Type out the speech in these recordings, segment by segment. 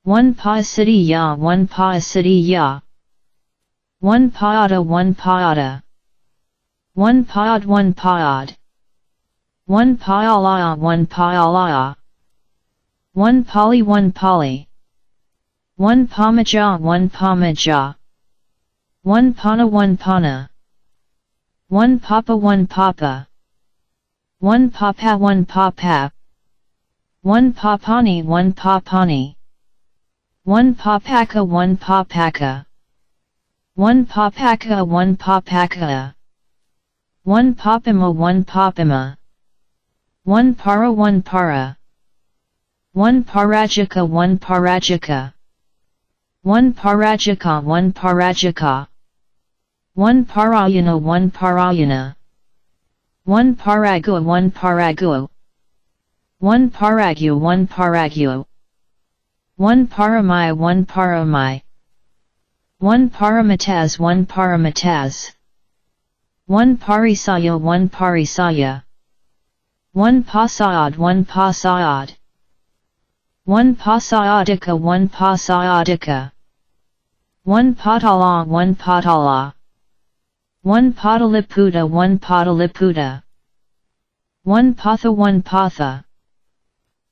1 Pa-city ya 1 Pa-city ya. 1 Paada 1 Paada. 1 Paad 1 Paad. 1 Paala 1 Paala. 1 Pali 1 Pali. 1 Pamaja 1 Pamaja. 1 Pana 1 Pana. 1 Papa 1 Papa. 1 Papa 1 Papa. 1 Papani 1 Papani. 1 Papaka 1 Papaka. 1 Papaka 1 Papaka. 1 Papima 1 Papima. 1 Para 1 Para. 1 Parajika 1 Parajika. 1 Parajika 1 Parajika. 1 Parayana 1 Parayana. 1 Paragua 1 Paragua. 1 Paragu 1 Paragu. 1 Paramai 1 Paramai. 1 Paramataz 1 Paramataz. 1 Parisaya 1 Parisaya. 1 Pasaad 1 Pasaad. 1 Pasaadika 1 Pasaadika. 1 Patala 1 Patala. 1 Pataliputa 1 Pataliputa. 1 Patha 1 Patha.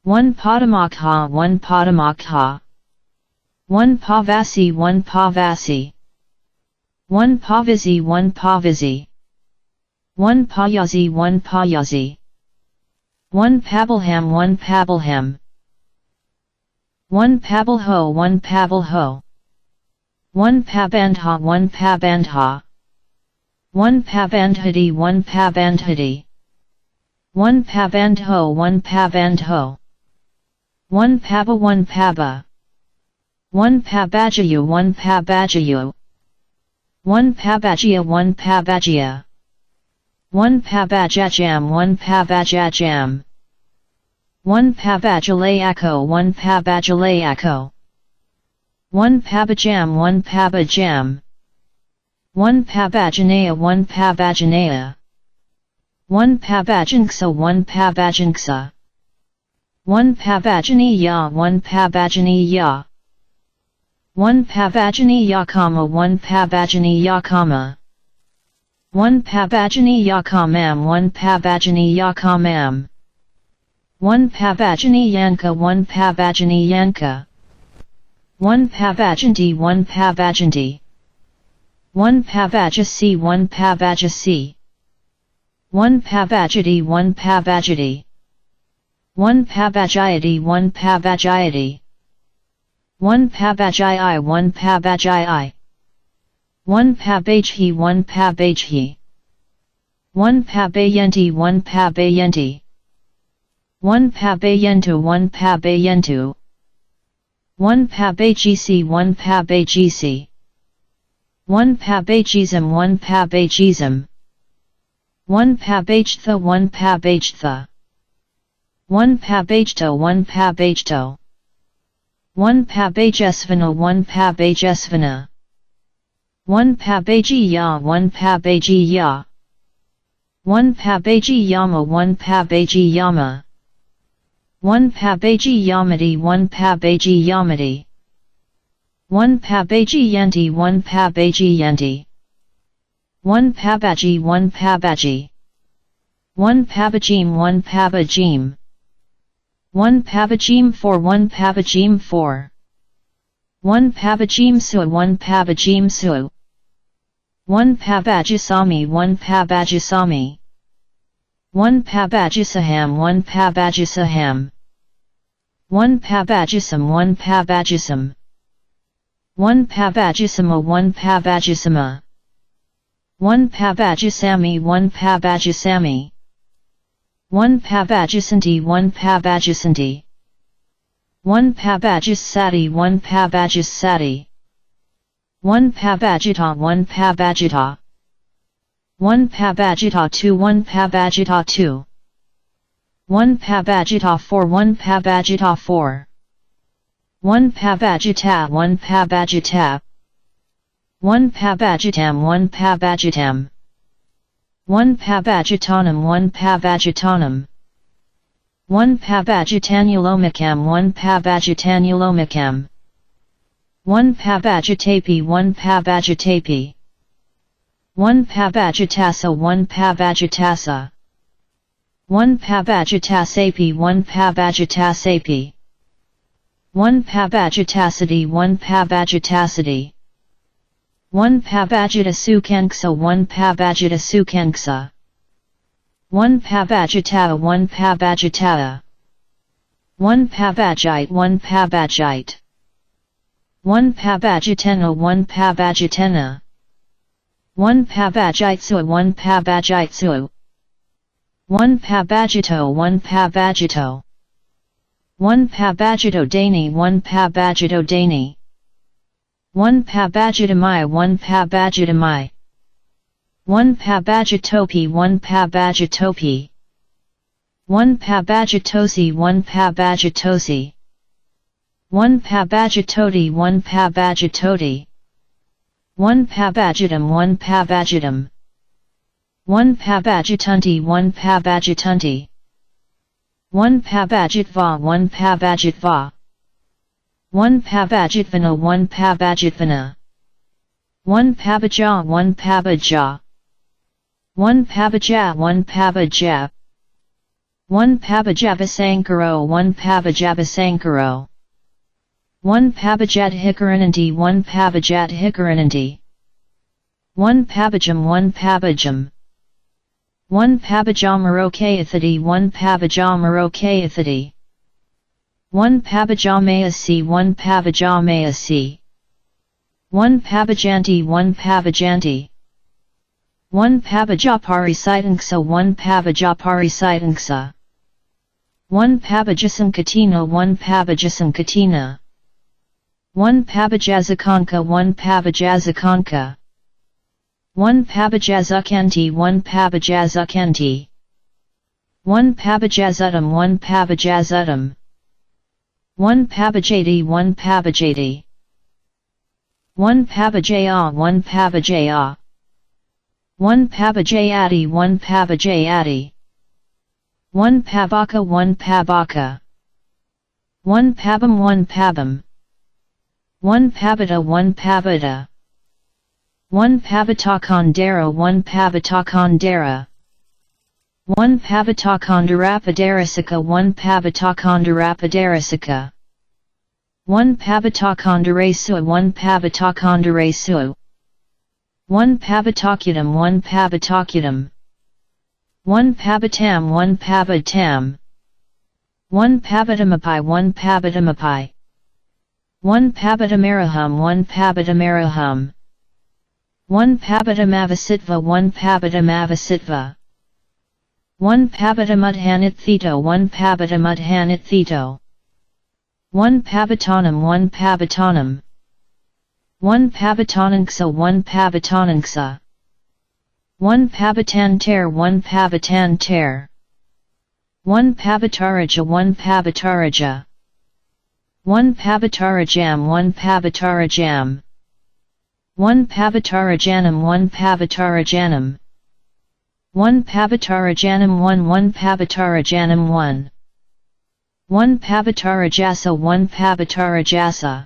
1 Patamakha 1 Patamakha. 1 Pavasi 1 Pavasi. 1 Pavizi 1 Pavizi. 1 Payazi 1 Payazi. 1 Pabalham 1 Pabalham. 1 Pabalho 1 Pabalho. 1 Pabandha 1 Pabandha. 1 Pabandhadi 1 Pabandhadi. 1 Pabandho 1 Pabandho. 1 Paba 1 Paba. 1 Pabajayu 1 Pabajayu. 1 Pabajia 1 Pabajia. 1 Pabajajam 1 Pabajajam. 1 Pabajalayako 1 Pabajalayako. 1 Pabajam 1 Pabajam. 1 Pabajanaya 1 Pabajanaya. 1 Pabajanksa 1 Pabajanksa. 1 Pabajaniya 1 Pabajaniya. 1 Pabajaniya comma 1 Pabajaniya comma. 1 Pabajaniya kamam 1 Pabajaniya kamam. 1 Pabajaniyanka 1 Pabajaniyanka. 1 Pabajanti 1 Pabajanti. 1 Pabajasi 1 Pabajasi. 1 Pabajati 1 Pabajati. 1 Pabajayati 1 Pabajayati. 1 Pabajai 1 Pabajai. 1 Pabajhi 1 Pabajhi. 1 Pabayenti 1 Pabayenti. 1 Pabayentu 1 Pabayentu. 1 Pabajisi 1 Pabajisi. 1 Pabajism 1 Pabajism. 1 Pabajtha 1 Pabajtha. 1 Pabajto 1 Pabajto. 1 Pabajesvana 1 Pabajesvana. 1 Pabajiya 1 Pabajiya. 1 Pabajiyama 1 Pabajiyama. 1 Pabajiyamati 1 Pabajiyamati. 1 Pabajiyanti 1 Pabajiyanti. 1 Pabaji 1 Pabaji. 1 Pabajim 1 Pabajim. 1 Pabajim 4 1 Pabajim 4. 1 Pabajim Su 1 Pabajim Su. 1 Pabajisami 1 Pabajisami. 1 Pabajisaham 1 Pabajisaham. 1 Pabajisam 1 Pabajisam. 1 Pabajisama 1 Pabajisama. 1 Pabajisami 1 Pabajisami. 1 Pabajisanti 1 Pabajisanti. 1 Pabajisati 1 Pabajisati. 1 Pabajita 1 Pabajita. 1 Pabajita 2 1 Pabajita 2. 1 Pabajita 4 1 Pabajita 4. 1 Pabajita 1 Pabajita. 1 Pabajitam 1 Pabajitam. 1 Pabajitanam 1 Pabajitanam. 1 Pabajitanulomicam 1 Pabajitanulomicam. 1 Pabajitapi 1 Pabajitapi 1 Pabajitasa 1 Pabajitasa 1 Pabajitasapi 1 Pabajitasapi 1 Pabajitasati 1 Pabajitasati 1 Pabajitasukanksa 1 Pabajitasukanksa 1 Pabajitata 1 Pabajitata 1 Pabajite 1 Pabajite 1 Pabajitena 1 Pabajitena 1 Pabajitsu 1 Pabajitsu 1 Pabajito 1 Pabajito 1 Pabajito Dani 1 Pabajito Dani 1 Pabajitamai 1 Pabajitamai 1 Pabajitopi 1 Pabajitopi 1 Pabajitosi 1 Pabajitosi 1 Pabajitoti 1 Pabajitoti 1 Pabajitum 1 Pabajitum 1 Pabajitunti 1 Pabajitunti 1 Pabajitva 1 Pabajitva 1 Pabajitvana 1 Pabajitvana 1 Pabaja 1 Pabaja 1 Pabaja 1 Pabaja 1 Pabajabasankaro 1 Pabajabasankaro 1 Pabajat Hikarananti 1 Pabajat Hikarananti 1 Pabajam 1 Pabajam 1 Pabajamarokayathati 1 Pabajamarokayathati 1 Pabajamayasi 1 Pabajamayasi 1 Pabajanti 1 Pabajanti 1 Pabajaparisidanksa 1 Pabajaparisidanksa 1 Pabajasankatina 1 Pabajasankatina 1 Pabajazakanka 1 Pabajazakanka 1 Pabajazukanti 1 Pabajazukanti 1 Pabajazutum 1 Pabajazutum 1 Pabajati 1 Pabajati 1 Pabajaya 1 Pabajaya 1 Pabajayati 1 Pabajayati 1 Pabaka 1 Pabaka 1 Pabam 1 Pabam 1 Pabata 1 Pabata 1 Pabatakandara 1 Pabatakandara 1 Pabatakandarapadarisika 1 Pabatakandarapadarasika 1 Pabatakandaresu 1 Pabatakandaresu 1 Pabatakutam 1 Pabatakutam 1 Pabatam 1 Pabatam 1 Pabatamapi 1 Pabatamapi 1 Pabatamarahum 1 Pabatamarahum 1 Pabatamavasitva 1 Pabatamavasitva 1 Pabatamudhanit 1 Pabatamudhanit 1 Pabatanam 1 Pabatanam 1 Pabatananxa 1 Pabatananxa 1 Pabatanter 1 Pabatanter 1 Pabataraja 1 Pabataraja 1 Pabatarajam 1 Pabatarajam 1 Pabatarajanam 1 Pabatarajanam 1 Pabatarajanam 1 1 Pabatarajanam 1 1 Pabatarajasa 1 Pabatarajasa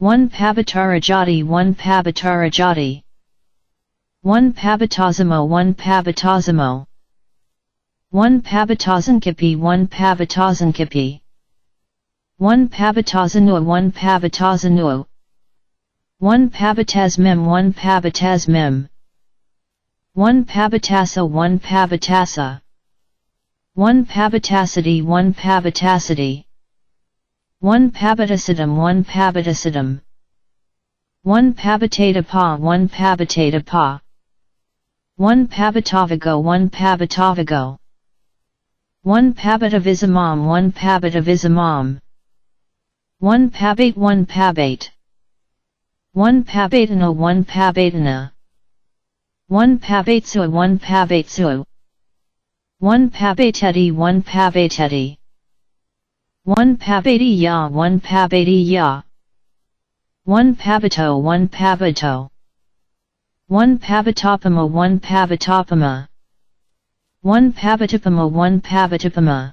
1 Pabatarajati 1 Pabatarajati 1 Pabatazamo 1 Pabatazamo 1 Pabatazankipi 1 Pabatazankipi 1 Pabatazanua 1 Pabatazanua 1 Pabatazmem 1 Pabatazmem 1 Pabatasa 1 Pabatasa 1 Pabatasity 1 Pabatasity 1 Pabatasidam 1 Pabatasidam 1 Pabatata 1 Pabatata 1 Pabatavago 1 Pabatavago 1 Pabatavisamam 1 Pabatavisamam 1 Pabate 1 Pabate 1 Pabatana 1 Pabatana 1 Pabatesua 1 Pabatesua 1 Pabateti 1 Pabateti 1 Pabati ya 1 Pabati ya 1 Pabato 1 Pabato 1 Pabatopama 1 Pabatopama 1 Pabatipama 1 Pabatipama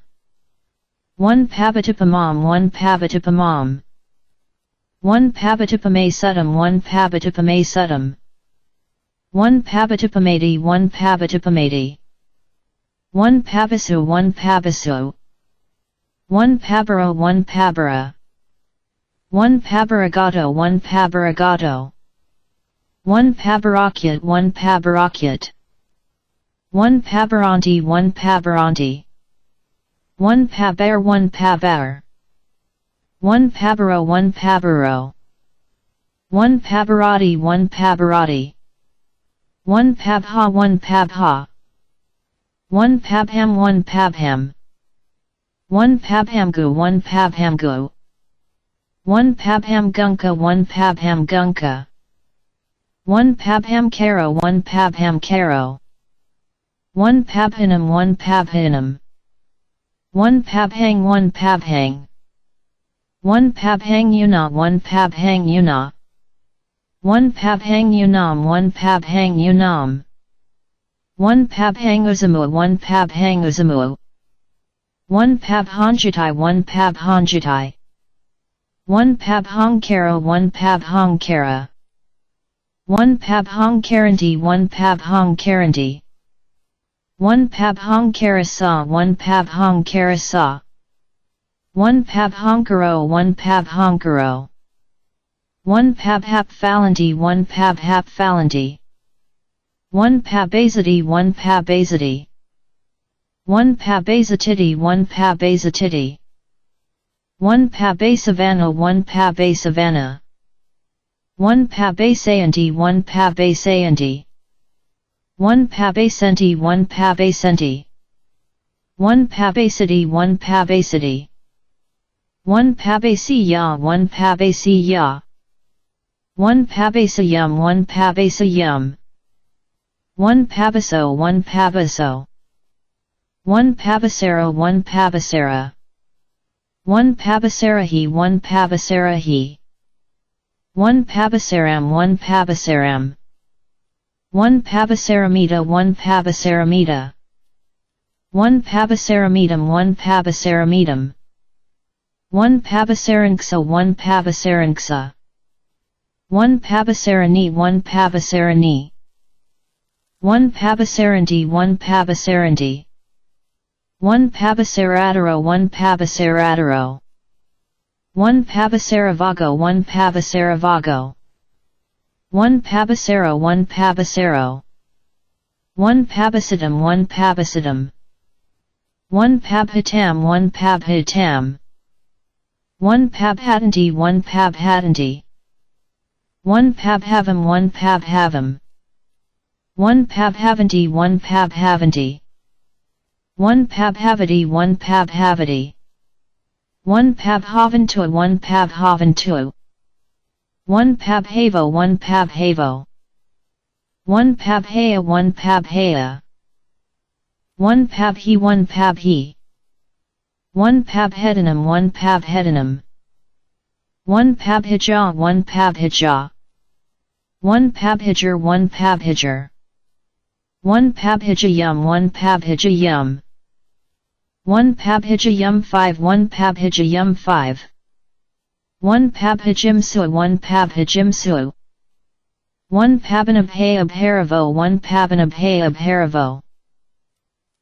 1 Pabatipamam 1 Pabatipamam 1 Pabatipame Suttam 1 Pabatipame Suttam 1 Pabatipamati 1 Pabatipamati 1 Pabasu 1 Pabasu 1 Pabara 1 Pabara 1 Pabaragato 1 Pabaragato 1 Pabarakyat 1 Pabarakyat 1 Pabaranti 1 Pabaranti 1 Pabar 1 Pabar 1 Pabaro 1 Pabaro 1 Pabarati 1 Pabarati 1 Pabha 1 Pabha 1 Pabham 1 Pabham 1 Pabhamgu 1 Pabhamgu 1 Pabham Gunka 1 Pabham Gunka 1 Pabham Karo 1 Pabham Karo 1 Pabhinam 1 Pabhinam 1 Pabhang 1 Pabhang 1 Pabhang Yuna 1 Pabhang Yuna 1 Pabhang Yunam 1 Pabhang Yunam 1 Pabhang Uzamu 1 Pabhang Uzamu 1 Pabhanjitai 1 Pabhanjitai 1 Pabhong Kara 1 Pabhong Kara 1 Pabhong Karanti 1 Pabhong Karanti 1 Pabhong Karasa 1 Pabhong Karasa 1 Pabhonkaro 1 Pabhonkaro 1 Pabhap Falanti 1 Pabhap Falanti 1 Pabazati 1 Pabazati 1 Pabazatiti 1 Pabazatiti 1 Pabasavana 1 Pabasavana 1 Pabasayanti 1 Pabasayanti 1 Pabasenti 1 Pabasenti 1 Pabasati 1 Pabasati 1 Pabasiya 1 Pabasiya 1 Pabasayum 1 Pabasayum 1 Pabaso 1 Pabaso 1 Pabasara 1 Pabasara 1 Pabasarahi 1 Pabasarahi 1 Pabasaram 1 Pabasaram 1 Pabasaramita 1 Pabasaramita 1 Pabasaramidam 1 Pabasaramidam 1 Pabasaranksa 1 Pabasaranksa 1 Pabasarani 1 Pabasarani 1 Pabasaranti 1 Pabasaranti 1 Pabasaradaro 1 Pabasaradaro 1 Pabasaravago 1 Pabasaravago 1 Pabasaro 1 Pabasaro 1 Pabasidam 1 Pabasidam 1 Pabhatam 1 Pabhatam 1 Pabhatanti 1 Pabhatanti 1 Pabhavam 1 Pabhavam 1 Pabhavanti 1 Pabhavanti 1 Pabhavati 1 Pabhavati 1 Pabhavantu 1 Pabhavantu 1 Pabhavo 1 Pabhavo 1 Pabhaya 1 Pabhaya 1 Pabhi 1 Pabhi 1 Pabhedanam 1 Pabhedanam 1 Pabhija 1 Pabhija 1 Pabhijar 1 Pabhijar 1 Pabhijayum 1 Pabhijayum 1 Pabhijayum 5 1 Pabhijayum 5 1 Pabhijimsu 1 Pabhijimsu 1 Pabanabhay Abharavo 1 Pabanabhay Abharavo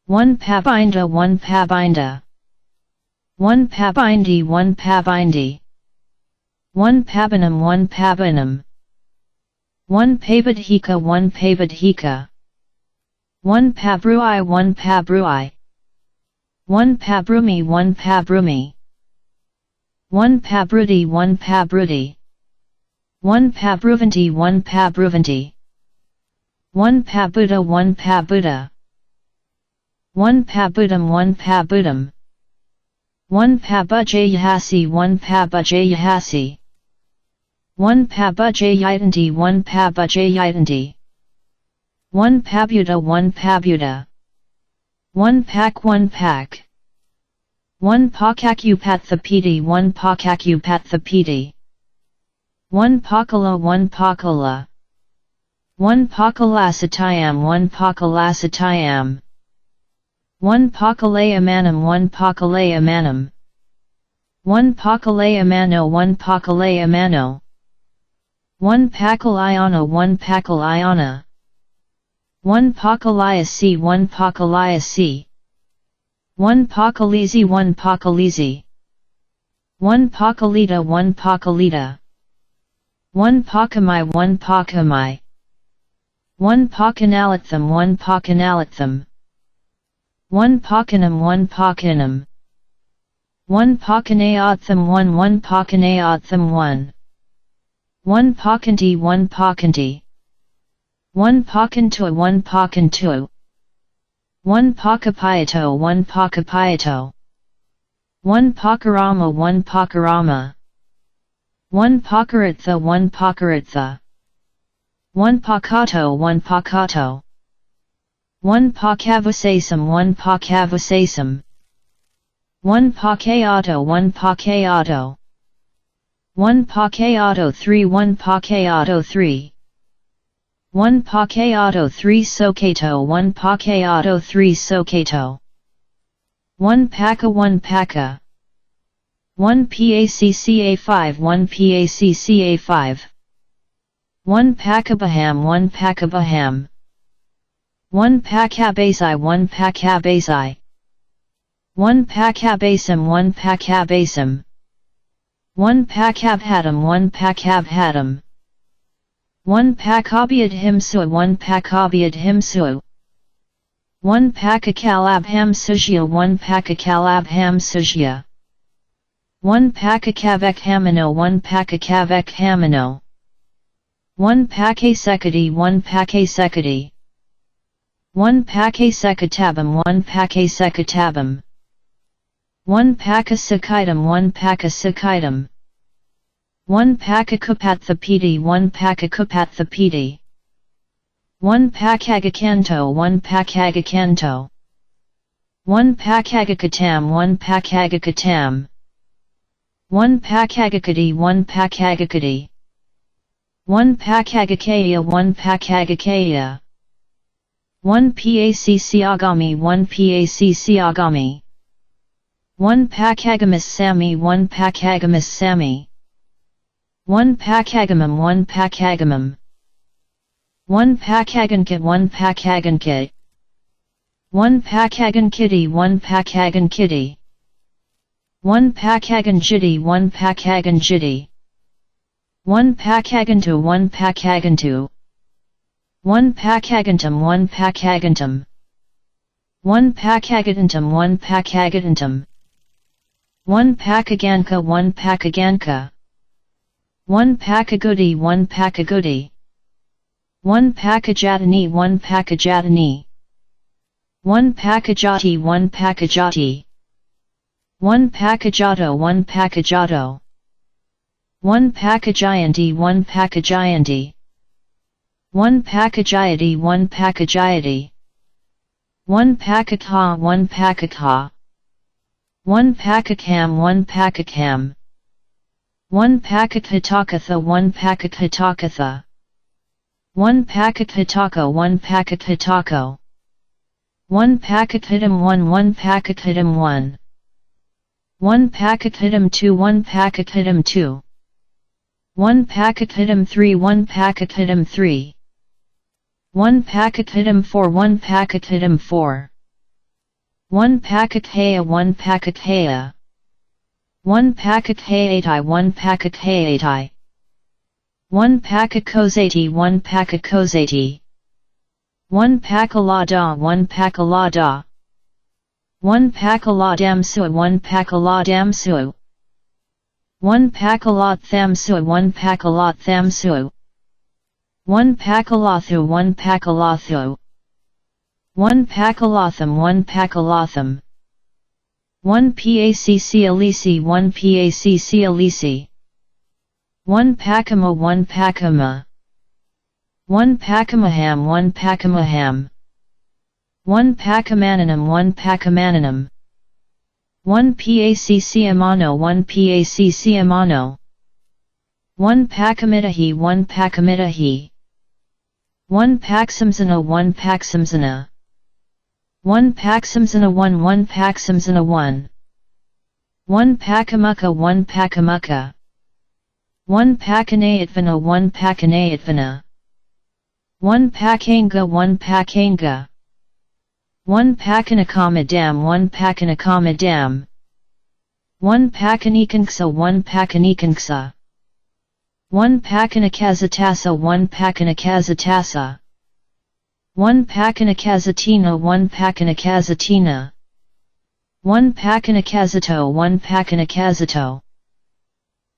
1 Pabinda 1 Pabinda 1 Pabindi 1 Pabindi 1 Pabanam 1 Pabanam 1 Pabadhika 1 Pabadhika 1 Pabrui 1 Pabrui 1 Pabrumi 1 Pabrumi 1 Pabrudi 1 Pabrudi 1 Pabruvanti 1 Pabruvanti 1 Pabuddha 1 Pabuddha 1 Pabudam 1 Pabudam 1 Pabujayahasi 1 Pabujayahasi 1 Pabujayitanti 1 Pabujayitanti 1 Pabuda 1 Pabuda 1 Pak 1 Pak 1 Pakakupatthapiti 1 Pakakupatthapiti 1 Pakala 1 Pakala 1 Pakalasatayam 1 Pakalasatayam 1 Pakalayamanam 1 Pakalayamanam 1 Pakalayamano 1 Pakalayamano 1 Pakalayana 1 Pakalayana 1 Pakalaya 1 Pakalaya 1 Pakalizi 1 Pakalizi 1 Pakalita 1 Pakalita 1 Pakamai 1 Pakamai 1 Pakanalatham 1 Pakanalatham 1 Pakanam 1 Pakanam 1 Pakanayatham 1 1 Pakanayatham 1 1 Pakanti 1 Pakanti 1 Pakantua 1 Pakantua 1 Pakapayato 1 Pakapayato 1 Pakarama 1 Pakarama 1 Pakaritha 1 Pakaritha 1 Pakato 1 Pakato 1 Pakavasasam 1 Pakavasasam 1 Pakayato 1 Pakayato 1 Pakayato 3 1 Pakayato 3 1 Pakayato 3 Sokato 1 Pakayato 3 Sokato 1 Paka 1 Paka 1 PACCA 5 1 PACCA 5 1 Pakabaham 1 Pakabaham 1 Pakabasai 1 Pakabasai 1 Pakabasam 1 Pakabasam 1 Pakabhatam 1 Pakabhatam 1 Pakabiad himsu 1 Pakabiad himsu 1 Pakakalabham sujya 1 Pakakalabham sujya 1 Pakakavek 1 Pakakavek hamino 1 Pakasekati 1 Pakasekati 1 Pakasekatabam 1 Pakasekatabam 1 Pakasakaitam 1 Pakasakaitam 1 Pakakupatthapiti 1 Pakakupatthapiti 1 Pakagakanto 1 Pakagakanto 1 Pakagakatam 1 Pakagakatam 1 Pakagakati 1 Pakagakati 1 Pakagakaya 1 Pakagakaya 1 Pacciagami 1 Pacciagami 1 Pakagamas Sami 1 Pakagamas Sami 1 Pakagamam 1 Pakagamam 1 Pakagankit 1 Pakagankit 1 Pakagankitty 1 Pakagankitty 1 Pakaganjitty 1 Pakaganjitty 1 Pakagantu 1 Pakagantu 1 Pakagantum 1 Pakagantum 1 Pakagatantum 1 Pakagatantum 1 Pakaganka 1 Pakaganka 1 Pakagudi 1 Pakagudi 1 Pakajatani 1 Pakajatani 1 Pakajati 1 Pakajati 1 Pakajato 1 Pakajato 1 Pakajayanti 1 Pakajayanti 1 Pakajayati 1 Pakajayati 1 Pakakha 1 Pakakha 1 Pakakam 1 Pakakam 1 Pakakhatakatha 1 Pakakhatakatha 1 Pakakhatako 1 Pakakhatako 1 Pakakhitam 1 1 Pakakhitam 1 1 Pakakhitam 2 1 Pakakhitam 2 1 Pakakhitam 3 1 Pakakhitam 3 1 Pakakhitam 4 1 Pakakhitam 4 1 Pakakhaya 1 Pakakhaya 1 Pakakhayatai 1 Pakakhayatai 1 Pakakosati 1 Pakakosati 1 Pakalada 1 Pakalada 1 Pakaladam 1 Pakaladam 1 Pakalat tham 1 Pakalat tham 1 Pakalathu 1 Pakalathu 1 Pakalatham 1 Pakalatham 1 Pacc Alisi 1 Pacc Alisi 1 Pakama 1 Pakama 1 Pakamaham 1 Pakamaham 1 Pakamananam 1 Pakamananam 1 Pacc Amano 1 Pacc Amano 1 Pakamitahi 1 Pakamitahi 1 Paksamsana 1 Paksamsana 1 Paksamsana 1 1 Paksamsana 1 1 Pakamuka 1 Pakamuka 1 Pakanaitvana 1 Pakanaitvana 1 Pakanga 1 Pakanga 1 Pakanakamadam 1 Pakanakamadam 1 Pakanikanksa 1 Pakanikanksa 1 Pakanakazatasa 1 Pakanakazatasa 1 Pakanakazatina 1 Pakanakazatina 1 Pakanakazato 1 Pakanakazato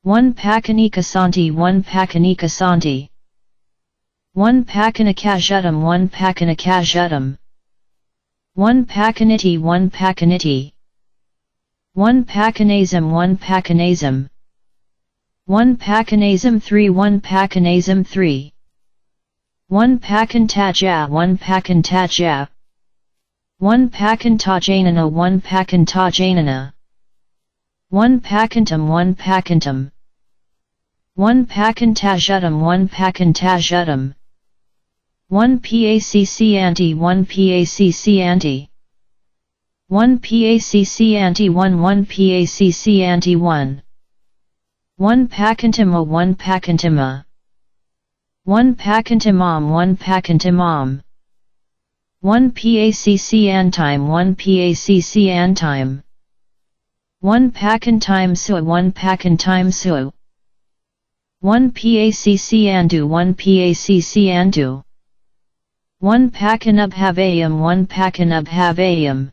1 Pakanikasanti 1 Pakanikasanti 1 Pakanakajutam 1 Pakanakajutam 1 Pakaniti 1 Pakaniti 1 Pakanasm 1 Pakanasm 1 Pakanasm 3 1 Pakanasm 3 1 Pakantaja 1 Pakantaja 1 Pakantajanana 1 Pakantajanana 1 Pakantum 1 Pakantum 1 Pakantajutam 1 Pakantajutam 1 PACC anti 1 PACC anti 1 PACC anti 1 1 PACC anti 1 1 Pakantima 1 Pakantima 1 Pakantimam 1 Pakantimam 1 PACC antime 1 PACC antime 1 Pakantime su 1 Pakantime su 1 PACC andu 1 PACC andu 1 Pakanubhavayam 1 Pakanubhavayam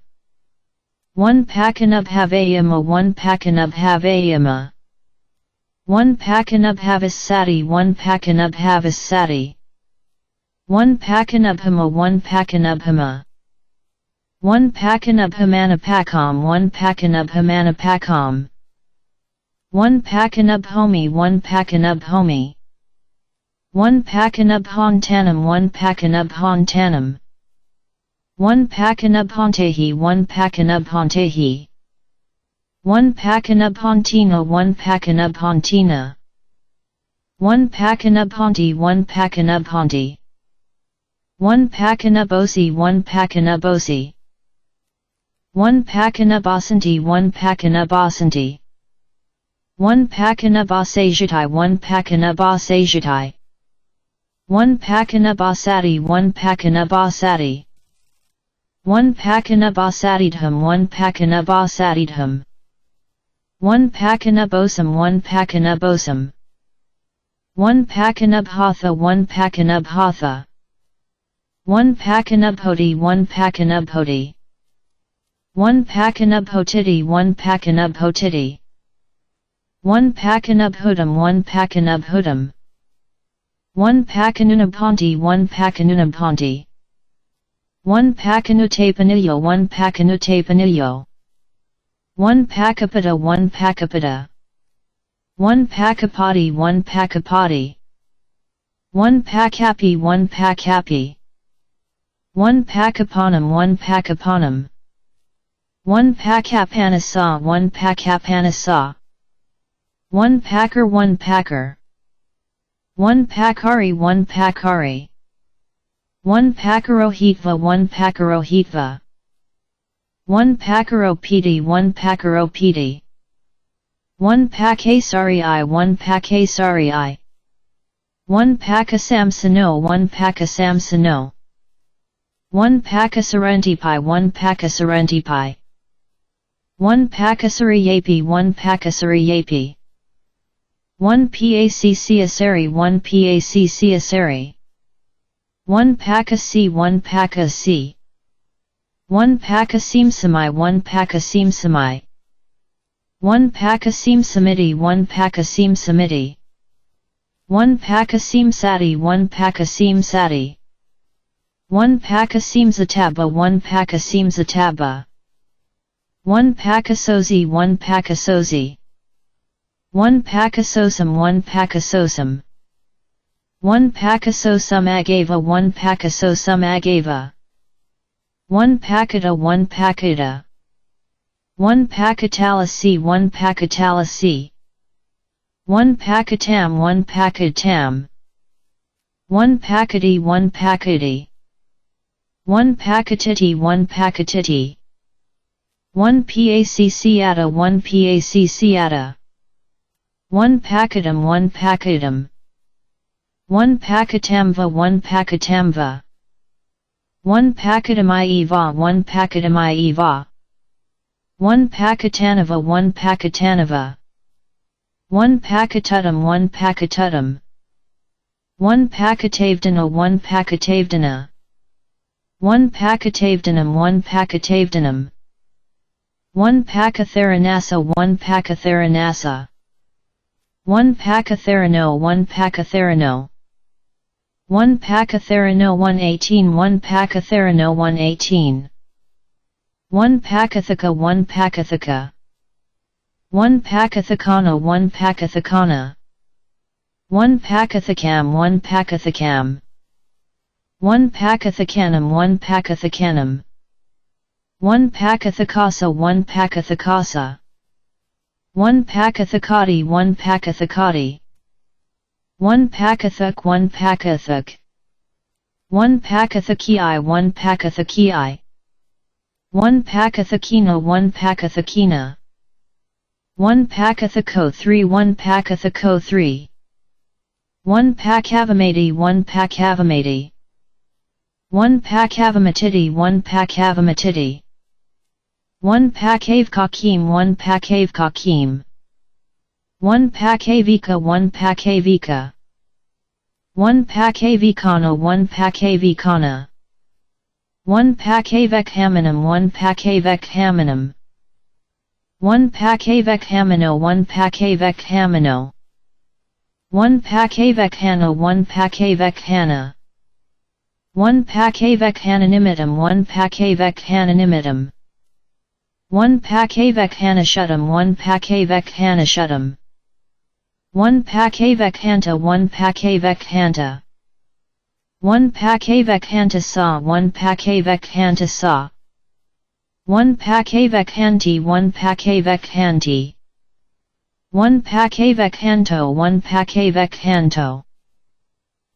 1 Pakanubhavayama 1 Pakanubhavayama 1 Pakanubhavas 1 Pakanubhavas 1 Pakanubhama 1 Pakanubhama 1 Pakanubhamanapakam 1 Pakanubhamanapakam 1 Pakanubhomi 1 Pakanubhomi 1 Pakanubhontanam 1 Pakanubhontanam 1 Pakanubhontehi 1 Pakanubhontehi 1 Pakanubhontina 1 Pakanubhontina 1 Pakanubhonti 1 Pakanubhonti 1 Pakanabosi 1 Pakanabosi 1 Pakanabasanti 1 Pakanabasanti 1 Pakanabasajitai 1 Pakanabasajitai 1 Pakanabasati 1 Pakanabasati 1 Pakanabasatidham 1 Pakanabasatidham 1 Pakanabosam 1 Pakanabosam 1 Pakanubhatha 1 Pakanubhatha 1 Pakanubhoti 1 Pakanubhoti 1 Pakanubhotiti 1 Pakanubhotiti 1 Pakanubhutam 1 Pakanubhutam 1 Pakanunabhanti 1 Pakanunabhanti 1 Pakanutapaniyo 1 Pakanutapaniyo 1 Pakapata 1 Pakapata 1 Pakapati 1 Pakapati 1 Pakapi 1 Pakapi 1 Pakapanam 1 Pakapanam 1 Pakapanasa 1 Pakapanasa 1 Packer 1 Packer 1 Pakari 1 Pakari 1 Pakarohitva 1 Pakarohitva 1 Pakaropiti 1 Pakaropiti 1 Pakasari I 1 Pakasari I 1 Pakasamsano 1 Pakasamsano 1 Pakasarentipi 1 Pakasarentipi 1 Pakasariyapi 1 Pakasariyapi 1 PACC Asari 1 PACC Asari 1 Pakasi 1 Pakasi 1 Pakasimsamai 1 Pakasimsamai 1 Pakasim Samiti 1 Pakasim Samiti 1 Pakasim Sati 1 Pakasim Sati 1 Pakasim Zataba 1 Pakasim Zataba 1 Pakasozi 1 Pakasozi 1 Pakasosam 1 Pakasosam 1 Pakasosum agava 1 Pakasosum agava 1 Pakata 1 Pakata 1 Pakatala c 1 Pakatala c 1 Pakatam 1 Pakatam 1 Pakati 1 Pakati 1 Pakatiti 1 Pakatiti 1 pacc ata 1 pacc ata 1 packatum 1 packatum 1 packatamva 1 packatamva 1 packatamaiva 1 packatamaiva 1 packatanava 1 packatanava 1 packatutum 1 packatutum 1 packatavdana 1 packatavdana 1 packatavdanam 1 packatavdanam 1 packatharanasa 1 packatharanasa 1 packatharano 1 packatharano 1 packatharano 118 1 packatharano 118 1 packathaka 1 packathaka 1 packathakana 1 packathakana 1 packathakam 1 packathakam 1 packathakanam 1 packathakanam 1 packathakasa 1 packathakasa 1 packathakati 1 packathakati 1 packathak 1 packathak 1 packathaki 1 packathaki 1 packathakina 1 packathakina 1 packathako 3 1 packathako 3 1 packavamati 1 packavamati 1 packavamatiti 1 packavamatiti 1 packavkakim 1 packavkakim 1 packavika 1 packavika 1 packavikana 1 packavikana 1 packavekhamanam 1 packavekhamanam 1 packavekhamano 1 packavekhamano 1 packavekhana 1 packavekhana 1 packavekhananimitam 1 packavekhananimitam 1 packavekhanashutam 1 packavekhanashutam 1 packavekhanta 1 packavekhanta 1 packavekhanta sa 1 packavekhanta sa 1 packavekhanti 1 packavekhanti 1 packavekhanto 1 packavekhanto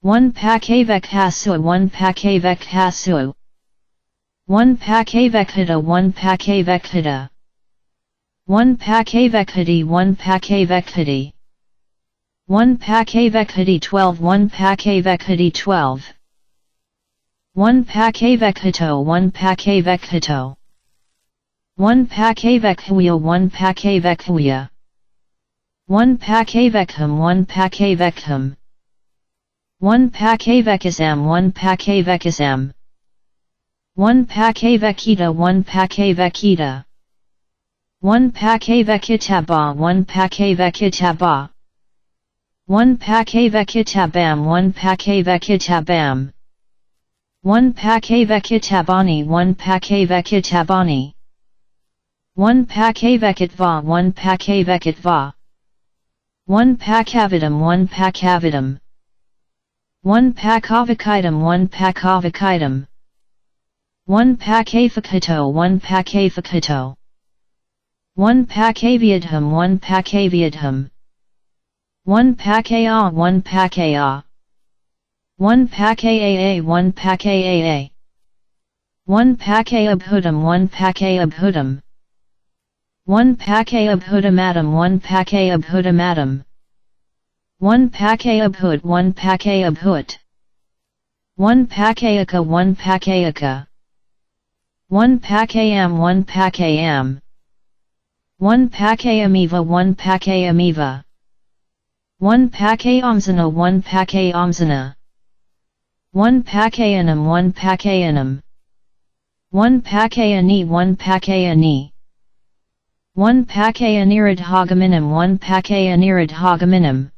1 packavekhasu 1 packavekhasu 1 packavekhata 1 packavekhata 1 packavekhati 1 packavekhati 1 packavekhati 12 1 packavekhati 12 1 packavekhato 1 packavekhato 1 packavekhuya 1 packavekhuya 1 packavekham 1 packavekham 1 packavekasam 1 packavekasam 1 packavekita 1 packavekita 1 packavekitaba 1 packavekitaba 1 packavekitabam 1 packavekitabam 1 packavekitabani 1 packavekitabani 1 packavekitva 1 packavekitva 1 packavidam 1 packavidam 1 packavikitum 1 packavikitum 1 packafakato 1 packafakato 1 packaviadham 1 packaviadham 1 packa 1 packa 1 packaa 1 packaa 1 packaabhudam 1 packaabhudam 1 packaabhudamatam 1 packaabhudamatam 1 packaabhut 1 packaabhut 1 packaaka 1 packaaka 1 packam 1 packam 1 packamiva 1 packamiva 1 packaomsana 1 packaomsana 1 packaanam 1 packaanam 1 packaani 1 packaani 1 packaaniradhagaminam 1 packaaniradhagaminam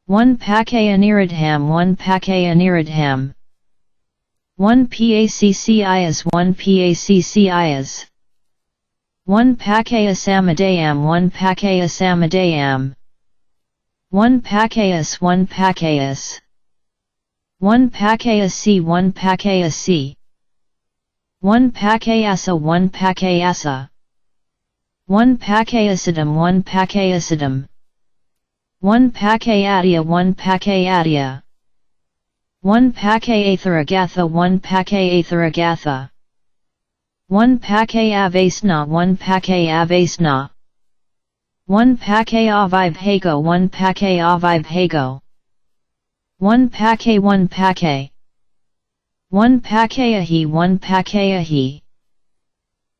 1 packaaniradham 1 packaaniradham 1 paccis 1 paccis 1 packasamadayam 1 packasamadayam 1 packas 1 packas 1 packasc 1 packasc 1 packasa 1 packasa 1 packasidam 1 packasidam 1 packadia 1 packadia 1 packatharagotha 1 packatharagotha 1 Pakayavasna 1 Pakayavasna 1 Pakayavibhago 1 Pakayavibhago 1 Pakay 1 Pakay 1 Pakayahi 1 Pakayahi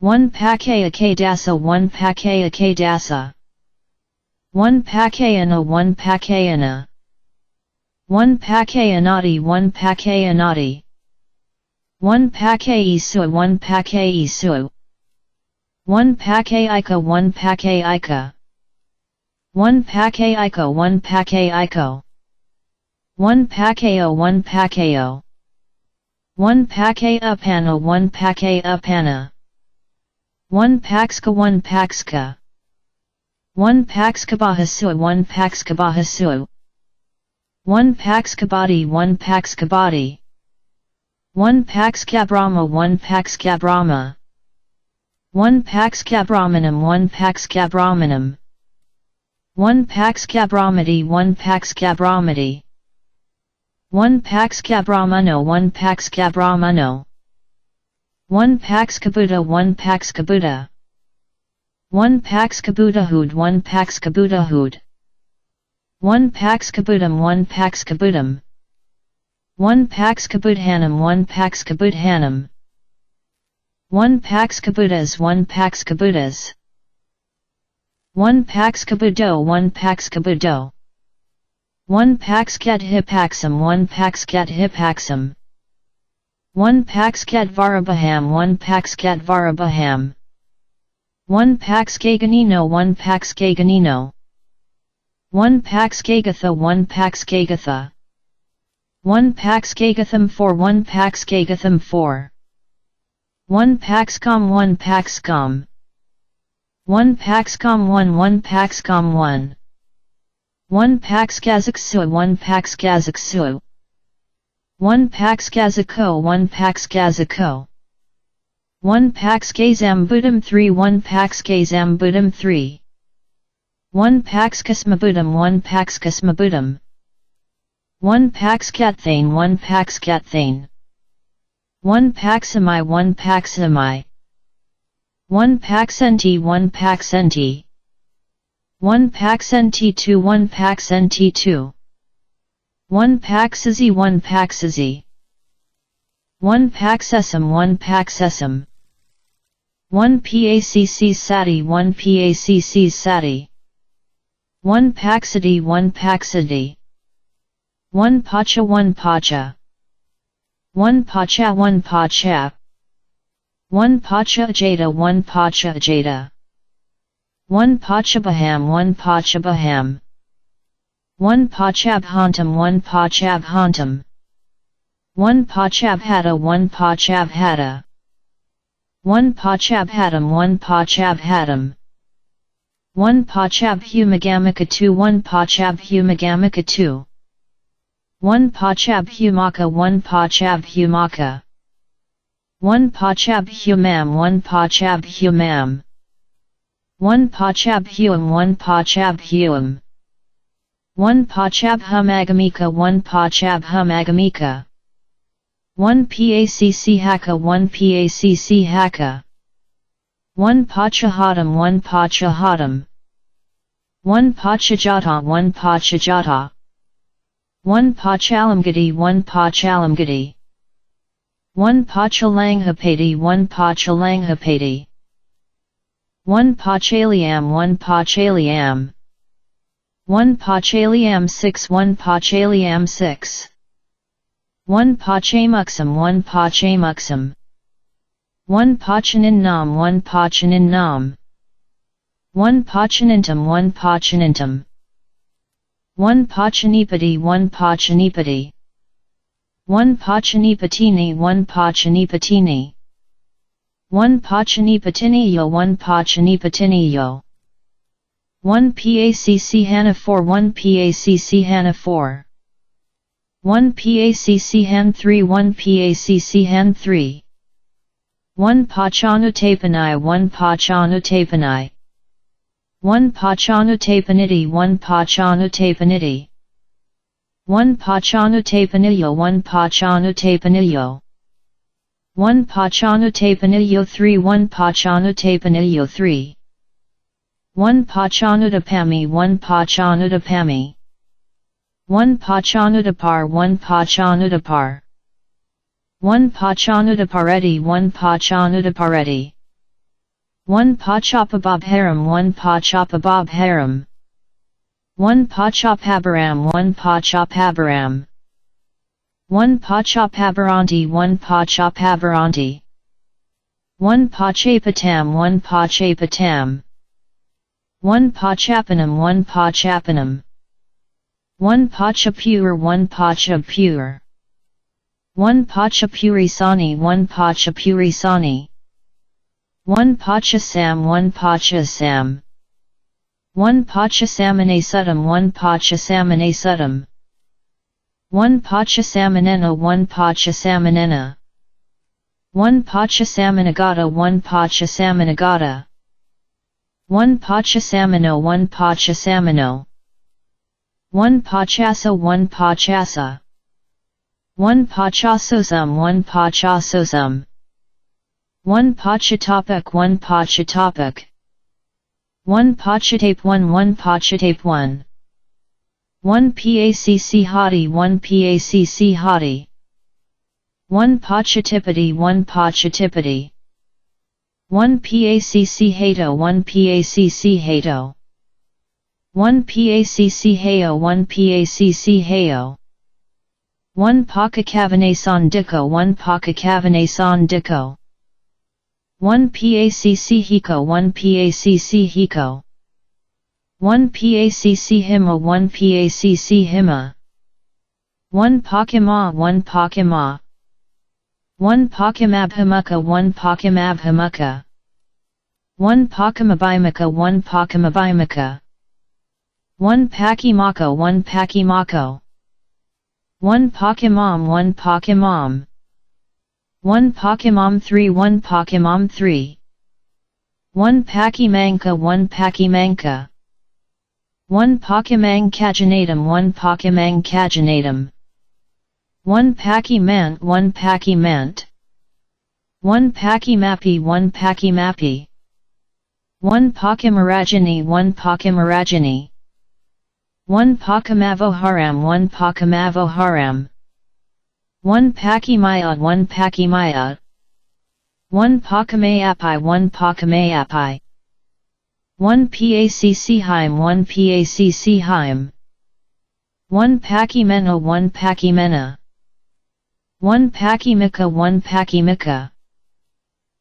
1 Pakayakadasa 1 Pakayakadasa 1 Pakayana 1 Pakayana 1 Pakayanati 1 Pakayanati 1 Pakayisu 1 Pakayisu 1 Pakayika 1 Pakayika 1 Pakayiko 1 Pakayiko 1 Pakayo 1 Pakayo 1 Pakayapana 1 Pakayapana 1 Pakska 1 Pakska 1 Pakskabahasu 1 Pakskabahasu 1 Pakskabadi 1 Pakskabadi 1 Pakskabrahma 1 Pakskabrahma 1 Pakskabrahmanam 1 Pakskabrahmanam 1 Pakskabrahmadi 1 Pakskabrahmadi 1 Pakskabrahmano 1 Pakskabrahmano 1 Pakskabuddha 1 Pakskabuddha 1 Pakskabuddhahud 1 Pakskabuddhahud 1 Pakskabuddham 1 Pakskabuddham 1 Pakskabudhanam 1 Pakskabudhanam 1 Pakskabuddhas 1 Pakskabuddhas 1 Pakskabuddho 1 Pakskabuddho 1 Pakskat 1 Pakskat 1 Pakskat Varabaham 1 Pakskat Varabaham 1 Pakskaganino 1 Pakskaganino 1 Pakskagatha 1 Pakskagatha 1 Pakskagatham 4 1 Pakskagatham 4 1 Paxcom 1 Paxcom 1 Paxcom 1 1 Paxcom 1 1 Paxkazaksu 1 Paxkazaksu 1 Paxkazako 1 Paxkazako 1 Paxkazambudam 3 1 Paxkazambudam 3 1 Paxkasmabudam 1 Paxkasmabudam 1 Paxkathane 1 Paxkathane 1 Paxami 1 Paxami 1 Paxnt 1 Paxnt 1 Paxnt 2 1 Paxnt 2 1 Paxazi 1 Paxazi 1 Paxesum 1 Paxesum 1 PACC Sati 1 PACC Sati 1 Paxity 1 Paxity 1 Pacha 1 Pacha 1 Pacha 1 Pacha 1 Pacha Jada 1 Pacha Jada 1 Pachabaham 1 Pachabaham 1 Pachabhantam 1 Pachabhantam 1 Pachabhata 1 Pachabhata 1 Pachabhatam 1 Pachabhatam 1 Pachabhumagamika 2 1 Pachabhumagamika 2 1 Pachabhumaka 1 Pachabhumaka 1 Pachabhumam 1 Pachabhumam 1 Pachabhuam 1 Pachabhuam 1 Pachabhumagamika 1 Pachabhumagamika 1 Pacc Haka 1 Pacc Haka 1 Pachahatam 1 Pachahatam 1 Pachajata 1 Pachajata 1 Pachalamgati 1 Pachalamgati 1 Pachalanghapati 1 Pachalanghapati 1 Pachaliam 1 Pachaliam 1 Pachaliam 6 1 Pachaliam 6 1 Pachamuxam 1 Pachamuxam 1 Pachanin Nam 1 Pachanin Nam 1 Pachanintum 1 Pachanintum 1 Pachanipati 1 Pachanipati 1 Pachanipatini 1 Pachanipatini 1 Pachanipatiniyo 1 Pachanipatiniyo 1 PACC Hana 4 1 PACC Hana 4 1 PACC Han 3 1 PACC Han 3 1 Pachanutapanai 1 Pachanutapanai 1 Pachanutapaniti 1 Pachanutapaniti 1 Pachanutapaniyo 1 Pachanutapaniyo 1 Pachanutapaniyo 3 1 Pachanutapaniyo 3 1 Pachanutapami 1 Pachanutapami 1 Pachanutapar 1 Pachanutapar 1 Pachanutapareti 1 Pachanutapareti 1 Pachapababharam 1 Pachapababharam 1 Pachapabaram 1 Pachapabaram 1 Pachapabaranti 1 Pachapabaranti 1 Pachapatam 1 Pachapatam 1 Pachapanam 1 Pachapanam 1 Pachapure 1 Pachapure 1 Pachapurisani 1 Pachapurisani 1 Pachasam 1 Pachasam 1 Pachasamane 1 Pachasamane 1 Pachasamanena 1 Pachasamanena 1 Pachasamanagata 1 Pachasamanagata 1 Pachasamano 1 Pachasamano 1 Pachasa 1 Pachasa 1 Pachasosum 1 Pachasosum 1 Pachatopic 1 Pachatopic 1 Pachatape 1 1 Pachatape 1 1 Pacc Hoti 1 Pacc Hoti 1 Pachatipati 1 Pachatipati 1 Pacc Hato 1 Pacc Hato 1 Pacc Heo 1 Pacc Heo 1 Pakakavane Diko 1 Pakakavane Diko 1 Pacc Hiko 1 Pacc Hiko 1 Pacc Hima 1 Pacc Hima 1 Pakima 1 Pakima 1 Pakimabhimuka 1 Pakimabhimuka 1 Pakamabhimaka 1 Pakamabhimaka 1 Pakimako 1 Pakimako 1 Pakimam 1 Pakimam 1 Pakimam 3 1 Pakimam 3 1 Pakimanka 1 Pakimanka 1 Pakimang Kajanatum 1 Pakimang Kajanatum 1 Pakimant 1 Pakimant 1 Pakimapi 1 Pakimapi 1 Pakimarajani 1 Pakimarajani 1 Pakamavoharam 1 Pakamavoharam 1 Pakimaya 1 Pakimaya 1 Pakamayapi 1 Pakamayapi 1 Pacc Heim 1 Pacc Heim 1 Pakimena 1 Pakimena 1 Pakimika 1 Pakimika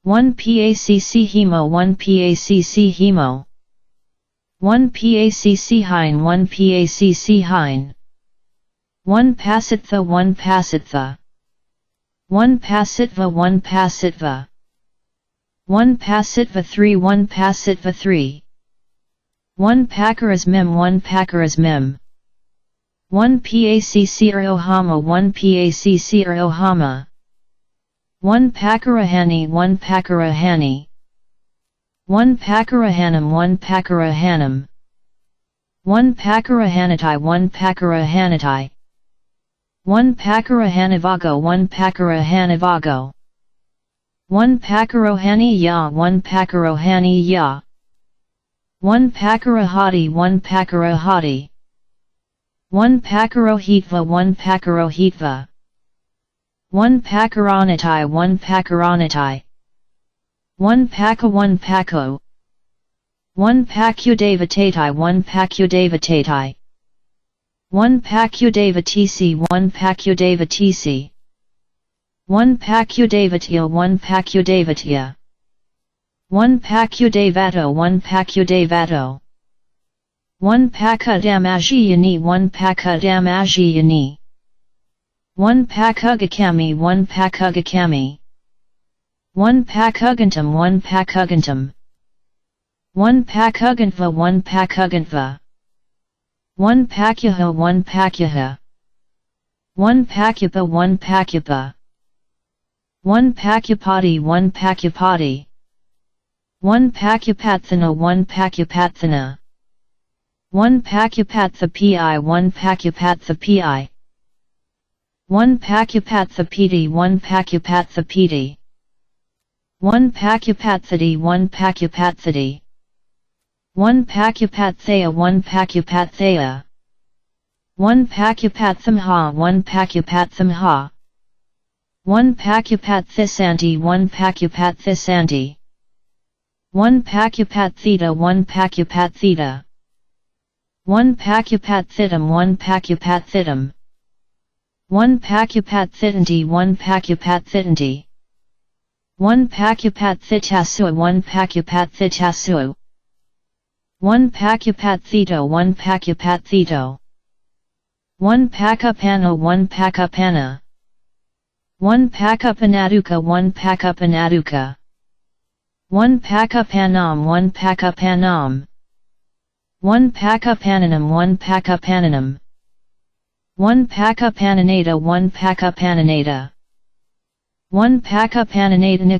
1 Pacc Hemo 1 Pacc Hemo 1 Pacc Hein 1 Pacc Hein 1 Pasitha 1 Pasitha 1 Pasitva 1 Pasitva 1 Pasitva 3 1 Pasitva 3 1 Pakaras Mim 1 Pakaras Mim 1 Pacc Rohama 1 Pacc Rohama 1 Pakarahani 1 Pakarahani 1 Pakarahanam 1 Pakarahanam 1 Pakarahanatai 1 Pakarahanatai 1 Pakarahanivago 1 Pakarahanivago 1 Pakarohani ya 1 Pakarohani ya 1 Pakarahati 1 Pakarahati 1 Pakarohitva 1 Pakarohitva 1 Pakaranatai 1 Pakaranatai 1 Paka 1 Pako 1 Pakudevatati 1 Pakudevatati 1 Pakudevatc 1 Pakudevatc 1 Pakudevatya 1 Pakudevatya 1 Pakudevato 1 Pakudevato 1 Pakadamajiyani 1 Pakadamajiyani 1 Pakugakami 1 Pakugakami 1 Pakugantum 1 Pakugantum 1 Pakugantva 1 Pakugantva 1 Pakuha 1 Pakuha 1 Pakupa 1 Pakupa 1 Pakupati 1 Pakupati 1 Pakupathana 1 Pakupathana 1 Pakupatha pi 1 Pakupatha pi 1 Pakupatha pd 1 Pakupatha pd 1 Pacupathati 1 Pacupathati 1 Pacupathaya 1 Pacupathaya 1 Pacupathamha 1 Pacupathamha 1 Pacupathisanti 1 Pacupathisanti 1 Pacupathita 1 Pacupathita 1 Pacupathitum 1 Pacupathitum 1 Pacupathitanti 1 Pacupathitanti 1 Pacupathitasua 1 Pacupathitasua 1 Pacupathito 1 Pacupathito 1 Pacupana 1 Pacupana 1 Pacupanaduka 1 Pacupanaduka 1 Pacupanam 1 Pacupanam 1 Pacupananam 1 Pacupananam 1 Pacupananata 1 Pacupananata 1 Pacupananata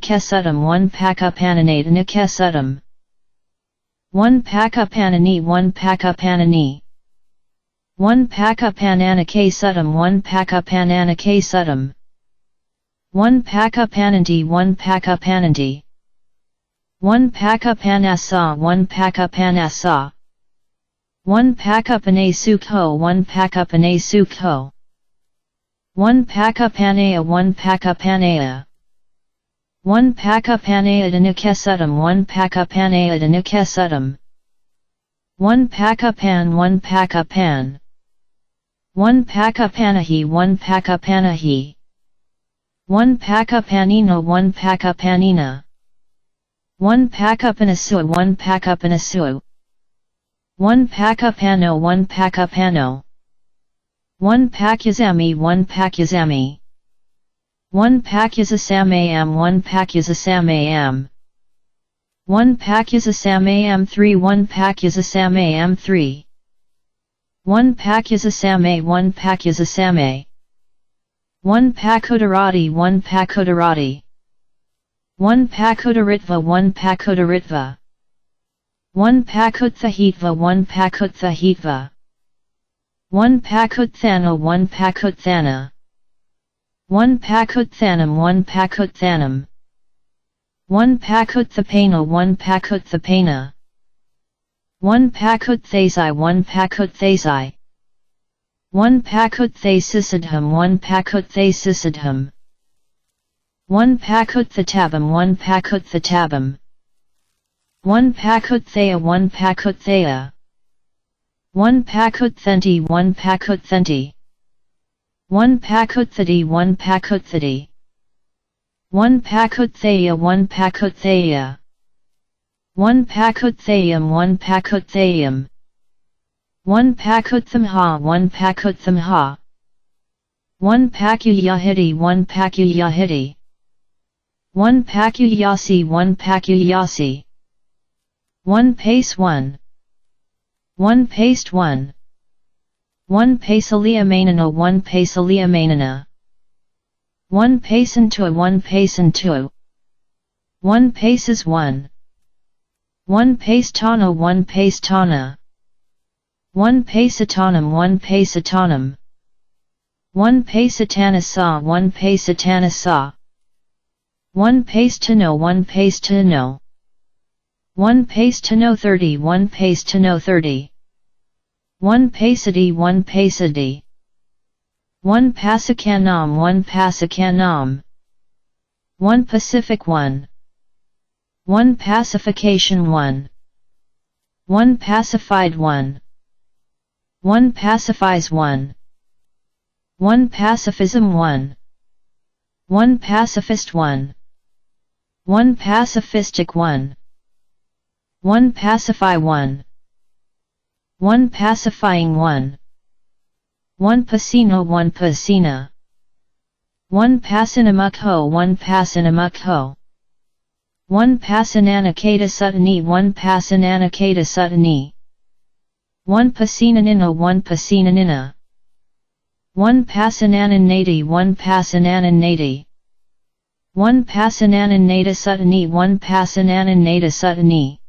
1 Pacupananata 1 Pacupanani 1 Pacupanani 1 Pacupananake suttam 1 Pacupananake suttam 1 Pacupananti 1 Pacupananti 1 Pacupanasa 1 Pacupanasa 1 Pacupane sukho 1 Pacupane sukho 1 Pacupanaya 1 Pacupanaya 1 Pacupanaya danukesutam 1 Pacupanaya danukesutam 1 Pacupan 1 Pacupan 1 Pacupanahi 1 Pacupanahi 1 Pacupanina 1 Pacupanina 1 Pacupanasua 1 Pacupanasua 1 Pacupano 1 Pacupano 1 Pacuzami 1 Pacuzami 1 Pacuzasamayam 1 Pacuzasamayam 1 Pacuzasamayam 3 1 Pacuzasamayam 3 1 Pacuzasame 1 Pacuzasame 1 Pacudarati 1 Pacudarati 1 Pacudaritva 1 Pacudaritva 1 Pacuthahitva 1 Pacuthahitva 1 Pacuthana 1 Pacuthana 1 Pacuthanam 1 Pacuthanam 1 Pacuthapana 1 Pacuthapana 1 Pacuthasai 1 Pacuthasai 1 Pacuthasisadham 1 Pacuthasisadham 1 Pacuthatabam 1 Pacuthatabam 1 Pacuthaya 1 Pacuthaya 1 Pacuthenti 1 Pacuthenti 1 Pacuthati 1 Pacuthati 1 Pacuthaya 1 Pacuthaya 1 Pacuthayam 1 Pacuthayam 1 Pacuthamha 1 Pacuthamha 1 Pacuyahiti 1 Pacuyahiti 1 Pacuyasi 1 Pacuyasi 1 Pace 1 1 Paste 1 1 Pasalia manana 1 Pasalia manana 1 Pasantua 1 Pasantua 1 Paces 1 1 Pastana 1 Pastana 1 Pasatanam 1 Pasatanam 1 Pasatanasa 1 Pasatanasa 1 Pastano 1 Pastano 1 Pastano 30 1 Pastano 30 1 Pasati 1 Pasati 1 Pasakanam 1 Pasakanam 1 Pacific 1 1 Pacification 1 1 Pacified 1 1 Pacifies 1 1 Pacifism 1 1 Pacifist 1 1 Pacifistic 1 1 Pacify 1 1 Pacifying 1 1 Pasina 1 Pasina 1 Pasinamukho 1 Pasinamukho 1 Pasinanakata Sutani 1 Pasinanakata Sutani 1 Pasinanina 1 Pasinanina 1 Pasinananati 1 Pasinananati 1 Pasinananata Sutani 1 Pasinananata Sutani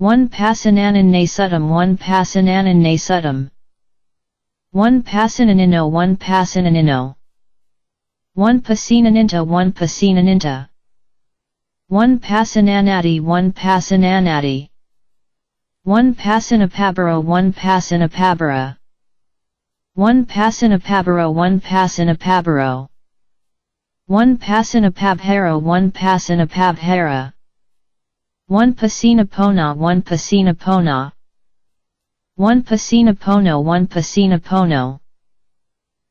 1 Pasinanane Suttam 1 Pasinanane Suttam 1 Pasinanino 1 Pasinanino 1 Pasinaninta 1 Pasinaninta 1 Pasananati 1 Pasananati 1 Pasanapabara 1 Pasanapabara 1 Pasanapabara 1 Pasanapabaro 1 Pasanapabhara 1 Pasanapabhara 1 Pasinapona 1 Pasinapona 1 Pasinapono 1 Pasinapono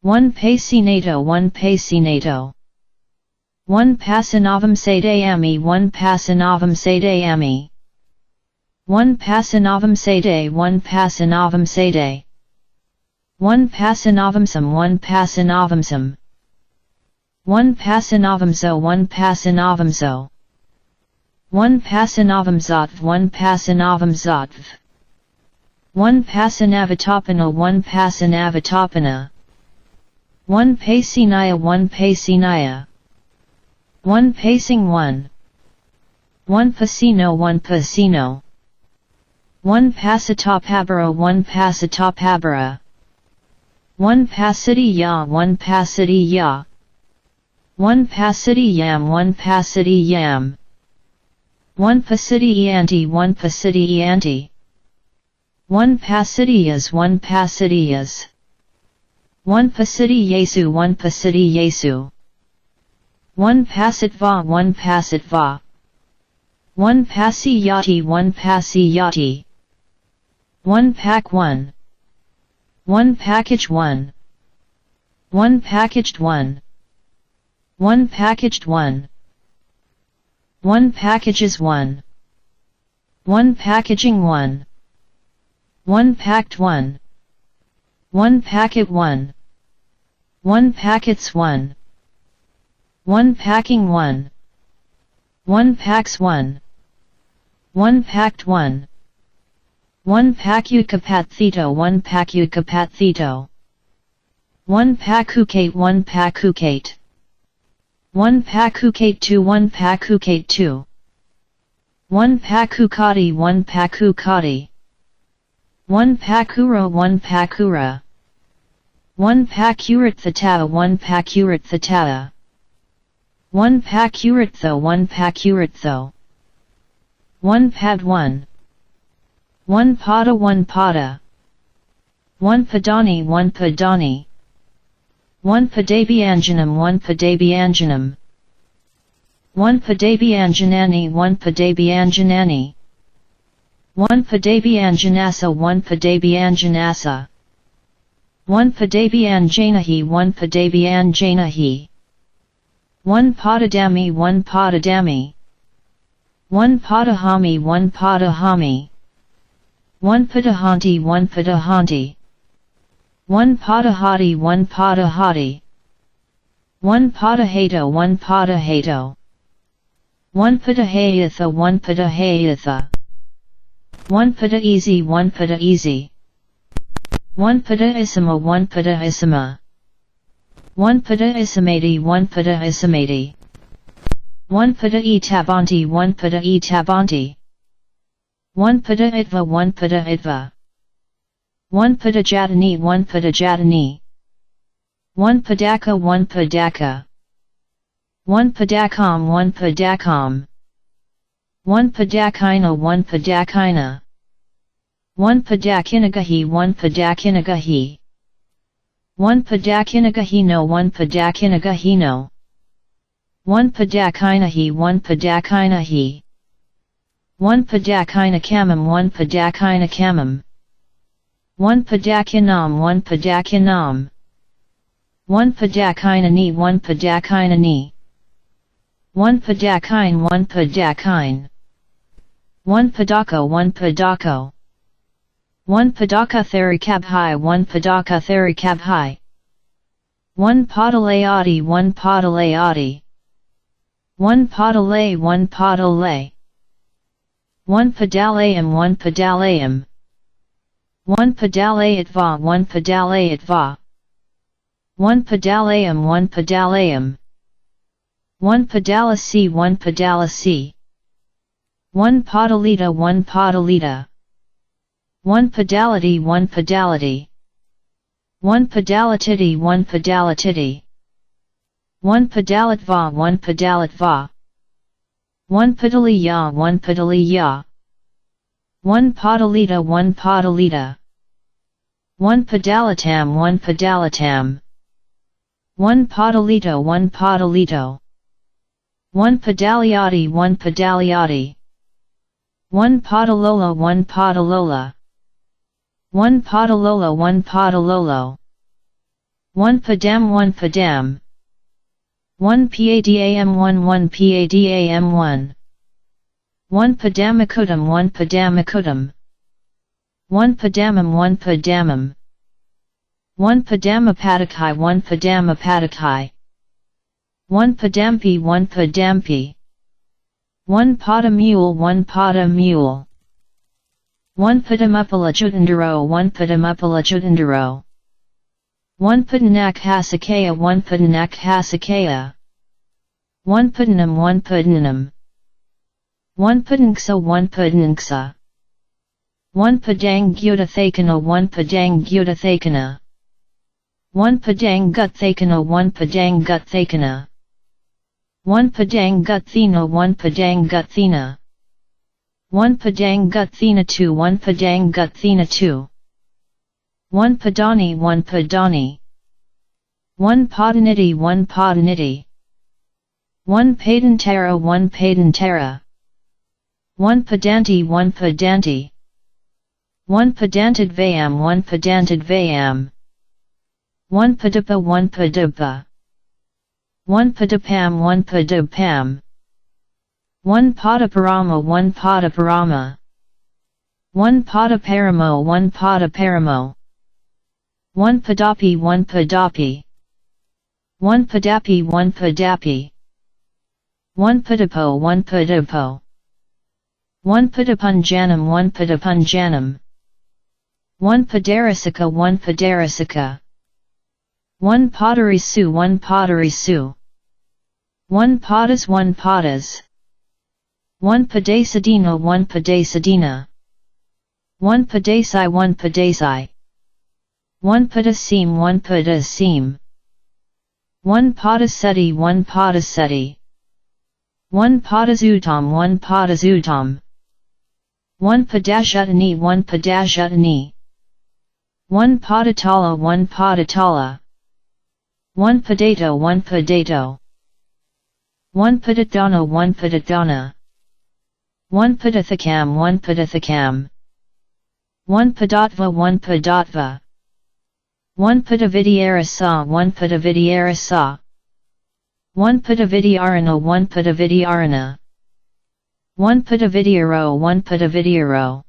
1 Pasinato 1 Pasinato 1 Pasanavam Sadayami 1 Pasanavam Sadayami 1 Pasanavam Saday 1 Pasanavam Saday 1 Pasanavamsam 1 Pasanavamsam 1 Pasanavamso 1 Pasanavamso 1 Pasanavamzotv 1 Pasanavamzotv 1 Pasanavitapana 1 Pasanavitapana 1 Pasinaya 1 Pasinaya 1 Pacing 1 1 Pasino 1 Pasino 1 Pasatapabara 1 Pasatapabara 1 Pasitiya 1 Pasitiya 1 Pasitiyam 1 Pasitiyam 1 Pasitiyanti 1 Pasitiyanti 1 Pasitiyas 1 Pasitiyas 1 Pasitiyasu 1 Pasitiyasu 1 Pasitva 1 Pasitva 1 Pasiyati 1 Pasiyati 1 Pack 1 1 Package 1 1 Packaged 1 1 Packaged 1 1 Packages 1 1 Packaging 1 1 Packed 1 1 Packet 1 1 Packets 1 1 Packing 1 1 Packs 1 1 Packed 1 1 Pacucapathito 1 Pacucapathito 1 Pacucate 1 Pacucate 1 Pacucate 2 1 Pacucate 2 1 Pacucati 1 Pacucati 1 Pacura 1 Pacura 1 Pacuritthata 1 Pacuritthata 1 Pacuritho 1 Pacuritho 1 Pad 1 1 Pada 1 Pada 1 Padani 1 Padani 1 Padabyanjanam 1 Padabyanjanam 1 Padabyanjanani 1 Padabyanjanani 1 Padabyanjanasa 1 Padabyanjanasa 1 Padabyanjanahi 1 Padabyanjanahi 1 Padadami 1 Padadami 1 Padahami 1 Padahami 1 Padahanti 1 Padahanti 1 Padahati 1 Padahati 1 Padahato 1 Padahato 1 Padahayatha 1 Padahayatha 1 Padaeasy 1 Padaeasy 1 Padaisama 1 Padaisama 1 Padaisamati 1 Padaisamati 1 Padaetabanti 1 Padaetabanti 1 Padaitva 1 Padaitva 1 Padajatani 1 Padajatani 1 Padaka 1 Padaka 1 Padakam 1 Padakam 1 Padakina 1 Padakina 1 Padakinagahi 1 Padakinagahi 1 Padakinagahino 1 Padakinagahino 1 Padakinahi 1 Padakinahi 1 Padakinakamam 1 Padakinakamam 1 Padakinam 1 Padakinam 1 Padakinani 1 Padakinani 1 Padakine 1 Padakine 1 Padako 1 Padako 1 Padaka Therikabhai 1 Padaka Therikabhai 1 Padalayati 1 Padalayati 1 Padalay 1 Padalay 1 Padalayam 1 Padalayam 1 Padalayatva 1 Padalayatva 1 Padalayam 1 Padalayam 1 Padalasi 1 Padalasi 1 Padalita 1 Padalita 1 Padality 1 Padality 1 Padalatiti 1 Padalatiti 1 Padalatva 1 Padalatva 1 Padaliya 1 Padaliya 1 Padalita 1 Padalita 1 Padalatam 1 Padalatam 1 Padalito 1 Padalito 1 Padaliati 1 Padaliati 1 Padalola 1 Padalola 1 Padalola 1 Padalolo 1 Padam 1 Padam 1 Padam 1 1 Padam 1 1 Padamakutam 1 Padamakutam 1 Padamam 1 Padamam 1 Padamapadakai 1 Padamapadakai 1 Padampi 1 Padampi 1 Padamule 1 Padamule 1 Padamupalajutandaro 1 Padamupalajutandaro 1 Padanak Hasakaya 1 Padanak Hasakaya 1 Padanam 1 Padanam 1 Padanksa 1 Padanksa 1 Padang Gyudathakana 1 Padang Gyudathakana 1 Padang Guthakana 1 Padang Guthakana 1 Padang Guthina 1 Padang Guthina 1 Padang Guthina 2 1 Padang Guthina 2 1 Padani 1 Padani 1 Padaniti 1 Padaniti 1 Padantara 1 Padantara 1 Padanti 1 Padanti 1 Padantadvayam 1 Padantadvayam 1 Padapa 1 Padapa 1 Padapam 1 Padapam 1 Padaparama 1 Padaparama 1 Padaparamo 1 Padaparamo 1 Padapi 1 Padapi 1 Padapi 1 Padapi 1 Padapo 1 Padapo 1 Padapunjanam 1 Padapunjanam 1 Padarasika 1 Padarasika 1 Padarisu 1 Padarisu 1 Padas 1 Padas 1 Padasadina 1 Padasadina 1 Padasai 1 Padasai 1 Padasim 1 Padasim 1 Padaseti 1 Padaseti 1 Padazutam 1 Padazutam 1 Padashatani 1 Padashatani 1 Padatala 1 Padatala 1 Padato 1 Padato 1 Padatana 1 Padatana 1 Padathakam 1 Padathakam 1 Padatva 1 Padatva 1 Padavidyarasa 1 Padavidyarasa 1 Padavidyarana 1 Padavidyarana 1 Padavidyaro 1 Padavidyaro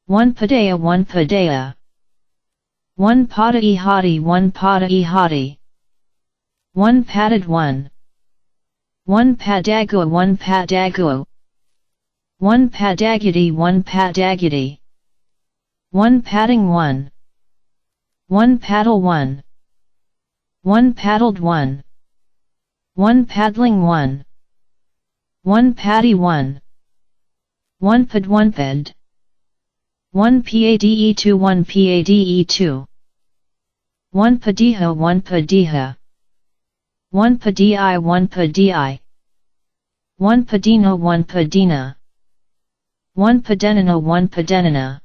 1 Padaya 1 Padaya 1 Padaihati 1 Padaihati 1 Padded 1 1 Padagua 1 Padagua 1 Padagati 1 Padagati 1 Padding 1 1 Paddle 1 1 Paddled 1 1 Paddling 1 1 Paddy 1 1 Pad 1 Pad 1 Pade 2 1 Pade 2 1 Padiha 1 Padiha 1 Padi 1 Padi 1 Padina 1 Padina 1 Padenina 1 Padenina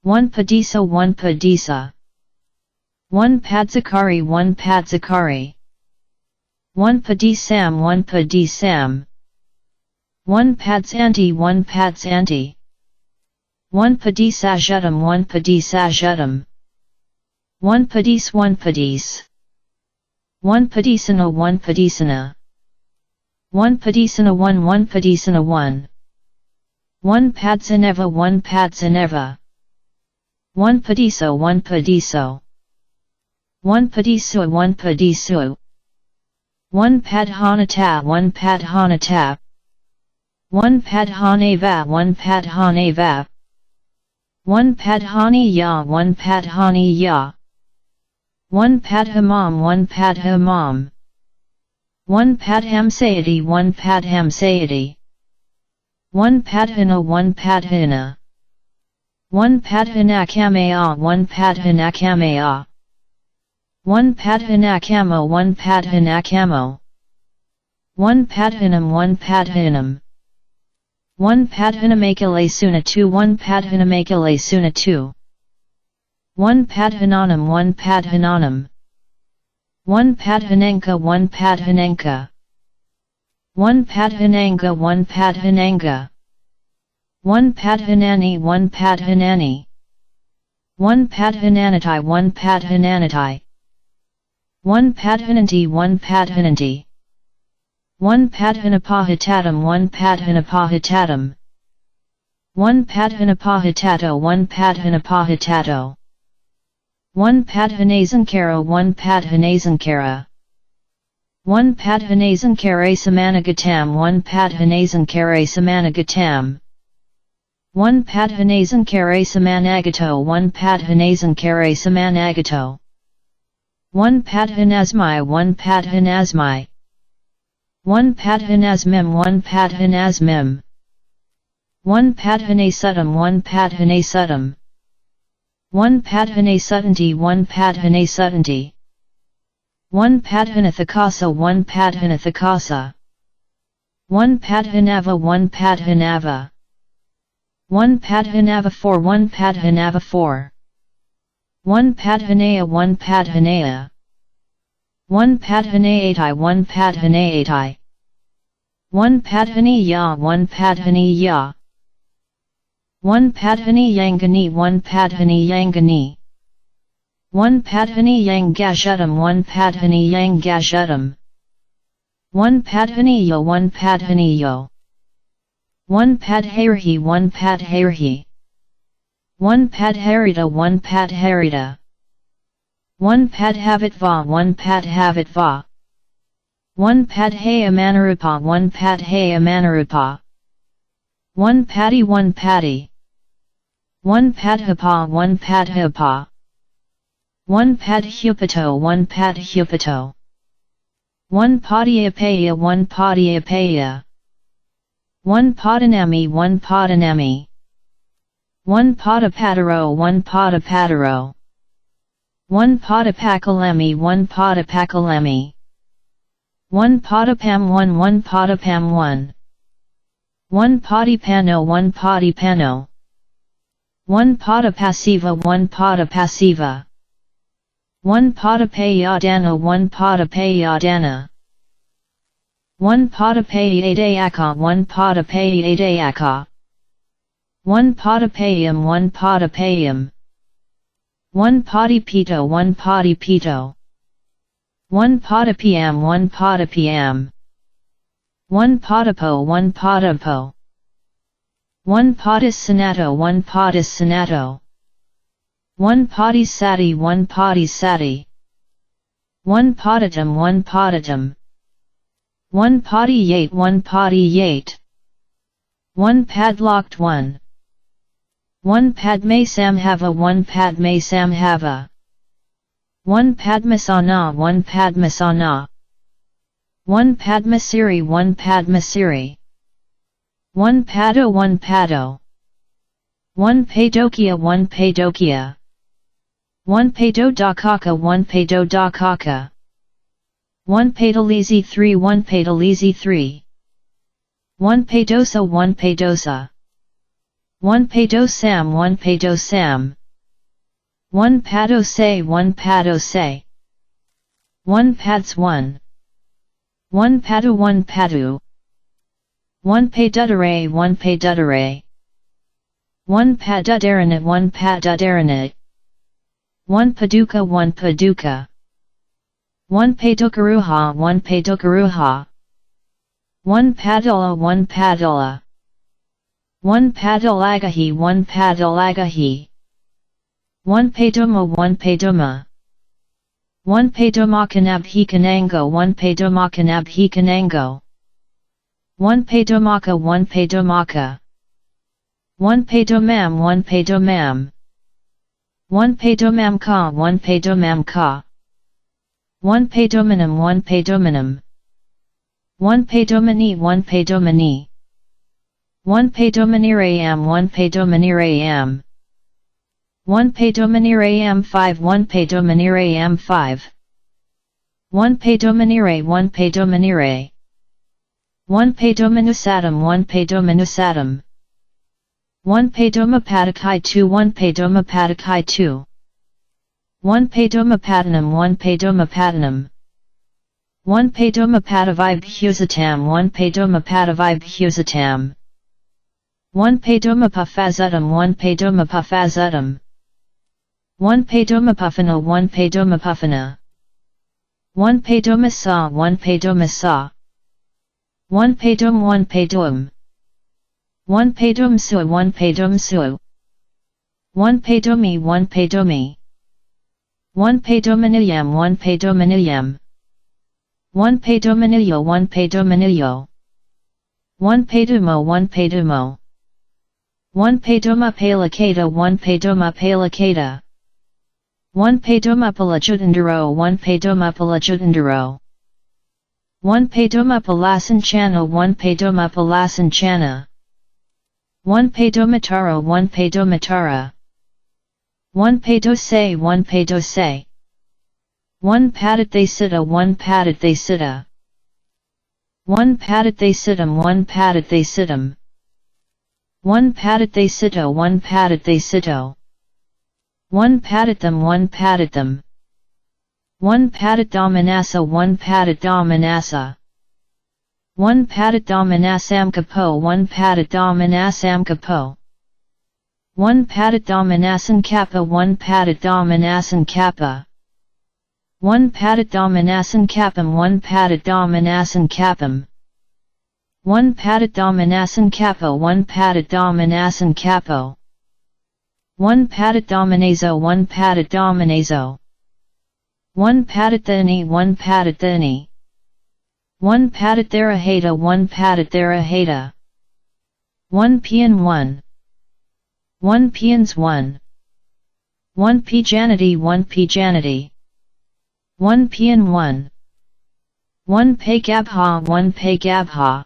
1 Padisa 1 Padisa 1 Padzakari 1 Padzakari 1 Padisam 1 Padisam 1 Padsanti 1 Padsanti 1 Padisajutam 1 Padisajutam 1 Padis 1 Padis 1 Padisana 1 Padisana 1 Padisana 1 1 Padisana 1 1 Padsaneva 1 Padsaneva 1 Padiso 1 Padiso 1 Padisu 1 Padisu 1 Padhanata 1 Padhanata 1 Padhaneva 1 Padhaneva 1 Padhani ya 1 Padhani ya 1 Padhamam 1 Padhamam 1 Padhamsayati 1 Padhamsayati 1 Padhana 1 Padhana 1 Padhanakamaya 1 Padhanakamaya 1 Padhanakamo 1 Padhanakamo 1 Padhinam 1 Padhinam 1 Padhinamakile Suna 2 1 Padhinamakile Suna 2 1 Padhananam 1 Padhananam 1 Padhananka 1 Padhananka 1 Padhananga 1 Padhananga 1 Padhanani 1 Padhanani 1 Padhananatai 1 Padhananatai 1 Padhananti 1 Padhananti 1 Padhanapahitatum 1 Padhanapahitatum 1 Padhanapahitato 1 Padhanapahitato 1 Padhanasankara 1 Padhanasankara 1 Padhanasankare Samanagatam 1 Padhanasankare Samanagatam 1 Padhanasankare Samanagato 1 Padhanasankare Samanagato 1 Padhanasmi 1 Padhanasmi 1 Padhanasmim 1 Padhanasmim 1 Padhanasutam 1 Padhanasutam 1 Padhanasutanti 1 Padhanasutanti 1 Padhanathakasa 1 Padhanathakasa 1 Padhanava 1 Padhanava 1 Padhanava 4 1 Padhanava 4 1 Padhanaya 1 Padhanaya 1 Padhanayatai 1 Padhanayatai 1 Padhaniya 1 Padhaniya 1 Padhani Yangani 1 Padhani Yangani 1 Padhani Yangashutam 1 Padhani Yangashutam 1 Padhaniyo 1 Padhaniyo 1 Padharhi 1 Padharhi 1 Padharita 1 Padharita 1 Padhavitva 1 Padhavitva 1 Padhayamanarupa 1 Padhayamanarupa 1 Paddy 1 Paddy 1 Padhapa 1 Padhapa 1 Padhupato 1 Padhupato 1 Padiyapaya 1 Padiyapaya 1 Padanami 1 Padanami 1 Padapataro 1 Padapataro 1 Padapakalami 1 Padapakalami 1 Padapam 1 1 Padapam 1 1 Padipano 1 Padipano 1 Padapasiva 1 Padapasiva 1 Padapayadana 1 Padapayadana 1 Padapayadayaka 1 Padapayadayaka 1 Padapayam 1 Padapayam 1 Padipito 1 Padipito 1 Padapiyam 1 Padapiyam 1 Padapo 1 Padapo 1 Padis 1 Padis 1 Padisati 1 Padisati 1 Padatum 1 Padatum 1 Padiyate 1 Padiyate 1 Padlocked 1 1 Padme Samhava 1 Padme Samhava 1 Padmasana 1 Padmasana 1 Padmasiri 1 Padmasiri 1 Pado 1 Pado 1 Padokia 1 Padokia 1 Pado Dakaka 1 Pado Dakaka 1 Padalizi 3 1 Padalizi 3 1 Padosa 1 Padosa 1 Padosam 1 Padosam 1 Padose 1 Padose 1 Pads 1 1 Padu 1 Padu 1 Padudare 1 Padudare 1 Padudaranit 1 Padudaranit 1 Paduka 1 Paduka 1 Padukaruha 1 Padukaruha 1 Padula 1 Padula 1 Padalagahi 1 Padalagahi 1 Paduma 1 Paduma 1 Padumakanabhi Kanango 1 Padumakanabhi Kanango 1 Padumaka 1 Padumaka 1 Padumam 1 Padumam 1 Padumam ka 1 Padumam ka 1 Padumanam 1 Padumanam 1 Padumani 1 Padumani 1 Padumanirayam 1 Padumanirayam 1 Padumanirayam 5 1 Padumanirayam 5 1 Padumanire 1 Padumanire 1 Padumanusadam 1 Padumanusadam 1 Padumapadakai 2 1 Padumapadakai 2 1 Padumapadanam 1 Padumapadanam 1 Padumapadavibhusatam 1 Padumapadavibhusatam 1 Padumapafazutam 1 Padumapafazutam 1 Padumapafana 1 Padumapafana 1 Padumasa 1 Padumasa 1 Padum 1 Padum 1 Padum su 1 Padum su 1 Padumi 1 Padumi 1 Padumaniyam 1 Padumaniyam 1 Padumaniyo 1 Padumaniyo 1 Padumo 1 Padumo 1 Paduma Palakata 1 Paduma Palakata 1 Padumapalajutandaro 1 Padumapalajutandaro 1 Padumapalasanchana 1 Padumapalasanchana 1 Padumatara 1 Padumatara 1 Padose 1 Padose 1 Padathe 1 Padathe 1 Padathe 1 Padathe 1 Padathe 1 Padathe 1 Padatham 1 Padatham 1 Padathamanasa 1 Padathamanasa 1 Padathamanasam kapo 1 Padathamanasam kapo 1 Padathamanasan kappa 1 Padathamanasan kappa 1 Padathamanasan kappam 1 Padathamanasan kappam 1 Padathamanasan kapo 1 Padathamanasan kapo 1 Padathamanazo 1 Padathamanazo 1 Padathani 1 Padathani 1 Padatharahata 1 Padatharahata 1 Pian 1 1 Pians 1 1 Pijanity 1 Pijanity 1 Pian 1 1 Pagabha 1 Pagabha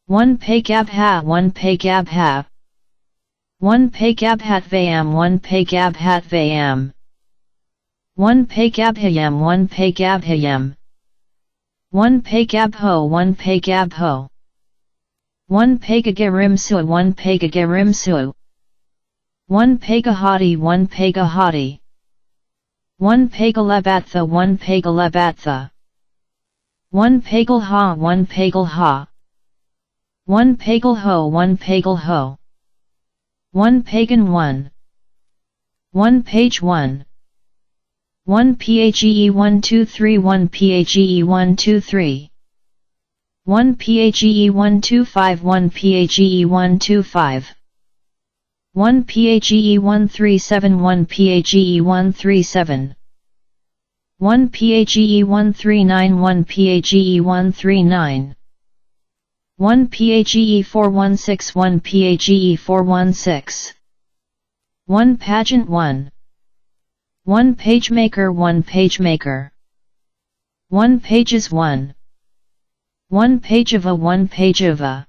1 Pagabha 1 Pagabha 1 Pagabhatvayam 1 Pagabhatvayam 1 Pagabhayam 1 Pagabhayam 1 Pagabho 1 Pagabho 1 Pagagarimsu 1 Pagagarimsu 1 Pagahati 1 Pagahati 1 Pagalebatha 1 Pagalebatha 1 Pagalha 1 Pagalha 1 Pagalho 1 Pagalho 1 Pagan 1 1 Page 1 1 PHEE 1 2 3 1 PHEE 1 2 3 1 PHEE 1 2 5 1 PHEE 1 2 5 1 PHEE 1 3 7 1 PHEE 1 3 7 1 PHEE 1 3 9 1 PHEE 1 3 9 1 PHEE 4 1 6 1 PHEE 4 1 6 1 Pageant 1 1 PageMaker 1 PageMaker 1 Pages 1 1 Pageva 1 Pageva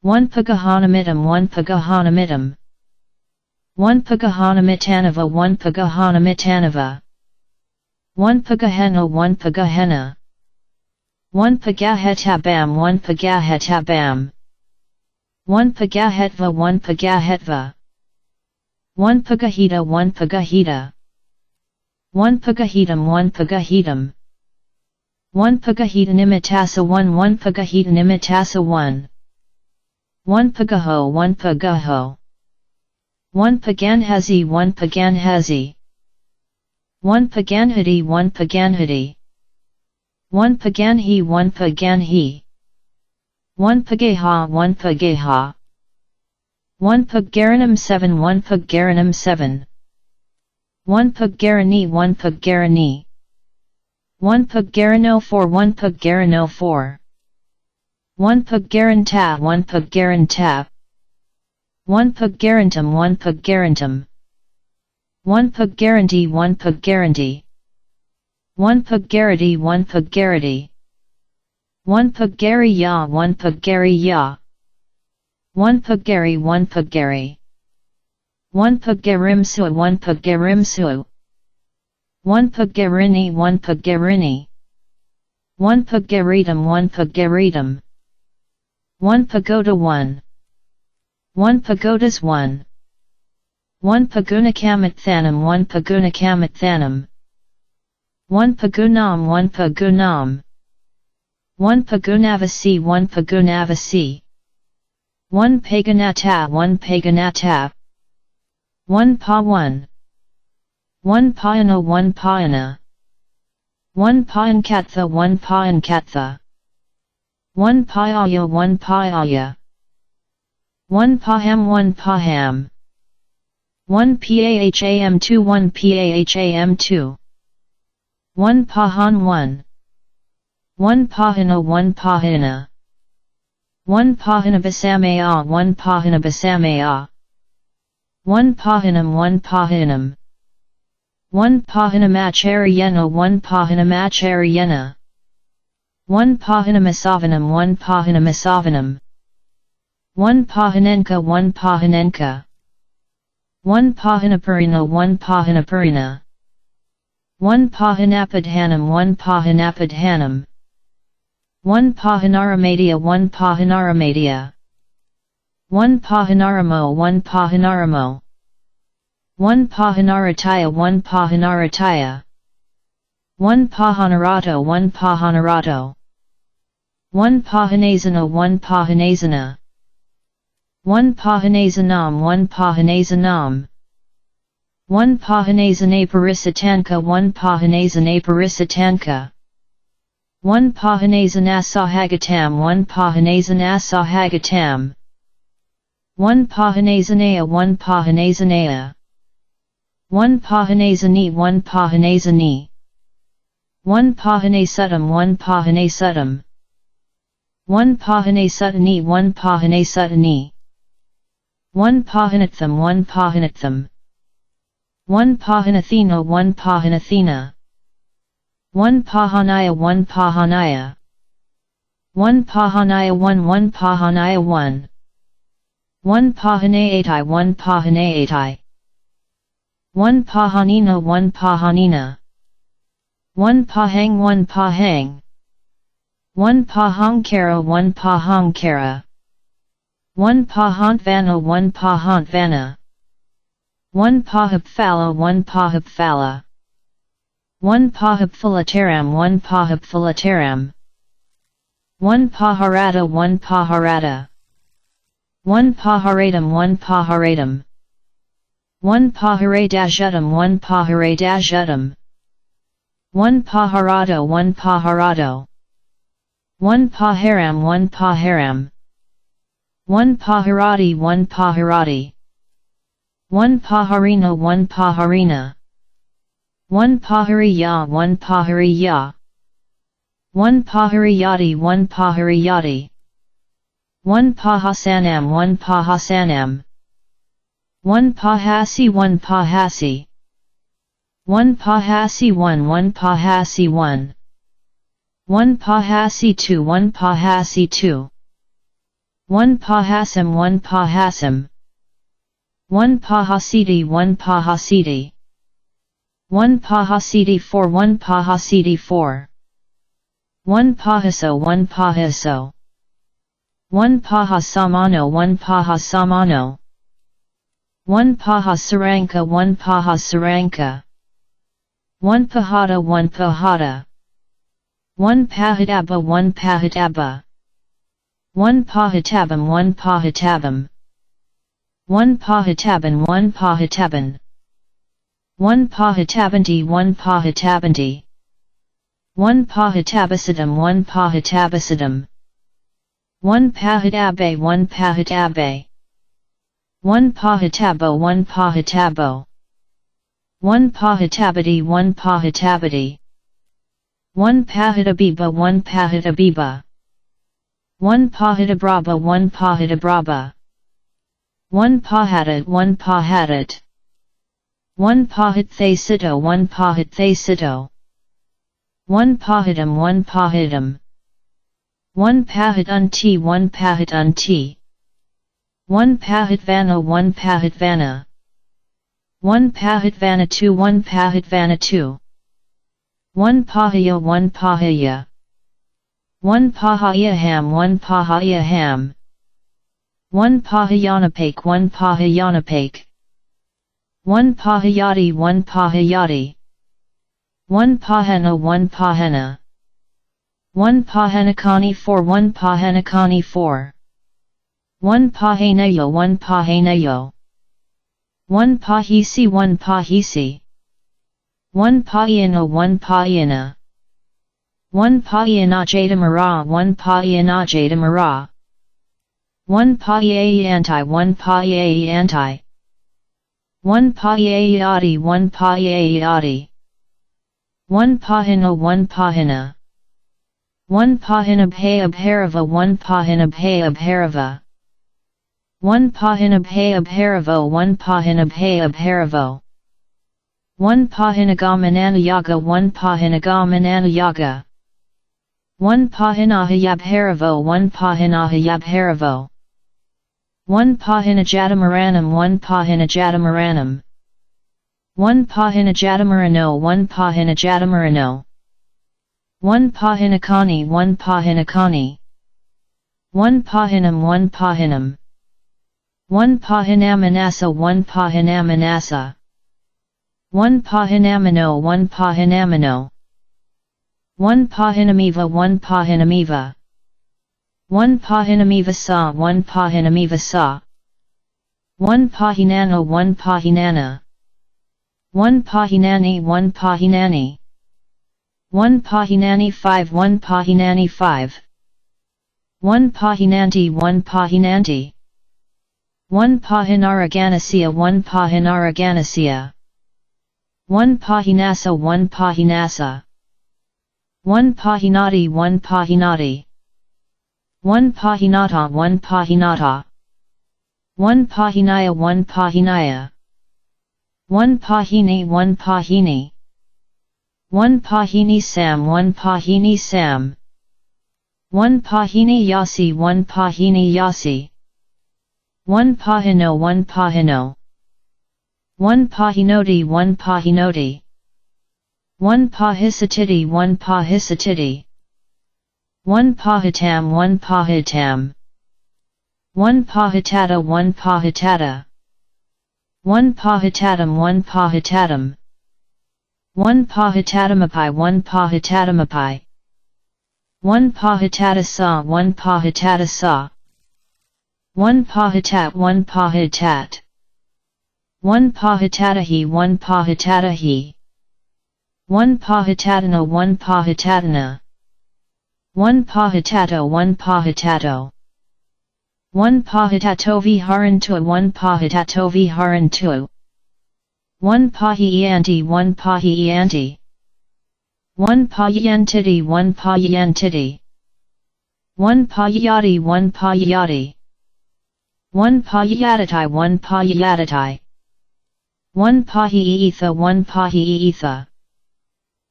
1 Pagahanamitam 1 Pagahanamitam 1 Pagahanamitanava 1 Pagahanamitanava 1 Pagahena 1 Pagahena 1 Pagahetabam 1 Pagahetabam 1 Pagahetva 1 Pagahetva 1 Pagahita 1 Pagahita 1 Pagahitam 1 Pagahitam 1 Pagahitanimitasa 1 1 Pagahitanimitasa 1 1 Pagaho 1 Pagaho 1 Paganhazi 1 Paganhazi 1 Paganhadi 1 Paganhadi 1 Paganhi 1 Paganhi 1 Pagaha 1 Pagaha 1 Pagaranam 7 1 Pagaranam 7 1 Pagarani 1 Pagarani 1 Pagarano 4 1 Pagarano 4 1 Pagaranta 1 Pagaranta 1 Pagarantum 1 Pagarantum 1 Pagaranti 1 Pagaranti 1 Pagarity 1 Pagarity 1 Pagariya 1 Pagariya 1 Pagari 1 Pagari 1 Pagarimsu 1 Pagarimsu 1 Pagarini 1 Pagarini 1 Pagaritum 1 Pagaritum 1 Pagoda 1 1 Pagodas 1 1 Pagunakamathanam 1 Pagunakamathanam 1 Pagunam 1 Pagunam 1 Pagunavasi 1 Pagunavasi 1 Paganata 1 Paganata 1 Pa 1 1 Payana 1 Payana 1 Payankatha 1 Payankatha 1 Payaya 1 Payaya 1 Paham 1 Paham 1 Paham 2 1 Paham 2 1 Pahan 1 1 Pahana 1 Pahana 1 Pahanabasamaya 1 Pahanabasamaya 1 Pahanam 1 Pahanam 1 Pahanamachariyena 1 Pahanamachariyena 1 Pahanamasavanam 1 Pahanamasavanam 1 Pahanenka 1 Pahanenka 1 Pahanapurina 1 Pahanapurina 1 Pahanapadhanam 1 Pahanapadhanam 1 Pahanaramadia 1 Pahanaramadia 1 Pahanaramo 1 Pahanaramo 1 Pahanarataya 1 Pahanarataya 1 Pahanarato 1 Pahanarato 1 Pahanazana 1 Pahanazana 1 Pahanazanam 1 Pahanazanam 1 Pahanazanaparisitanka 1 Pahanazanaparisitanka 1 Pahanazanasahagatam 1 Pahanazanasahagatam 1 Pahanazanaya 1 Pahanazanaya 1 Pahanazani 1 Pahanazani 1 Pahanasutam 1 Pahanasutam 1 Pahanasutani 1 Pahanasutani 1 Pahanatham 1 Pahanatham 1 Pahanathena 1 Pahanathena 1 Pahanaya 1 Pahanaya 1 Pahanaya 1 1 Pahanaya 1 1 Pahanaati 1 Pahanaati 1 Pahanina 1 Pahanina 1 Pahang 1 Pahang 1 Pahangkara 1 Pahangkara 1 Pahantvana 1 Pahantvana 1 Pahapfala 1 Pahapfala 1 Pahapfalataram 1 Pahapfalataram 1 Paharata 1 Paharata 1 Paharatum 1 Paharatum 1 Paharadashutum 1 Paharadashutum 1 Paharado 1 Paharado 1 Paharam 1 Paharam 1 Paharati 1 Paharati 1 Paharina 1 Paharina 1 Pahariya 1 Pahariya 1 Pahariyati 1 Pahariyati 1 Pahasanam 1 Pahasanam 1 Pahasi 1 Pahasi 1 Pahasi 1 1 Pahasi 1 1 Pahasi 2 1 Pahasi 2 1 Pahasam 1 Pahasam 1 Pahasiti 1 Pahasiti 1 Pahasiti 4 1 Pahasiti 4 1 Pahaso 1 Pahaso 1 Pahasamano 1 Pahasamano 1 Pahasaranka 1 Pahasaranka 1 Pahata 1 Pahata 1 Pahitaba 1 Pahitaba 1 Pahitabam 1 Pahitabam 1 Pahitaban 1 Pahitaban 1 Pahitabanti 1 Pahitabanti 1 Pahitabasidam 1 Pahitabasidam 1 Pahitabe 1 Pahitabe 1 Pahitabo 1 Pahitabo 1 Pahitabati 1 Pahitabati 1 Pahitabiba 1 Pahitabiba 1 Pahitabraba 1 Pahitabraba 1 Pahatat 1 Pahatat 1 Pahit 1 Pahit 1 Pahitam 1 Pahitam 1 Pahit unti 1 Pahit unti 1 Pahitvana 1 Pahitvana 1 Pahitvana 2 1 Pahitvana 2 1 Pahaya 1 Pahaya 1 Pahayaham 1 Pahayaham 1 Pahayanapake 1 Pahayanapake 1 Pahayati 1 Pahayati 1 Pahana 1 Pahana 1 Pahanakani 4 1 Pahanakani 4 1 Pahaneyo 1 Pahaneyo 1 Pahisi 1 Pahisi 1 Paiyana 1 Paiyana 1 Paiyana Jadamara 1 Paiyana Jadamara 1 Paianti 1 Paianti 1 Paiati 1 Paiati 1 Pahina 1 Pahina 1 Pahinabhayabharava 1 Pahinabhayabharava 1 Pahinabhayabharavo 1 Pahinabhayabharavo 1 Pahinagamananayaga 1 Pahinagamananayaga 1 Pahinahayabharavo 1 Pahinahayabharavo 1 Pahinajatamaranam 1 Pahinajatamaranam 1 Pahinajatamarano 1 Pahinajatamarano 1 Pahinakani 1 Pahinakani 1 Pahinam 1 Pahinam 1 Pahinamanasa 1 Pahinamanasa 1 Pahinamano 1 Pahinamano 1 Pahinamiva 1 Pahinamiva 1 Pahinamiva sa 1 Pahinamiva sa 1 Pahinana 1 Pahinana 1 Pahinani 1 Pahinani 1 Pahinani 5 1 Pahinani 5 1 Pahinanti 1 Pahinanti 1 Pahinaraganasya 1 Pahinaraganasya 1 Pahinasa 1 Pahinasa 1 Pahinati 1 Pahinati 1 Pahinata 1 Pahinata 1 Pahinaya 1 Pahinaya 1 Pahini 1 Pahini 1 Pahini Sam 1 Pahini Sam 1 Pahini Yasi 1 Pahini Yasi 1 Pahino 1 Pahino 1 Pahinoti 1 Pahinoti 1 Pahisatiti 1 Pahisatiti 1 Pahitam 1 Pahitam 1 Pahitata 1 Pahitata 1 Pahitatum 1 Pahitatum 1 Pahitatamapi 1 Pahitatamapi 1 Pahitatasa 1 Pahitatasa 1 Pahitat 1 Pahitat 1 Pahitatahi 1 Pahitatahi 1 Pahitatana 1 Pahitatana 1 Pahitato 1 Pahitato 1 Pahitatovi harantu 1 Pahitatovi harantu 1 Pahianti 1 Pahianti 1 Payantiti 1 Payantiti 1 Payati 1 Payati 1 Payatatai 1 Payatatai 1 Pahietha 1 Pahietha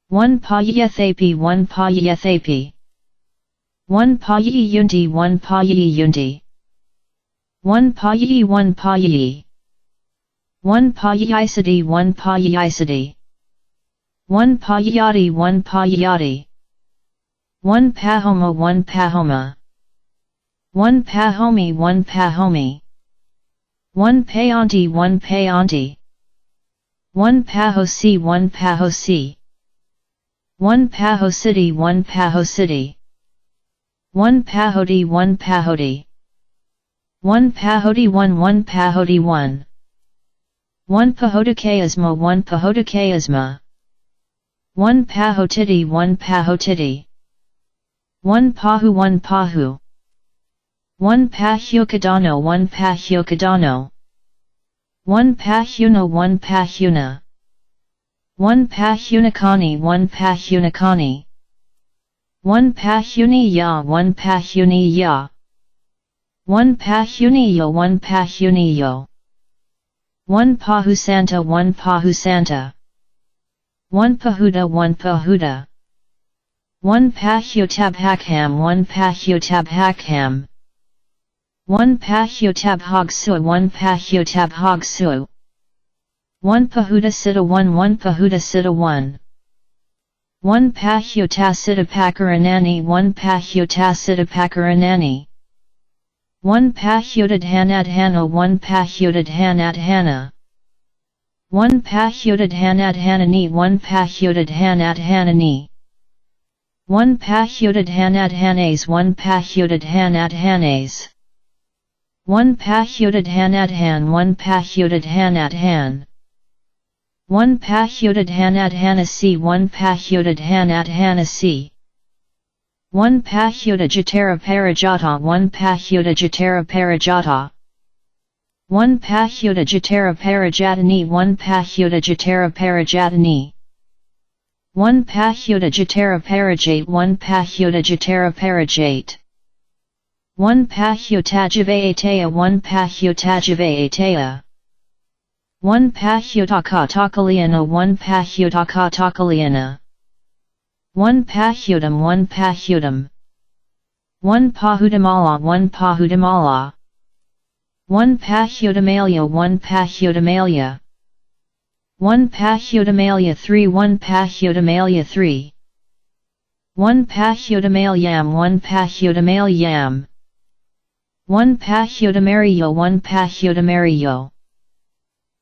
1 Payethapi 1 Payethapi 1 Payiyunti 1 Payiyunti 1 Payi 1 Payi 1 Payisati 1 Payisati 1 Payati 1 Payati 1 Pahoma 1 Pahoma 1 Pahomi 1 Pahomi 1 Payanti 1 Payanti 1 Pahosi 1 Pahosi 1 Pahosity 1 Pahosity 1 Pahoti 1 Pahoti 1 Pahoti 1 1 Pahoti 1 1 Pahodakayasma 1 Pahodakayasma 1 Pahotiti 1 Pahotiti 1 Pahu 1 Pahu 1 Pahyokadano 1 Pahyokadano 1 Pahuna 1 Pahuna 1 Pahunakani 1 Pahunakani 1 Pahuni ya 1 Pahuni ya 1 Pahuniyo 1 Pahuniyo 1 Pahusanta 1 Pahusanta 1 Pahuda 1 Pahuda 1 Pahyotabhakham 1 Pahyotabhakham 1 Pahyotabhogsu 1 Pahyotabhogsu 1 Pahuda Siddha 1 1 Pahuda Siddha 1 1 Pahutasitapakaranani 1 Pahutasitapakaranani 1 Pahutadhanadhana 1 Pahutadhanadhana 1 Pahutadhanadhanani 1 Pahutadhanadhanani 1 Pahutadhanadhanes 1 Pahutadhanadhanes 1 Pahutadhanadhan 1 Pahutadhanadhan 1 Pahutadhanadhanasi 1 Pahutadhanadhanasi 1 Pahutajatara parajata 1 Pahutajatara parajata 1 Pahutajatara parajatani 1 Pahutajatara parajatani 1 Pahutajatara parajate 1 Pahutajatara parajate 1 Pahutajavaataya 1 Pahutajavaataya 1 Pahutaka takaliana 1 Pahutaka takaliana 1 Pahutam 1 Pahutam 1 Pahudamala 1 Pahudamala 1 Pahutamalia 1 Pahutamalia 1 Pahutamalia 3 1 Pahutamalia 3 1 Pahutamalyam 1 Pahutamalyam 1 Pahutamario 1 Pahutamario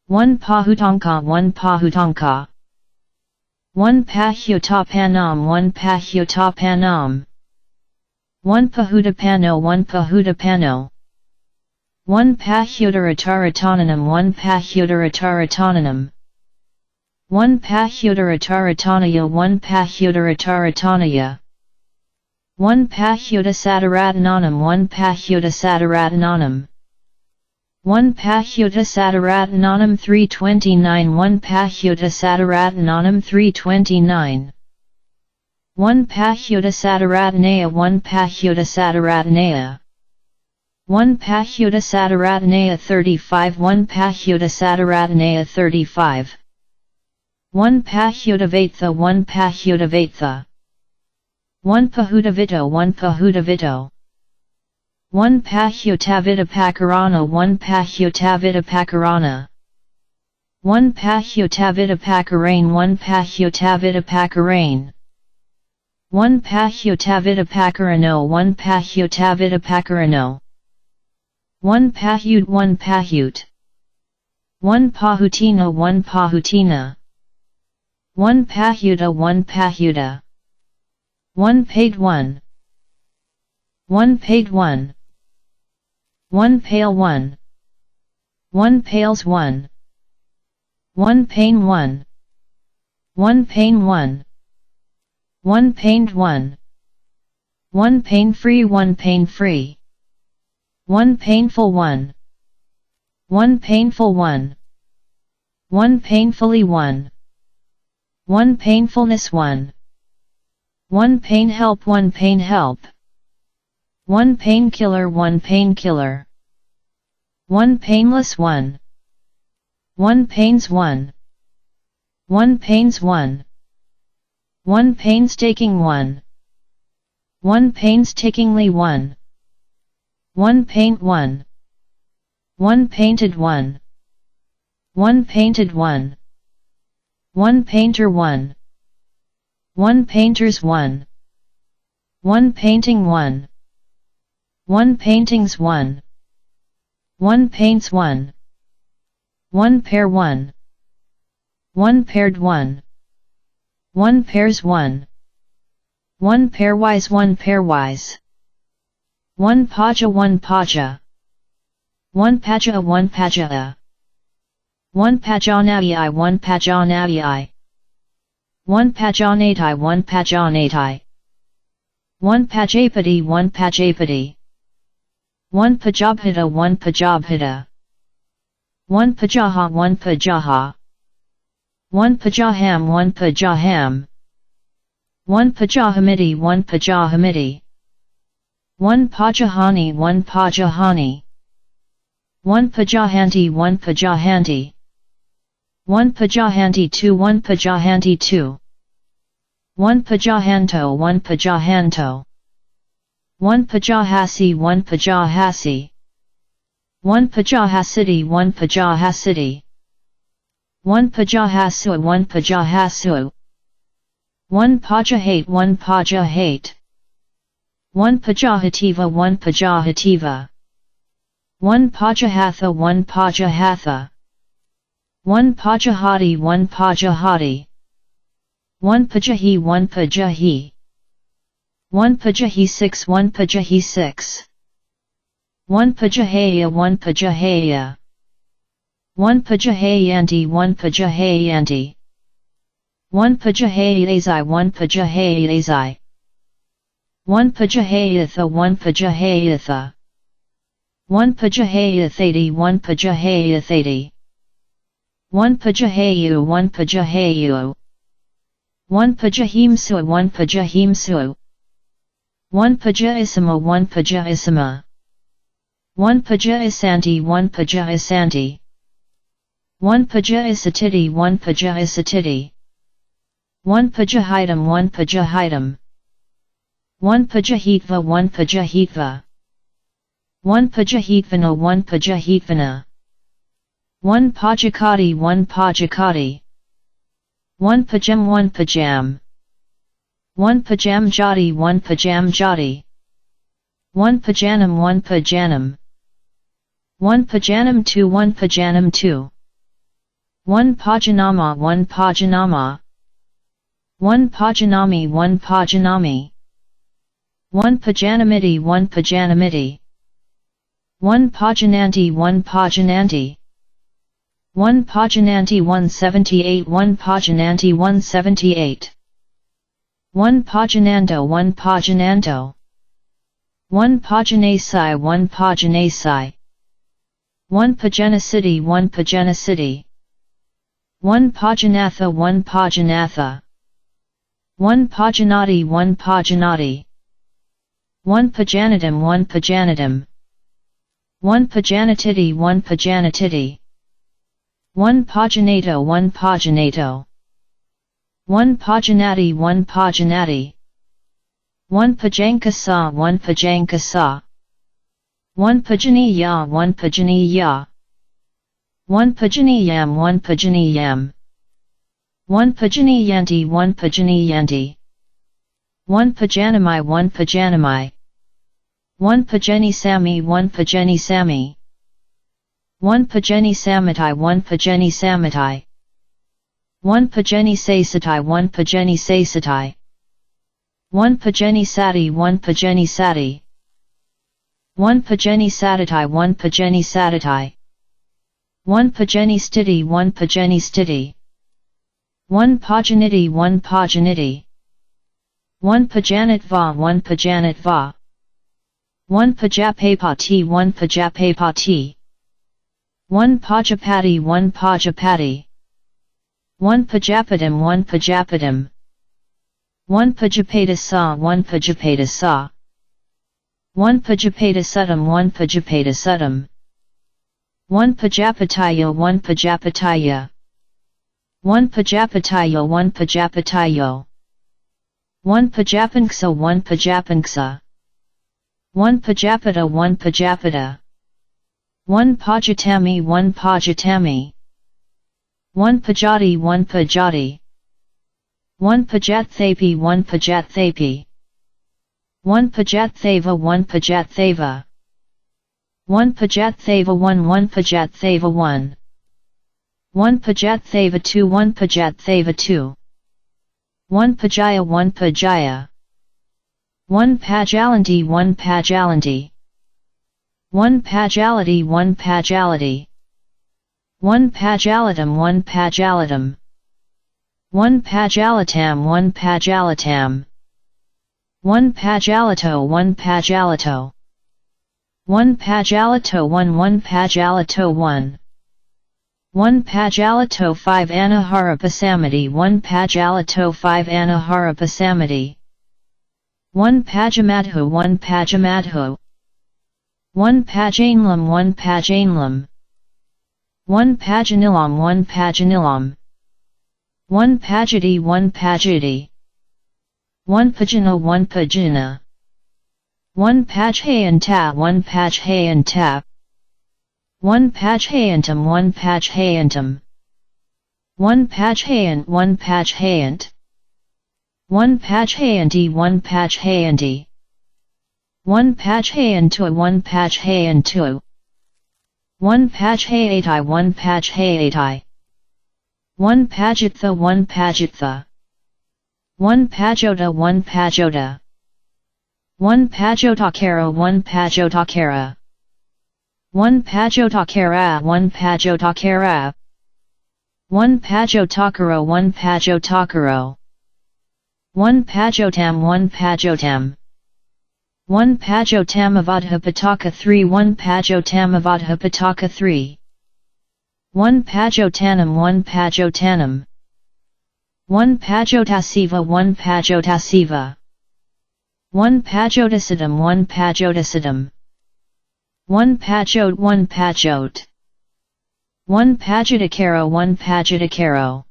1 Pahutanka 1 Pahutanka 1 Pahutapanam 1 Pahutapanam 1 Pahutapano 1 Pahutapano 1 Pahutarataranam 1 Pahutarataranam 1 Pahutarataranaya 1 Pahutarataranaya 1 Pahutasataratanam 1 Pahutasataratanam 1 Pahutasataratanam 329 1 Pahutasataratanam 329 1 Pahutasataratanaya 1 Pahutasataratanaya 1 Pahutasataratanaya 35 1 Pahutasataratanaya 35 1 Pahutavatha 1 Pahutavatha 1 Pahutavito 1 Pahutavito 1 Pahutavitapakarana 1 Pahutavitapakarana 1 Pahutavitapakarane 1 Pahutavitapakarane 1 Pahutavitapakarano 1 Pahutavitapakarano 1 Pahute 1 Pahute 1 Pahutina 1 Pahutina 1 Pahuta 1 Pahuta 1 Paid 1 1 Paid 1 1 Pale 1 1 Pales 1 1 Pain 1 1 Pain 1 1 Pained 1 1 Pain free 1 Pain free 1 Painful 1 1 Painful 1 1 Painfully 1 1 Painfulness 1 1 Pain help 1 Pain help 1 Painkiller 1 Painkiller 1 Painless 1 1 Pains 1 1 Pains 1 1 Painstaking 1 1 Painstakingly 1 1 Paint 1 1 Painted 1 1 Painted 1 1 Painter 1 1 Painters 1 1 Painting 1 1 Paintings 1 1 Paints 1 1 Pair 1 1 Paired 1 1 Pairs 1 1 Pairwise 1 Pairwise 1 Paja 1 Paja 1 Paja 1 Paja 1 Pajanai 1 Pajanai 1 Pajanatai 1 Pajanatai 1 Pajapati 1 Pajapati 1 Pajabhita 1 Pajabhita 1 Pajaha 1 Pajaha 1 Pajaham 1 Pajaham 1 Pajahamiti 1 Pajahamiti 1 Pajahani 1 Pajahani 1 Pajahanti 1 Pajahanti 1 Pajahanti 2 1 Pajahanti 2 1 Pajahanto 1 Pajahanto 1 Pajahasi 1 Pajahasi 1 Pajahasiti 1 Pajahasiti 1 Pajahasu 1 Pajahasu 1 Pajahate 1 Pajahate 1 Pajahativa 1 Pajahativa 1 Pajahatha 1 Pajahatha 1 Pajahati 1 Pajahati 1 Pajahi 1 Pajahi 1 Pajahi 6 1 Pajahi 6 1 Pajahaya 1 Pajahaya 1 Pajahayanti 1 Pajahayanti 1 Pajahayazai 1 Pajahayazai 1 Pajahayatha 1 Pajahayatha 1 Pajahayathati 1 Pajahayathati 1 Pajahayu 1 Pajahayu 1 Pajahimsu 1 Pajahimsu 1 Pajaisama 1 Pajaisama 1 Pajaisanti 1 Pajaisanti 1 Pajaisatiti 1 Pajaisatiti 1 Pajahitam 1 Pajahitam 1 Pajahitva 1 Pajahitva 1 Pajahitvana 1 Pajahitvana 1 Pajakati 1 Pajakati 1 Pajam 1 Pajam 1 Pajam Jati 1 Pajam Jati 1 Pajanam 1 Pajanam 1 Pajanam 2 1 Pajanam 2 1 Pajanama 1 Pajanama 1 Pajanami 1 Pajanami 1 Pajanamiti 1 Pajanamiti 1 Pajananti 1 Pajananti 1 Pajananti 178 1 Pajananti 178 1 Pajanando 1 Pajanando 1 Pajanasai 1 Pajanasai 1 Pajanacity 1 Pajanacity 1 Pajanatha 1 Pajanatha 1 Pajanati 1 Pajanati 1 Pajanatum 1 Pajanatum 1 Pajanatiti 1 Pajanatiti 1 Pajanato 1 Pajanato 1 Pajanati 1 Pajanati 1 Pajankasa 1 Pajankasa 1 Pajaniya 1 Pajaniya 1 Pajaniyam 1 Pajaniyam 1 Pajaniyanti 1 Pajaniyanti 1 Pajanamai 1 Pajanamai 1 Pajanisami 1 Pajanisami 1 Pajani 1 Pajani Samatai 1 Pajani Sasatai 1 Pajani Sasatai 1 Pajani Sati 1 Pajani Sati 1 Pajani Satatai 1 Pajani Satatai 1 Pajani Stiti 1 Pajani Stiti 1 Pajaniti 1 Pajaniti 1 Pajanitva 1 Pajanitva 1 Pajapapati 1 Pajapapati 1 Pajapati 1 Pajapati 1 Pajapadam 1 Pajapadam 1 Pajapata 1 Pajapata 1 Pajapata Suttam 1 Pajapata Suttam 1 Pajapataya 1 Pajapataya 1 Pajapatayo 1 Pajapatayo 1 Pajapanksa 1 Pajapanksa 1 Pajapata 1 Pajapata 1 Pajatami 1 Pajatami 1 Pajati 1 Pajati 1 Pajathapi 1 Pajathapi 1 Pajatthava 1 Pajatthava 1 Pajatthava 1 1 Pajatthava 1 1 Pajatthava 2 1 Pajatthava 2 1 Pajaya 1 Pajaya 1 Pajalanti 1 Pajalanti 1 Pajalati 1 Pajalati 1 Pajalatam 1 Pajalatam 1 Pajalatam 1 Pajalatam 1 Pajalato 1 Pajalato 1 Pajalato 1 1 Pajalato 1 1 Pajalato 5 Anaharapasamati 1 Pajalato 5 Anaharapasamati 1 Pajamadhu 1 Pajamadhu 1 Pajanlam 1 Pajanlam 1 Pajanilam 1 Pajanilam 1 Pajati 1 Pajati 1 Pajana 1 Pajana 1 Pajhayanta 1 Pajhayanta 1 Pajhayantam 1 Pajhayantam 1 Pajhayant 1 Pajhayant 1 Pajhayanti 1 Pajhayanti 1 Pajhayantu 1 Pajhayantu 1 Pajhayatai 1 Pajhayatai 1 Pajitha 1 Pajitha 1 Pajota 1 Pajota 1 Pajotakara 1 Pajotakara 1 Pajotakara 1 Pajotakara 1 Pajotakaro 1 Pajotakaro 1 Pajotam 1 Pajotam 1 Pajotamavadhapataka 3 1 Pajotamavadhapataka 3 1 Pajotanam 1 Pajotanam 1 Pajotasiva 1 Pajotasiva 1 Pajotasidam 1 Pajotasidam 1 Pajot 1 Pajot 1 Pajotakaro 1 Pajotakaro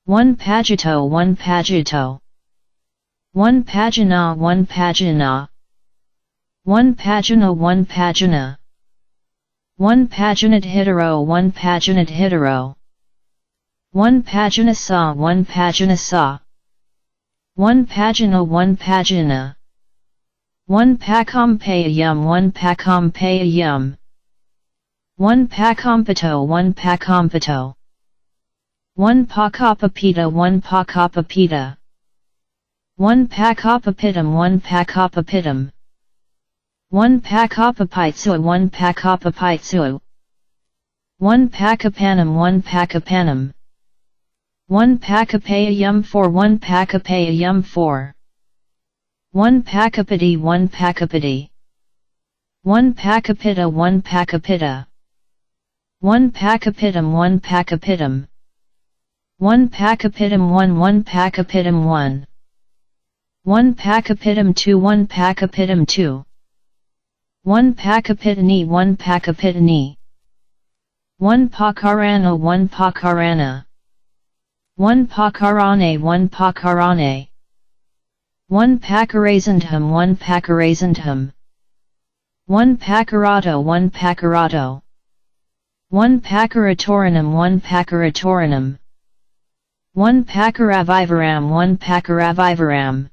1 Pajato 1 Pajato 1 Pajana 1 Pajana 1 Pajana 1 Pajana 1 Pajanat Hitero 1 Pajanat Hitero 1 Pajanasa 1 Pajanasa 1 Pajana 1 Pajana 1 Pakompayam 1 Pakompayam 1 Pakompato 1 Pakompato 1 Pakapapita 1 Pakapapita 1 Pakapapitam 1 Pakapapitam 1 Pakapapaitsu 1 Pakapapaitsu 1 Pakapanam 1 Pakapanam 1 Pakapayam 4 1 Pakapayam 4 1 Pakapati 1 Pakapati 1 Pakapita 1 Pakapita 1 Pakapitam 1 Pakapitam 1 Pakapitam 1 1 Pakapitam 1 1 Pakapitam 2 1 Pakapitam 2 1 Pakapitani 1 Pakapitani 1 Pakarana 1 Pakarana 1 Pakarane 1 Pakarane 1 Pakarazandham 1 Pakarazandham 1 Pakarato 1 Pakarato 1 Pakaratoranam 1 Pakaratoranam 1 Pakaravivaram 1 Pakaravivaram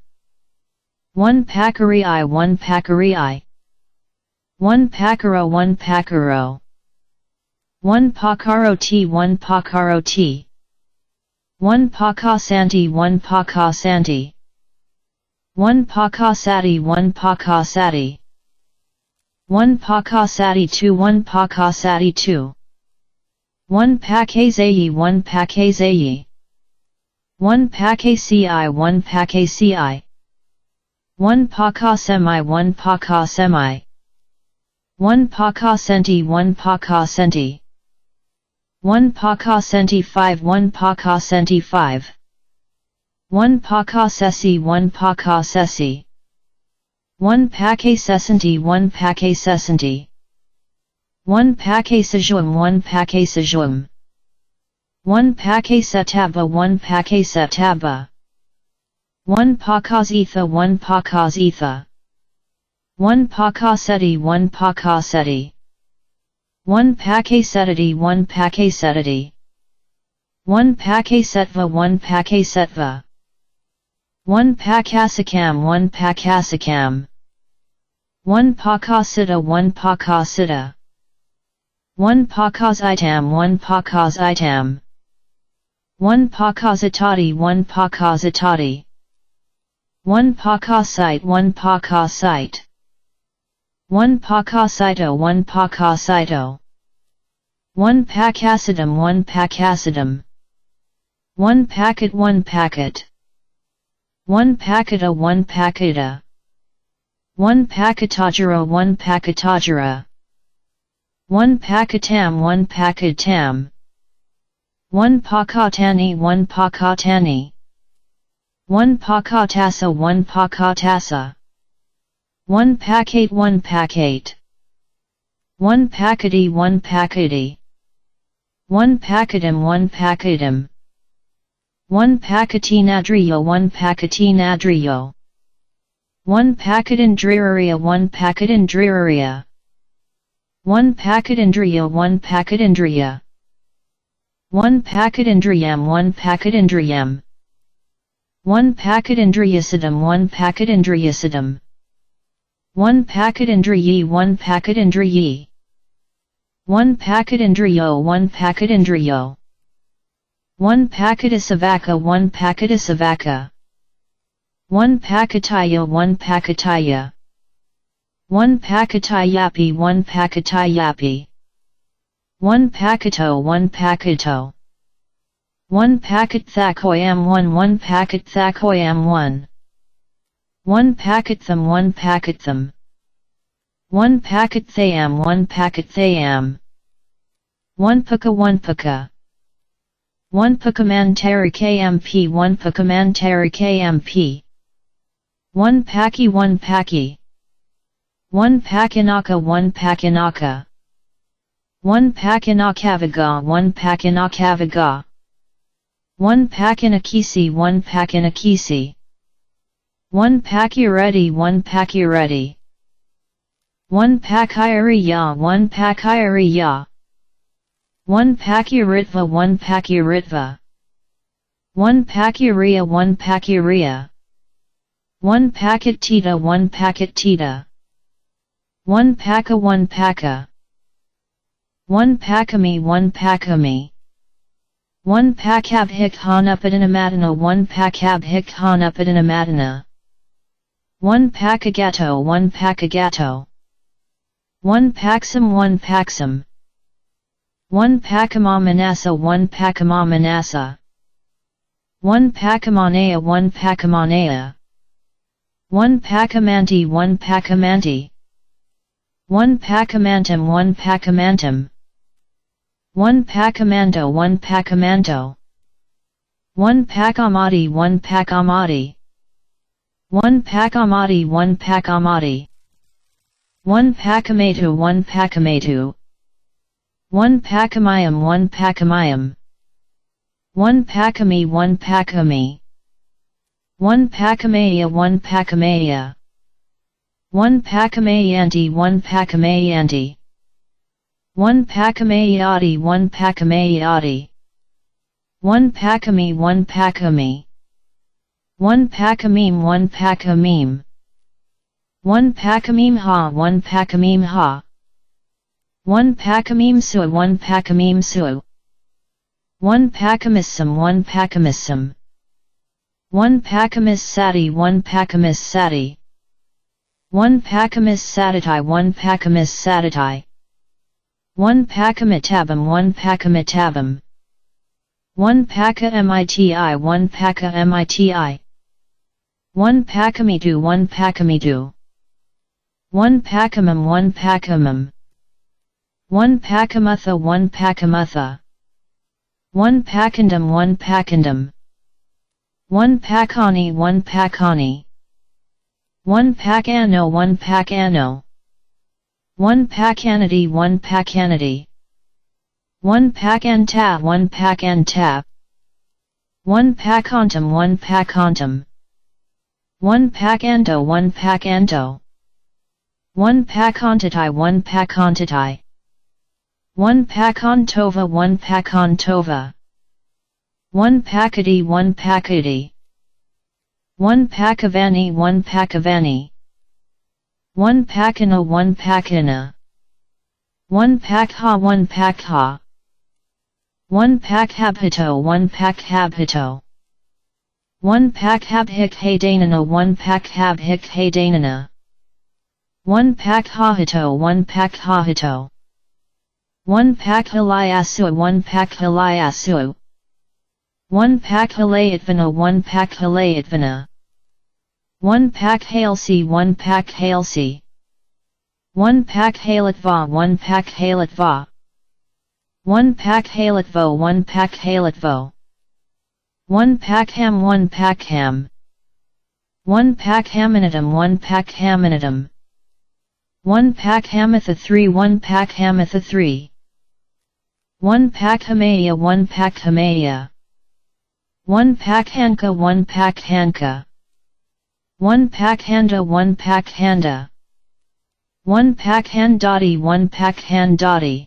1 Pakari 1 Pakari 1 Pakaro 1 Pakaro 1 Pakaro T 1 Pakaro T 1 Pakasanti 1 Pakasanti 1 Pakasati 1 Pakasati 1 Pakasati 2 1 Pakasati 2 1 Pakazayi 1 Pakazayi 1 Pakaci 1 Pakaci 1 Pakasemi 1 Pakasemi 1 Pakasenti 1 Pakasenti 1 Pakasenti 5 1 Pakasenti 5 1 Pakasesi 1 Pakasesi 1 Pakasesenti 1 Pakasesenti 1 Pakasajuam 1 Pakasajuam 1 Pakasetaba 1 Pakasetaba 1 Pakasetha 1 Pakasetha 1 Pakaseti 1 Pakaseti 1 Pakasetati 1 Pakasetati 1 Pakasetva 1 Pakasetva 1 Pakasakam 1 Pakasakam 1 Pakasita 1 Pakasita 1 Pakasitam 1 Pakasitam 1 Pakasitati 1 Pakasitati 1 Pakasite 1 Pakasite 1 Pakasito 1 Pakasito 1 Pakasitum 1 Pakasitum 1 Packet 1 Packet 1 Pakata 1 Pakata 1 Pakatajara 1 Pakatajara 1 Pakatam 1 Pakatam 1 Pakatani 1 Pakatani 1 Pakatasa 1 Pakatasa 1 Pakate 1 Pakate 1 Pakati 1 Pakati 1 Pakatum 1 Pakatum 1 Pakatinadriyo 1 Pakatinadriyo 1 Pakatindriraria 1 Pakatindriraria 1 Pakatindriya 1 Pakatindriya 1 Pakatindriyam 1 Pakatindriyam 1 Pakitindriyasadam 1 Pakitindriyasadam 1 Pakitindriyi 1 Pakitindriyi 1 Pakitindriyo 1 Pakitindriyo 1 Pakitisavaka 1 Pakitisavaka 1 Pakitaya 1 Pakitaya 1 Pakitayapi 1 Pakitayapi 1 Pakito 1 Pakito 1 Packet Thakoyam 1 1 Packet Thakoyam 1 1 Packet them 1 Packet them 1 Packet Thayam 1 Packet Thayam 1 Paka 1 Paka 1 Pakamantari KMP 1 Pakamantari KMP 1 Paki 1 Paki 1 Pakinaka 1 Pakinaka 1 Pakinakavaga 1 Pakinakavaga 1 Pakinakisi 1 Pakinakisi 1 Pakireti 1 Pakireti 1 Pakiriya 1 Pakiriya 1 Pakiritva 1 Pakiritva 1 Pakiria 1 Pakiria 1 Pakitita 1 Pakitita 1 Paka 1 Paka 1 Pakami 1 Pakami 1 Pakabhik Hanapadanamadana 1 Pakabhik Hanapadanamadana 1 Pakagato 1 Pakagato 1 Paksam 1 Paksam 1 Pakamamanasa 1 Pakamamanasa 1 Pakamanaya 1 Pakamanaya 1 Pakamanti 1 Pakamanti 1 Pakamantum 1 Pakamantum 1 Pakamanto 1 Pakamanto 1 Pakamati 1 Pakamati 1 Pakamati 1 Pakamati 1 Pakamatu 1 Pakamatu 1 Pakamayam 1 Pakamayam 1 Pakami 1 Pakami 1 Pakamaya 1 Pakamaya 1 Pakamayanti 1 Pakamayanti 1 Pakamayati 1 Pakamayati 1 Pakami 1 Pakami 1 Pakamim 1 Pakamim 1 Pakamim ha 1 Pakamim ha 1 Pakamim su 1 Pakamim su 1 Pakamisam 1 Pakamisam 1 Pakamis sati 1 Pakamis sati 1 Pakamis satitai 1 Pakamis satitai 1 Pakamitabam 1 Pakamitabam 1 Paka MITI 1 Paka MITI 1 Pakamitu 1 Pakamitu 1 Pakamam 1 Pakamam 1 Pakamutha 1 Pakamutha 1 Pakandam 1 Pakandam 1 Pakani 1 Pakani 1 Pakano 1 Pakano 1 Pakanity 1 Pakanity 1 Pakanta 1 Pakanta 1 Pakantum 1 Pakantum 1 Pakanto 1 Pakanto 1 Pakantitai 1 Pakantitai 1 Pakantova 1 Pakantova 1 Pakati 1 Pakati 1 Pakavani 1 Pakavani 1 Pakana 1 Pakana 1 Pakha 1 Pakha 1 Pakhabhito 1 Pakhabhito 1 Pakhabhik Haydanana 1 Pakhabhik Haydanana 1 Pakhahito 1 Pakhahito 1 Pakhalayasu 1 Pakhalayasu 1 Pakhalayatvana 1 Pakhalayatvana 1 Pakhalsi 1 Pakhalsi 1 Pakhalatva 1 Pakhalatva 1 Pakhalatvo 1 Pakhalatvo 1 Pakham 1 Pakham 1 Pakhamanatum 1 Pakhamanatum 1 Pakhamatha 3 1 Pakhamatha 3 1 Pakhamaya 1 Pakhamaya 1 Pakhanka 1 Pakhanka 1 Pakhanda 1 Pakhanda 1 Pakhandati 1 Pakhandati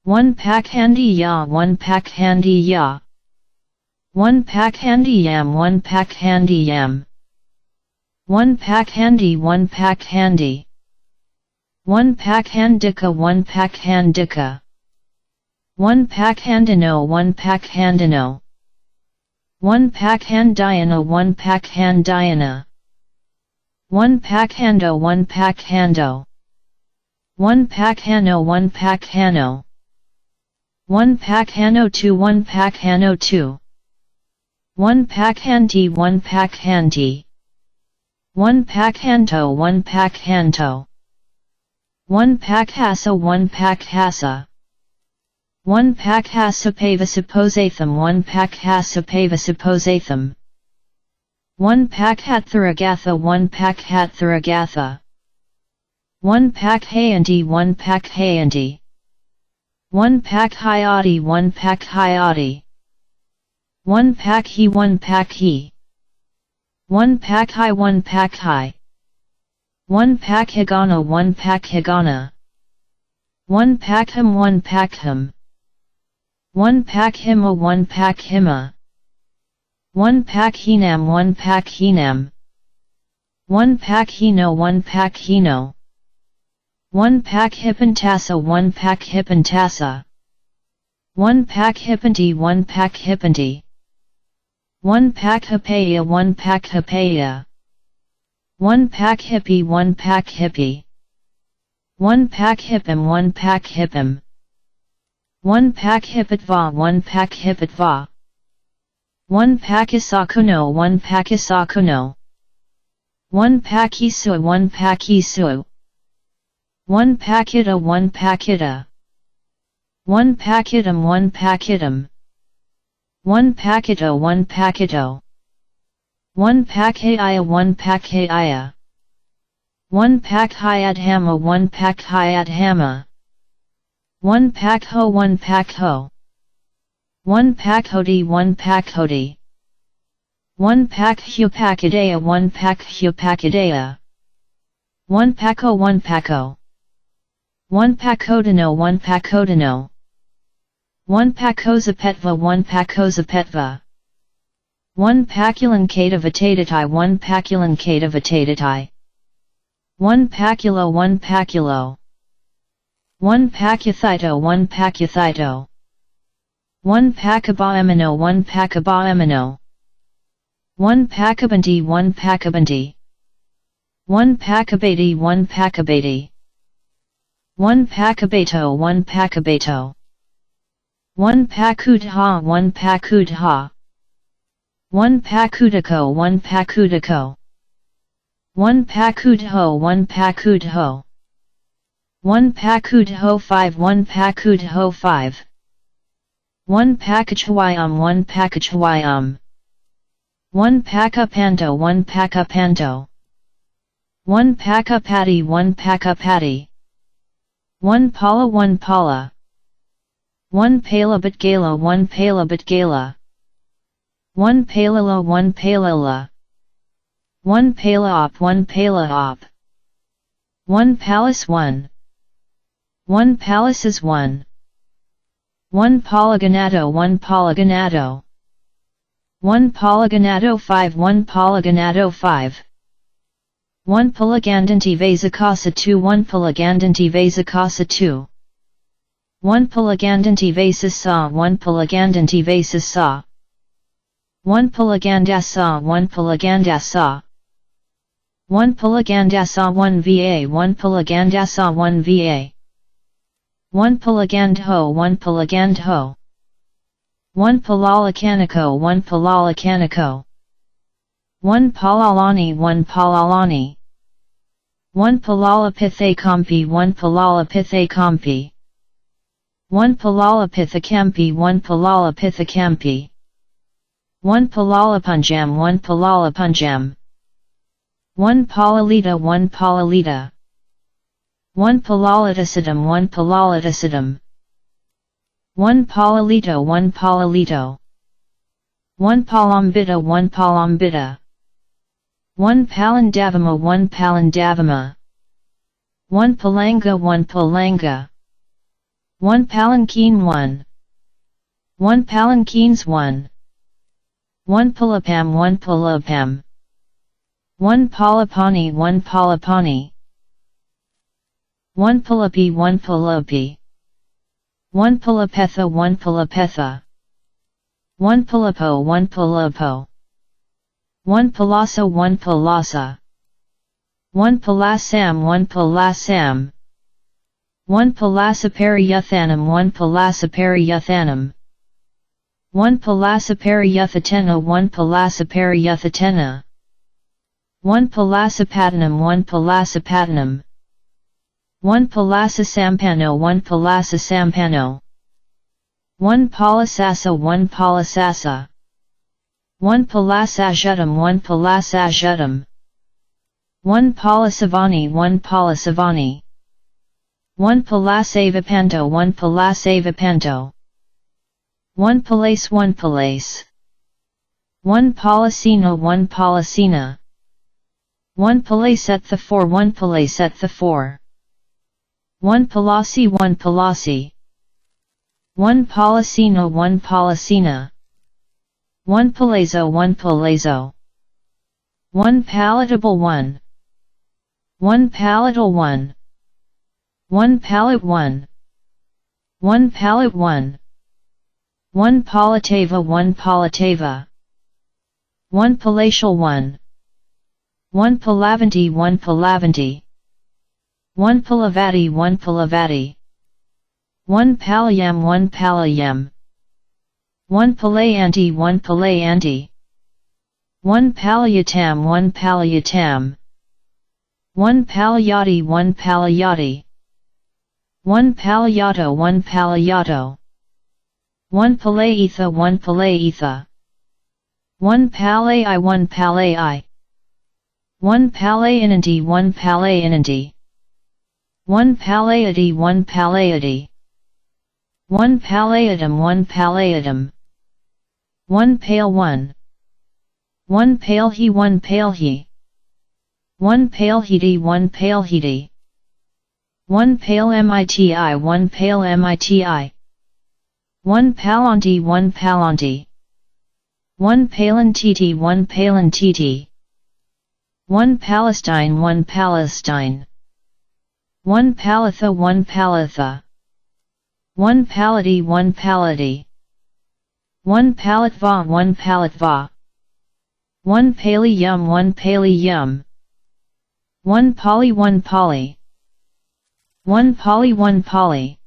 1 Pakhandiya 1 Pakhandiya 1 pakhandiyam 1 pakhandiyam 1 pakhandi 1 pakhandi 1 pakhandika 1 pakhandika 1 pakhandino 1 pakhandino 1 pakhandayana 1 pakhandayana 1 pakhando 1 pakhando 1 pakhano 1 pakhano 1 pakhano 2 1 pakhano 2 1 pakhanti 1 pakhanti 1 pakhanto 1 pakhanto 1 pakhasa 1 pakhasa 1 pakhasapavasiposatham 1 pakhasapavasiposatham 1 pakhatharagatha 1 pakhatharagatha 1 pakhayanti 1 pakhayanti 1 pakhayati 1 pakhayati 1 pakhi 1 pakhi 1 pakhai 1 pakhai 1 pakhigana 1 pakhigana 1 pakham 1 pakham 1 pakhima 1 pakhima 1 pakhinam 1 pakhinam 1 pakhino 1 pakhino 1 pakhipantasa 1 pakhipantasa 1 pakhipanti 1 pakhipanti 1 pakhapaya 1 pakhapaya 1 pakhipi 1 pakhipi 1 pakhipim 1 pakhipim 1 pakhipatva 1 pakhipatva 1 pakisakuno 1 pakisakuno 1 pakisu 1 pakisu 1 pakita 1 pakita 1 pakitum 1 pakitum 1 pakito 1 pakito 1 pakhaya 1 pakhaya 1 pakhayadhama 1 pakhayadhama 1 pakho 1 pakho 1 pakhodi 1 pakhodi 1 pakhupakidaya 1 pakhupakidaya 1 pako 1 pako 1 pakodano 1 pakodano 1 pakozapetva 1 pakozapetva 1 pakulan 1 pakulan 1 pakulo 1 pakulo 1 pakuthito 1 pakuthito 1 pakabaemino 1 pakabaemino 1 pakabanti 1 pakabanti 1 pakabati 1 pakabati 1 pakabato 1 pakabato 1 pakudha 1 pakudha 1 pakudako 1 pakudako 1 pakudho 1 pakudho 1 pakudho 5 1 pakudho 5 1 pakachwyum 1 pakachwyum 1 pakapanto 1 pakapanto 1 pakapati 1 pakapati 1 pala 1 pala 1 palabatgala 1 palabatgala 1 palila 1 palila 1 palaop 1 palaop 1 palace 1 1 palaces 1 1 polygonato 1 polygonato 1 polygonato 5 1 polygonato 5 1 polygandanti vasakasa 2 1 polygandanti vasakasa 2 1 polygandanti vasasa 1 polygandanti vasasa 1 polygandasa 1 polygandasa 1 polygandasa 1 va 1 polygandasa 1 va 1 polygandho 1 polygandho 1 polalakanako 1 polalakanako 1 palalani 1 palalani 1 palalapithakampi 1 palalapithakampi 1 palalapithakampi 1 palalapithakampi 1 palalapunjam 1 palalapunjam 1 palalita 1 palalita 1 palalitasidam 1 palalitasidam 1 palalito 1 palalito 1 palambita 1 palambita 1 palandavama 1 palandavama 1 palanga 1 palanga 1 palanquin 1 1 palanquins 1 1 Palapam 1 Palapam 1 Palapani 1 Palapani 1 Palapi 1 Palapi 1 Palapetha 1 Palapetha 1 Palapo 1 Palapo 1 Palasa 1 Palasa 1 Palasam 1 Palasam 1 Palasapariyuthanam 1 Palasapariyuthanam 1 Palasapariyuthatena 1 Palasapariyuthatena 1 Palasapatanam 1 Palasapatanam 1 Palasasampano 1 Palasasampano 1 Palasasa 1 Palasasa 1 Palasajutam 1 Palasajutam 1 Palasavani 1 Palasavani 1 Palasavipanto 1 Palasavipanto 1 Palace 1 Palace 1 Palasina 1 Palasina 1 Palasetha 4 1 Palasetha 4 1 Palasi 1 Palasi 1 Palasina 1 Palasina 1 Palazzo 1 Palazzo 1 Palatable 1 1 Palatal 1 1 Palate 1 1 Palate 1 1 Palatava 1 Palatava 1 Palatial 1 1 Palavanti 1 Palavanti 1 Palavati 1 Palavati 1 Palayam 1 Palayam 1 Palayanti 1 Palayanti 1 Palayatam 1 Palayatam 1 Palayati 1 Palayati 1 Palayato 1 Palayato 1 Palaetha 1 Palaetha 1 Palai 1 Palai 1 Palayananti 1 Palayananti 1 Palayati 1 Palayati 1 Palayatam 1 Palayatam 1 Pale 1 1 Pale he 1 Pale he 1 Pale hedi 1 Pale hedi 1 Pale MITI 1 Pale MITI 1 Palanti 1 Palanti 1 Palantiti 1 Palantiti 1 Palestine 1 Palestine 1 Palatha 1 Palatha 1 Palati 1 Palati 1 Palatva 1 Palatva 1 Pali Yum 1 Pali Yum 1 Poly 1 Poly 1 Poly 1 Poly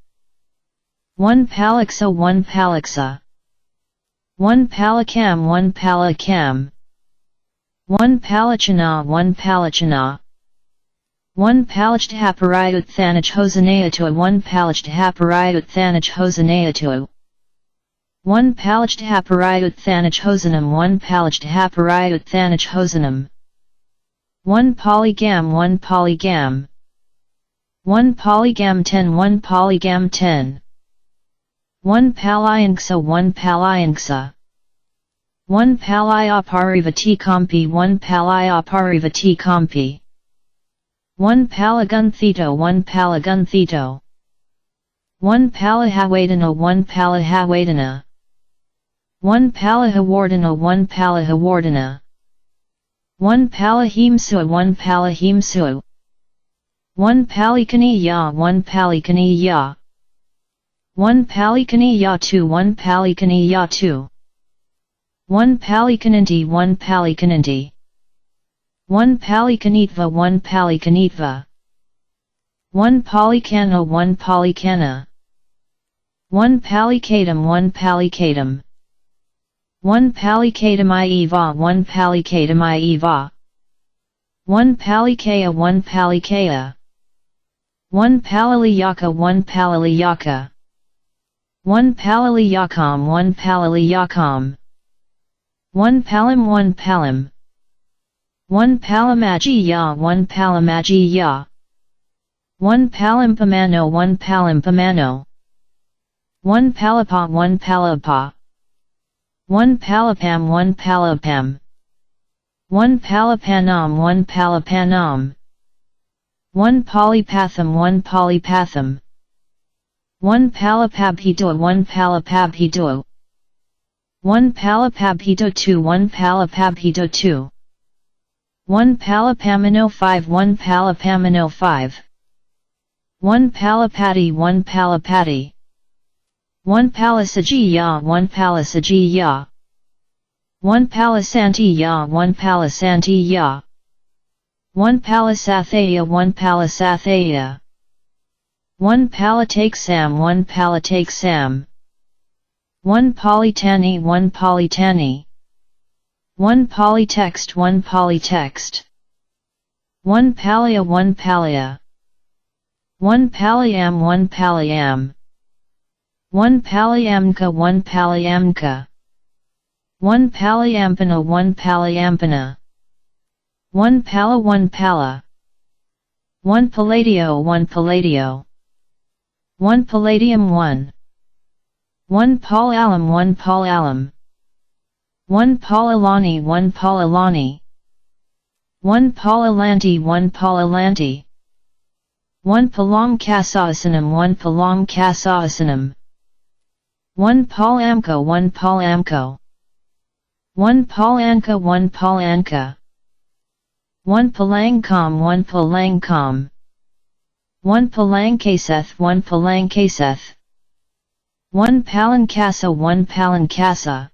1 Palixa 1 Palixa 1 Palakam 1 Palakam 1 Palachana 1 Palachana 1 Palachdhaparayut Thanach Hosanayatu 1 Palachdhaparayut Thanach Hosanayatu 1 Palachdhaparayut Thanach Hosanam 1 Palachdhaparayut Thanach Hosanam 1 Polygam 1 Polygam 1 Polygam 10 1 Polygam 10 1 Palayanksa 1 Palayanksa 1 Palayaparivati Kompi 1 Palayaparivati Kompi 1 Palagunthito 1 Palagunthito 1 Palahawadana 1 Palahawadana 1 Palahawardana 1 Palahawardana 1 Palahimsua 1 Palahimsua 1 Palikani ya 1 Palikani ya 1 Palikani ya 2 1 Palikani ya 2 1 Palikananti 1 Palikananti 1 Palikanitva 1 Palikanitva 1 Palikana 1 Palikana 1 Palikatum 1 Palikatum 1 Palikatum ieva 1 Palikatum ieva 1 Palikaya 1 Palikaya 1 Palaliyaka 1 Palaliyaka 1 Palaliyakam 1 Palaliyakam 1 Palim 1 Palim 1 Palamaji 1 Palamaji 1 Palimpamano 1 Palimpamano 1 Palapa 1 Palapa 1 Palapam 1 Palapam 1 Palapanam 1 Palapanam 1 Polypatham 1 Polypatham 1 Palapabhido 1 Palapabhido 1 Palapabhito 2 1 Palapabhito 2 1 Palapamino 5 1 Palapamino 5 1 Palapati 1 Palapati 1 Palasajiya 1 Palasajiya 1 Palasantiya 1 Palasantiya 1 Palasathaya 1 Palasathaya 1 Palatakesam 1 Palatakesam 1 Polytani 1 Polytani 1 Polytext 1 Polytext 1 Palia 1 Palia 1 Paliam 1 Paliam 1 Paliamka 1 Paliamka 1 Paliampana 1 Paliampana 1 Pala 1 Pala 1 Palladio 1 Palladio 1 Palladium 1 1 Paul Alum 1 Paul Alum 1 Paul Alani 1 Paul Alani 1 Paul Alanti 1 Paul Alanti 1 Palong Kasaasanam 1 Palong Kasaasanam 1 Paul Amco 1 Paul Amco 1 Paul Anka 1 Paul Anka 1 Palangcom 1 Palangcom 1 Palangkaseth 1 Palangkaseth 1 Palankasa 1 Palankasa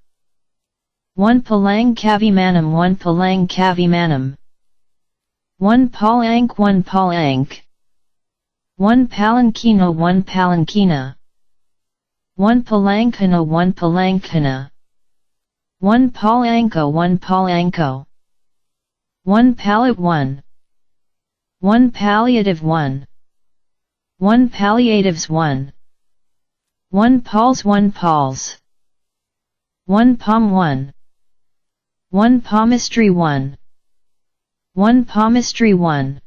1 Palang Kavimanam 1 Palang Kavimanam 1 Paul Ank 1 Paul Ank 1 Palankina 1 Palankina 1 Palankana 1 Palankana 1 Paul Anko 1 Paul Anko 1 Pallet 1 1 Palliative 1 1 Palliatives 1 1 Pauls 1 Pauls 1 Palm 1 1 Palmistry 1 1 Palmistry 1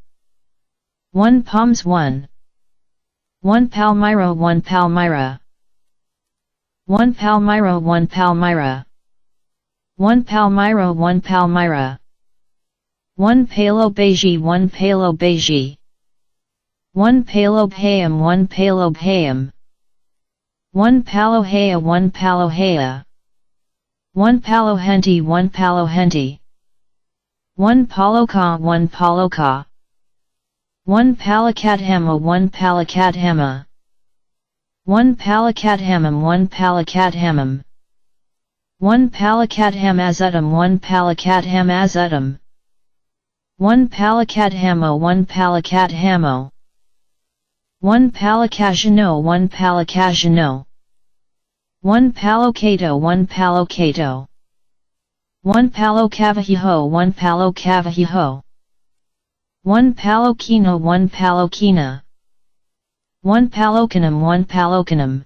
1 Palms 1 1 Palmyra 1 Palmyra 1 Palmyra 1 Palmyra 1 Palmyra 1 Palmyra 1 Palo Beji 1 Palo Beji 1 Palo Bhayam 1 Palo Bhayam 1 Palohaya 1 Palohaya 1 Palohenti 1 Palohenti 1 Paloka 1 Paloka 1 Palakadhama 1 Palakadhama 1 Palakadhamam 1 Palakadhamam 1 Palakadhamazutam 1 Palakadhamazutam 1 Palakadhamo 1 Palakadhamo 1 Palakajano 1 Palakajano 1 Palokato 1 Palokato 1 Palokavahiho 1 Palokavahiho 1 Palokina 1 Palokina 1 Palokanam 1 Palokanam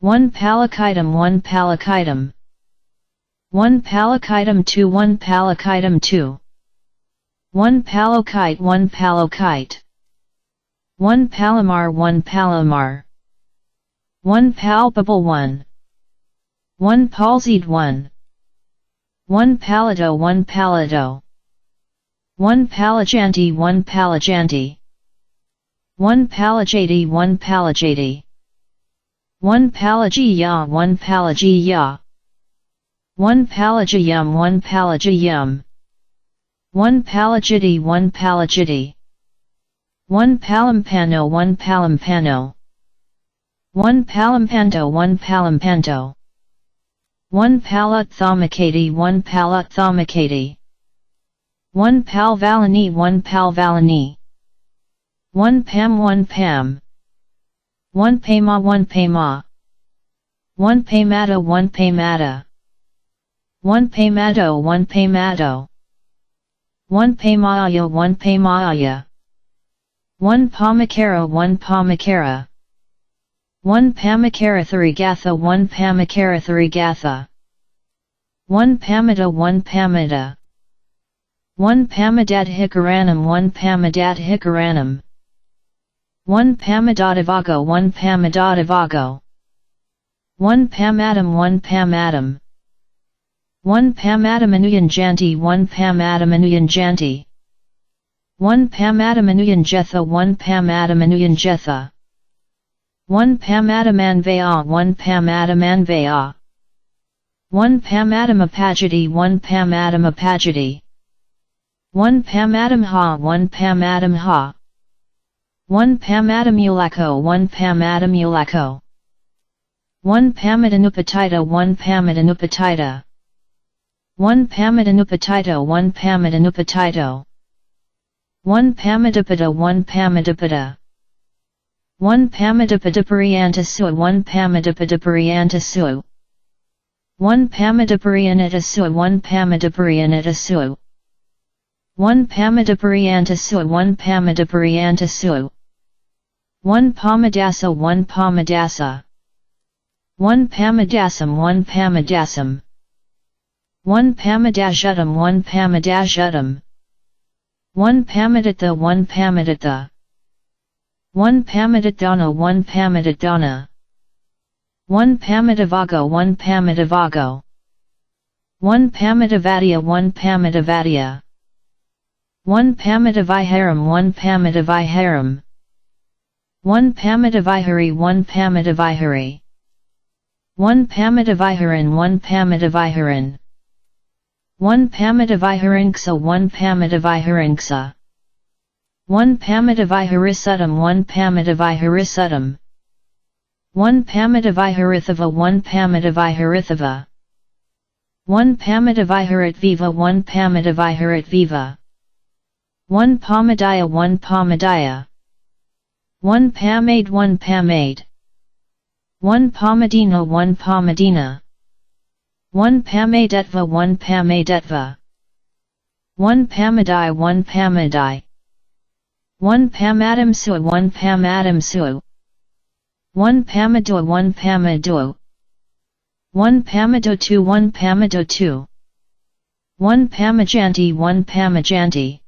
1 Palakitum 1 Palakitum 1 Palakitum 2 1 Palakitum 2 1 Palokite 1 Palokite 1 Palomar 1 Palomar 1 Palpable 1 1 Palsied 1 1 Palato 1 Palato 1 Palajanti 1 Palajanti 1 Palajati 1 Palajati 1 Palajiya 1 Palajiya 1 Palajayam 1 Palajayam 1 Palajiti 1 Palajiti 1 Palampano 1 Palampano 1 Palampanto 1 Palampanto 1 Palathamakati 1 Palathamakati 1 Palvalani 1 Palvalani 1 Pam 1 Pam 1 Pama 1 Pama 1 Paymata 1 Paymata 1 Paymato 1 Paymato 1 Paymaya 1 Paymaya 1 Pamakara 1 Pamakara 1 Pamakaratharighatha 1 Pamakaratharighatha 1 Pamada 1 Pamada 1 Pamadadhikaranam 1 Pamadadhikaranam 1 Pamadadivago 1 Pamadadivago 1 Pamadam 1 Pamadam 1 Pamadamanuyan 1 Pamadamanuyan 1 Pamadamanuyan Jetha 1 Pamadamanuyan Jetha 1 Pamadamanvaya 1 Pamadamanvaya 1 Pamadamapajati 1 Pamadamapajati 1 Pamadamha 1 Pamadamha 1 Pamadamulako 1 Pamadamulako 1 Pamadanupatita 1 Pamadanupatita 1 Pamadanupatito 1 Pamadanupatito 1 Pamadapata 1 Pamadapata 1 Pamadapadapariyanta 1 Pamadapadapariyanta 1 Pamadapariyanita 1 Pamadapariyanita 1 Pamadapariyantasu 1 Pamadapariyantasu 1 Pamadasa 1 Pamadasa 1 Pamadasam 1 Pamadasam 1 Pamadashutam 1 Pamadashutam 1 Pamadatha 1 Pamadatha 1 Pamadatdana 1 Pamadatdana 1 Pamadavago 1 Pamadavago 1 Pamadavadya 1 Pamadavadya 1 Pamadavaiharam 1 Pamadavaiharam 1 Pamadavihari 1 Pamadavihari 1 Pamadavaiharan 1 Pamadavaiharan 1 Pamadaviharinksa 1 Pamadaviharinksa 1 Pamadaviharisutam 1 Pamadaviharisutam 1 Pamadavihirithava 1 Pamadavihirithava 1 Pamadaviharitveva 1 Pamadaviharitveva 1 Pamadaya 1 Pamadaya 1 Pamade 1 Pamade 1 Pamadina 1 Pamadina 1 Pamadetva 1 Pamadetva 1 Pamadai 1 Pamadai 1 Pamadamsua 1 Pamadamsua 1 Pamadua 1 Pamadua 1 Pamado 2 1 Pamado 2 1 Pamajanti 1 Pamajanti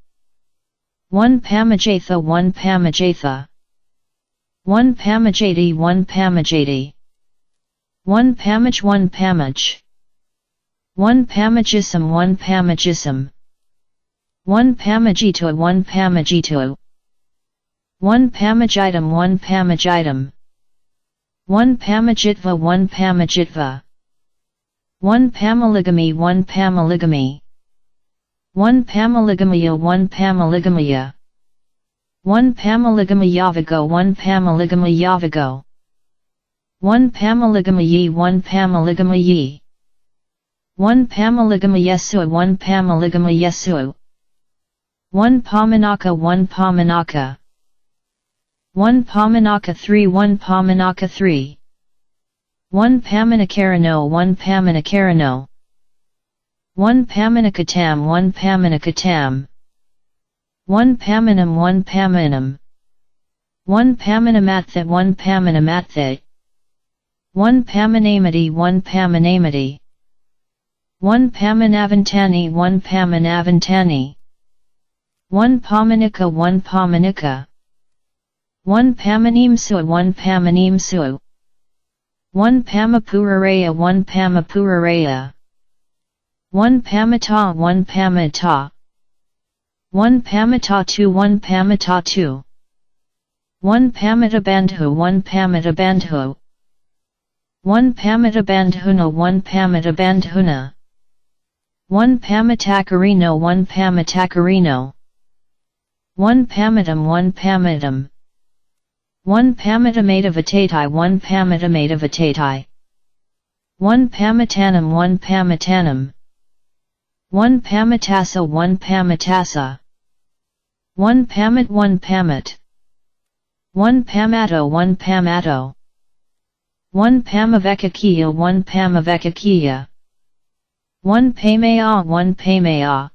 1 Pamajatha 1 Pamajatha 1 Pamajati 1 Pamajati 1 Pamaj 1 Pamaj 1 Pamajism 1 Pamajism 1 Pamajito 1 Pamajito 1 Pamajitum 1 Pamajitum 1 Pamajitva 1 Pamajitva 1 Pamaligami 1 Pamaligami 1 Pamaligamaya 1 Pamaligamaya 1 Pamaligama 1 Pamaligama 1 Pamaligama 1 Pamaligama 1 Pamaligama Yesu 1 Pamaligama Yesu 1 Pamanaka 1 Pamanaka 1 Pamanaka 3 1 Pamanaka 3 1 Pamanakarano 1 Pamanakarano 1 Pamanakatam 1 Pamanakatam 1 Pamanam 1 Pamanam 1 Pamanamattha 1 Pamanamattha 1 Pamanamati 1 Pamanamati 1 Pamanavantani 1 Pamanavantani 1 Pamanika 1 Pamanika 1 Pamanimsu 1 Pamanimsu 1 Pamapuraraya 1 Pamapuraraya 1 Pamata 1 Pamata 1 Pamata 2 1 Pamata 2 1 Pamatabandhu 1 Pamatabandhu 1 Pamatabandhuna 1 Pamatabandhuna 1 Pamatakarino 1 Pamatakarino 1 Pamatam 1 Pamatam 1 Pamatamatavatatai 1 Pamatamatavatatai 1 Pamatanam 1 Pamatanam 1 Pamatasa 1 Pamatasa 1 Pamat 1 Pamat 1 Pamato 1 Pamato 1 Pamavekakiya 1 Pamavekakiya 1 Pamaya 1 Pamaya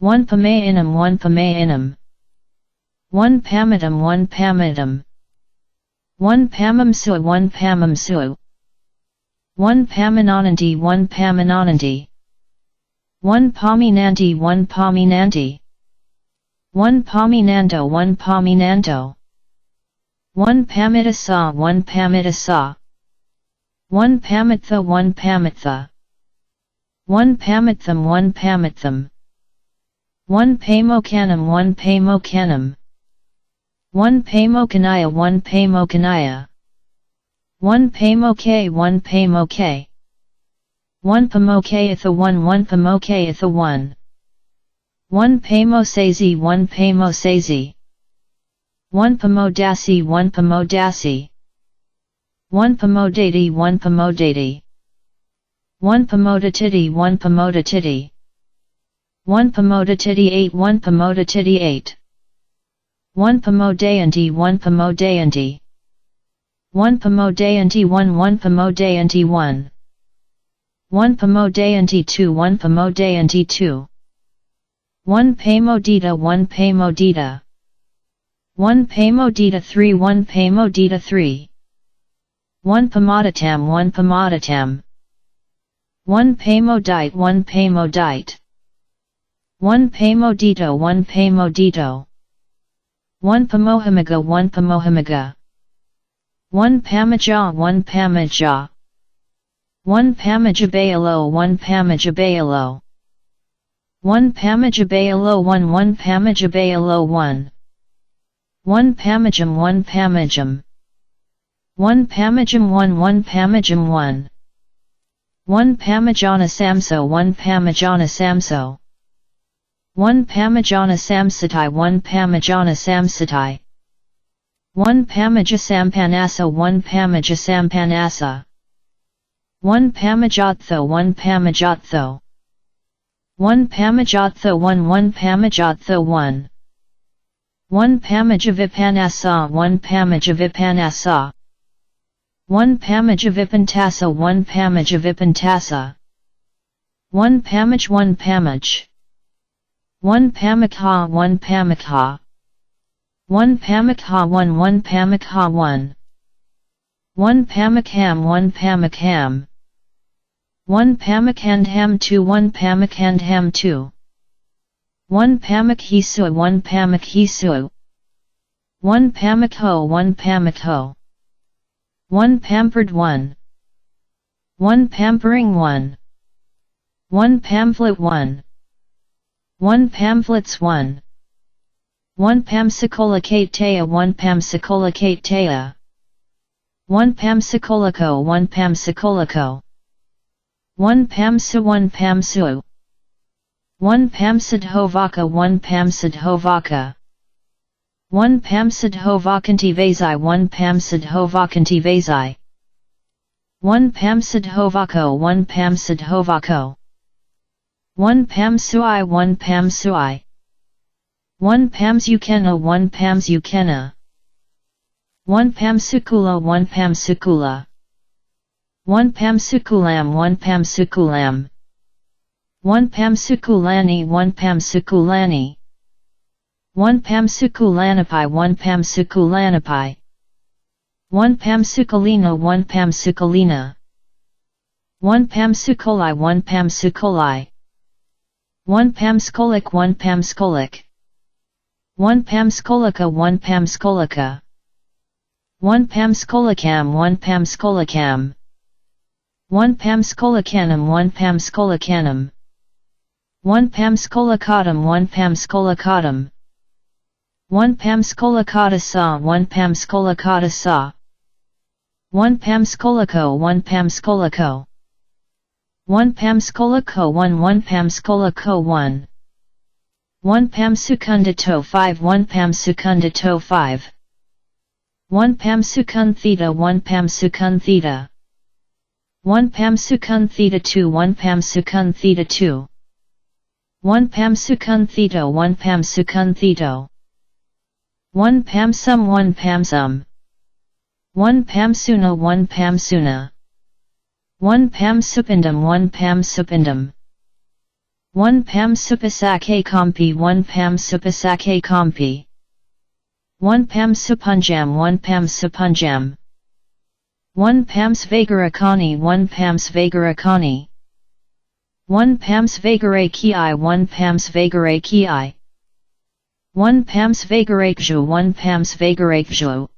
1 Pamainam 1 Pamainam 1 Pamatam 1 Pamatam 1 Pamamsua 1 Pamamsua 1 Pamananandi 1 Pamananandi 1 Paminanti 1 Paminanti 1 Paminando 1 Paminando 1 Pamitasa 1 Pamitasa 1 Pamitha 1 Pamitha 1 Pamitham 1 Pamitham 1 Pamokanam 1 Pamokanam 1 Pamokanaya 1 Pamokanaya 1 Pamoke 1 Pamoke 1 Pamokaitha 1 1 Pamokaitha 1 1 Pamosazi 1 Pamosazi 1 Pamodasi 1 Pamodasi 1 Pamodati 1 Pamodati 1 Pamodatiti 1 Pamodatiti 1 Pamodatiti 8 1 Pamodatiti 8 1 Pamodayanti 1 Pamodayanti 1 Pamodayanti 1 1 Pamodayanti 1 1 Pamodayanti 2 1 Pamodayanti 2 1 Pamodita 1 Pamodita 1 Pamodita 3 1 Pamodita 3 1 Pamoditam 1 Pamoditam 1 Pamodite 1 Pamodite 1 Pamodito 1 Pamodito 1 Pamohamaga 1 Pamohamaga 1 Pamaja 1 Pamaja 1 Pamajabayalo 1 Pamajabayalo 1 Pamajabayalo 1 1 Pamajabayalo 1 1 Pamajam 1 Pamajam 1 Pamajam 1 1 Pamajam 1 1 Pamajana Samso 1 Pamajana Samso 1 Pamajana Samsatai 1 Pamajana Samsatai 1 Pamaja Sampanasa 1 Pamaja Sampanasa 1 Pamajatho 1 Pamajatho 1 Pamajatho 1 1 Pamajatho 1 1 Pamajavipanasa 1 Pamajavipanasa 1 Pamajavipantasa 1 Pamajavipantasa 1 Pamaj 1 Pamaj 1 Pamakha 1 Pamakha 1 Pamakha 1 1 Pamakha 1 1 Pamakham 1 Pamakham 1 Pamakhandham 2 1 Pamakhandham 2 1 Pamakhisu 1 Pamakhisu 1 Pamakho 1 Pamakho 1 Pampered 1 1 Pampering 1 1 Pamphlet 1 1 Pamphlets 1 1 Pamsikolakatea 1 Pamsikolakatea 1 Pamsikolako 1 Pamsikolako 1 Pamsu 1 Pamsu 1 Pamsidhovaka 1 Pamsidhovaka 1 Pamsidhovakanti Vasai 1 Pamsidhovakanti Vasai 1 Pamsidhovako 1 Pamsidhovako 1 Pamsui 1 Pamsui 1 Pamsukena 1 Pamsukena 1 Pamsukula 1 Pamsukula 1 Pamsukulam 1 Pamsukulam 1 Pamsukulani 1 Pamsukulani 1 Pamsukulanapi 1 Pamsukulanapi 1 Pamsukalina 1 Pamsukalina 1 Pamsukoli 1 Pamsukoli 1 Pamskolik 1 Pamskolik 1 Pamskolika 1 Pamskolika 1 Pamskolikam 1 Pamskolikam 1 Pamskolikanam 1 Pamskolikanam 1 Pamskolikatam 1 Pamskolikatam 1 Pamskolikata 1 Pamskolikata 1 Pamskoliko 1 Pamskoliko 1 Pamskoliko 1 1 Pamskoliko 1 1 Pamsukundito 5 1 Pamsukundito 5 1 Pamsukun theta 1 Pamsukun theta 1 Pamsukun theta 2 1 Pamsukun theta 2 1 Pamsukun theta 1 Pamsukun theta 1 Pamsum 1 Pamsum 1 Pamsuna 1 Pamsuna 1 Pamsupindum 1 Pamsupindum 1 Pamsupasake Kompi 1 Pamsupasake Kompi 1 Pamsupunjam 1 Pamsupunjam 1 Pamsvagarakani 1 Pamsvagarakani 1 Pamsvagaraki 1 Pamsvagaraki 1 Pamsvagarakju 1 Pamsvagarakju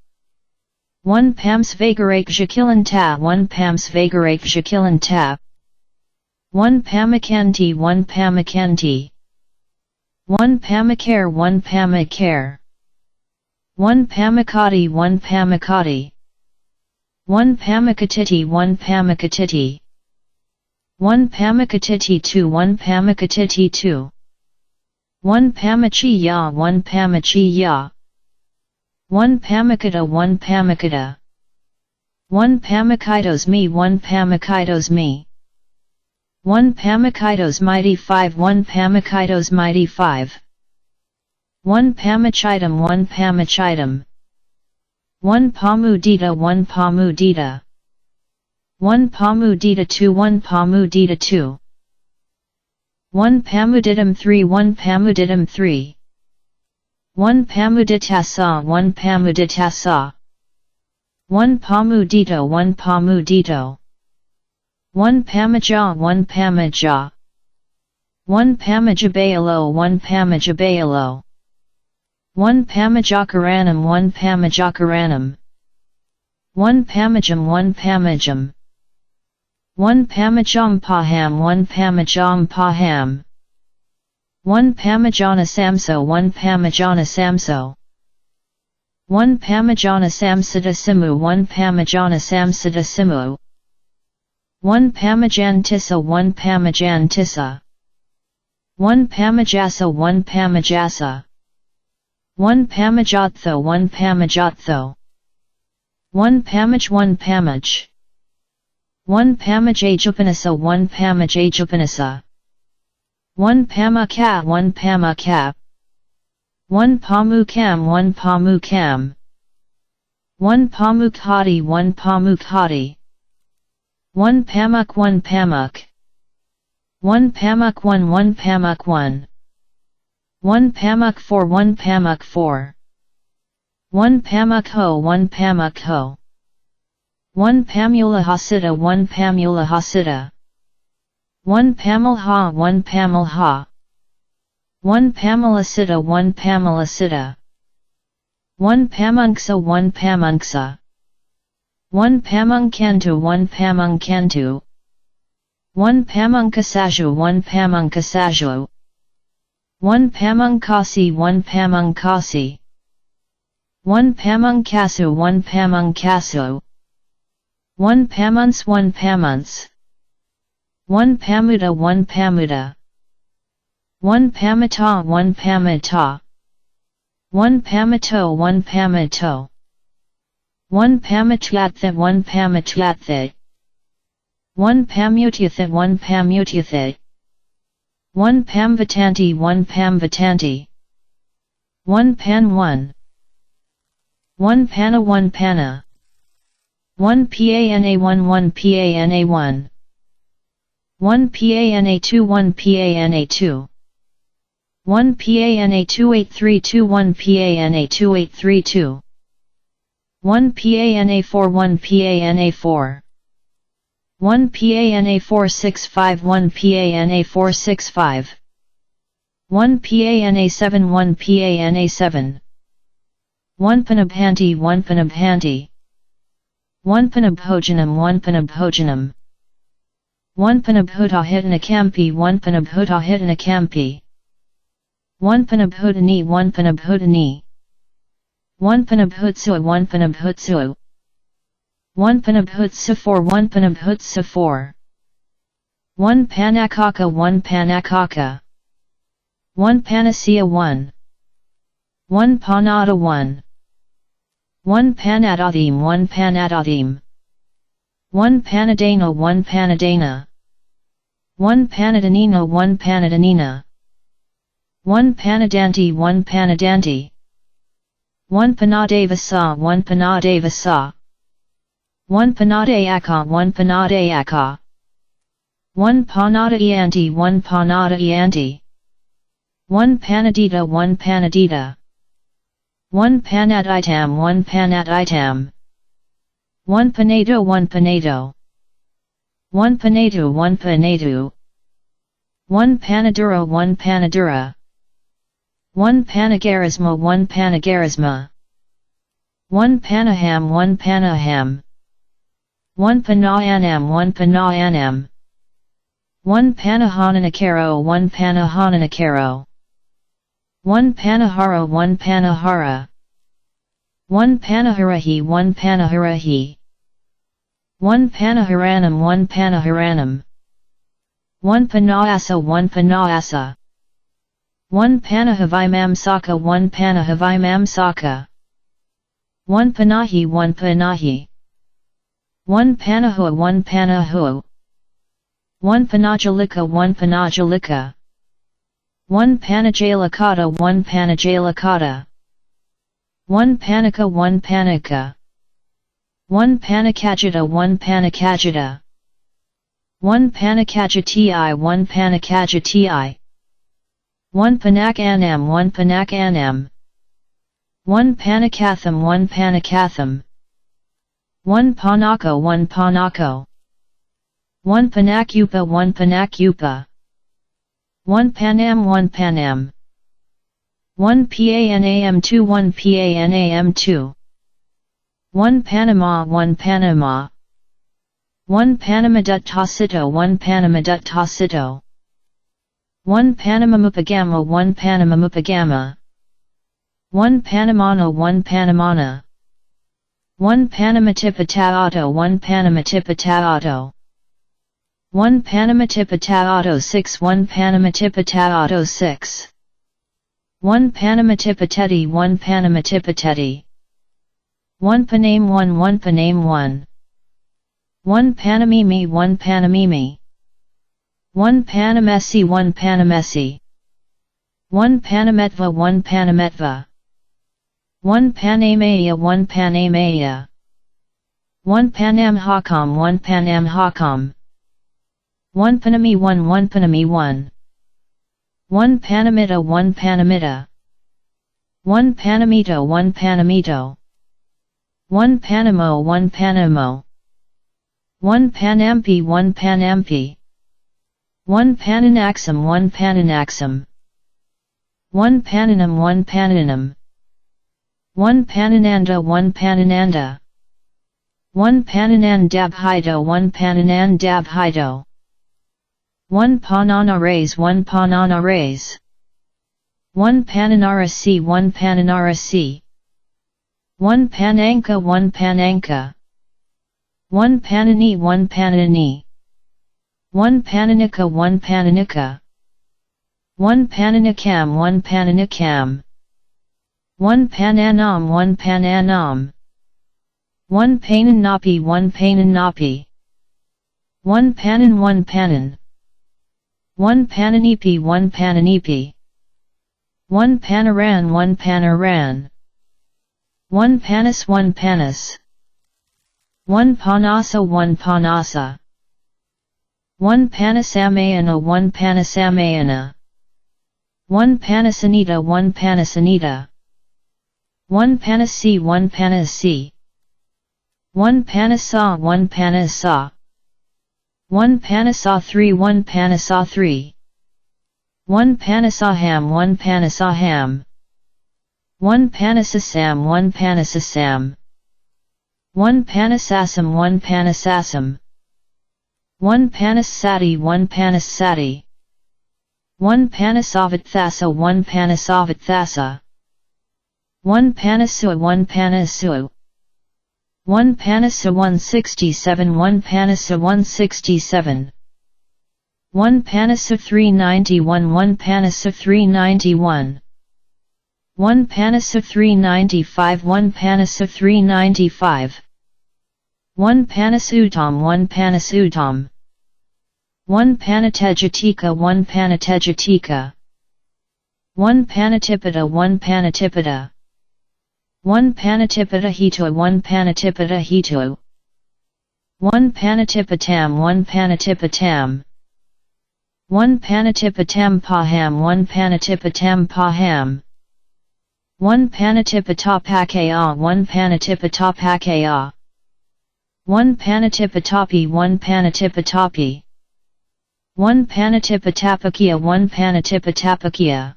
1 Pamsvagarakjakilanta 1 Pamsvagarakjakilanta 1 Pamakanti 1 Pamakanti 1 Pamakare 1 Pamakare 1 Pamakati 1 Pamakati 1 Pamakatiti 1 Pamakatiti 1 Pamakatiti 2 1 Pamakatiti 2 1 Pamachi ya 1 Pamachi ya 1 Pamakata 1 Pamakata 1 Pamakitos me 1 Pamakitos me 1 Pamakitos mighty 5 1 Pamakitos mighty 5 1 Pamachitum 1 Pamachitum 1 Pamudita 1 Pamudita 1 Pamudita 2 1 Pamudita 2 1 Pamuditum 3 1 Pamuditum 3 1 Pamuditasa 1 Pamuditasa 1 Pamudito 1 Pamudito 1 Pamaja 1 Pamaja 1 Pamajabayalo 1 Pamajabayalo 1 Pamajakaranam 1 Pamajakaranam 1 Pamajam 1 Pamajam 1 Pamajam Paham 1 Pamajam Paham 1 Pamajana Samso 1 Pamajana Samso 1 Pamajana Samsita Simu 1 Pamajana Samsita Simu 1 Pamajantissa 1 Pamajantissa 1 Pamajasa 1 Pamajasa 1 Pamajatho 1 Pamajatho 1 Pamaj 1 Pamaj 1 Pamajajupanasa 1 Pamajajupanasa 1 Pamaka 1 Pamaka 1 Pamukam 1 Pamukam 1 Pamukhati 1 Pamukhati 1 Pamuk 1 Pamuk 1 Pamuk 1 1 Pamuk 1 1 Pamuk 4 1 Pamuk 4 1 Pamuk Ho 1 Pamuk Ho 1 Pamula Hasita 1 Pamula Hasita 1 Pamal Ha 1 Pamal Ha 1 Pamela Sitta 1 Pamela Sitta 1 Pamunksa 1 Pamunksa 1 Pamungkantu 1 Pamungkantu 1 Pamunkasaju 1 Pamunkasaju 1 Pamungkasi 1 Pamungkasi 1 Pamungkasu 1 Pamungkasu 1 Pamuns 1 Pamuns 1 Pamuda 1 Pamuda 1 Pamata 1 Pamata 1 Pamato 1 Pamato 1 Pamatlathe 1 Pamatlathe 1 Pamutyathe 1 Pamutyathe 1 Pamvatanti 1 Pamvatanti 1 Pan 1 1 Pana 1 Pana 1 PANA 1 1 PANA 1 1 PANA 2 1 PANA 2 1 PANA 2832 1 PANA 2832 1 PANA 4 1 PANA 4 1 PANA 465 1 PANA 465 1 PANA 7 1 PANA 7 1 Panabhanti 1 Panabhanti 1 Panabhojanam 1 Panabhojanam 1 Panabhutahitanakampi 1 Panabhutahitanakampi 1 Panabhutani 1 Panabhutani 1 Panabhutsua 1 Panabhutsua 1 Panabhutsa 4 1 Panabhutsa 4 1 Panakaka 1 Panakaka 1 Panacea 1 1 Panada 1 1 Panadathim 1 Panadathim 1 Panadana 1 Panadana 1 Panadanina 1 Panadanina 1 Panadanti 1 Panadanti 1 Panadevasa 1 Panadevasa 1 Panadayaka 1 Panadayaka 1 Panadayanti 1 Panadayanti 1 Panadita 1 Panadita 1 Panaditam 1 Panaditam 1 Panado 1 Panado 1 Panadu 1 Panadu 1 Panadura 1 Panadura 1 Panagarisma 1 Panagarisma 1 Panaham 1 Panaham 1 Panayanam 1 Panayanam 1 Panahananakaro 1 Panahananakaro 1 Panahara 1 Panahara 1 Panaharahi 1 Panaharahi 1 Panaharanam 1 Panaharanam 1 Panaasa 1 Panaasa 1 Panahavimamsaka 1 Panahavimamsaka 1 Panahi 1 Panahi 1 Panahua 1 Panahua 1 Panajalika 1 Panajalika 1 Panajalakata 1 Panajalakata 1 Panika 1 Panika 1 Panakajita 1 Panakajita 1 Panakajati 1 Panakajati 1 Panak Anam 1 Panak Anam 1 Panakatham 1 Panakatham 1 Panako 1 Panako 1 Panakupa 1 Panakupa 1 Panam 1 Panam 1 Panam 2 1 Panam 2 1 Panama 1 Panama 1 Panama Tasito 1 Panama Tasito 1 Panama Mupagama 1 Panama Mupagama 1 Panamana 1 Panamana 1 Panamatipataato 1 Panamatipataato 1 Panamatipataato 6 1 Panamatipataato 6 1 Panamatipateti 1 Panamatipateti 1 Paname 1 1 Paname 1 1 Panamimi 1 Panamimi 1 Panamesi 1 Panamesi 1 Panametva 1 Panametva 1 Panamaya 1 Panamaya 1 Panam Hakam 1 Panam Hakam 1 Panami 1 1 Panami 1 1 Panamita 1 Panamita 1 Panamito 1 Panamito 1 Panamo 1 Panamo 1 Panampi 1 Panampi 1 Pananaxam 1 Pananaxam 1 Paninam 1 Paninam 1 Paninanda 1 Paninanda 1 Paninan Dabhido 1 Paninan Dabhido 1 Panana Rays 1 Panana Rays 1 Paninara C 1 Paninara C 1 Pananka 1 Pananka 1 Panani 1 Panani 1 Pananika 1 Pananika 1 Pananikam 1 Pananikam 1 Pananam 1 Pananam 1 Pananapi 1 Pananapi 1 Panan 1 Panan 1 Pananipi 1 Pananipi 1 Panaran 1 Panaran 1 Panis 1 Panis 1 Panasa 1 Panasa 1 Panasamayana 1 Panasamayana 1 Panasanita 1 Panasanita 1 Panasi 1 Panasi 1 Panasa 1 Panasa 1 Panasa 3 1 Panasa 3 1 Panasaham 1 Panasaham 1 Panasasam 1 Panasasam 1 Panasasam 1 Panasasam 1 Panasati 1 Panasati 1 Panasavatthasa 1 Panasavatthasa 1 Panasua 1 Panasua 1 Panasa 167 1 Panasa 167 1 Panasa 391 1 Panasa 391 1 Panasa 395 1 Panasa 395 1 Panasutam 1 Panasutam 1 Panatejatika 1 Panatejatika 1 Panatipata 1 Panatipata 1 Panatipata Hito 1 Panatipata Hito 1 Panatipatam 1 Panatipatam 1 Panatipatam Paham 1 Panatipatam Paham 1 Panatipatapakaya 1 Panatipatapakaya 1 Panatipatapi 1 Panatipatapi 1 Panatipatapakia 1 Panatipatapakia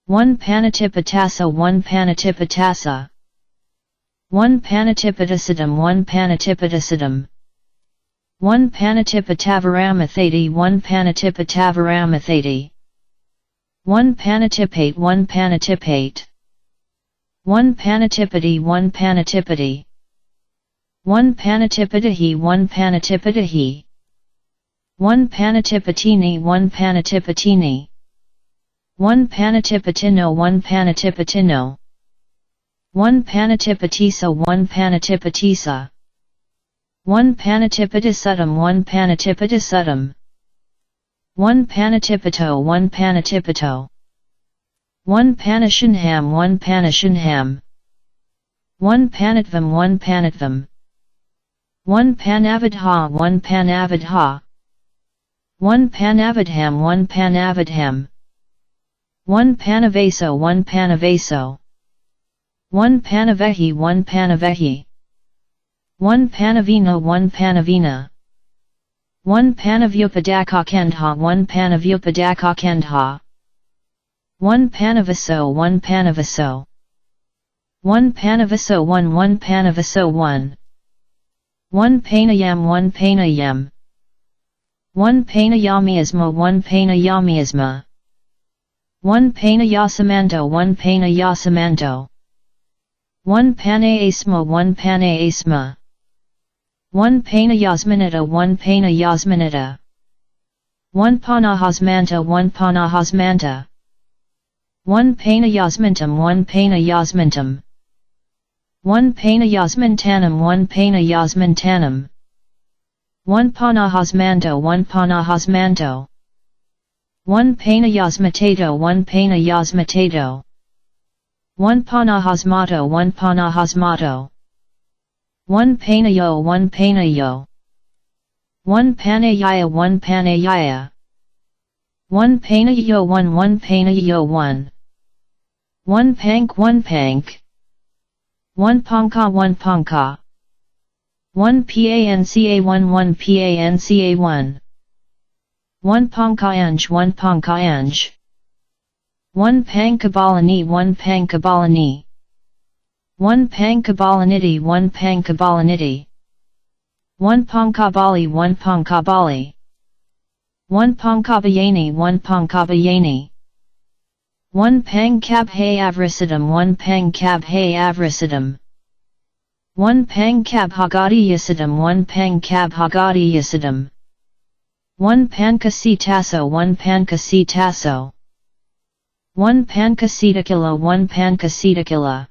1 Panatipatasa 1 Panatipatasa 1 Panatipatasadam 1 Panatipatasadam 1 Panatipatavaramathaty 1 Panatipatavaramathaty 1 Panatipate 1 Panatipate 1 Panatipati 1 Panatipati 1 Panatipatahi 1 Panatipatahi 1 Panatipatini 1 Panatipatini 1 Panatipatino 1 Panatipatino 1 Panatipatisa 1 Panatipatisa 1 Panatipatisutam 1 Panatipatisutam 1 Panatipato 1 Panatipato 1 Panashanham 1 Panashanham 1 Panatvam 1 Panatvam 1 Panavadha 1 Panavadha 1 Panavadham 1 Panavadham 1 Panavaso 1 Panavaso 1 Panavehi 1 Panavehi 1 Panavina 1 Panavina 1 Panavyupadakakandha 1 Panavyupadakakandha 1 Panavaso 1 Panavaso 1 Panavaso 1 1 Panavaso 1 1 Panayam 1 Panayam 1 Panayamiasma 1 Panayamiasma 1 Panayasamanto 1 Panayasamanto 1 Panaasma 1 Panaasma 1 Panayasmanita 1 Panayasmanita 1 Panahasmanta 1 Panahasmanta 1 Panayasmantum 1 Panayasmantum 1 Panayasmantanum 1 Panayasmantanum 1 Panahasmanto 1 Panahasmanto 1 Panayasmatato 1 Panayasmatato 1 Panahasmato 1 Panahasmato 1 Panayo 1 Panayo 1 Panayaya 1 Panayaya 1 Panayo 1 1 Panayo 1 1 Pank 1 Pank 1 Panka 1 Panka 1 PANCA 1 1 PANCA 1 1 Pankaanj 1 Pankaanj 1 Pankabalani 1 Pankabalani 1 Pankabalaniti 1 Pankabalaniti 1 Pankabali 1 Pankabali 1 Pankabayani 1 Pankabayani 1 Pankabhay Avrasidam 1 Pankabhay Avrasidam 1 Pankabhagati Yasidam 1 Pankabhagati Yasidam 1 Pankasi Tasso 1 Pankasi Tasso 1 Pankasidakila 1 Pankasidakila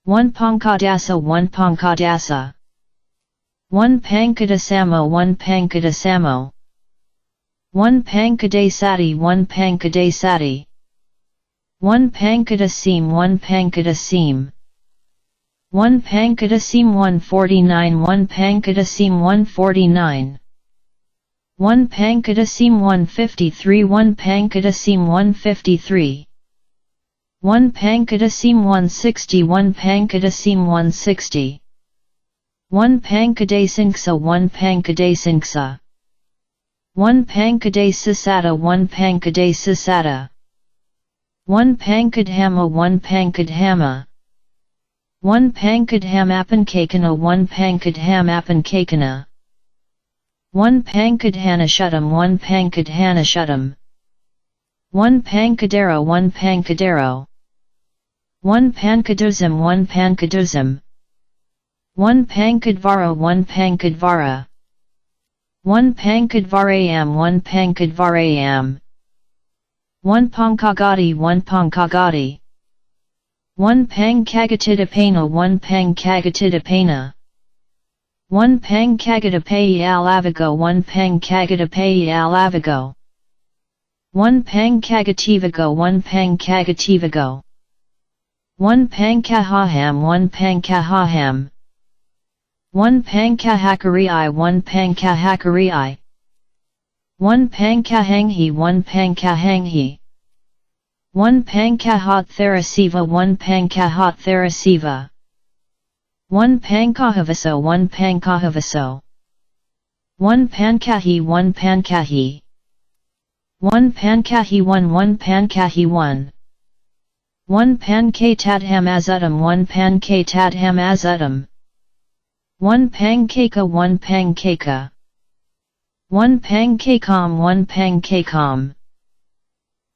1 Pankadasa 1 Pankadasa 1 Pankadasamo 1 Pankadasamo 1 Pankadasati 1 Pankadasati 1 Pankadasim 1 Pankadasim 1 Pankadasim 149 1 Pankadasim 149 1 Pankadasim 153 1 Pankadasim 153 1 Pankadasim 160 1 Pankadasim 160 1 Pankadasinksa 1 Pankadasinksa 1 Pankadasisata 1 Pankadasisata 1 Pankadhama 1 Pankadhama 1 Pankadhamapankakana 1 Pankadhamapankakana 1 Pankadhanashutam 1 Pankadhanashutam 1 Pankadero 1 Pankadero 1 Pankaduzim 1 Pankaduzim 1 Pankadvara 1 Pankadvara 1 Pankadvarayam 1 Pankadvarayam 1 Pankagati 1 Pankagati 1 Pankagatidapana 1 Pankagatidapana 1 Pankagatapai alavigo 1 Pankagatapai alavigo 1 Pankagativago 1 Pankagativago 1 Pankahaham 1 Pankahaham 1 Pankahakari 1 Pankahakari 1 Pankahanghi 1 Pankahanghi 1 Pankahat Therasiva 1 Pankahat Therasiva 1 Pankahavaso 1 Pankahavaso 1 Pankahi 1 Pankahi 1 Pankahi 1 1 Pankahi 1 1 Pankatadham azutam 1 Pankatadham azutam 1 Pankaka 1 Pankaka 1 Pankakam 1 Pankakam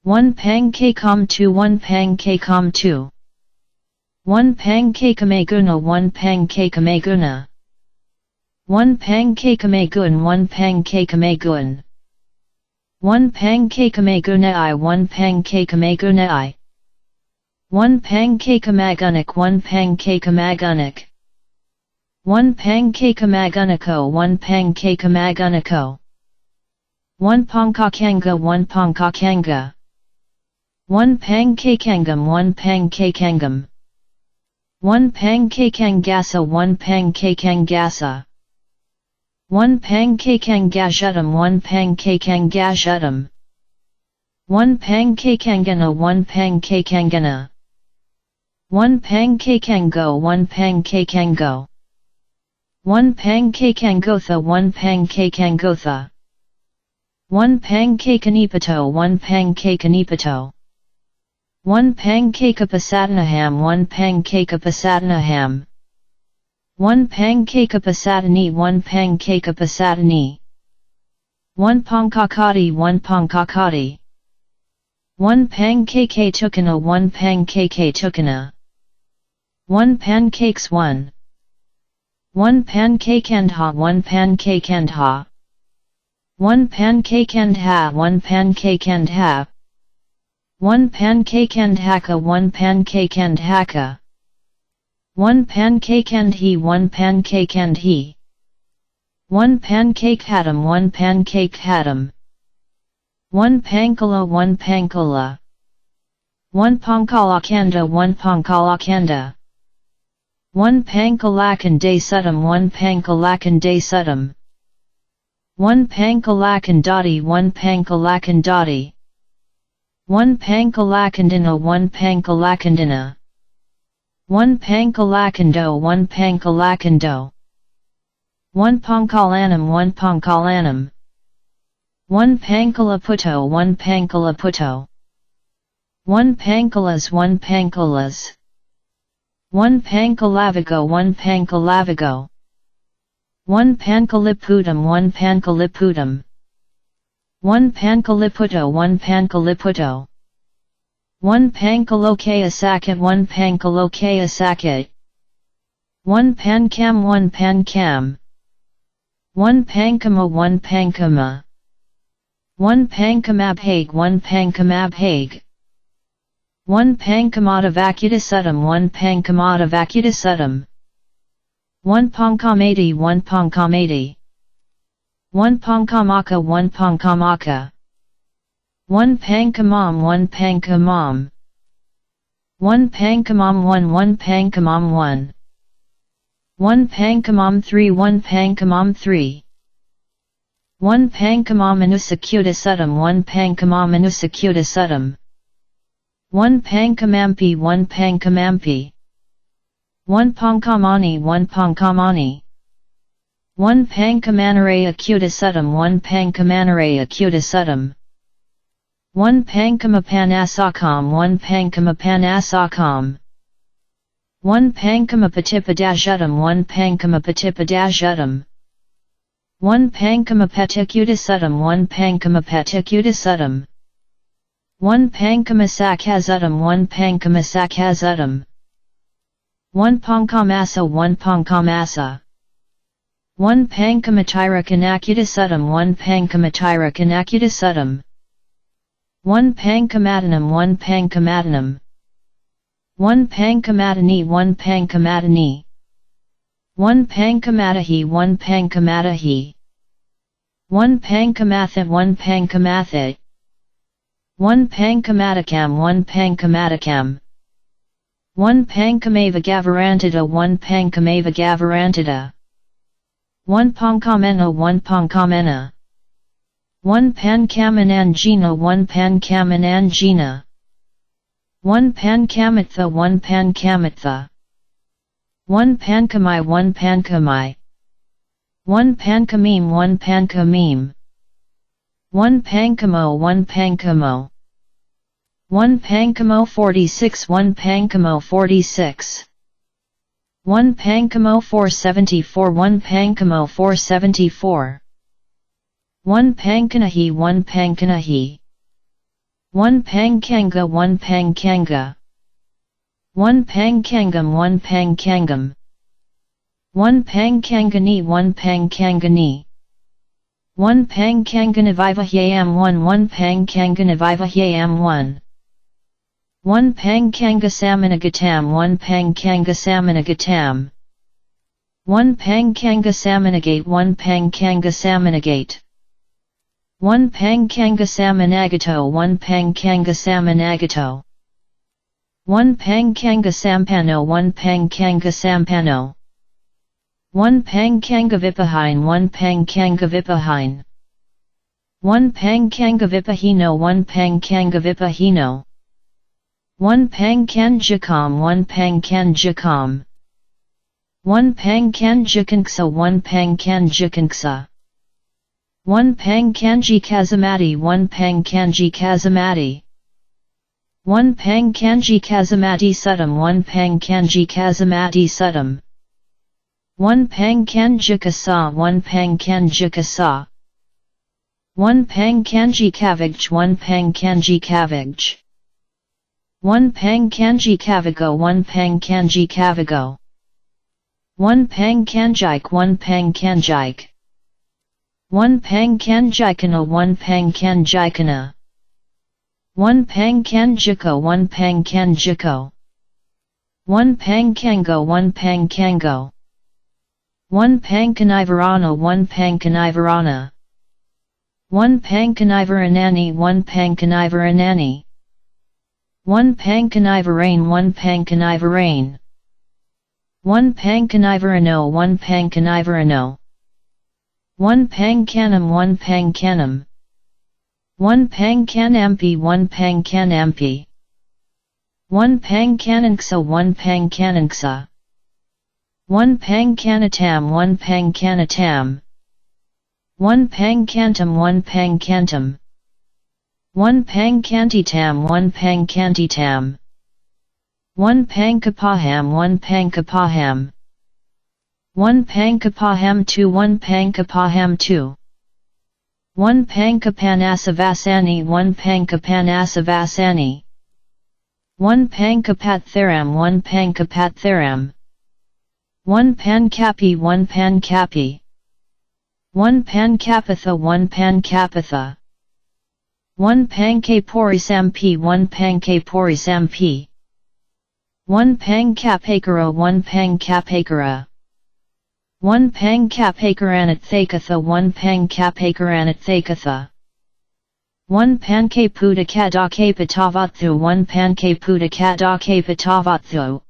1 Pankakam 2 1 Pankakam 2 1 Pankakameguna 1 Pankakameguna 1 Pangkakamagun 1 Pangkakamagun 1 Pangkakamagunai 1 Pangkakamagunai 1 Pangkakamagunik 1 Pangkakamagunik 1 Pangkakamaguniko 1 Pangkakamaguniko 1 Pangkakanga 1 Pangkakanga 1 Pangkakangam 1 Pangkakangam 1 Pangkakangasa 1 Pangkakangasa 1 Pangkakangajutum 1 Pangkakangajutum 1 Pangkakangana 1 Pangkakangana 1 Pangkakango 1 Pangkakango 1 Pangkakangotha 1 Pangkakangotha 1 Pangkakanipato 1 Pangkakanipato 1 Pangkakapasatanaham 1 Pangkakapasatanaham 1 Pangkakapasatani 1 Pangkakapasatani 1 Pangkakati 1 Pangkakati 1 Pangkakatukana 1 Pangkakatukana 1 Pancakes 1 1 Pancakandha 1 Pancakandha 1 Pancakandha 1 Pancakandha 1 Pancakandhaka 1 Pancakandhaka 1 Pancakandhi 1 Pancakandhi 1 Pancake Hatam 1 Pancake Hatam 1 Pankala 1 Pankala 1 Pankalakanda 1 Pankalakanda 1 Pankalakande Suttam 1 Pankalakande Suttam 1 Pankalakandati 1 Pankalakandati 1 Pankalakandina 1 Pankalakandina 1 Pankalakando 1 Pankalakando 1 Pankalanam 1 Pankalanam 1 Pankalaputo 1 Pankalaputo 1 Pankalas 1 Pankalas 1 Pankalavigo 1 Pankalavigo 1 Pankaliputum 1 Pankaliputum 1 Pankaliputo 1 Pankaliputo 1 Pankalokaya Sakat 1 Pankalokaya Sakat 1 Pankam 1 Pankam 1 Pankama 1 Pankama 1 Pankamabhag 1 Pankamabhag 1 Pankamata Vacutasuttam 1 Pankamata Vacutasuttam 1 Pankamati 1 Pankamati 1 Pankamaka 1 Pankamaka 1 Pankamam 1 Pankamam 1 Pankamam 1 1 Pankamam 1 1 Pankamam 3 1 Pankamam 3 1 Pankamam Anusakutasuttam 1 Pankamam Anusakutasuttam 1 Pankamampi 1 Pankamampi 1 Pankamani 1 Pankamani 1 Pankamanaraya Kutasuttam 1 Pankamanaraya Kutasuttam 1 Pankamapanasakam 1 Pankamapanasakam 1 Pankamapatipadashutam 1 Pankamapatipadashutam 1 Pankamapatikutasuttam 1 Pankamapatikutasuttam 1 Pankamasakazutam 1 Pankamasakazutam 1 Pankamasa 1 Pankamasa 1 Pankamatirakanakudasuttam 1 Pankamatirakanakudasuttam 1 Pankamatanam 1 Pankamatanam 1 Pankamatani 1 Pankamatani 1 Pankamatahi 1 Pankamatahi 1 Pankamatha 1 Pankamatha 1 Pankamatakam 1 Pankamatakam 1 Pankamavagavarantida 1 Pankamavagavarantida 1 Pankamena 1 Pankamena 1 Pankamanangina 1 Pankamanangina 1 Pankamatha 1 Pankamatha 1 Pankamai 1 Pankamai 1 Pankamim 1 Pankamim 1 Pankamo 1 Pankamo 1 Pankamo 46 1 Pankamo 46 1 Pankamo 474 1 Pankamo 474 1 Pankanahi 1 Pankanahi 1 Pankanga 1 Pankanga 1 Pankangam 1 Pankangam 1 Pangkangani 1 Pangkangani 1 Pangkanganivivahayam 1 1 Pangkanganivivahayam 1 1 Pangkangasamanagatam 1 Pangkangasamanagatam 1 Pangkangasamanagate 1 Pangkangasamanagate 1 Pangkangasamanagato 1 Pangkangasamanagato 1 Pangkangasampano 1 Pangkangasampano 1 Pangkangavipahine 1 Pangkangavipahine 1 Pangkangavipahino 1 Pangkangavipahino 1 Pangkanjakam 1 Pangkanjakam 1 Pangkanjakanksa 1 Pangkanjakanksa 1 Pangkanji Kazamati 1 Pangkanji Kazamati 1 Pangkanji Kazamati Suttam 1 Pangkanji Kazamati Suttam 1 Pangkanjikasa 1 Pangkanjikasa 1 Pangkanji Kavigj 1 Pangkanji Kavigj 1 Pangkanji Kavigo 1 Pangkanji Kavigo 1 Pangkanjike 1 Pangkanjike 1 Pangkanjikana 1 Pangkanjikana 1 Pangkanjiko 1 Pangkanjiko 1 Pangkango 1 Pangkango 1 Pangkanivarana 1 Pangkanivarana 1 Pangkanivaranani 1 Pangkanivaranani 1 Pangkanivarane 1 Pangkanivarane 1 Pangkanivarano 1 Pangkanivarano 1 Pangkanam 1 Pangkanam 1 Pangkanampi 1 Pangkanampi 1 Pangkananksa 1 Pangkananksa 1 Pangkanatam 1 Pangkanatam 1 Pangkantam 1 Pangkantam 1 Pangkantitam 1 Pangkantitam 1 Pangkapaham 1 Pangkapaham 1 Pangkapaham 2 1 Pangkapaham 2 1 Pangkapanasavasani 1 Pangkapanasavasani 1 Pangkapatharam 1 Pangkapatharam 1 Pankapi 1 Pankapi 1 Pankapatha 1 Pankapatha 1 Pankaporisampi 1 Pankaporisampi 1 Pangkapakara 1 Pangkapakara 1 Pangkapakaranatthakatha 1 Pangkapakaranatthakatha 1 Pankapudakadakapatavathu 1 Pankapudakadakapatavathu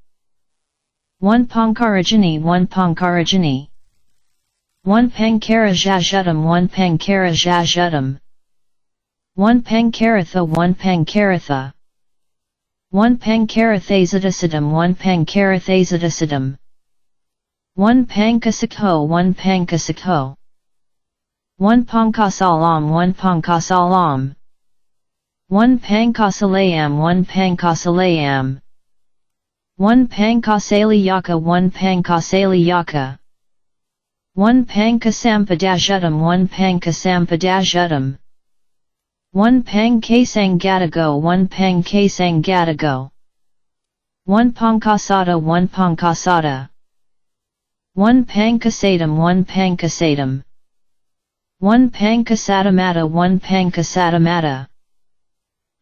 1 Pankarajani 1 Pankarajani 1 Pankarajajutam 1 Pankarajajutam 1 Pankaratha 1 Pankaratha 1 Pankarathazadasadam 1 Pankarathazadasadam 1 Pankasakho 1 Pankasakho 1 Pankasalam 1 Pankasalam 1 Pankasalayam 1 Pankasalayam 1 Pankasaliyaka 1 Pankasaliyaka 1 Pankasampadashutam 1 Pankasampadashutam 1 Pankasangatago 1 Pankasangatago 1 Pankasada 1 Pankasada 1 Pankasadam 1 Pankasadam 1 Pankasadamata 1 Pankasadamata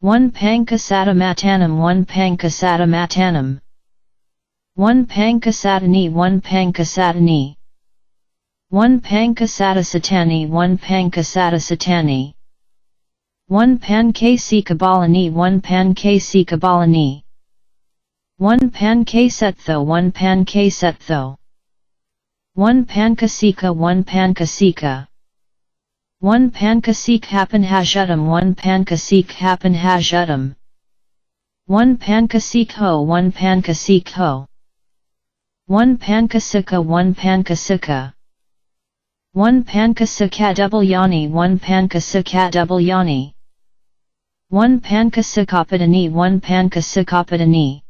1 Pankasadamattanam 1 Pankasadamattanam 1 Pankasadani 1 Pankasadani 1 Pankasadasatani 1 Pankasadasatani 1 Pankasikabalani 1 Pankasikabalani 1 Pankasetho 1 Pankasetho 1 Pankasika 1 Pankasika 1 Pankasik hapan hashutam 1 Pankasik hapan hashutam 1 Pankasik ho 1 Pankasik ho 1 Pankasika 1 Pankasika 1 Pankasikadubalyani 1 Pankasikadubalyani 1 Pankasikapadani 1 Pankasikapadani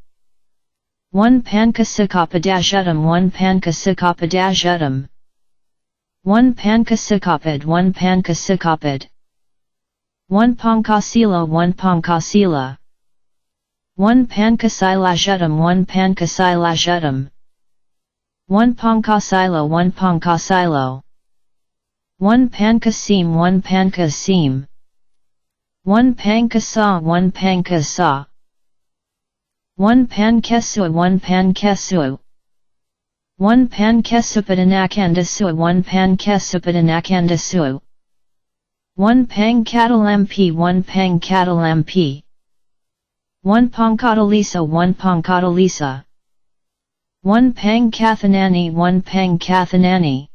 1 Pankasikapadashutam 1 Pankasikapadashutam 1 Pankasikapad 1 Pankasikapad 1 Pankasila 1 Pankasila 1 Pankasilashutam 1 Pankasilashutam 1 Pancasilo 1 Pancasilo 1 Pancasim 1 Pancasim 1 Pancasa 1 Pancasa 1 Pankesu 1 Pankesu 1 Pankesupatanakandasu 1 Pankesupatanakandasu 1 Pangkatalampi 1 Pangkatalampi 1 Pankadalisa 1 Pankadalisa 1 Pangkathanani 1 Pangkathanani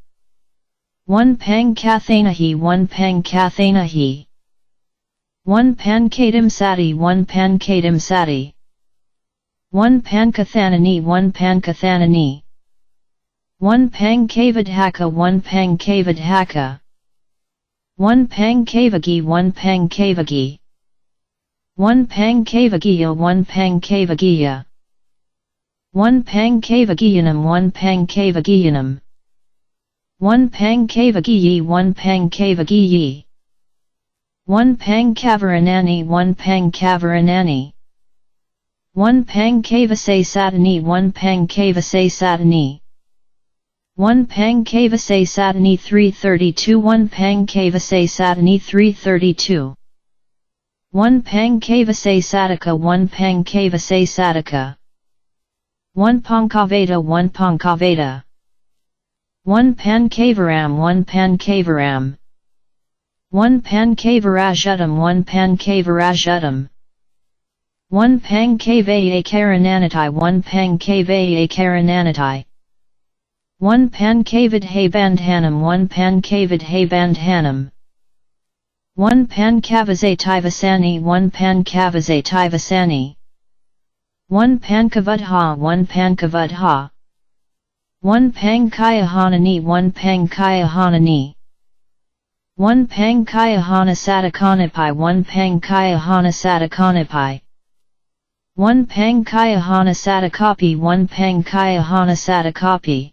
1 Pangkathanahi 1 Pangkathanahi 1 Pankadimsati 1 Pankadimsati 1 Pankathanani 1 Pankathanani 1 Pankavadhaka 1 Pankavadhaka 1 Pankavagi 1 Pankavagi 1 Pankavagiya 1 Pankavagiya 1 Pankavagiyanam 1 Pankavagiyanam 1 Pankavagiyi 1 Pankavagiyi 1 Pankavaranani 1 Pankavaranani 1 Pankavasay Satani 1 Pankavasay Satani 1 Pankavasay Satani 332 1 Pankavasay Satani 332 1 Pankavasay Sataka 1 Pankavasay Sataka 1 Pankaveda 1 Pankaveda 1 Pankavaram 1 Pankavaram 1 Pankavarajutam 1 Pankavarajutam 1 Pankavaya Karananatai 1 Pankavaya Karananatai 1 Pankavadhabandhanam 1 Pankavadhabandhanam 1 Pankavasai 1 Pankavasai 1 Pankavudha 1 Pankavudha 1 Pankayahanani 1 Pankayahanani 1 Pankayahana Satakanipai 1 Pankayahana Satakanipai 1 Pankayahana Satakapi 1 Pankayahana Satakapi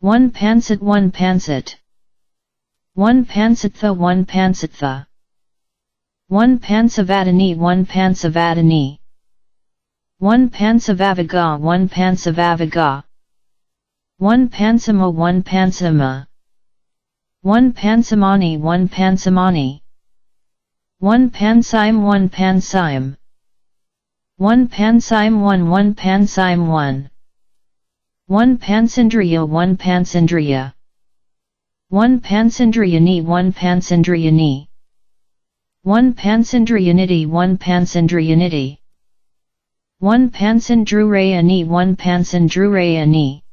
1 Pansat 1 Pansat 1 Pansatha 1 Pansatha 1 Pansavadani 1 Pansavadani 1 Pansavavaga 1 Pansavavaga 1 Pansama 1 Pansama 1 Pansamani 1 Pansamani 1 Pansime 1 Pansime 1 Pansime 1 1 Pansime 1 1 Pansindriya 1 Pansindriya 1 Pansindriyani 1 Pansindriyani 1 Pansindriyaniti 1 Pansindriyaniti 1 Pansindrurayani 1 Pansindrurayani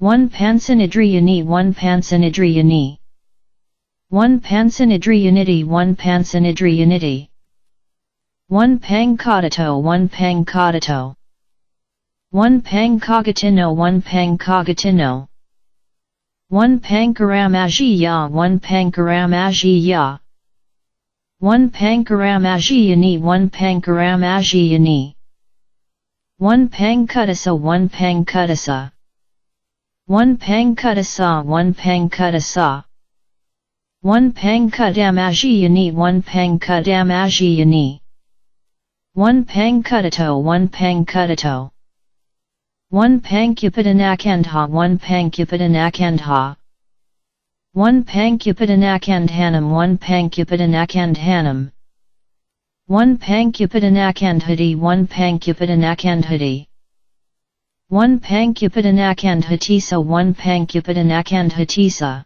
1 Pansinidriyani 1 Pansinidriyani 1 Pansinidriyaniti 1 Pansinidriyaniti 1 Pankadato 1 Pankadato 1 Pankagatino 1 Pankagatino 1 Pankaram 1 Pankaram 1 Pankaram 1 Pankaram 1 Pankudasa 1 Pankudasa 1 Pankudasa 1 Pankudasa 1 Pankudam 1 Pankudam 1 Pankudato 1 Pankudato 1 Pankupadanakandha 1 Pankupadanakandha 1 Pankupadanakandhanam 1 Pankupadanakandhanam 1 Pankupadanakandhati 1 Pankupadanakandhati 1 Pankupadanakandhatisa 1 Pankupadanakandhatisa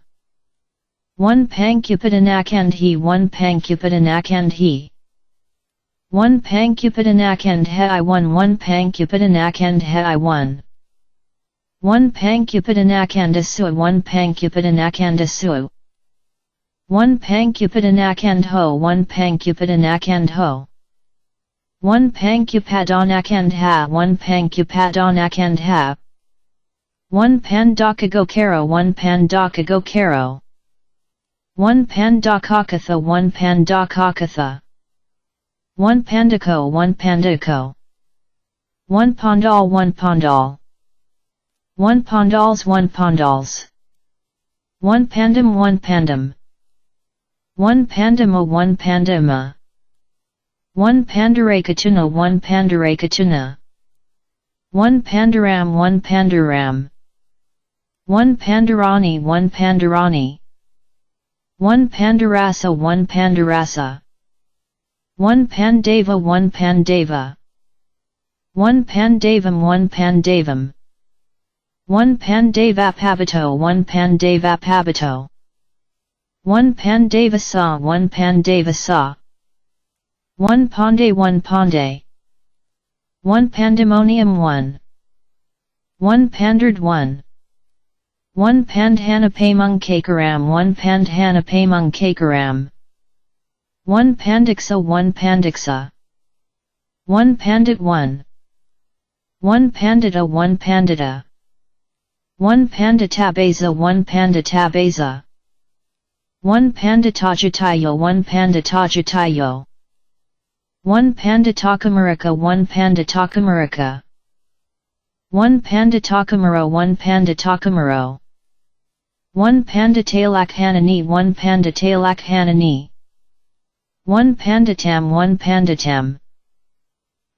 1 Pankupadanakandhi 1 Pankupadanakandhi 1 Pankupadanakandha I 1 1 Pankupadanakandha I 1 1 Pankupadanakandasua 1 Pankupadanakandasua 1 Pankupadanakandho 1 Pankupadanakandho 1 Pankupadanakandha 1 Pankupadanakandha 1 Pandakagokaro 1 Pandakagokaro 1 Pandakakatha 1 Pandakakatha 1 Pandako 1 Pandako 1 Pandal 1 Pandal 1 Pandals 1 Pandals 1 Pandam 1 Pandam 1 Pandama 1 Pandama 1 Pandarakatuna 1 Pandarakatuna 1 Pandaram 1 Pandaram 1 Pandarani 1 Pandarani 1 Pandarasa 1 Pandarasa 1 Pandava 1 Pandava 1 Pandavam 1 Pandavam 1 Pandavapavito 1 Pandavapavito 1 Pandavasa 1 Pandavasa 1 Pande 1 Pande 1 Pandemonium 1 1 Pandard 1 1 Pandhanapamung 1 Pandhanapamung 1 Pandixa 1 Pandixa 1 Pandit 1 1 Pandita 1 Pandita 1 Panditabaza 1 Panditabaza 1 Panditajatayo 1 Panditajatayo 1 Panditakamurika 1 Panditakamurika 1 Panditakamuro 1 Panditakamuro 1 Panditalakhanani 1 Panditalakhanani 1 Panditam 1 Panditam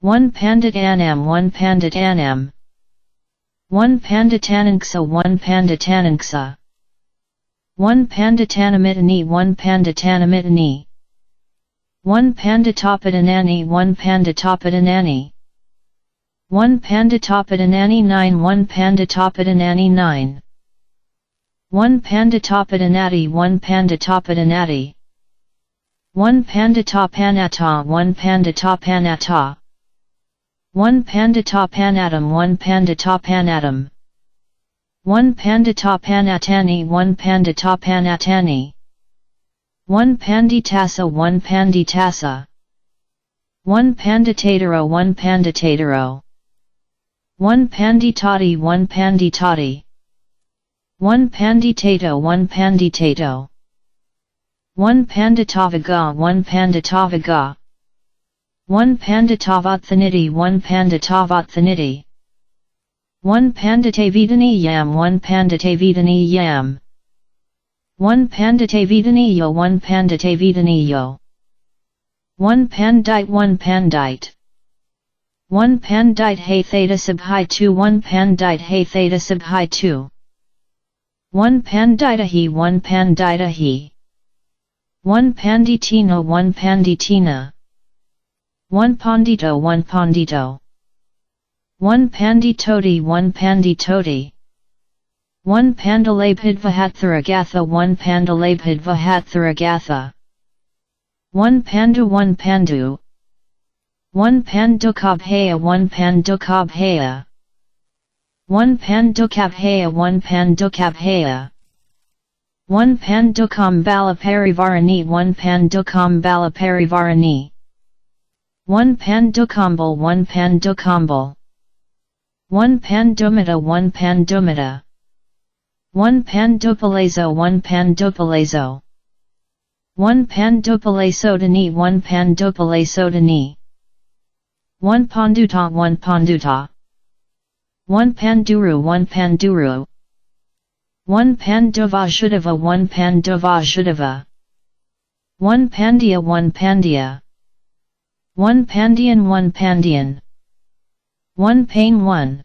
1 Panditanam 1 Panditanam 1 Panditananxa 1 Panditananxa 1 Panditanamitani 1 Panditanamitani 1 Panditapadanani 1 Panditapadanani 1 Panditapadanani 9 1 Panditapadanani 9 1 Panditapadanati 1 Panditapadanati 1 Panditapanata 1 Panditapanata 1 Panditapanatam 1 Panditapanatam 1 Panditapanatani 1 Panditapanatani 1 Panditasa 1 Panditasa 1 Panditataro 1 Panditataro 1 Panditati 1 Panditati 1 Panditato 1 Panditato 1 Panditavaga 1 Panditavaga 1 Panditavathaniti 1 Panditavathaniti 1 Panditavidani yam 1 Panditavidani yam 1 Panditavidaniyo 1 Panditavidaniyo 1 Pandite 1 Pandite 1 Pandite hey theta sub high 2 1 Pandite hey theta sub high 2 1 Pandita he 1 Pandita he 1 Panditina 1 Panditina 1 Pandito 1 Pandito 1 Panditoti 1 Panditoti 1 Pandalabhidvahatharagatha 1 Pandalabhidvahatharagatha 1 Pandu 1 Pandu 1 Pandukabhaya 1 Pandukabhaya 1 Pandukabhaya 1 Pandukabhaya 1 Pandukam Balaparivarani 1 Pandukam Balaparivarani 1 Pandukambal 1 Pandukambal 1 Pandumita 1 Pandumita 1 Pandupalazo 1 Pandupalazo 1 Pandupalesodani 1 Pandupalesodani 1 Panduta 1 Panduta 1 Panduru 1 Panduru 1 Panduvajudava 1 Panduvajudava 1 Pandya 1 Pandya 1 Pandian 1 Pandian 1 Pain 1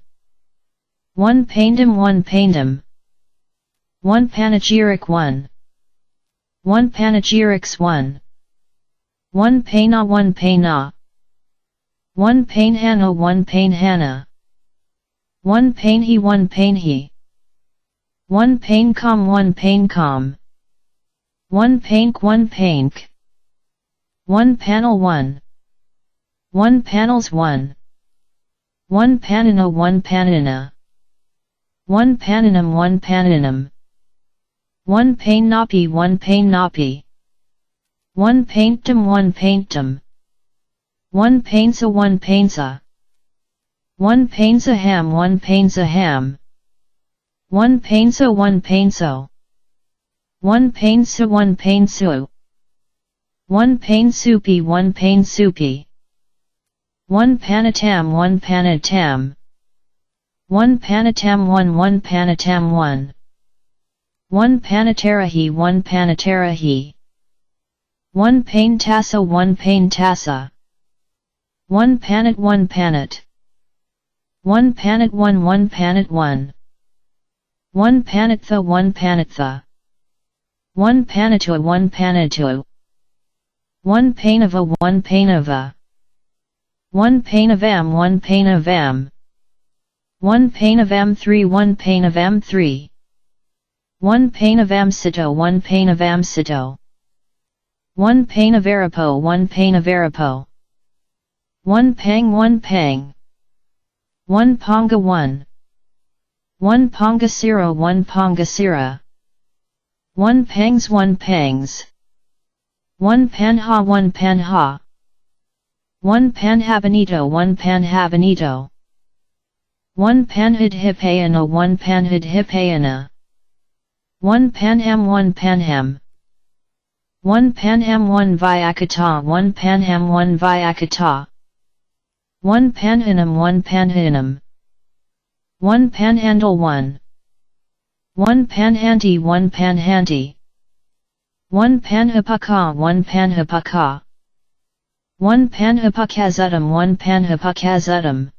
1 Paindam 1 Paindam 1 Panegyric 1 1 Panegyrics 1 1 Paina 1 Paina 1 Painhana 1 Painhana 1 Painhi 1 Painhi 1 Paincom 1 Paincom 1 Paink 1 Paink 1 Panel 1 1 Panels 1 1 Panina 1 Panina 1 Paninum 1 Paninum 1 Pain 1 Pain 1 Paintum 1 Paintum 1 Painsa 1 Painsa 1 Painsa ham 1 Painsa ham 1 Painso 1 Painso 1 Painsa 1 Painsu 1 Painsupi 1 Painsupi 1 Panatam 1 Panatam 1 Panatam 1 1 Panatam 1 1 Panatarahi 1 Panatarahi 1 Paintasa 1 Paintasa 1 Panat 1 Panat 1 panit 1 1 panit 1 1 panitha 1 panitha 1 panitua 1 panitua 1 panava 1 panava 1 panavam 1 panavam 1 panavam 3 1 panavam 3 1 panavam sito 1 panavam sito 1 panavarapo 1 panavarapo 1 pang 1 pang 1 ponga 1 1 pongasira 1 pongasira 1 pangs 1 pangs 1 panha 1 panha 1 panhabanito 1 panhabanito 1 panhidhipayana 1 panhidhipayana 1 panham 1 panham 1 panham 1 vyakata 1 panham 1 vyakata 1 panhinam 1 panhinam 1 panhandle 1 1 panhanti 1 panhanti 1 panhapaka 1 panhapaka 1 panhapakazutum 1 panhapakazutum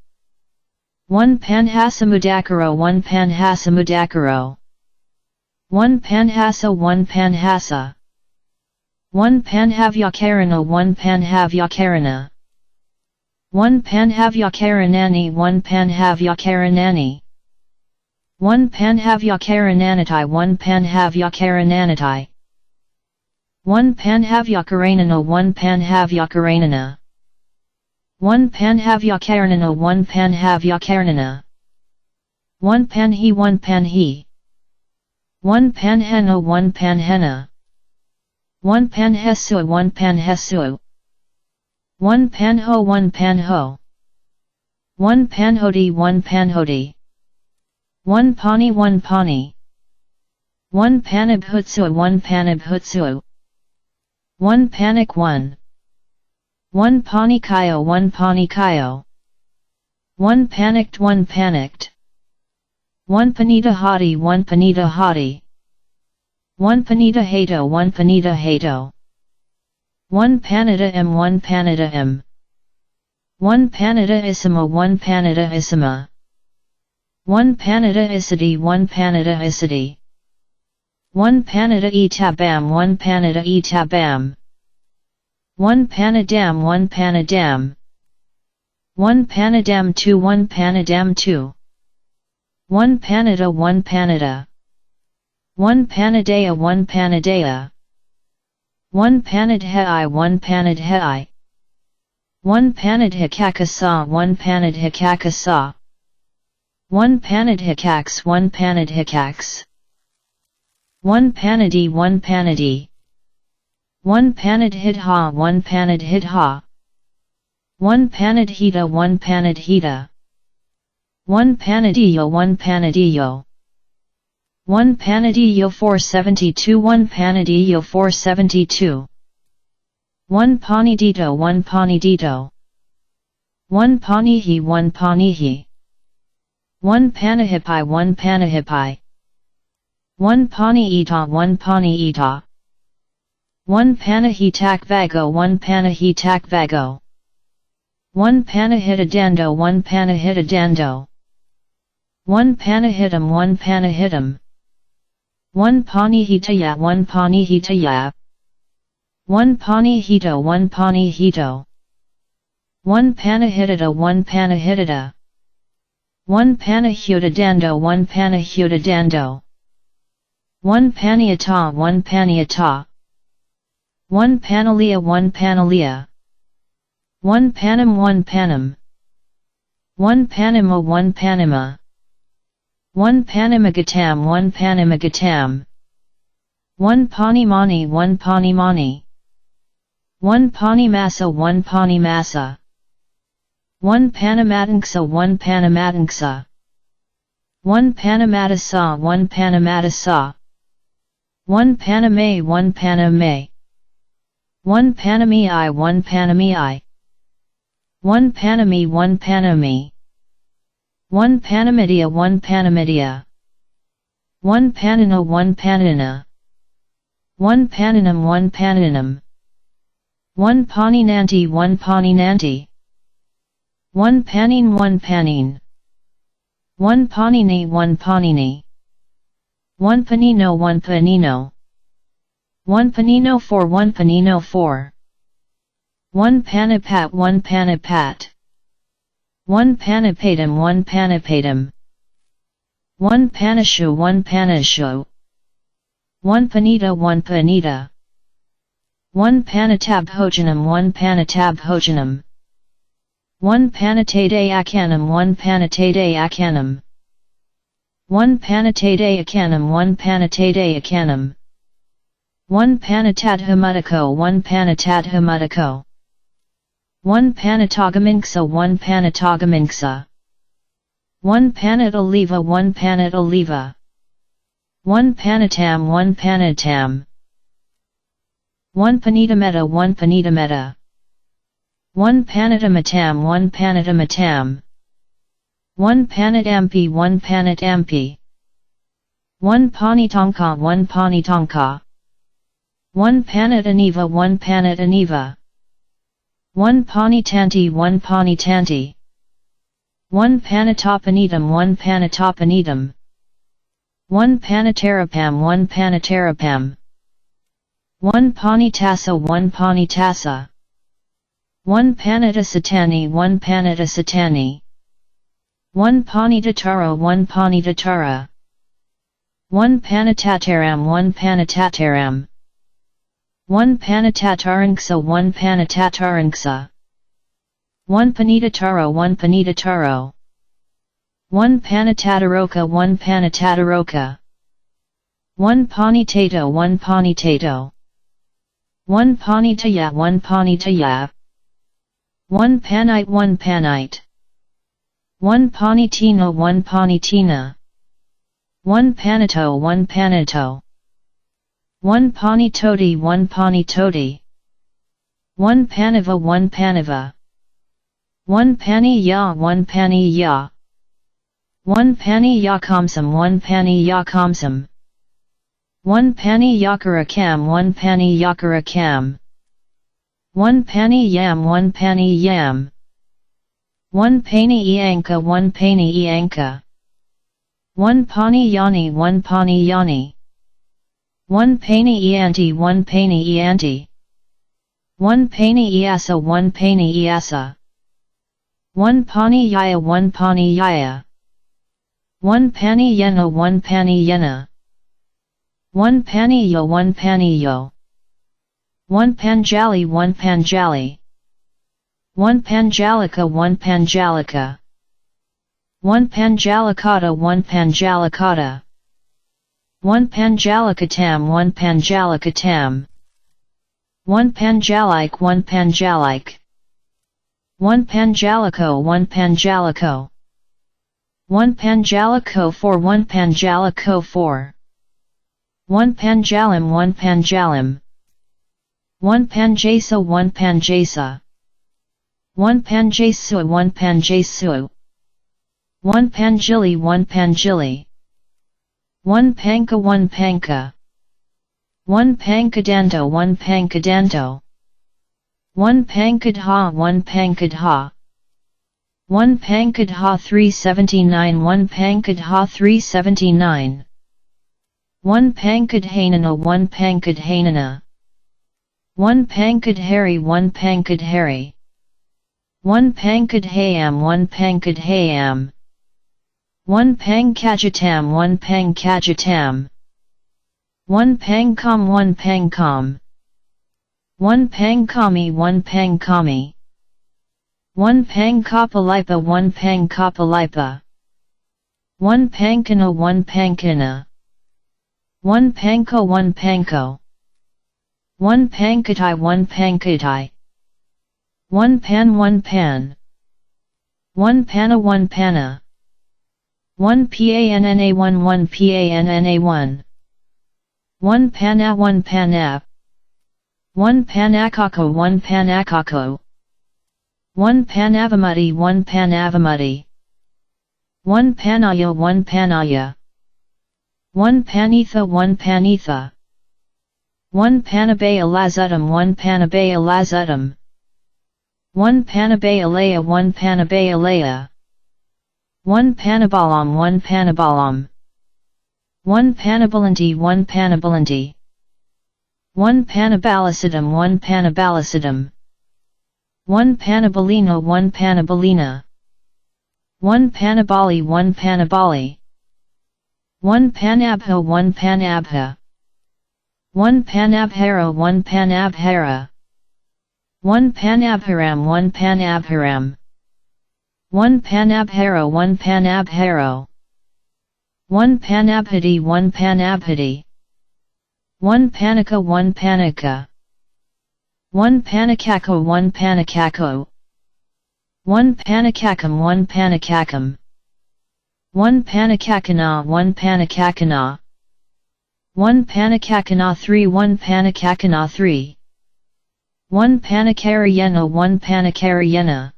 1 panhasamudakaro 1 panhasamudakaro 1 panhasa 1 panhasa 1 panhavyakarana 1 panhavyakarana 1 panhavyakaranani 1 panhavyakaranani 1 panhavyakarananatai 1 panhavyakarananatai 1 panhavyakaranana 1 panhavyakarana 1 panhavyakarnana 1 panhavyakarnana 1 panhi 1 panhi 1 panhena 1 panhena 1 panhesu 1 panhesu 1 panho 1 panho 1 panhodi 1 panhodi 1 pani 1 pani 1 panibhutsu 1 panibhutsu 1 panic 1 1 panikayo 1 panikayo 1 panicked 1 panicked 1 panita hati 1 panita hati 1 panita hato 1 panita hato 1 panita m 1 panita m 1 panita isima 1 panita isima 1 panita isati 1 panita isati 1 panita etabam 1 panita etabam 1 panadam 1 panadam 1 panadam 2 1 panadam 2 1 panada 1 panada 1 panadaya 1 panadaya 1 panadhei 1 panadhei 1 panadhikakasa 1 panadhikakasa 1 panadhikaks 1 panadhikaks 1 panadi 1 panadi 1 panadhidha 1 panadhidha 1 panadhita 1 panadhita 1 panadiyo 1 panadiyo 1 panadiyo 472 1 panadiyo 472 1 panidito 1 panidito 1 panihi 1 panihi 1 panahipai 1 panahipai 1 paniita 1 paniita 1 panahitak vago 1 panahitak vago 1 panahitadando 1 panahitadando 1 panahitam 1 panahitam 1 panihitaya 1 panihitaya 1 panihito 1 panihito 1 panahitata 1 panahitata 1 panahutadando 1 panahutadando 1 paniata 1 paniata 1 panalia 1 panalia 1 panam 1 panam 1 panima 1 panima 1 panimagatam 1 panimagatam 1 panimani 1 panimani 1 panimasa 1 panimasa 1 panimatanxa 1 panimatanxa 1 panimatasa 1 panimatasa 1 paname 1 paname 1 panami I 1 panami I 1 panami 1 panami 1 panamidia 1 panamidia 1 panina 1 panina 1 paninam 1 paninam 1 paninanti 1 paninanti 1 panin 1 panin 1 panini 1 panini 1 panino 1 panino 1 panino 4 1 panino 4 1 panipat 1 panipat 1 panipatum 1 panipatum 1 panishu 1 panishu 1 panita 1 panita 1 panitabhojanam 1 panitabhojanam 1 panatade akanam 1 panatade akanam 1 panatade akanam 1 panatade akanam 1 panatadhamutako 1 panatadhamutako 1 panatagaminxa 1 panatagaminxa 1 panataliva 1 panataliva 1 panatam 1 panatam 1 panitametta 1 panitametta 1 panatamatam 1 panatamatam 1 panatampi 1 panatampi 1 panitonka 1 panitonka 1 panataniva 1 panataniva 1 panitanti 1 panitanti 1 panatopanitum 1 panatopanitum 1 panatarapam 1 panatarapam 1 panitasa 1 panitasa 1 panitasatani 1 panitasatani 1 panitatara 1 panitatara 1 panatataram 1 panatataram 1 panatataranxa 1 panatataranxa 1 panitataro 1 panitataro 1 panatataroka 1 panatataroka 1 panitato 1 panitato 1 panitaya 1 panitaya 1 panite 1 panite 1 panitina 1 panitina 1 panito 1 panito 1 panitoti 1 panitoti 1 paniva 1 paniva 1 paniya 1 paniya 1 paniyakamsam 1 paniyakamsam 1 paniyakarakam 1 paniyakarakam 1 paniyam 1 paniyam 1 paniyanka 1 paniyanka 1 paniyani 1 paniyani 1 paniyanti 1 paniyanti 1 paniyasa 1 paniyasa 1 paniyaya 1 paniyaya 1 paniyena 1 paniyena 1 paniyo 1 paniyo 1 panjali 1 panjali 1 panjalika 1 panjalika 1 panjalikata 1 panjalikata 1 panjalikatam 1 panjalikatam 1 panjalike 1 panjalike 1 panjaliko 1 panjaliko 1 panjaliko 4 1 panjaliko 4 1 panjalim 1 panjalim 1 panjasa 1 panjasa 1 panjasu 1 panjasu 1 panjili 1 panjili 1 panka 1 panka 1 pankadanto 1 pankadanto 1 pankadha 1 pankadha 1 pankadha 379 1 pankadha 379 1 pankadhanana 1 pankadhanana 1 pankadhari 1 pankadhari 1 pankadhayam 1 pankadhayam 1 pankajatam 1 pankajatam 1 pangkam 1 pangkam 1 pangkami 1 pangkami 1 pangkapalipa 1 pangkapalipa 1 pankana 1 pankana 1 panko 1 panko 1 pankatai 1 pankatai 1 pan 1 pan 1 pana 1 pana 1 panna 1 1 panna 1 1 pana 1 pana 1 panakako 1 panakako 1 panavamati 1 panavamati 1 panaya 1 panaya 1 panitha 1 panitha 1 panabaya lazutum 1 panabaya lazutum 1 panabaya laya 1 panabaya laya 1 Panabalam 1 Panabalam 1 Panabalanti 1 Panabalanti 1 Panabalasidam 1 Panabalasidam 1 Panabalina 1 Panabalina 1 Panabali 1 Panabali 1 Panabha 1 Panabha 1 Panabhara 1 Panabhara 1 Panabharam 1 Panabharam 1 Panabharo 1 Panabharo 1 Panabhati 1 Panabhati 1 Panika 1 Panika 1 Panikako 1 Panikako 1 Panikakam 1 Panikakam 1 Panikakana 1 Panikakana 1 Panikakana 3 1 Panikakana 3 1 Panikarayena 1 Panikarayena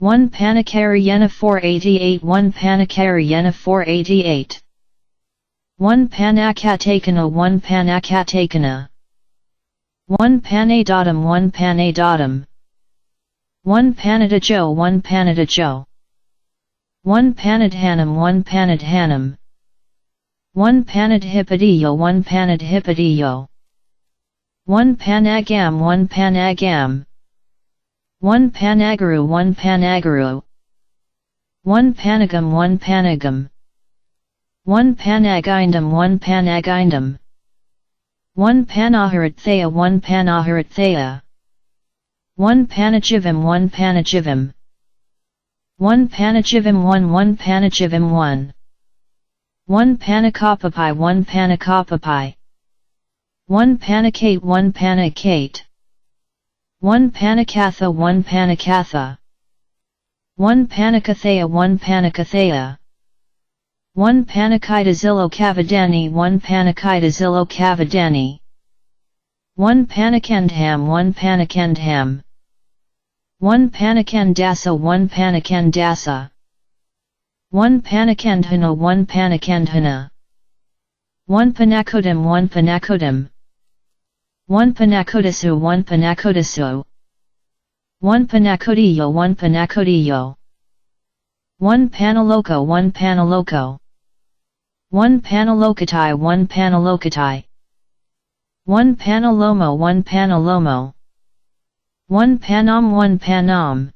1 Panikarayena 488 1 Panikarayena 488 1 Panakatakana 1 Panakatakana 1 Panadatum 1 Panadatum 1 Panadajo 1 Panadajo 1 Panadhanam 1 Panadhanam 1 Panadhipadiyo 1 Panadhipadiyo 1 Panagam 1 Panagam 1 Panagaru 1 Panagaru 1 Panagam 1 Panagam 1 Panagindam 1 Panagindam 1 Panaharatthaya 1 Panaharatthaya 1 Panachivim 1 Panachivim 1 Panachivim 1 1 Panachivim 1 1 Panakopapi 1 Panakopapi 1 Panicate 1 Panicate 1 Panicatha 1 Panicatha 1 Panicathaya 1 Panicathaya 1 Panikitazillo Cavadani 1 Panikitazillo Cavadani 1 Panikandham 1 Panikandham 1 Panikandasa 1 Panikandasa 1 Panikandhana 1 Panikandhana 1 Panakodam 1 Panakodam 1 Panakodasu 1 Panakodasu 1 Panakodiyo 1 Panakodiyo 1 Panaloka 1 Panaloko 1 Panalokatai 1 Panalokatai 1 Panalomo 1 Panalomo 1 Panam 1 Panam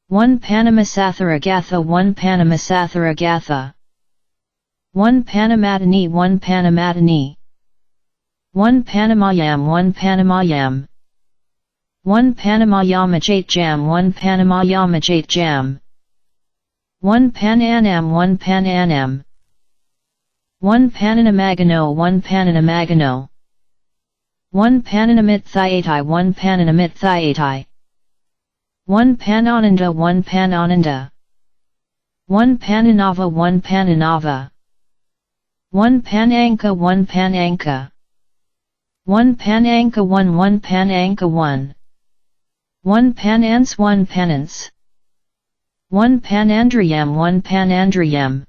1 Panamasatharagatha 1 Panamasatharagatha 1 Panamatani 1 Panamatani 1 Panamayam 1 Panamayam 1 Panamayamajate Jam 1 Panamayamajate Jam 1 Pananam 1 Pananam 1 Pananamagano 1 Pananamagano 1 Pananamit Thyatai 1 Pananamit Thyatai 1 Panananda 1 Panananda 1 Pananava 1 Pananava 1 Pananka 1 Pananka 1 Pananka 1 1 Pananka 1 1 Panans 1 Panans 1 Panandriyam 1 Panandriyam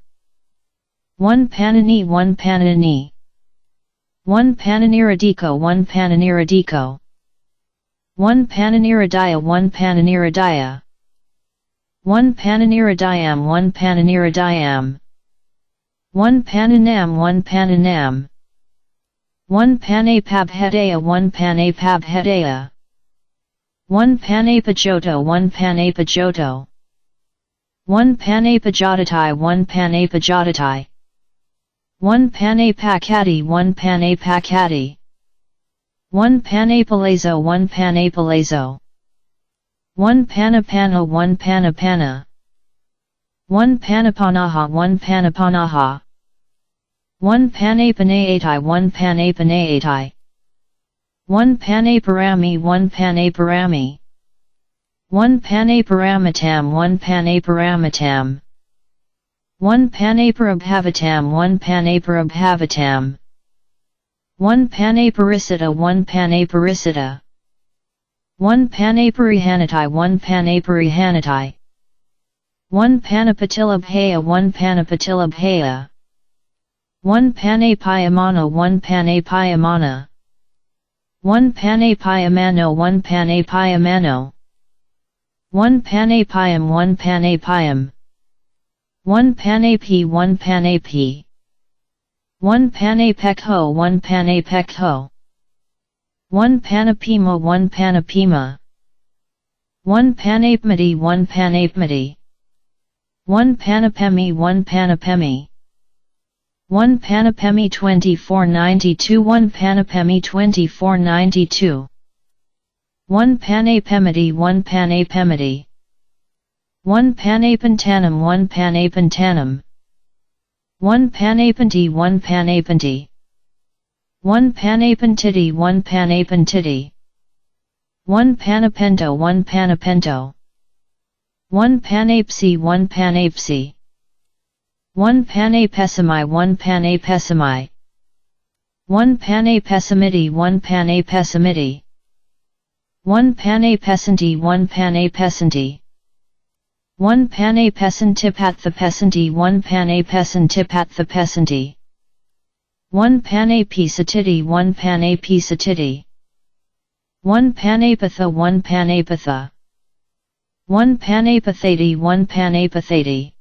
1 Panani 1 Panani 1 Pananiradiko 1 Pananiradiko 1 Pananiradaya 1 Pananiradaya 1 Pananiradayam 1 Pananiradayam 1 Pananam 1 Pananam 1 Panapabhedaya 1 Panapabhedaya 1 Panapajoto 1 Panapajoto 1 Panapajatatai 1 Panapajatatai 1 Panapakati 1 Panapakati 1 Panapalazo 1 Panapalazo 1 Panapana 1 Panapana 1 Panapanaha 1 Panapanaha 1 Panapanaati 1 Panapanaati 1 Panaparami 1 Panaparami 1 Panaparamatam 1 Panaparamatam 1 Panaparabhavatam 1 Panaparabhavatam 1 Panaparisita 1 Panaparisita 1 Panaparihanati 1 Panaparihanati 1 Panapatilabhaya 1 Panapatilabhaya 1 Panapayamana 1 Panapayamana 1 Panapayamano 1 Panapayamano 1 Panapayam 1 Panapayam 1 Panapi 1 Panapi 1 Panapekho 1 Panapekho 1 Panapima 1 Panapima 1 Panapmati 1 Panapmati 1 Panapemi 1 Panapemi 1 Panapemi 2492 1 Panapemi 2492 1 Panapemity 1 Panapemity 1 Panapantanum 1 Panapantanum 1 Panapanti 1 Panapanti 1 Panapantiti 1 Panapantiti 1 Panapento 1 Panapento 1 Panapsi 1 Panapsi 1 Panapesimi 1 Panapesimi 1 Panapesimiti 1 Panapesimiti 1 Panapesanti 1 Panapesanti 1 Panapesantipathapesanti 1 Panapesantipathapesanti 1 Panapisatiti 1 Panapisatiti 1 Panapatha 1 Panapatha 1 Panapathati 1 Panapathati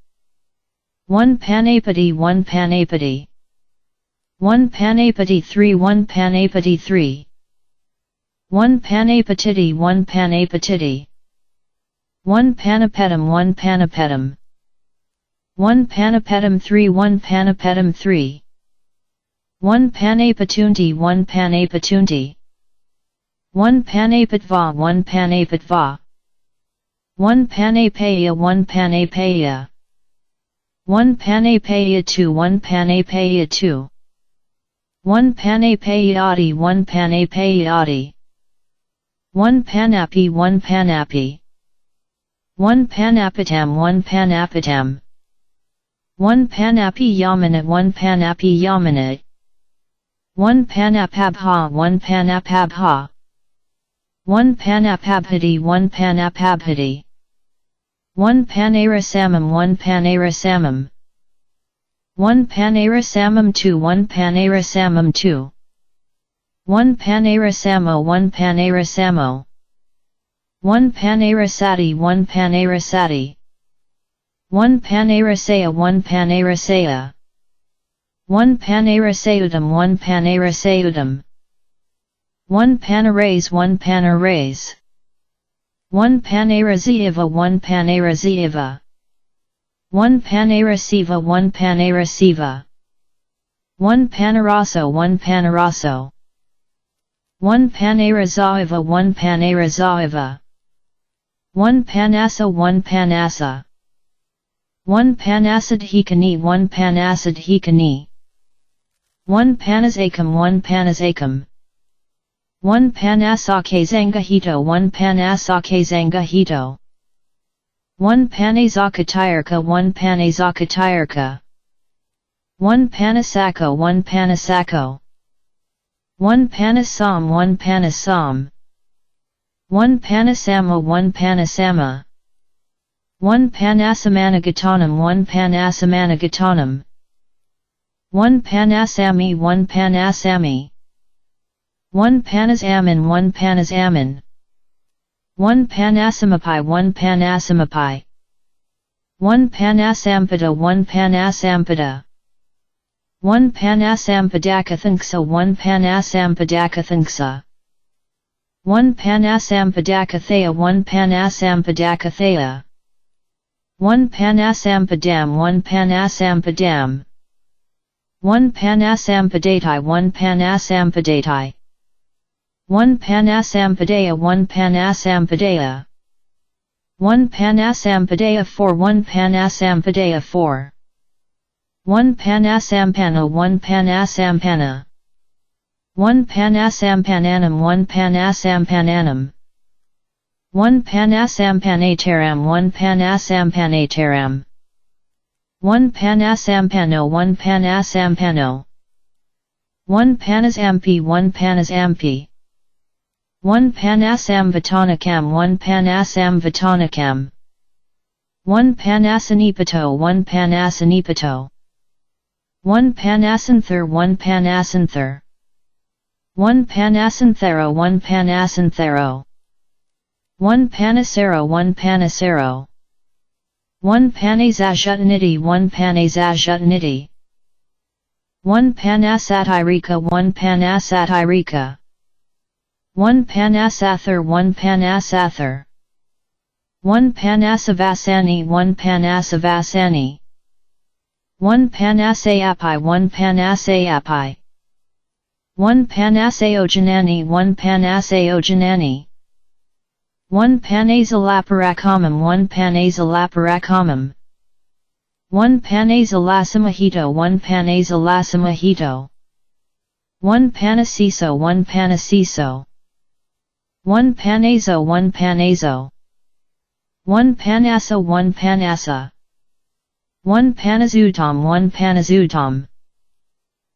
1 Panapati 1 Panapati 1 Panapati 3 1 Panapati 3 1 Panapatiti 1 Panapatiti 1 Panapetum 1 Panapetum 1 Panapetum 3 1 Panapetum 3 1 Panapatunti 1 Panapatunti 1 Panapatva 1 Panapatva 1 Panapaya 1 Panapaya 1 Panapaya 2 1 Panapaya 2 1 Panapayati 1 Panapayati 1 Panapi 1 Panapi 1 Panapatam 1 Panapatam 1 Panapi Yamanat 1 Panapi Yamanat 1 Panapabha 1 Panapabha 1 Panapabhati 1 Panapabhati 1 Panarasamam 1 Panarasamam 1 Panarasamam 2 1 Panarasamam 2 1 Panarasamo 1 Panarasamo 1 Panarasati 1 Panarasati 1 Panarasaya 1 Panarasaya 1 Panarasayudam 1 Panarasayudam 1 Panarais 1 Panarais 1 Panaraziva 1 Panaraziva 1 Panarasiva 1 Panarasiva 1 Panaraso 1 Panaraso 1 Panarazaiva 1 Panarazaiva 1 Panasa 1 Panasa 1 Panasadhikani 1 Panasadhikani 1 Panasakam 1 Panasakam 1 Panasakazangahito 1 Panasakazangahito 1 Panazakatayarka 1 Panazakatayarka 1 Panasako 1 Panasako 1 Panasam 1 Panasam 1 Panasama 1 Panasama 1 Panasamanagathanam 1 Panasamanagathanam 1 Panasami 1 Panasami 1 Panasamin 1 Panasamin 1 Panasamapai 1 Panasamapai 1 Panasampada 1 Panasampada 1 Panasampadakathanksa 1 Panasampadakathanksa 1 Panasampadakathaya 1 Panasampadakathaya 1 Panasampadam 1 Panasampadam 1 Panasampadati 1 Panasampadati 1 Panasampadaya 1 Panasampadaya 1 Panasampadaya 4 1 Panasampadaya 4 1 Panasampana 1 Panasampana 1 Panasampananam 1 Panasampananam 1 Panasampanataram 1 Panasampanataram 1 Panasampano 1 Panasampano 1 Panasampi 1 Panasampi 1 Panasamvatanakam 1 Panasamvatanakam 1 Panasanipato 1 Panasanipato 1 Panasanther 1 Panasanther 1 Panasanthero 1 Panasanthero 1 Panasero 1 Panasero 1 Panazashutaniti 1 Panazashutaniti 1 Panasatirika 1 Panasatirika 1 Panasather 1 Panasather 1 Panasavasani 1 Panasavasani 1 Panasayapi 1 Panasayapi 1 Panasayojanani 1 Panasayojanani 1 Panazalapaраkamam 1 Panazalapaраkamam 1 Panazalasamahito 1 Panazalasamahito 1 Panasiso 1 Panasiso 1 Panazo 1 Panazo 1 Panasa 1 Panasa 1 Panazutam 1 Panazutam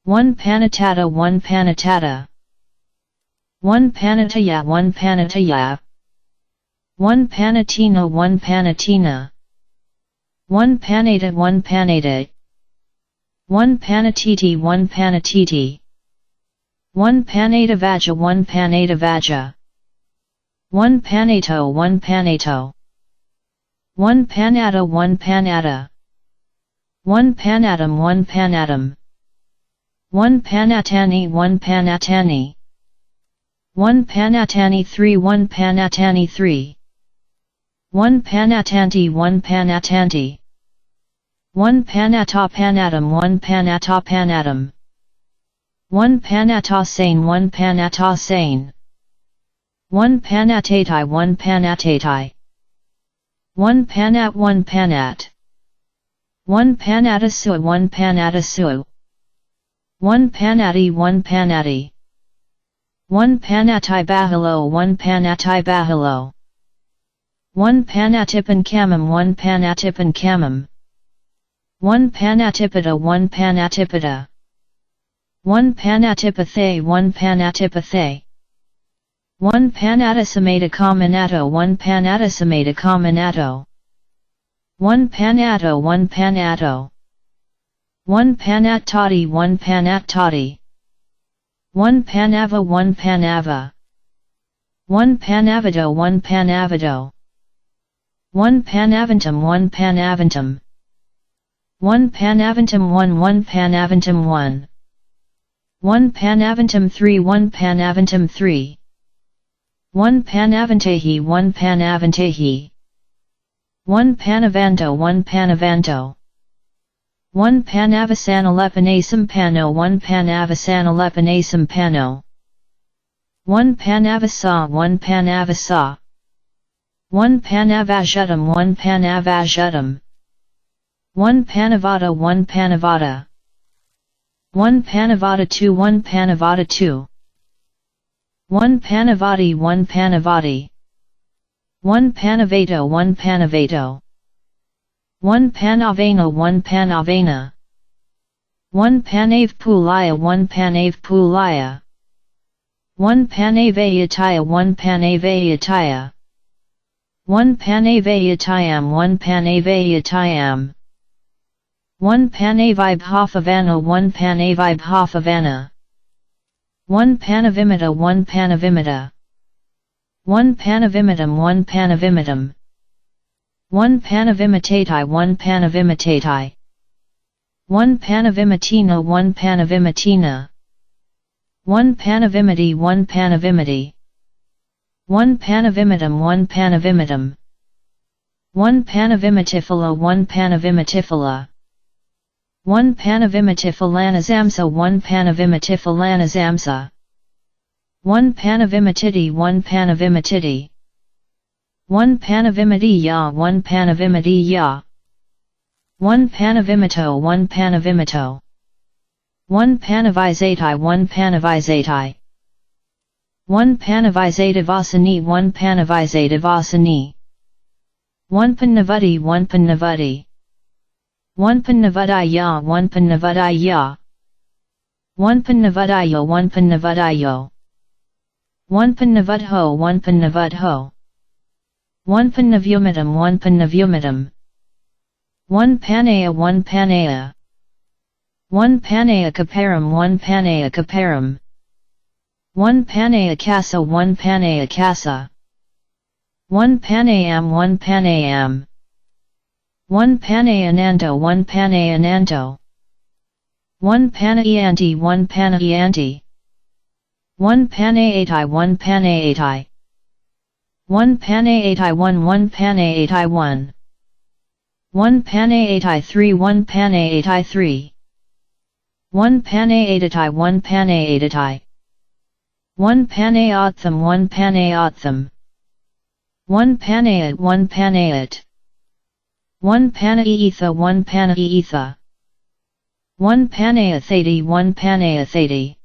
1 Panatata 1 Panatata 1 Panataya 1 Panataya 1 Panatina 1 Panatina 1 Panata 1 Panata 1 Panatiti 1 Panatiti 1 Panatavaja 1 Panatavaja 1 Panato 1 Panato 1 Panata 1 Panata 1 Panatum 1 Panatum 1 Panatani 1 Panatani 1 Panatani 3 1 Panatani 3 1 Panatanti 1 Panatanti 1 Panata Panatum 1 Panata Panatum 1 Panata Sane 1 Panata Sane 1 Panatatai 1 Panatatai 1 Panat 1 Panat 1 Panatasu 1 Panatasu 1 Panati 1 Panati 1 Panatai Bahilo 1 Panatai Bahilo 1 Panatipan Kamam 1 Panatipan Kamam 1 Panatipata 1 Panatipata 1 Panatipathe 1 Panatipathe 1 Panatasamata Kaminato 1 Panatasamata Kaminato 1 Panato 1 Panato 1 Panatati 1 Panatati 1 Panava 1 Panava 1 Panavado 1 Panavado 1 Panaventum 1 Panaventum 1 Panaventum 1 1 Panaventum 1 1 Panaventum 3 1 Panaventum 3 1 Panaventehi 1 Panaventehi 1 Panavanto 1 Panavanto 1 Panavasanalepanasam pano 1 Panavasanalepanasam pano 1 Panavasa 1 Panavasa 1 Panavashutam 1 Panavashutam 1 Panavata 1 Panavata 1 Panavata 2 1 Panavata 2 1 Panavati 1 Panavati 1 Panavato 1 Panavato 1 Panavena 1 Panavena 1 Panavpulaya 1 Panavpulaya 1 Panavayataya 1 Panavayataya 1 Panavayatayam 1 Panavayatayam 1 Panavibhavana 1 Panavibhavana 1 Panavimata 1 Panavimata 1 Panavimitam 1 Panavimitam 1 Panavimatatai 1 Panavimatatai 1 Panavimatina 1 Panavimatina 1 Panavimati 1 Panavimati 1 Panavimitam 1 Panavimitam 1 Panavimitifila 1 Panavimitifila 1 Panavimatifilanazamsa 1 Panavimatifilanazamsa 1 Panavimatiti 1 Panavimatiti 1 Panavimati ya 1 Panavimati ya 1 Panavimito 1 Panavimito 1 Panavisatai 1 Panavisatai 1 Panavisativasani 1 Panavisativasani 1 Panavati 1 Panavati 1 Panavadaya 1 Panavadaya 1 Panavadayo 1 Panavadayo 1 Panavadho 1 Panavadho 1 Panavyumitam 1 Panavyumitam 1 Panaya 1 Panaya 1 Panaya Kaparam 1 Panaya Kaparam 1 Panaya Kasa 1 Panaya Kasa 1 Panayam 1 Panayam 1 Panayananto 1 Panayananto 1 Panayanti 1 Panayanti 1 Panayatai 1 Panayatai 1 Panayatai 1 1 Panayatai 1 1 Panayatai 3 1 Panayatai 3 1 Panayatatai 1 Panayatatai 1 Panayatham 1 Panayatham 1 Panayat 1 Panayat 1 Panaetha 1 Panaetha 1 Panayathati 1 Panayathati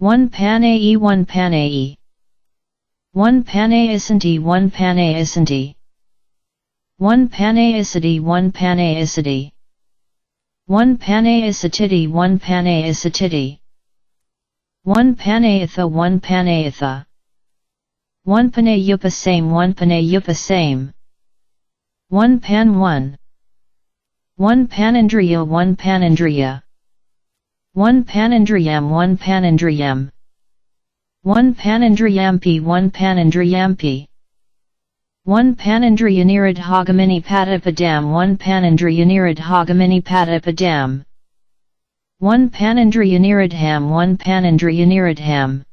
1 Panae 1 Panae 1 Panaisanti 1 Panaisanti 1 Panaisati 1 Panaisati 1 Panaisatiti 1 Panaisatiti 1 Panayatha 1 Panayatha 1 Panayupa same 1 Panayupa same 1 Pan 1 1 Panindriya 1 Panindriya 1 Panindriyam 1 Panindriyam 1 Panindriyampi 1 Panindriyampi 1 Panindriyaniradhagamini Padipadam 1 Panindriyaniradhagamini Padipadam 1 Panindriyaniradham 1 Panindriyaniradham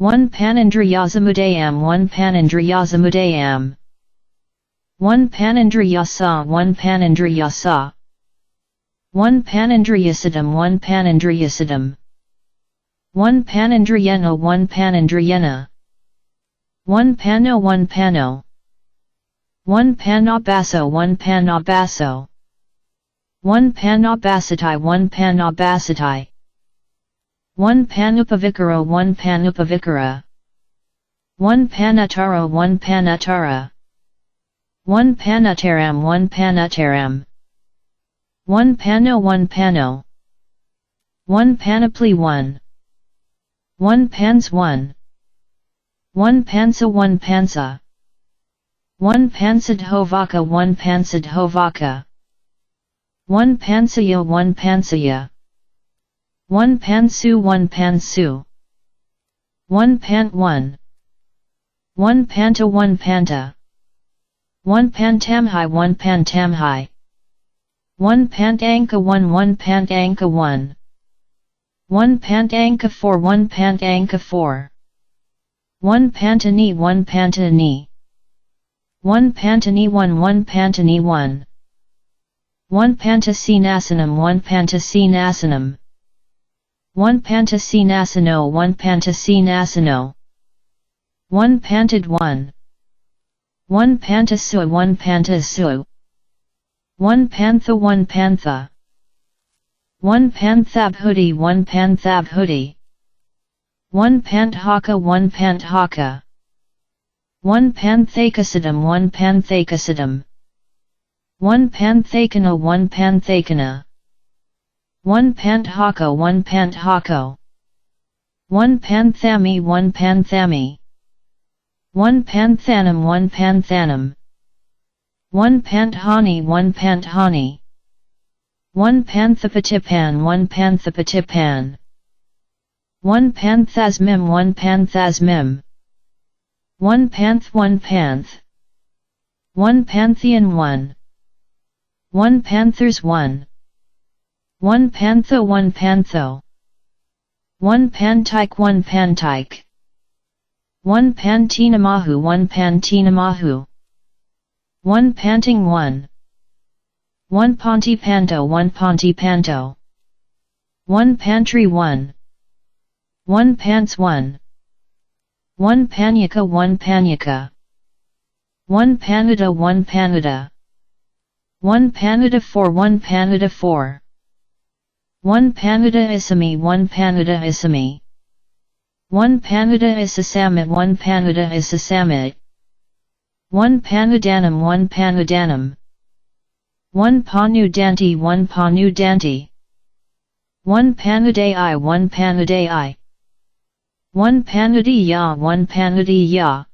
1 Panindriyasamudayam 1 Panindriyasamudayam 1 Panindriyasa 1 Panindriyasa 1 Panindriyasadam 1 Panindriyasadam 1 Panindriyena 1 Panindriyena 1 Pano 1 Pano 1 Panabaso 1 Panabaso 1 Panabasatai 1 Panabasatai 1 Panupavikara 1 Panupavikara 1 Panatara 1 Panatara 1 Panataram 1 Panataram 1 Pano 1 Pano 1 Panoply 1 1 Pans 1 1 Pansa 1 Pansa 1 Pansadhovaka 1 Pansadhovaka 1 Pansaya 1 Pansaya 1 Pansu 1 Pansu 1 Pant 1 1 Panta 1 Panta 1 Pantamhi 1 Pantamhi 1 Pantanka 1 1 Pantanka 1 1 Pantanka 4 1 Pantanka 4 1 Pantani 1 Pantani 1 Pantani 1 1 Pantani 1 1 Pantasinasanam 1 Pantasinasanam 1 Pantasinasano 1 Pantasinasano 1 Pantad 1 1 Pantasua 1 Pantasua 1 Pantha 1 Pantha 1 Panthabhudi 1 Panthabhudi 1 Panthaka 1 Panthaka 1 Panthakasadam 1 Panthakasadam 1 Panthakana 1 Panthakana 1 Panthako 1 Panthako 1 Panthami 1 Panthami 1 Panthanam 1 Panthanam 1 Panthani 1 Panthani 1 Panthapatipan 1 Panthapatipan 1 Panthasmim 1 Panthasmim 1 Panth 1 Panth 1 Pantheon 1 1 Panthers 1 1 Pantho 1 Pantho 1 Pantike 1 Pantike 1 Pantinamahu 1 Pantinamahu 1 Panting 1 1 Pontipanto 1 Pontipanto 1 Pantry 1 1 Pants 1 1 Panyaka 1 Panyaka 1 Panada 1 Panada 1 Panada 4 1 Panada 4 1 Panada Isami 1 Panada Isami 1 Panada Isasamit 1 Panada Isasamit 1 Panudanam 1 Panudanam 1 Panu Danti 1 Panu Danti 1 Panudai 1 Panudai 1 Panudi Ya 1 Panudi Ya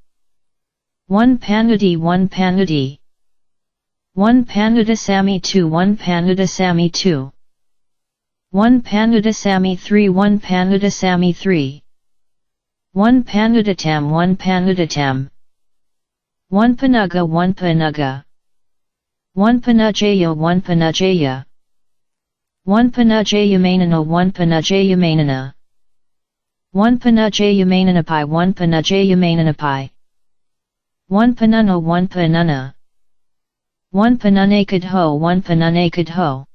1 Panudi 1 Panudi 1 Panudasami 2 1 Panudasami 2 1 Panudasami 3 1 Panudasami 3 1 Panudatam 1 Panudatam 1 Panuga 1 Panuga 1 Panujaya 1 Panujaya 1 Panujayamanana 1 Panujayamanana 1 Panujayamananapi 1 Panujayamananapi 1 Panuna 1 Panuna 1 Panunakadho 1 Panunakadho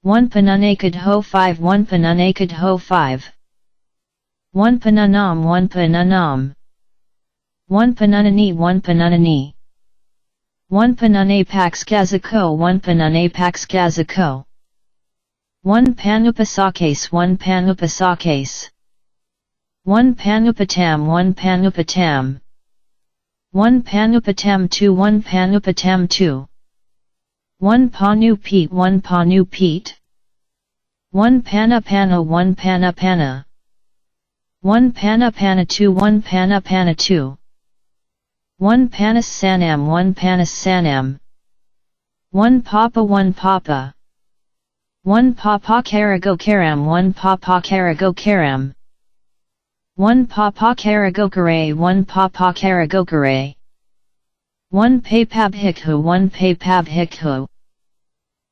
1 Panunakadho 5 1 Panunakadho 5 1 Panunam 1 Panunam 1 Panunani 1 Panunani 1 Panunapax Kazako 1 Panunapax Kazako 1 Panupasakase 1 Panupasakase 1 Panupatam 1 Panupatam 1 Panupatam 2 1 Panupatam 2 1 Panu Pete 1 Panu Pete 1 Panapana 1 Panapana 1 Panapana 2 1 Panapana 2 1 Panas Sanam 1 Panas Sanam 1 Papa 1 Papa 1 Papa Karago Karam 1 Papa Karago Karam 1 Papa Karagokare 1 Papa Karagokare 1 Paypab Hikhu 1 Paypab Hikhu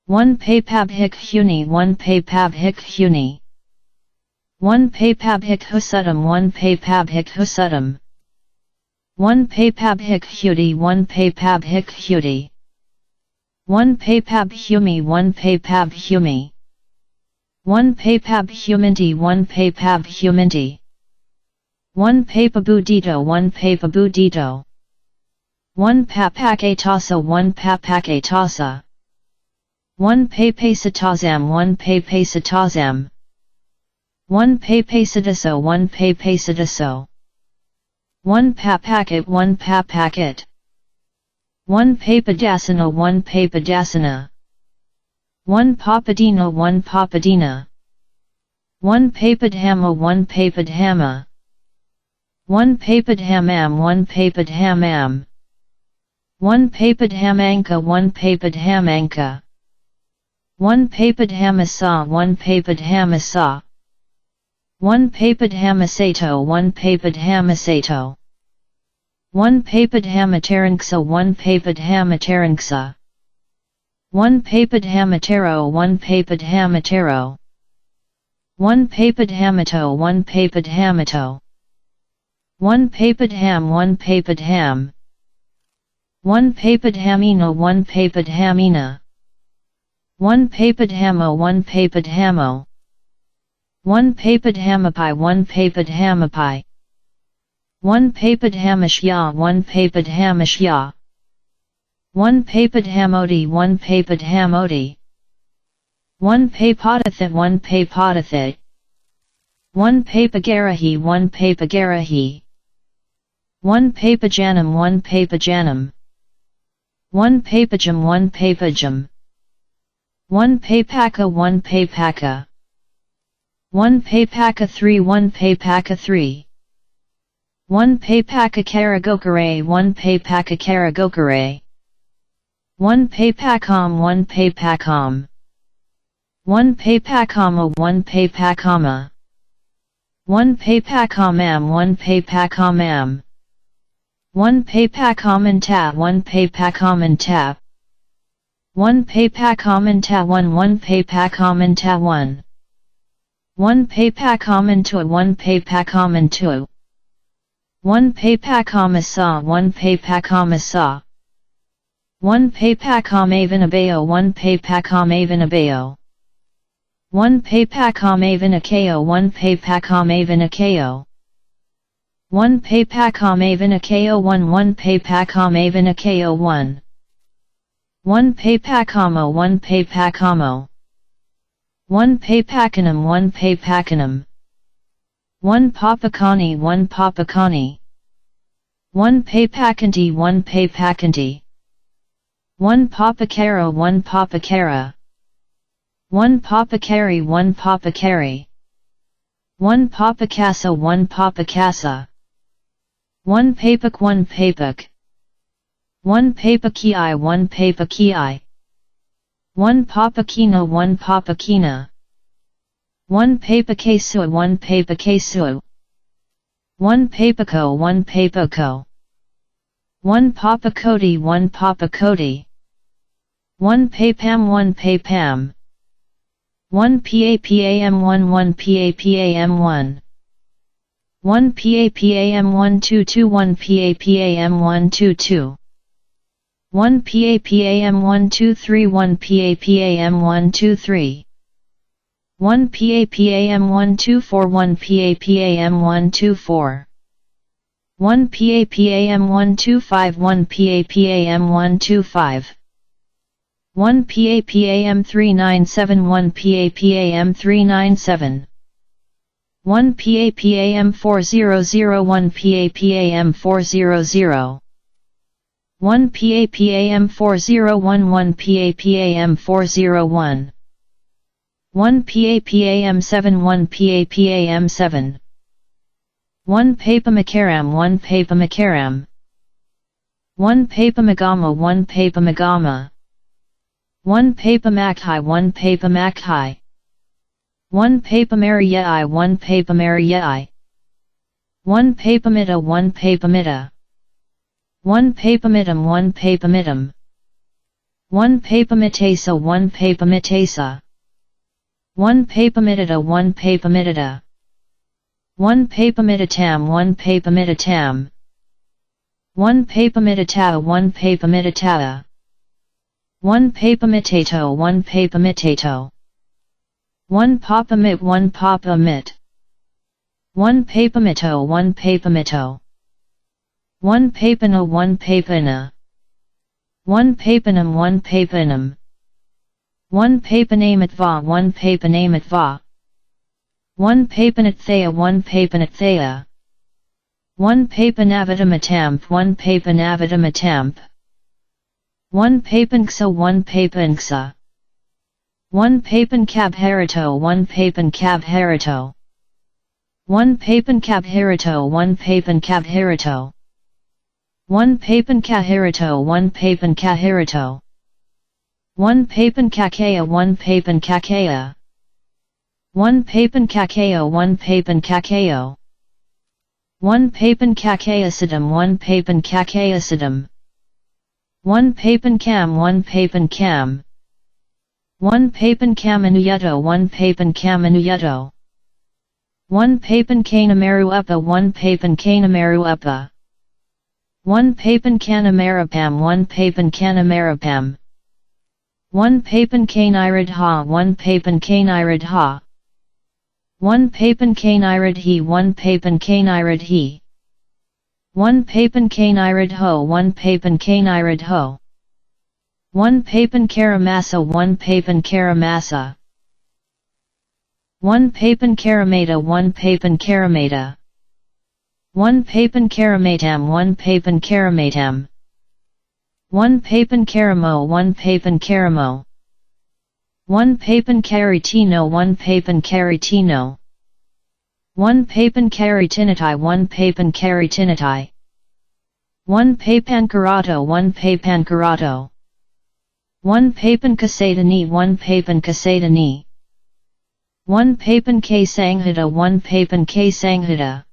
1 Paypab Hik Huni 1 Paypab Hik Huni 1 Paypab Hik Husutum 1 Paypab Hik Husutum 1 Paypab Hik Hudi 1 Paypab Hik Hudi 1 Paypab Humi 1 Paypab Humi 1 Paypab Huminti 1 Paypab Huminti 1 Papabudito 1 Papabudito 1 Papakatasa 1 Papakatasa 1 Papasatazam 1 Papasatazam 1 Papasataso 1 Papasataso 1 Papaket 1 Papaket 1 Papadasana 1 Papadasana 1 Papadina 1 Papadina 1 Papadhama 1 Papadhama 1 Papadhamam 1 Papadhamam 1 Papadhamanka 1 Papadhamanka 1 Papadhamasa 1 Papadhamasa 1 Papadhamasato 1 Papadhamasato 1 Papadhamataranksa 1 Papadhamataranksa 1 Papadhamataro 1 Papadhamataro 1 Papadhamato 1 Papadhamato 1 Papadham 1 Papadham 1 Papadhamina 1 Papadhamina 1 Papadhamo 1 Papadhamo 1 Papadhamapi 1 Papadhamapi 1 Papadhamashya 1 Papadhamashya 1 Papadhamodi 1 Papadhamodi 1 Papadatha 1 Papadatha 1 Papagarahi 1 Papagarahi 1 Papajanam 1 Papajanam 1 Papajam 1 Papajam 1 Papaka 1 Papaka 1 Papaka 3 1 Papaka 3 1 Papaka Karagokare 1 Papaka Karagokare 1 Papakam 1 Papakam 1 Papakama 1 Papakama 1 Papakamam 1 Papakamam 1 Papakamanta 1 Papakamanta 1 Papakamanta 1 1 Papakamanta 1 1 Papakamantua 1 Papakamantua 1 Papakamasa 1 Papakamasa 1 Papakamavanabao 1 Papakamavanabao 1 Papakamavanakao 1 Papakamavanakao 1 Papakamavanakao 1 1 Papakamavanakao 1 1 Papakamo 1 Papakamo 1 Papakanam 1 Papakanam 1 Papakani 1 Papakani 1 Papakanti 1 Papakanti 1 Papakara 1 Papakara 1 Papakari 1 Papakari 1 Papakasa 1 Papakasa 1 Papak 1 Papak 1 Papaki 1 Papaki 1 Papakina 1 Papakina 1 Papakasua 1 Papakasua 1 Papako 1 Papako 1 Papakoti 1 Papakoti 1 paypam 1 paypam 1 PAPAM 1 1 PAPAM 1 1 PAPAM 1 2 2 1 PAPAM 1 2 2 1 PAPAM 1 2 3 1 PAPAM 1 2 3 1 PAPAM 1 2 4 1 PAPAM 1 2 4 1 PAPAM 1 2 5 1 PAPAM 1 2 5 1 PAPAM 3 9 7 1 PAPAM 3 9 7 1 PAPAM 4 0 0 1 PAPAM 4 0 0 1 PAPAM 4 0 1 1 PAPAM 4 0 1 1 PAPAM 7 1 PAPAM 7 1 Papamakaram 1 Papamakaram 1 Papamagama 1 Papamagama 1 Papamakhi 1 Papamakhi 1 Papamariai 1 Papamariai 1 Papamita 1 Papamita 1 Papamitam 1 Papamitam 1 Papamitasa 1 Papamitasa 1 Papamitata 1 Papamitata 1 Papamitatam 1 Papamitatam 1 Papamitata 1 Papamitata 1 Papamitato 1 Papamitato 1 Papamit 1 Papamit 1 Papamito 1 Papamito 1 Papana 1 Papana 1 Papanam 1 Papanam 1 Papanamitva 1 Papanamitva 1 Papanatthaya 1 Papanatthaya 1 Papanavitamatamp 1 Papanavitamatamp 1 Papanksa 1 Papanksa 1 Papankabharito 1 Papankabharito 1 Papankabharito 1 Papankabharito 1 Papankahirito 1 Papankahirito 1 Papankakaya 1 Papankakaya 1 Papankakao 1 Papankakao 1 Papankakayasidam 1 Papankakayasidam 1 Papankam 1 Papankam 1 Papankamanuyuto 1 Papankamanuyuto 1 Papankanamaru 1 Papankanamaru 1 Papankanamarapam 1 Papankanamarapam 1 Papankaniradha 1 Papankaniradha 1 Papankaniradhi 1 Papankaniradhi 1 Papankaniradho 1 Papankaniradho 1 Papankaramasa 1 Papankaramasa 1 Papankaramata 1 Papankaramata 1 Papankaramatam 1 Papankaramatam 1 Papankaramo 1 Papankaramo 1 Papankaritino 1 Papankaritino 1 Papankaritinitai 1 Papankaritinitai 1 Papankarato 1 Papankarato 1 Papankasadani 1 Papankasadani 1 Papankasanghita 1 Papankasanghita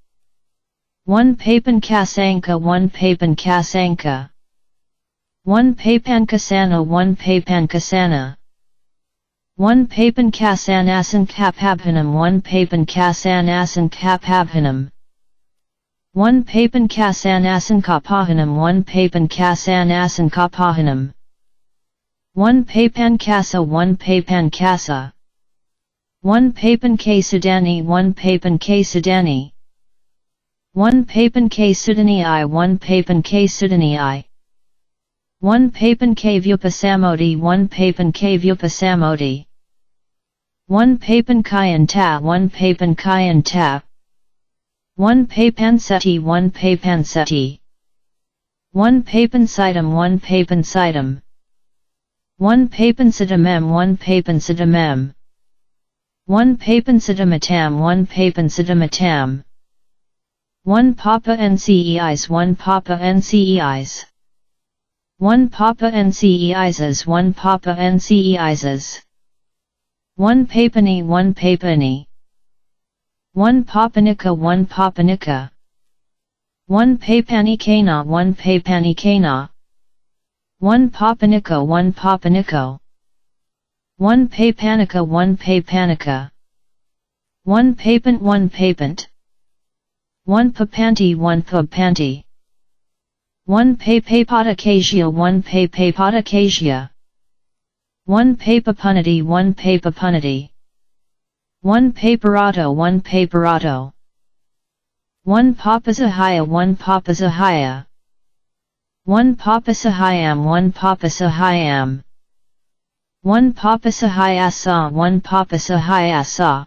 1 Papankasanka 1 Papankasanka 1 Papankasana 1 Papankasana 1 Papankasanasan 1 Papankasanasan kapabhanam 1 Papankasanasan kapahanam 1 Papankasanasan kapahanam 1 Papankasa 1 Papankasa 1 Papankasadani 1 Papankasadani 1 Papankasudani I 1 Papankasudani I 1 Papankavyupasamodi 1 Papankavyupasamodi 1 Papankayan ta 1 Papankayan ta 1 Papanseti 1 Papanseti 1 Papansitum 1 Papansitum 1 Papansitamem 1 Papansitamem 1 Papansitamatam 1 Papansitamatam 1 Papa NCEIs 1 Papa NCEIs 1 Papa NCEIs 1 Papa NCEIs 1 Papani 1 Papani 1 Papanika 1 Papanika 1 Papanikana 1 Papanikana 1 Papaniko 1 Papaniko 1 Papanika 1 Papanika 1 Papant 1 Papant 1 Papanti 1 Papanti 1 Papapatacasia 1 Papapatacasia 1 Papapunity 1 Papapunity 1 Paperato 1 Paperato 1 Papasahaya 1 Papasahaya 1 Papasahayam 1 Papasahayam 1 Papasahayasa 1 Papasahayasa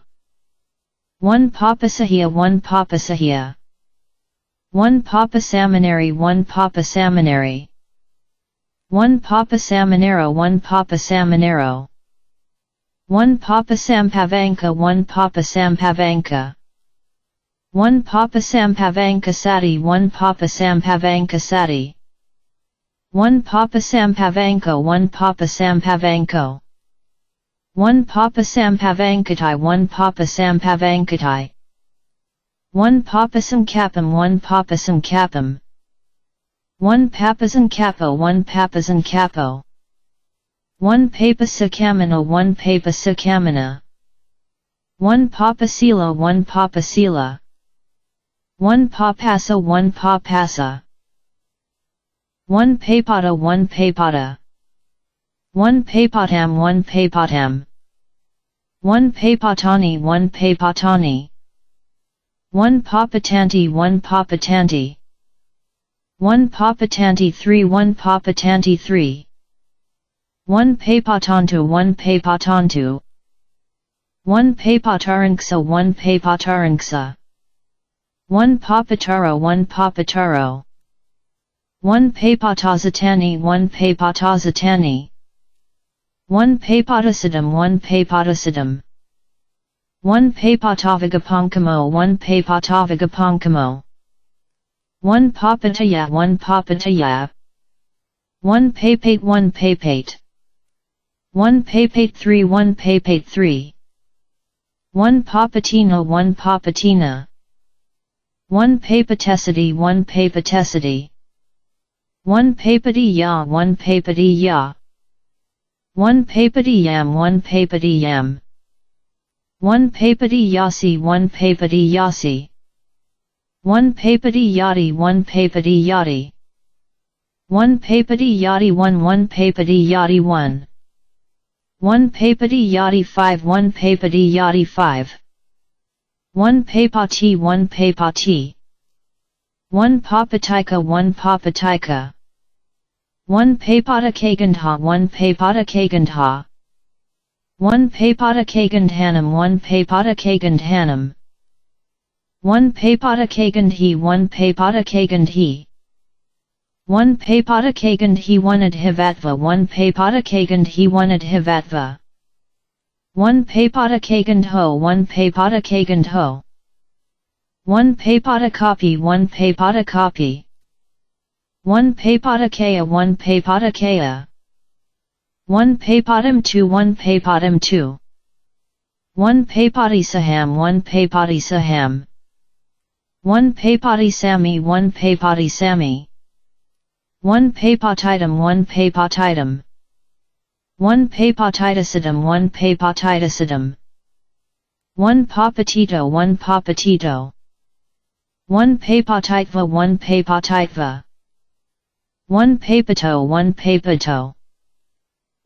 1 Papasahia 1 Papasahia 1 Papasamanary 1 Papasamanary 1 Papasamanero 1 Papasamanero 1 Papasampavanka 1 Papasampavanka 1 Papasampavankasati 1 Papasampavankasati 1 Papasampavanko 1 Papasampavanko 1 Papasampavankatai 1 Papasampavankatai 1 Papasam kapam 1 Papasam kapam 1 Papasan capo 1 Papasan capo 1 Papasakamana 1 Papasakamana 1 Papasila 1 Papasila 1 Papasa 1 Papasa 1 Papata 1 Papata 1 Papatam 1 Papatam 1 Papatani 1 Papatani 1 Papatanti 1 Papatanti 1 Papatanti 3 1 Papatanti 3 1 Papatantu 1 Papatantu 1 Papataranksa 1 Papataranksa 1 Papataro 1 Papataro 1 Papatazatani 1 Papatazatani 1 Papatasadam 1 Papatasadam 1 Papatavagapankamo 1 Papatavagapankamo 1 Papataya 1 Papataya 1 Papate 1 Papate 1 Papate 3 1 Papate 3 1 Papatina 1 Papatina 1 Papatesity 1 Papatesity 1 Papati ya 1 Papati ya 1 Papati yam 1 Papati yam 1 Papati yasi 1 Papati yasi 1 Papati yati 1 Papati yati 1 Papati yati 1 1 Papati yati 1 1 Papati yati 5 1 Papati yati 5 1 Papati 1 Papati 1 Papatika 1 Papatika 1 Papata Kagandha 1 Papata Kagandha 1 Papata Kagandhanam 1 Papata Kagandhanam 1 Papata Kagandhi 1 Papata Kagandhi 1 Papata Kagandhi 1 Adhivatva 1 Papata Kagandhi 1 Adhivatva 1 Papata Kagandho 1 Papata Kagandho 1 Papata Copy 1 Papata Copy 1 Papata Kaya 1 Papata Kaya 1 Papatam 2 1 Papatam 2 1 Papati Saham 1 Papati Saham 1 Papati Sami 1 Papati Sami 1 Papatitum 1 Papatitum 1 Papatitasidum 1 Papatitasidum 1 Papatito 1 Papatito 1 Papatitva 1 Papatitva 1 Papato 1 Papato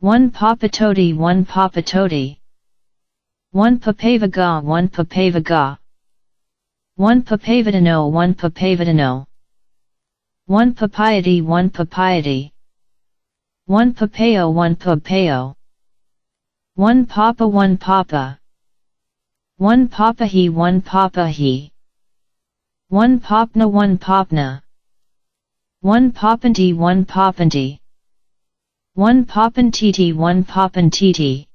1 Papatoti 1 Papatoti 1 Papavaga 1 Papavaga 1 Papavadano 1 Papavadano 1 Papiety 1 Papiety 1 Papeo 1 Papeo 1 Papa 1 Papa 1 Papahi 1 Papahi 1 Popna 1 Popna 1 Papanti 1 Papanti 1 Papantiti 1 Papantiti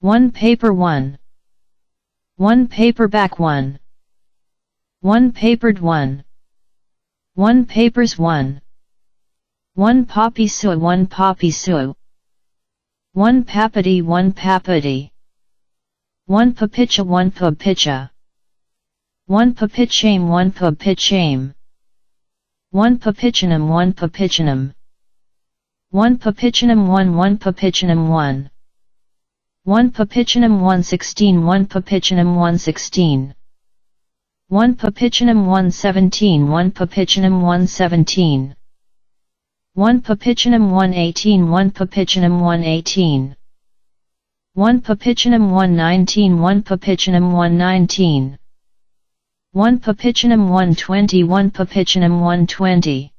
1 Paper 1 1 Paperback 1 1 Papered 1 1 Papers 1 1 Poppy Sue 1 Poppy Sue 1 Papity 1 Papity 1 Papicha 1 Papicha 1 Papichame 1 Papichame 1 Papichanum 1 Papichanum 1 papichinum 1 1 papichinum 1 1 papichinum 1 16 1 papichinum 1 16 1 papichinum 1 17 1 papichinum 1 17 1 papichinum 1 18 1 papichinum 1 18 1 papichinum 1 19 1 papichinum 1 19 1 papichinum 1 20 1 papichinum 1 20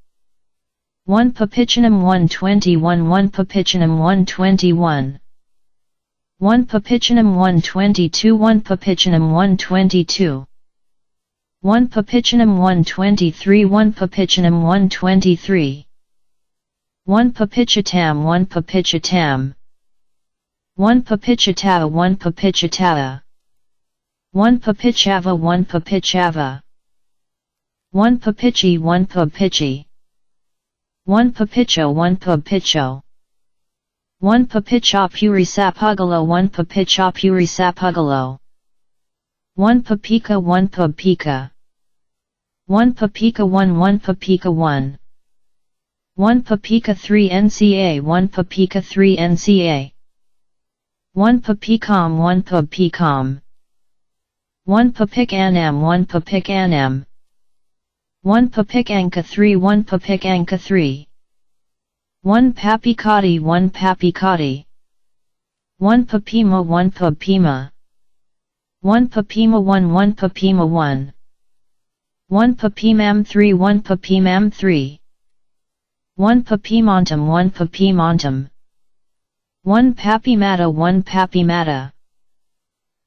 1 papichinum 1 21 1 papichinum 1 21 1 papichinum 1 22 1 papichinum 1 22 1 papichinum 1 23 1 papichinum 1 23 1 papichatam 1 papichatam 1 papichata 1 papichata 1 papichava 1 papichava 1 papichi 1 papichi 1 papicho 1 papicho 1 papicha purisapugalo 1 papicha purisapugalo 1 papika 1 papika 1 papika 1 1 papika 1 1 papika 3 NCA 1 papika 3 NCA 1 papicom 1 papicom 1 papik anam 1 papik anam 1 papik anka 3 1 papik anka 3 1 papikati 1 papikati 1 papima 1 papima 1 papima 1 1 papima 1 1 papimam 3 1 papimam 3 1 papimontum 1 papimontum 1 papimata 1 papimata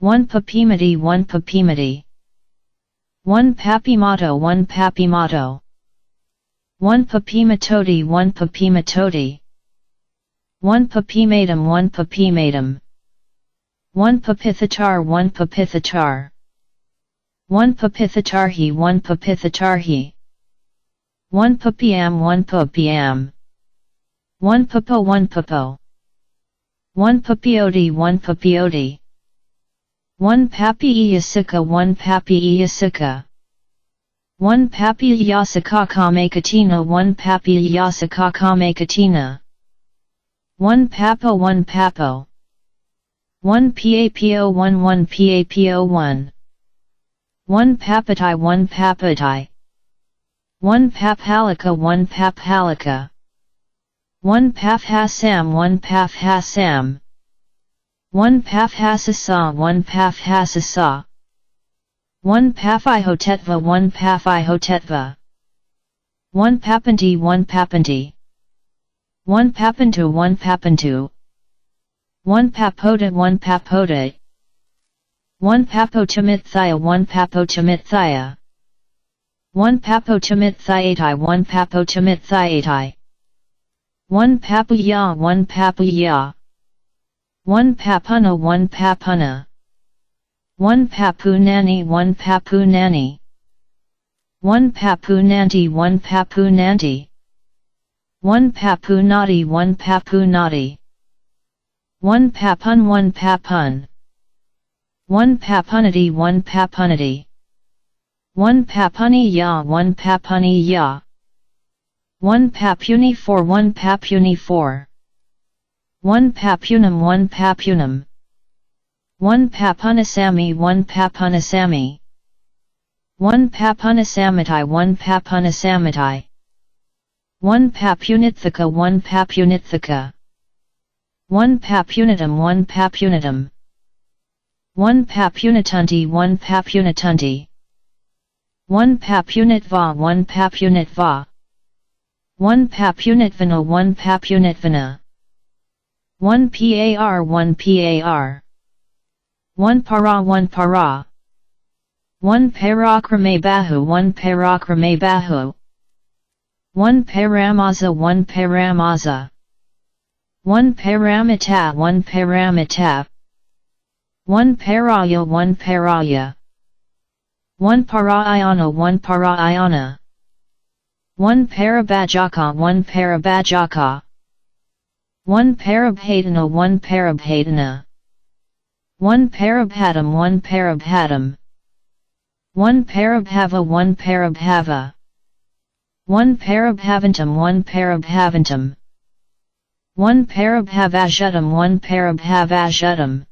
1 papimati 1 papimati 1 papimato 1 papimato 1 papimatoti 1 papimatoti 1 papimatum 1 papimatum 1 papithatar 1 papithatar 1 papithatarhi 1 papithatarhi 1 papiam 1 papiam 1 papo 1 papo 1 papioti 1 papioti 1 papiiasika 1 papiiasika 1 papiyasaka kamekatina 1 papiyasaka kamekatina 1 papo 1 papo 1 papo 1 1 papo 1 1 papatai 1 papatai 1 paphalika 1 paphalika 1 paphasam 1 paphasam 1 paphasasa 1 paphasasa 1 paphihotetva 1 paphihotetva 1 papanti 1 papanti 1 papantu 1 papantu 1 papota 1 papota 1 papotamithaya 1 papotamithaya 1 papotamithayatai 1 papotamithayatai 1 papuya 1 papuya 1 papuna 1 papuna 1 papunani 1 papunani 1 papunanti 1 papunanti 1 papunati 1 papunati 1 papun 1 papun 1 papunati 1 papunati 1 papuni ya 1 papuni ya 1 papuni 4 1 papuni 4 1 papunum 1 papunum 1 papunasami 1 papunasami 1 papunasamatai 1 papunasamatai 1 papunithaka 1 papunithaka 1 papunitum 1 papunitum 1 papunitunti 1 papunitunti 1 papunitva 1 papunitva 1 papunitvana 1 papunitvana 1 par 1 par 1 para 1 para 1 parakrame bahu 1 parakrame bahu 1 paramaza 1 paramaza 1 paramita 1 paramita 1 paraya 1 paraya 1 parayana 1 parayana 1 parabhajaka 1 parabhajaka 1 parabhadana 1 parabhadana 1 parabhatam 1 parabhatam 1 parabhava 1 parabhava 1 parabhavantam 1 parabhavantam 1 Parabhavajutam 1 Parabhavajutam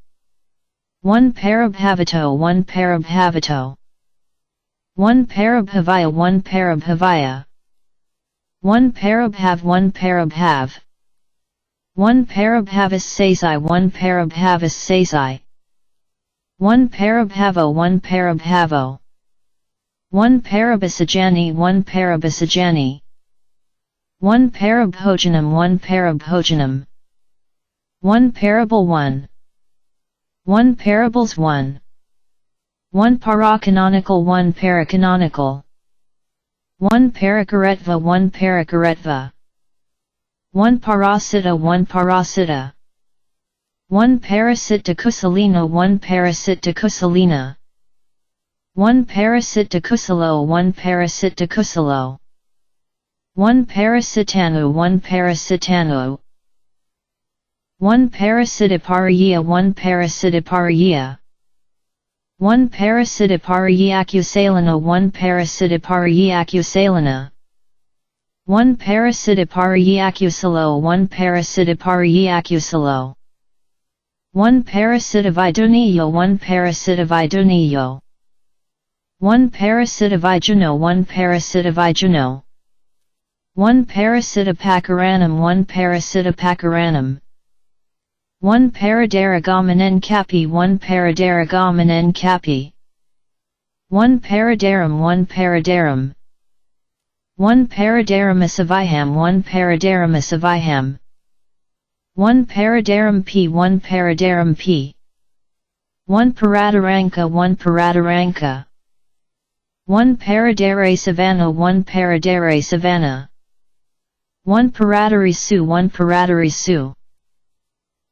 1 Parabhavato 1 Parabhavato 1 Parabhavaya 1 Parabhavaya 1 Parabhav 1 Parabhav 1 Parabhavis Sasai 1 Parabhavis Sasai 1 Parabhavo 1 Parabhavo 1 Parabhisajani 1 Parabhisajani 1 Parabhojanam 1 Parabhojanam 1 Parable 1 1 Parables 1 1 Paracanonical 1 Paracanonical 1 Parakaretva 1 Parakaretva 1 Parasita 1 Parasita 1 Parasita Kusalina 1 Parasita Kusalina 1 Parasita Kusalo 1 Parasita Kusalo 1 Parasitanu 1 Parasitanu 1 Parasitapariya 1 Parasitapariya 1 Parasitapariyakusalana 1 Parasitapariyakusalana 1 Parasitapariyakusalo 1 Parasitapariyakusalo 1 Parasitaviduniyo 1 Parasitaviduniyo 1 Parasitavijuno 1 Parasitavijuno 1 Parasitapakaranam 1 Parasitapakaranam 1 Paradaragamanen kapi 1 Paradaragamanen kapi 1 Paradaram 1 Paradaram 1 Paradaramasaviham 1 Paradaramasaviham 1 Paradaram p 1 Paradaram p 1 Paradaranka 1 Paradaranka 1 Paradare Savannah 1 Paradare Savannah 1 Paradari Su 1 Paradari Su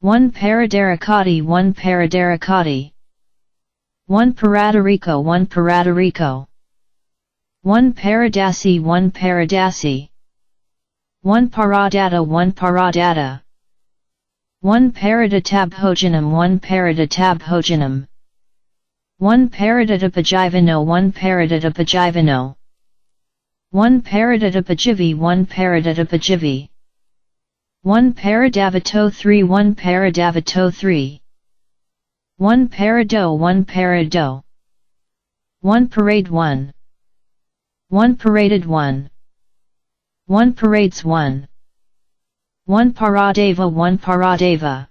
1 Paradaracati 1 Paradaracati 1 Paradarico 1 Paradarico 1 Paradasi 1 Paradasi 1 Paradata 1 Paradata 1 Paradatabhojanam 1 Paradatabhojanam 1 Paradatapajivano 1 Paradatapajivano 1 Paradatapajivi 1 Paradatapajivi 1 Paradavato 3 1 Paradavato 3 1 Parado 1 Parado 1 Parade 1 1 Paraded 1 1 Parades 1 1 Paradeva 1 Paradeva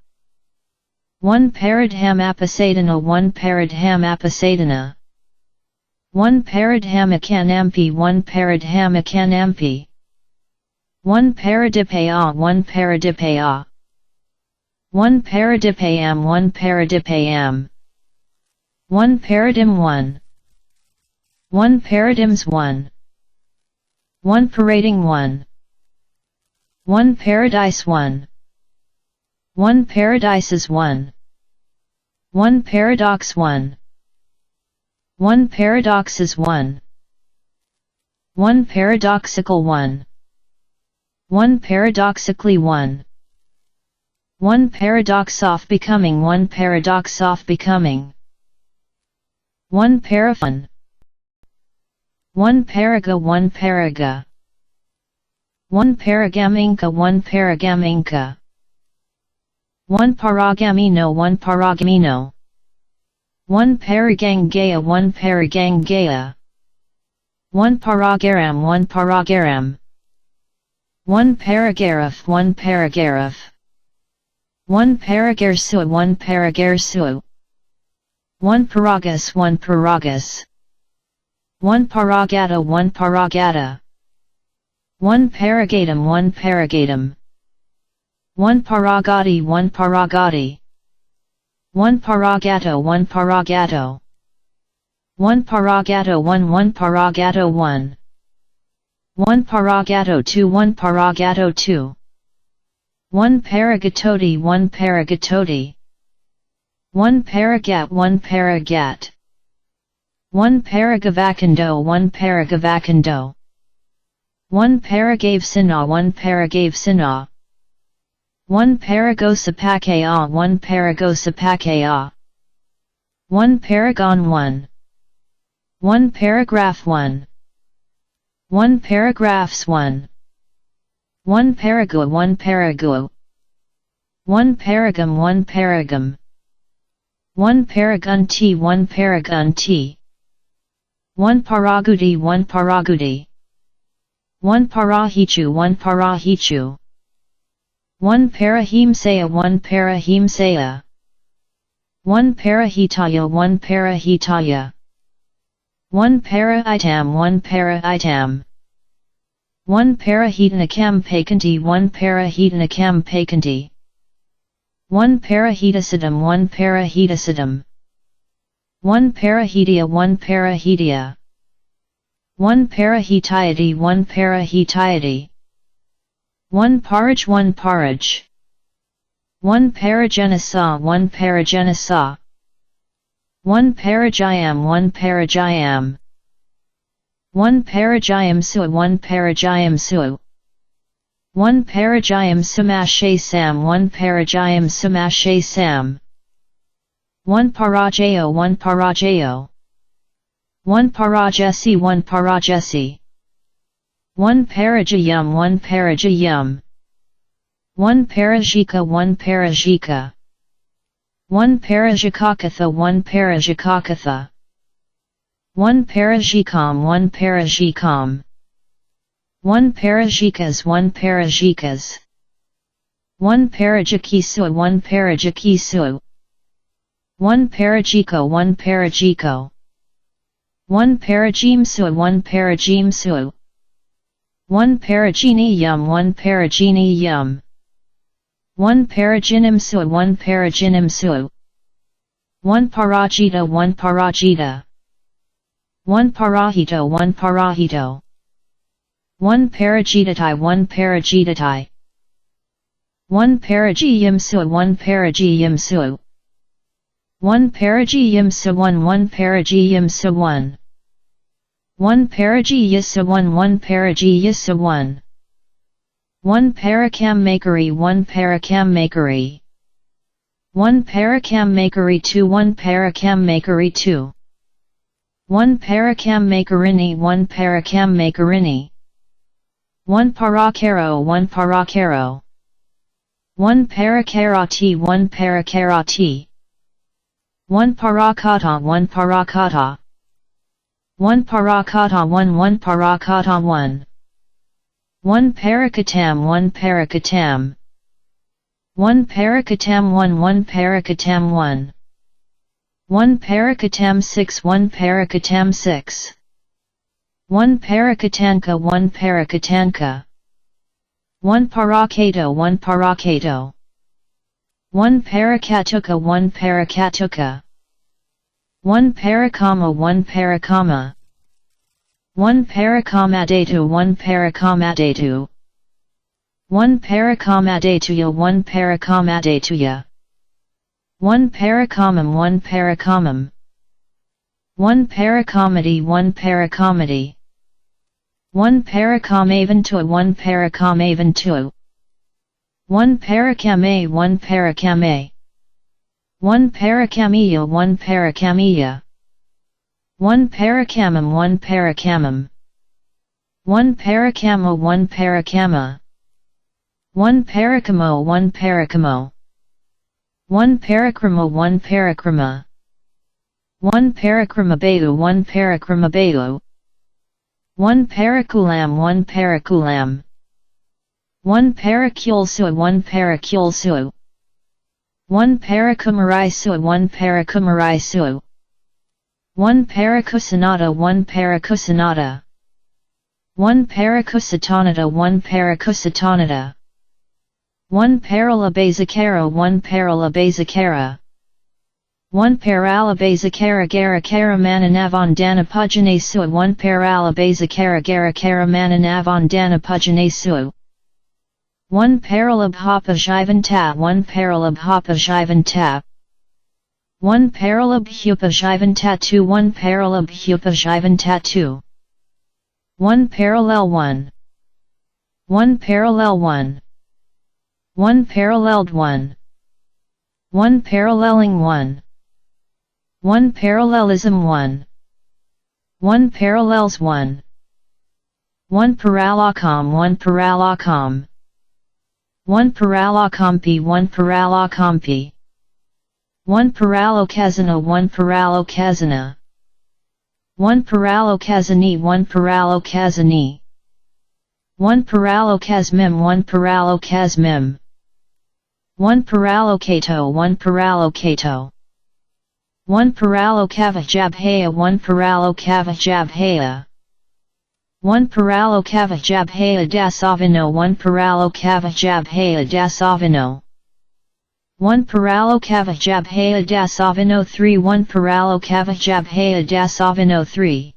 1 Paradham Apasadana 1 Paradham Apasadana 1 Paradhamakanampi 1 Paradhamakanampi 1 Paradipaya 1 Paradipaya 1 Paradipayam 1 Paradipayam 1 Paradim 1 1 Paradims 1 1 Parading 1 1 Paradise 1 1 Paradises 1 1 Paradox 1 1 Paradoxes 1 1 Paradoxical 1 1 Paradoxically 1 1 Paradox of becoming 1 Paradox of becoming 1 Paraphon 1 Paraga 1 Paraga 1 Paragaminka 1 Paragaminka 1 Paragamino 1 Paragamino 1 Paragangaya 1 Paragangaya 1 Paragaram 1 Paragaram 1 Paragaraf 1 Paragaraf 1 Paragarsu 1 Paragarsu 1 Paragas 1 Paragas 1 Paragata 1 Paragata 1 Paragatum 1 Paragatum 1 Paragati 1 Paragati 1 Paragato 1 Paragato 1 Paragato 1 1 Paragato 1 1 Paragato 2 1 Paragato 2 1 Paragatoti 1 Paragatoti 1 Paragat 1 Paragat 1 Paragavakando 1 Paragavakando 1 Paragavsina 1 Paragavsina 1 Paragosapakaya 1 Paragosapakaya 1 Paragon 1 1 Paragraph 1 1 Paragraphs 1 1 Paragua 1 Paragua 1 paragam 1 paragam 1 paragun t 1 paragun t 1 paragudi 1 paragudi 1 parahichu 1 parahichu 1 parahimsaya 1 parahimsaya 1 parahitaya 1 parahitaya 1 para itam 1 para itam 1 parahitanakam pakanti 1 parahitanakam pakanti 1 parahitasidam 1 parahitasidam 1 parahitia 1 parahitia 1 parahitiety 1 parahitiety 1 porridge 1 porridge 1 paragenasa 1 paragenasa 1 parajayam 1 parajayam 1 parajayam su 1 parajayam su 1 parajayam sumashe sam 1 parajayam sumashe sam 1 parajayo 1 parajayo 1 parajesi 1 parajesi 1 parajayam 1 parajayam 1 parajika 1 parajika 1 parajakakatha 1 parajakakatha 1 parajikam 1 parajikam 1 parajikas 1 parajikas 1 parajakisu 1 parajakisu 1 parajiko 1 parajiko 1 parajimsu 1 parajimsu 1 parajini yum 1 parajini yum 1 parajinimsu 1 parajinimsu 1 parajita 1 parajita 1 parahito 1 parahito 1 parajitatai 1 parajitatai 1 parajiyimsu 1 parajiyimsu 1 parajiyimsu 1 1 parajiyimsu 1 1 parajiyisa 1 1 parajiyisa 1 1 parakam makery 1 parakam makery 1 parakam makery 2 1 parakam makery 2 1 parakam makerini 1 parakam makerini 1 parakaro 1 parakaro 1 parakarati 1 parakarati 1 parakata 1 parakata 1 parakata 1 1 parakata 1 1 parakatam 1 parakatam 1 parakatam 1 1 parakatam 1 1 parakatam 6 1 parakatam 6 1 parakatanka 1 parakatanka 1 parakato 1 parakato 1 parakatuka 1 parakatuka 1 parakama 1 parakama 1 parakamadatu 1 parakamadatu 1 parakamadatuya 1 parakamadatuya 1 parakamam 1 parakamam 1 parakamati 1 parakamati 1 parakamavantu 1 parakamavantu 1 parakame 1 parakame 1 parakamiya 1 parakamiya 1 parakamam 1 parakamam 1 parakama 1 parakama 1 parakamo 1 parakamo 1 parakrama 1 parakrama 1 parakramabayu 1 parakramabayu 1 parakulam 1 parakulam 1 parakulsu 1 parakulsu 1 parakumaraisu 1 parakumaraisu 1 parakusanata 1 parakusanata 1 parakusatanata 1 parakusatanata 1 paralabazakara 1 paralabazakara 1 paralabazakara gara karamananavan danapujanesu 1 paralabazakara gara karamananavan danapujanesu 1 paralabhapa jivanta 1 paralabhapa jivanta 1 paralabhupa jivanta 2 1 paralabhupa jivanta 2 1 parallel 1 1 parallel 1 1 paralleled 1 1 paralleling 1 1 parallelism 1 1 parallels 1 1 paralakam 1 paralakam 1 Paralocompi 1 Paralocompi 1 Paralocazana 1 Paralocazana 1 Paralocazani 1 Paralocazani 1 Paralocazmim 1 Paralocazmim 1 Paralocato 1 Paralocato 1 Paralocavajabhaya 1 Paralocavajabhaya 1 Paralocavajabhaya dasavino 1 Paralocavajabhaya dasavino 1 Paralocavajabhaya dasavino 3 1 Paralocavajabhaya dasavino 3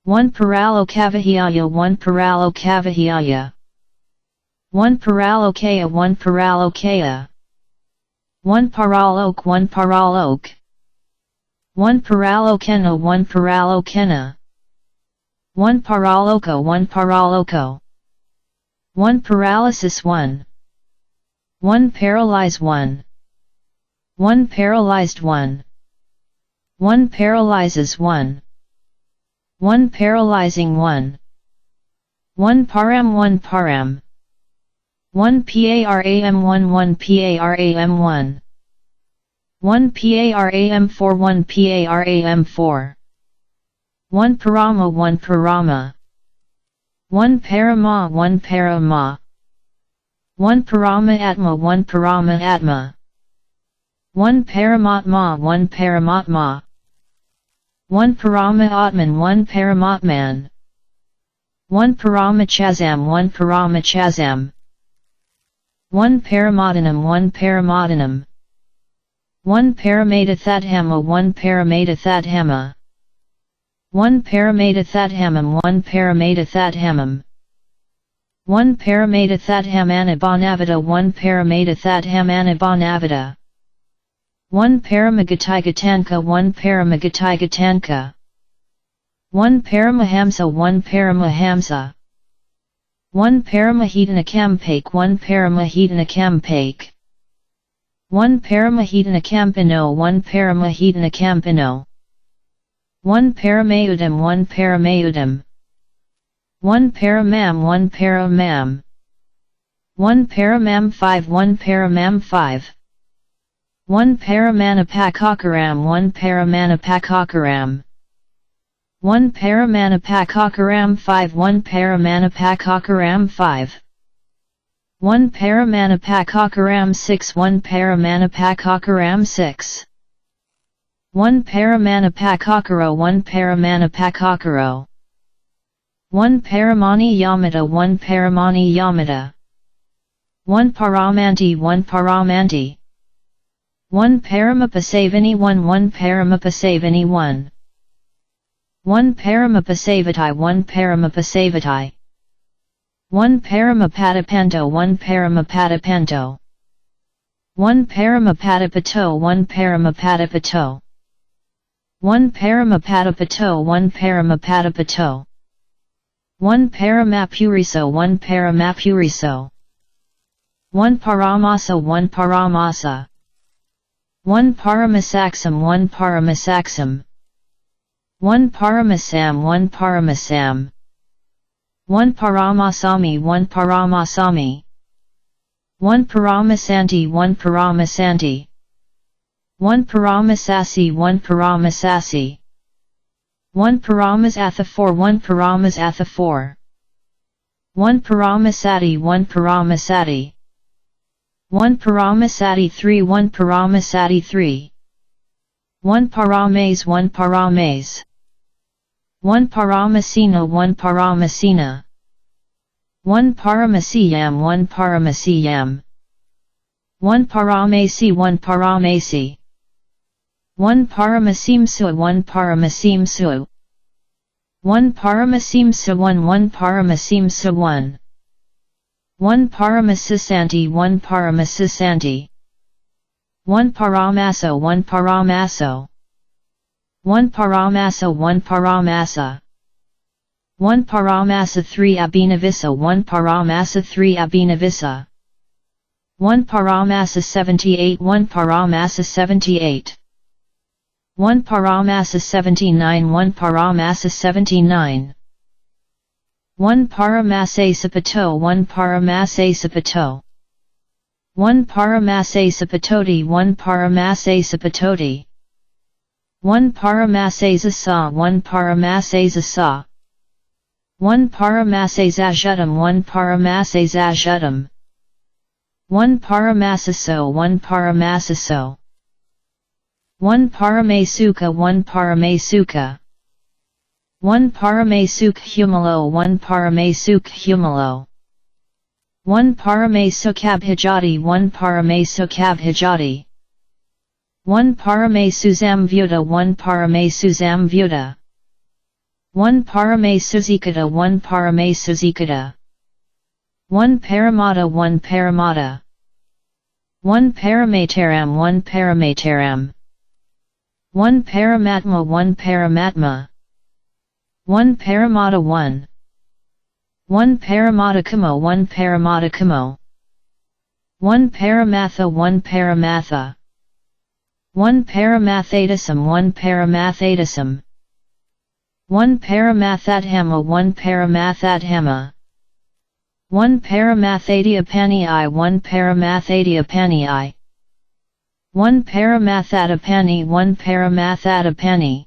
1 Paralocavahiyaya 1 Paralocavahiyaya 1 Paralokaya 1 Paralokaya 1 Paralok 1 Paralok 1 Paralokena 1 Paralokena 1 Paraloko 1 Paraloko 1 Paralysis 1 1 Paralyze 1 1 Paralyzed 1 1 Paralyzes 1 1 Paralyzing 1 1 Param 1 Param 1 PARAM 1 1 PARAM 1 1 PARAM 4 1 PARAM 4 1 Parama 1 Parama 1 Parama 1 Parama 1 Parama Atma 1 Parama Atma 1 Paramatma 1 Paramatma 1 Parama Atman 1 Paramatman 1 Paramachazam 1 Paramachazam 1 Paramadanam 1 Paramadanam 1 Paramadathadhama 1 Paramadathadhama 1 Paramadathadhamam 1 Paramadathadhamam 1 Paramadathadhamanabhanavada 1 Paramadathadhamanabhanavada 1 Paramagatigatanka 1 Paramagatigatanka 1 Paramahamsa 1 Paramahamsa 1 Paramahidanacampake 1 Paramahidanacampake 1 Paramahidanacampino 1 Paramahidanacampino 1 Paramayudam 1 Paramayudam 1 Paramam 1 Paramam 1 Paramam 5 1 Paramam 5 1 Paramanapakakaram 1 Paramanapakakaram 1 Paramanapakakaram 5 1 Paramanapakakaram 5 1 Paramanapakakaram 6 1 Paramanapakakaram 6 1 Paramanapakakaro 1 Paramanapakakaro 1 Paramani Yamada 1 Paramani Yamada 1 Paramanti 1 Paramanti 1 Paramapasavani 1 1 Paramapasavani 1 1 Paramapasavatai 1 Paramapasavatai 1 Paramapatapanto 1 Paramapatapanto 1 Paramapatapato 1 Paramapatapato 1 Paramapatapato 1 Paramapatapato 1 Paramapuriso 1 Paramapuriso 1 Paramasa 1 Paramasa 1 Paramasaxam 1 Paramasaxam 1 Paramasam 1 Paramasam 1 Paramasami 1 Paramasami 1 Paramasanti 1 Paramasanti 1 Paramasasi 1 Paramasasi 1 Paramasatha 4 1 Paramasatha 4 1 Paramasati 1 Paramasati 1 Paramasati 3 1 Paramasati 3 1 Parames 1 Parames 1 Paramasina 1 Paramasina 1 Paramasiyam 1 Paramasiyam 1 Paramasi 1 Paramasi 1 Paramasimsu 1 Paramasimsu 1 Paramasimsa 1 1 Paramasimsa 1 1 Paramasisanti 1 Paramasisanti 1 Paramaso 1 Paramaso 1 Paramasa 1 Paramasa 1 Paramasa 3 Abhinavisa 1 Paramasa 3 Abhinavisa 1 Paramasa 78 1 Paramasa 78 1 Paramasa 79 1 Paramasa 79 1 Paramasasapato 1 Paramasasapato 1 Paramasasapatoti 1 Paramasasapatoti 1 Paramasasasa 1 Paramasasasa 1 Paramasasajutam 1 Paramasasajutam 1 Paramasaso 1 Paramasaso 1 Paramasuka 1 Paramasuka 1 Paramasuk Humalo 1 Paramasuk Humalo 1 Paramasukabhijati 1 Paramasukabhijati 1 Paramasuzamvyuta 1 Paramasuzamvyuta 1 Paramasuzikata 1 Paramasuzikata 1 Paramata 1 Paramata 1 Paramataram 1 Paramataram 1 Paramatma 1 Paramatma 1 Paramata 1 1 Paramatakamo 1 Paramatakamo 1 Paramatha 1 Paramatha 1 Paramathatism 1 Paramathatism 1 Paramathathama 1 Paramathathama 1 Paramathadiapani 1 Paramathadiapani 1 Paramathatapani 1 Paramathadapani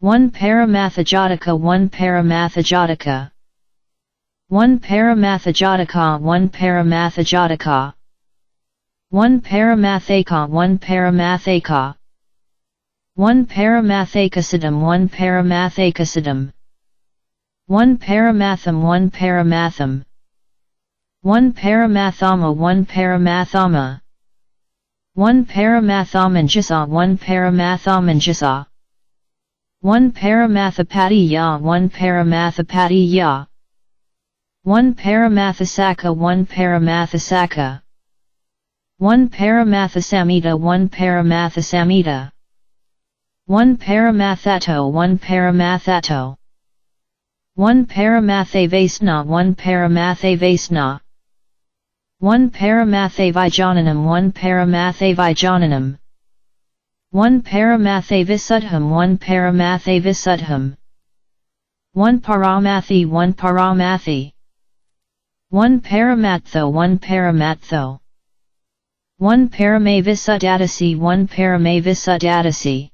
1 Paramathajataka 1 Paramathajataka 1 Paramathajataka 1 Paramathajataka 1 Paramathaka 1 Paramathaka 1 Paramathakasadam 1 Paramathakasadam 1 Paramatham 1 Paramatham 1 Paramathama 1 Paramathama 1 Paramathamanjasa 1 Paramathamanjasa 1 Paramathapatiya 1 Paramathapatiya 1 Paramathasaka 1 Paramathasaka 1 Paramathasamita 1 Paramathasamita 1 Paramathato 1 Paramathato 1 Paramathavasna 1 Paramathavasna 1 Paramathavijananam 1 Paramathavijananam 1 Paramathavisuddham 1 Paramathavisuddham 1 Paramathi 1 Paramathi 1 Paramatho 1 Paramatho 1 Paramavisuddhatasi 1 Paramavisuddhatasi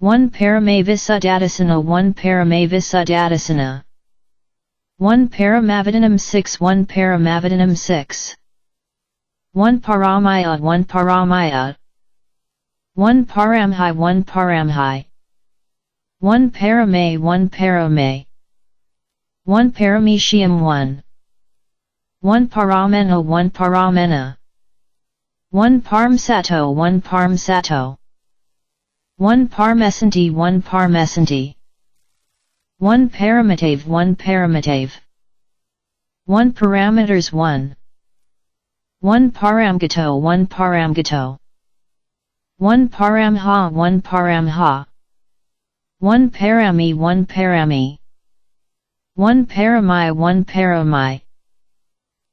1 Paramavisuddhatasana 1 Paramavisuddhatasana 1 Paramavidanam 6 1 Paramavidanam 6 1 Paramaya 1 Paramaya 1 Paramhi 1 Paramhi 1 Paramay 1 Paramay 1 Paramecium 1 1 Paramena 1 Paramena 1 Parmsato 1 Parmsato 1 Parmesanti 1 Parmesanti 1 Paramatave 1 Paramatave 1 Parameters 1 1 Paramgato 1 Paramgato 1 Paramha 1 Paramha 1 Parami 1 Parami 1 Paramai 1 Paramai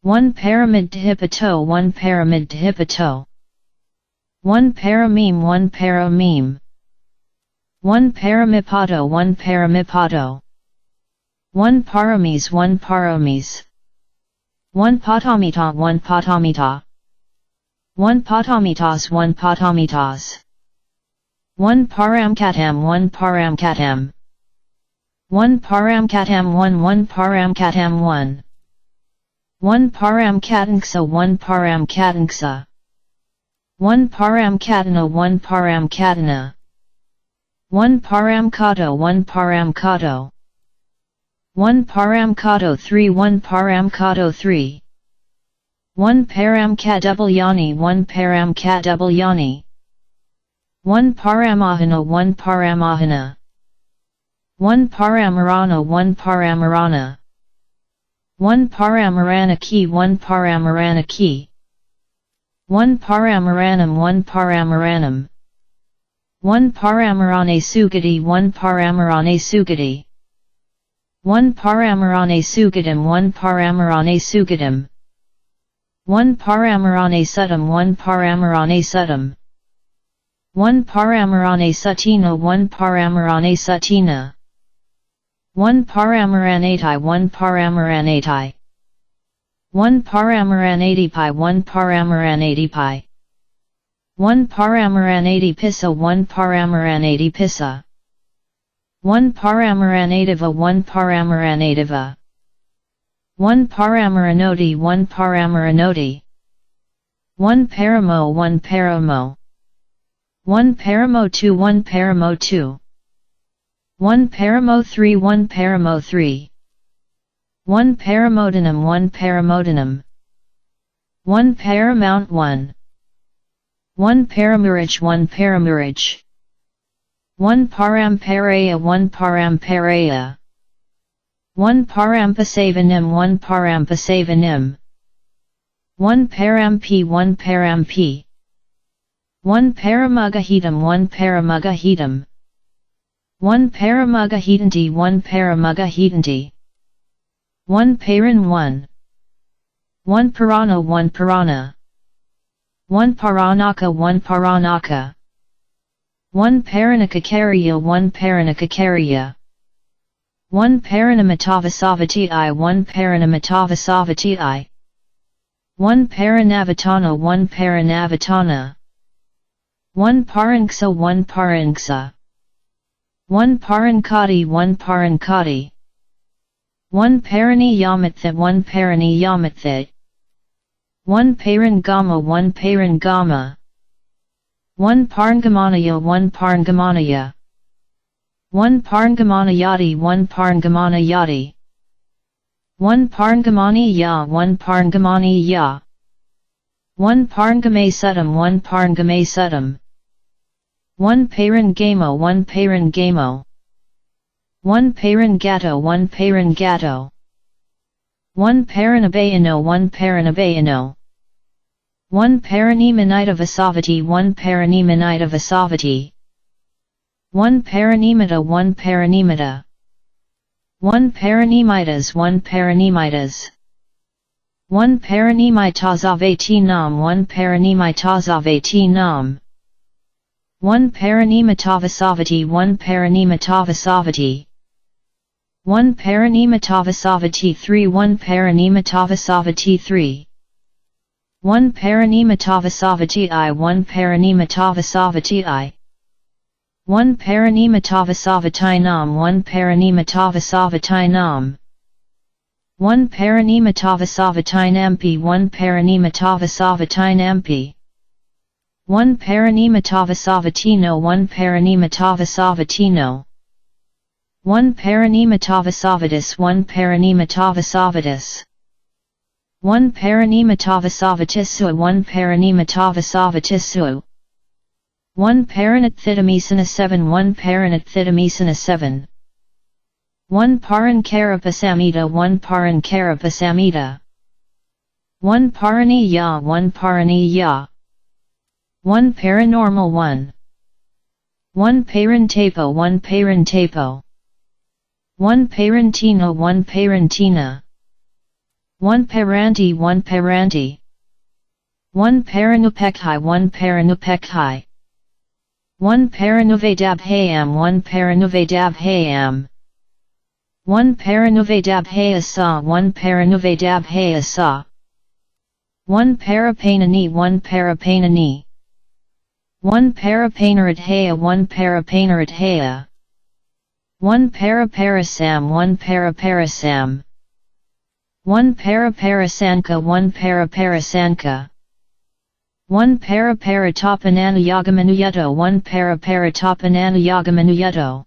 1 Paramidhipato 1 Paramidhipato 1 Parameme 1 Parameme 1 Paramipato 1 Paramipato 1 Paramis 1 Paramis 1 Patamita 1 Patamita 1 Patamitas 1 Patamitas 1 Paramkatam 1 Paramkatam 1 Paramkatam 1 1 Paramkatam 1 1 Paramkatanksa 1 Paramkatanksa 1 Paramkatana 1 Paramkatana 1 Paramkato 1 Paramkato 1 Paramkato 3 1 Paramkato 3 1 Paramkadabalyani 1 Paramkadabalyani 1 Paramahana 1 Paramahana 1 Paramarana 1 Paramarana 1 Paramaranaki 1 Paramaranaki 1 Paramaranam 1 Paramaranam 1 Paramarane Sugati 1 Paramarane Sugati 1 Paramarane Sugatam 1 Paramarane Sugatam 1 Paramarane Suttam 1 Paramarane Suttam 1 Paramarane Satina 1 Paramarane Satina 1 Paramaranatai 1 Paramaranatai 1 Paramaranatipi 1 Paramaranatipi 1 Paramaranatipissa 1 Paramaranatipissa 1 Paramaraнаtiva 1 Paramaraнаtiva 1 Paramaranoti 1 Paramaranoti 1 Paramo 1 Paramo 1 Paramo 2 1 Paramo 2 1 Paramo 3 1 Paramo 3 1 Paramodanam 1 Paramodanam 1 Paramount 1 1 Paramarich 1 Paramarich 1 Paramparaya 1 Paramparaya 1 Parampasavanam 1 Parampasavanam 1 Parampi 1 Parampi 1 Paramugahitam 1 Paramugahitam 1 Paramugahitanti 1 Paramugahitanti 1 Paran 1 1 Parana 1 Parana 1 Paranaka 1 Paranaka 1 Paranakakarya 1 Paranakakarya 1 Paranamatavasavati I 1 Paranamatavasavati I 1 Paranavatana 1 Paranavatana 1 Paranksa 1 Paranksa 1 Parankati 1 Parankati 1 Parani Yamattha 1 Parani Yamattha 1 Parangama 1 Parangama 1 Parngamanaya 1 Parngamanaya 1 Parngamanayati 1 Parngamanayati 1 Parngamani ya 1 Parngamani ya 1 Parngame Suttam 1 Parngame Suttam 1 Parangamo 1 Parangamo 1 Parangato 1 Parangato 1 Paranabayano 1 Paranabayano 1 Paranimanitavasavati 1 Paranimanitavasavati 1 Paranimata 1 Paranimata 1 Paranimitas 1 Paranimitas 1 Paranimitasavati Nam 1 Paranimitasavati Nam 1 Paranimitavasavati 1 Paranimitavasavati 1 Paranimitavasavati 3 1 Paranimitavasavati 3 1 Paranimitavasavati I 1 Paranimitavasavati I 1 Paranimitavasavati Nam 1 Paranimitavasavati Nam 1 Paranimitavasavati Nampi 1 Paranimitavasavati Nampi 1 Paranimitavasavatino 1 Paranimitavasavatino 1 Paranimittavasavatis 1 Paranimittavasavatis 1 Paranimittavasavatisu 1 Paranimittavasavatisu 1 Paranatthitamisana 7 1 Paranatthitamisana 7 1 Parankarapasamita 1 Parankarapasamita 1 Paraniya 1 Paraniya 1 Paranormal 1 1 Parantapo 1 Parantapo 1 Parantina 1 Parantina 1 Paranti 1 Paranti 1 Paranupekhi 1 Paranupekhi 1 Paranuvedabhayam 1 Paranuvedabhayam 1 Paranuvedabhayasa 1 Paranuvedabhayasa 1 Parapanani 1 Parapanani 1 Parapanaradhaya 1 Parapanaradhaya 1 Paraparasam 1 Paraparasam 1 Paraparasanka 1 Paraparasanka 1 Paraparatopananayagamanuyutto 1 Paraparatopananayagamanuyutto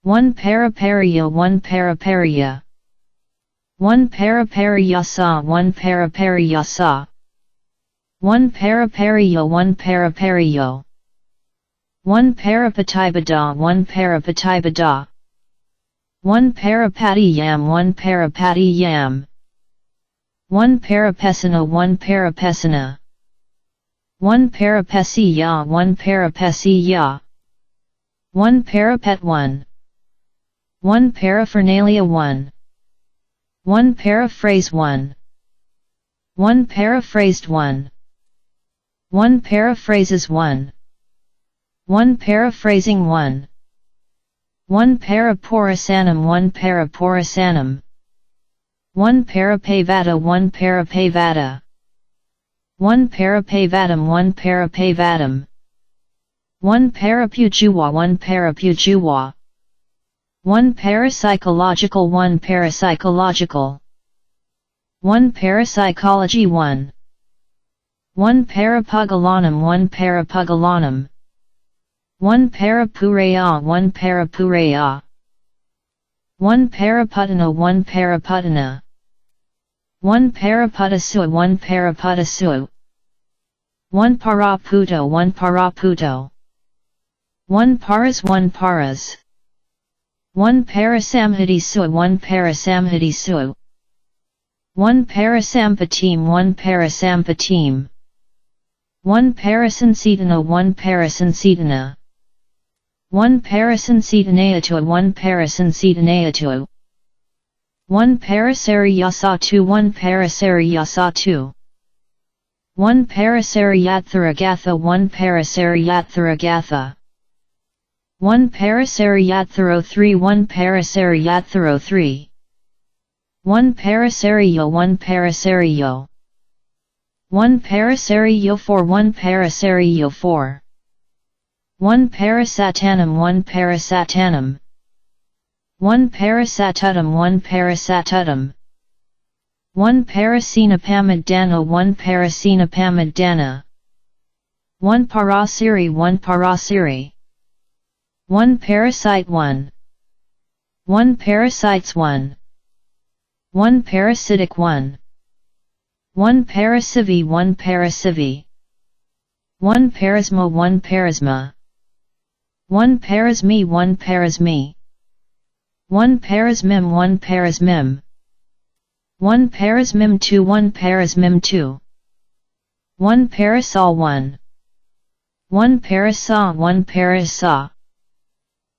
1 Parapariya 1 Parapariya 1 Parapariyasa 1 Parapariyasa 1 Parapariyo 1 Parapariyo 1 Parapatibada 1 Parapatibada 1 Parapatiyam 1 Parapatiyam 1 Parapesana 1 Parapesana 1 Parapesiya 1 Parapesiya 1 Parapet 1 1 Paraphernalia 1 1 Paraphrase 1 1 Paraphrased 1 1 Paraphrases 1 1 Paraphrasing 1 1 Paraporasanam 1 Paraporasanam 1 Parapavada 1 Parapavada 1 Parapavadam 1 Parapavadam 1 Parapujuwa 1 Parapujuwa 1 Parapsychological 1 Parapsychological 1 Parapsychology 1 1 Parapugalanam 1 Parapugalanam 1 Parapureya 1 Parapureya 1 Paraputana 1 Paraputana 1 Paraputasu 1 Paraputasu 1 Paraputo 1 Paraputo 1 Paras 1 Paras 1 Parasamhiti Su 1 Parasamhiti Su 1 Parasampatim 1 Parasampatim 1 Parasansitana 1 Parasansitana 1 Parasansitanayatu 1 Parasansitanayatu 1 Parasariyasa 2 1 Parasariyasa 2 1 Parasariyattharagatha 1 Parasariyattharagatha 1 Parasariyattharo 3 1 Parasariyattharo 3 1 Parasariyo 1 Parasariyo 1 Parasariyo 4 1 Parasariyo 4 1 Parasatanam 1 Parasatanam 1 Parasatutam 1 Parasatutam 1 Parasinapamadana 1 Parasinapamadana 1 Parasiri 1 Parasiri 1 Parasite 1 1 Parasites 1 1 Parasitic 1 1 Parasivi 1 Parasivi 1 Parasma 1 Parasma 1 Parasmi 1 Parasmi 1 Parasmim 1 Parasmim 1 Parasmim 2 1 Parasmim 2 1 Parasol 1 1 Parasa 1 Parasa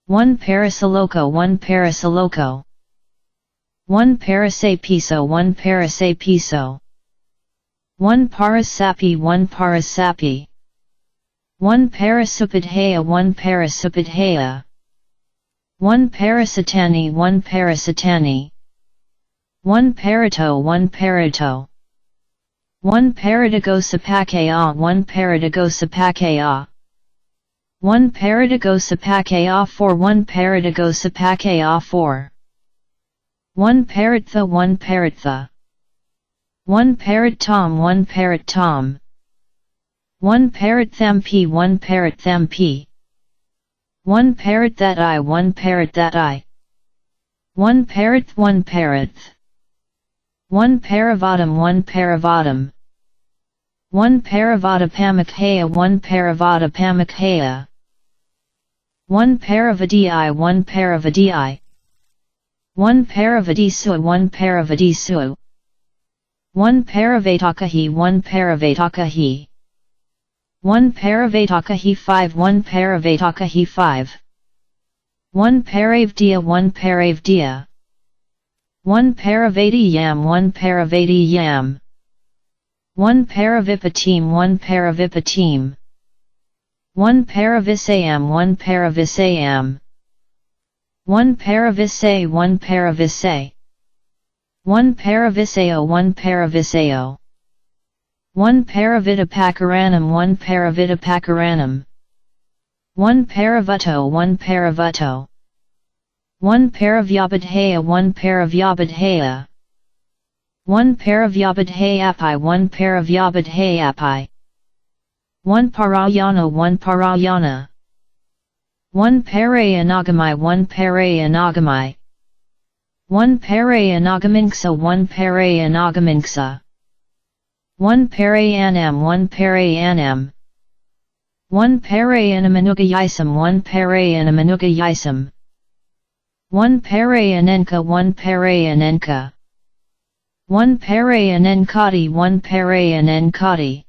1 Parasaloco 1 Parasaloco 1 Parasapiso 1 Parasapiso 1 Parasapi 1 Parasapi 1 Parasupadhaya 1 Parasupadhaya 1 Parasatani 1 Parasatani 1 Parato 1 Parato 1 Paradagosapakaya 1 Paradagosapakaya 1 Paradagosapakaya 4 1 Paradagosapakaya 4 1 Paratha 1 Paratha 1 Parrot Tom 1 Parrot Tom 1 Parrot Thampi 1 Parrot Thampi 1 Parrot that I 1 Parrot that I 1 Parrot 1 Parrot 1 Paravadam 1 Paravadam 1 Paravada Pamakhaya 1 Paravada Pamakhaya 1 Paravadi 1 Paravadi 1 Paravadisu 1 Paravadisu 1 Paravatakahi 1 Paravatakahi 1 Paravatakahi 5 1 Paravatakahi 5 1 Paravdia 1 Paravdia 1 Paravadi Yam 1 Paravadi Yam 1 Paravipatim 1 Paravipatim 1 Paravisayam 1 Paravisayam 1 Paravisay 1 Paravisay 1 Paraviseo 1 Paraviseo 1 Paravitapakaranam 1 Paravitapakaranam 1 Paravato 1 Paravato 1 Paravyabadhaya 1 Paravyabadhaya 1 Paravyabadhayapi 1 Paravyabadhayapi 1 Parayana 1 Parayana 1 Parayanagami 1 Parayanagami 1 Parayanagaminxa 1 Parayanagaminxa 1 Parayanam 1 Parayanam 1 Parayanamanuga 1 Parayanamanuga 1 Parayanenka 1 Parayanenka 1 Parayanenkati 1 Parayanenkati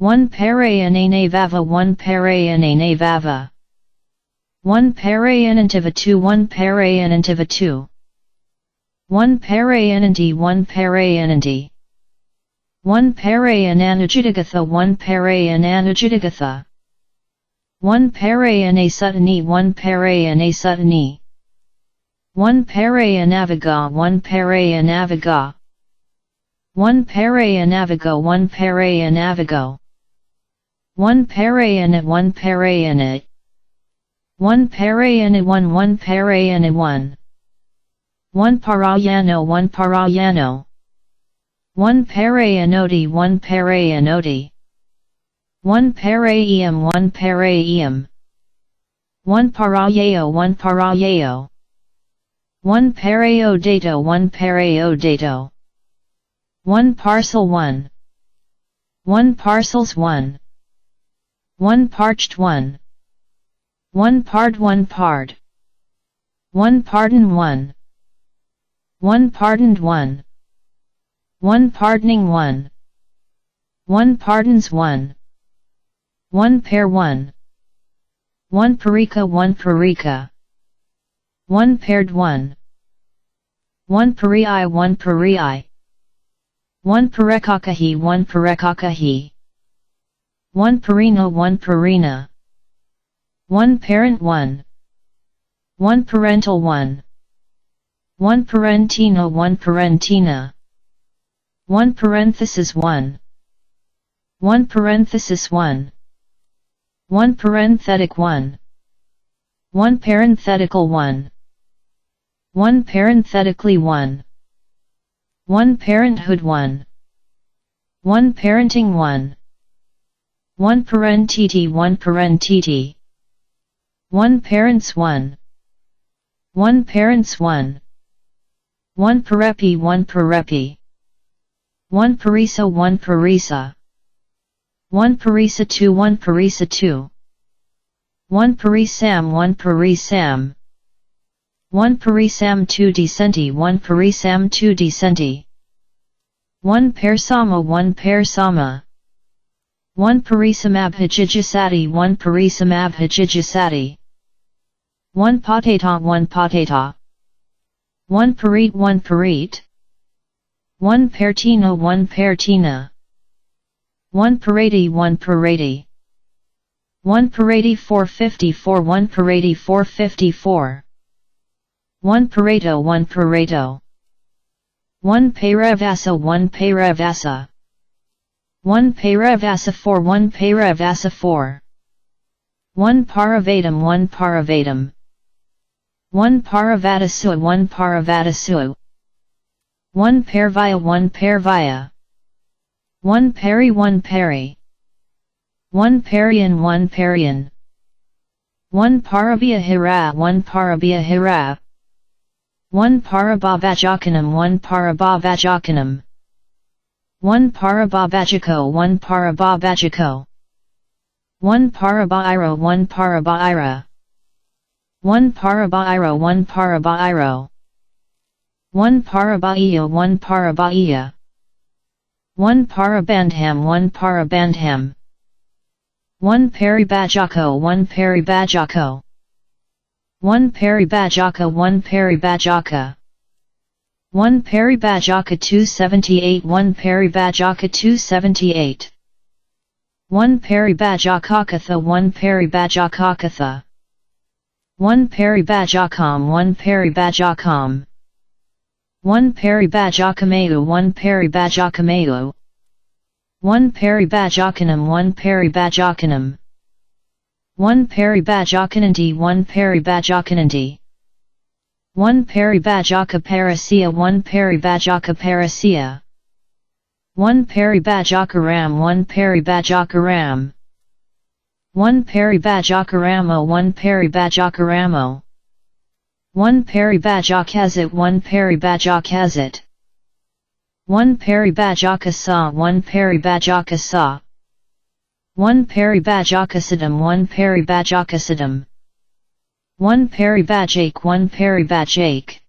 1 Parayananavava 1 Parayananavava 1 Parayanantiva 2 1 Parayanantiva 2 1 Parayananti 1 Parayananti 1 Parayananujitagatha 1 Parayananujitagatha 1 Parayanasutani 1 Parayanasutani 1 Parayanavaga 1 Parayanavaga 1 Parayanavago 1 Parayanavago 1 Parayanit 1 Parayanit 1 Parayanit 1 1 Parayanit 1 1 Parayano 1 Parayano 1 Parayanoti 1 Parayanoti 1 Paraeum 1 Paraeum 1 Parayeo 1 Parayeo 1 Pareo dato 1 Pareo dato 1 Parcel 1 1 Parcels 1 1 Parched 1 1 Pard 1 Pard 1 Pardon 1 1 Pardoned 1 1 Pardoning 1 1 Pardons 1 1 Pair 1 1 Parika 1 Parika 1 Paired 1 1 Parii 1 Parii 1 Parekakahi 1 Parekakahi 1 Parina 1 Parina 1 Parent 1 1 Parental 1 1 Parentina 1 Parentina 1 Parenthesis 1 1 Parenthesis 1 1 Parenthetic 1 1 Parenthetical 1 1 Parenthetically 1 1 Parenthood 1 1 Parenting 1 1 Parentiti 1 Parentiti 1 Parents 1 1 Parents 1 1 Parepi 1 Parepi 1 Parisa 1 Parisa 1 Parisa 2 1 Parisa 2 1 Parisam 1 Parisam 1 Parisam 2 Decenti 1 Parisam 2 Decenti 1 Parsama 1 Parsama 1 Parisamabhijijasati 1 Parisamabhijijasati 1 Potata 1 Potata 1 Parit 1 Parit 1 Pertina 1 Pertina 1 Parati 1 Parati 1 Parati 454 1 Parati 454 1 Pareto 1 Pareto 1 Paravasa 1 Paravasa 1 Paravasa 4 1 Paravasa 4 1 Paravatam 1 Paravatam 1 Paravatasu 1 Paravatasu 1 Parvaya 1 Parvaya 1 Pari 1 Pari 1 Parian 1 Parian 1 Parabia Hira 1 Parabia Hira 1 Parabhajakanam 1 Parabhajakanam 1 Parabhabajako 1 Parabhabajako 1 Parabairo 1 Parabaira 1 Parabairo 1 Parabairo 1 Parabaia 1 Parabaia 1 Parabandham 1 Parabandham 1 Paribajako 1 Paribajako 1 Paribajaka 1 Paribajaka 1 Paribajaka 278 1 Paribajaka 278 1 Paribajakakatha 1 Paribajakakatha 1 Paribajakam 1 Paribajakam 1 Paribajakameu 1 Paribajakameu 1 Paribajakanam 1 Paribajakanam 1 Paribajakananti 1 Paribajakananti 1 Paribajaka Parasia 1 Paribajaka Parasia 1 Paribajakaram 1 Paribajakaram 1 Paribajakaramo 1 Paribajakaramo 1 Paribajakazit 1 Paribajakazit 1 Paribajakasa 1 Paribajakasa 1 Paribajakasadam 1 Paribajakasadam 1 Paribajake 1 Paribajake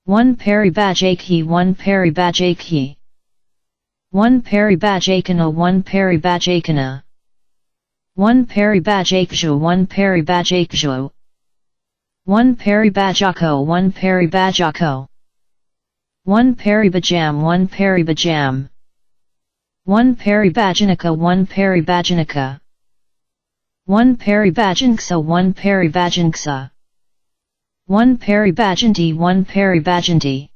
1 Paribajake 1 Paribajake 1 Paribajakana 1 Paribajakana 1 Paribajakju 1 Paribajakju 1 Paribajako 1 Paribajako 1 Paribajam 1 Paribajam 1 Paribajanika 1 Paribajanika 1 Paribajanksa 1 Paribajanksa 1 Paribhajanti 1 Paribhajanti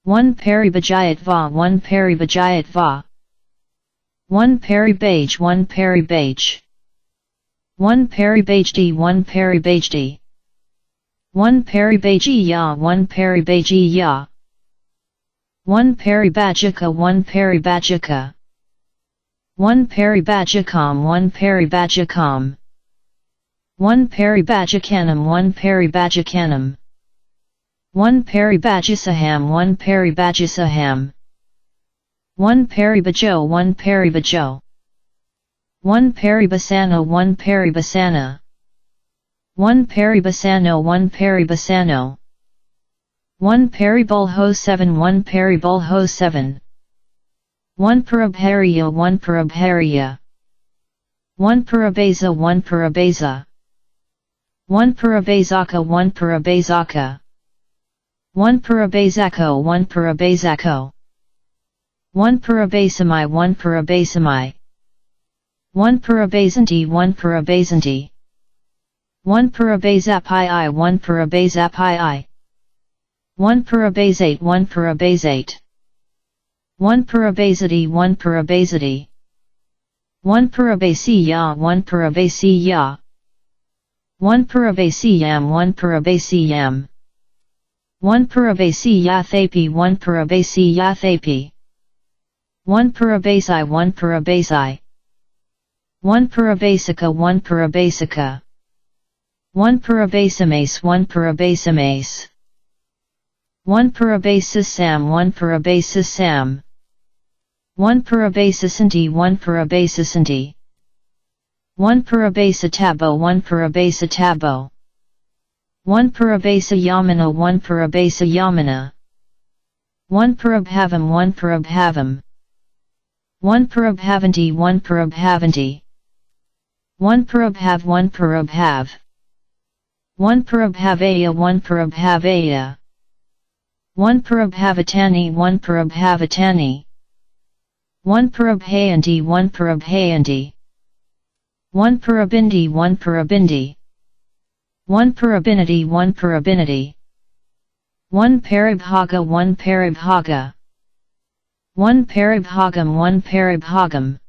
1 Paribhajayatva 1 Paribhajayatva 1 Paribhaj 1 Paribhaj 1 Paribhajti 1 Paribhajti 1 Paribhajiya 1 Paribhajiya 1 Paribhajaka 1 Paribhajaka 1 Paribhajakam 1 Paribhajakam 1 Paribhajakanam 1 Paribhajakanam 1 Paribhajisaham 1 Paribhajisaham 1 Paribhajo 1 Paribhajo 1 Paribhasana 1 Paribhasana 1 Paribhasano 1 Paribhasano 1 Paribulho 7 1 Paribulho 7 1 Parabhariya 1 Parabhariya 1 Parabeza 1 Parabeza 1 Parabazaka 1 Parabazaka 1 Parabazako 1 Parabazako 1 Parabasami 1 Parabasami 1 Parabazanti 1 Parabazanti 1 Parabazapi 1 Parabazapi 1 Parabazate 1 Parabazate 1 Parabazati 1 Parabazati 1 Parabasiya 1 Parabasiya 1 Parabasiyam 1 Parabasiyam 1 Parabasiyathapi 1 Parabasiyathapi 1 Parabasi 1 Parabasi 1 Parabasika 1 Parabasika 1 Parabasamase 1 Parabasamase 1 Parabasisam 1 Parabasisam 1 Parabasisanti 1 Parabasisanti 1 Parabasatabo 1 Parabasatabo 1 Parabasa Yamina 1 Parabasa Yamina 1 Parabhavam 1 Parabhavam 1 Parabhavanti 1 Parabhavanti 1 Parabhav 1 Parabhav 1 Parabhavaya 1 Parabhavaya 1 Parabhavatani 1 Parabhavatani 1 Parabhayanti 1 Parabhayanti 1 Parabindi 1 Parabindi 1 Parabinity 1 Parabinity 1 Paribhaga 1 Paribhaga 1 Paribhagam 1 Paribhagam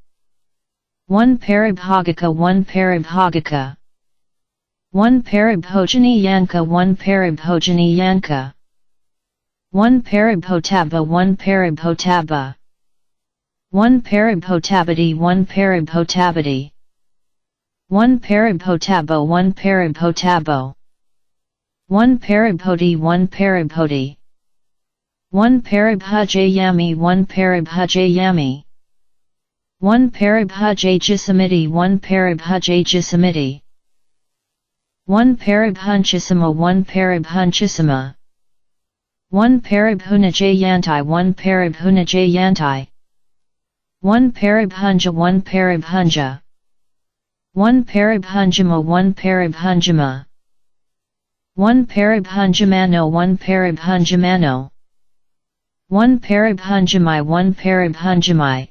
1 Paribhagaka 1 Paribhagaka 1 Paribhojani Yanka 1 Paribhojani Yanka 1 Paribhotaba 1 Paribhotaba 1 Paribhotabati 1 Paribhotabati 1 Paribhotabo 1 Paribhotabo 1 Paribhoti 1 Paribhoti 1 Paribhajayami 1 Paribhajayami 1 Paribhajajisamiti 1 Paribhajajisamiti 1 Paribhunchisama 1 Paribhunchisama 1 Paribhunajayanti 1 Paribhunajayanti 1 Paribhunja 1 Paribhunja 1 Paribhunjama 1 Paribhunjama 1 Paribhunjamano 1 Paribhunjamano 1 Paribhunjamai 1 Paribhunjamai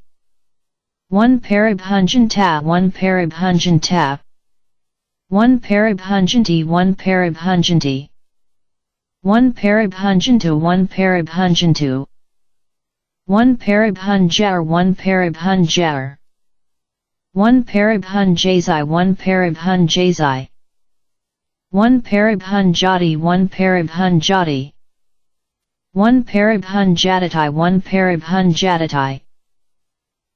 1 Paribhunjanta 1 Paribhunjanta 1 Paribhunjanti 1 Paribhunjanti 1 Paribhunjantu 1 Paribhunjantu 1 Paribhunjar 1 Paribhunjar 1 Paribhunjazai 1 Paribhunjazai 1 Paribhunjati 1 Paribhunjati 1 Paribhunjatatai 1 Paribhunjatatai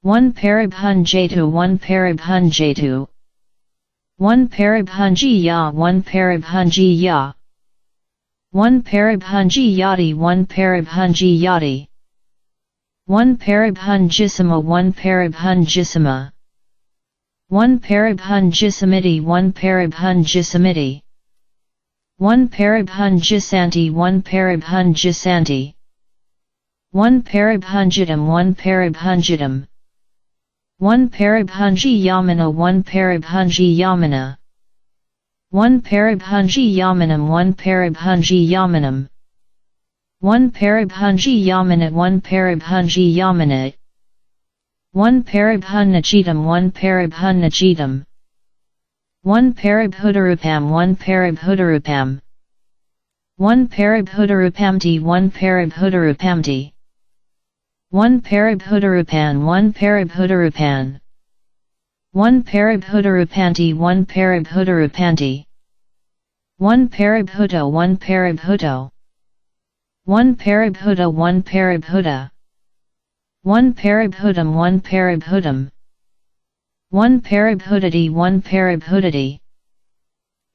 1 Paribhunjatu 1 Paribhunjatu 1 Paribhunjiya 1 Paribhunjiya 1 Paribhunjiyati 1 Paribhunjiyati 1 Paribhunjisama 1 Paribhunjisama 1 Paribhunjisamiti 1 Paribhunjisamiti 1 Paribhunjisanti 1 Paribhunjisanti 1 Paribhunjitam 1 Paribhunjitam 1 Paribhunjiyamana 1 Paribhunjiyamana 1 Paribhunjiyamanam 1 Paribhunjiyamanam 1 Paribhunjiyamanat 1 Paribhunjiyamanat 1 Paribhunnachitam 1 Paribhunnachitam 1 Paribhutarupam 1 Paribhutarupam 1 Paribhutarupamti 1 Paribhutarupamti 1 Paribhutarupan 1 Paribhutarupan 1 Paribhutarupanti 1 Paribhutarupanti 1 Paribhuto 1 Paribhuto 1 Paribhuta 1 Paribhuta 1 Paribhutam 1 Paribhutam 1 Paribhutati 1 Paribhutati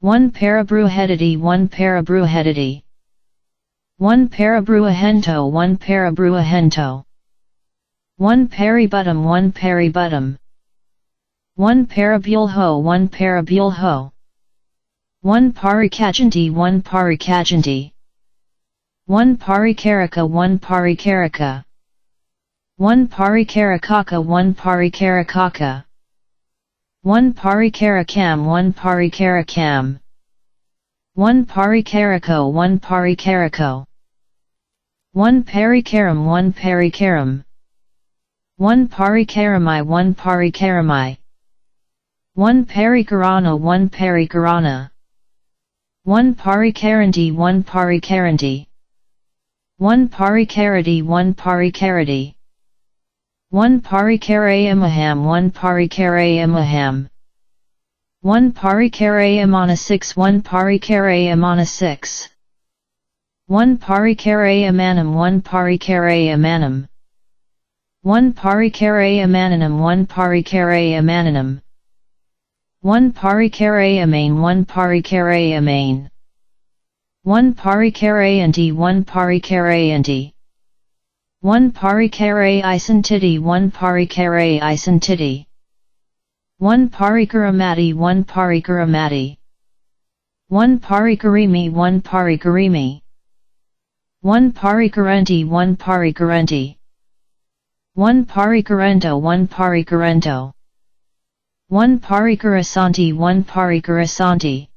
1 Parabruhedity 1 Parabruhedity 1 Parabruahento 1 Parabruahento 1 Paributtum 1 Paributtum 1 Parabulho 1 Parabulho 1 Parikajanti 1 Parikajanti 1 Parikarika 1 Parikarika 1 Parikarakaka 1 Parikarakaka 1 Parikarakam 1 Parikarakam 1 Parikarako 1 Parikarako 1 Parikaram 1 Parikaram 1 Parikaramai 1 Parikaramai 1 Parikarana 1 Parikarana 1 Parikaranti 1 Parikaranti 1 Parikarati 1 Parikarati 1 Parikarayamaham 1 Parikarayamaham 1 Parikarayamana 6 1 Parikarayamana 6 1 Parikarayamanam 1 Parikarayamanam 1 Parikarayamananam 1 Parikarayamananam 1 Parikarayamane 1 Parikarayamane 1 Parikarayanti 1 Parikarayanti 1 Parikaray 1 Parikaray 1 Parikaramati 1 Parikaramati 1 Parikarimi 1 Parikarimi 1 Parikarenti 1 Parikarenti 1 Parikarento 1 Parikarento 1 Parikarasanti 1 Parikarasanti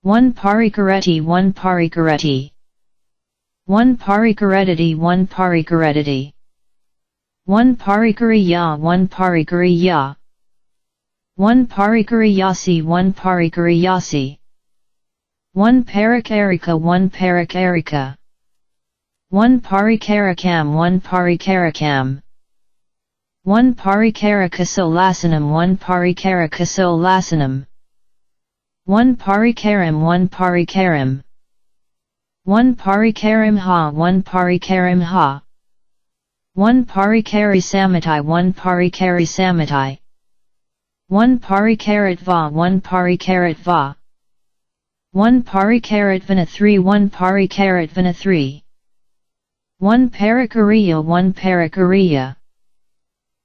1 Parikareti 1 Parikareti 1 Parikaredity 1 Parikaredity 1 Parikariya 1 Parikariya 1 Parikariyasi 1 Parikariyasi 1 Parikarika 1 Parikarika 1 Parikarakam 1 Parikarakam 1 Parikarakaso 1 Parikarakaso 1 Parikaram 1 Parikaram 1 Parikarim ha 1 Parikarim ha 1 Parikari samatai 1 Parikari samatai 1 Parikarat va 1 Parikarat va 1 Parikarat vana 3 1 Parikarat vana 3 1 Parikariya 1 Parikariya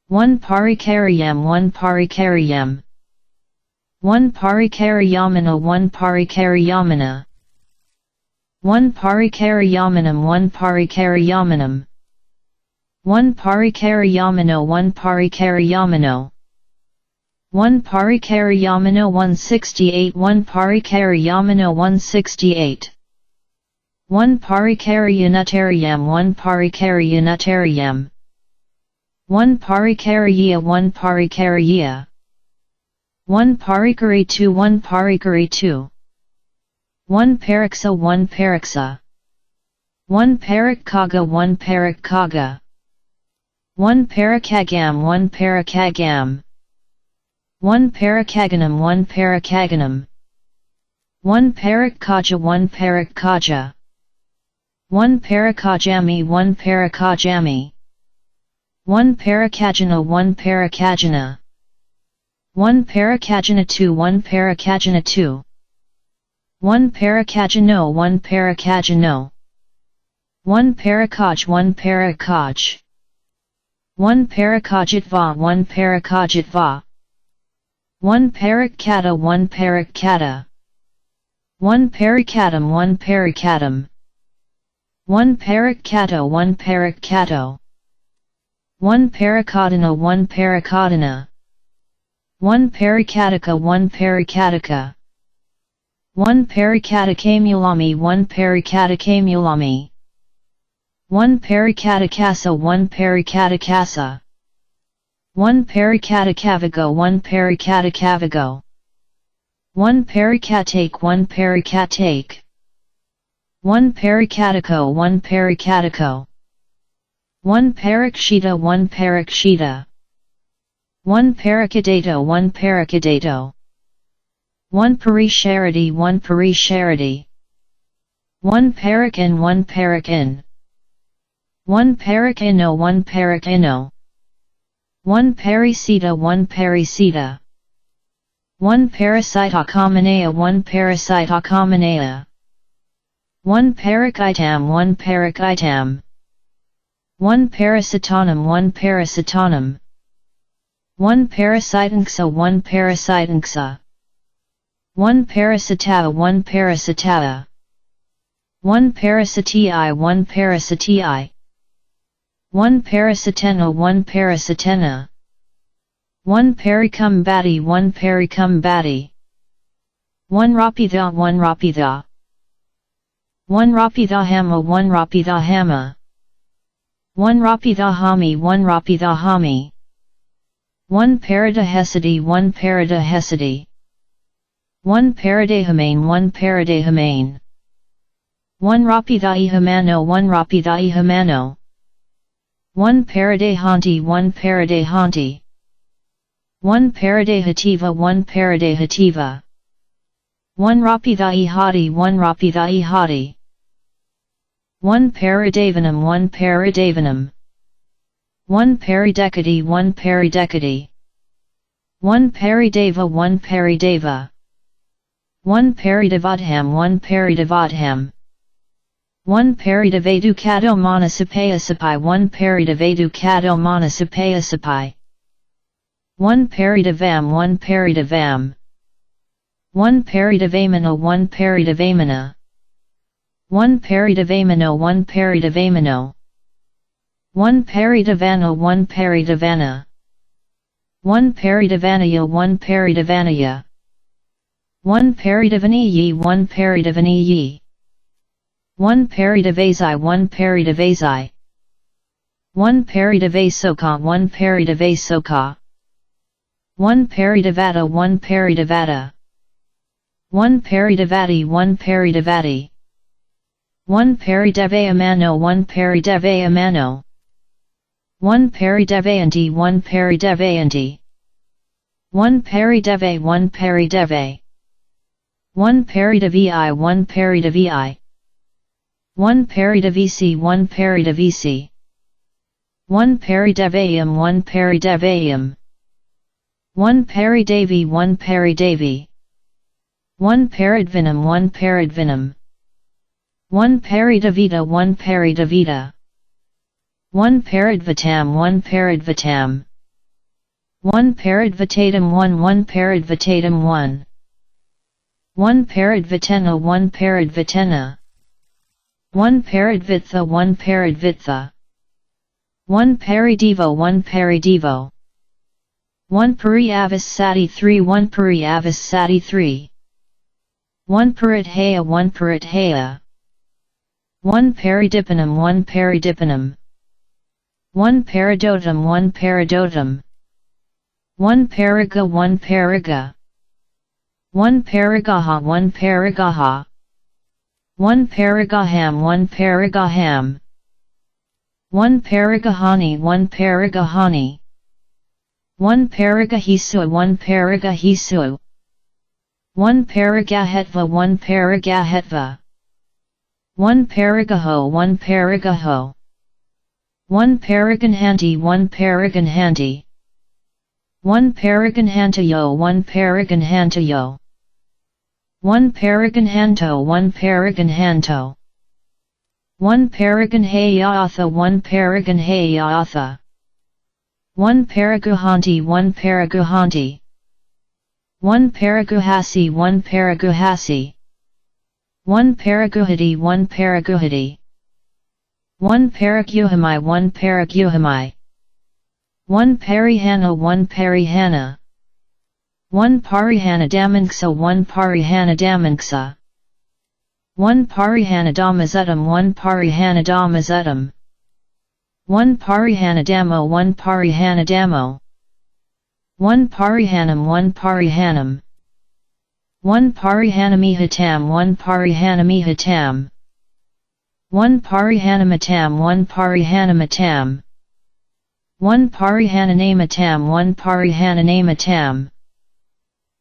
1 Parikariyam 1 Parikariyam 1 Parikariyamana 1 Parikariyamana 1 Parikarayamanam 1 Parikarayamanam 1 Parikarayamano 1 Parikarayamano 1 Parikarayamano 168 1 Parikarayamano 168 1 Parikarayanatariam 1 Parikarayanatariam 1 Parikariya 1 Parikariya 1 Parikari 2 1 Parikari 2 1 Pariksa 1 Pariksa 1 Parikkaga 1 Parikkaga 1 Parakagam 1 Parakagam 1 Parakaganam 1 Parakaganam 1 Parakkaja 1 Parakkaja 1 Parakajami 1 Parakajami 1 Parakajana 1 Parakajana 1 Parakajana 2 1 Parakajana 2 1 Parakajano 1 Parakajano 1 Parakaj 1 Parakaj 1 Parakajitva 1 Parakajitva 1 Parakkata 1 Parakkata 1 Parikatam 1 Parikatam 1 Parakkato 1 Parakkato 1 Parakadana 1 Parakadana 1 Parikataka 1 Parikataka 1 Parikatakamulami 1 Parikatakamulami 1 Parikatakasa 1 Parikatakasa 1 Parikatakavago 1 Parikatakavago 1 Parikatake 1 Parikatake 1 Parikatako 1 Parikatako 1 Parikshita 1 Parikshita 1 Parikadato 1 Parikadato 1 Parisharity 1 Parisharity 1 Parakin 1 Parakin 1 Parakino 1 Parakino 1 Parisita 1 Parisita 1 Parasitokamanea 1 Parasitokamanea 1 Parakitam 1 Parakitam 1 Parasitanum 1 Parasitanum 1 Parasitanksa 1 Parasitanksa 1 Parasitata 1 Parasitata 1 Parasitii 1 Parasitii 1 Parasitena 1 Parasitena 1 Parikumbati 1 Parikumbati 1 Rapitha 1 Rapitha 1 Rapithahama 1 Rapithahama 1 Rapithahami 1 Rapithahami 1 Paradahesity 1 Paradahesity 1 Paradahamain 1 Paradahamain 1 Rapithaihamano 1 Rapithaihamano 1 Paradahanti 1 Paradahanti 1 Paradahativa 1 Paradahativa 1 Rapithaihati 1 Rapithaihati 1 Paradavanam 1 Paradavanam 1 Paridekati 1 Paridekati 1 Parideva 1 Parideva 1 Paridavadham 1 Paridavadham 1 Paridavadu Manasapaya 1 Paridavadu Manasapaya 1 Paridavam 1 Paridavam 1 Paridavamana 1 Paridavamana 1 Paridavamano 1 Paridavamano 1 Paridavana 1 Paridavana 1 Paridavanaya 1 Paridavanaya 1 Paridavaniyi 1 Paridavaniyi 1 Paridavasi 1 Paridavasi 1 Paridavasoka 1 Paridavasoka 1 Paridavata 1 Paridavata 1 Paridavati 1 Paridavati 1 Paridavayamano 1 Paridavayamano 1 Paridevayanti 1 Paridevayanti 1 Parideve 1 Parideve 1 Paridavi 1 Paridavi 1 Paridavisi 1 Paridavisi 1 Paridevayam 1 Paridevayam 1 Paridevi 1 Paridevi 1 Paridvinam 1 Paridvinam 1 Paridavita 1 Paridavita 1 Paridvatam 1 Paridvatam 1 Paridvatatum 1 1 Paridvatatum 1 1 Paridvatena 1 Paridvatena 1 Paridvitha 1 Paridvitha 1 Paridevo 1 Paridevo 1 Pariavis Sati 3 1 Pariavis Sati 3 1 Parithaya 1 Parithaya 1 Paridipanam 1 Paridipanam 1 Paradotum 1 Paradotum 1 Paraga 1 Paraga 1 Paragaha 1 Paragaha 1 Paragaham 1 Paragaham 1 Paragahani 1 Paragahani 1 Paragahisu 1 Paragahisu 1 Paragahetva 1 Paragahetva 1 Paragaho 1 Paragaho 1 Paraganhanti 1 Paraganhanti 1 Paraganhantayo 1 Paraganhantayo 1 Paraganhanto 1 Paraganhanto 1 Paraganhayatha 1 Paraganhayatha 1 Paraguhanti 1 Paraguhanti 1 Paraguhasi 1 Paraguhasi 1 Paraguhati 1 Paraguhati 1 Paraguhamai 1 Paraguhamai 1 Parihana 1 Parihana 1 Parihana Damanksa 1 Parihana Damanksa 1 Parihana Damazutam 1 Parihana Damazutam 1 Parihana Damo 1 Parihana Damo 1 Parihanam 1 Parihanam 1 Parihanamihatam 1 Parihanamihatam 1 Parihanamatam 1 Parihanamatam 1 Parihananamatam 1 Parihananamatam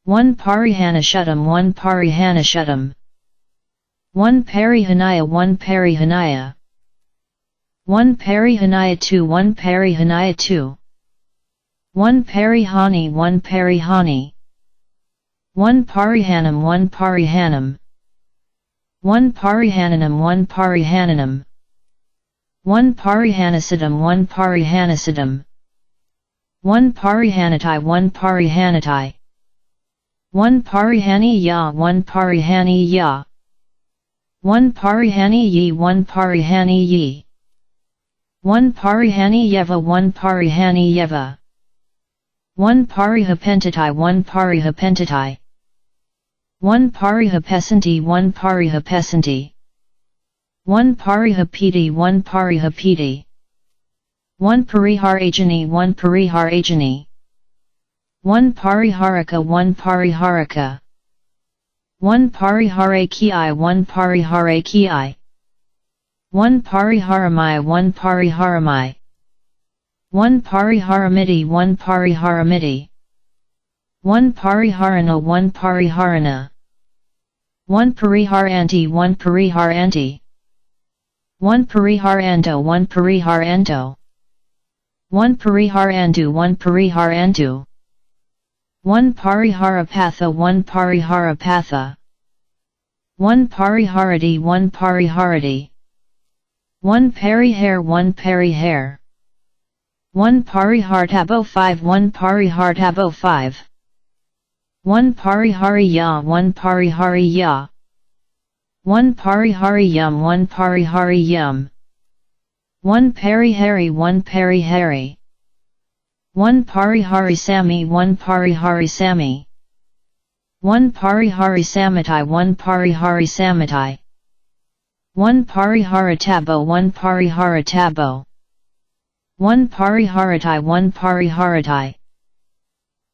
1 Parihanashutam 1 Parihanashutam 1 Parihanaya 1 Parihanaya 1 Parihanaya 2 1 Parihanaya 2 1 Parihani 1 Parihani 1 Parihanam 1 Parihanam 1 Parihananam 1 Parihananam 1 Parihanasadam 1 Parihanasadam 1 Parihanatai 1 Parihanatai 1 Parihani ya 1 Parihani ya 1 Parihani yi 1 Parihani yi 1 Parihani yeva 1 Parihani yeva 1 Parihapentatai 1 Parihapentatai 1 Parihapesanti 1 Parihapesanti 1 Parihapiti 1 Parihapiti 1 Pariharajani 1 Pariharajani 1 Pariharaka 1 Pariharaka 1 Pariharaki 1 Pariharaki 1 Pariharamai 1 Pariharamai 1 Pariharamiti 1 Pariharamiti 1 Pariharana 1 Pariharana 1 Pariharanti 1 Pariharanti 1 Pariharanto 1 Pariharanto 1 Pariharantu 1 Pariharantu 1 Pariharapatha 1 Pariharapatha 1 Pariharati 1 Pariharati 1 Parihar 1 Parihar 1 Parihartabo 5 1 Parihartabo 5 1 Parihariya 1 Parihariya 1 Parihariyam 1 Parihariyam 1 Parihari 1 Parihari 1 Pariharisami 1 Pariharisami 1 Pariharisamati 1 Pariharisamati 1 Pariharatabo 1 Pariharatabo 1 Pariharatai 1 Pariharatai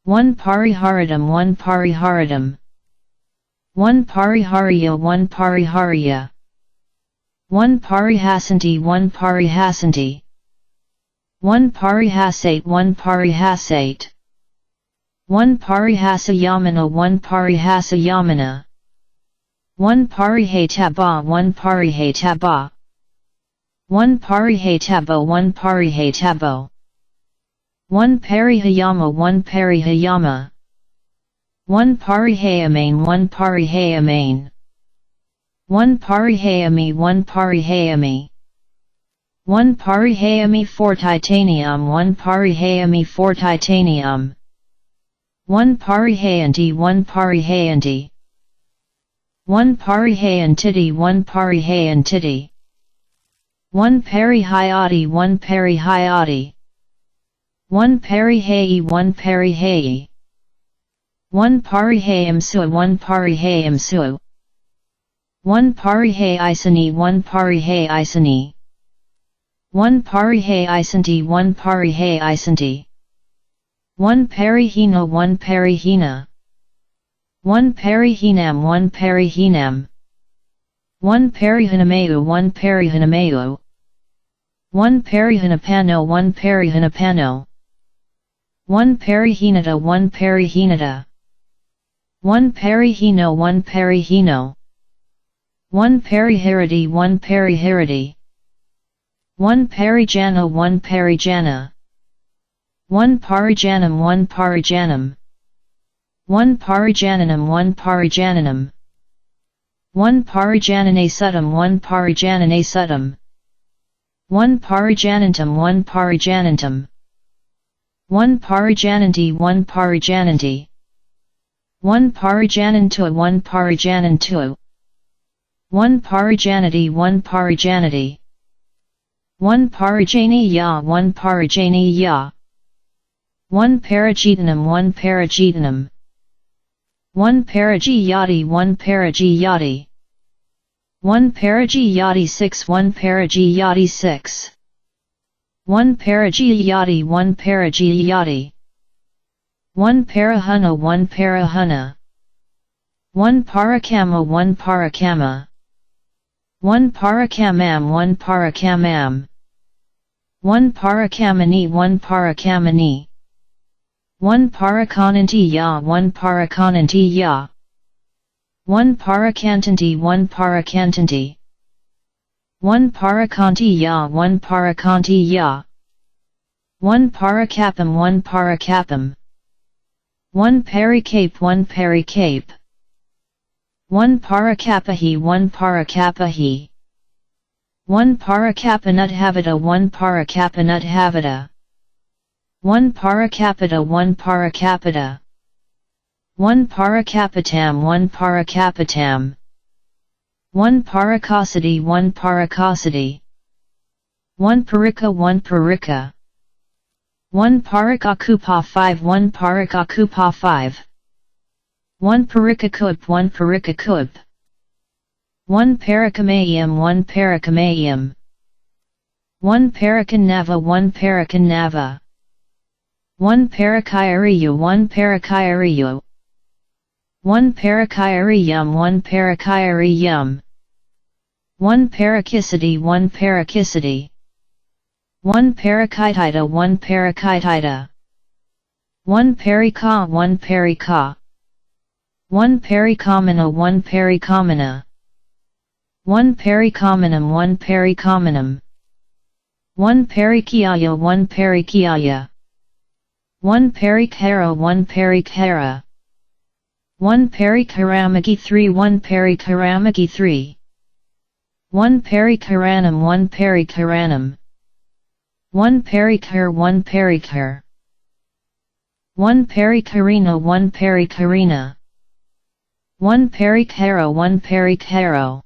1 Pariharatam 1 Pariharatam 1 Parihariya 1 Parihariya 1 Parihasanti 1 Parihasanti 1 Parihasate 1 Parihasate 1 Parihasayamana 1 Parihasayamana 1 Parihataba 1 Parihataba 1 Parihatabo 1 Parihatabo 1 Parihayama 1 Parihayama 1 Parihayamane 1 Parihayamane 1 Parihayami 1 Parihayami 1 Parihayami 4 Titanium 1 Parihayami 4 Titanium 1 Parihayanti 1 Parihayanti 1 Parihayantiti 1 Parihayantiti 1 Parihayati 1 Parihayati 1 Parihai 1 Parihai 1 Parihayamsu 1 Parihayamsu 1 Parihaisani 1 Parihaisani 1 Parihaisanti 1 Parihaisanti 1 Parihina 1 Parihina 1 Parihinam 1 Parihinam 1 Parihanameu 1 Parihanameu 1 Parihanapano 1 Parihanapano 1 Parihinata 1 Parihinata 1 Parihino 1 Parihino 1 Pariharati 1 Pariharati 1 Parijana 1 Parijana 1 Parijanam 1 Parijanam 1 Parijananam 1 Parijananam 1 Parijanane 1 Parijanane 1 Parijanantam 1 Parijanantam 1 Parijananti 1 Parijananti 1 Parijanantu 1 Parijanantu 1 Parijanati 1 Parijanati 1 Parijani ya 1 Parijani ya 1 Parajitanam 1 Parajitanam 1 Parajiyati 1 Parajiyati 1 Parajiyati 6 1 Parajiyati 6 1 Parajiyati 1 Parajiyati 1 Parahuna 1 Parahuna 1 Parakama 1 Parakama 1 Parakamam 1 Parakamam 1 Parakamani 1 Parakamani 1 Parakananti ya 1 Parakananti ya 1 Parakantanti 1 Parakantanti 1 Parakanti ya 1 Parakanti ya 1 Parakapam 1 Parakapam 1 Parikape 1 Parikape 1 Parakapahi 1 Parakapahi 1 Parakapanuthavata 1 Parakapanuthavata 1 Parakapita 1 Parakapita 1 Parakapitam 1 Parakapitam 1 Parakasati 1 Parakasati 1 Parika 1 Parika 1 Parikakupa 5 1 Parikakupa 5 1 Parikakup 1 Parikakup 1 Parakamayam 1 Parakamayam 1 Parakanava 1 Parakanava 1 Parakayariyu 1 Parakayariyu 1 Parakayariyum 1 Parakayariyum 1 Parakisati 1 Parakisati 1 Parakaitita 1 Parakaitita 1 Parika 1 Parika 1 Parikamana 1 Parikamana 1 Parikamanam 1 Parikamanam 1 Parikiaya 1 Parikiaya 1 Parikhara 1 Parikhara 1 Parikaramaki 3 1 Parikaramaki 3 1 Parikaranam 1 Parikaranam 1 Parikar 1 Parikar 1 Parikarina 1 Parikarina 1 Parikaro 1 Parikaro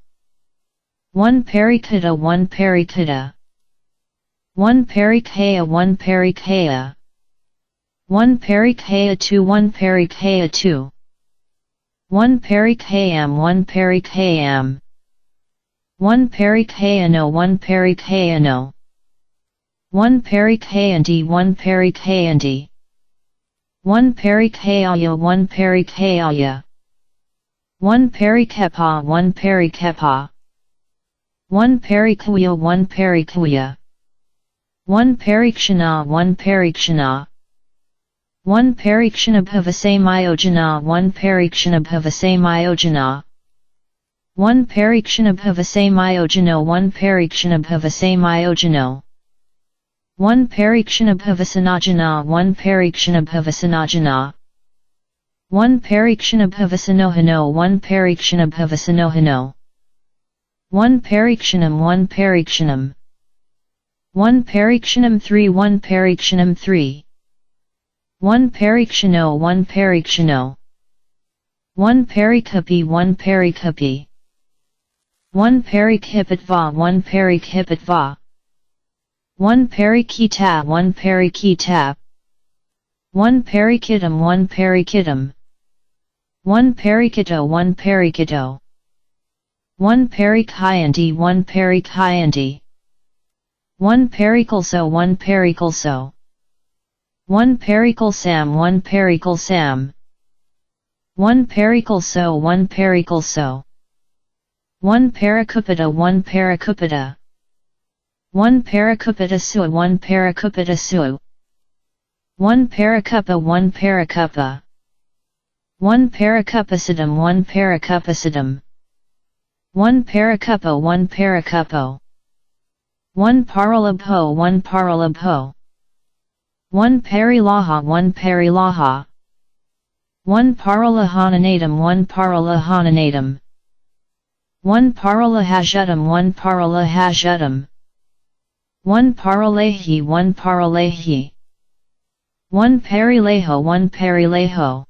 1 Parikita 1 Parikita 1 Parikaya 1 Parikaya 1 Parikaya 2 1 Parikaya 2 1 Parikayam 1 Parikayam 1 Parikayano 1 Parikayano 1 Parikayanti 1 Parikayanti 1 Parikayaya 1 Parikayaya 1 Parikepa 1 Parikepa 1 Parikuya 1 Parikuya 1 Parikshana 1 Parikshana 1 Parikshanabhavasamayojana 1 Parikshanabhavasamayojana 1 Parikshanabhavasamayojano 1 Parikshanabhavasamayojano 1 Parikshanabhavasanajana 1 Parikshanabhavasanajana 1 Parikshanabhavasanohano 1 Parikshanabhavasanohano 1 Parikshanam 1 Parikshanam 1 Parikshanam 3 1 Parikshanam 3 1 Parikshano 1 Parikshano 1 Parikapi 1 Parikapi 1 Parikhipatva 1 Parikhipatva 1 Parikita 1 Parikita 1 Parikitam 1 Parikitam 1 Parikito 1 Parikito 1 Parikhayanti 1 Parikhayanti 1 Parikalso 1 Parikalso 1 Parikalsam 1 Parikalsam 1 Parikalso 1 Parikalso 1 Parakupita 1 Parakupita 1 Parakupita sua 1 Parakupita sua 1 Parakupa 1 Parakupa 1 Parakupasidam 1 Parakupasidam 1 Parakupo 1 Parakupo 1 Paralabho 1 Paralabho 1 Parilaha 1 Parilaha 1 Paralahananatam 1 Paralahananatam 1 Paralahajatam 1 Paralahajatam 1 Paralehi 1 Paralehi 1 Parileho 1 Parileho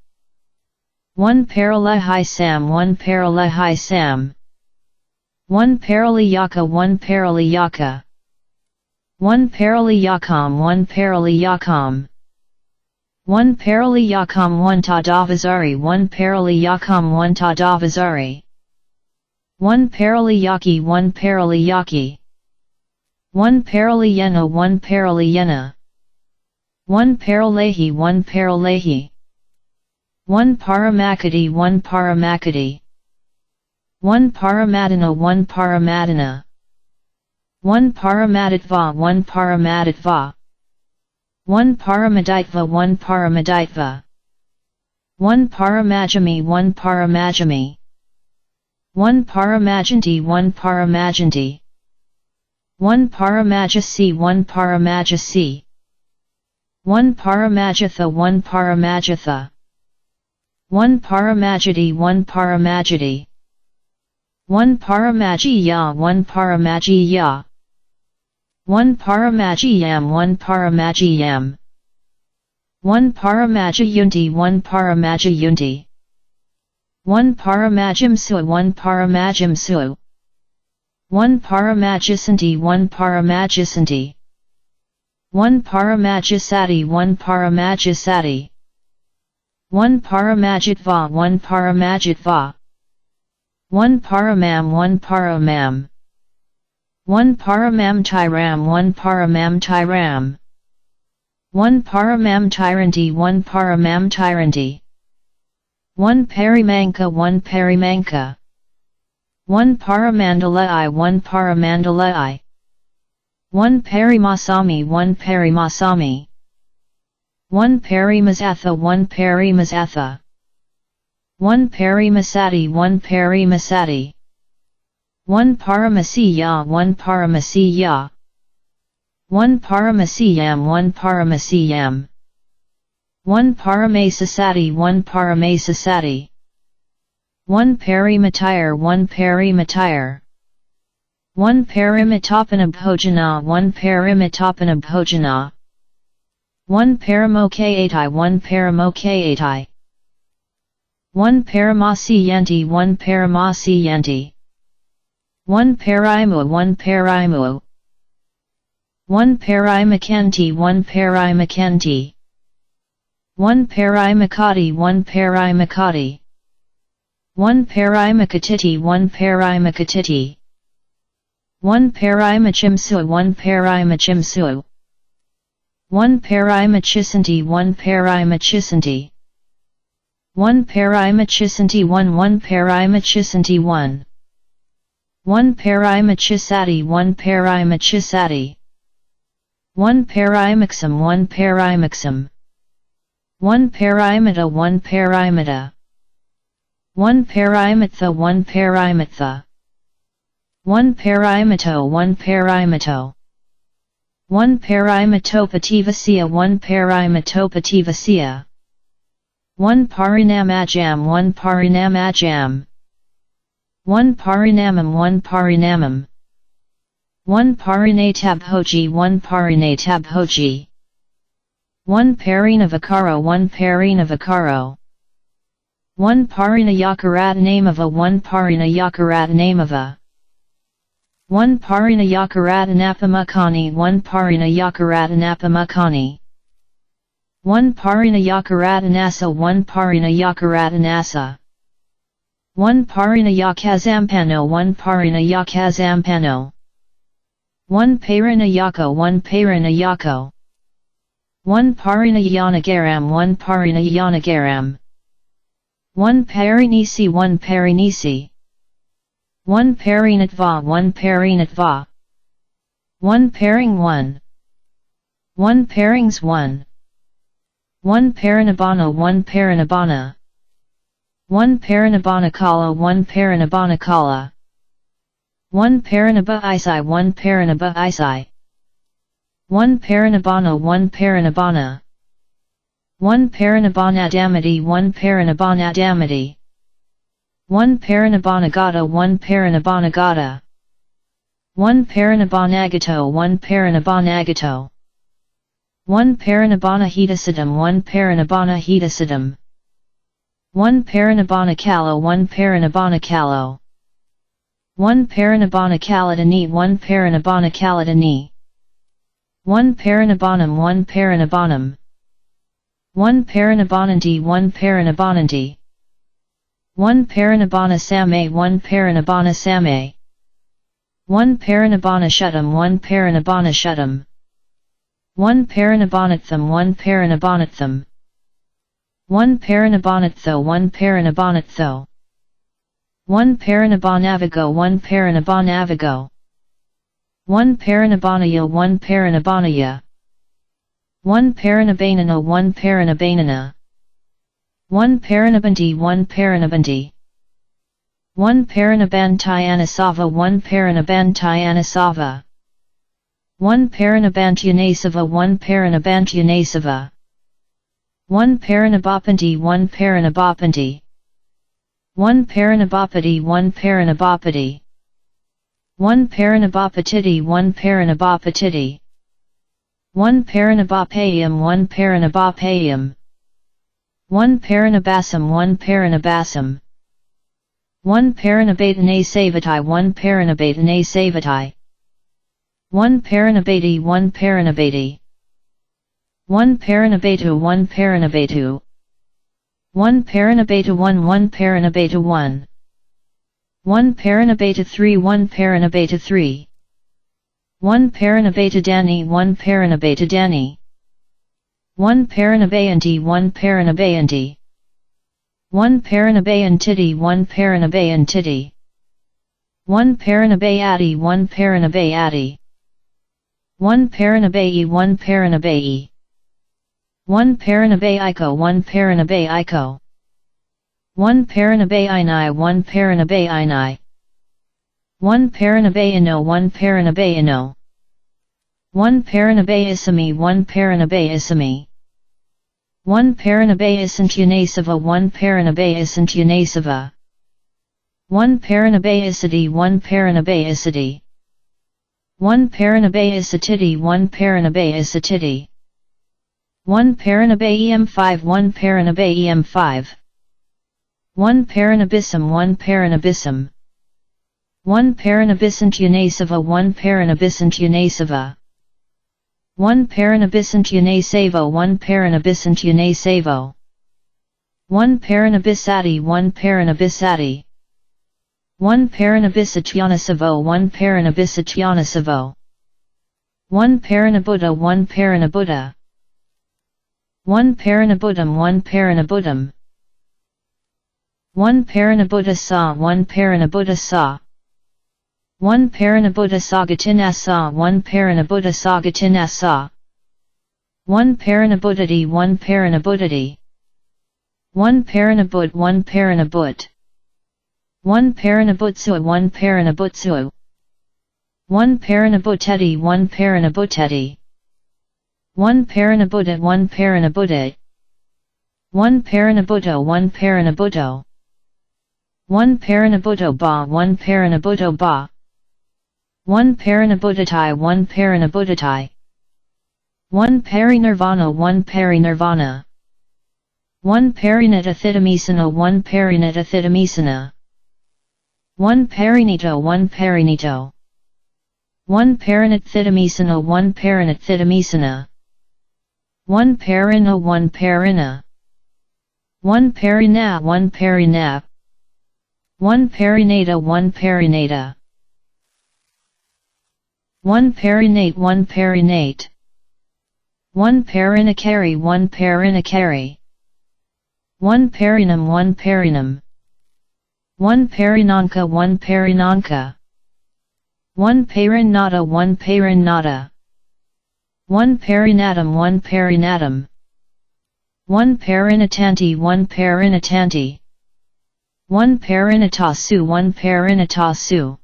1 Paralehai Sam 1 Paralehai Sam 1 Paraliyaka 1 Paraliyaka 1 Paraliyakam 1 Paraliyakam 1 Paraliyakam 1 Tadavazari 1 Paraliyakam 1 Tadavazari 1 Paraliyaki 1 Paraliyaki 1 Paraliyena 1 Paraliyena 1 Paralehi 1 Paralehi 1 Paramakati 1 Paramakati 1 Paramadina 1 Paramadina 1 Paramaditva 1 Paramaditva 1 Paramaditva 1 Paramaditva 1 Paramajami 1 Paramajami 1 Paramajanti 1 Paramajanti 1 Paramajasi 1 Paramajasi 1 Paramajatha 1 Paramajatha 1 Paramajati 1 Paramajati 1 Paramajiya 1 Paramajiya 1 Paramajiyam 1 Paramajiyam 1 Paramajayunti 1 Paramajayunti 1 Paramajimsu 1 Paramajimsu 1 Paramajisanti 1 Paramajisanti 1 Paramajisati 1 Paramajisati 1 Paramajitva 1 Paramajitva 1 Paramam 1 Paramam 1 Paramam Tiram 1 Paramam Tiram 1 Paramam Tiranti 1 Paramam Tiranti 1 Parimanka 1 Parimanka 1 Paramandalai 1 Paramandalai 1 Parimasami 1 Parimasami 1 Parimasatha 1 Parimasatha 1 Parimasati 1 Parimasati 1 Paramasiya 1 Paramasiya 1 Paramasiyam 1 Paramasiyam 1 Paramasasati 1 Paramasasati 1 Parimatire 1 Parimatire 1 Parimatopanabhojana 1 Parimatopanabhojana 1 Paramokati 1 Paramokati 1 Paramasiyanti 1 Paramasiyanti 1 Parimu 1 Parimu 1 Parimakanti 1 Parimakanti 1 Parimakati 1 Parimakati 1 Parimakatiti 1 Parimakatiti 1 Parimachimsu 1 Parimachimsu 1 Parimachisanti 1 Parimachisanti 1 Parimachisanti 1 1 Parimachisanti 1 1 Parimachisati 1 Parimachisati 1 Parimaxim 1 Parimaxim 1 Parimata 1 Parimata 1 Parimatha 1 Parimatha 1 Parimato 1 Parimato 1 Parimatopativasya 1 Parimatopativasya 1 Parinamajam 1 Parinamajam 1 Parinamam 1 Parinamam 1 Parinatabhoji 1 Parinatabhoji 1 Parinavakaro 1 Parinavakaro 1 Parinayakaratnamava 1 Parinayakaratnamava 1 Parinayakaratanapamakani 1 Parinayakaratanapamakani 1 Parinayakaratanasa 1 Parinayakaratanasa 1 Parinayakazampano 1 Parinayakazampano 1 Parinayako 1 Parinayako 1 Parinayanagaram 1 Parinayanagaram 1 Parinisi 1 Parinisi 1 Parinatva 1 Parinatva 1 Paring 1 1 Parings 1 1 Parinabana 1 Parinabana 1 Parinabanakala 1 Parinabanakala 1 Parinaba Isai 1 Parinaba Isai 1 Parinabana 1 Parinabana 1 Parinabanadamati 1 Parinabanadamati 1 Parinabanagata 1 Parinabanagata 1 Parinabanagato 1 Parinabanagato 1 Parinabanahitasidam 1 Parinabanahitasidam 1 Parinabanakalo 1 Parinabanakalo 1 Parinabanakalidani 1 Parinabanakaladani 1 Parinabanam 1 Parinabanam 1 Parinabananti 1 Parinabananti 1 Parinabana Same 1 Parinabana Same 1 Parinabana Shutam 1 Parinabana Shutam 1 Parinabanatham 1 Parinabanatham 1 Parinabanatho 1 Parinabanatho 1 Parinibbanavigo 1 Parinibbanavigo 1 Parinibbanaya 1 Parinibbanaya 1 Parinibbanana 1 Parinibbanana 1 Parinibbanti 1 Parinibbanti 1 Parinibbantianasava 1 Parinibbantianasava 1 Parinibbantianasava 1 Parinibbantianasava 1 Parinibbapanti 1 Parinibbapanti 1 Parinibbapati 1 Parinibbapati 1 Parinibbapatiti 1 Parinibbapatiti 1 Parinibapayam 1 Parinibbapayam 1 Parinibbasam 1 Parinibbasam 1 Parinibbatanasavati 1 Parinibbatanasavati 1 Parinibbati 1 Parinibbati 1 Parinibbatu 1 Parinibbatu 1 Parinibbata 1 1 Parinibbata 1 1 Parinibbata 3 1 Parinibbata 3 1 Parinibbata Dani 1 Parinibbata Dani 1 Parinibbayanti 1 Parinibbayanti 1 Parinibbayantiti 1 Parinibbayantiti 1 Parinibbayati 1 Parinibbayati 1 Parinibbayi 1 Parinibbayi 1 Parinibbayiko 1 Parinibbayiko 1 Parinibbayini 1 Parinibbayini 1 Parinibbayino 1 Parinibbayino 1 Parinibbayisami 1 Parinibbayisami 1 Parinibbayisantunasava 1 Parinibbayisantunasava 1 Parinibbayisati 1 Parinibbayisati 1 Parinibbayisatiti 1 Parinibbayisatiti 1 Parinibbayem 5 1 Parinibbayem 5 1 Parinibbisam 1 Parinibbisam 1 Parinibbisantunasava 1 Parinibbisantunasava 1 Parinibbisantunasavo 1 Parinibbisantunasavo 1 Parinibbisati 1 Parinibbisati 1 Parinibbisatyanasavo 1 Parinibbisatyanasavo 1 Parinibbuddha 1 Parinibuddha 1 Parinibuddham 1 Parinibuddham 1 Parinibbuddhasa 1 Parinibuddhasa 1 Parinibbuddhasagatinasa 1 Parinibbuddhasagatinasa 1 Parinibbuddhati 1 Parinibbuddhati 1 Parinibbut 1 Parinibbut 1 Parinibbutsu 1 Parinibbutsu 1 Parinibbuteti 1 Parinibbuteti 1 Parinibbutta 1 Parinibbutta 1 Parinibbutto 1 Parinibbutto 1 Parinibbutto ba 1 Parinibbutto ba 1 Parinibbuddhatai 1 Parinibbuddhatai 1 Parinirvana 1 Parinirvana 1 Parinitathitamisana 1 Parinitathitamisana 1 Parinito 1 Parinito 1 Parinitthitamisana 1 Parinitthitamisana 1 Parina 1 Parina 1 Parina 1 Parina 1 Parinata 1 Parinata 1 Parinate 1 Parinate 1 Parinakari 1 Parinakari 1 Parinam 1 Parinam 1 Parinanka 1 Parinanka 1 Parinata 1 Parinata 1 Parinatam 1 Parinatam 1 Parinatanti 1 Parinatanti 1 Parinatasu 1 Parinatasu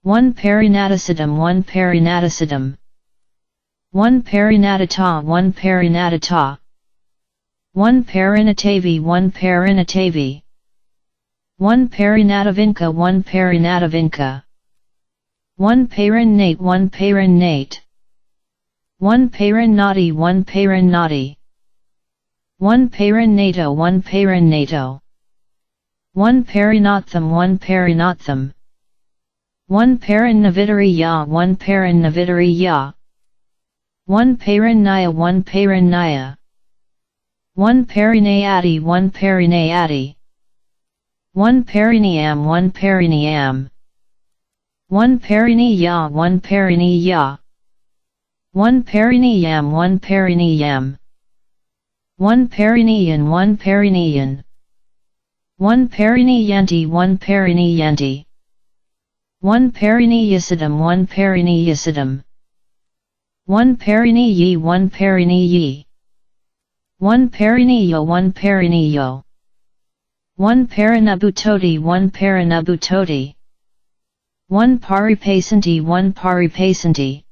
1 Parinatasadam 1 Parinatasadam 1 Parinatata 1 Parinatata 1 Parinatavi 1 Parinatavi 1 Parinatavinka 1 Parinatavinka 1 Parinnate 1 Parinnate 1 Parinnati 1 Parinnati 1 Parinnato 1 Parinnato 1 Parinatham 1 Parinatham 1 Parinnavittariya 1 Parinnavittariya 1 Parinnaya 1 Parinnaya 1 Parinayati 1 Parinayati 1 Pariniyam 1 Pariniyam 1 Pariniya 1 Pariniya 1 Pariniyam 1 Pariniyam 1 Pariniyan 1 Pariniyan 1 Pariniyanti 1 Pariniyanti 1 Pariniyasidam 1 Pariniyasidam 1 Pariniyi 1 Pariniyi 1 Pariniyo 1 Pariniyo 1 Parinabutoti 1 Parinabutoti 1 Paripasanti 1 Paripasanti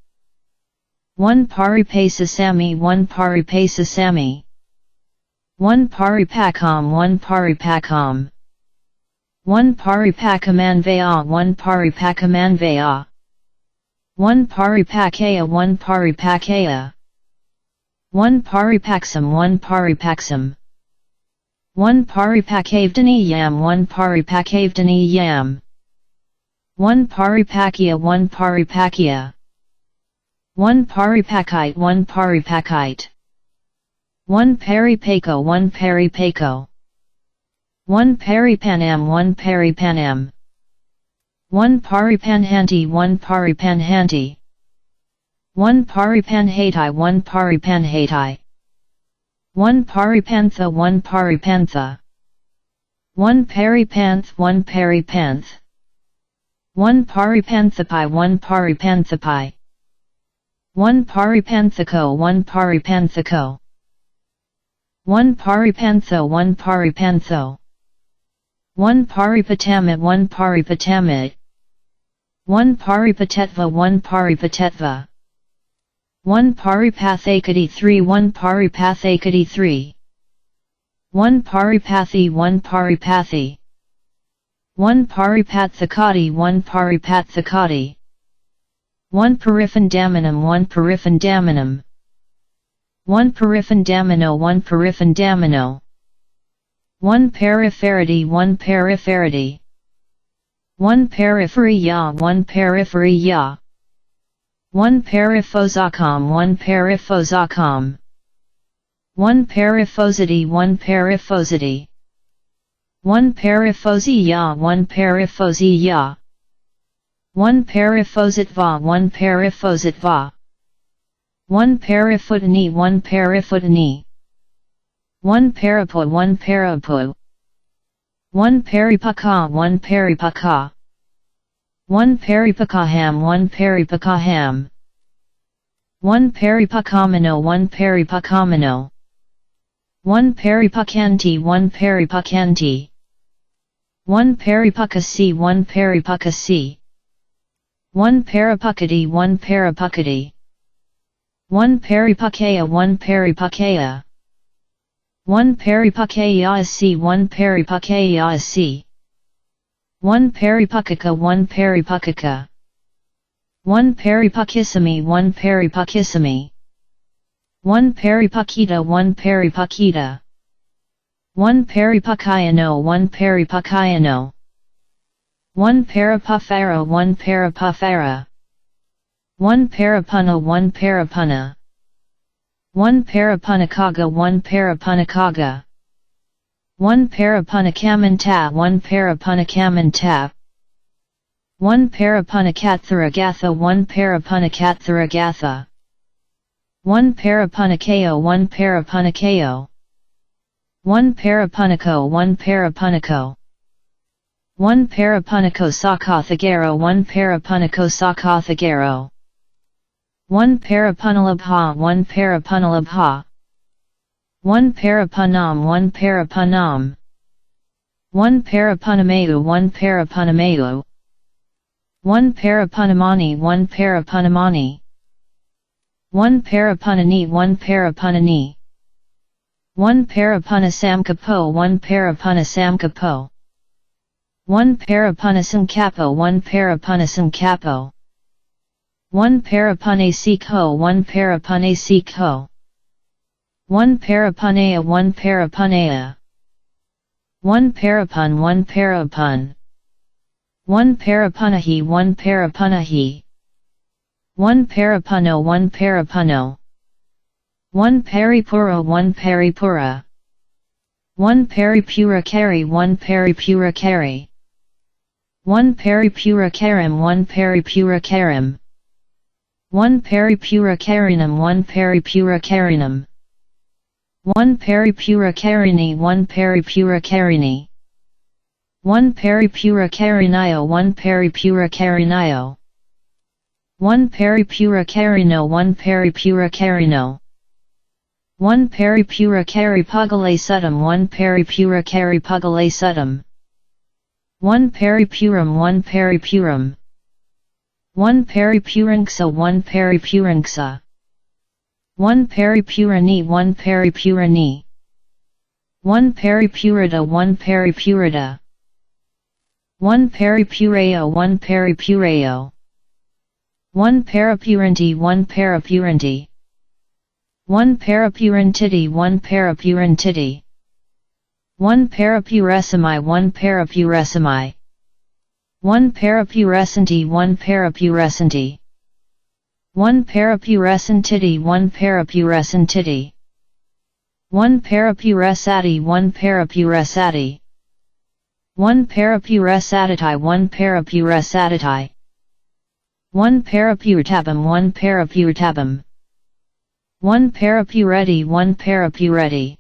1 Paripasasami 1 Paripasasami 1 Paripakam 1 Paripakam 1 Paripakamanvaya 1 Paripakamanvaya 1 Paripakaya 1 Paripakaya 1 Paripaksam 1 Paripaksam 1 Paripakavdaniyam 1 Paripakavdaniyam 1 Paripakia 1 Paripakia 1 Paripakite 1 Paripakite 1 Paripako 1 Paripako 1 Paripanam 1 Paripanam 1 Paripanhanti 1 Paripanhanti 1 Paripanhatai 1 Paripanhatai 1 Paripantha 1 Paripantha 1 Paripanth 1 Paripanth 1 Paripanthapi 1 Paripanthapi 1 Paripanthako 1 Paripanthako 1 Paripantho 1 Paripantho 1 Paripatamit 1 Paripatamit 1 Paripatetva 1 Paripatetva 1 Paripathakati 3 1 Paripathakati 3 1 Paripathi 1 Paripathi 1 Paripathakati 1 Paripathakati 1 Parifandamanam 1 Parifandamanam 1 Parifandamano 1 Parifandamano 1 Peripherity 1 Peripherity 1 Periphery ya 1 Periphery ya 1 Periphosacom 1 Periphosacom 1 Periphosity 1 Periphosity 1 Periphosia 1 Periphosia 1 Periphositva 1 Periphositva 1 Perifutani 1 Perifutani 1 Parapo 1 Parapo 1 Peripaka 1 Peripaka 1 Peripakaham 1 Peripakaham 1 Peripakamano 1 Peripakamano 1 Peripakanti 1 Peripakanti 1 Peripakasi 1 Peripakasi 1 Parapakati 1 Parapakati 1 Peripakaya 1 Peripakaya 1 Peripakaya C 1 Peripakaya C 1 Peripakaka 1 Peripakaka 1 Peripakisami 1 Peripakisami 1 Peripakita 1 Peripakita 1 Peripakayano 1 Peripakayano 1 Parapafara 1 Parapafara 1 Parapuna 1 Parapuna 1 Parapunakaga 1 Parapunakaga 1 Parapunakamanta 1 Parapunakamanta 1 Parapunakattharagatha 1 Parapunakattharagatha 1 Parapunakao 1 Parapunakao 1 Parapunako 1 Parapunako 1 Parapunako Sakathagaro 1 Parapunako Sakathagaro 1 Parapunalabha 1 Parapunalabha 1 Parapunam 1 Parapunam 1 Parapunameu 1 Parapunameu 1 Parapunamani 1 Parapunamani 1 Parapunani 1 Parapunani 1 Parapunasamkapo 1 Parapunasamkapo 1 Parapunasamkapo 1 Parapunasamkapo 1 Parapunasiko 1 Parapunasiko 1 Parapunaya 1 Parapunaya 1 Parapun 1 Parapun 1 Parapunahi 1 Parapunahi 1 Parapuno 1 Parapuno 1 Paripura 1 Paripura 1 Paripura carry 1 Paripura carry 1 Paripura karim 1 Paripura karim 1 Paripura karinam 1 Paripura karinam 1 Paripura karini 1 Paripura karini 1 Paripura Karinayo 1 Paripura Karinayo 1 Paripura Karino 1 Paripura Karino 1 Paripura Karipugale Suttam 1 Paripura Karipugale Suttam 1 Paripuram 1 Paripuram 1 Paripuranksa 1 Paripuranksa 1 Paripurani 1 Paripurani 1 Paripurita 1 Paripurita 1 Paripureo 1 Paripureo 1 Parapuranti 1 Parapuranti 1 Parapurantiti 1 Parapurantiti 1 Parapuresimi 1 Parapuresimi 1 Parapuresanti 1 Parapuresanti 1 Parapuresantiti 1 Parapuresantiti 1 Parapuresati 1 Parapuresati 1 Parapuresatiti 1 Parapuresatiti 1 Parapurtabam 1 Parapurtabam 1 Parapureti 1 Parapureti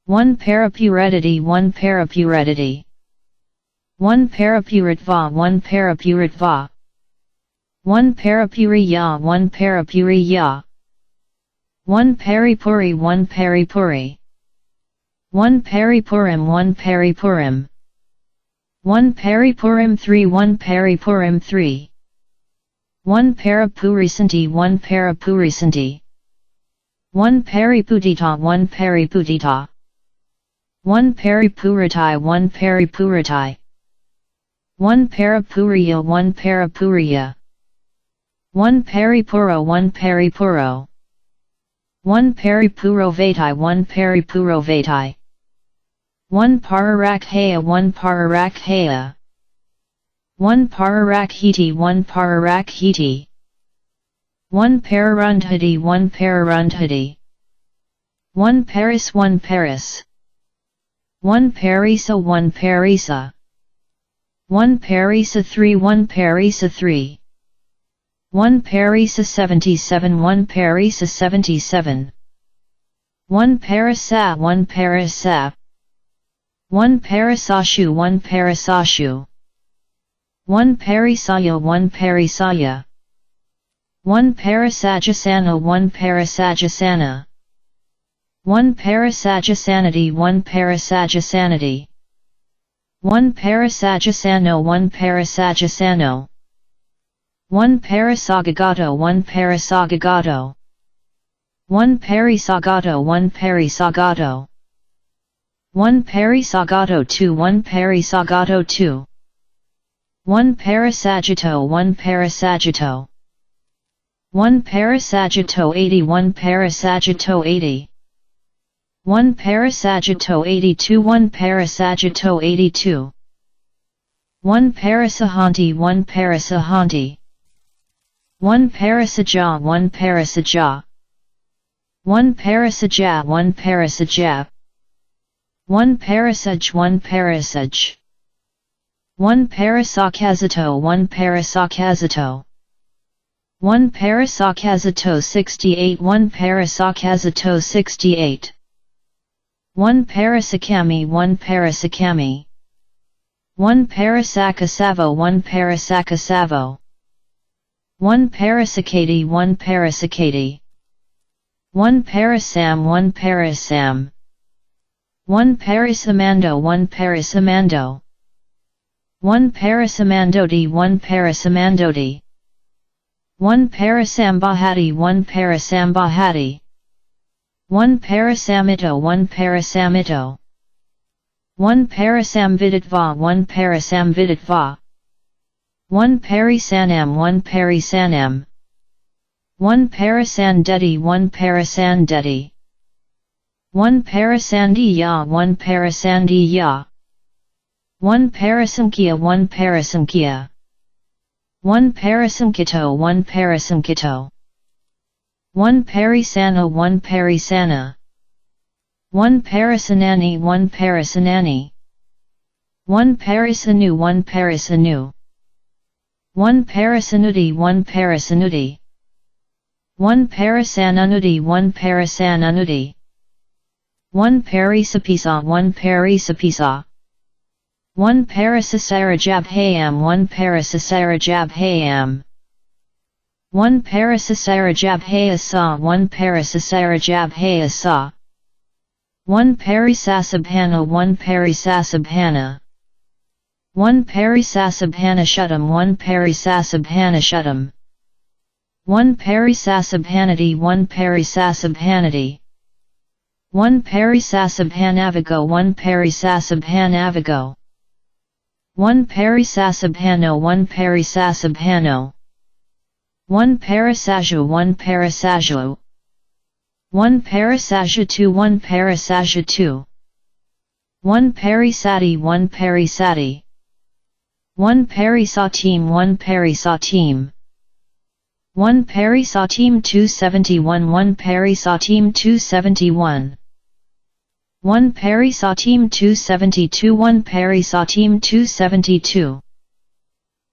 1 Parapuretiti 1 Parapuretiti 1 Parapuritva 1 Parapuritva 1 Parapuriya 1 Parapuriya 1 Paripuri 1 Paripuri 1 Paripurim 1 Paripurim 1 Paripurim 3 1 Paripurim 3 1 Parapurisanti 1 Parapurisanti 1 Pariputita 1 Pariputita 1 Paripuritai 1 Paripuritai 1 Parapuriya 1 Parapuriya 1 Paripuro 1 Paripuro 1 Paripurovatai 1 Paripurovatai 1 Pararakheya 1 Pararakheya 1 Pararakhiti 1 Pararakhiti 1 Pararundhati 1 Pararundhati 1 Paris 1 Paris 1 Parisa 1 Parisa 1 Parisa 3 1 Parisa 3 1 Parisa 77 1 Parisa 77 1 Parisa 1 Parisa 1 Parasashu 1 Parasashu 1 Parisaya 1 Parisaya 1 Parasajasana 1 Parasajasana 1 Parasajasanity 1 Parasajasanity 1 Parasajasano 1 Parasajasano 1 Parasagagato 1 Parasagagato 1 Parisagato 1 Parisagato 1 Parisagato 2 1 Parisagato 2 1 Parasagito 1 Parasagito 1 Parasagito 81 Parasagito 80 1 Parasagito 82 1 Parasagito 82 1 Parasahanti 1 Parasahanti 1 Parasaja 1 Parasaja 1 Parasaja 1 Parasaja 1 Parasaj 1 Parasaj 1 Parasakazato 1 Parasakazato 1 Parasakazato 68 1 Parasakazato 68 1 Parasakami 1 Parasakami 1 Parasakasavo 1 Parasakasavo 1 Parasakati 1 Parasakati 1 Parasam 1 Parasam 1 Parasamando 1 Parasamando 1 Parasamandoti 1 Parasamandoti 1 Parasambahati 1 Parasambahati 1 Parasamito 1 Parasamito 1 Parasamviditva 1 Parasamviditva 1 Parisanam 1 Parisanam 1 Parasandeti 1 Parasandeti 1 Parasandiya 1 Parasandiya 1 Parasamkia 1 Parasamkia 1 Parasamkito 1 Parasamkito 1 Parisana 1 Parisana 1 Parasanani 1 Parasanani 1 Parisanu 1 Parisanu 1 Parasanuti 1 Parasanuti 1 Parasananudi 1 Parasananudi 1 Parisapisa 1 Parisapisa 1 Parasasarajabhayam 1 Parasasarajabhayam 1 Parasasarajabhayasa 1 Parasasarajabhayasa 1 Parisasabhana 1 Parisasabhana 1 Parisasabhanashutam 1 Parisasabhanashutam 1 Parisasabhanati 1 Parisasabhanati 1 Parisasabhanavigo 1 Parisasabhanavigo 1 Parisasabhano 1 Parisasabhano 1 Parasaju 1 Parasaju 1 Parasaju 2 1 Parasaju 2 1 Parisati 1 Parisati 1 Parisatim 1 Parisatim 1 Parisatim 271 1 Parisatim 271 1 Parisatim 272 1 Parisatim 272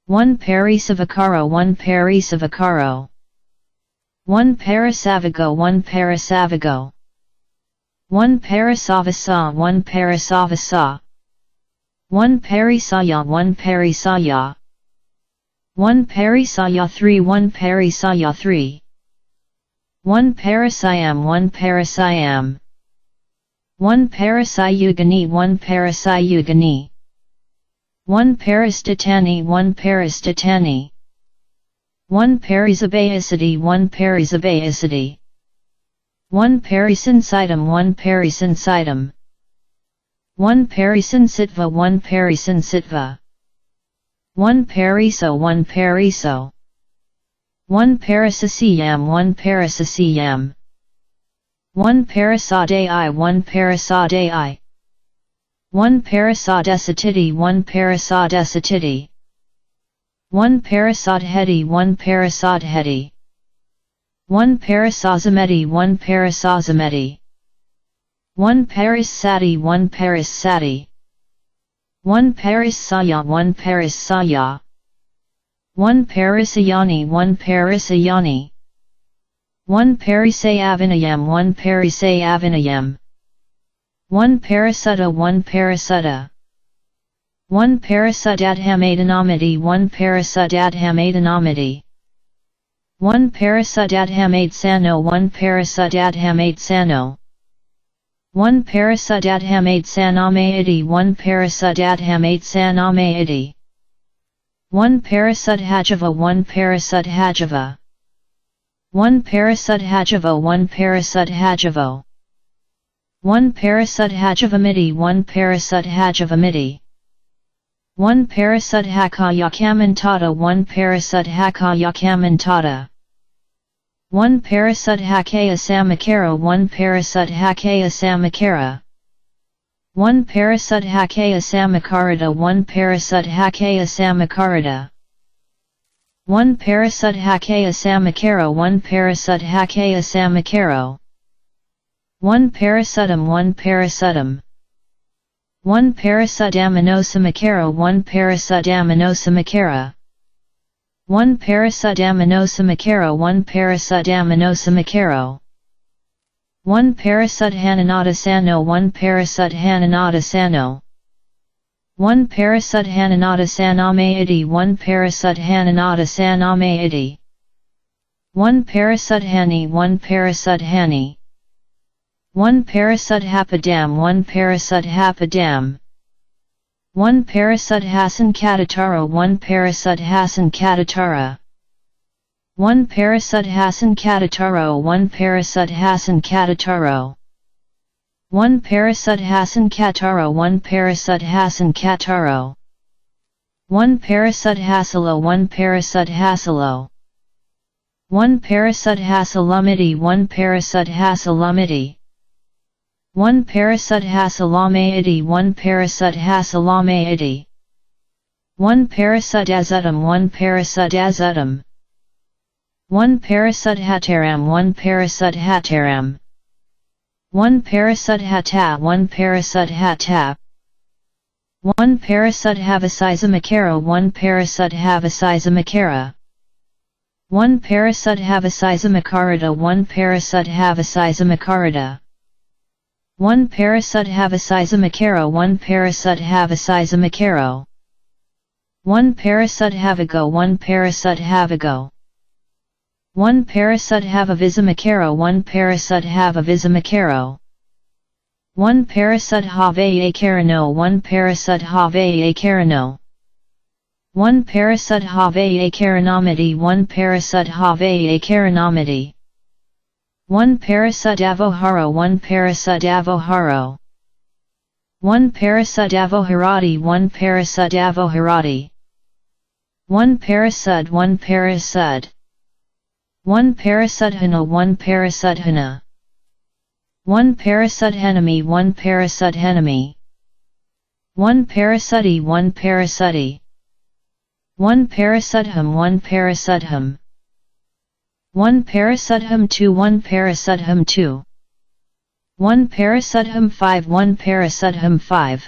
1 Parisavakaro 1 Parisavakaro 1 Parasavigo 1 Parasavigo 1 Parasavasa 1 Parasavasa 1 Parisaya 1 Parisaya 1 Parisaya 3 1 Parisaya 3 1 Parasayam 1 Parasayam 1 Parasayugani 1 Parasayugani 1 Parastatani 1 Parastatani 1 Parisabayasati 1 Parisabayasati 1 Parisansitam 1 Parisansitam 1 Parisansitva 1 Parisansitva 1 Pariso 1 Pariso 1 Parasasiyam 1 Parasasiyam 1 Parasadai 1 Parasadai 1 Parasadesatiti 1 Parasadesatiti 1 Parasadheti 1 Parasadheti 1 Parasazameti 1 Parasazameti 1 Paris-sati 1 Paris-sati 1 Paris-saya 1 Paris-saya 1 Parisayani 1 Parisayani 1 Parisayavinayam 1 Parisayavinayam 1 Parasutta 1 Parasutta 1 Parasudadhamadanamati 1 Parasudadhamadanamati 1 Parasudadhamadsano 1 Parasudadhamadsano 1 Parasudadhamadsanamaiti 1 Parasudadhamadsanamaiti 1 Parasudhajava 1 Parasudhajava 1 Parasudhajavo 1 Parasudhajavo 1 Parasudhajavamiti 1 Parasudhajavamiti 1 Parasudhakayakamantata 1 Parasudhakayakamantata 1 Parasudhakaya samakara 1 Parasudhakaya samakara 1 Parasudhakaya samakarita 1 Parasudhakaya samakarita 1 Parasudhakaya samakaro 1 Parasudhakaya samakaro 1 Parasudam 1 Parasudam 1 Parasudaminosamakara 1 Parasudaminosamakara 1 Parasudaminosamakaro 1 Parasudaminosamakaro 1 Parasudhananadasano 1 Parasudhananadasano 1 Parasudhananadasanamaiti 1 Parasudhananadasanamaiti 1 Parasudhani 1 Parasudhani 1 Parasudhapadam 1 Parasudhapadam 1 Parasudhasan Katatara 1 Parasudhasan Katatara 1 Parasudhasan Katataro 1 Parasudhasan Katataro 1 Parasudhasan Kataro 1 Parasudhasan Kataro 1 Parasudhasalo 1 Parasudhasalo 1 Parasudhasalamiti 1 Parasudhasalamiti 1 Parasudhasalamaiti 1 Parasudhasalamaiti 1 Parasudazutam 1 Parasudazutam 1 Parasudhataram 1 Parasudhataram 1 Parasudhata 1 Parasudhata 1 Parasudhavasizamakara 1 Parasudhavasizamakara 1 Parasudhavasizamakarita 1 Parasudhavasizamakarita 1 Parisuddhavasisamakaro 1 Parisuddhavasisamakaro 1 Parisuddhavago 1 Parisuddhavago 1 Parisuddhavavisamakaro 1 Parisuddhavavisamakaro 1 Parisuddhavayakarano 1 Parisuddhavayakarano 1 Parisuddhavayakaranamati 1 Parisuddhavayakaranamati 1 Parisuddhavoharo 1 Parisuddhavoharo 1 Parisuddhavoharati 1 Parisuddhavoharati 1 Parisudd 1 Parisudd 1 Parisuddhana 1 Parisuddhana 1 Parisuddhanami 1 Parisuddhanami 1 Parisuddhi 1 Parisuddhi 1 Parisuddham 1 Parisuddham 1 Parisuddham 2 1 Parisuddham 2 1 Parisuddham 5 1 Parisuddham 5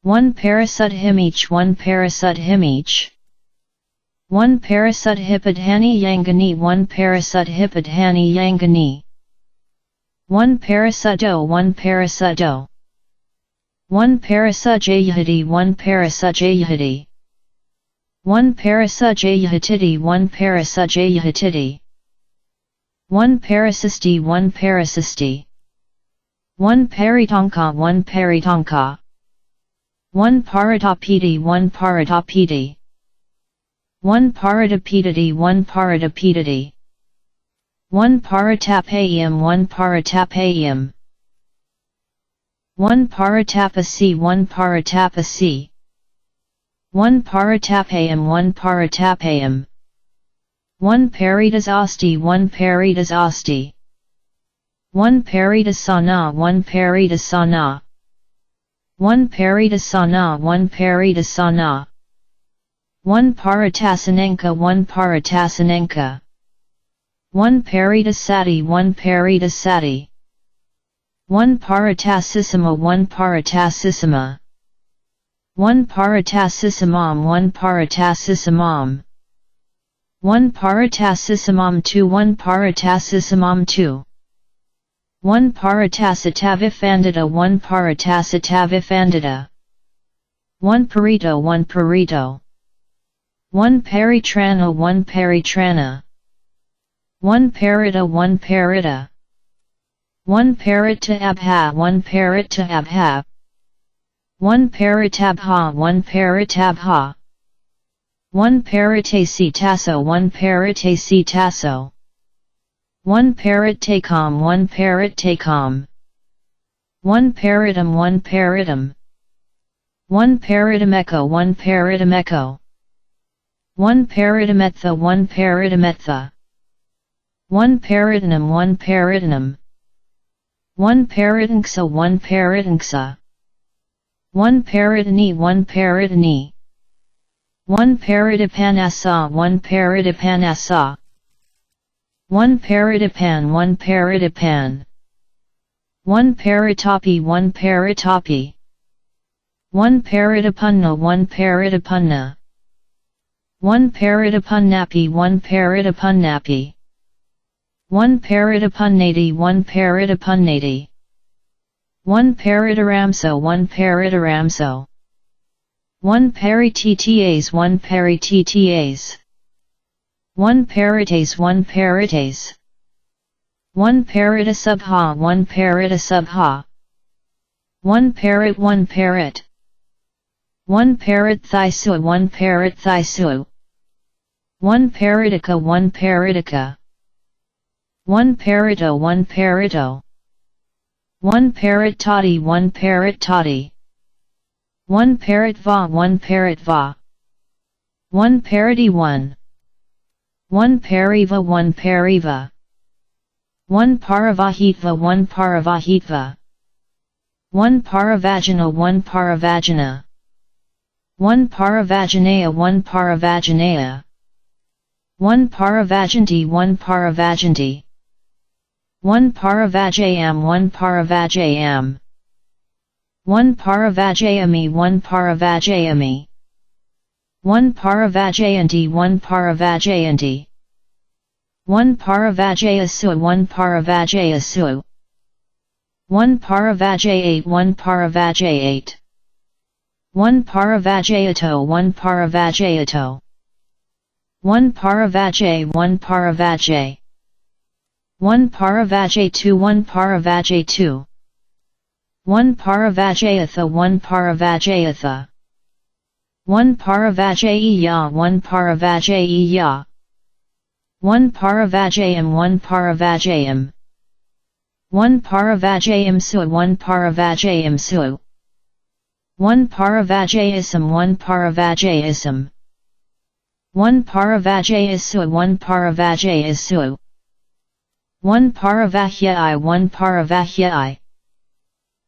1 Parisuddhim each 1 Parisuddhim each 1 Parisuddhipadhani Yangani 1 Parisuddhipadhani Yangani 1 Parisuddho 1 Parisuddho 1 Parisuddhayahati 1 Parisuddhayahati 1 Parisuddhayahatiti 1 Parisuddhayahatiti 1 Parasisti 1 Parasisti 1 Paritanka 1 Paritanka 1 Paritapiti 1 Paritapiti 1 Paritapitati 1 Paritapitati 1 Paritapayam 1 Paritapayam 1 Paritapasi 1 Paritapasi 1 Paritapayam 1 Paritapayam 1 Paritas asti 1 Paritas asti 1 Paritasana 1 Paritasana 1 Paritasana 1 Paritasana 1 Paritasanenka 1 Paritasanenka 1 Paritasati 1 Paritasati 1 Paratasisima 1 Paratasisima 1 Paratasisimam 1 Paratasisimam 1 Paratasisimam 2 1 Paratasisimam 2 1 Paratasitavifandita 1 Paratasitavifandita 1 Parito 1 Parito 1 Paritrana 1 Paritrana 1 Parita 1 Parita 1 Parita abha 1 Parita abha 1 Paritabha 1 Paritabha 1 Paritasi tasso 1 Paritasi tasso 1 Paritacom 1 Paritacom 1 Paritum 1 Paritum 1 Paritameco 1 Paritameco 1 Paritametha 1 Paritametha 1 Paritanum 1 Paritanum 1 Paritanksa 1 Paritanksa 1 Paritani 1 Paritani 1 Paritipanasa 1 Paritipanasa 1 Paritipan 1 Paritipan 1 Paritapi 1 Paritapi 1 Paritapunna 1 Paritapunna 1 Paritapunnapi 1 Paritapunnapi 1 Paritapunnati 1 Paritapunnati 1 Paritaramso 1 Paritaramso 1 Parittas 1 Parittas 1 Paritas 1 Paritas 1 Paritasubha 1 Paritasubha 1 Parit 1 Parit 1 Parit Thisua 1 Parit Thisua 1 Paritika 1 Paritika 1 Parito 1 Parito 1 Paritati 1 Paritati 1 Paritva 1 Paritva 1 Parity 1 1 Pariva 1 Pariva 1 Paravahitva 1 Paravahitva 1 Paravagina 1 Paravagina 1 Paravaginaya 1 Paravaginaya 1 Paravajanti 1 Paravajanti 1 Paravajayam 1 Paravajayam 1 Paravajayami 1 Paravajayami 1 Paravajayanti 1 Paravajayanti 1 Paravajayasu 1 Paravajayasu 1 Paravajayate 1 Paravajayate 1 Paravajayato 1 Paravajayato 1 Paravajay 1 Paravajay 1 Paravajay 2 1 Paravajay 2 1 Paravajayatha 1 Paravajayatha 1 Paravajayeya 1 Paravajayeya 1 Paravajayam 1 Paravajayam 1 Paravajayam su 1 Paravajayam su 1 Paravajayasam 1 Paravajayasam 1 Paravajayasu 1 Paravajayasu 1 Paravahya 1 Paravahya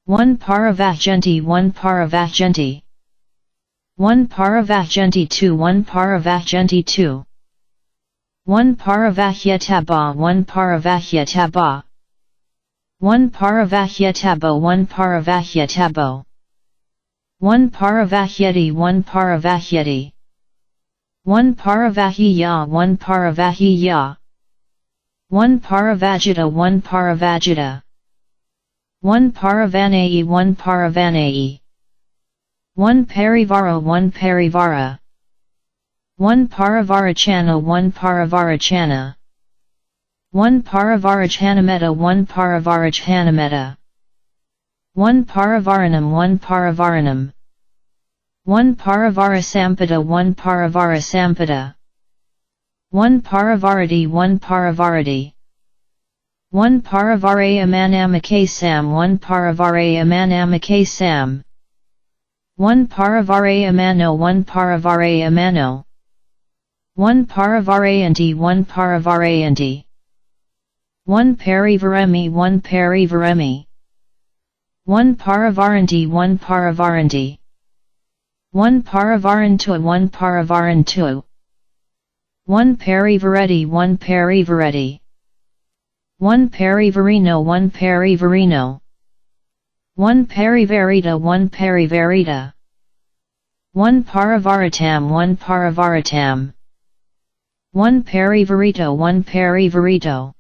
1 Paravahjanti 1 Paravahjanti 1 Paravahjanti 2 1 Paravahjanti 2 1 Paravahyatabha 1 Paravahyatabha 1 Paravahyatabo 1 Paravahyatabo 1 Paravahyati 1 Paravahyati 1 Paravahiya 1 Paravahiya 1 Paravajita 1 Paravajita 1 Paravanai 1 Paravanai 1 Parivara 1 Parivara 1 Paravarachana 1 Paravarachana 1 Paravarachanametta 1 Paravarachanametta 1 Paravaranam 1 Paravaranam 1 Paravarasampada 1 Paravarasampada 1 Paravarati 1 Paravarati 1 Paravarayamanamikasam 1 Paravarayamanamikasam 1 Paravarayamano 1 Paravarayamano 1 Paravarayanti 1 Paravarayanti 1 Parivaremi 1 Parivaremi 1 Paravaranti 1 Paravaranti 1 Paravarantu 1 Paravarantu 1 Parivaretti 1 Parivaretti 1 Parivarino 1 Parivarino 1 Parivarita 1 Parivarita 1 Paravaratam 1 Paravaratam 1 Parivarito 1 Parivarito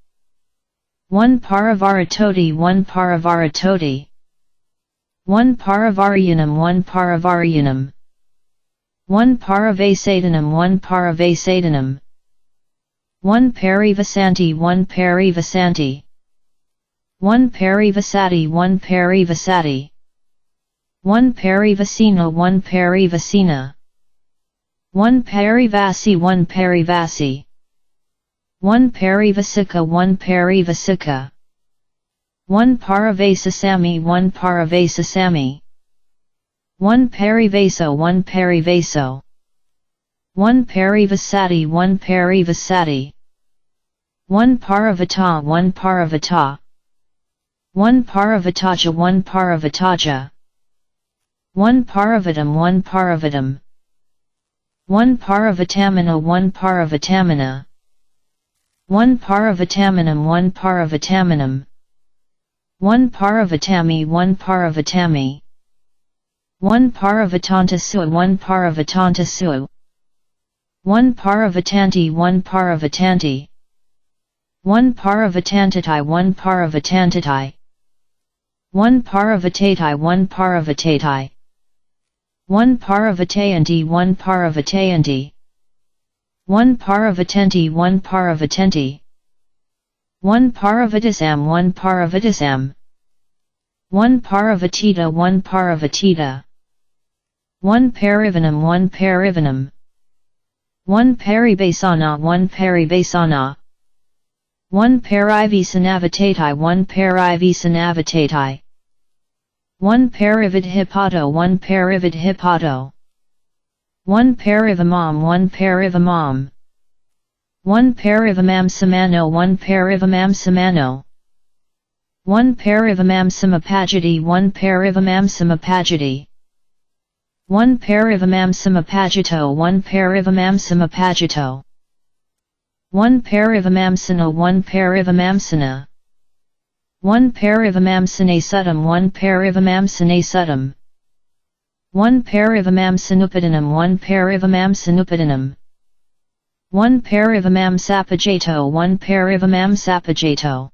1 Paravaratoti 1 Paravaratoti 1 Paravariyanam 1 Paravariyanam 1 Paravasadanam 1 Paravasadanam 1 Parivasanti 1 Parivasanti 1 Parivasati 1 Parivasati 1 Parivasena 1 Parivasena 1 Parivasi 1 Parivasi 1 Parivasika 1 Parivasika 1 Paravasasami 1 Paravasasami 1 Parivaso 1 Parivaso 1 Parivasati 1 Parivasati 1 Paravata 1 Paravata 1 Paravataja 1 Paravataja 1 Paravatam 1 Paravatam 1 Paravatamina 1 Paravatamina 1 Paravataminam 1 Paravataminam 1 Paravatami 1 Paravatami 1 Paravatanta su 1 Paravatanta su 1 Paravatanti 1 Paravatanti 1 Paravatantatai 1 Paravatantatai 1 Paravatatai 1 Paravatatai 1 Paravatayanti 1 Paravatayanti 1 Paravatenti 1 Paravatenti 1 Paravatisam 1 Paravatisam 1 Paravatita 1 Paravatita 1 Parivanam 1 Parivanam 1 Paribasana 1 Paribasana 1 Parivisanavatatai 1 Parivisanavatatai 1 Parividhipato 1 Parividhipato 1 Parivamam 1 Parivamam 1 Parivamam samano 1 Parivamam samano 1 Parivamam samapajati 1 Parivamam samapajati 1 Parivamam samapajito 1 Parivamam samapajito 1 Parivamamsana 1 Parivamamsana 1 Parivamamsane suttam 1 Parivamamsane suttam 1 Parivamamsanupadanam 1 Parivamamsanupadanam 1 Parivamam sapajato 1 Parivamam sapajato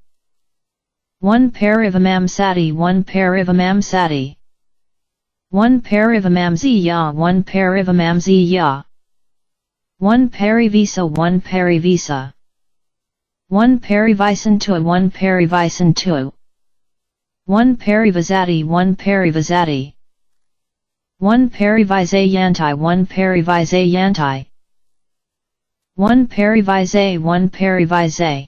1 Parivamamsati 1 Parivamamsati 1 Parivamamsiya 1 Parivamamsiya 1 Parivisa 1 Parivisa 1 Parivisantua 1 Parivisantua 1 Parivasati 1 Parivasati 1 Parivisayanti 1 Parivisayanti 1 Parivise 1 Parivise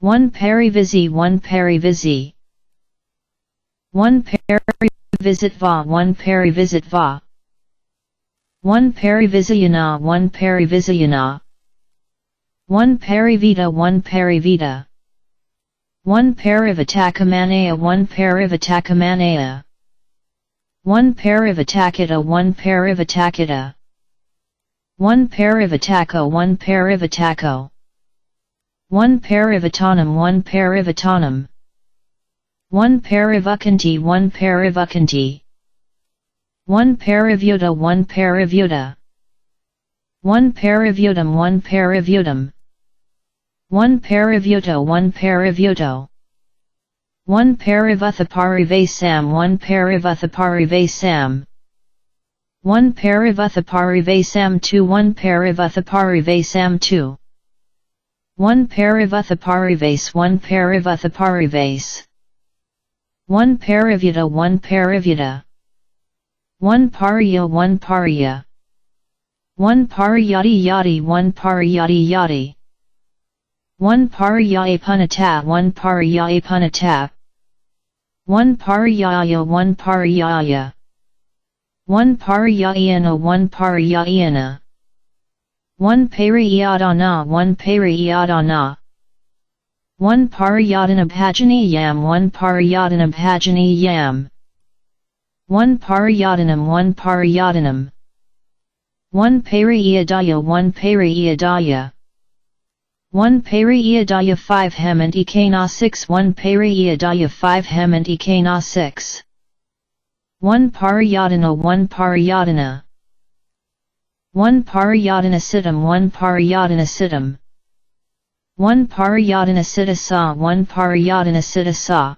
1 Parivisi 1 Parivisi 1 Parivisitva 1 Parivisitva 1 Parivisayana 1 Parivisayana 1 Parivita 1 Parivita 1 Parivatakamania 1 Parivatakamania 1 Parivatakita 1 Parivatakita 1 Parivatako 1 Parivatako 1 Parivatanam 1 Parivatanam 1 Parivakanti 1 Parivakanti 1 Parivyuta 1 Parivyuta 1 Parivyutam 1 Parivyutam 1 Parivyuto 1 Parivyuto 1 Parivathaparivasam 1 Parivathaparivasam 1 Parivathaparivasam 2 1 Parivathaparivasam 2 1 Parivathaparivase 1 Parivathaparivase 1 Parivyuta 1 Parivyuta 1 Pariya 1 Pariya 1 Pariyati yati 1 Pariyati yati 1 Pariyapunata 1 Pariyapunata 1 Pariyaya 1 Pariyaya 1 Pariyayana 1 Pariyayana 1 Pariyadana 1 Pariyadana 1 Pariyadana yam 1 Pariyadana yam 1 Pariyadanam 1 Pariyadanam 1 Pariyadaya 1 Pariyadaya 1 Pariyadaya 5 Hemant Ekana 6 1 Pariyadaya 5 Hemant Ekana 6 1 Pariyadana 1 Pariyadana 1 Pariyadana Siddham 1 Pariyadana Siddham 1 Pariyadana Siddha Sa 1 Pariyadana Siddha Sa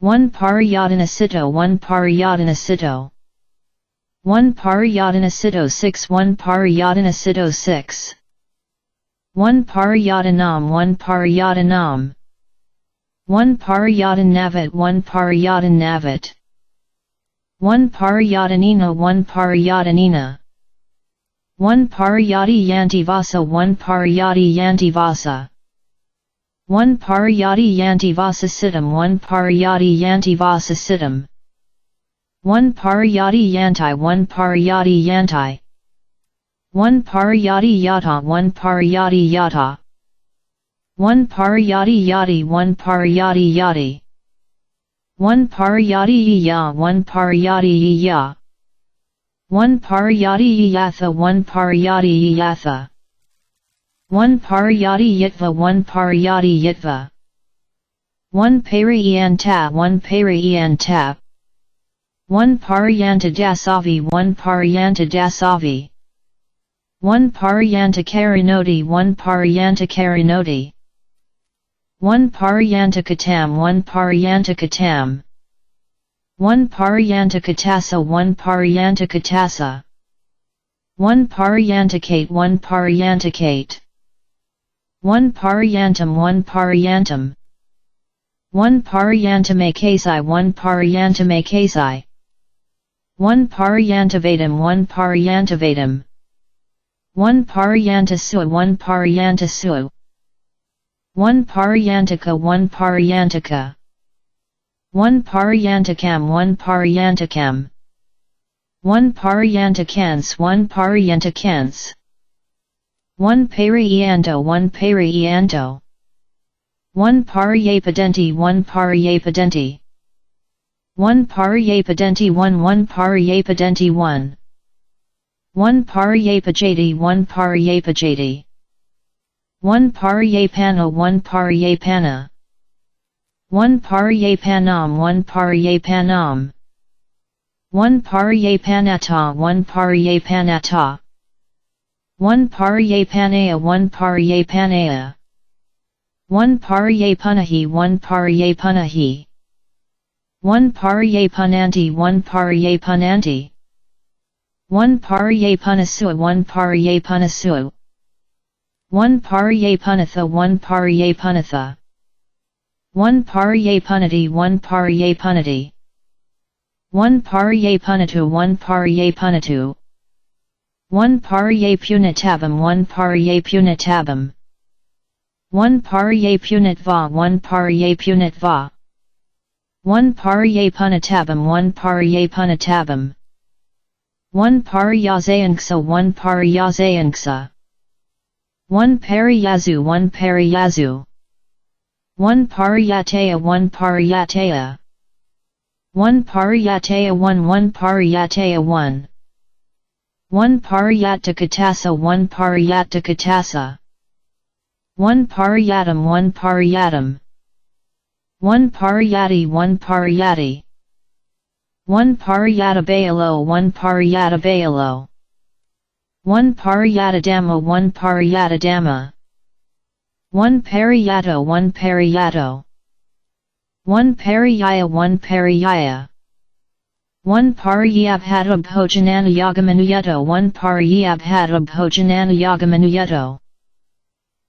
1 Pariyadana Sitto 1 Pariyadana Sitto 1 Pariyadana Sitto 6 1 Pariyadana Sitto 6 1 Pariyadanam 1 Pariyadanam 1 Pariyadan Navat 1 Pariyadan Navat 1 Pariyadanina 1 Pariyadanina 1 Pariyati Yantivasa 1 Pariyati Yantivasa 1 Pariyati Yantivasa Siddham 1 Pariyati Yantivasa Siddham 1 Pariyati Yanti 1 Pariyati Yanti 1 Pariyati Yata 1 Pariyati Yata 1 Pariyati Yati 1 Pariyati Yati 1 Pariyati Ya 1 Pariyati Ya 1 Pariyati Yatha 1 Pariyati Yatha 1 Pariyati Yitva 1 Pariyati Yitva 1 Pariyanta 1 Pariyanta 1 Pariyanta Dasavi 1 Pariyanta Dasavi 1 Pariyanta Karinoti 1 Pariyanta Karinoti 1 Pariyanta Katam 1 Pariyanta Katam 1 Pariyanta Katasa 1 Pariyanta Katasa 1 Pariyantakate 1 Pariyantakate 1 Pariyantam 1 Pariyantam 1 Pariyantamakasi 1 Pariyantamakasi 1 Pariyantavadam 1 Pariyantavadam 1 Pariyantasu 1 Pariyantasu 1 Pariyantaka 1 Pariyantaka 1 Pariyantakam 1 Pariyantakam 1 Pariyantakans 1 Pariyantakans 1 Pariyanto 1 Pariyanto 1 Pariyapadenti 1 Pariyapadenti 1 Pariyapadenti 1 1 Pariyapadenti 1 1 Pariyapajati 1 Pariyapajati 1 Pariyapana 1 Pariyapana 1 Pariyapanam 1 Pariyapanam 1 Pariyapanata 1 Pariyapanata 1 Pariyapanaya 1 Pariyapanaya 1 Pariyapunahi 1 Pariyapunahi 1 Pariyapunanti 1 Pariyapunanti 1 Pariyapunasua 1 Pariyapunasua 1 Pariyapunatha 1 Pariyapunatha 1 Pariyapunati 1 Pariyapunati 1 Pariyapunatu 1 Pariyapunatu 1 Pariyapunatabam 1 Pariyapunatabam 1 Pariyapunatva 1 Pariyapunatva 1 Pariyapunatabam 1 Pariyapunatabam 1 Pariyazayanksa 1 Pariyazayanksa 1 Pariyazu 1 Pariyazu 1 Pariyataya 1 Pariyataya 1 Pariyataya 1 1 Pariyataya 1 1 Pariyattakatassa 1 Pariyattakatassa 1 Pariyatam 1 Pariyatam 1 Pariyati 1 Pariyati 1 Pariyatabayalo 1 Pariyatabayalo 1 Pariyatadhamma 1 Pariyatadhamma 1 Pariyato 1 Pariyato 1 Pariyaya 1 Pariyaya 1 Pariyabhatabhojanana yagamanuyuto 1 Pariyabhatabhojanana yagamanuyuto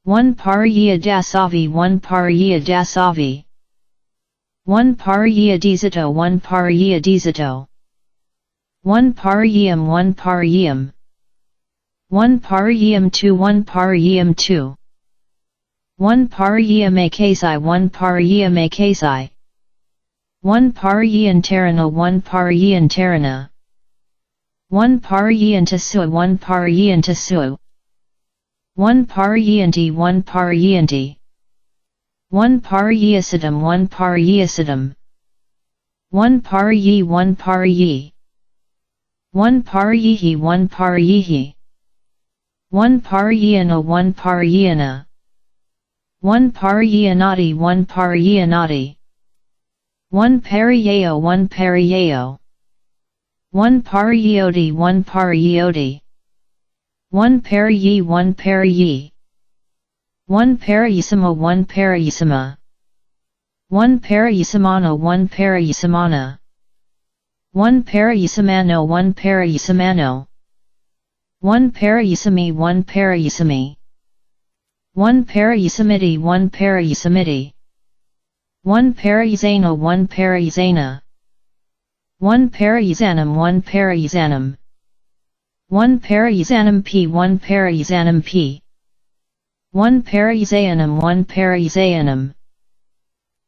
1 Pariyadasavi 1 Pariyadasavi 1 Pariyadizito 1 Pariyadizito 1 Pariyam 1 Pariyam 1 Pariyam 2 1 Pariyam 2 1 Pariyamakasi 1 Pariyamakasi 1 Pariyantarana 1 Pariyantarana 1 Pariyantasua 1 Pariyantasua 1 Pariyanti 1 Pariyanti 1 Pariyasadam 1 Pariyasadam 1 Pariyi 1 Pariyi 1 Pariyihi 1 Pariyihi 1 Pariyana 1 Pariyana 1 Pariyanati 1 Pariyanati 1 Pariyayo 1 Pariyayo 1 Pariyoti 1 Pariyoti 1 Pariyi 1 Pariyi 1 Pariyasama 1 Pariyasama 1 Pariyasamana 1 Pariyasamana 1 Pariyasamano 1 Pariyasamano 1 Pariyasami 1 Pariyasami 1 Pariyasamiti 1 Pariyasamiti 1 Pariyasana 1 Pariyasana 1 Pariyasanam 1 Pariyasanam 1 Pariyasanam p 1 Pariyasanam p 1 Pariyasanam 1 Pariyasanam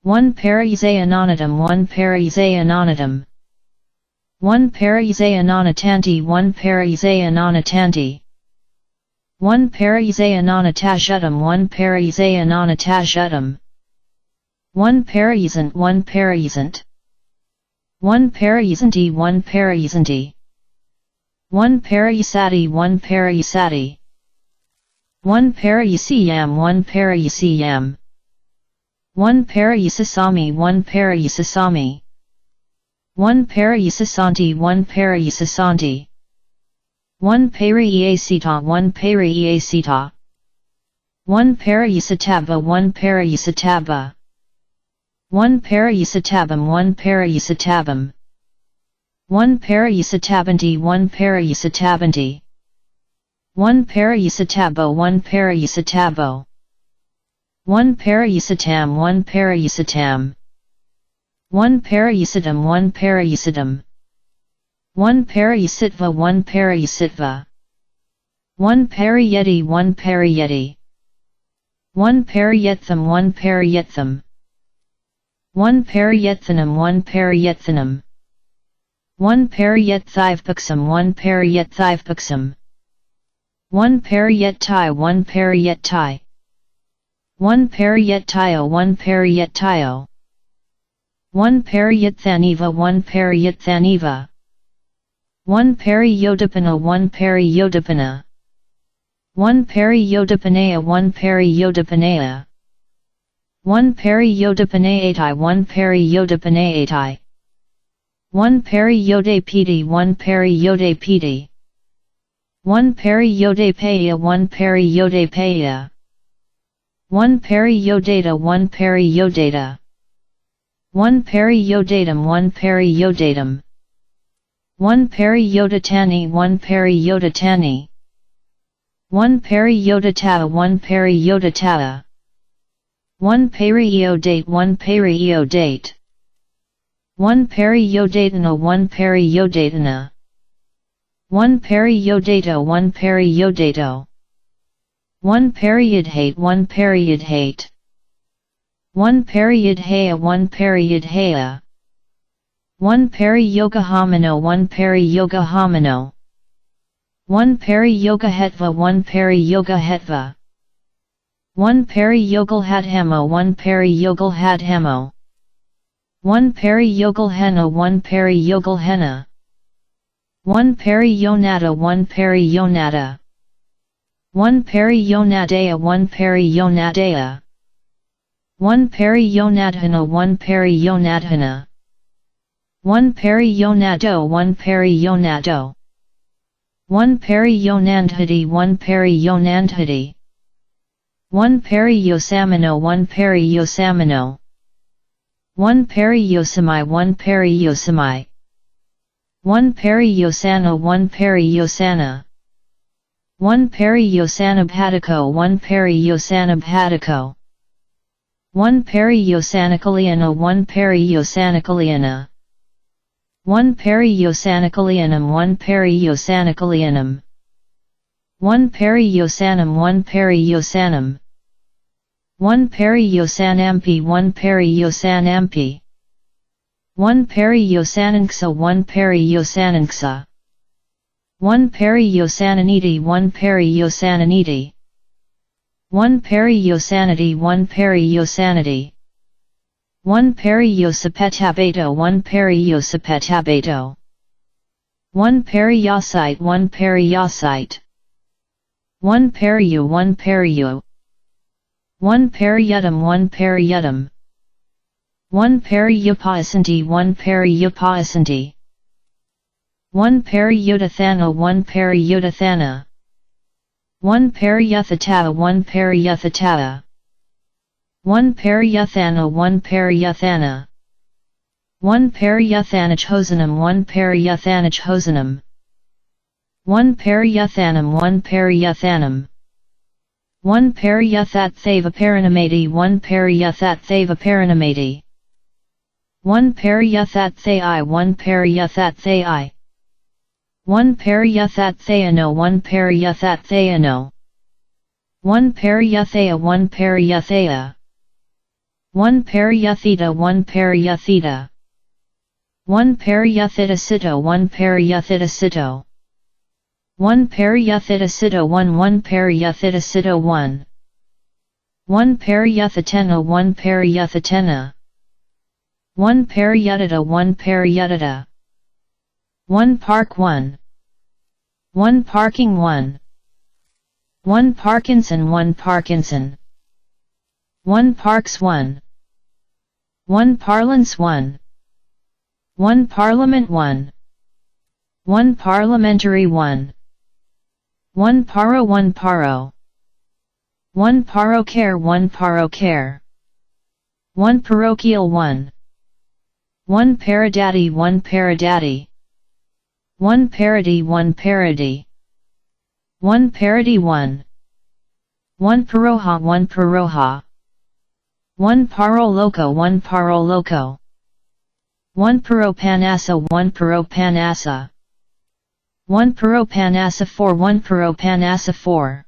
1 Pariyasananatam 1 Pariyasananatam 1 Pariyasananatanti 1 Pariyasananatanti 1 Pariyasananatashutam 1 Pariyasananatashutam 1 Pariyasant 1 Pariyasant 1 Pariyasanti 1 Pariyasanti 1 Pariyasati 1 Pariyasati 1 Pariyasiyam 1 Pariyasiyam 1 Pariyasasami 1 Pariyasasami 1 Pariyasasanti 1 Pariyasasanti 1 Pariyasita 1 Pariyasita 1 Pariyasataba 1 Pariyasataba 1 Pariyasatabam 1 Pariyasatabam 1 Pariyasatabanti 1 Pariyasatabanti 1 Pariyasatabo 1 Pariyasatabo 1 Pariyasatam 1 Pariyasatam 1 Pariyasatam 1 Pariyasatam 1 Pariyasitva 1 Pariyasitva 1 Pariyeti 1 Pariyeti 1 Pariyetham 1 Pariyetham 1 Pariyethanam 1 Pariyethanam 1 Pariyetthivpaksam 1 Pariyetthivpaksam 1 Pariyettai 1 Pariyettai 1 Pariyettayo 1 Pariyettayo 1 Pariyettaniva 1 Pariyettaniva 1 Pariyodapana 1 Pariyodapana 1 Pariyodapanaya 1 Pariyodapanaya 1 Pariyodapanayatai 1 Pariyodapanayatai 1 Pariyodapiti 1 Pariyodapiti 1 Pariyodapaya 1 Pariyodapaya 1 pariyodata 1 pariyodata 1 pariyodatum 1 pariyodatum 1 pariyodatani 1 pariyodatani 1 pariyodata 1 pariyodata 1 pariyodate 1 pariyodate 1 pariyodatana 1 pariyodatana 1 pariyodato 1 pariyodato 1 pariyodhate 1 pariyodhate 1 pariyodhaya 1 pariyodhaya 1 pariyogahamano 1 pariyogahamano 1 pariyogahetva 1 pariyogahetva 1 pariyogalhadhamo 1 pariyogalhadhamo 1 pariyogalhena 1 pariyogalhena 1 pariyonata 1 pariyonata 1 pariyonadaya 1 pariyonadaya 1 pariyonadhana 1 pariyonadhana 1 pariyonado 1 pariyonado 1 pariyonandhati 1 pariyonandhati 1 pariyosamano 1 pariyosamano 1 pariyosamai 1 pariyosamai 1 pariyosana 1 pariyosana 1 pariyosanabhatako 1 pariyosanabhatako 1 pariyosanakaliana 1 pariyosanakaliana 1 pariyosanakalianam 1 pariyosanakalianam 1 pariyosanam 1 pariyosanam 1 pariyosanampi 1 pariyosanampi 1 pariyosananxa 1 pariyosananxa 1 pariyosananiti 1 pariyosananiti 1 pariyosanity 1 pariyosanity 1 pariyosapetabato 1 pariyosapetabato 1 pariyosite 1 pariyosite 1 pariyu 1 pariyu 1 pariyutam 1 pariyutam 1 pariyupasanti 1 pariyupasanti 1 pariyudathana 1 pariyudathana 1 pariyuthata 1 pariyuthata 1 pariyuthana 1 pariyuthana 1 pariyuthanachhosanam 1 pariyuthanachhosanam 1 pariyuthanam 1 pariyuthanam 1 pariyuthat thava paranamati 1 pariyuthat thava paranamati 1 pariyuthat thai 1 pariyuthat thai 1 pariyuthat thayano 1 pariyuthat thayano 1 pariyuthaya 1 pariyuthaya 1 pariyuthita 1 pariyuthita 1 pariyuthita 1 pariyuthita 1 pariyuthita 1 1 pariyuthita 1 1 pariyuthatena 1 pariyuthatena 1 pariyutata 1 pariyutata 1 park 1 1 parking 1 1 Parkinson 1 Parkinson 1 parks 1 1 parlance 1 1 parliament 1 1 parliamentary 1 1 paro 1 paro 1 parocare 1 parocare 1 parochial 1 1 paradaddy 1 paradaddy 1 parody 1 parody 1 parody 1 1 paroha 1 paroha 1 paro loco 1 paro loco 1 paropanasa 1 paropanasa 1 paropanasa 4 1 paropanasa 4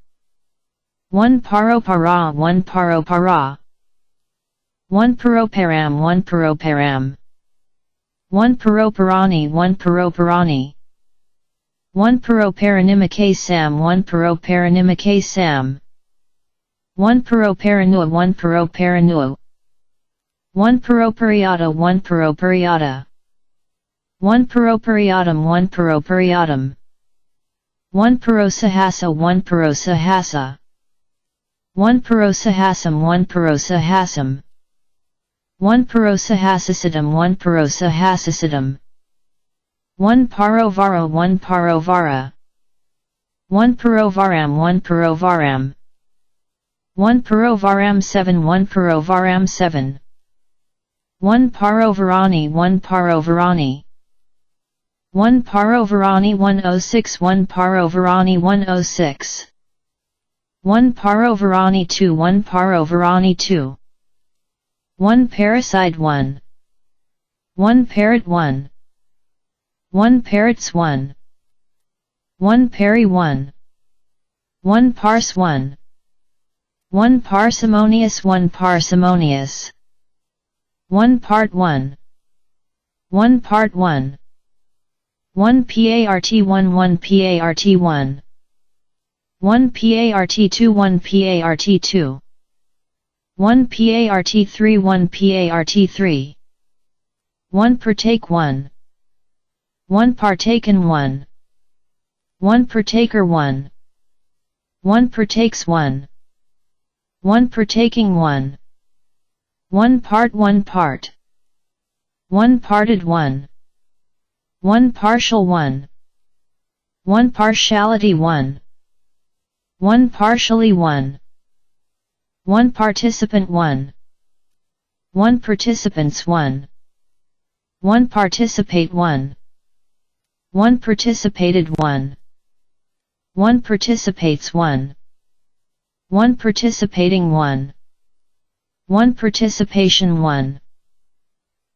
1 paropara 1 paropara 1 paroparam 1 paroparam 1 paroparani 1 paroparani 1 paroparanimake sam 1 paroparanimake sam 1 paroparanua 1 paroparanua 1 paropariata 1 paropariata 1 paropariatum 1 paropariatum 1 parosahasa 1 parosahasa 1 parosahasam 1 parosahasam 1 parosahasasiddham 1 parosahasasiddham 1 parovara 1 parovara 1 parovaram 1 parovaram 1 Parovaram 7 1 Parovaram 7 1 Parovarani 1 Parovarani 1 Parovarani 106 1 Parovarani 106 1 Parovarani 2 1 Parovarani 2 1 Parasite 1 1 Parrot 1 1 Parrots 1 1 Parry 1 1 Parse 1 1 Parsimonious 1 Parsimonious 1 Part 1 1 Part 1 1 PART 1 1 PART 1 1 PART 2 1 PART 2 1 PART 3 1 PART 3 1 Partake 1 1 Partaken 1 1 Partaker 1 1 Partakes 1 1 Partaking 1 1 Part 1 Part 1 Parted 1 1 Partial 1 1 Partiality 1 1 Partially 1 1 Participant 1 1 Participants 1 1 Participate 1 1 Participated 1 1 Participates 1 1 Participating 1 1 Participation 1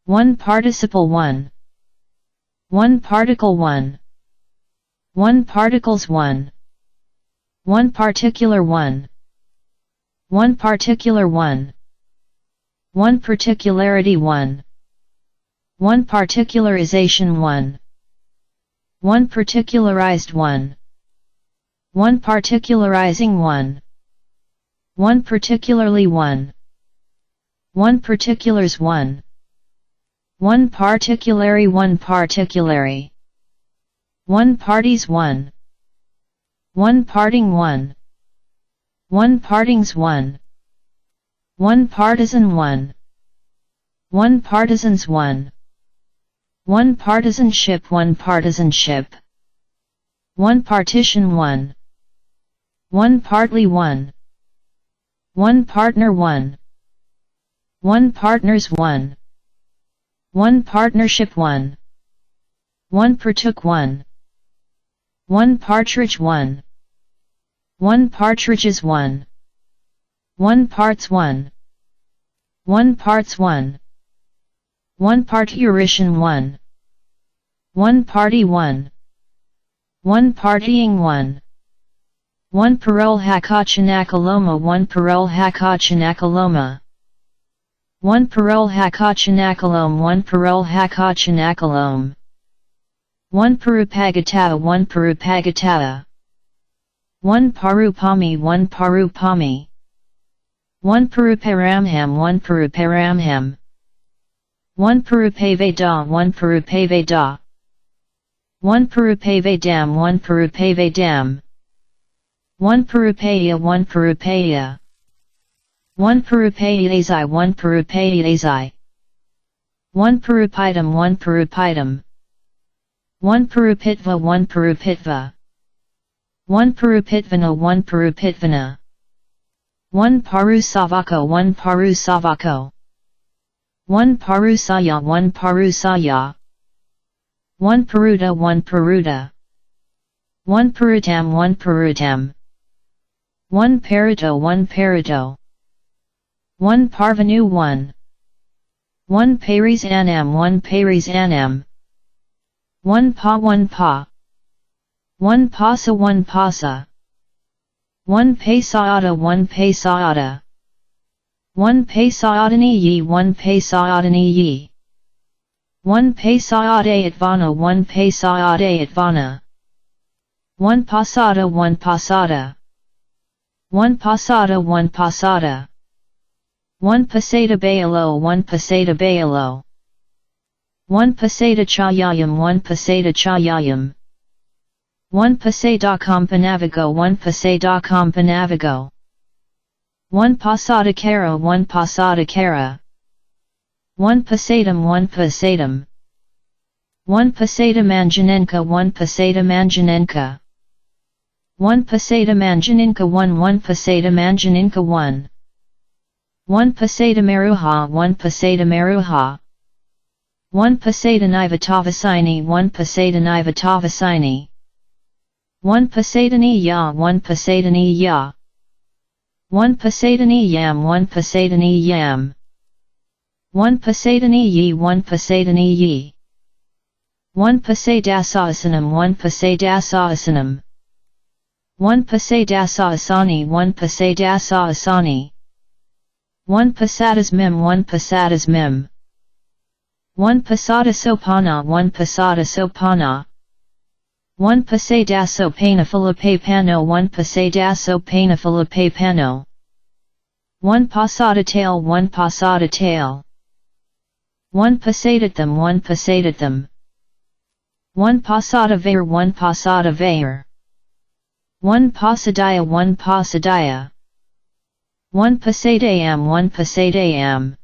1 Participle 1 1 Particle 1 1 Particles 1 1 Particular 1 1 Particular 1 1 Particularity 1 1 Particularization 1 1 Particularized 1 1 Particularizing 1 1 Particularly 1 1 Particulars 1 1 Particulary 1 Particulary 1 Parties 1 1 Parting 1 1 Partings 1 1 Partisan 1 1 Partisans 1 1 Partisanship 1 Partisanship 1 Partition 1 1 Partly 1 1 Partner 1 1 Partners 1 1 Partnership 1 1 Partook 1 1 Partridge 1 1 Partridges 1 1 Parts 1 1 Parts 1 1 Parturition 1 1 Party 1 1 Partying 1 1 Parole Hakachanakaloma 1 Parole Hakachanakaloma 1 Parole Hakachanakalom 1 Parole Hakachanakalom 1 Parupagata 1 Parupagata 1 Parupami 1 Parupami 1 Paruparamham 1 Paruparamham 1 Parupaveda 1 Parupaveda 1 Parupavadam 1 Parupavadam 1 Parupaya 1 Parupaya 1 Parupayazai 1 Parupayazai 1 Parupitum 1 Parupitum 1 Parupitva 1 Parupitva 1 Parupitvana 1 Parupitvana 1 Parusavako 1 Parusavako 1 Parusaya 1 Parusaya 1 Paruta 1 Paruta 1 Parutam 1 Parutam 1 Paruto 1 Paruto 1 Parvenu 1 1 Paris Anam 1 Paris Anam 1 Pa 1 Pa 1 Pasa 1 Pasa 1 Pesaada 1 Pesaada 1 Pesaadani Yi 1 Pesaadani Yi 1 Pesaade Atvana 1 Pesaade Atvana 1 Pasada 1 Pasada 1 Pasada 1 Pasada 1 Pasada Bayalo 1 Pasada Bayalo 1 Pasada Chayayam 1 Pasada Chayayam 1 Pasada Companavigo 1 Pasada Companavigo 1 Pasada Kara 1 Pasada Kara 1 Pasadam 1 Pasadam 1 Pasada Manjanenka 1 Pasada Manjanenka 1 Pasada Manjaninka 1 1 Pasada Manjaninka 1 1 Pasada Maruha 1 Pasada Maruha 1 Pasada Nivatavasini 1 Pasada Nivatavasini 1 Pasadani Ya 1 Pasadani Ya 1 Pasadani Yam 1 Pasadani Yam 1 Pasadani Yi 1 Pasadani Yi 1 Pasadasaasanam 1 Pasadasaasanam 1 Pasadasaasani 1 Pasadasaasani 1 Pasadas Mim 1 Pasadas Mim 1 Pasadasopana 1 Pasadasopana 1 Pasadaso Panafilipapano 1 Pasadaso Panafilipapano 1 Pasada tail 1 Pasada tail 1 Pasadatham 1 Pasadatham 1 Pasada Vair 1 Pasada Vair 1 Pasadaya 1 Pasadaya 1 Pasadayam 1 Pasadayam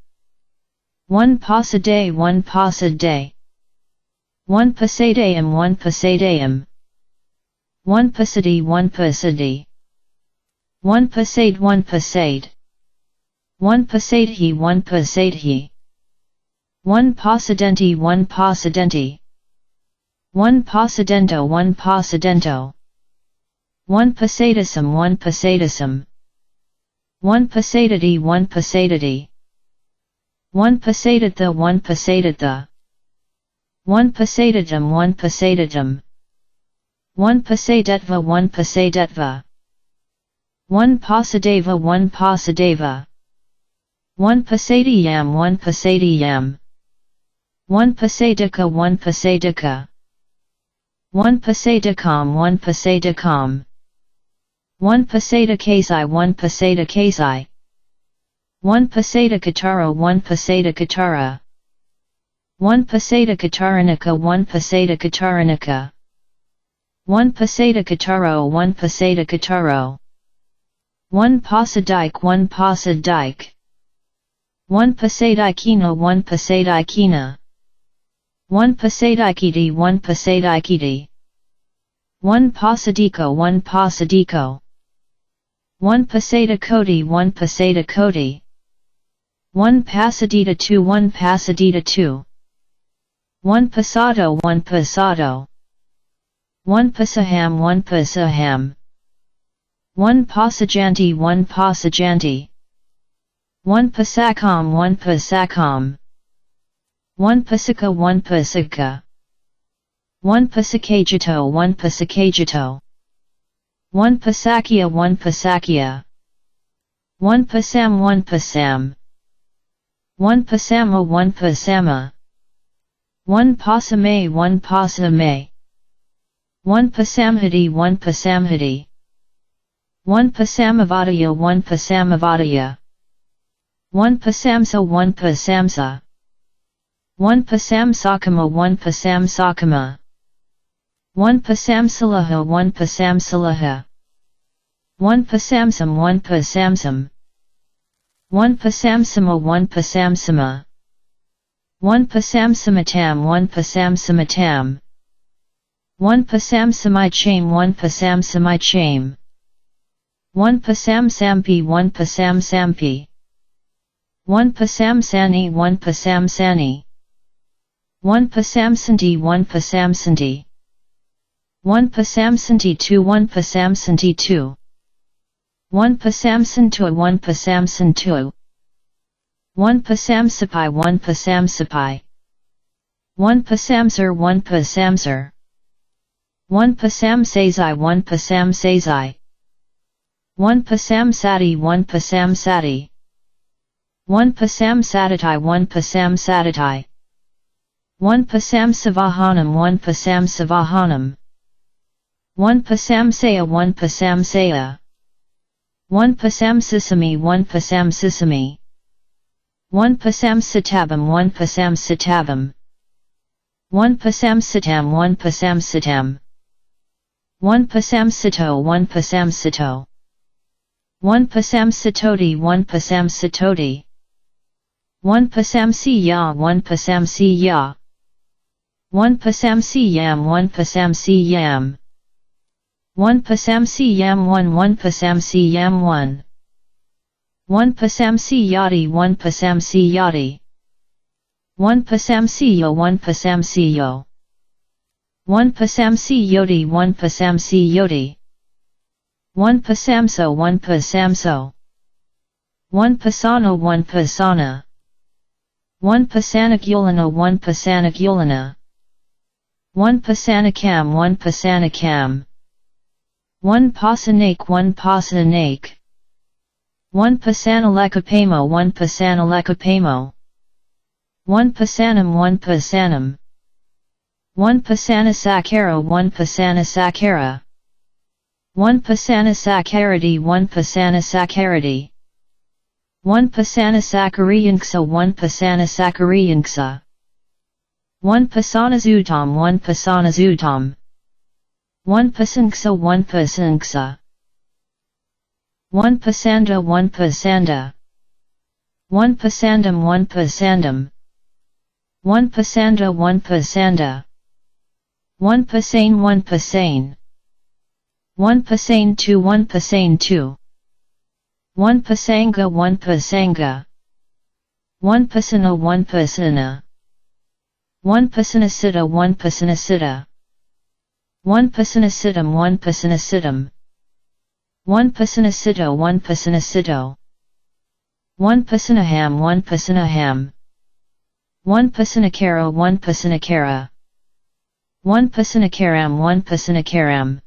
1 Pasaday 1 Pasaday 1 Pasadayam 1 Pasadayam 1 Pasadi 1 Pasadi 1 Pasade 1 Pasade 1 Pasadhi 1 Pasadhi 1 Pasadenti 1 Pasadenti 1 Pasadento 1 Pasadento 1 Pasadism 1 Pasadism 1 Pasadity 1 Pasadity 1 Pasadatha 1 Pasadatha 1 Pasadatum 1 Pasadatum 1 Pasadetva 1 Pasadetva 1 Pasadeva 1 Pasadeva 1 Pasadiyam 1 Pasadiyam 1 Pasadika 1 Pasadika 1 Pasadakam 1 Pasadakam 1 Pasadakasi 1 Pasadakasi 1 Pasadakatara 1 Pasadakatara 1 Pasadakataranika 1 Pasadakataranika 1 Pasadakataro 1 Pasadakataro 1 Pasadike 1 Pasadike 1 Pasadikina 1 Pasadikina 1 Pasadikiti 1 Pasadikiti 1 Pasadiko 1 Pasadiko 1 Pasadakoti 1 Pasadakoti 1 Pasadita 2 1 Pasadita 2 1 Pasado 1 Pasado 1 Pasaham 1 Pasaham 1 Pasajanti 1 Pasajanti 1 Pasakam 1 Pasakam 1 Pasika 1 Pasika 1 Pasakajito 1 Pasakajito 1 Pasakia 1 Pasakia 1 Pasam 1 Pasam 1 Pasama 1 Pasama 1 Pasame 1 Pasame 1 Pasamhati 1 Pasamhati 1 Pasamavadaya 1 Pasamavadaya 1 Pasamsa 1 Pasamsa 1 Pasamsakama 1 Pasamsakama 1 Pasamsalaha 1 Pasamsalaha 1 Pasamsam 1 Pasamsam 1 Pasamsama 1 Pasamsama 1 Pasamsamatam 1 Pasamsamatam 1 Pasamsamichame 1 Pasamsamichame 1 Pasamsampi 1 Pasamsampi 1 Pasamsani 1 Pasamsani 1 Pasamsanti 1 Pasamsanti 1 Pasamsanti 2 1 Pasamsanti 2 1 Pasamsantua 1 Pasamsantua 1 Pasamsapai 1 Pasamsapai 1 Pasamsar 1 Pasamsar 1 Pasamsazai 1 Pasamsazai 1 Pasamsati 1 Pasamsati 1 Pasamsatatai 1 Pasamsatatai 1 Pasamsavahanam 1 Pasamsavahanam 1 Pasamsaya 1 Pasamsaya 1 Pasamsisami 1 Pasamsisami 1 Pasamsitabam 1 Pasamsitabam 1 Pasamsitam 1 Pasamsitam 1 Pasamsito 1 Pasamsito 1 Pasamsitoti 1 Pasamsitoti 1 Pasamsiya 1 Pasamsiya 1 Pasamsiyam 1 Pasamsiyam 1 pasam si yam 1 1 pasam si yam 1 1 pasam si yadi 1 pasam si yadi 1 pasam si yo 1 pasam si yo 1 pasam si yodi 1 pasam si yodi 1 pasamso 1 pasamso 1 pasano 1 pasana 1 pasanagulana 1 pasanagulana 1 pasanakam 1 pasanakam 1 pasanake 1 pasanake 1 pasanalekapamo 1 pasanalekapamo 1 pasanam 1 pasanam 1 pasanasakara 1 pasanasakara 1 pasanasakarati 1 pasanasakarati 1 pasanasakariyanksa 1 pasanasakariyanksa 1 pasanazutam 1 pasanazutam 1 pasanksa 1 pasanksa 1 pasanda 1 pasanda 1 pasandam 1 pasandam 1 pasanda 1 pasanda 1 pasane 1 pasane 1 pasane 2 1 pasane 2 1 pasanga 1 pasanga 1 pasana 1 pasana 1 pasanasitta 1 pasanasitta 1 pasanasitam 1 pasanasitam 1 pasanasito 1 pasanasito 1 pasanaham 1 pasanaham 1 pasanakara 1 pasanakara 1 pasanakaram 1 pasanakaram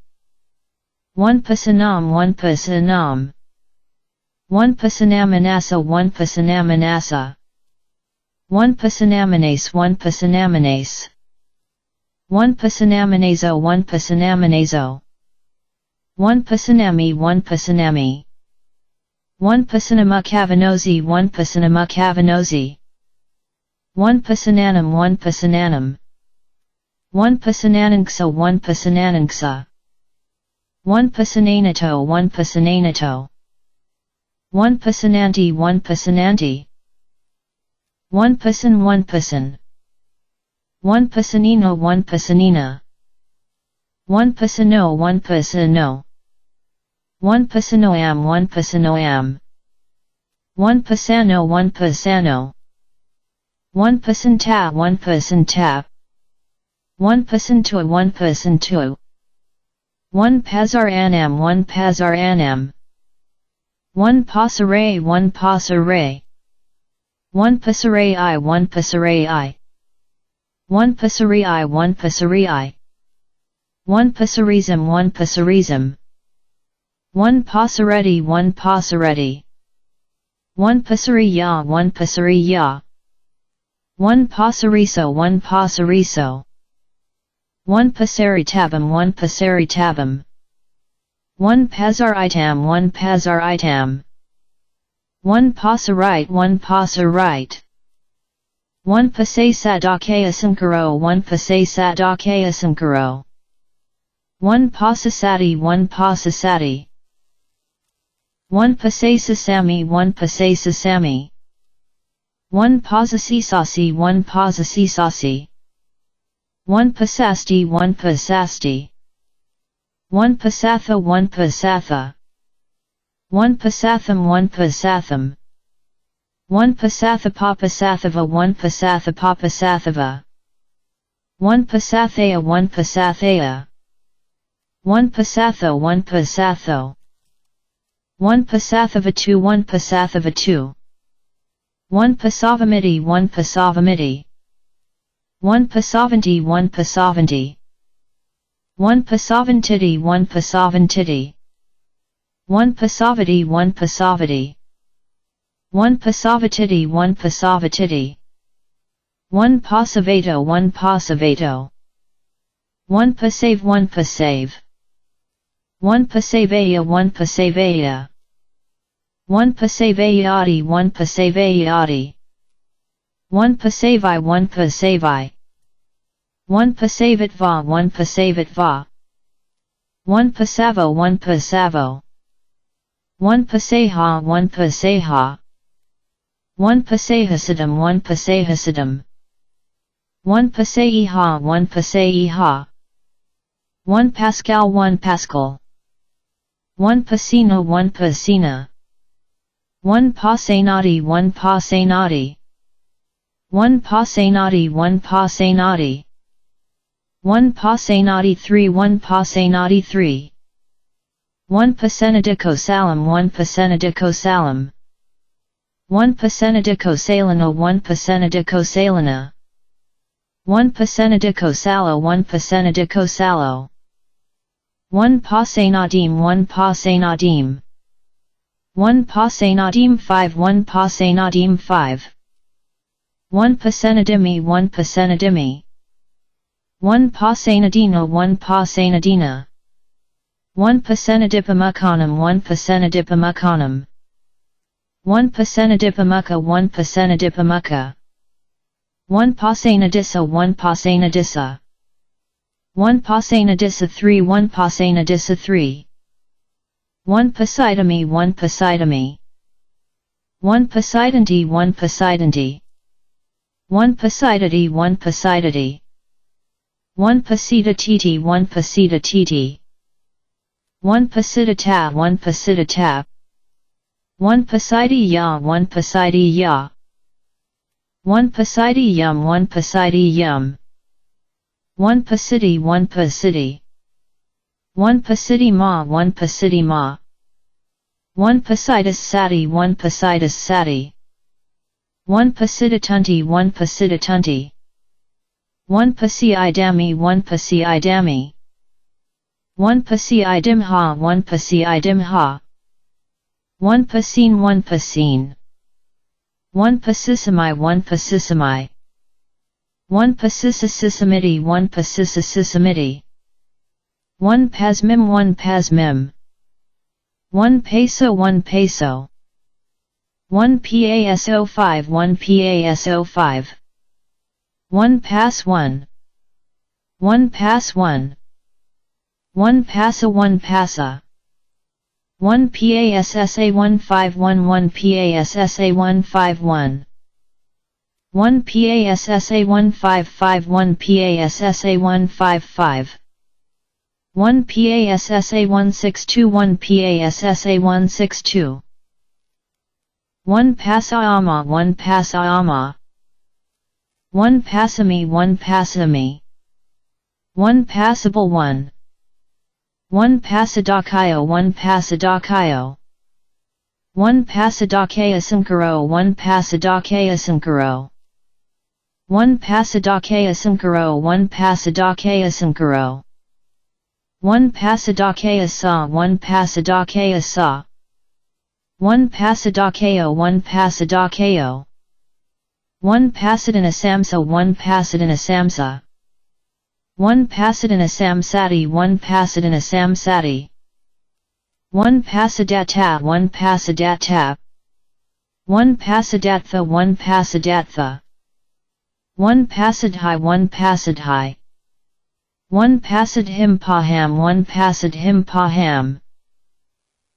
1 pasanam 1 pasanam 1 pasanamanasa 1 pasanamanasa 1 pasanamanase 1 pasanamanase 1 pasanamanazo 1 pasanamanazo 1 pasanami 1 pasanami 1 pasanamukavanosi 1 pasanamukavanosi 1 pasananam 1 pasananam 1 pasanananksa 1 pasanananksa 1 pasananato 1 pasananato 1 pasananti 1 pasananti 1 pasan 1 pasan 1 pasanina 1 pasanina 1 pasano 1 pasano 1 pasanoam 1 pasanoam 1 pasano 1 pasano 1 pasanta 1 pasanta 1 pasantua 1 pasantua 1 pasar anam 1 pasar anam 1 pasare 1 pasare 1 pasare I 1 pasare I 1 pasari I 1 pasari I 1 pasarism 1 pasarism 1 pasaretti 1 pasaretti 1 pasariya 1 pasariya 1 pasariso 1 pasariso 1 pasaritabam 1 pasaritabam 1 pasar itam 1 pasar itam 1 pasarite 1 pasarite 1 pasay sadakayasankaro 1 pasay sadakayasankaro 1 pasasati 1 pasasati 1 pasasasami 1 pasasasami 1 pasasisasi 1 pasasisasi 1 pasasti 1 pasasti 1 pasatha 1 pasatha 1 pasatham 1 pasatham 1 pasathapapasathava 1 pasathapapasathava 1 pasathaya 1 pasathaya 1 pasatho 1 pasatho 1 pasathava 2 1 pasathava 2 1 pasavamiti 1 pasavamiti 1 pasavanti 1 pasavanti 1 pasavantiti 1 pasavantiti 1 pasavati 1 pasavati 1 pasavatiti 1 pasavatiti 1 pasavato 1 pasavato 1 pasave 1 pasave 1 pasavaya 1 pasavaya 1 pasavayati 1 pasavayati 1 pasavai 1 pasavai 1 pasavitva 1 pasavitva 1 pasavo 1 pasavo 1 paseha 1 paseha 1 pasehasidam 1 pasehasidam 1 paseiha 1 paseiha 1 pascal 1 pascal 1 Pasina 1 Pasina 1 Pasenadi 1 Pasenadi 1 Pasenadi 1 Pasenadi 1 Pasenadi 3 1 Pasenadi 3 1 Pasenadikosalam 1 Pasenadikosalam 1 Pasenadikosalana 1 Pasenadikosalana 1 Pasenadikosalo 1 Pasenadikosalo 1 Pasenadim 1 Pasenadim 1 Pasenadim 5 1 Pasenadim 5 1 Pasenadimi 1 Pasenadimi 1 Pasenadina 1 Pasenadina 1 Pasenadipamukanam 1 Pasenadipamukanam 1 Pasenadipamuka 1 Pasenadipamuka 1 Pasenadissa 1 Pasenadissa 1 Pasenadissa 3 1 Pasenadissa 3 1 Poseidami 1 Poseidami 1 Poseidanti 1 Poseidanti 1 Poseidati 1 Poseidati 1 Pasita Titi 1 Pasita Titi 1 Pasidata 1 Pasidata 1 Poseidi Ya 1 Poseidi Ya 1 Poseidi Yum 1 Poseidi Yum 1 Pasidi 1 Pasidi 1 Pasidi Ma 1 Pasidi Ma 1 Poseidus Sati 1 Poseidus Sati 1 Pasidatunti 1 Pasidatunti 1 Pasi Idami 1 Pasi Idami 1 Pasi Idimha 1 Pasi Idimha 1 Pasin 1 Pasin 1 Pasisami 1 Pasisami 1 Pasisasisamiti 1 Pasisasisamiti 1 Pasmim 1 Pasmim 1 Peso 1 Peso 1 PASO 5 1 PASO 5 1 Pass 1 1 Pass 1 1 Passa 1 Passa 1 PASSA 1511 PASSA 151 1 PASSA 1551 PASSA 155 1 PASSA 1621 PASSA 162 1 Pasaama 1 Pasaama 1 Pasami 1 Pasami 1 Passable 1 1 Pasadakayo 1 Pasadakayo 1 Pasadakayasankaro 1 Pasadakayasankaro 1 Pasadakayasankaro 1 Pasadakayasankaro 1 Pasadakayasa 1 Pasadakayasa 1 Pasadakayo 1 Pasadakayo 1 Pasadena Samsa 1 Pasadena Samsa 1 Pasadena Samsati 1 Pasadena Samsati 1 Pasadata 1 Pasadata 1 Pasadatha 1 Pasadatha 1 Pasadhi 1 Pasadhi 1 Pasadhim Paham 1 Pasadhim Paham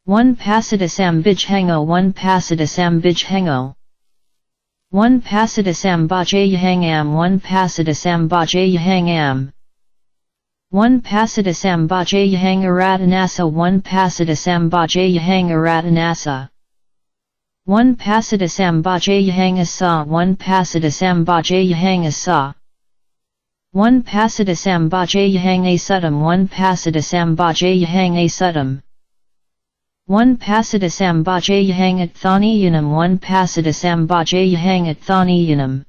1 Pasadasam Bijhango 1 Pasadasam Bijhango 1 Pasadasam Bajayahangam 1 Pasadasam Bajayahangam 1 Pasadasam Bajayahangaratanasa 1 Pasadasam Bajayahangaratanasa 1 Pasadasam Bajayahangasa 1 Pasadasam Bajayahangasa 1 Pasadasam Bajayahangasutam 1 Pasadasam Bajayahangasutam 1 Pasadasam Bajayahangathani 1 Pasadasam Bajayahangathani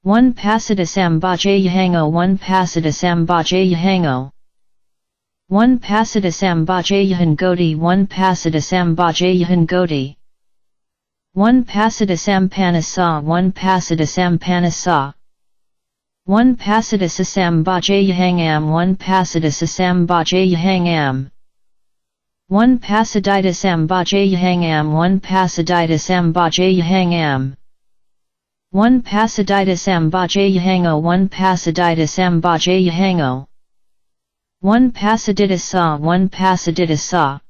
1 Pasadasam Bajayahango 1 Pasadasam Bajayahango 1 Pasadasam Bajayahangoti 1 Pasadasam Bajayahangoti 1 Pasadasam Panasa 1 Pasadasam Panasa 1 Pasadasam Bajayahangam 1 Pasadasam Bajayahangam 1 Pasadidasam Bajayahangam 1 Pasadidasam Bajayahangam 1 Pasadidasam Bajayahango 1 Pasadidasam Bajayahango 1 Pasadidasa 1 Pasadidasa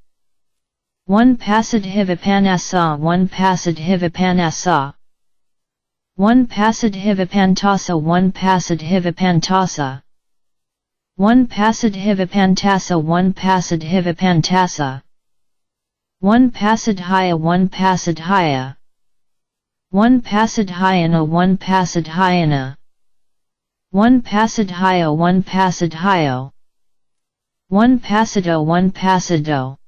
1 Pasadhivapanasa 1 Pasadhivapanasa 1 Pasadhivapantasa 1 Pasadhivapantasa 1 Pasadhivapantasa 1 Pasadhivapantasa 1 Pasadhaya 1 Pasadhaya 1 Pasadhyana 1 Pasadhyana 1 Pasadhyo 1 Pasadhyo 1 Pasado 1 Pasado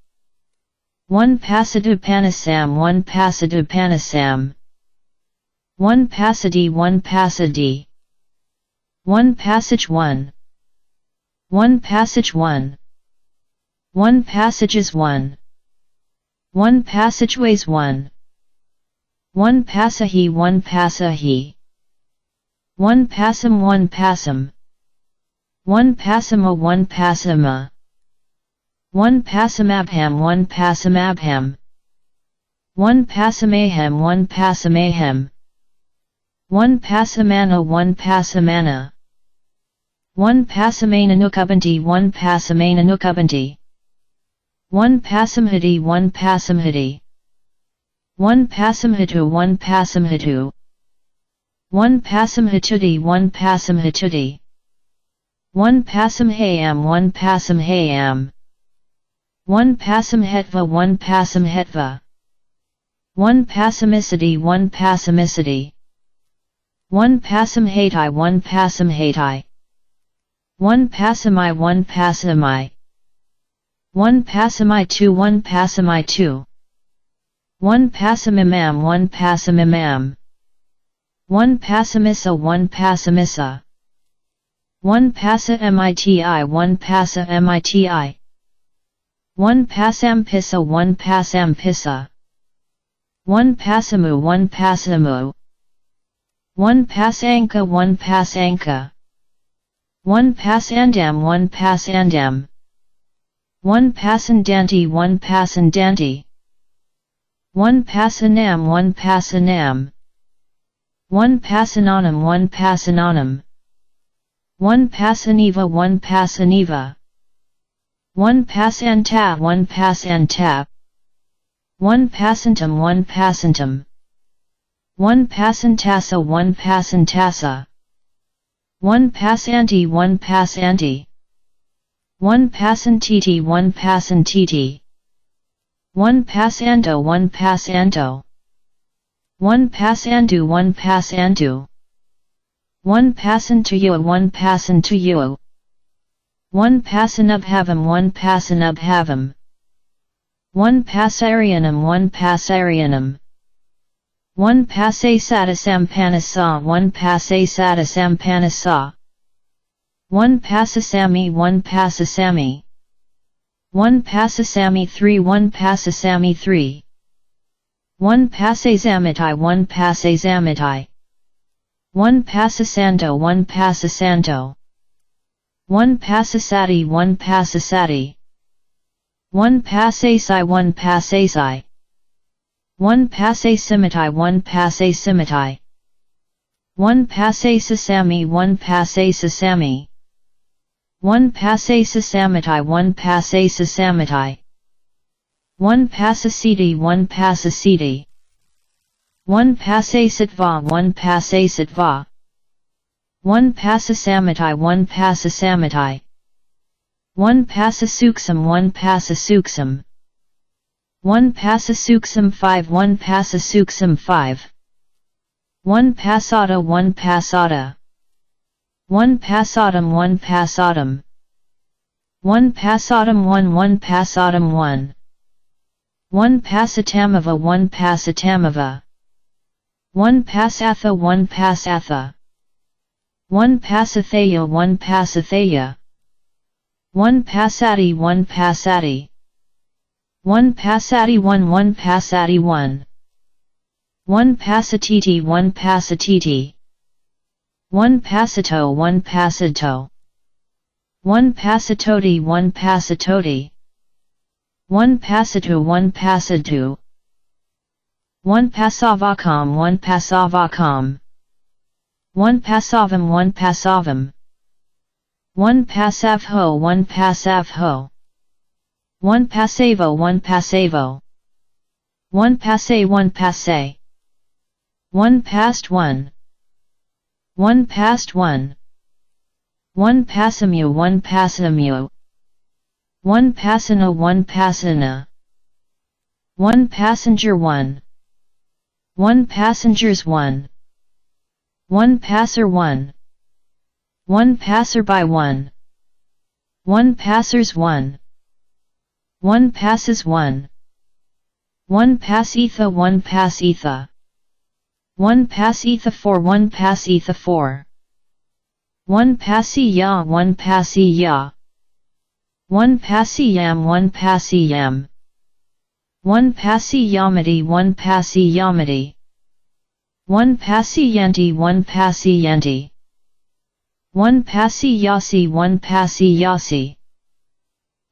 1 Pasadu 1 Pasadu Panasam 1 Pasadi 1 Pasadi 1 Passage 1 1 Passage 1 1 Passages 1 1 Passageways 1 1 Passahi 1 Passahi 1 Passam 1 Passam 1 Passama 1 Passama 1 Passamabham 1 Passamabham 1 Passamaham 1 Passamaham 1 Passamana 1 Passamana 1 Passamananukubanti 1 Passamananukubanti 1 Passamhati 1 Passamhati 1 Passamhatu 1 Passamhatu 1 Passamhatuti 1 Passamhatuti 1 Passamhayam 1 Passamhayam 1 Passamhetva 1 Passamhetva 1 Passamicity 1 Passamicity 1 Passamhatai 1 Passamhatai 1 Passamai 1 Passamai 1 Passamai 2 1 Passamai 2 1 Passamimam 1 Passamimam 1 Passamissa 1 Passamissa 1 Passa MITI 1 Passa MITI 1 Passampissa 1 Passampissa 1 Passamu 1 Passamu 1 Passanka 1 Passanka 1 Passandam 1 Passandam 1 Passandanti 1 Passandanti 1 Passanam 1 Passanam 1 Passananam 1 Passananam 1 Passaniva 1 Passaniva 1 Passanta 1 Passanta 1 Passantum 1 Passantum 1 Passantasa 1 Passantasa 1 Passanti 1 Passanti 1 Passantiti 1 Passantiti 1 Passanto 1 Passanto 1 Passandu 1 Passandu 1 Passantuyo 1 Passantuyo 1 Passanubhavam 1 Passanubhavam 1 Passarianum 1 Passarianum 1 Passasadhasampanasa 1 Passasadhasampanasa 1 Passasami 1 Passasami 1 Passasami 3 1 Passasami 3 1 Passasamitai 1 Passasamitai 1 Passasanto 1 Passasanto 1 Passasati 1 Passasati 1 Passasai 1 Passasai 1 Passasimitai 1 Passasimitai 1 Passasasami 1 Passasasami 1 Passasasamitai 1 Passasasamitai 1 Passasiti 1 Passasiti 1 Passasatva 1 Passasatva 1 Passasamitai 1 Passasamitai 1 Passasuksam 1 Passasuksam 1 Passasuksam 5 1 Passasuksam 5 1 Passata 1 Passata 1 Passatum 1 Passatum 1 Passatum 1 1 Passatum 1 1 Passatamava 1 Passatamava 1 Passatha 1 Passatha 1 Passathaya 1 Passathaya 1 Passati 1 Passati 1 Passati 1 1 Passati 1 1 Passatiti 1 Passatiti 1 Passato 1 Passato 1 Passatoti 1 Passatoti 1 Passatu 1 Passatu 1 Passavakam 1 Passavakam 1 Passavam 1 Passavam 1 Passavho 1 Passavho 1 Passavo 1 Passavo 1 Passe 1 Passe 1 past 1 1 past 1 1 Passamu 1 Passamu 1 Passana 1 Passana 1 passenger 1 1 passengers 1 1 passer 1 1 passerby 1 1 passers 1 1 passes 1 1 pass etha 1 pass etha 1 pass etha 4 1 pass etha 4 1 passy ya 1 passy ya 1 passy yam 1 passy yam 1 passy yamati 1 passy yamati 1 passy yanti 1 passy yanti 1 passy yasi 1 passy yasi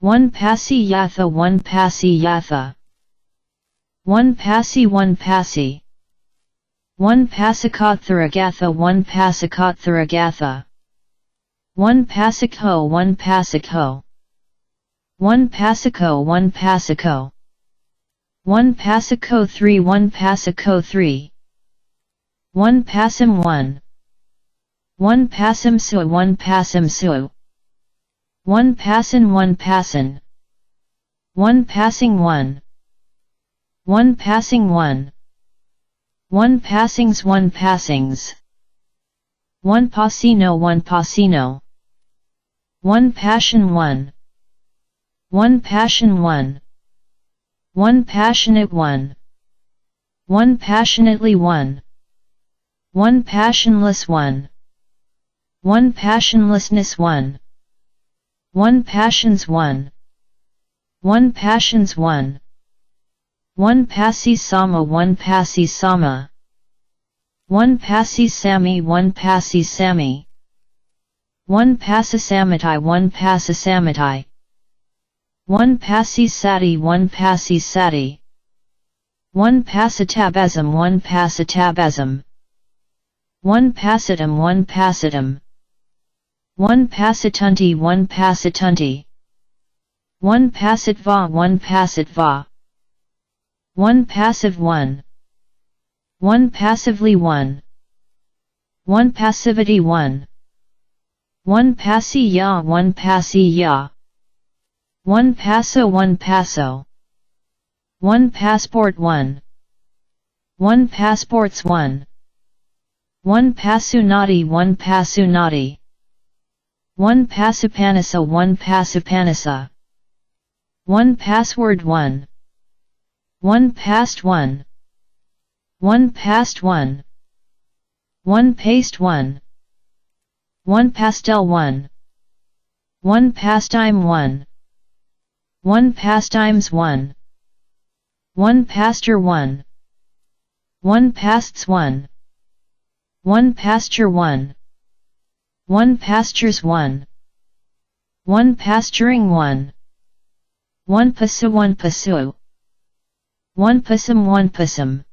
1 passy yatha 1 passy yatha 1 passy 1 passy 1 passakottharagatha 1 passakottharagatha 1 passakho 1 passakho 1 passako 1 passako 1 passako 3 1 passako 3 1 passim 1 1 passim su 1 passim su 1 passin 1 passin 1 passing 1 1 passing 1 1 passings 1 passings 1 passino 1 passino 1 passion 1 1 passion 1 1 passionate 1 1 passionately 1 1 passionless 1 1 passionlessness 1 1 passions 1 1 passions 1 1 passi sama 1 passi sama 1 passi sami 1 passi sami 1 passasamati 1 passasamati 1 passi sati 1 passi sati 1 passatabasm 1 passatabasm 1 passatum 1 passatum 1 passatunti 1 passatunti 1 passatva 1 passatva 1 passive 1 1 passively 1 1 passivity 1 1 passi ya 1 passi ya 1 passo 1 passo 1 passport 1 1 passports 1 1 passunati 1 passunati 1 passupanissa 1 passupanissa 1 password 1 1 past 1 1 past 1 1 paste 1 1 pastel 1 1 pastime 1 1 pastimes 1 1 pasture 1 1 pasts 1 1 pasture 1 1 pastures 1 1 pasturing 1 1 pasu 1 pasu 1 pasum 1 pasum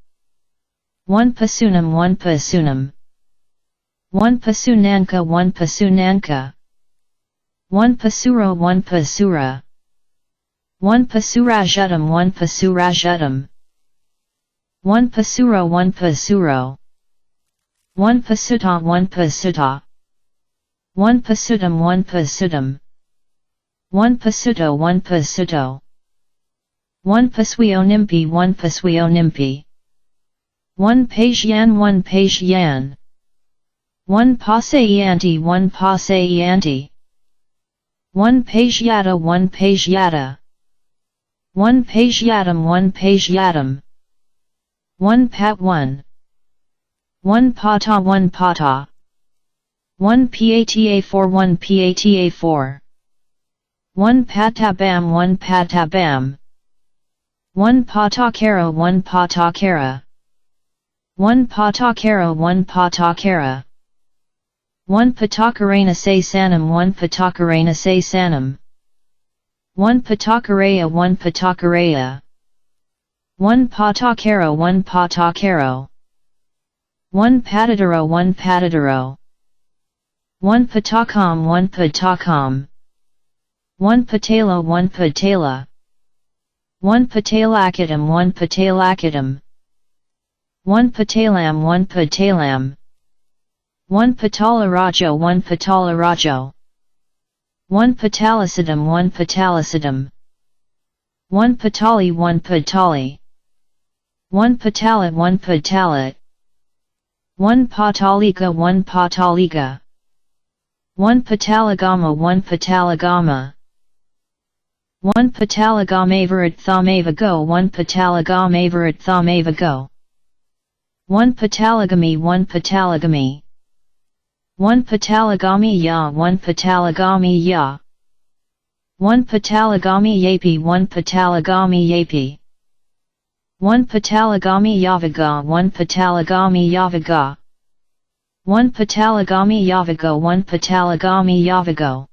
1 pasunam 1 pasunam 1 pasunanka 1 pasunanka 1 pasura 1 pasura 1 pasurajutam 1 pasurajutam 1 pasuro 1 pasuro 1 pasuta 1 pasuta 1 pasutum 1 pasutum 1 pasuto 1 pasuto 1 pasuionimpi 1 pasuionimpi 1 pajian 1 pajian 1 paseianti 1 paseianti 1 pajiata 1 pajiata 1 pajiatum 1 pajiatum 1 pat 1 1 pata 1 pata 1 pata 4 1 pata 4 1 patabam 1 patabam 1 patakara 1 patakara 1 patakara 1 patakara 1 patakarena say sanam 1 patakarena say sanam 1 patakaraya 1 patakaraya 1 patakaro 1 patakaro 1 patadaro 1 patadaro 1 patakam 1 patakam 1 patela 1 patela 1 patelakitam 1 patelakitam 1 patalam 1 patalam 1 patalarajo 1 patalarajo 1 patalisidam 1 patalisidam 1 patali 1 patali 1 patalit 1 patalit 1 patalika 1 patalika 1 patalagama 1 patalagama 1 patalagamaverat thamavago 1 patalagamaverat thamavago 1 patalagami 1 patalagami 1 patalagami ya 1 patalagami ya 1 patalagami yapi 1 patalagami yapi 1 patalagami yavaga 1 patalagami yavaga 1 patalagami yavago 1 patalagami yavago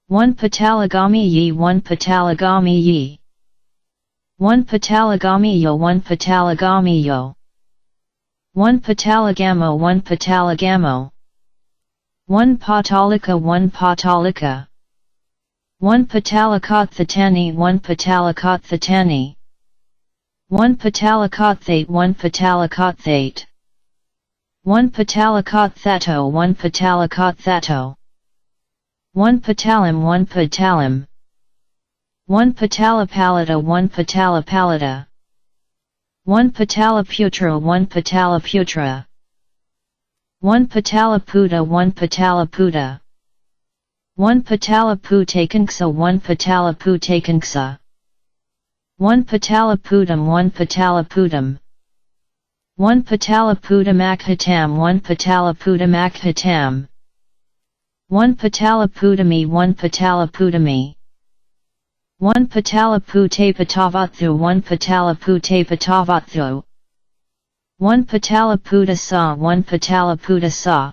1 patalagami yi 1 patalagami yi 1 patalagami yo 1 patalagami yo 1 patalagamo 1 patalagamo 1 patalika 1 patalika 1 patalakot 1 patalakot 1 patalakot 1 patalakot 1 patalakot thato 1 patalakot thato 1 patalim 1 patalim 1 patalapalata 1 patalapalata 1 patalaputra 1 patalaputra 1 patalaputa 1 patalaputa 1 patalapu 1 patalapu 1 patalaputam 1 patalaputam 1 patalaputam 1 patalaputam 1 patalaputami 1 patalaputami 1 patalaputapatavathu 1 patalaputapatavathu 1 patalaputa sa 1 patalaputa sa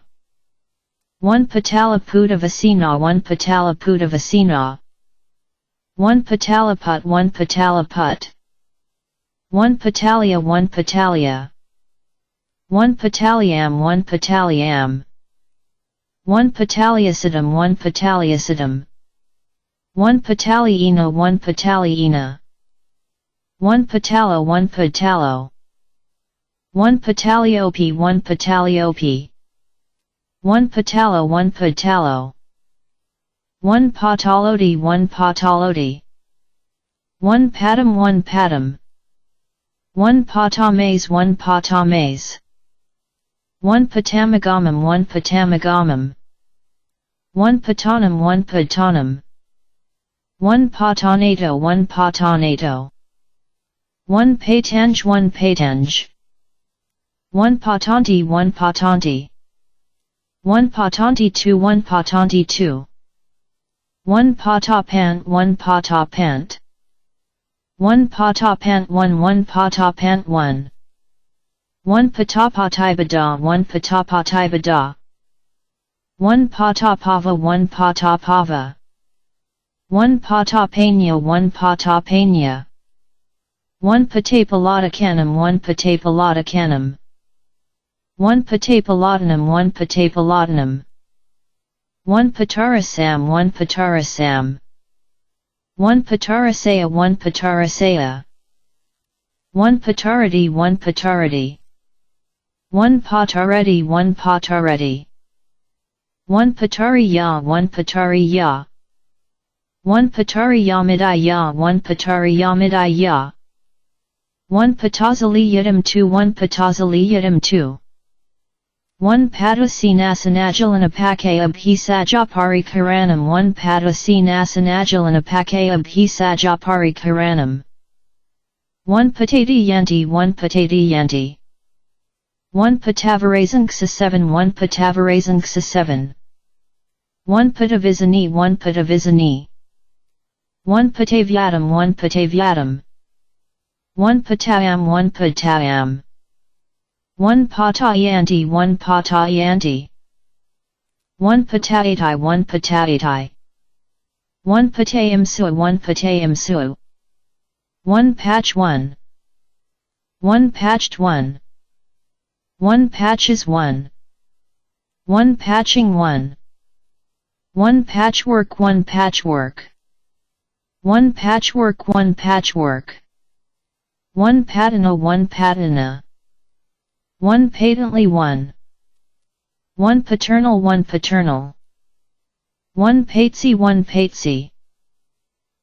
1 patalaputa vasina 1 patalaputa vasina 1 patalaput 1 patalaput 1 patalia 1 patalia 1 pataliam 1 pataliam 1 pataliasidam 1 pataliasidam 1 pataliina 1 pataliina 1 patalo 1 patalo 1 pataliopi 1 pataliopi 1 patalo 1 patalo 1 pataloti 1 pataloti 1 patam 1 patam 1 patames 1 patames 1 patamagamam 1 patamagamam 1 patanam 1 patanam 1 patanato 1 patanato 1 patanj 1 patanj 1 patanti 1 patanti 1 patanti 2 1 patanti 2 1 patapant 1 patapant 1 patapant 1 1 patapant 1 1 patapatibada 1 patapatibada 1 patapava 1 patapava 1 patapanya 1 patapanya 1 patapalatakanam 1 patapalatakanam 1 patapalatanam 1 patapalatanam 1 patarasam 1 patarasam 1 patarasaya 1 patarasaya 1 patarati 1 patarati 1 patareti 1 patareti 1 patariya 1 patariya 1 patariyamidaya 1 patariyamidaya 1 patazaliyadam 2 1 patazaliyadam 2 1 Patasinasanajalanapake abhisajapari 1 Patasinasanajalanapake abhisajapari karanam 1 Patati yanti 1 Patati yanti 1 Patavarasanksa 7 1 Patavarasanksa 7 1 Patavizani 1 Patavizani 1 Patavyatam 1 Patavyatam 1 Patayam 1 Patayam 1 Patayanti 1 Patayanti 1 Patayatai 1 Patayatai 1 Patayam Su 1 Patayam Su 1 Patch 1 1 Patched 1 1 Patches 1 1 Patching 1 1 Patchwork 1 Patchwork 1 Patchwork 1 Patchwork 1 Patina 1 Patina 1 Patently 1 1 Paternal 1 Paternal 1 Patesy 1 Patesy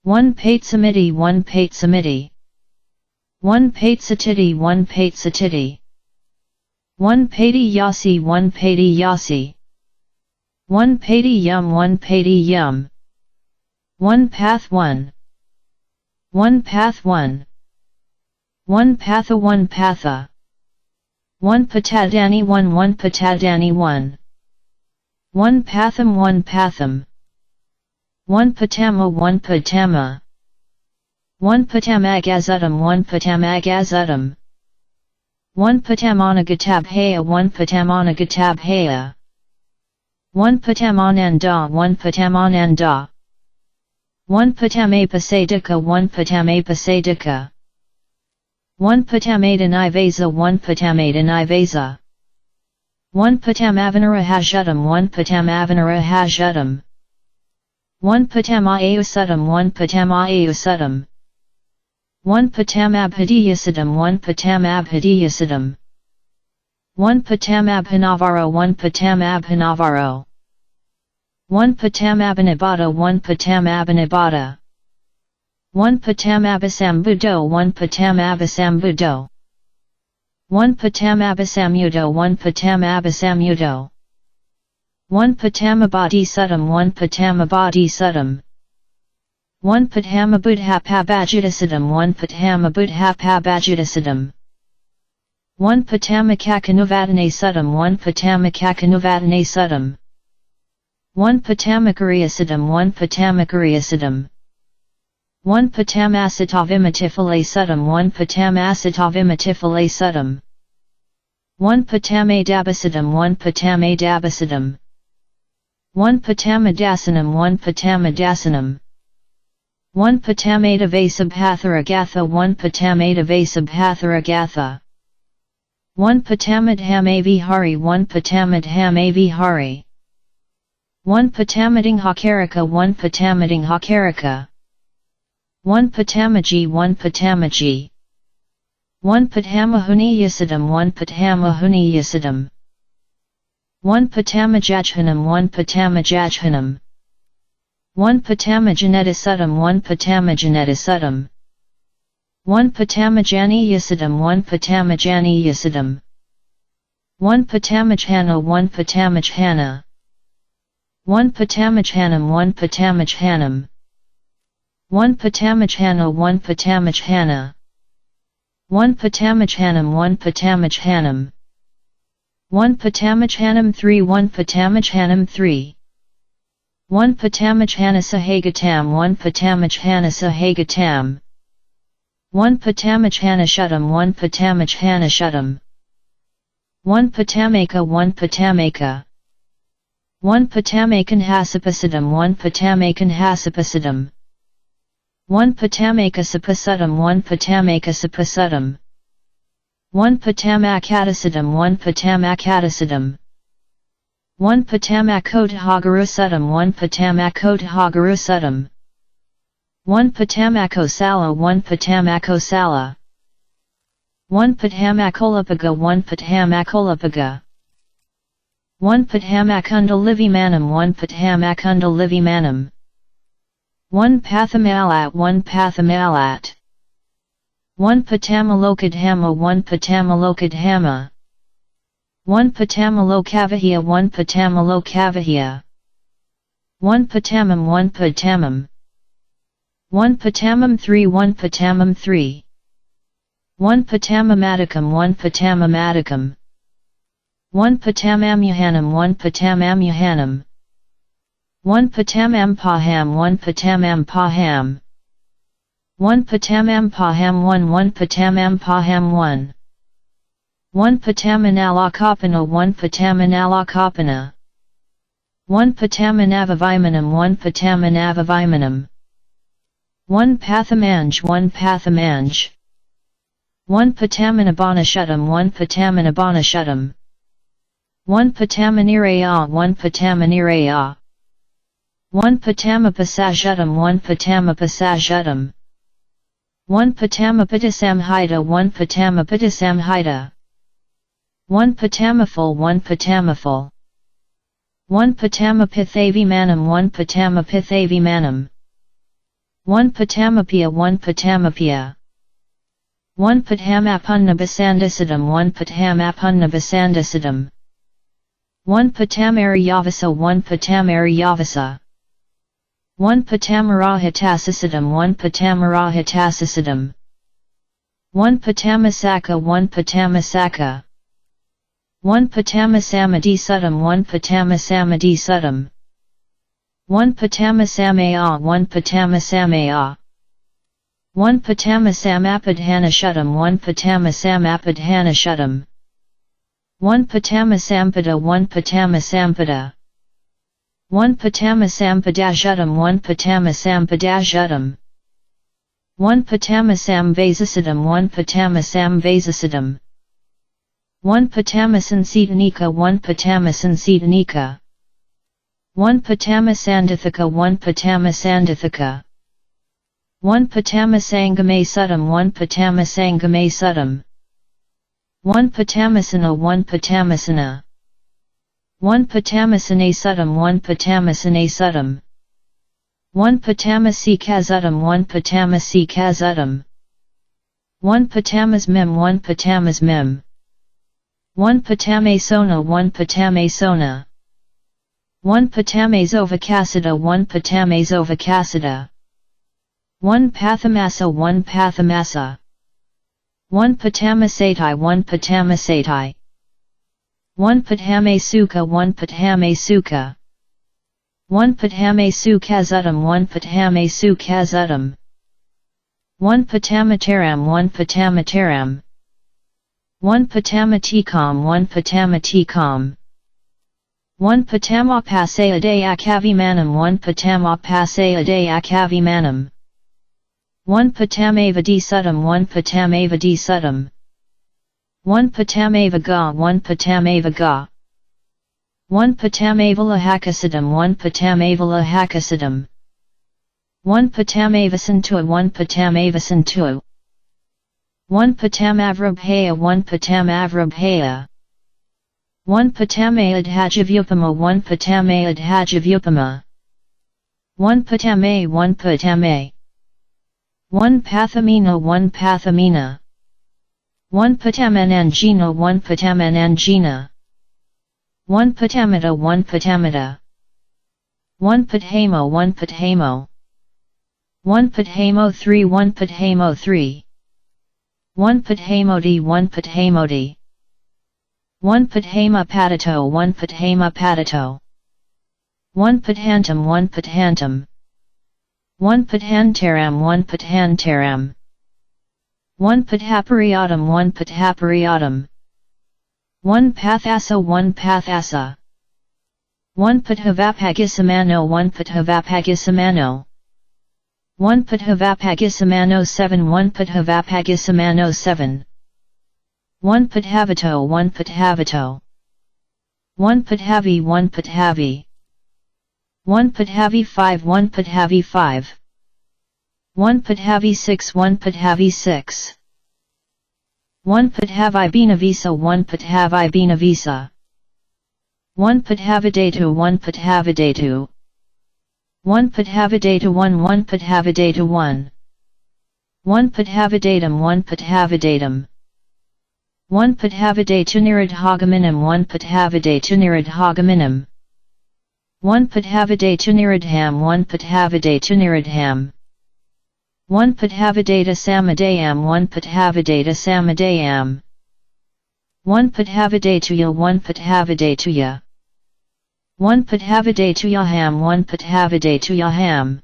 1 Patesamiti 1 Patesamiti 1 Patsatiti 1 Patsatiti 1 Pati Yasi 1 Pati Yasi 1 Pati Yum 1 Pati Yum 1 Path 1 1 Path 1 1 Patha 1 Patha 1 Patadani 1 1 Patadani 1 1 Patham 1 Patham 1 Patama 1 Patama 1 Patamagazutum 1 Patamagazutum 1 Patamanaгаtabhaya 1 Patamanaгаtabhaya 1 Patamananda 1 Patamananda 1 Patamapasadika 1 Patamapasadika 1 Patamadanivaza 1 Patamadanivaza 1 Patamavanara 1 Patamavanara 1 Patamaayusutam 1 Patamaayusutam 1 Patamabhadiyasadam 1 Patamabhadiyasadam 1 Patamabhanavaro 1 Patamabhanavaro 1 Patamabhanibata 1 Patamabhanibata 1 Patamabasambudo 1 Patamabasambudo 1 Patamabasamudo 1 Patamabasamudo 1 Patamabadi Suttam 1 Patamabadi Suttam 1 Patamabuddhapabajitasadam 1 Patamabuddhapabajitasadam 1 Patamakakanuvadane Suttam 1 Patamakakanuvadane Suttam 1 Patamakariyasadam 1 Patamakariyasadam 1 Patamasatavimatifale Suttam 1 Patamasatavimatifale Suttam 1 Patamadabhasadam 1 Patamadabhasadam 1 Patamadasanam 1 Patamadasanam 1 Patamadavasabhatharagatha 1 Patamadavasabhatharagatha 1 Patamadhamavihari 1 Patamadhamavihari 1 Patamadinghakarika 1 Patamadinghakarika 1 Patamaji 1 Patamaji 1 Patamahuniyasadam 1 Patamahuniyasadam 1 Patamajajhanam 1 Patamajajhanam 1 Patamajanetisutam 1 Patamajanetisutam 1 Patamajaniyasadam 1 Patamajaniyasadam 1 Patamajhana 1 Patamajhana 1 Patamajhanam 1 Patamajhanam 1 Patamajhana 1 Patamajhana 1 Patamajhanam 1 Patamajhanam 1 Patamajhanam 3 1 Patamajhanam 3 1 Patamajhanasahagatam 1 Patamajhanasahagatam 1 Patamajhanashutam 1 Patamajhanashutam 1 Patamaka 1 Patamaka 1 Patamakanhasapasadam 1 Patamakanhasapasadam 1 Patamakasapasutam 1 Patamakasapasutam 1 Patamakatasadam 1 Patamakatasadam 1 Patamakothagarusudam 1 Patamakothagarusudam 1 Patamakosala 1 Patamakosala 1 Patamakolapaga 1 Patamakolapaga 1 Patamakundalivimanam 1 Patamakundalivimanam 1 Pathamalat 1 Pathamalat 1 Patamalokadhama 1 Patamalokadhama 1 Patamalokavahia 1 Patamalokavahia 1 Patamam 1 Patamam 1 Patamam 3 1 Patamam 3 1 Patamamadikam 1 Patamamadikam 1 Patamamuhanam 1 Patamamuhanam 1 Patamampaham 1 Patamampaham 1 Patamampaham 1 1 Patamampaham 1 1 Patamanalakapana 1 Patamanalakapana 1 Patamanavavimanam 1 Patamanavavimanam 1 Pathamanj 1 Pathamanj 1 Patamanabhanashutam 1 Patamanabhanashutam 1 Patamaniraya 1 Patamaniraya 1 Patamapasajutam 1 Patamapasajutam 1 Patamapadhisamhita 1 Patamapadhisamhita 1 Patamaful 1 Patamaful 1 Patamapithavimanam 1 Patamapithavimanam 1 Patamapia 1 Patamapia 1 Patamapunnabhasandasadam 1 Patamapunnabhasandasadam 1 Patamariyavasa 1 Patamariyavasa 1 Patamarahitasasiddham 1 Patamarahitasasiddham 1 Patamasaka 1 Patamasaka 1 Patamasamadhi 1 Patamasamadhi 1 Patamasamaya 1 Patamasamaya 1 Patamasamappadhanashuttam 1 Patamasamappadhanashuttam 1 Patamasampada 1 Patamasampada 1 Patamasampadashuttam 1 Patamasampadashuttam 1 Patamasamvasasadam 1 Patamasamvasasadam 1 Patamasansitanika 1 Patamasansitanika 1 Patamasandathaka 1 Patamasandathaka 1 Patamasangame Suttam 1 Patamasangame Suttam 1 Patamasana 1 Patamasana 1 Patamasane Suttam 1 Patamasane Suttam 1 Patamasi Kazutam 1 Patamasi Kazutam 1 Patamas Mem 1 Patamas Mem 1 Patamesona 1 Patamesona 1 Patamazovakasita 1 Patamazovakasita 1 Pathamasa 1 Pathamasa 1 Patamasatai 1 Patamasatai 1 Pathame Sukha 1 Pathame Sukha 1 Pathame Sukhazutam 1 Pathame Sukhazutam 1 Patamataram 1 Patamataram 1 Patamatikam 1 Patamatikam 1 Patamapasayade akavimanam 1 Patamapasayade akavimanam 1 Patamavadi suttam 1 Patamavadi suttam 1 Patamavaga 1 Patamavaga 1 Patamavala 1 Patamavala hakasadam 1 Patamavasantua 1 Patamavasantua 1 Patamavrabhaya 1 Patamavrabhaya 1 Patamayadhajavyupama 1 Patamayadhajavyupama 1 Patame 1 Patame 1 Pathamina 1 Pathamina 1 Patamanangina 1 Patamanangina 1 Patamata 1 Patamata 1 Pathamo 1 Pathamo 1 Pathamo 3 1 Pathamo 3 1 Pathamodi 1 Pathamodi 1 Pathama Patato 1 Pathama Patato 1 Pathantam 1 Pathantam 1 Pathantaram 1 Pathantaram 1 Pathapariyatam 1 Pathapariyatam 1 Pathasa 1 Pathasa 1 Pathavapagisamano 1 Pathavapagisamano 1 Pathavapagisamano 7 1 Pathavapagisamano 7 1 Pathavato 1 Pathavato 1 Pathavi 1 Pathavi 1 Pathavi 5 1 Pathavi 5 1 Pathavi 6 1 Pathavi 6 1 Pathavi Binavisa 1 Pathavi Binavisa 1 Pathavidatu 1 Pathavidatu 1 Pathavidata 1 1 Pathavidata 1 1 Pathavidatum 1 Pathavidatum 1 Pathavidatunirad 1 Pathavidatunirad 1 Pathavidatunirudham 1 Pathavidatunirudham 1 Pathavidata Samadayam 1 Pathavidata Samadayam 1 Pathavidatuya 1 Pathavidatuya 1 Pathavidatuyaham 1 Pathavidatuyaham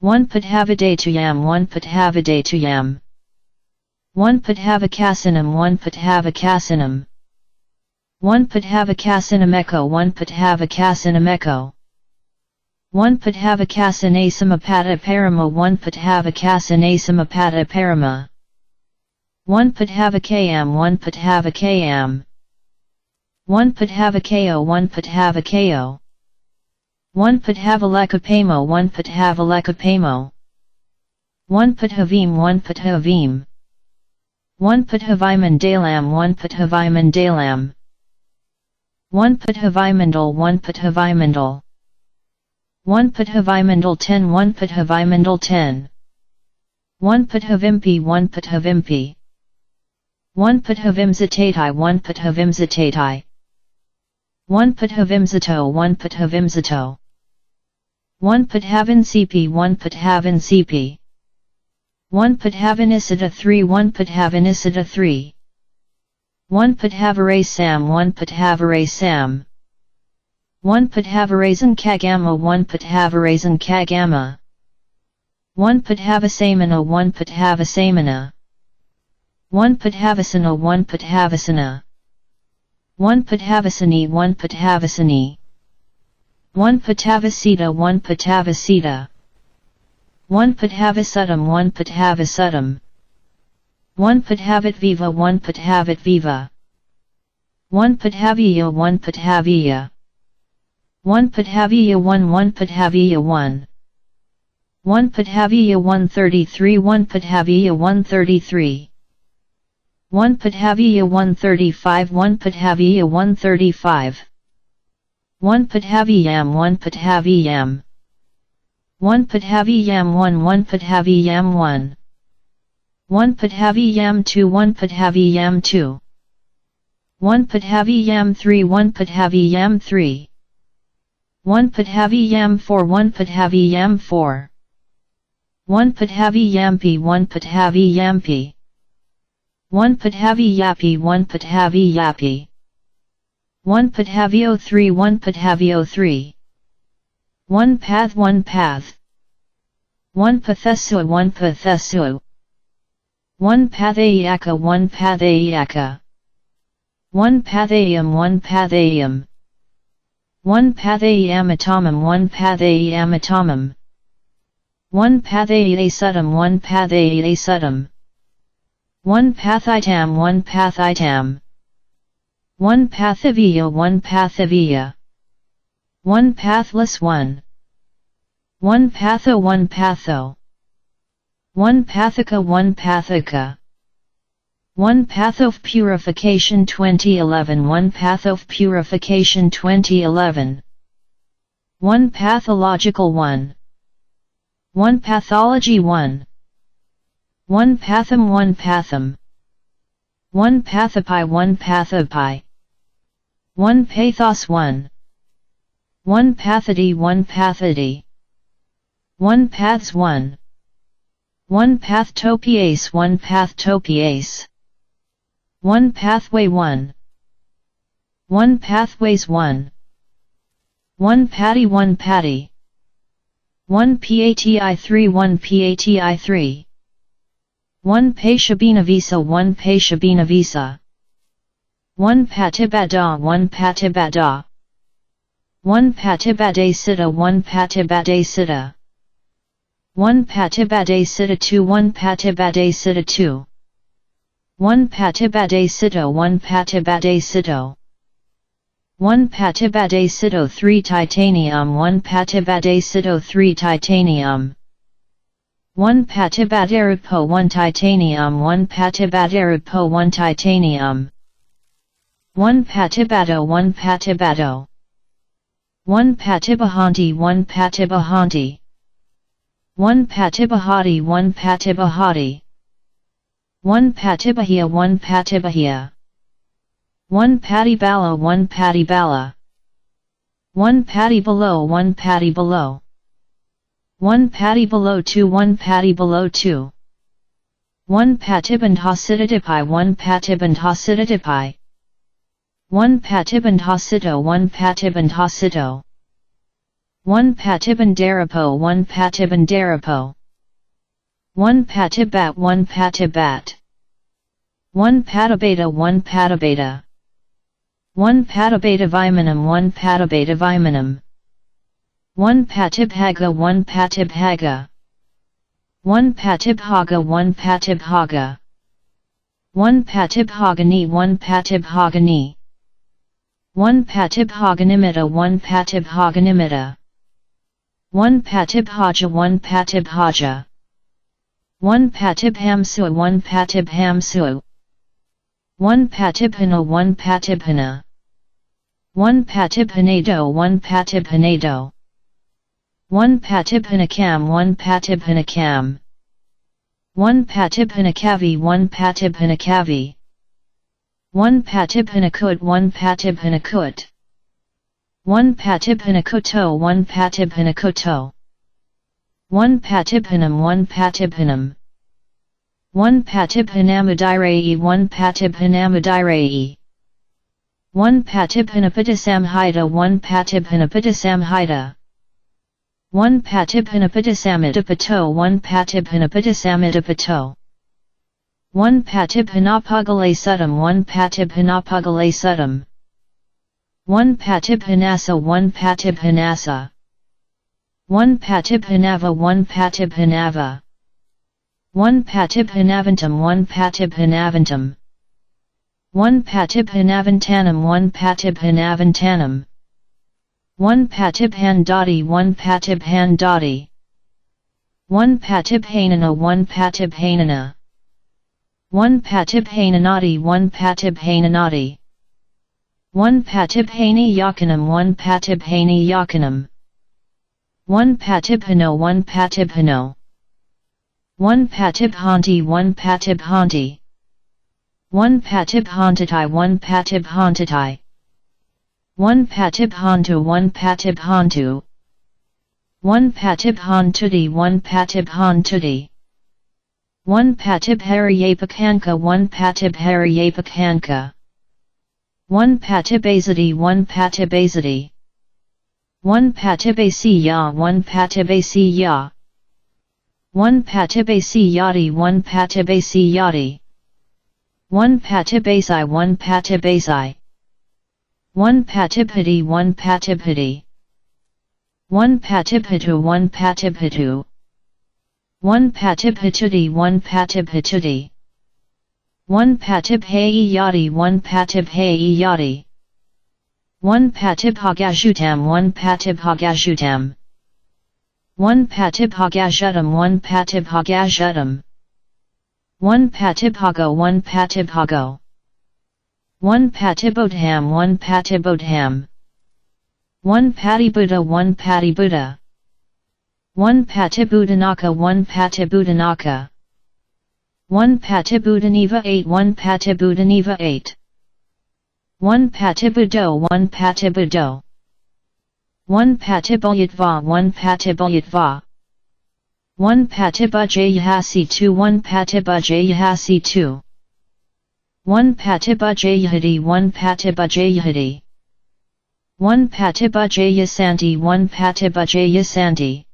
1 Pathavidatuyam 1 Pathavidatuyam 1 Pathavakasanam 1 Pathavakasanam 1 Pathavakasanameko 1 Pathavakasanameko 1 Pathavakasanasamapata parama 1 Pathavakasanasamapata parama 1 Pathavakayam 1 Pathavakayam 1 Pathavakayo 1 Pathavakayo 1 Pathavalekapamo 1 Pathavalekapamo 1 Pathavim 1 Pathavim 1 Pathavimandalam 1 Pathavimandalam 1 Pathavimandal 1 Pathavimandal 1 Pathavimandal 10 1 Pathavimandal 10 1 Pathavimpi 1 Pathavimpi 1 Pathavimsatati 1 Pathavimsatati 1 Pathavimsato 1 Pathavimsato 1 Pathavincipi 1 Pathavincipi 1 Pathavinisada 3 1 Pathavinisada 3 1 Pathavare Sam 1 Pathavare Sam 1 Pathavarezan Kagama 1 Pathavarezan Kagama 1 Patavasamana 1 Patavasamana 1 Patavasana 1 Patavasana 1 Patavasani 1 Patavasani 1 Patavasita 1 Patavasita 1 Patavasutam 1 Patavasutam 1 Pathavit Viva 1 Pathavit Viva 1 Pathaviya 1 Pathaviya 1 Pathaviya 1 1 Pathaviya 1 1 Pathaviya 133 1 Pathaviya 133 1 Pathaviya 135 1 Pathaviya 135 1 Pathaviyam 1 Pathaviyam 1 Pathaviyam 1 1 Pathaviyam 1 1 Pathaviyam 2 1 Pathaviyam 2 1 Pathaviyam 3 1 Pathaviyam 3 1 Pathaviyam 4 1 Pathaviyam 4 1 Pathaviyampi 1 Pathaviyampi 1 Pathaviyapi 1 Pathaviyapi 1 Pathavio 3 1 Pathavio 3 1 Path 1 Path 1 Pathesu 1 Pathesu 1 Pathayaka 1 Pathayaka 1 Pathayam 1 Pathayam 1 Pathayamatamam 1 Pathayamatamam 1 Pathayasutam 1 Pathayasutam 1 Pathitam 1 Pathitam 1 Pathaviya 1 Pathaviya 1 Pathless 1 1 Patho 1 Patho 1 Pathaka 1 Pathaka 1 Path of Purification 2011 1 Path of Purification 2011 1 Pathological 1 1 Pathology 1 1 Patham 1 Patham 1 Pathapi 1 Pathapi 1 Pathos 1 1 Pathody 1 Pathody 1 Paths 1 1 Pathtopiase 1 Pathtopiase 1 Pathway 1 1 Pathways 1 1 Patty 1 Patty 1 PATI 3 1 PATI 3 1 Peshabina Visa 1 Peshabina Visa 1 Patibada 1 Patibada 1 Patibade Siddha 1 Patibade Siddha 1 Patibade Siddha 2 1 Patibade Siddha 2 1 Patibade Sitto 1 Patibade Sitto 1 Patibade Sitto 3 Titanium 1 Patibade Sitto 3 Titanium 1 Patibadaripo 1 Titanium 1 Patibadaripo 1 Titanium 1 Patibado 1 Patibado 1 Patibahanti 1 Patibahanti 1 Patibahati 1 Patibahati 1 Patibahia 1 Patibahia 1 Patibala 1 Patibala 1 Patty below 1 Patty below 1 Patty below 2 1 Patty below 2 1 Patibandhasiddhipi 1 Patibandhasiddhipi 1 Patibandhasito 1 Patibandhasito 1 Patibandarapo 1 Patibandarapo 1 Patibat 1 Patibat 1 Patabeta 1 Patabeta 1 Patabeta Vimanam 1 Patabeta Vimanam 1 Patibhaga 1 Patibhaga 1 Patibhaga 1 Patibhaga 1 Patibhagani 1 Patibhagani 1 Patibhaganimita 1 Patibhaganimita 1 Patibhaja 1 Patibhaja 1 Patibhamsu 1 Patibhamsu 1 Patibhana 1 Patibhana 1 Patibhanado 1 Patibhanado 1 Patibhanakam 1 Patibhanakam 1 Patibhanakavi 1 Patibhanakavi 1 Patibhanakut 1 Patibhanakut 1 Patibhanakuto 1 Patibhanakuto 1 Patibhanam 1 Patibhanam 1 Patibhanamudirei 1 Patibhanamudirei 1 Patibhanapadhisamhita 1 Patibhanapadhisamhita 1 Patibhanapadhisamidhapato 1 Patibhanapadhisamidhapato 1 Patibhanapugale suttam 1 Patibhanapugale suttam 1 Patibhanasa 1 Patibhanasa 1 Patibhanava 1 Patibhanava 1 Patibhanavantam 1 Patibhanavantam 1 Patibhanavantanam 1 Patibhanavantanam 1 Patibhandati 1 Patibhandati 1 Patibhanana 1 Patibhanana 1 Patibhananati 1 Patibhananati 1 Patibhani Yakanam 1 Patibhani Yakanam 1 Patibhano 1 Patibhano 1 Patibhanti 1 Patibhanti 1 Patibhantitai 1 Patibhantitai 1 Patibhantu 1 Patibhantu 1 Patibhantuti 1 Patibhantuti 1 Patibhariyapakanka 1 Patibhariyapakanka 1 Patibazati 1 Patibazati 1 Patibasiya 1 Patibasiya 1 Patibasiyati 1 Patibasiyati 1 Patibasi 1 Patibasi 1 Patibhati 1 Patibhati 1 Patibhatu 1 Patibhatu 1 Patibhatuti 1 Patibhatuti 1 Patibhayati 1 Patibhayati 1 Patibhagajutam 1 Patibhagajutam 1 Patibhagajutam 1 Patibhagajutam 1 Patibhago 1 Patibhago 1 Patibodham 1 Patibodham 1 Patibuddha 1 Patibuddha 1 Patibuddhanaka 1 Patibuddhanaka 1 Patibuddhaniva 8 1 Patibuddhaniva 8 1 Patibuddho 1 Patibuddho 1 Patibulyatva 1 Patibulyatva 1 Patibujayahasi 2 1 Patibujayahasi 2 1 Patibujayahati 1 Patibujayahati 1 Patibujayasanti 1 Patibujayasanti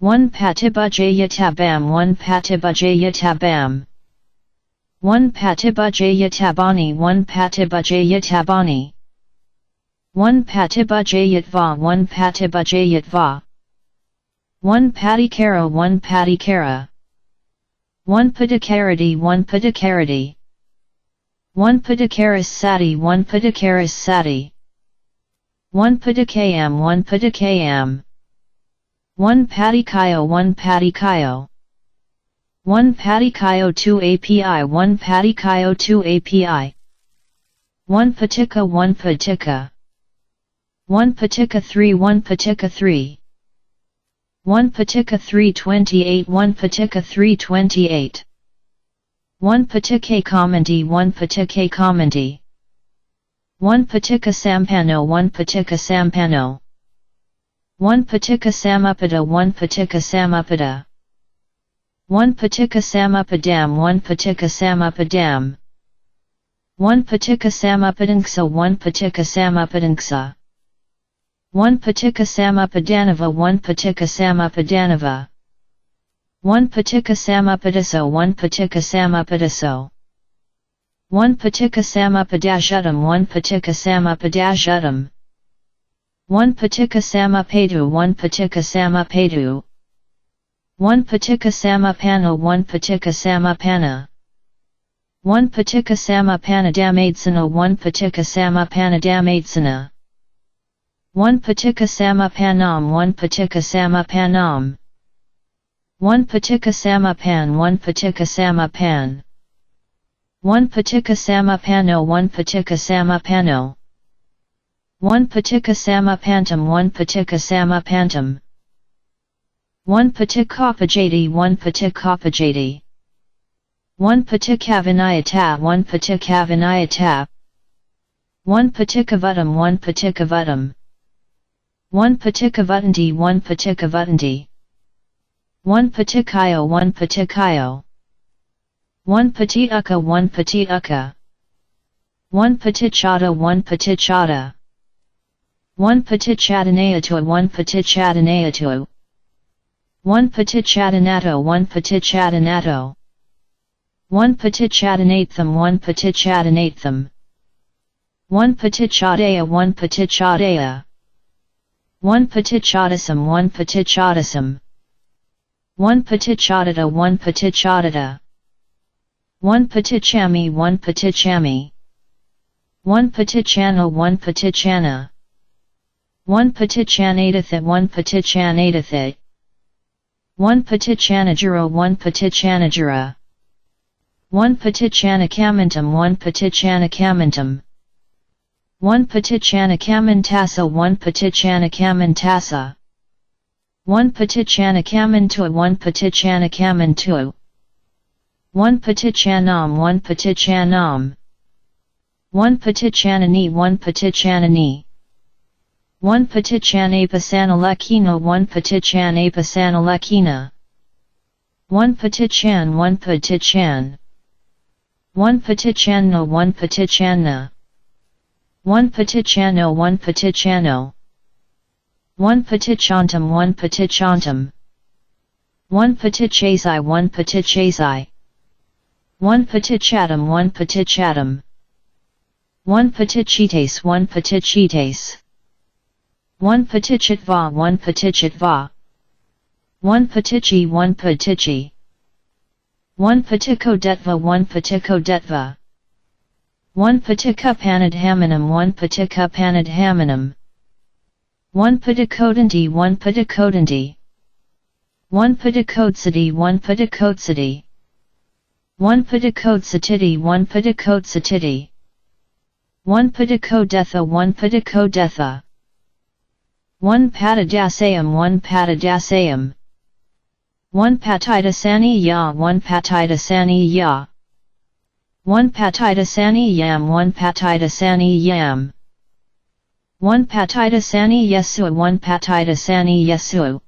1 Patibujayatabam 1 Patibujayatabam 1 Patibujayatabani 1 Patibujayatabani 1 Patibujayatva 1 Patibujayatva 1 Patikara 1 Patikara 1 Padakarati 1 Padakarati 1 Padakaras Sati 1 Padakaras Sati 1 Padakam 1 Padakam 1 Patikayo 1 Patikayo 1 Patikayo 2 API 1 Patikayo 2 API 1 Patika 1 Patika 1 Patika 3 1 Patika 3 1 Patika 328 1 Patika 328 1 Patike Commenti 1 Patike Commenti 1 Patika Sampano 1 Patika Sampano 1 Patika Samupada 1 Patika Samupada 1 Patika Samupadam 1 Patika Samupadam 1 Patika Samupadangsa 1 Patika Samupadangsa 1 Patika Samupadanava 1 Patika Samupadanava 1 Patika Samupadaso 1 Patika Samupadaso 1 Patika Samupadashutam 1 Patika Samupadashutam 1 Patika Samupadu 1 Patika Samupadu 1 Patika Samupana 1 Patika Samupana 1 Patika Samupanadamadsana 1 Patika Samupanadamadsana 1 Patika Samupanam 1 Patika Samupanam 1 Patika Samupan 1 Patika Samupan 1 Patika Samupano 1 Patika Samupano 1 Patika Samupantam 1 Patika Samupantam 1 Patikkapajati 1 Patikkapajati 1 Patikkavinayata 1 Patikkavinayata 1 Patikkavatam 1 Patikkavatam 1 Patikkavatanti 1 Patikkavatanti 1 Patikkayo 1 Patikkayo 1 Patiuka 1 Patiuka 1 Patichata 1 Patichata 1 Patichatanayatu 1 Patichatanayatu 1 Patichatanatto 1 Patichatanatto 1 Patichatanattham 1 Patichatanattham 1 Patichadaya 1 Patichadaya 1 Patichadasam 1 Patichadasam 1 Patichadata 1 Patichadata 1 Patichami 1 Patichami 1 Patichana 1 Patichana 1 Patichanadathit 1 Patichanadathit 1 Patichanajara 1 Patichanajara 1 Patichanakammantam 1 Patichanakammantam 1 Patichanakammantassa 1 Patichanakammantassa 1 Patichanakamantua 1 Patichanakamantua 1 Patichanam 1 Patichanam 1 Patichanani 1 Patichanani 1 Patichanapassanalekkhina 1 Patichanapassanalekkhina 1 Patichan 1 Patichan 1 Patichanna 1 Patichanna 1 Patichano 1 Patichano 1 Patichantam 1 Patichantam 1 Patichasi 1 Patichasi 1 Patichatam 1 Patichatam 1 Patichitas 1 Patichitas 1 Patichitva 1 Patichitva 1 Patichi 1 Patichi 1 Patikodetva 1 Patikodetva 1 Patikkapanadhamanam 1 Patikkapanadhamanam 1 Patikodanti 1 Patikodanti 1 Patikodsati 1 Patikodsati 1 Patikodsatiti 1 Patikodsatiti 1 Patikodetha 1 Patikodetha 1 Patidasayam 1 Patidasayam 1 Patidasani ya 1 Patidasani ya 1 Patidasani yam 1 Patidasani yam 1 Patidasani yesu 1 Patidasani yesu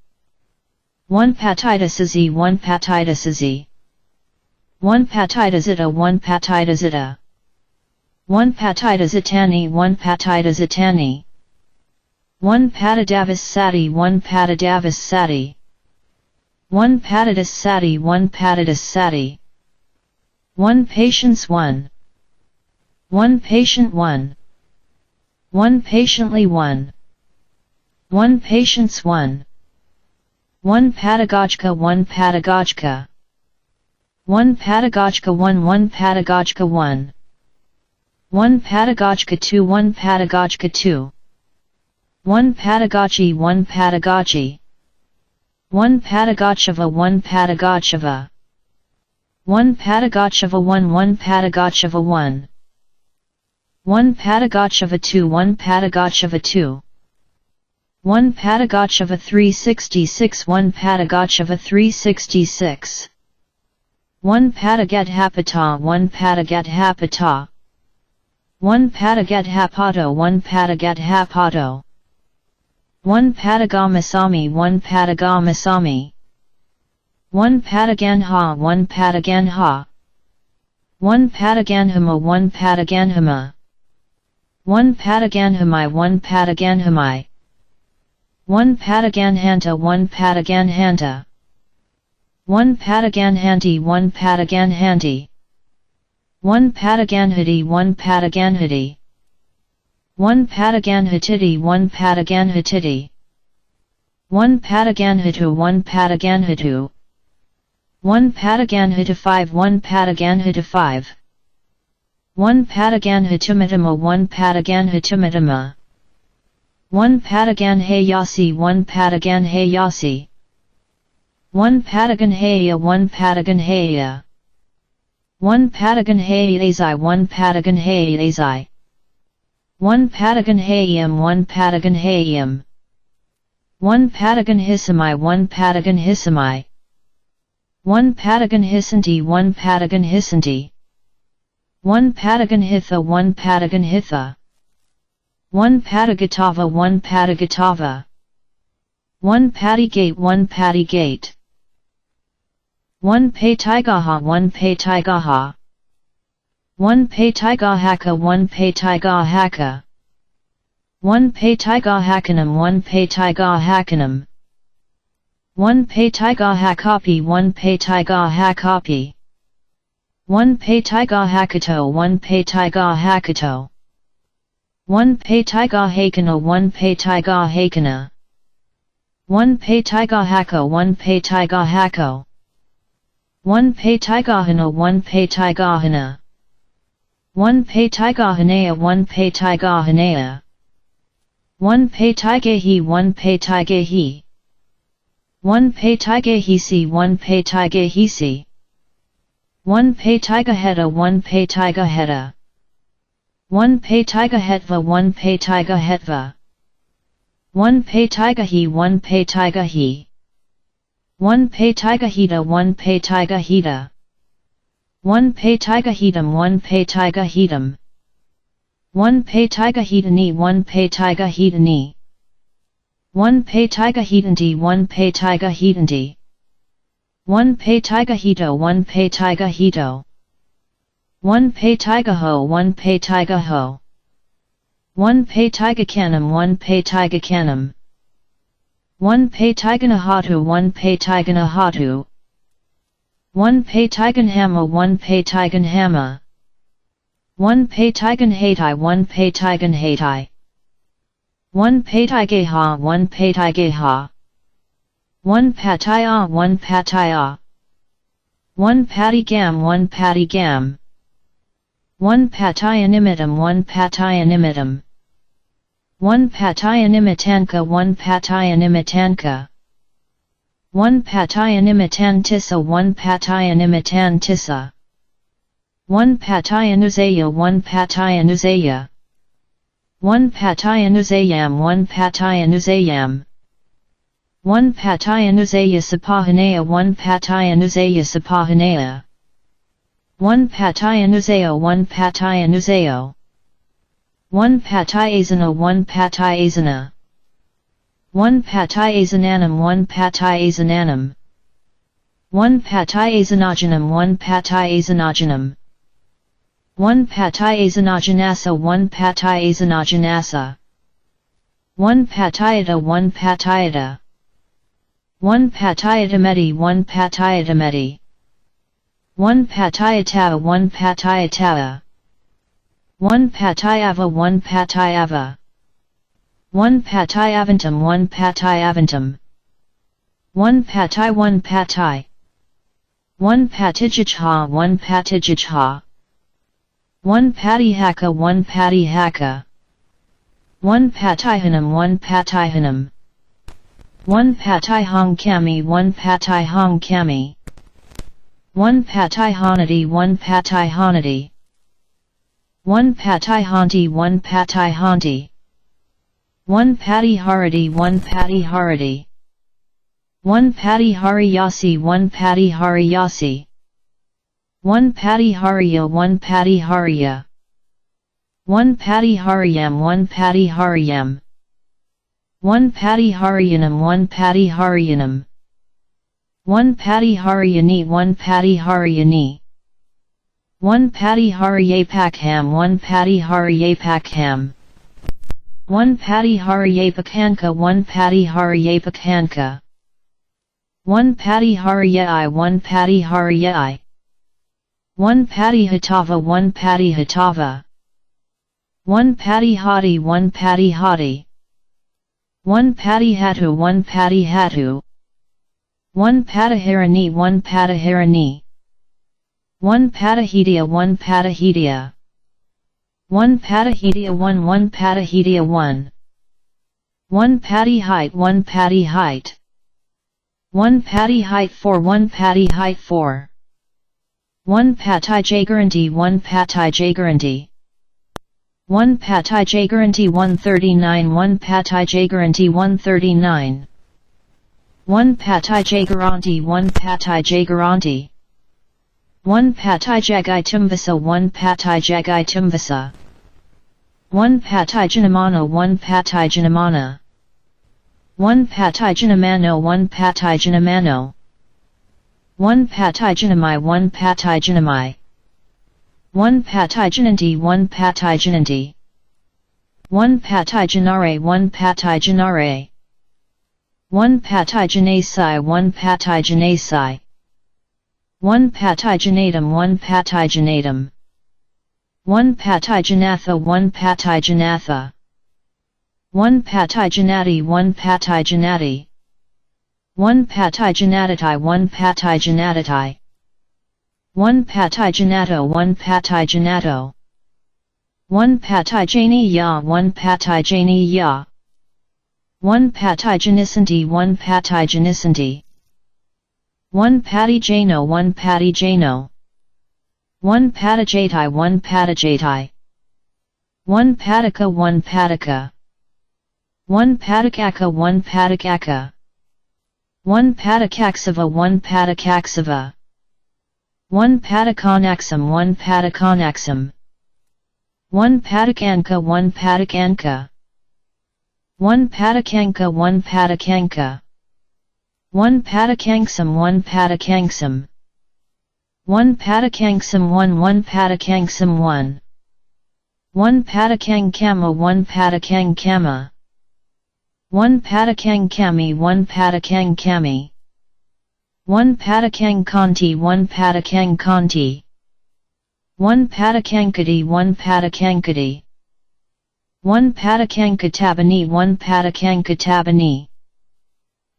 1 Patidasasi 1 Patidasasi 1 Patidasita 1 Patidasita 1 Patidasitani 1 Patidasitani 1 Patidavis sati 1 Patidavis sati 1 Patidas sati 1 Patidas sati 1 Patience 1 1 Patient 1 1 Patiently 1 1 Patience 1 1 Patagojka 1 Patagojka 1 Patagojka 1 1 Patagojka 1 1 Patagojka 2 1 Patagojka 2 1 Patagochi 1 Patagochi 1 Patagachava 1 Patagachava 1 Patagachava 1 1 Patagachava 1 1 Patagachava 2 1 Patagachava 2 1 Patagachava 366 1 Patagachava 366 1 Patagadhapata 1 Patagadhapata 1 Patagadhapato 1 Patagadhapato 1 Patagamasami 1 Patagamasami 1 Pataganha 1 Pataganha 1 Pataganhama 1 Pataganhama 1 Pataganhamai 1 Pataganhamai 1 Pataganhanta 1 Pataganhanta 1 Pataganhanti 1 Pataganhanti 1 Pataganhati 1 Pataganhati 1 Pataganhatiti 1 Pataganhatiti 1 Pataganhatu 1 Pataganhatu 1 Pataganhatu 5 1 Pataganhatu 5 1 Pataganhatumatama 1 Pataganhatumatama 1 Pataganhayasi 1 Pataganhayasi 1 Pataganhaya 1 Pataganhaya 1 Pataganhayazai 1 Pataganhayazai 1 Pataganhayam 1 Pataganhayam 1 Pataganhisami 1 Pataganhisami 1 Pataganhisanti 1 Pataganhisanti 1 Pataganhitha 1 Pataganhitha 1 Patagatava 1 Patagatava 1 Patigate 1 Patigate 1 Patigaha 1 Patigaha 1 Patigahaka 1 Patigahaka 1 Patigahakanam 1 Patigahakanam 1 Patigahakapi 1 Patigahakapi 1 Patigahakato 1 Patigahakato 1 Patigahakana 1 Patigahakana 1 Patigahako 1 Patigahako 1 Patigahana 1 Patigahana 1 Patigahanaya 1 Patigahanaya 1 Patigahi 1 Patigahi 1 Patigahisi 1 Patigahisi 1 Patigaheta 1 Patigaheta 1 Patigahetva 1 Patigahetva 1 Patigahi 1 Patigahi 1 Patigahita 1 Patigahita 1 Patigahitam 1 Patigahitam 1 Patigahitani 1 Patigahitani 1 Patigahitanti 1 Patigahitanti 1 Patigahito 1 Patigahito 1 Patigaho 1 Patigaho 1 Patigakanam 1 Patigakanam 1 Patiganahatu 1 Patiganahatu 1 Patiganhama 1 Patiganhama 1 Patiganhatai 1 Patiganhatai 1 Patigaha 1 Patigaha 1 Pataya 1 Pataya 1 Patigam 1 Patigam 1 Patayanimitam 1 Patayanimitam 1 Patayanimitanka 1 Patayanimitanka 1 Patayanimitan 1 Patayanimitan 1 Patayanuzaya 1 Patayanuzaya 1 Patayanuzayam 1 Patayanuzayam 1 Patayanuzaya Sapahanaya 1 Patayanuzaya Sapahanaya 1 Patayanuzayo 1 Patayanuzayo 1 Patayazana 1 Patayazana 1 Patayazananam 1 Patayazananam 1 Patayazanajanam 1 Patayazanajanam 1 Patayazanajanasa 1 Patayazanajanasa 1 Patayata 1 Patayata 1 Patayatameti 1 Patayatameti 1 Patayata 1 Patayata 1 Patayava 1 Patayava 1 Patayavantam 1 Patayavantam 1 Patay 1 Patay 1 Patijajha 1 Patijajha 1 Patihaka 1 Patihaka 1 Patihanam 1 Patihanam 1 Patihong Kami 1 Patihong Kami 1 Patihanati 1 Patihanati 1 Patihanti 1 Patihanti 1 Patiharati 1 Patiharati 1 Patihariyasi 1 Patihariyasi 1 Patihariya 1 Patihariya 1 Patihariyam 1 Patihariyam 1 Patihariyanam 1 Patihariyanam 1 Patihariyani 1 Patihariyani 1 Patihariyapakham 1 Patihariyapakham 1 Patihariyapakhanka 1 Patihariyapakhanka 1 Patihariyai 1 Patihariyai 1 Patihatava 1 Patihatava 1 Patihati 1 Patihati 1 Patihatu 1 Patihatu 1 Patahirani 1 Patahirani 1 Patahidia 1 Patahidia 1 Patahidia 1 1 Patahidia 1 1 Patihite 1 Patihite 1 Patihite 4 1 Patihite 4 1 Patijagaranti 1 Patijagaranti 1 Patijagaranti 139 1 Patijagaranti 139 1 Patijagaranti 1 Patijagaranti 1 Patijagaitumvasa 1 Patijagaitumvasa 1 Patijanamana 1 Patijanamana 1 Patijanamano 1 Patijanamano 1 Patijanamai 1 Patijanamai 1 Patijananti 1 Patijananti 1 Patijanare 1 Patijanare 1 Patijanasai 1 Patijanasai 1 Patijanatum 1 Patijanatum 1 Patijanatha 1 Patijanatha 1 Patijanati 1 Patijanati 1 Patijanatitai 1 Patijanatitai 1 Patijanato 1 Patijanato 1 Patijaniya 1 Patijaniya 1 Patijanisanti 1 Patijanisanti 1 Patijano 1 Patijano 1 Patijatai 1 Patijatai 1 Patika 1 Patika 1 Patikaka 1 Patikaka 1 Patikaksava 1 Patikaksava 1 Paticonaxum 1 Paticonaxum 1 Patikanka 1 Patikanka 1 Patikanka 1 Patikanka 1 Patikanksum 1 Patikanksum 1 Patikanksum 1 1 Patikanksum 1 1 Patikankama 1 Patikankama 1 Patikankami 1 Patikankami 1 Patikankanti 1 Patikankanti 1 Patikankati 1 Patikankati 1 Patakankatabani 1 Patakankatabani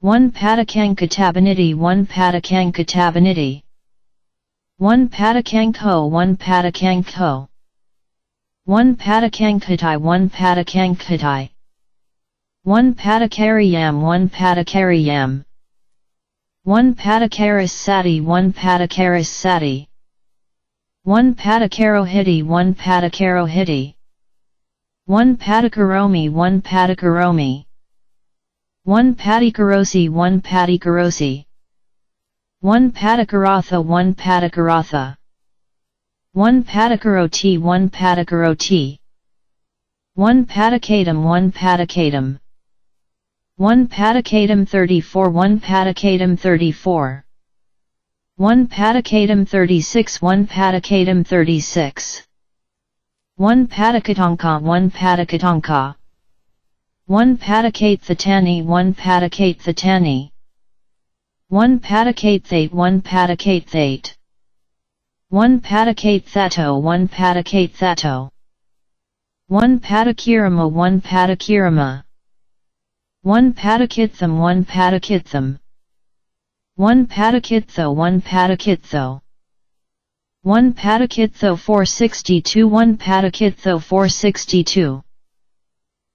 1 Patakankatabinity 1 Patakankatabinity 1 Patakanko 1 Patakanko 1 Patakankatai 1 Patakankatai 1 Patakariyam 1 Patakariyam 1 Patakaris sati 1 Patakaris sati 1 Patakarohiti 1 Patakarohiti 1 Patakaromi 1 Patakaromi 1 Patikarosi 1 Patikarosi 1 Patakaratha 1 Patakaratha 1 Patakaroti 1 Patakaroti 1 Patakatum 1 Patakatum 1 Patakatum 34 1 Patakatum 34 1 Patakatum 36 1 Patakatum 36 1 Patakatonka 1 Patakatonka 1 Patakate Thatani 1 Patakate Thatani 1 Patakate Thate 1 Patakate Thate 1 Patakate Thato 1 Patakate Thato 1 Patakirama 1 Patakirama 1 Patakitham 1 Patakitham 1 Patakitho 1 Patakitho 1 Patakitho 462 1 Patakitho 462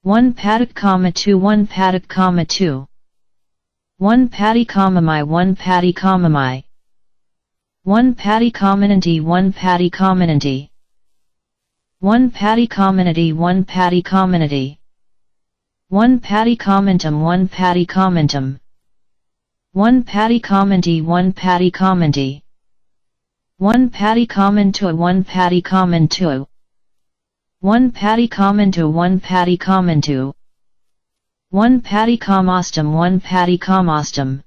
1 Patak comma 2 1 Patak comma 2 1 Patty comma my 1 Patty comma my 1 Patty commonanty 1 Patty commonanty 1 Patty commonity 1 Patty commonity 1 Patty commentum 1 Patty commentum 1 Patty commenty 1 Patty commenty 1 Patty common to 1 Patty common to 1 Patty common to 1 Patty common to 1 Patty comostum 1 Patty comostum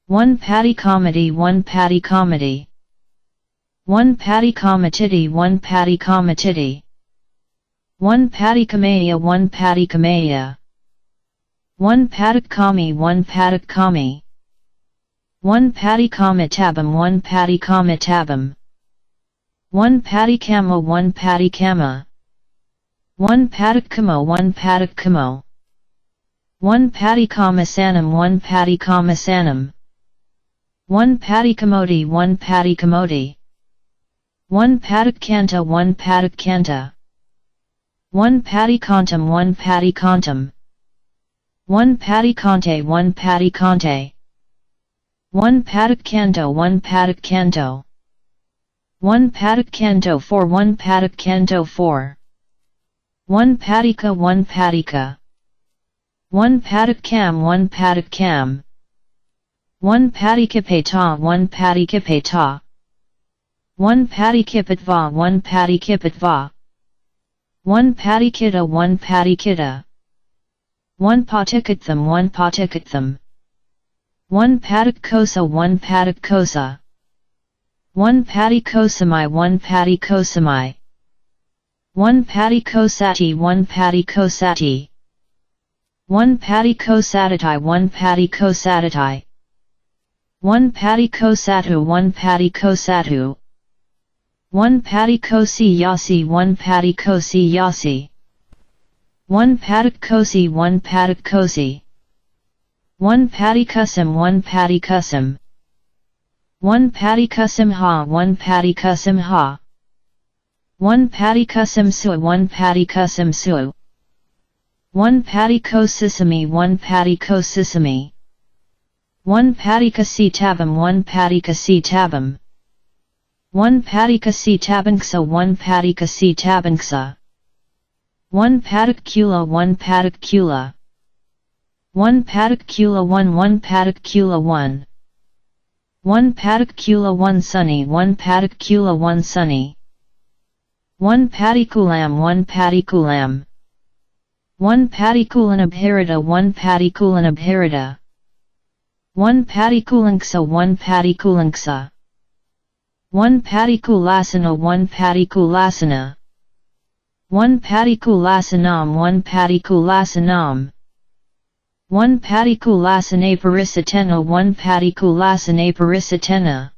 1 Patty comedy 1 Patty comedy 1 Patty comatity 1 Patty comatity 1 Patty kamaya 1 Patty kamaya 1 Paddock kami 1 Paddock kami 1 Patty comitabum 1 Patty comitabum 1 Patty kama 1 Patty kama 1 Paddock kamo 1 Paddock kamo 1 Patty sanum 1 Patty sanum 1 Patty commodi 1 Patty commodi 1 Paddock canta 1 Paddock canta 1 Patty contum 1 Patty contum 1 Patty conte 1 Patty conte 1 Paddock canto 1 Paddock canto 1 Paddock canto 4 1 Paddock canto 4 1 Pattika 1 Pattika 1 Paddock cam 1 Paddock cam 1 Patikipata 1 Patikipata 1 Patikipatva 1 Patikipatva 1 Patikita 1 Patikita 1 Patikatham 1 Patikatham 1 Patikosa 1 Patikosa 1 Patikosamai 1 Patikosamai 1 Patikosati 1 Patikosati 1 Patikosatatai 1 Patikosatatai 1 Patikosatu 1 Patikosatu 1 Patikosi Yasi 1 Patikosi Yasi 1 Patikosi 1 Patikosi 1 Patikusim 1 Patikusim 1 Patikusim Ha 1 Patikusim Ha 1 Patikusim Su 1 Patikusim Su 1 Patikosisami 1 Patikosisami 1 Patikasi Tabam 1 Patikasi Tabam 1 Patikasi Tabanksa 1 Patikasi Tabanksa 1 Patikula 1 Patikula 1 Patikula 1 1 Patikula 1 1 Patikula 1 Sunny 1 Patikula 1 Sunny 1 Patikulam 1 Patikulam 1 Patikulanabharata 1 Patikulanabharata 1 Patikulanxa 1 Patikulanxa 1 Patikulasana 1 Patikulasana 1 Patikulasanaam 1 Patikulasanaam 1 Patikulasana parisatena 1 Patikulasana parisatena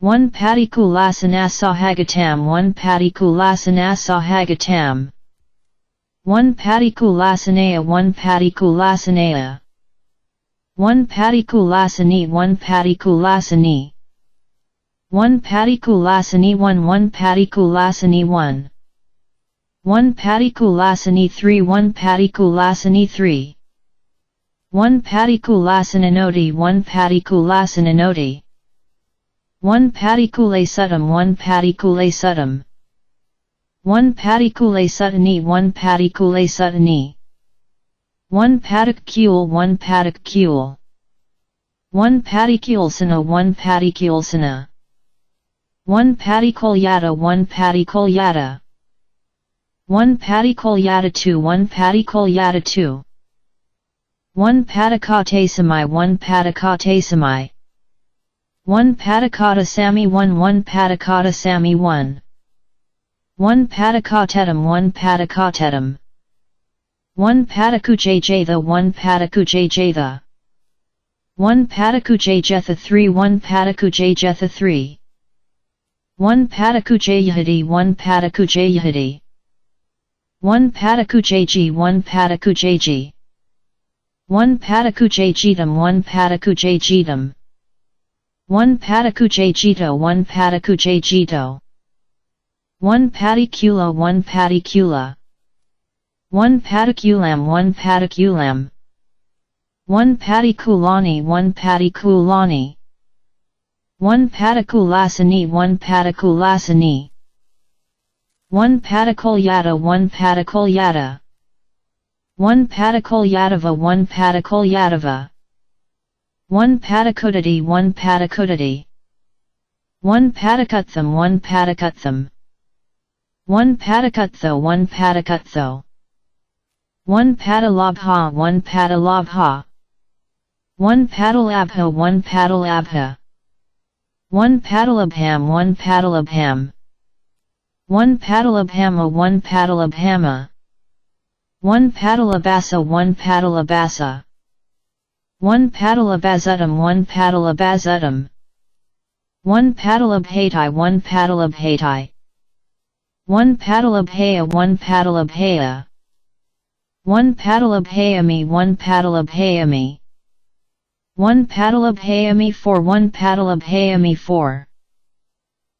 1 Patikulasana sahagatam 1 Patikulasana sahagatam 1 Patikulasana 1 Patikulasana 1 Patikulasani 1 Patikulasani 1 Patikulasani 1 1 Patikulasani 1 1 Patikulasani 3 1 Patikulasani 3 1 Patikulasana 1 Patikulasana 1 Patikule Suttam 1 Patikule Suttam 1 Patikule Sutani 1 Patikule Sutani 1 Patikule 1 Patikule 1 Patikulsana 1 Patikulsana 1 Patikolyata 1 Patikolyata 1 Patikolyata 2 1 Patikolyata 2 1 Patikatesamai 1 Patikatesamai 1 Patikata Sami 1 1 Patikata Sami 1 1 Patikatetum 1 Patikatetum 1 Patikujajatha 1 Patikujajatha 1 Patikujajetha 3 1 Patikujajetha 3 1 Patikujayahadi 1 Patikujayahadi 1 Patikujaji 1 Patikujaji 1 Patikujajitam 1 Patikujajitam 1 Patikujajito 1 Patikujajito 1 Patikula 1 Patikula 1 Patikulam 1 Patikulam 1 Patikulani 1 Patikulani 1 Patikulasani 1 Patikulasani 1 Patikolyata 1 Patikolyata 1 Patikolyatava 1 Patikolyatava 1 Patikudati 1 Patikudati 1 Patikutham 1 Patikutham 1 Patikutho 1 Patikutho 1 Patalabha 1 Patalabha 1 Patalabha 1 Patalabha 1 Patalabham 1 Patalabham 1 Patalabhama 1 Patalabhama 1 Patalabasa 1 Patalabasa 1 Patalabazutum 1 Patalabazutum 1 Patalabhatai 1 Patalabhatai 1 Patalabhaya 1 Patalabhaya 1 Patalabhayami 1 Patalabhayami 1 Patalabhayami 4 1 Patalabhayami 4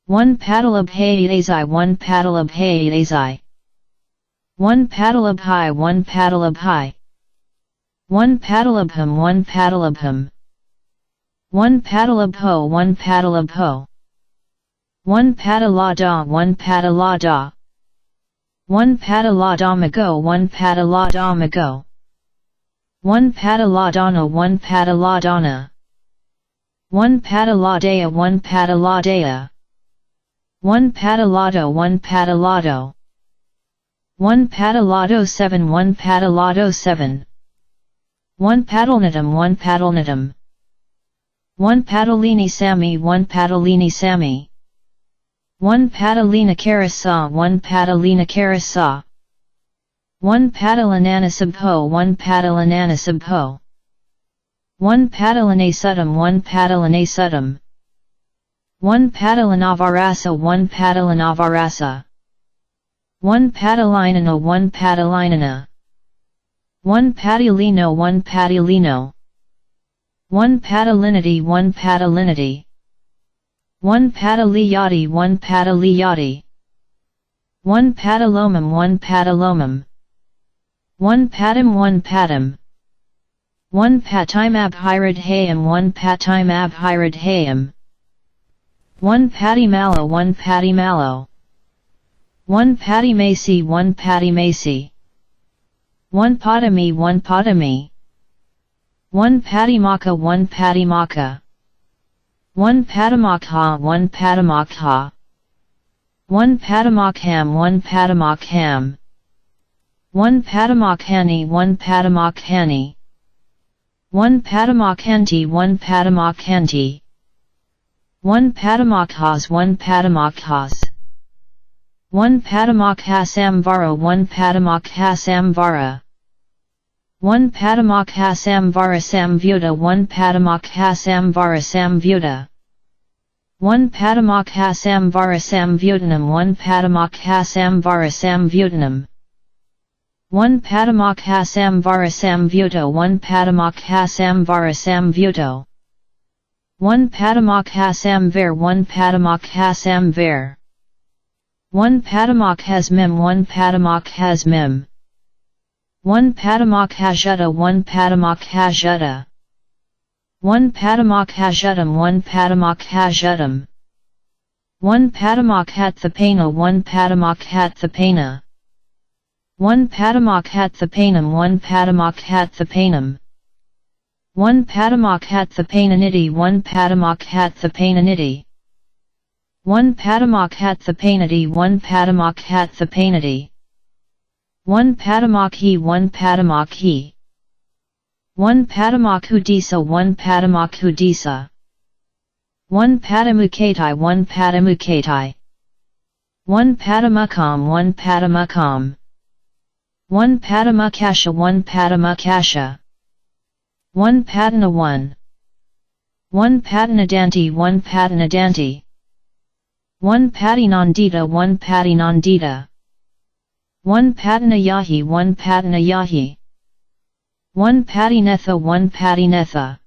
1 Patalabhayazai 1 Patalabhayazai 1 Patalabhai 1 Patalabhai 1 Patalabham 1 Patalabham 1 Patalabho 1 Patalabho 1 Patalada 1 Patalada 1 Pataladamago 1 Pataladamago 1 Pataladana 1 Pataladana 1 Pataladea 1 Pataladea 1 Patalado 1 Patalado 1 Patalado 7 1 Patalado 7 1 Patalnatum 1 Patalnatum 1 Patalini Sami 1 Patalini Sami 1 Patalina Karasa 1 Patalina Karasa 1 Patalanana Sabho 1 Patalanana Sabho 1 Patalane Sudam 1 Patalane Sudam 1 Patalanavarasa 1 Patalanavarasa 1 Patalinana 1 Patalinana 1 Patalino 1 Patalino 1 Patalinity 1 Patalinity 1 Pataliyati 1 Pataliyati 1 Patalomum 1 Patalomum 1 Patam 1 Patam 1 Patimabhiradhayam 1 Patimabhiradhayam 1 Patimalo 1 Patimalo 1 Patimasi 1 Patimasi 1 Patami 1 Patami 1 Patimaka 1 Patimaka 1 Patamakha 1 Patamakha 1 Patamakham 1 Patamakham 1 Patamakhani 1 Patamakhani 1 Patamakhanti 1 Patamakhanti 1 Patamakhas 1 Patamakhas 1 Patamakhasamvara 1 Patamakhasamvara 1 Patamakhasamvara Samvyuta 1 Patamakhasamvara Samvyuta 1 Patamakhasamvara Samvyutanam 1 Patamakhasamvara Samvyutanam 1 Patamakhasamvara Samvyuto 1 Patamakhasamvara Samvyuto 1 Patamakhasamver 1 Patamakhasamver 1 Patamakhasmim 1 Patamakhasmim 1 Patamakhajutta 1 Patamakhajutta 1 Patamakhajuttam 1 Patamakhajuttam 1 Patamakhatthapana 1 Patamakhatthapana 1 Patamakhathapanam 1 Patamakhathapanam 1 Patamakhathapananiti 1 Patamakhathapananiti 1 Patamakhathapanati 1 Patamakhathapanati 1 Patamakhi 1 Patamakhi 1 Patamakhudisa 1 Patamakhudisa 1 Patamukatai 1 Patamukatai 1 Patamakam 1 Patamakam 1 Patamakasha 1 Patamakasha 1 Patana 1 1 Patanadanti 1 Patanadanti 1 Patinandita 1 Patinandita 1 Patanayahi 1 Patanayahi 1 Patinetha 1 Patinetha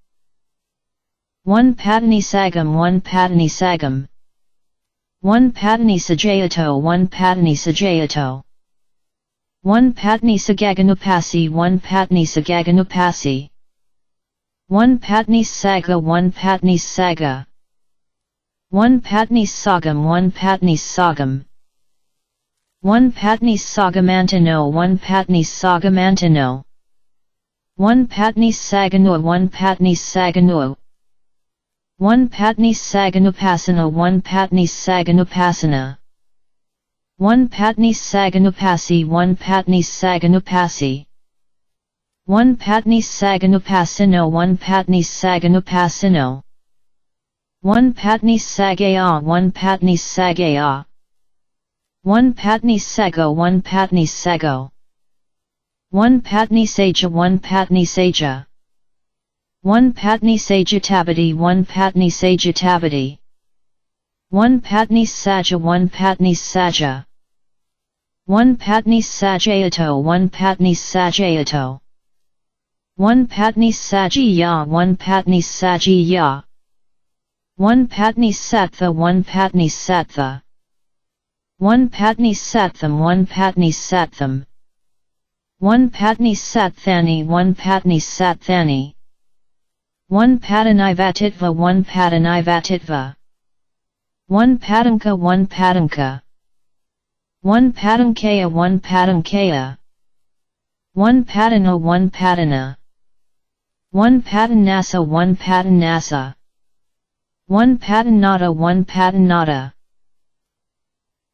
1 Patanisagam 1 Patanisagam 1 Patanisajayato 1 Patanisajayato 1 Patnisagaganupasi 1 Patnisagaganupasi 1 Patnisaga 1 Patnisaga 1 Patnisagam 1 Patnisagam 1 Patnisagamantano 1 Patnisagamantano 1 Patnisaganua 1 Patnisaganua 1 Patnisaganupasana 1 Patnisaganupasana 1 Patnisaganupasi 1 Patnisaganupasi 1 Patnisaganupasino 1 Patnisaganupasino 1 Patnisagaya 1 Patnisagaya 1 Patnisago 1 Patnisago 1 Patnisaja 1 Patnisaja 1 Patnisajatabati 1 Patnisajatabati 1 Patnisaja 1 Patnisaja 1 Patnisajayato 1 Patnisajayato 1 Patnisajiya 1 Patnisajiya 1 Patnisatha 1 Patnisatha 1 Patnisatham 1 Patnisatham 1 Patnisathani 1 Patnisathani 1 Patanivatitva 1 Patanivatitva 1 Patanka 1 Patanka 1 Patankaya 1 Patankaya 1 Patana 1 Patana 1 Patanasa 1 Patanasa 1 patinata 1 patinata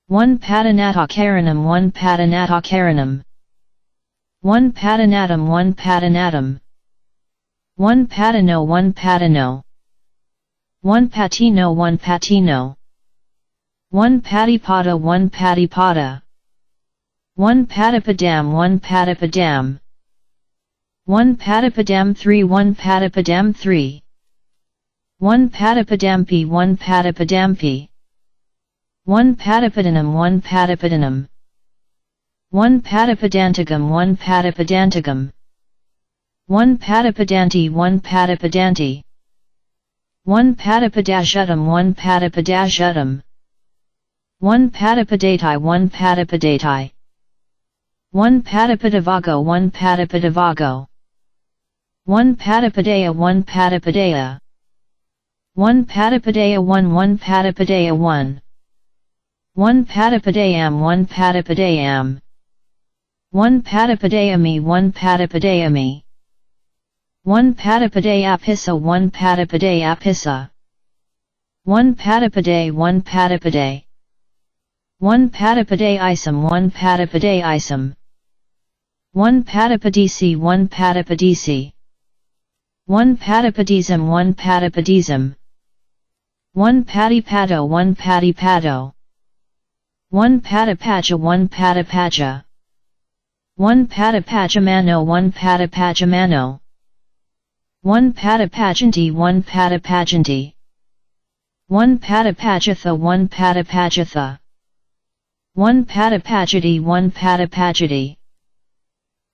1 patinatakaranam 1 patinatakaranam 1 patinatum 1 patinatum 1 patino 1 patino 1 patino 1 patino 1 patipada 1 patipada 1 patipadam 1 patipadam 1 patipadam 3 1 patipadam 3 1 patipadampi 1 patipadampi 1 patipadanam 1 patipadanam 1 patipadantagam 1 patipadantagam 1 patipadanti 1 patipadanti 1 patipadashutam 1 patipadashutam 1 patipadati 1 patipadati 1 patipadavago 1 patipadavago 1 patipadaya 1 patipadaya 1 patipadaya 1 1 patipadaya 1 1 patipadayam 1 patipadayam 1 patipadayami 1 patipadayami 1 patipadayapissa 1 patipadayapissa 1 patipaday 1 patipaday 1 patipaday isam 1 patipaday isam 1 patipadisi 1 patipadisi 1 patipadism 1 patipadism 1 patipato 1 patipato 1 patipaja 1 patipaja 1 patipajamano 1 patipajamano 1 patipajanti 1 patipajanti 1 patipajatha 1 patipajatha 1 patipajati 1 patipajati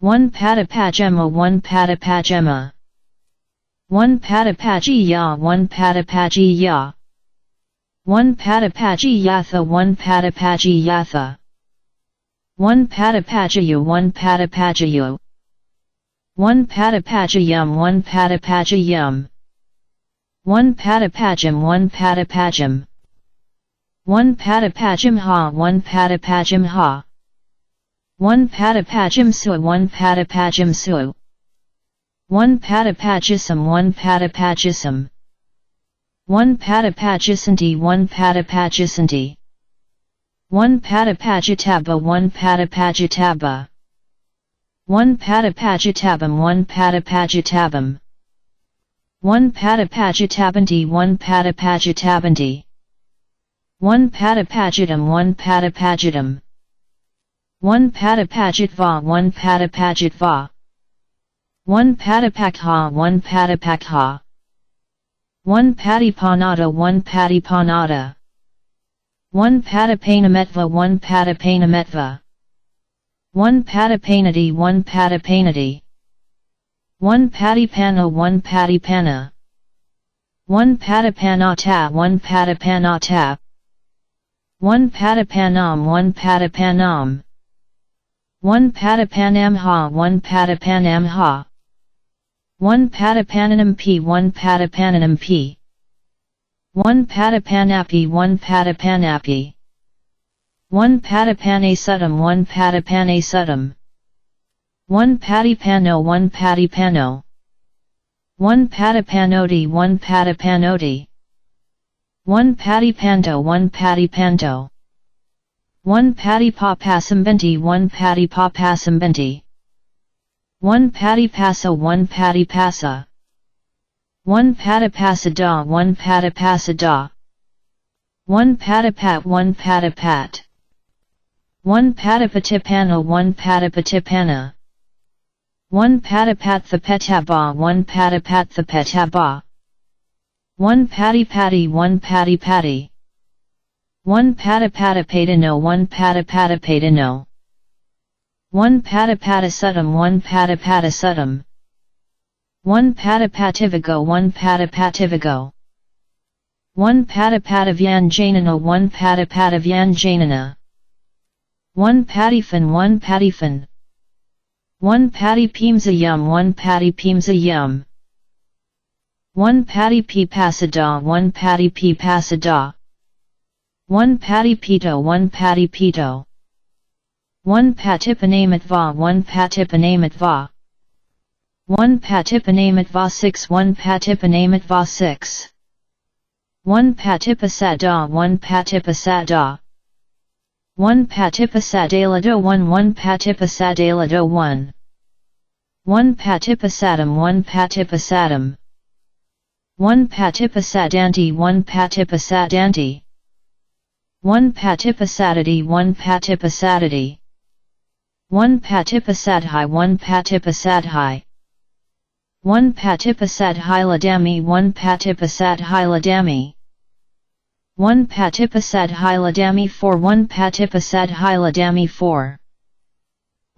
1 patipajema 1 patipajema 1 patipajiya 1 patipajiya 1 patipajiyatha 1 patipajiyatha 1 patipajayu 1 patipajayu 1 patipajayum 1 patipajayum 1 patipajam 1 patipajam 1 patipajam ha 1 patipajam ha 1 patipajam su 1 patipajam su 1 patipajisam 1 patipajisam 1 patipajisanti 1 patipajisanti 1 patipajitaba 1 patipajitaba 1 patipajitabam 1 patipajitabam 1 patipajitabanti 1 patipajitabanti 1 patipajitam 1 patipajitam 1 patipajitva 1 patipajitva 1 patipakha 1 patipakha 1 patipanata 1 patipanata 1 patipanametva 1 patipanametva 1 patipanati 1 patipanati 1 patipana 1 patipana 1 patipanata 1 patipanata 1 patipanam 1 patipanam 1 patipanamha 1 patipanamha 1 patipananam p 1 patipananam p 1 patipanapi 1 patipanapi 1 patipane 1 patipane 1 patipano 1 patipano 1 patipanoti 1 patipanoti 1 patipanto 1 patipanto 1 patipapasambenti 1 patipapasambenti 1 patipasa 1 patipasa 1 patipasada 1 patipasada 1 patipat 1 patipat 1 patipatipana 1 patipatipana 1 patipatthapetaba 1 patipatthapetaba 1 patipati 1 patipati 1 patipatipatino 1 patipatipatino 1 patipatisutam 1 patipatisutam 1 patipativago 1 patipativago 1 patipatavyanjanana 1 patipatavyanjanana 1 patifan 1 patifan 1 patipimsayum 1 patipimsayum 1 patipipasada 1 patipipasada 1 patipito 1 patipito 1 patipanamatva 1 patipanamatva 1 patipanamatva 6 1 patipanamatva 6 1 Patipassada 1 Patipassada 1 Patipassadalado 1 1 Patipassadalado 1 1 Patipassadam 1 Patipassadam 1 Patipassadanti 1 Patipassadanti 1 Patipassadati 1 Patipassadati 1 Patipassadhi 1 Patipassadhi 1 Patipassadhiladami 1 Patipassadhiladami 1 Patipassadhiladami 4 1 Patipassadhiladami 4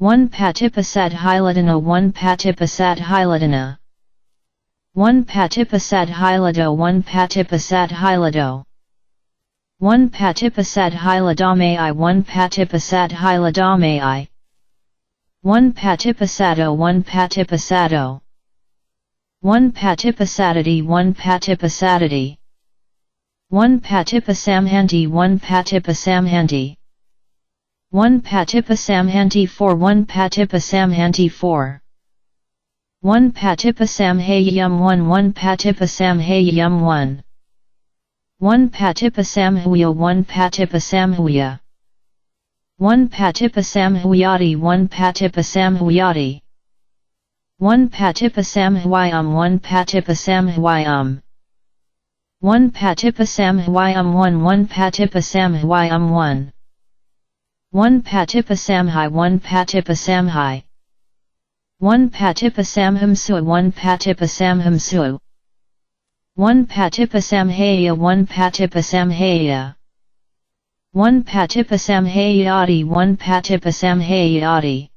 1 Patipassadhiladana 1 Patipassadhiladana 1 Patipassadhilado 1 Patipassadhilado 1 Patipassadhiladamai 1 Patipassadhiladamai 1 Patipassado 1 Patipassado 1 Patipassadati 1 Patipassadati 1 Patipassamhanti 1 Patipassamhanti 1 Patipassamhanti 4 1 Patipassamhanti 4 1 Patipassamhayam 1 1 Patipassamhayam 1 1 Patipassamhuya 1 Patipassamhuya 1 Patipassamhuyati 1 Patipassamhuyati 1 Patipassamhuyam 1 Patipassamhuyam 1 Patipassamhuyam 1 1 Patipassamhuyam 1 1 Patipassamhi 1 Patipassamhi 1 Patipassamhamsu 1 Patipassamhamsu 1 Patipassamhaya 1 Patipassamhaya 1 Patipassamhayati 1 Patipassamhayati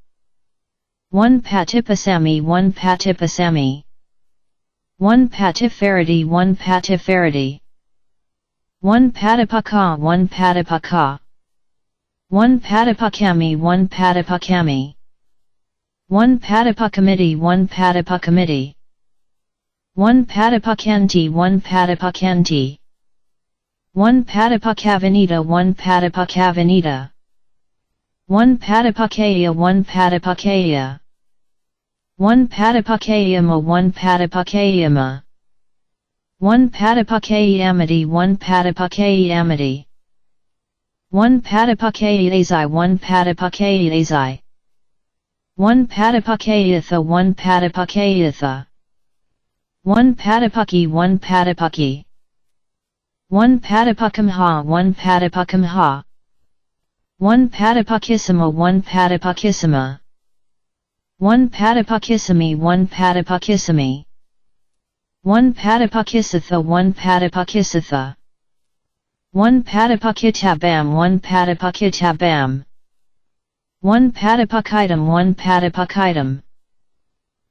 1 Patipassami 1 Patipassami 1 Patifaradi 1 Patifaradi 1 Patipaka 1 Patipaka 1 Patipakami 1 Patipakami 1 Patipakamiti 1 Patipakamiti 1 Patipakanti 1 Patipakanti 1 Patipukavanita 1 Patipukavanita 1 Patipakaya 1 Patipakaya 1 Patipakayama 1 Patipakayama 1 Patipakayamati 1 Patipakayamati 1 Patipakayazai 1 Patipakayazai 1 Patipakayatha 1 Patipakayatha 1 Patipaki 1 Patipaki 1 Patipakamha 1 Patipakamha 1 Patipakisama 1 Patipakisama 1 Patipakisami 1 Patipakisami 1 Patipakisatha 1 Patipakisatha 1 Patipakitabam 1 Patipakitabam 1 Patipakitam 1 Patipakitam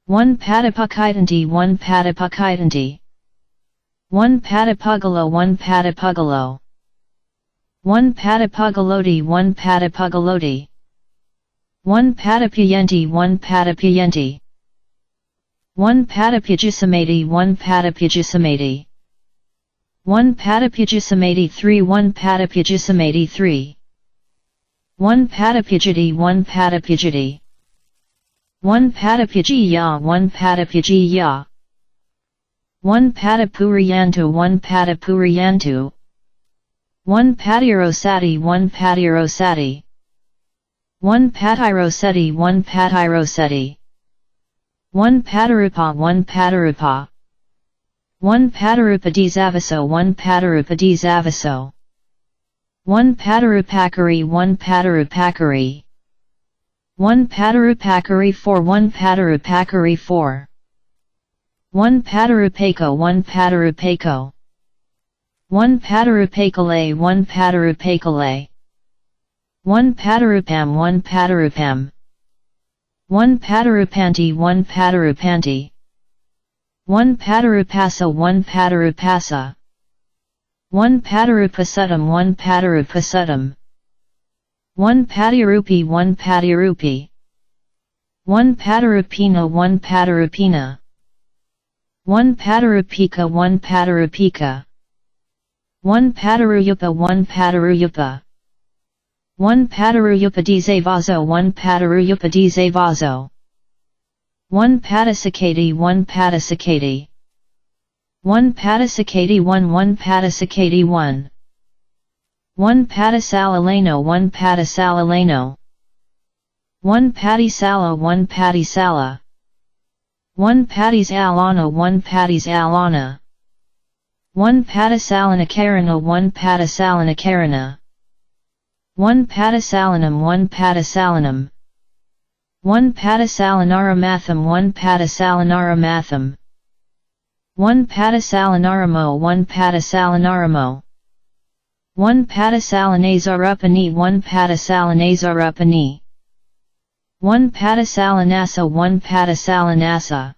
1 Patipakitanti 1 Patipakitanti 1 Patipugalo 1 Patipugalo 1 Patipugaloti 1 Patipugaloti 1 Patipuyenti 1 Patipuyenti 1 Patipujusamati 1 Patipujusamati 1 Patipujusamati 3 1 Patipujusamati 3 1 Patipujati 1 Patipujati 1 Patipujiya 1 Patipujiya 1 Patipuriyantu 1 Patipuriyantu 1 Patirosati 1 Patirosati 1 Patiroseti 1 Patiroseti 1 Patarupa 1 Patarupa 1 Patarupadizavaso 1 Patarupadizavaso 1 Patarupakari 1 Patarupakari 1 Patarupakari 4 1 Patarupakari 4 1 Patarupako 1 Patarupako 1 Patarupakale 1 Patarupakale 1 Patarupam 1 Patarupam 1 Patarupanti 1 Patarupanti 1 Patarupasa 1 Patarupasa 1 Patarupasutam 1 Patarupasutam 1 Patirupi 1 Patirupi 1 Patarupina 1 Patarupina 1 Patarupika 1 Patarupika 1 Pataruyupa 1 Pataruyupa 1 Pataruyupadizavazo 1 Pataruyupadizavazo 1 Patasakati 1 Patasakati 1 Patisakati 1 1 Patisakati 1 1 Patisalalano 1 Patisalalano 1 Patisala 1 Patisala 1 Patis Alana 1 Patis Alana 1 Patisalanakarana 1 Patisalanakarana 1 Patisalanam 1 Patisalanam 1 Patisalanaramatham 1 Patisalanaramatham 1 Patisalanaramo 1 Patisalanaramo 1 Patisalanazarupani 1 Patisalanazarupani 1 Patisalanasa 1 Patisalanasa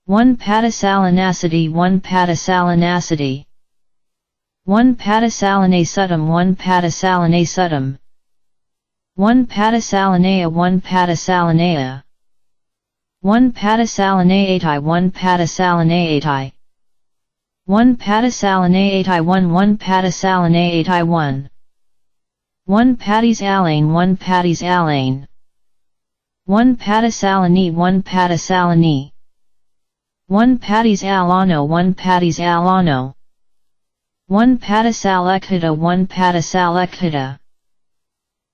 1 Patisalanasati 1 Patisalanasati 1 Patisalanasutam 1 Patisalanasutam 1 Patisalanaya 1 Patisalanaya 1 Patisalanaati 1 Patisalanaati 1 Patisalanaati 1 1 Patisalanaati 1 1 Patis Alain 1 Patis Alain 1 Patisalani 1 Patisalani 1 Patis Alano 1 Patis Alano 1 Patisalekita 1 Patisalekita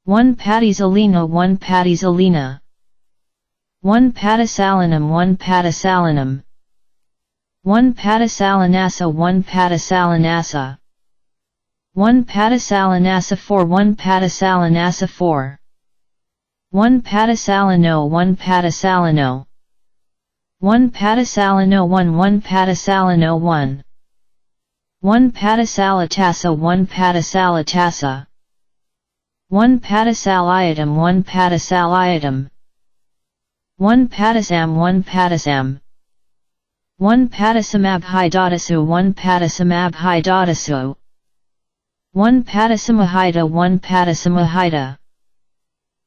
1 Patisalina 1 Patisalina 1 Patisalanam 1 Patisalanam 1 Patisalanasa 1 Patisalanasa 1 Patisalanasa 4 1 Patisalanasa 4 1 Patisalano 1 Patisalano 1 Patisalano 1 1 Patisalano 1 1 Patisalatasa 1 Patisalatasa 1 Patisalayatam 1 Patisalayatam 1 Patisam 1 Patisam 1 Patisamabhidatasu 1 Patisamabhidatasu 1 Patisamahida 1 Patisamahida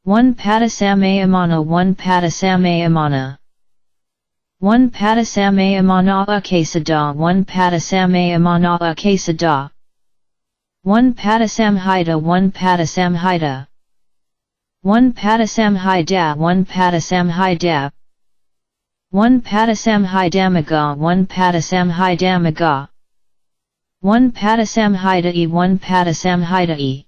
1 Patisamayamana 1 Patisamayamana 1 Patisamayamana Akasada 1 Patisamayamana Akasada 1 Patisamhida 1 Patisamhida 1 Patisamhida 1 Patisamhida 1 Patisamhidamaga 1 Patisamhidamaga 1 Patisamhida 1 Patisamhida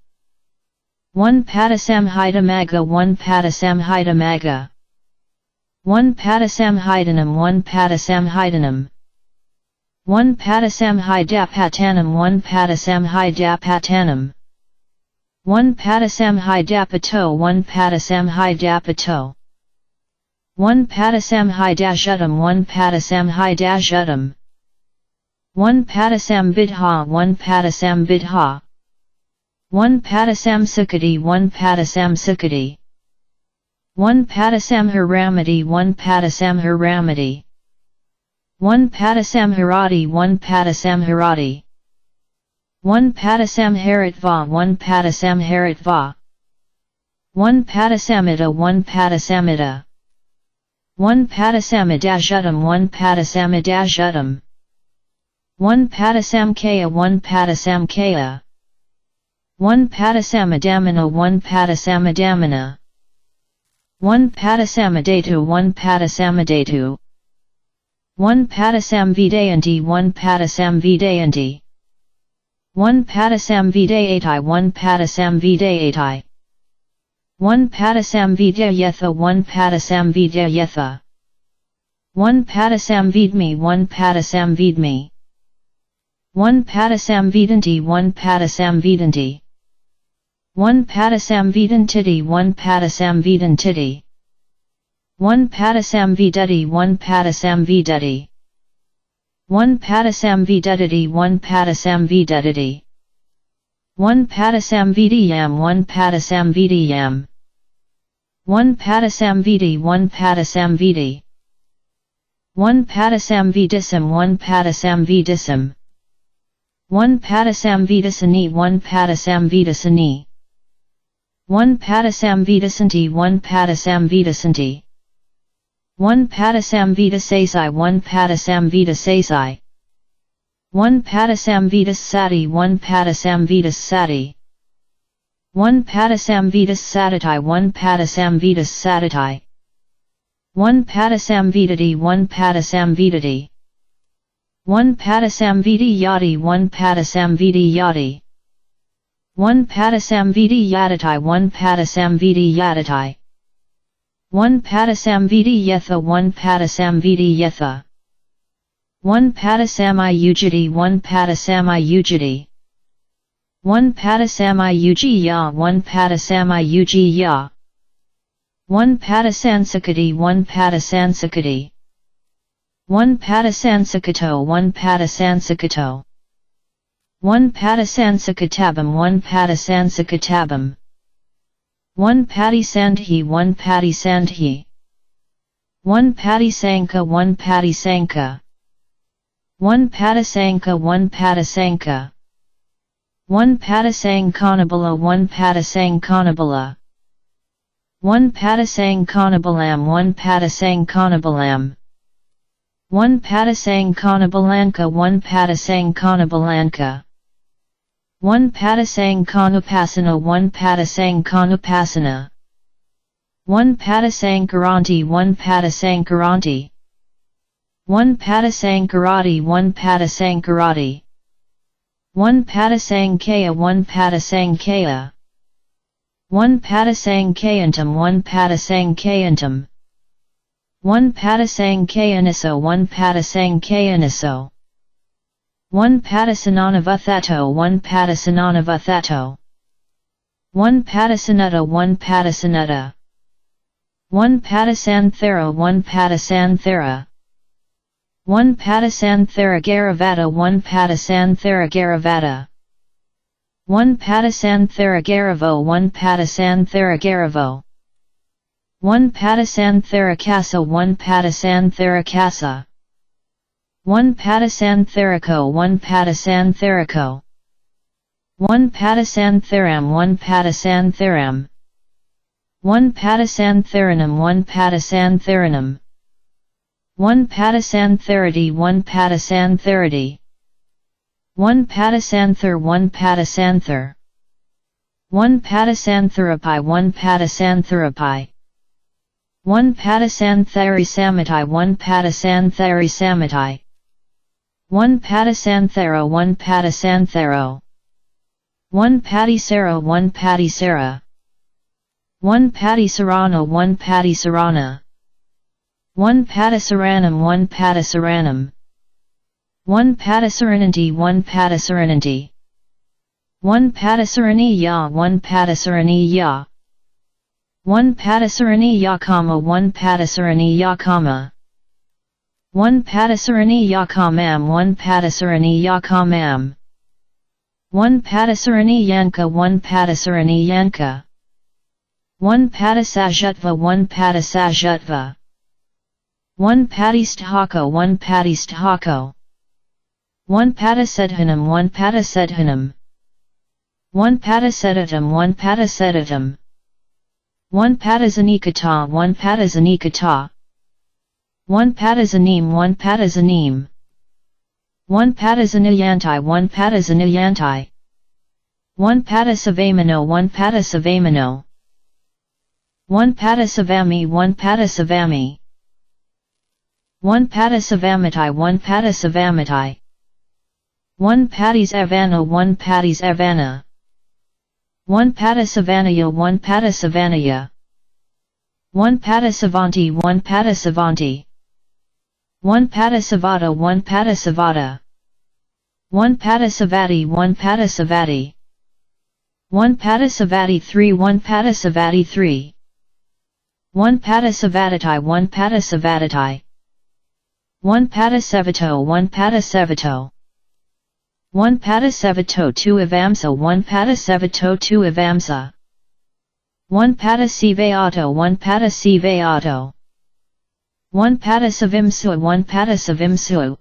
1 Patisamhidamaga 1 Patisamhidamaga 1 Patisamhidanam 1 Patisamhidanam 1 Patisamhidapatanam 1 Patisamhidapatanam 1 Patisamhidapato 1 Patisamhidapato 1 Patisamhidashutam 1 Patisamhidashutam 1 Patisambidha 1 Patisambidha 1 Patisamsukati 1 Patisamsukati 1 Patisamharamati 1 Patisamharamati 1 Patisamharati 1 Patisamharati 1 Patisamharatva 1 Patisamharatva 1 Patisamita 1 Patisamita 1 Patisamidashutam 1 Patisamidashutam 1 Patisamkaya 1 Patisamkaya 1 Patisamadamana 1 Patisamadamana 1 Patisamadatu 1 Patisamadatu 1 Patisamvidayanti 1 Patisamvidayanti 1 Patisamvidayatai 1 Patisamvidayatai 1 Patisamvidayetha 1 Patisamvidayetha 1 Patisamvidmi 1 Patisamvidmi 1 Patisamvidanti 1 Patisamvidanti 1 Patisamvidantiti 1 Patisamvidantiti 1 Patisamvidati 1 Patisamvidati 1 Patisamvidadati 1 Patisamvidadati 1 Patisamvidiyam 1 Patisamvidiyam 1 Patisamvidi 1 Patisamvidi 1 Patisamvidisam 1 Patisamvidisam 1 Patisamvidasani 1 Patisamvidasani 1 Patisamvidasanti 1 Patisamvidasanti 1 Patisamvidasasi 1 Patisamvidasasi 1 Patisamvidasati 1 Patisamvidasati 1 Patisamvidasatitai 1 Patisamvidasatitai 1 Patisamvidati 1 Patisamvidati 1 Patasamviti Yati 1 Patasamviti Yati 1 Patasamviti Yatatai 1 Patasamviti Yatatai 1 Patasamviti Yetha 1 Patasamviti Yetha 1 Patasami Ujati 1 Patasami Ujati 1 Patasami Uji Ya 1 Patasami Uji Ya 1 Patasansakati 1 Patasansakati 1 Patasansakato 1 Patasansakato 1 Patasansakatabam 1 Patasansakatabam 1 Pati Sandhi 1 Pati Sandhi 1 Pati Sanka 1 Pati Sanka 1 Patasanka 1 Patasanka 1 Patasangkanabala 1 Patasangkanabala 1 Patasangkanabalam 1 Patasangkanabalam 1 Patasangkanabalanka 1 Patasangkanabalanka 1 Patasangkanupasana 1 Patasangkanupasana 1 Patasankaranti 1 Patasankaranti 1 Patasankarati 1 Patasankarati 1 Patasankaya 1 Patasankaya 1 Patasankayantam 1 Patasankayantam 1 Patasankayaniso 1 Patasankayaniso 1 Patasananavathato 1 Patasananavathato 1 Patasanutta 1 Patasanutta 1 Patasanthera 1 Patasanthera 1 Patasanthera 1 Patasanthera 1 Patasanthera 1 Patasanthera 1 Patasantherakasa 1 Patasantherakasa 1 Patasantherako 1 Patasantherako 1 Patasantheram 1 Patasantheram 1 Patasantheranam 1 Patasantheranam 1 Patasantherity 1 Patasantherity 1 Patasanther 1 Patasanther 1 Patasantherapi 1 Patasantherapi 1 Patasantheri Samatai 1 Patasantheri Samatai 1 Patasanthero 1 Patasanthero 1 Patisero 1 Patisera 1 Patisarana 1 Patisarana 1 Patasaranam 1 Patasaranam 1 Patasarananti 1 Patasarananti 1 Patasarani Ya 1 Patasarani Ya 1 Patasarani Yakama 1 Patasarani Yakama 1 Patasarani Yakamam 1 Patasarani Yakamam 1 Patasarani Yanka 1 Patasarani Yanka 1 Patasajutva 1 Patasajutva 1 Patisthako 1 Patisthako 1 Patasedhanam 1 Patasedhanam 1 Patasedatam 1 Patasedatam 1 Patazanikata 1 Patazanikata 1 Patazanim 1 Patazanim 1 Patazaniyantai 1 Patazaniyantai 1 Patasavamano 1 Patasavamano 1 Patasavami 1 Patasavami 1 Patasavamitai 1 Patasavamitai 1 Patis Evana 1 Patis Evana 1 Patasavanaya 1 Patasavanaya 1 Patasavanti 1 Patasavanti 1 Patasavada 1 Patasavada 1 Patasavati 1 Patasavati 1 Patasavati 3 1 Patasavati 3 1 Patasavadatai 1 Patasavadatai 1 Patasavato 1 Patasavato 1 Patasavato 2 Avamsa 1 Patasavato 2 Avamsa 1 Patasivato 1 Patasivato 1 Patasavimsu 1 Patasavimsu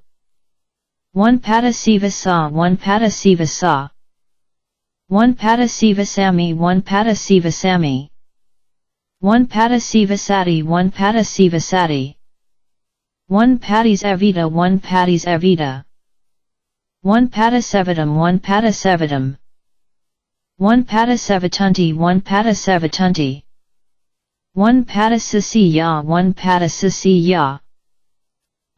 1 Patasivasa 1 Patasivasa 1 Patasivasami 1 Patasivasami 1 Patasivasati 1 Patasivasati 1 Patis Evita 1 Patis Evita 1 Patasevatam 1 Patasevatam 1 Patasevatunti 1 Patasevatunti 1 Patasisiya 1 Patasisiya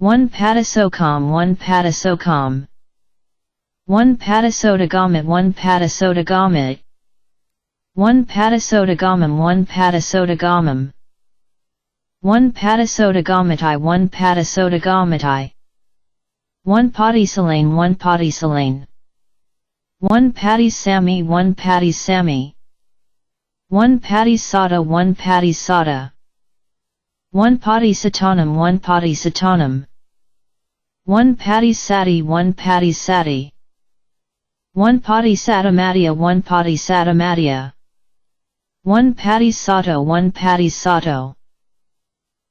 1 Patisocom 1 Patisocom 1 Patisotagamit 1 Patisotagamit 1 Patisotagamum 1 Patisotagamum 1 Patisotagamatai 1 Patisotagamatai 1 Patisalane 1 Patisalane 1 Patisami 1 Patisami 1 Patisada 1 Patisada 1 Patisatanum 1 Patisatanum 1 Patisati 1 Patisati 1 Patisatamatia 1 Patisatamatia 1 Patisato 1 Patisato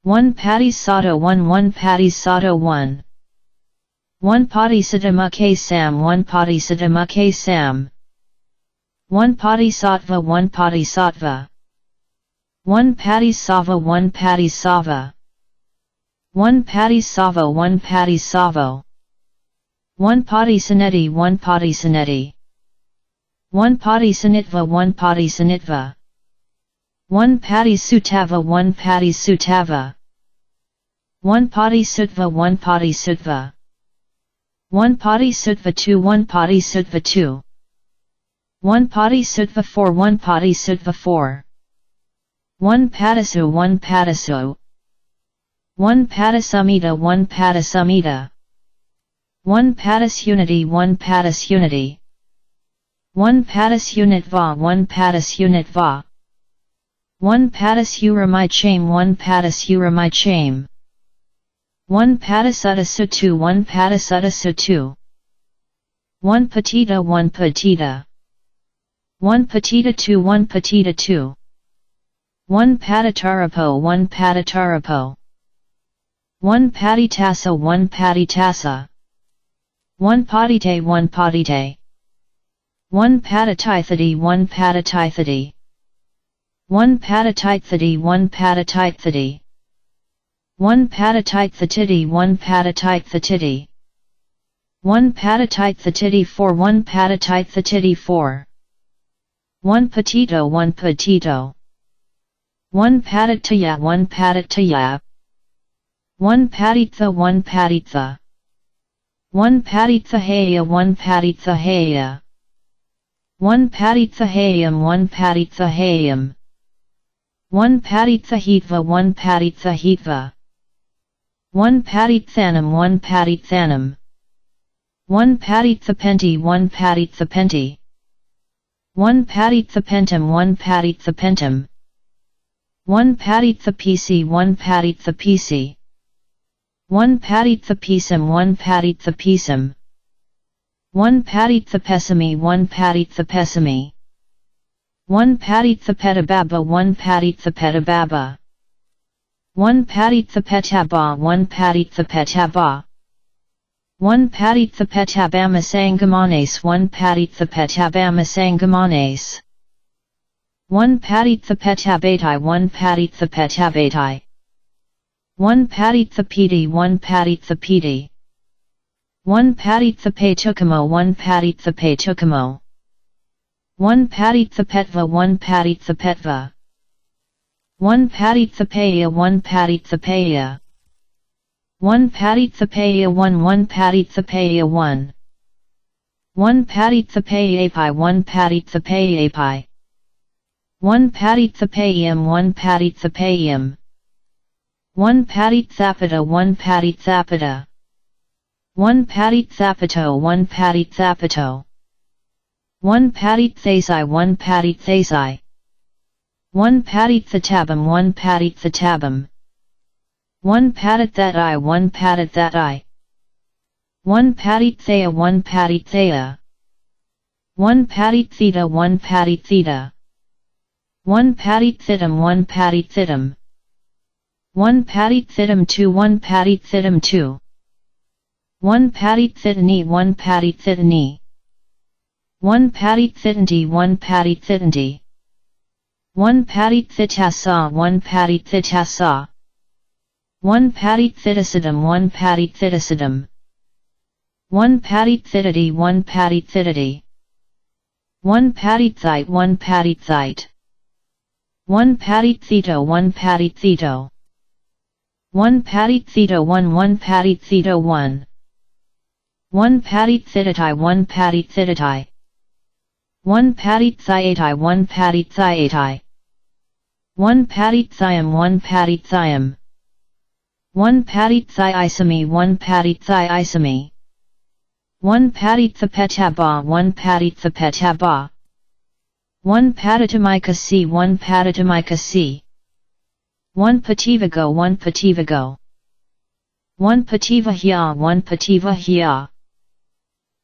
1 Patisato 1 1 Patisato 1 1 Patisatama Sam 1 Patisatama Sam 1 Patisattva 1 Patisattva 1 Patisava 1 Patisava 1 Patisavo 1 Patisavo 1 Patisaneti 1 Patisaneti 1 Patisanitva 1 Patisanitva 1 Patisutava 1 Patisutava 1 Patisutva 1 Patisutva 1 Patisutva 2 1 Patisutva 2 1 Patisutva 4 1 Patisutva 4 1 Patisu 1 Patisu 1 Patisamita 1 Patisamita 1 Patisunity 1 Patisunity 1 Patisunitva 1 Patisunitva 1 Patisuramai chame 1 Patisuramai chame 1 Patisutasutu 1 Patisutasutu 1 Patita 1 Patita 1 Patita 2 1 Patita 2 1 Patatarapo 1 Patatarapo 1 Patitasa 1 Patitasa 1 Patite 1 Patite 1 Patatithati 1 Patatithati 1 Patatithati 1 Patatithati 1 Patatithatiti 1 Patatithatiti 1 Patatithatiti 4 1 Patatithatiti 4 1 Patito 1 Patito 1 Patataya 1 Patataya 1 Patitha 1 Patitha 1 Patithahaya 1 Patithahaya 1 Patithahayam 1 Patithahayam 1 Patithahitva 1 Patithahitva 1 Patithanam 1 Patithanam 1 Patithapenti 1 Patithapenti 1 Patithapentum 1 Patithapentum 1 Patithapisi 1 Patithapisi 1 Patithapisam 1 Patithapisam 1 Patithapesami 1 Patithapesami 1 Patithapetababa 1 Patithapetababa 1 Patithapetaba 1 Patithapetaba 1 Patithapetabamasangamanes 1 Patithapetabamasangamanes 1 Patithapetabati 1 Patithapetabati 1 Patithapiti 1 Patithapiti 1 Patithapetukamo 1 Patithapetukamo 1 Patithapetva 1 Patithapetva 1 Patithapaya 1 Patithapaya 1 Patithapaya 1 1 Patithapaya 1 1 Patithapayapai 1 Patithapayapai 1 Patithapayam 1 Patithapayam 1 Patithapata 1 Patithapata 1 Patithapato 1 Patithapato 1 Patithasai 1 Patithasai 1 Patithatabam 1 Patithatabam 1 Patithatai 1 Patithatai 1 Patithaya 1 Patithaya 1 Patitheta 1 Patitheta 1 Patithitum 1 Patithitum 1 Patithitum 2 1 Patithitum 2 1 Patithitani 1 Patithitani 1 Patithitanti 1 Patithitanti 1 Patithitasa 1 Patithitasa 1 Patithitasidam 1 Patithitasidam 1 Patithitati 1 Patithitati 1 Patithite 1 Patithite 1 Patithito 1 Patithito 1 patithito 1 1 patithito 1 1 patithitatai 1 patithitatai 1 patithiatai 1 patithiatai 1 patithiam 1 patithiam 1 patithiisami 1 patithiisami 1 patithapetaba 1 patithapetaba 1 patitamika c 1 patitamika c 1 pativago 1 pativago 1 pativa hia 1 pativa hia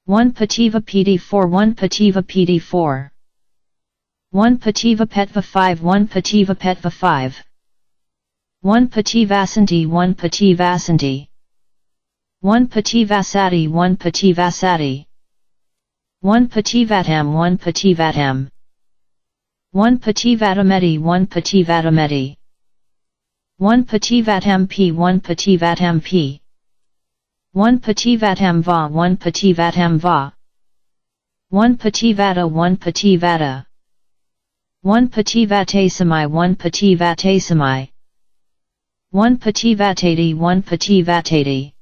1 pativa pd4 1 pativa pd4 1 pativa petva 5 1 pativa petva 5 1 pativasanti 1 pativasanti 1 pativasati 1 pativasati 1 pativatam 1 pativatam 1 pativatameti 1 pativatameti 1 pativatam p 1 pativatam p 1 pativatam va 1 pativatam va 1 pativata 1 pativata 1 pativatasami 1 pativatasami 1 pativatati 1 pativatati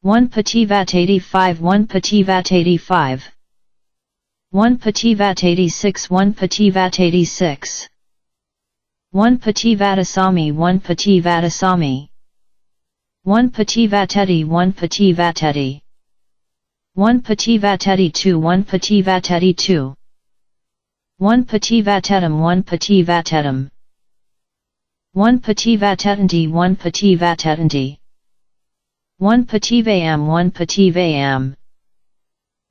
1 pativatati 5 1 pativatati 5 1 pativatati 6 1 pativatati 6 1 pativatasami 1 pativatasami 1 pativateti 1 pativateti 1 pativateti 2 1 pativateti 2 1 pativatetum 1 pativatetum 1 pativatetanti 1 pativatetanti 1 pativayam 1 pativayam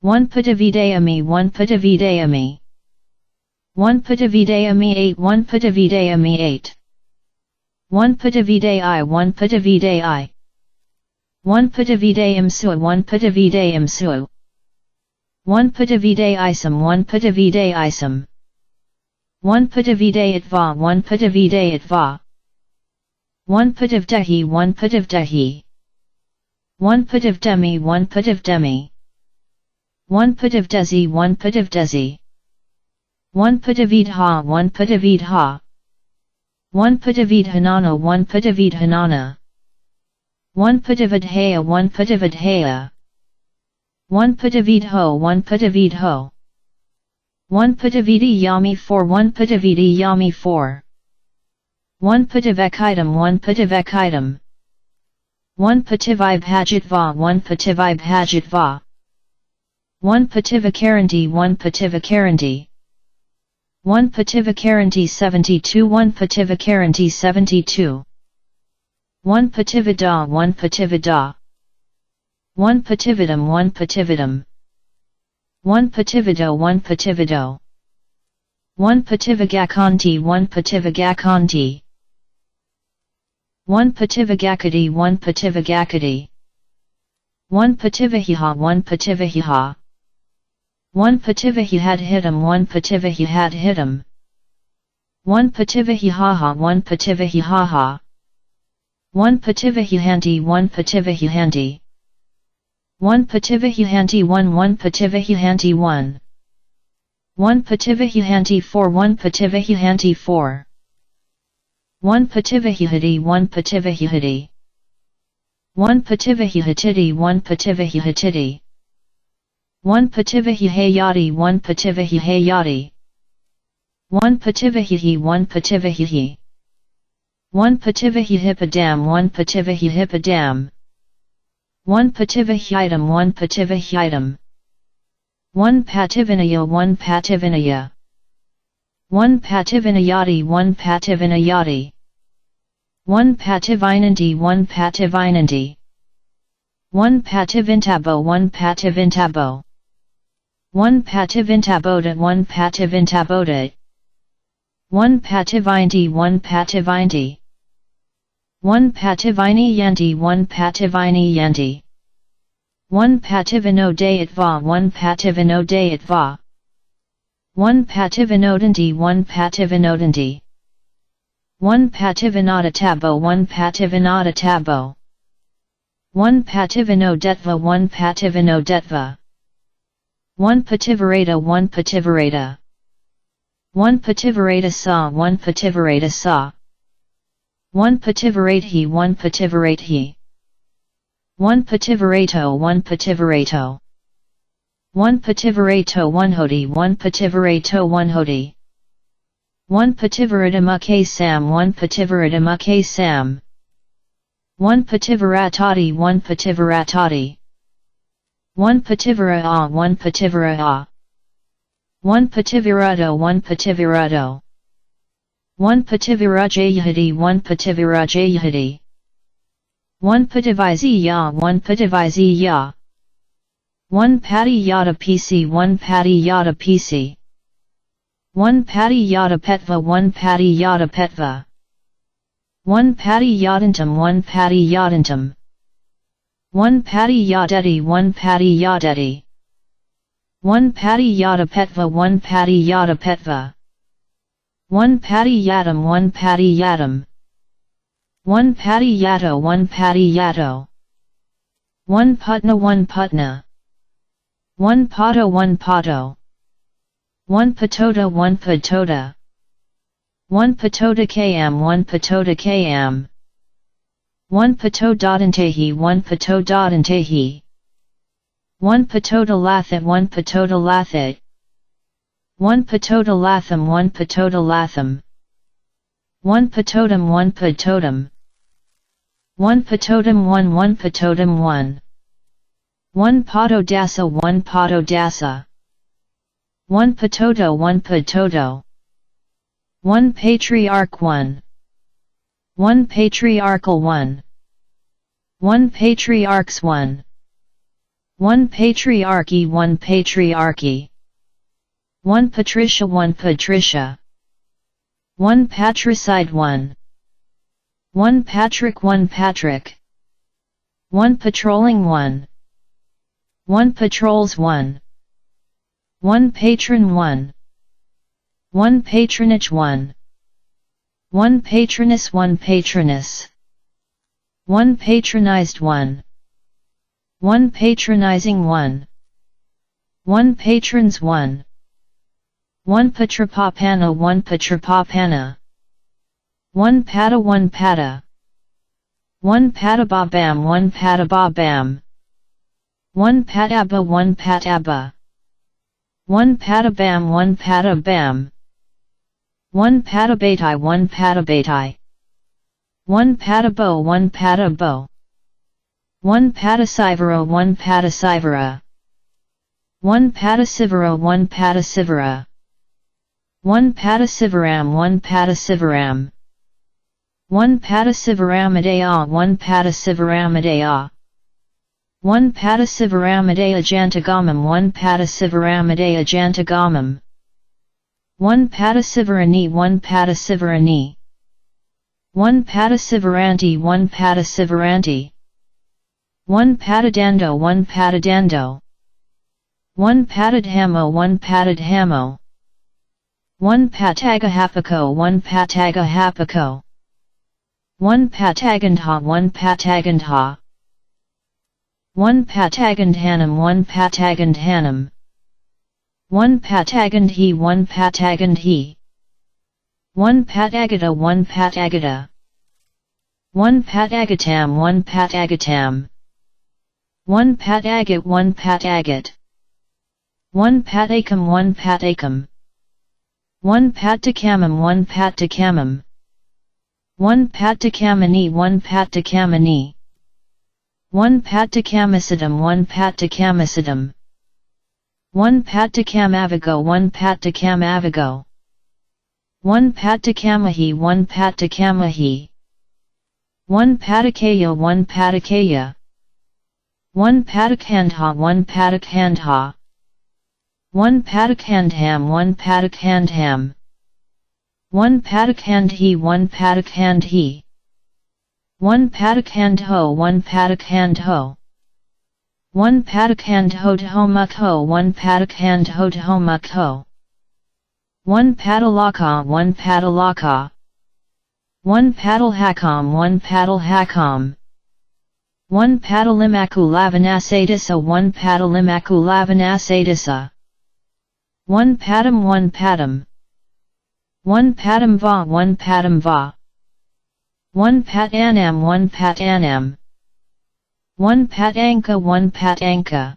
1 patividayami 1 patividayami 1 patividayami 8 1 patividayami 8 1 patividai 1 patividai 1 patividayam su 1 patividayam su 1 patividaisam 1 patividaisam 1 patividayatva 1 patividayatva 1 pativdehi 1 pativdehi 1 pativdemi 1 pativdemi 1 pativdesi 1 pativdesi 1 patividha 1 patividha 1 patividhanana 1 patividhanana 1 patividhaya 1 patividhaya 1 patividho 1 patividho 1 patividi yami 4 1 patividi yami 4 1 pativekaitam 1 pativekaitam 1 pativibhajitva 1 pativibhajitva 1 pativakaranti 1 pativakaranti 1 pativakaranti 72 1 pativakaranti 72 1 pativada 1 pativada 1 patividam 1 patividam 1 pativido 1 pativido 1 pativagakanti 1 pativagakanti 1 pativagakati 1 pativagakati 1 pativahiha 1 pativahiha 1 pativahi hitam 1 pativahi had hitam 1 pativahihaha 1 pativahihaha 1 pativahihanti 1 pativahihanti 1 pativahihanti 1 1 pativahihanti 1 1 pativahihanti 4 1 pativahihanti 4 1 pativahihati 1 pativahihati 1 pativahihatiti 1 pativahihatiti 1 pativahihayati 1 pativahihayati 1 pativahihi 1 pativahihi 1 pativahihipadam 1 pativahihipadam 1 pativahiitam 1 pativahiitam 1 pativinaya 1 pativinaya 1 pativinayati 1 pativinayati 1 pativinanti 1 pativinanti 1 pativintabo 1 pativintabo 1 pativintaboda 1 pativintaboda 1 pativinti 1 pativinti 1 pativini yanti 1 pativini yanti 1 pativino dayatva 1 pativino dayatva 1 pativinodanti 1 pativinodanti 1 pativinata tabo 1 pativinata tabo 1 pativino detva 1 pativino detva 1 pativarata 1 pativarata 1 pativarata sa 1 pativarata sa 1 pativarathe 1 pativarathe 1 pativarato 1 pativarato 1 pativarato 1 hoti 1 pativarato 1 hoti 1 pativaradama sam 1 pativaradama sam 1 pativaratati 1 pativaratati 1 pativara a 1 pativara a 1 pativirado 1 pativirado 1 pativirajayahati 1 pativirajayahati 1 pativiziya 1 pativiziya 1 pati yada pc 1 pati yada pc 1 pati yada petva 1 pati yada petva 1 pati yadantum 1 pati yadantum 1 pati yadeti 1 pati yadeti 1 pati yada petva 1 pati yada petva 1 pati yadam 1 pati yadam 1 pati yato 1 pati yato 1 putna 1 putna 1 pato 1 pato 1 patota 1 patota 1 patota km 1 patota km 1 pato dodantehi 1 pato dodantehi 1 patota lathit 1 patota lathit 1 patota latham 1 patota latham 1 patotum 1 patotum 1 patotum 1 1 patotum 1 1 pato dasa 1 pato dasa 1 patoto 1 patoto 1 patriarch 1 1 patriarchal 1 1 patriarchs 1 1 patriarchy 1 patriarchy 1 patricia 1 patricia 1 patricide 1 1 Patrick 1 Patrick 1 patrolling 1 1 patrols 1 1 patron 1 1 patronage 1 1 patroness 1 patroness 1 patronized 1 1 patronizing 1 1 patrons 1 1 patrapapana 1 patrapapana 1 pata 1 pata 1 patababam 1 patababam 1 pataba 1 pataba 1 patabam 1 patabam 1 patabatai 1 patabatai 1 patabo 1 patabo 1 patasivara 1 patasivara 1 patasivara 1 patasivara 1 patasivaram 1 patasivaram 1 patasivaramidaya 1 patasivaramidaya 1 patasivaramidaya jantagamam 1 patasivaramidaya jantagamam 1 patasivarani 1 patasivarani 1 patasivaranti 1 patasivaranti 1 patadando 1 patadando 1 patadhamo 1 patadhamo 1 patagahapako 1 patagahapako 1 patagandha 1 patagandha 1 patagandhanam 1 patagandhanam 1 patagandhi 1 patagandhi 1 patagata 1 patagata 1 patagatam 1 patagatam 1 patagat 1 patagat 1 patakam 1 patakam 1 patakamam 1 patakamam 1 patakamani 1 patakamani 1 patakamasidam 1 patakamasidam 1 patakamavigo 1 patakamavigo 1 patakamahi 1 patakamahi 1 patakaya 1 patakaya 1 patakandha 1 patakandha 1 patakandham 1 patakandham 1 patakandhi 1 patakandhi 1 patakandho 1 patakandho 1 patakandho 1 patakandho 1 patalaka 1 patalaka 1 patalhakam 1 patalhakam 1 patalimaku lavanasadisa 1 patalimaku lavanasadisa 1 patam 1 patam 1 patam va 1 patam va 1 pat anam 1 pat anam 1 pat anka 1 pat anka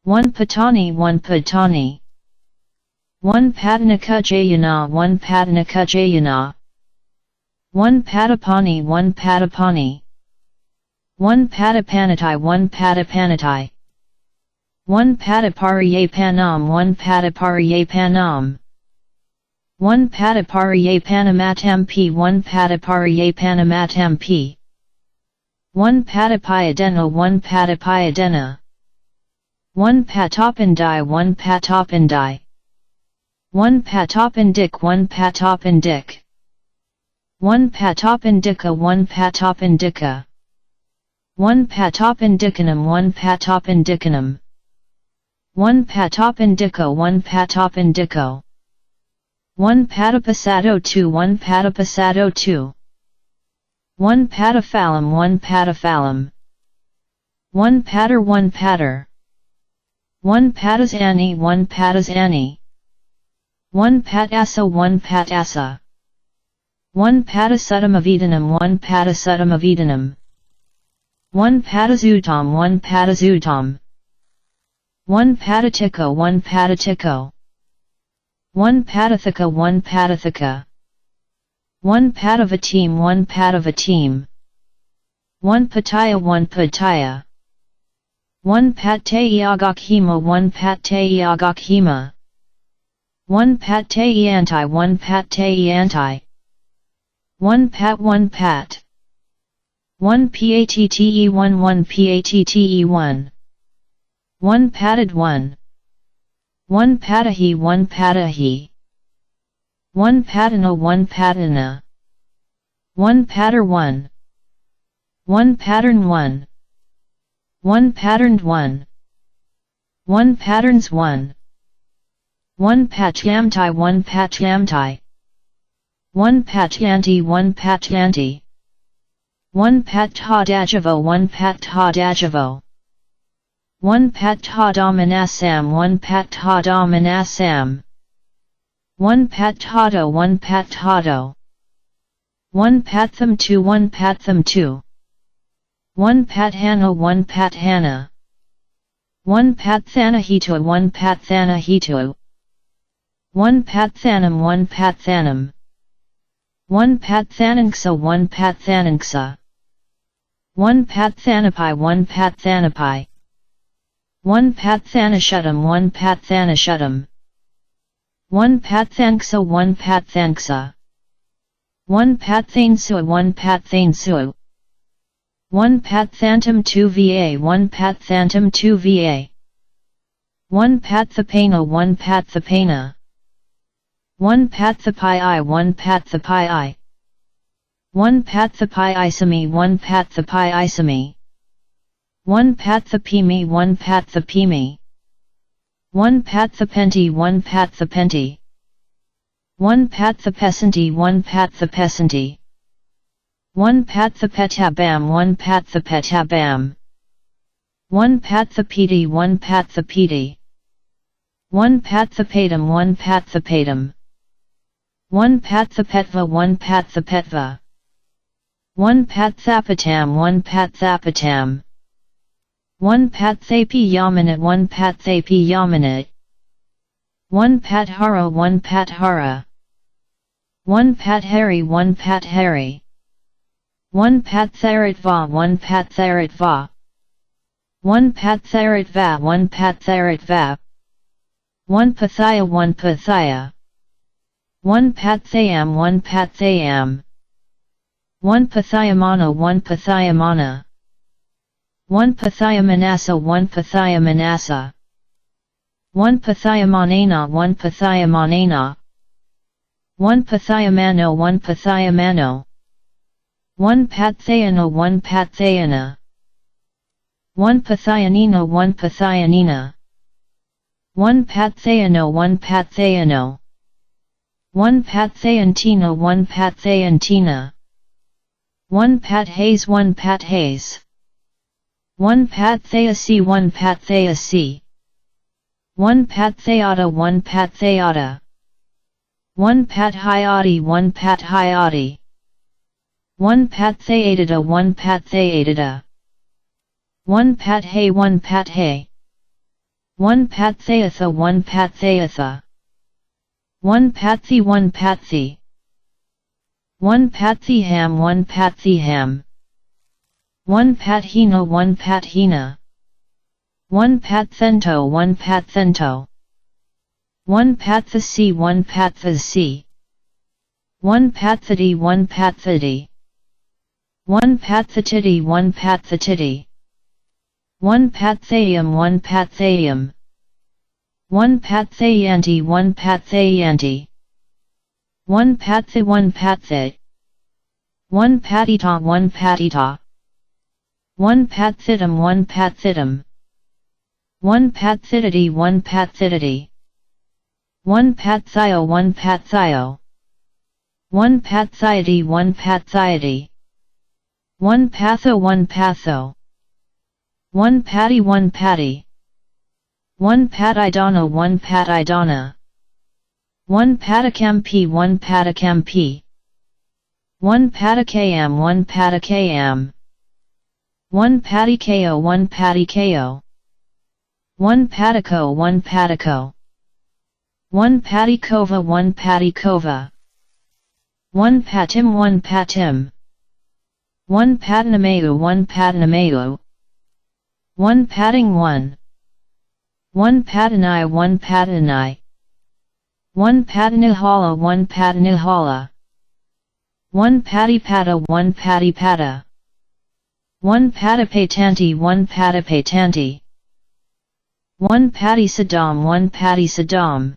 1 patani 1 patani 1 patanaka jayana 1 patanaka jayana 1 patapani 1 patapani 1 patapanatai 1 patapanatai 1 patapariyapanam 1 patapariyapanam 1 patapariyapanamatam p 1 patapariyapanamatam p 1 patapayadena 1 patapayadena 1 patapandai 1 patapandai 1 patapandik 1 patapandik 1 patapandika 1 patapandika 1 patapandikanam 1 patapandikanam 1 patapandiko 1 patapandiko 1 patapasado 2 1 patapasado 2 1 patafalam 1 patafalam 1 patter 1 patter 1 patasani 1 patasani 1 patasa 1 patasa 1 patasutamavidanam 1 patasutamavidanam 1 patazutam 1 patazutam 1 patatiko 1 patatiko 1 patathika 1 patathika 1 patavateam 1 patavateam 1 pataya 1 pataya 1 patayagakhima 1 patayagakhima 1 patayanti 1 patayanti 1 pat 1 pat 1 patte 1 1 patte 1 1 patted 1 1 patahi 1 patahi 1 patana 1 patana 1 patter 1 1 pattern 1 1 patterned 1 1 patterns 1 1 patyamtai 1 patyamtai 1 patyanti 1 patyanti 1 patadajavo 1 patadajavo 1 patadamanasam 1 patadamanasam 1 patado 1 patado 1 patham 2 1 patham 2 1 pathana 1 pathana 1 pathanahito 1 pathanahito 1 pathanam 1 pathanam 1 pathananxa 1 pathananxa 1 pathanapi 1 pathanapi 1 pathanashutam 1 pathanashutam 1 pathanxa 1 pathanxa 1 pathansua 1 pathansua 1 pathantam 2 va 1 pathantam 2 va 1 pathapana 1 pathapana 1 pathapi I 1 pathapi I 1 pathapi isami 1 pathapi isami 1 pathapimi 1 pathapimi 1 pathapenti 1 pathapenti 1 pathapesanti 1 pathapesanti 1 pathapetabam 1 pathapetabam 1 pathapiti 1 pathapiti 1 pathapatum 1 pathapatum 1 pathapetva 1 pathapetva 1 pathapatam 1 pathapatam 1 pathapi yamanat 1 pathapi yamanat 1 pathara 1 pathara 1 pathari 1 pathari 1 patharitva 1 patharitva 1 patharitva 1 patharitva 1 pathaya 1 pathaya 1 pathayam 1 pathayam 1 pathayamana 1 pathayamana 1 pathayamanasa 1 pathayamanasa 1 pathayamanena 1 pathayamanena 1 pathayamano 1 pathayamano 1 pathayana 1 pathayana 1 pathayanina 1 pathayanina 1 pathayano 1 pathayano 1 pathayantina 1 pathayantina 1 pathays 1 pathays 1 pathayasi 1 pathayasi 1 pathayata 1 pathayata 1 pathayati 1 pathayati 1 Patthayatida 1 Patthayatida 1 Pathay 1 Pathay 1 Patthayatha 1 Patthayatha 1 Patthi 1 Patthi 1 Patthiham 1 Patthiham 1 Pathina 1 Pathina 1 Pathento 1 Pathento 1 Pathasi 1 Pathasi 1 Pathati 1 Pathati 1 Pathatiti 1 Pathatiti 1 Pathayam 1 Pathayam 1 Pathayanti 1 Pathayanti 1 Patthi 1 Patthi 1 Patita 1 Patita 1 Pathitam 1 Pathitam 1 Pathitity 1 Pathitity 1 Patthio 1 Patthio 1 Pathiety 1 Pathiety 1 Patho 1 Patho 1 Patty 1 Patty 1 Patidana 1 Patidana 1 Patakampi 1 Patakampi 1 Patakam 1 Patakam 1 Patikao 1 Patikao 1 Patako 1 Patako 1 Patikova 1 Patikova 1 Patim 1 Patim 1 Patanamayu 1 Patanamayu 1 Pating 1 1 Patanai 1 Patanai 1 Patanihala 1 Patanihala 1 Patipada 1 Patipada 1 Patapatanti 1 Patapatanti 1 Patisadam 1 Patisadam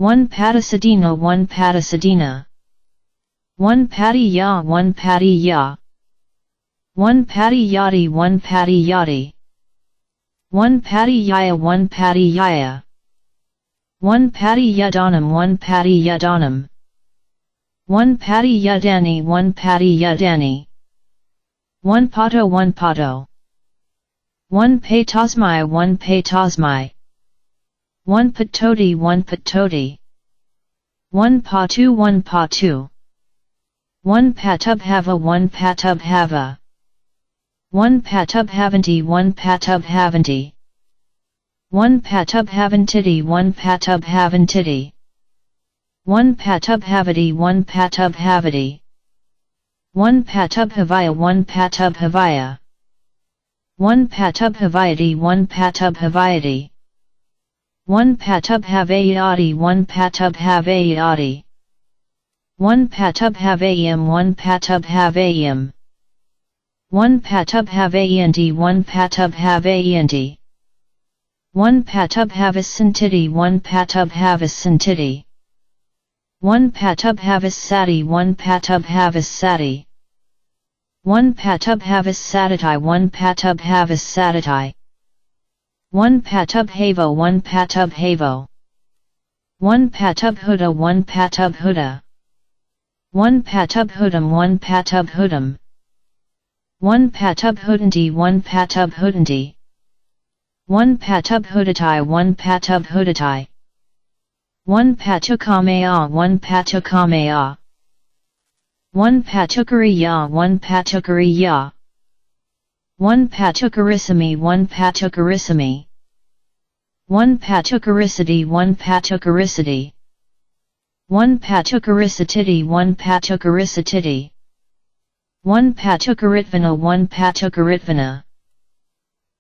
1 Patasadina 1 Patasadina 1 Patiya 1 Patiya 1 Patiyati 1 Patiyati 1 Patiyaya 1 Patiyaya 1 Patiyadanam 1 Patiyadanam 1 Patiyadani 1 Patiyadani 1 Pato 1 Pato 1 Patasmai 1 Patasmai 1 Patoti 1 Patoti 1 Patu 1 Patu 1 Patubhava 1 Patubhava 1 Patubhavanti 1 Patubhavanti 1 Patubhavantiti 1 Patubhavantiti 1 Patubhavati 1 Patubhavati 1 Patubhavaya 1 Patubhavaya 1 Patubhavayati 1 Patubhavayati 1 Patubhavayati 1 Patubhavayati 1 Patubhavayam 1 Patubhavayam 1 Patubhavayanti 1 Patubhavayanti 1 Patubhavasantiti 1 Patubhavasantiti 1 Patubhavasati 1 Patubhavasati 1 Patubhavasatati 1 Patubhavasatati 1 Patubhavo 1 Patubhavo 1 Patubhuda 1 Patubhuda 1 Patubhudam 1 Patubhudam 1 Patubhudanti 1 Patubhudanti 1 Patubhudatai 1 Patubhudatai 1 Patukamaya 1 Patukamaya 1 Patukariya 1 Patukariya 1 Patukarisami 1 Patukarisami 1 Patukarisati 1 Patukarisati 1 Patukarisatiti 1 Patukarisatiti 1 Patukaриtvana 1 Patukaриtvana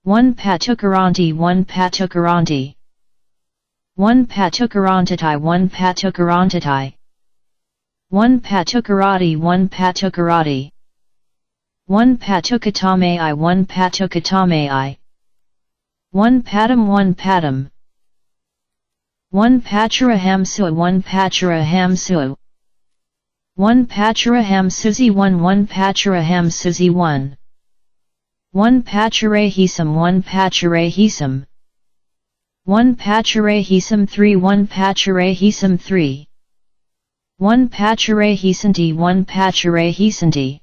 1 Patukaranti 1 Patukaranti 1 Patukarantitai 1 Patukarantitai 1 Patukarati 1 Patukarati 1 Patukatamai 1 Patukatamai 1 Patam 1 Patam 1 Pacharahamsu 1 Pacharahamsu 1 Pacharahamsuzi 1 1 Pacharahamsuzi 1 1 Pacharahisam 1 Pacharahisam 1 Pacharahisam 3 1 Pacharahisam 3 1 Pacharahisanti 1 Pacharahisanti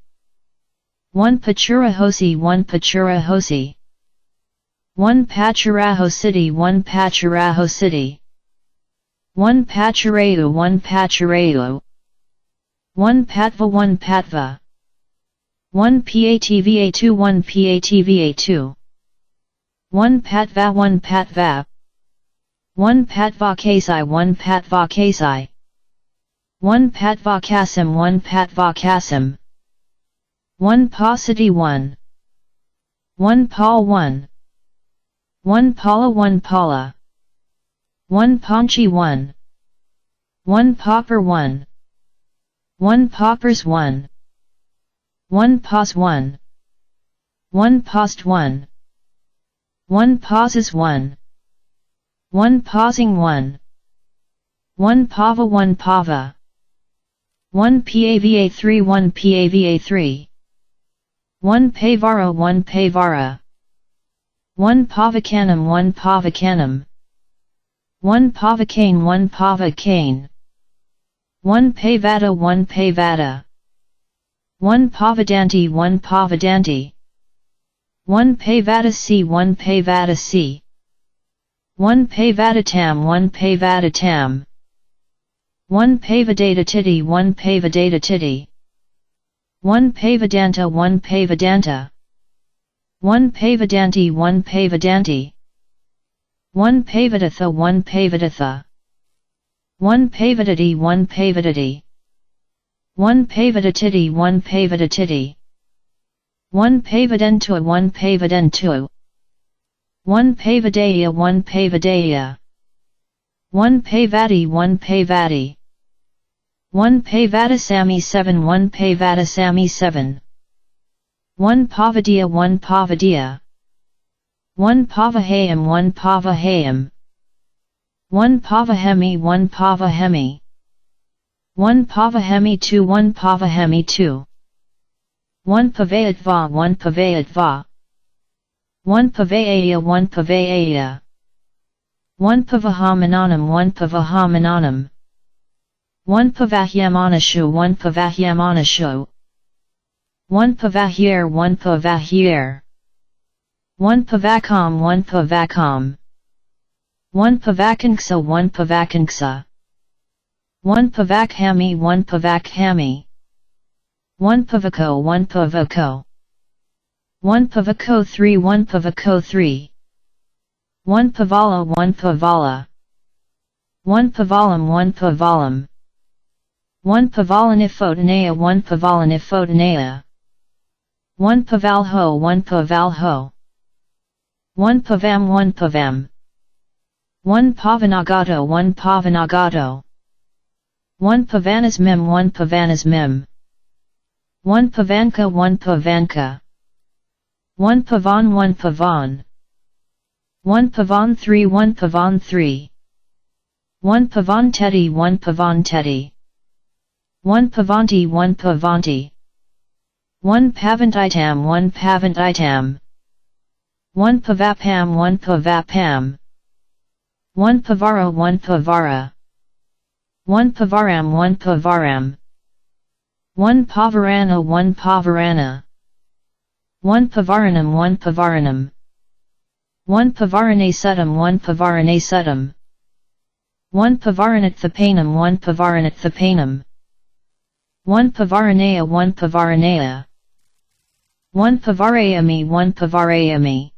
1 Pachurahosi 1 Pachurahosi 1 Pachuraho City 1 Pachuraho City 1 Pachareu 1 Pachareu 1 Patva 1 Patva 1 patva 2 1 patva 2 1 patva 1 patva 1 patva kasi 1 patva kasi 1 patva kasim 1 patva kasim 1 pasati 1 1 pal 1 1 pala 1 pala 1 panchi 1 1 popper 1 1 poppers 1 1 pos 1 1 post 1 1 pauses 1 1 pausing 1 1 pava 1 pava 1 pava 3 1 pava 3 1 pavara 1 pavara 1 pavacanum 1 pavacanum 1 pavacane 1 pavacane 1 pavada 1 pavada 1 pavadanti 1 pavadanti 1 pavada c 1 pavada c 1 pavadatam 1 pavadatam 1 pavadata titi 1 pavadata titi 1 pavadanta 1 pavadanta 1 pavadanti 1 pavadanti 1 pavadatha 1 pavadatha 1 pavadati 1 pavadati 1 pavadatiti 1 pavadatiti 1 pavadentua 1 pavadentua 1 pavadaya 1 pavadaya 1 pavati 1 pavati 1 pavadasami 7 1 pavadasami 7 1 pavadia 1 pavadia 1 pavahayam 1 pavahayam 1 pavahemi 1 pavahemi 1 pavahemi 2 1 pavahemi 2 1 pavayatva 1 pavayatva 1 pavayaya 1 pavayaya 1 pavahamananam 1 pavahamananam 1 pavahyamanashu 1 pavahyamanashu 1 pavahier 1 pavahier 1 pavakam 1 pavakam 1 pavakanxa 1 pavakanxa 1 pavakhami 1 pavakhami 1 pavako 1 pavako 1 pavako 3 1 pavako 3 1 pavala 1 pavala 1 pavalam 1 pavalam 1 pavalaniphotanea 1 pavalaniphotanea 1 pavalho 1 pavalho 1 pavam 1 pavam 1 pavanagato 1 pavanagato 1 pavanasmim 1 pavanasmim 1 pavanka 1 pavanka 1 pavan 1 pavan 1 pavan 3 1 pavan 3 1 pavan teddy 1 pavan teddy 1 pavanti 1 pavanti 1 pavantitam 1 pavantitam 1 pavapam 1 pavapam 1 pavara 1 pavara 1 pavaram 1 pavaram 1 pavarana 1 pavarana 1 pavaranam 1 pavaranam 1 pavaranasatam 1 pavaranasatam 1 pavaranathapanam 1 pavaranathapanam 1 pavaranaya 1 pavaranaya 1 pavarayami 1 pavarayami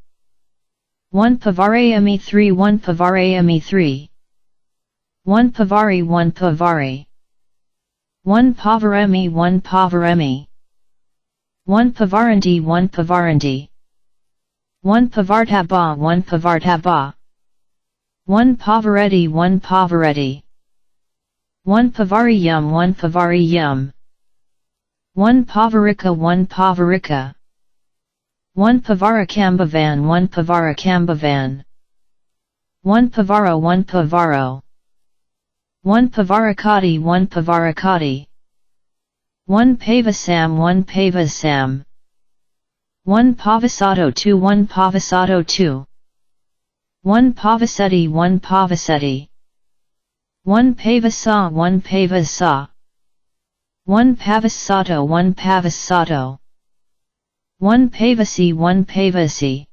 1 pavarayami 3 1 pavarayami 3 1 pavari 1 pavari 1 pavaremi 1 pavaremi 1 pavaranti 1 pavaranti 1 pavartaba 1 pavartaba 1 pavaretti 1 pavaretti 1 pavariyum 1 pavariyum 1 pavarika 1 pavarika 1 pavarakambavan 1 pavarakambavan 1 pavaro 1 pavaro 1 pavarakati 1 pavarakati 1 pavasam 1 pavasam 1 pavasato 2 1 pavasato 2 1 pavasetti 1 pavasetti 1 pavasa 1 pavasa 1 pavasato 1 pavasato 1 pavasi 1 pavasi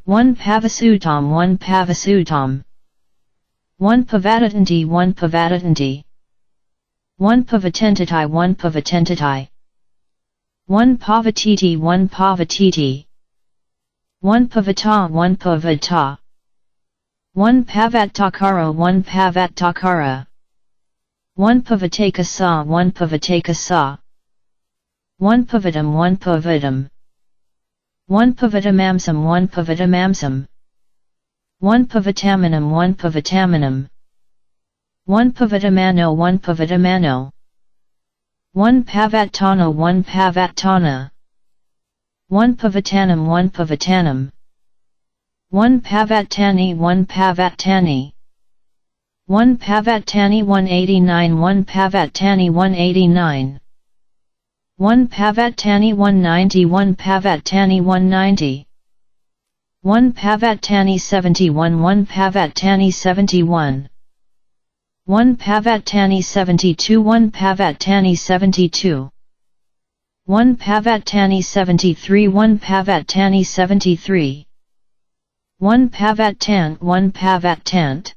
1 pavasutam 1 pavasutam 1 pavadatanti 1 pavadatanti 1 pavatentatai 1 pavatentatai 1 pavatiti 1 pavatiti 1 pavata 1 pavata 1 pavattakara 1 pavattakara 1 pavatakasa 1 pavatakasa 1 pavatam 1 pavatam 1 pavatamamsam 1 pavatamamsam 1 pavatamanam 1 pavatamanam 1 pavatamano 1 pavatamano 1 pavattana 1 pavattana 1 pavatanam 1 pavatanam 1 pavattani 1 pavattani 1 pavattani 189 1 pavattani 189 1 pavattani 190 1 pavattani 190 1 pavattani 71 1 pavattani 71 1 pavattani 72 1 pavattani 72 1 pavattani 73 1 pavattani 73 1 pavattant 1 pavattant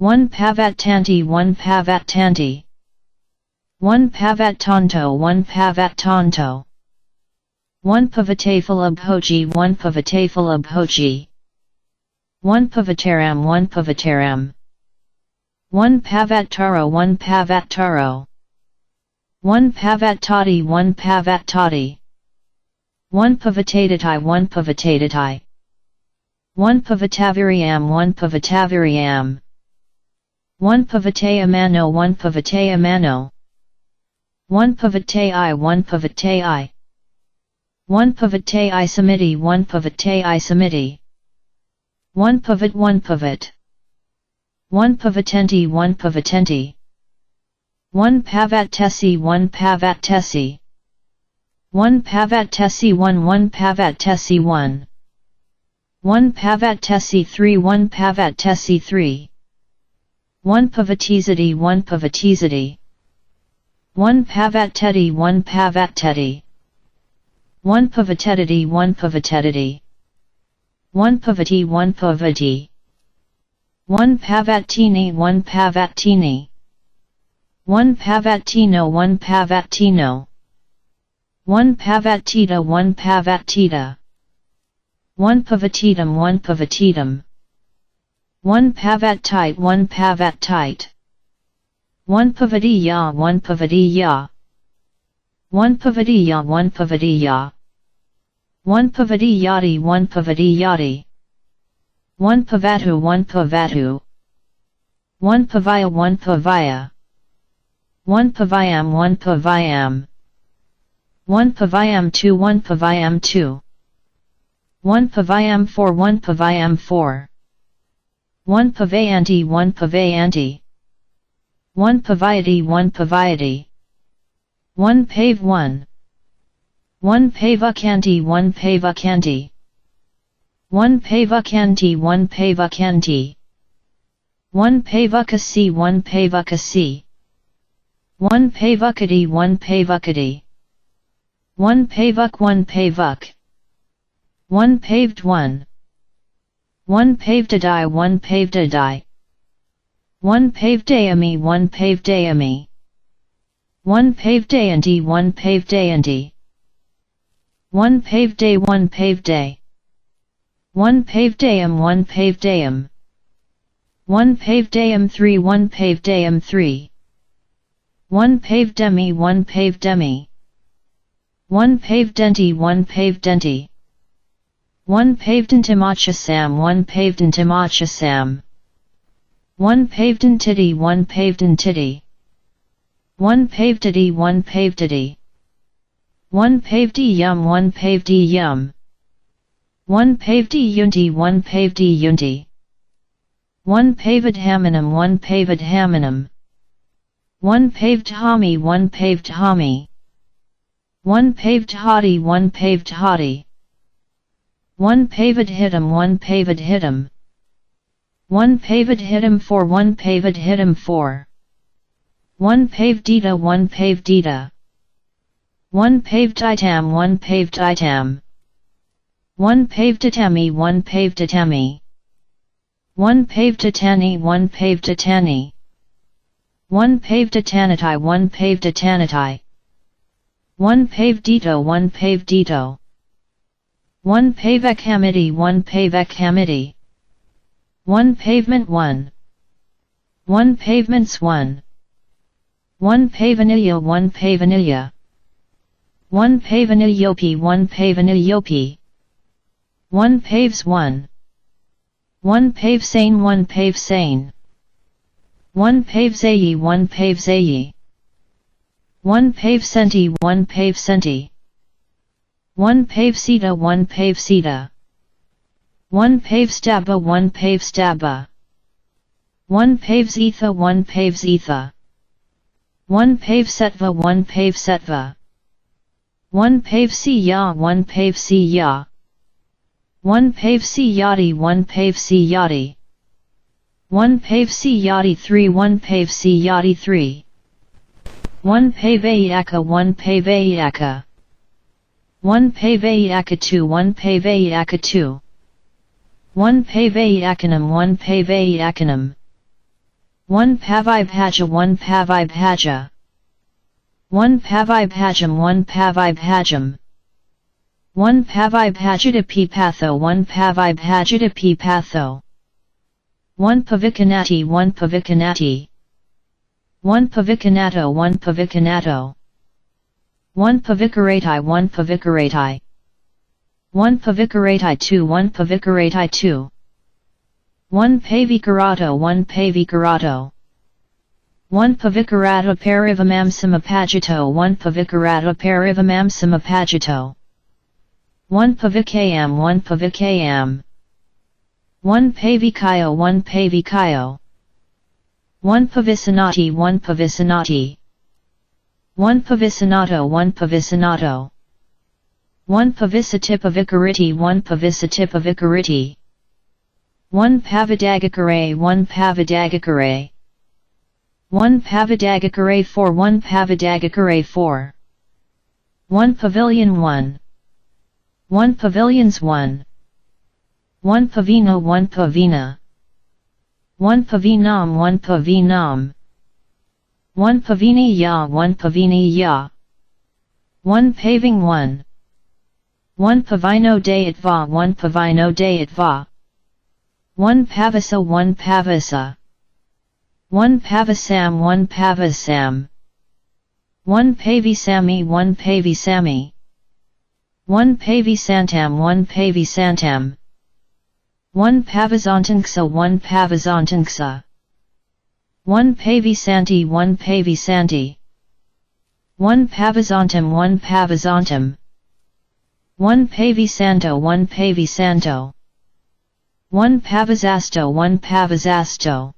1 pavattanti 1 pavattanti 1 pavattanto 1 pavattanto 1 pavataphalabhoji 1 pavataphalabhoji 1 pavattaram 1 pavattaram 1 pavattaro 1 pavattaro 1 pavattati 1 pavattati 1 pavatatatai 1 pavatatatai 1 pavataviriam 1 pavataviriam 1 pavatayamano 1 pavatayamano 1 pavatai 1 pavatai 1 pavatai samiti 1 pavatai samiti 1 pavat 1 pavat 1 pavatenti 1 pavatenti 1 pavattesi 1 pavattesi 1 pavattesi 1 1 pavattesi 1 1 pavattesi 3 1 pavattesi 3 1 pavatizati 1 pavatizati 1 pavatteti 1 pavatteti 1 pavatetati 1 pavatetati 1 pavati 1 pavati 1 pavattini 1 pavattini 1 pavattino 1 pavattino 1 pavattita 1 pavattita 1 pavatitum 1 pavatitum 1 pavattite 1 pavattite 1 pavatiya 1 pavatiya 1 pavatiya 1 pavatiya 1 pavatiyati 1 pavatiyati 1 pavatu 1 pavatu 1 pavaya 1 pavaya 1 pavayam 1 pavayam 1 pavayam 2 1 pavayam 2 1 pavayam 4 1 pavayam 4 1 pavayanti 1 pavayanti 1 pavayati 1 pavayati 1 pave 1 1 pavakanti 1 pavakanti 1 pavakanti 1 pavakanti 1 pavakasi 1 pavakasi 1 pavakati 1 pavakati 1 pavuk 1 pavuk 1 paved 1 1 pavedadai 1 pavedadai 1 pavedayami 1 pavedayami 1 pavedayanti 1 pavedayanti 1 paveday 1 paveday 1 pavedayam 1 pavedayam 1 pavedayam 3 1 pavedayam 3 1 pavedemi 1 pavedemi 1 pavedenti 1 pavedenti 1 pavedantimachasam 1 pavedantimachasam 1 pavedantiti 1 pavedantiti 1 pavedati 1 pavedati 1 pavediyum 1 pavediyum 1 pavediyunti 1 pavediyunti 1 pavedhamanam 1 pavedhamanam 1 pavedhami 1 pavedhami 1 pavedhati 1 pavedhati 1 pavedhitam 1 pavedhitam 1 pavedhitam 4 1 pavedhitam 4 1 pavedita 1 pavedita 1 paveditam 1 paveditam 1 paveditami 1 paveditami 1 paveditani 1 paveditani 1 paveditanitai 1 paveditanitai 1 pavdito 1 pavdito 1 pavekhamiti 1 pavekhamiti 1 pavement 1 1 pavements 1 1 pavanilla 1 pavanilla 1 pavanillopi 1 pavanillopi 1 paves 1 1 pavesane 1 pavesane 1 pavesayi 1 pavesayi 1 pavesenti 1 pavesenti 1 pavesita 1 pavesita 1 pavestaba 1 pavestaba 1 pavesetha 1 pavesetha 1 pavesetva 1 pavesetva 1 pavesiya 1 pavesiya 1 pavesiyati 1 pavesiyati 1 pavesiyati 3 1 pavesiyati 3 1 paveyaka 1 paveyaka 1 paveyaka 2 1 paveyaka 2 1 paveyakanam 1 paveyakanam 1 pavibhaja 1 pavibhaja 1 pavibhajam 1 pavibhajam 1 pavibhajita patho 1 pavibhajita patho 1 pavikanati 1 pavikanati 1 pavikanato 1 pavikanato 1 pavikaratai 1 pavikaratai 1 pavikaratai 2 1 pavikaratai 2 1 pavikarato 1 pavikarato 1 pavikarata parivamamsamapagito 1 pavikarata parivamamsamapagito 1 pavikam 1 pavikam 1 pavikayo 1 pavikayo 1 pavisanati 1 pavisanati 1 pavisanato 1 pavisanato 1 pavisatipavikariti 1 pavisatipavikariti 1 pavidagakare 1 pavidagakare 1 pavidagakare 4 1 pavidagakare 4 1 pavilion 1 1 pavilions 1 1 pavina 1 pavina 1 pavinam 1 pavinam 1 pavini ya 1 pavini ya 1 paving 1 1 pavino dayatva 1 pavino dayatva 1 pavasa 1 pavasa 1 pavasam 1 pavasam 1 pavisami 1 pavisami 1 pavisantam 1 pavisantam 1 pavasontanksa 1 pavasontanksa 1 pavisanti 1 pavisanti 1 pavasontam 1 pavasontam 1 pavisanto 1 pavisanto 1 pavasasto 1 pavasasto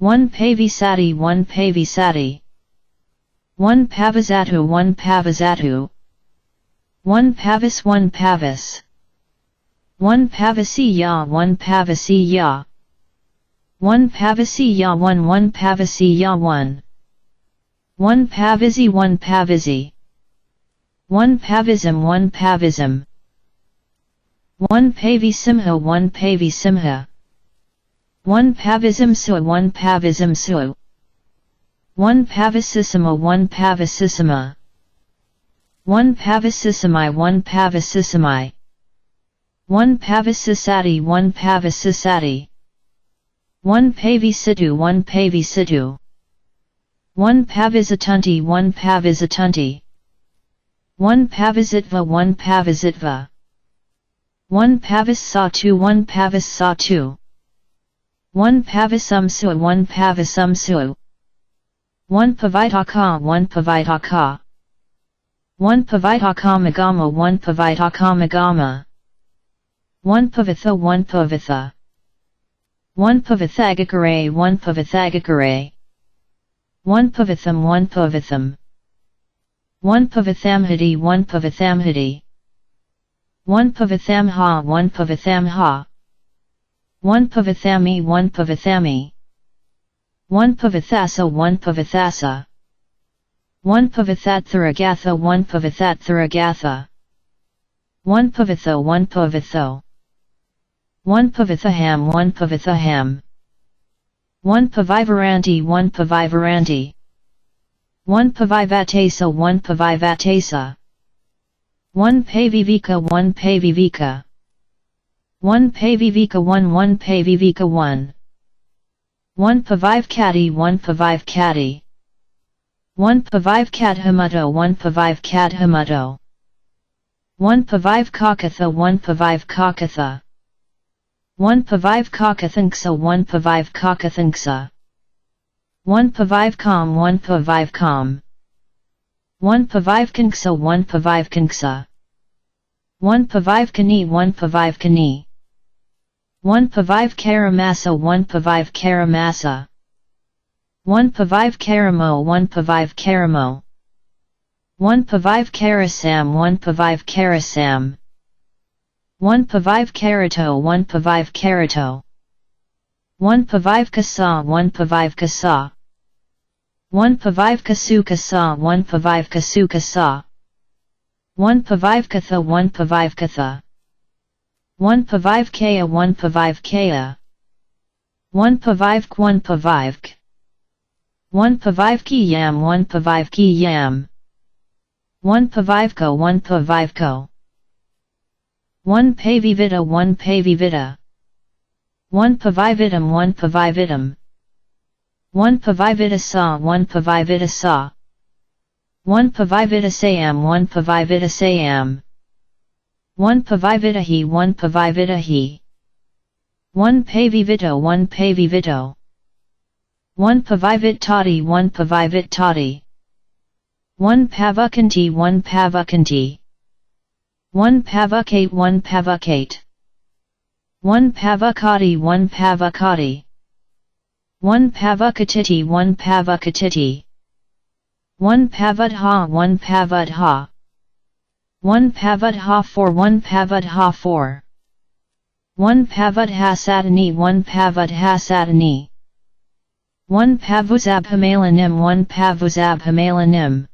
1 pavisati 1 pavisati 1 pavasatu 1 pavasatu 1 pavis 1 pavis 1 pavasiya 1 pavasiya 1 pavasiya 1 1 pavasiya 1 1 pavisi 1 pavisi 1 pavism 1 pavism 1 pavisimha 1 pavisimha 1 pavisimsu 1 pavisimsu 1 pavisissima 1 pavisissima 1 pavisissimi 1 pavisissimi 1 pavisisati 1 pavisisati 1 pavisitu 1 pavisitu 1 pavisatunti 1 pavisatunti 1 pavisitva 1 pavisitva 1 pavissa 2 1 pavissa 2 1 pavisumsu 1 pavisumsu 1 pavitaka 1 pavitaka 1 pavitakamagama 1 pavitakamagama 1 pavitha 1 pavitha 1 pavithagakare 1 pavithagakare 1 pavitham 1 pavitham 1 pavithamhati 1 pavithamhati 1 pavithamha 1 pavithamha 1 pavithami 1 pavithami 1 pavithasa 1 pavithasa 1 pavithatharagatha 1 pavithatharagatha 1 pavitho 1 pavitho 1 pavithaham 1 pavithaham 1 pavivaranti 1 pavivaranti 1 Pavivatasa 1 Pavivatasa 1 Pavivika 1 Pavivika 1 Pavivika 1 1 Pavivika 1 1 Pavivkati 1 Pavivkati 1 Pavivkadhamuto 1 Pavivkadhamuto 1 Pavivkakatha 1 Pavivkakatha 1 Pavivkakathanksa 1 Pavivkakathanksa 1 Pavivkam 1 Pavivkam 1 Pavivkanksa 1 Pavivkanksa 1 Pavivkani 1 Pavivkani 1 Pavivkaramasa 1 Pavivkaramasa 1 Pavivkaramo 1 Pavivkaramo 1 Pavivkarasam 1 Pavivkarasam 1 Pavivkarato 1 Pavivkarato 1 Pavivkasa 1 Pavivkasa 1 Pavivkasukasa 1 Pavivkasukasa 1 Pavivkatha 1 Pavivkatha 1 Pavivkaya 1 Pavivkaya 1 Pavivk 1 Pavivk 1 Pavivki yam 1 Pavivki yam 1 Pavivko 1 Pavivko 1 Pavivita 1 Pavivita 1 Pavivitum 1 Pavivitum 1 Pavivitasa 1 Pavivitasa 1 Pavivitasam 1 Pavivitasam 1 Pavivitahi 1 Pavivitahi 1 Pavivito 1 Pavivito 1 Pavivitati 1 Pavivitati 1 Pavakanti 1 Pavakanti 1 Pavakate 1 Pavakate 1 Pavakati 1 Pavakati 1 Pavakatiti 1 Pavakatiti 1 Pavadha 1 Pavadha 1 Pavadha 4 1 Pavadha 4 1 Pavadhasatani 1 Pavadhasatani 1 Pavuzabhamalanim 1 Pavuzabhamalanim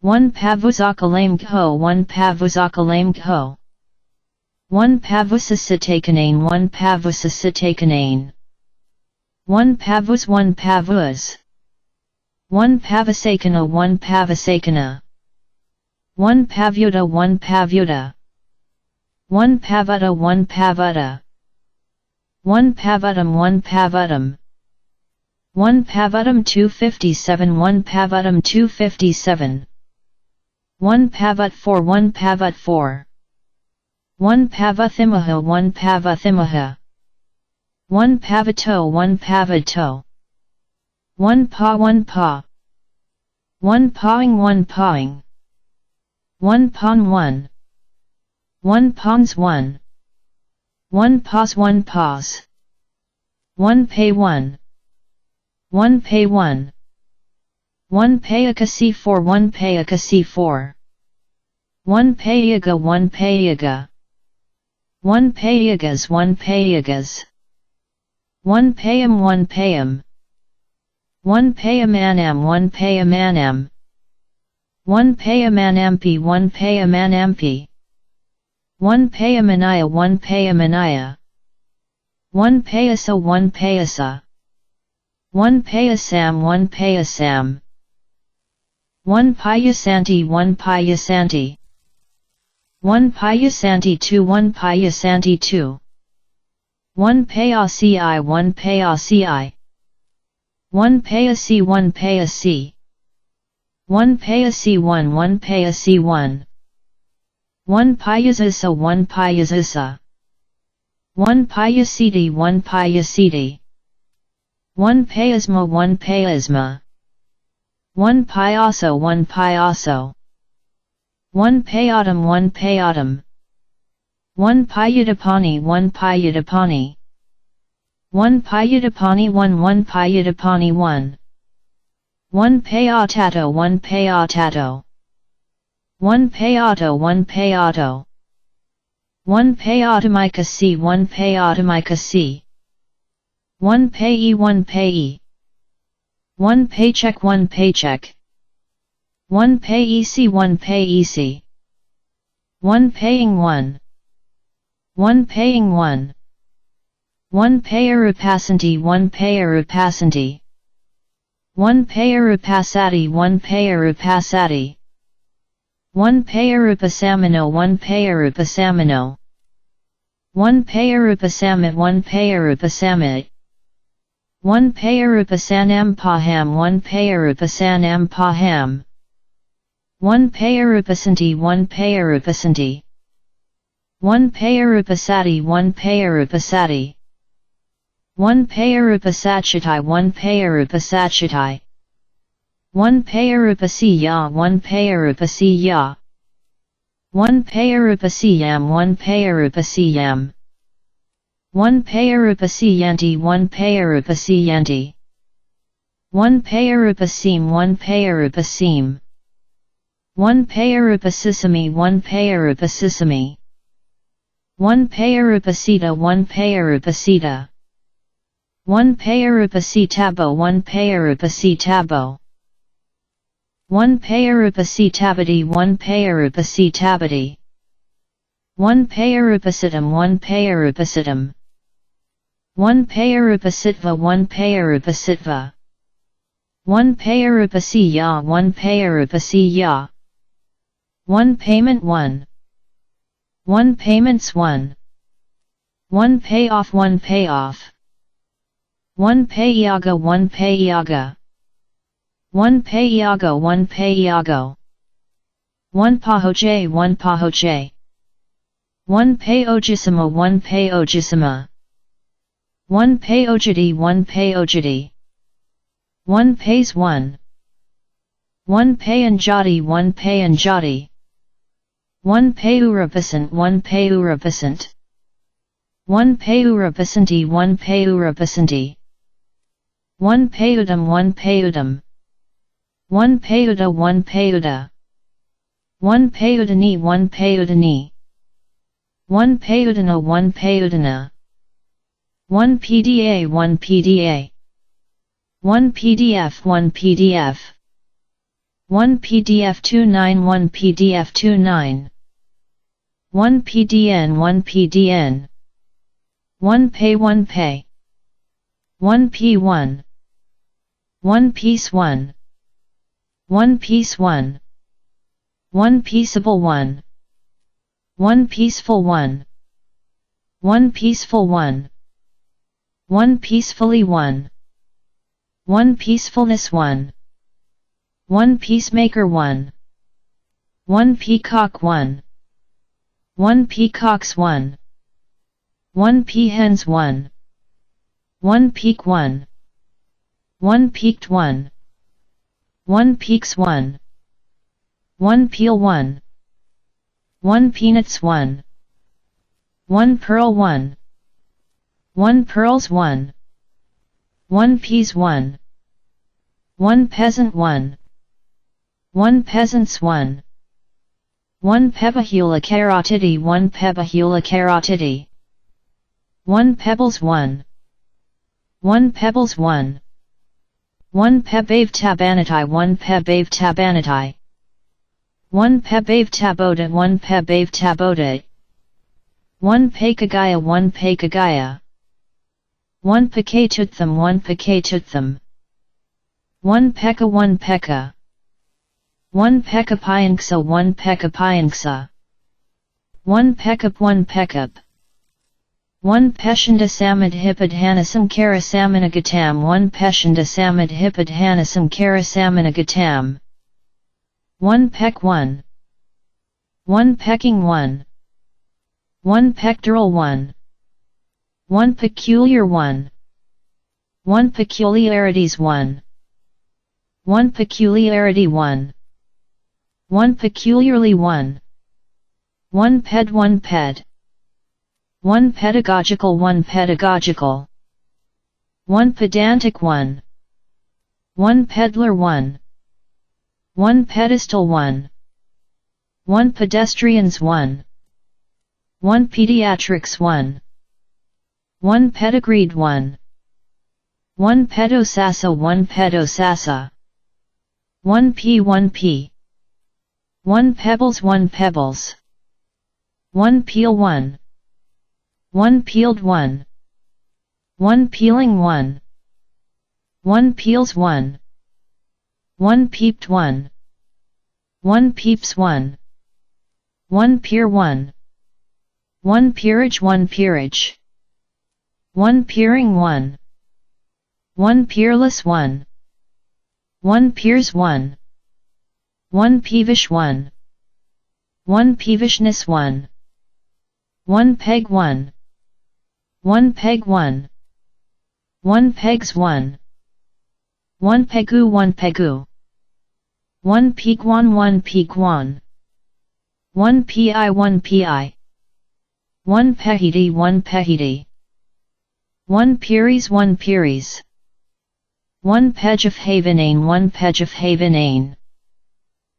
1 Pavuzakalamkho 1 Pavuzakalamkho 1 Pavusasitakanane 1 Pavusasitakanane 1 Pavus 1 Pavus 1 Pavasakana 1 Pavasakana 1 Pavyuta 1 Pavyuta 1 Pavata 1 Pavata 1 Pavatam 1 Pavatam 1 Pavatam 257 1 Pavatam 257 1 Pavat 4 1 Pavat 4 1 Pavathimaha 1 Pavathimaha 1 Pavato 1 Pavato 1 Pa 1 Pa 1 Pawing 1 Pawing 1 Pon 1 1 Pons 1 1 Pos 1 Pos 1 Pay 1 1 Pay 1 1 Payaka C4 1 Payaka C4 1 Payaga 1 Payaga 1 Payagas 1 Payagas 1 Payam 1 Payam 1 Payamanam 1 Payamanam 1 Payamanampi 1 Payamanampi 1 Payamanaya 1 Payamanaya 1 Payasa 1 Payasa 1 Payasam 1 Payasam 1 Payasanti 1 Payasanti 1 Payasanti 2 1 Payasanti 2 1 Payasi 1 Payasi 1 Payasi 1 Payasi 1 Payasi 1 1 Payasi 1 1 Payasasa 1 Payasasa 1 Payasiti 1 Payasiti 1 Payasma 1 Payasma 1 Payaso 1 Payaso 1 Payatam 1 Payatam 1 Payatapani 1 Payatapani 1 Payatapani 1 1 Payatapani 1 1 Payatato 1 Payatato 1 Payato 1 Payato 1 Payatamika C 1 Payatamika C 1 Payee 1 Payee 1 Paycheck 1 Paycheck 1 Payec 1 Payec 1 Paying 1 1 Paying 1 1 Payarupasanti 1 Payarupasanti. 1 Payarupasati 1 Payarupasati 1 Payurupasamino 1 Payurupasamino 1 Payurupasamit 1 Payurupasamit 1 Payurupasanam Paham 1 Payurupasanam Paham 1 Payurupasanti 1 Payurupasanti 1 Payurupasati 1 Payurupasati 1 Payurupasachitai 1 Payurupasachitai 1 Payurupasiya 1 Payurupasiya 1 Payurupasiyam 1 Payurupasiyam 1 Payurupasiyanti 1 Payurupasiyanti 1 Payurupasim 1 Payurupasim 1 Payurupasisami 1 Payurupasisami 1 Payurupasita 1 Payurupasita 1 Payurupasitabo 1 Payurupasitabo 1 Payurupasitabati 1 Payurupasitabati 1 Payurupasitam 1 Payurupasitam 1 Payurupasitva 1 Payurupasitva 1 Payurupasiya 1 Payurupasiya 1 Payment 1 1 Payments 1 1 Payoff 1 Payoff 1 Payaga 1 Payaga 1 Payago 1 Payago 1 Pahoje 1 Pahoje 1 Payojisima 1 Payojisima 1 Payojiti 1 Payojiti 1 Pays 1 1 Payanjati 1 Payanjati 1 Payurapasant 1 Payurapasant 1 Payurapasanti 1 Payurapasanti 1 Payudam 1 Payudam 1 Payuda 1 Payuda 1 Payudani 1 Payudani 1 Payudana 1 Payudana 1 PDA 1 PDA 1 PDF 1 PDF 1 PDF 29 1 PDF 29 1 PDN 1 PDN 1 Pay 1 Pay 1 P 1 1 Piece 1 1 Piece 1 1 Peaceable 1 1 Peaceful 1 1 Peaceful 1 1 Peacefully 1 1 Peacefulness 1 1 Peacemaker 1 1 Peacock 1 1 Peacocks 1 1 Peahens 1 1 Peak 1 1 Peaked 1 1 Peaks 1 1 Peel 1 1 Peanuts 1 1 Pearl 1 1 Pearls 1 1 Peas 1 1 Peasant 1 1 Peasants 1 1 Pebahula carotidi 1 Pebahula carotidi 1 Pebbles 1 1 Pebbles 1 1 Pebave Tabanatai 1 Pebave Tabanatai 1 Pebave Taboda 1 Pebave Taboda 1 Pekagaya 1 Pekagaya 1 Pekatutham 1 Pekatutham 1 Pekka 1 Pekka 1 Pekapianksa 1 Pekapianksa 1 Pekup 1 Pekup 1 Peshanda Samadhipadhanasam Karasamanagatam 1 Peshanda Samadhipadhanasam Karasamanagatam 1 Peck 1 1 Pecking 1 1 Pectoral 1 1 Peculiar 1 1 Peculiarities 1 1 Peculiarity 1 1 Peculiarly 1 1 Ped 1 Ped 1 Pedagogical 1 Pedagogical 1 Pedantic 1 1 Peddler 1 1 Pedestal 1 1 Pedestrians 1 1 Pediatrics 1 1 Pedigreed 1 1 Pedosasa 1 Pedosasa 1 P 1 P 1 Pebbles 1 Pebbles 1 Peel 1 1 Peeled 1 1 Peeling 1 1 Peels 1 1 peeped 1 1 peeps 1 1 peer 1 1 peerage 1 peerage 1 peering 1 1 peerless 1 1 peers 1 1 peevish 1 1 peevishness 1 1 peg 1 1 peg 1 1 pegs 1 1 pegu 1 pegu 1 peguan 1 peguan 1 pi 1 pi 1 pehiti 1 pehiti 1 peries 1 peries 1 pejafhavenane 1 pejafhavenane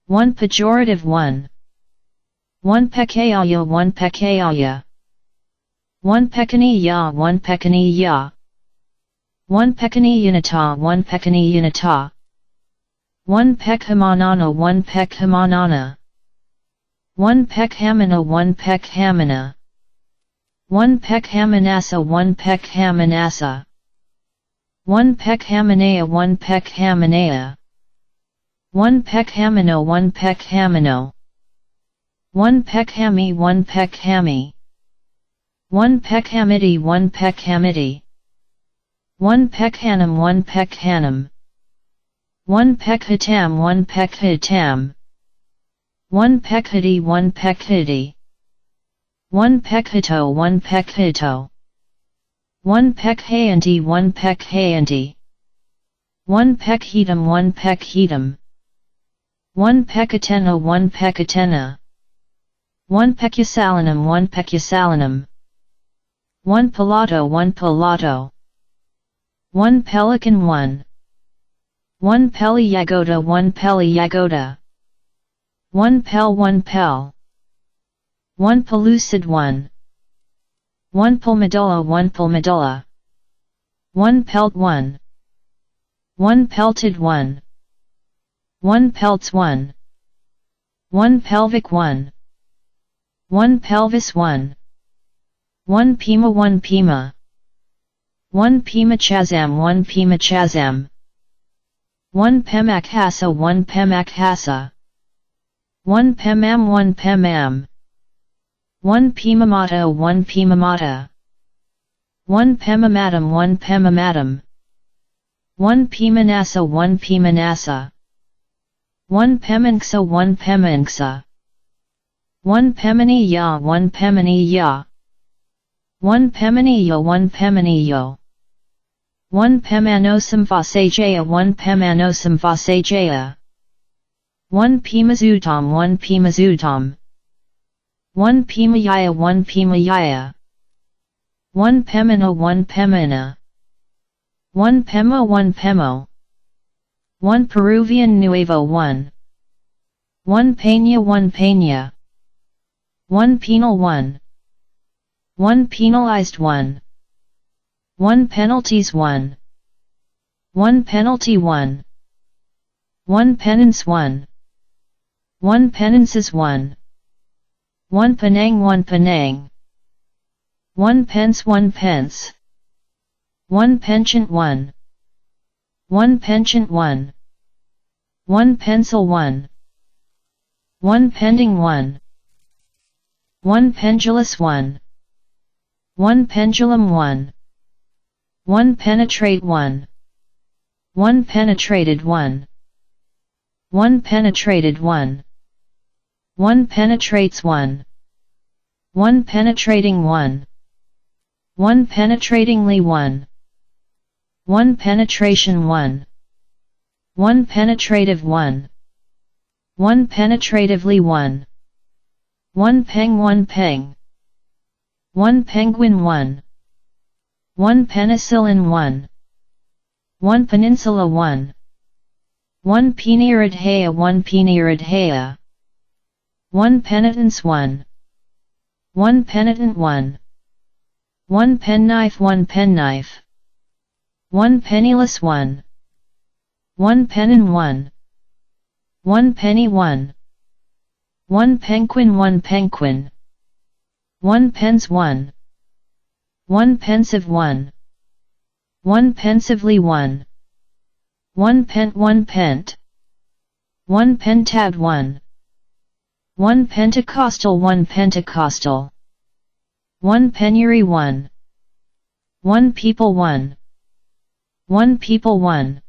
1 pejorative 1 1 pekaya 1 pekaya 1 pekani ya 1 pekani ya 1 pekani unita 1 pekani unita 1 pekhamanana 1 pekhamanana 1 pekhamana 1 pekhamana 1 pekhamanasa 1 pekhamanasa 1 pekhamanaya 1 pekhamanaya 1 pekhamano 1 pekhamano 1 pekhami 1 pekhami 1 pekhamiti 1 pekhamiti 1 pekhanam 1 pekhanam 1 pekhatam 1 pekhatam 1 pekhati 1 pekhati 1 pekhato 1 pekhato 1 pekhayanti 1 pekhayanti 1 pekhetam 1 pekhetam 1 pekatena 1 pekatena 1 pekusalanum 1 pekusalanum 1 palato 1 palato 1 pelican 1 1 peliyagoda 1 peliyagoda 1 pel 1 pel 1 pellucid 1 1 pelmedulla 1 pelmedulla 1 pelt 1 1 pelted 1 1 pelts 1 1 pelvic 1 1 pelvis 1 1 pima 1 pima 1 pima chazam 1 pima chazam 1 pemakhasa 1 pemakhasa 1 pemam 1 pemam 1 pemamata 1 pemamata 1 pemamatum 1 pemamatum 1 pemanasa 1 pemanasa 1 pemanxa 1 pemanxa 1 pemani ya 1 pemani ya 1 pemani yo 1 pemani yo 1 pemanosam vasajaya 1 pemanosam vasajaya 1 pemazutam 1 pemazutam 1 pemayaya 1 pemayaya 1 pemana 1 pemana 1 pemo 1 pemo 1 Peruvian Nuevo 1 1 Peña 1 Peña 1 penal 1 1 penalized 1 1 penalties 1 1 penalty 1 1 penance 1 1 penances 1 1 Penang 1 Penang 1 pence 1 pence 1 penchant 1 1 penchant 1 1 pencil 1 1 pending 1 1 pendulous 1 1 pendulum 1 1 penetrate 1 1 penetrated 1 1 penetrated 1 1 penetrates 1 1 penetrating 1 1 penetratingly 1 1 penetration 1 1 penetrative 1 1 penetratively 1 1 peng 1 peng 1 penguin 1 1 penicillin 1 1 peninsula 1 1 peniridhaya 1 peniridhaya 1 penitence 1 1 penitent 1 1 penknife 1 penknife 1 penniless 1 1 pennon 1 1 penny 1 1 penguin 1 penguin 1 pence 1 1 pensive 1 1 pensively 1 1 pent 1 pent 1 pentad 1. 1 Pentecostal 1 Pentecostal. 1 penury 1. 1 people 1. 1 people 1.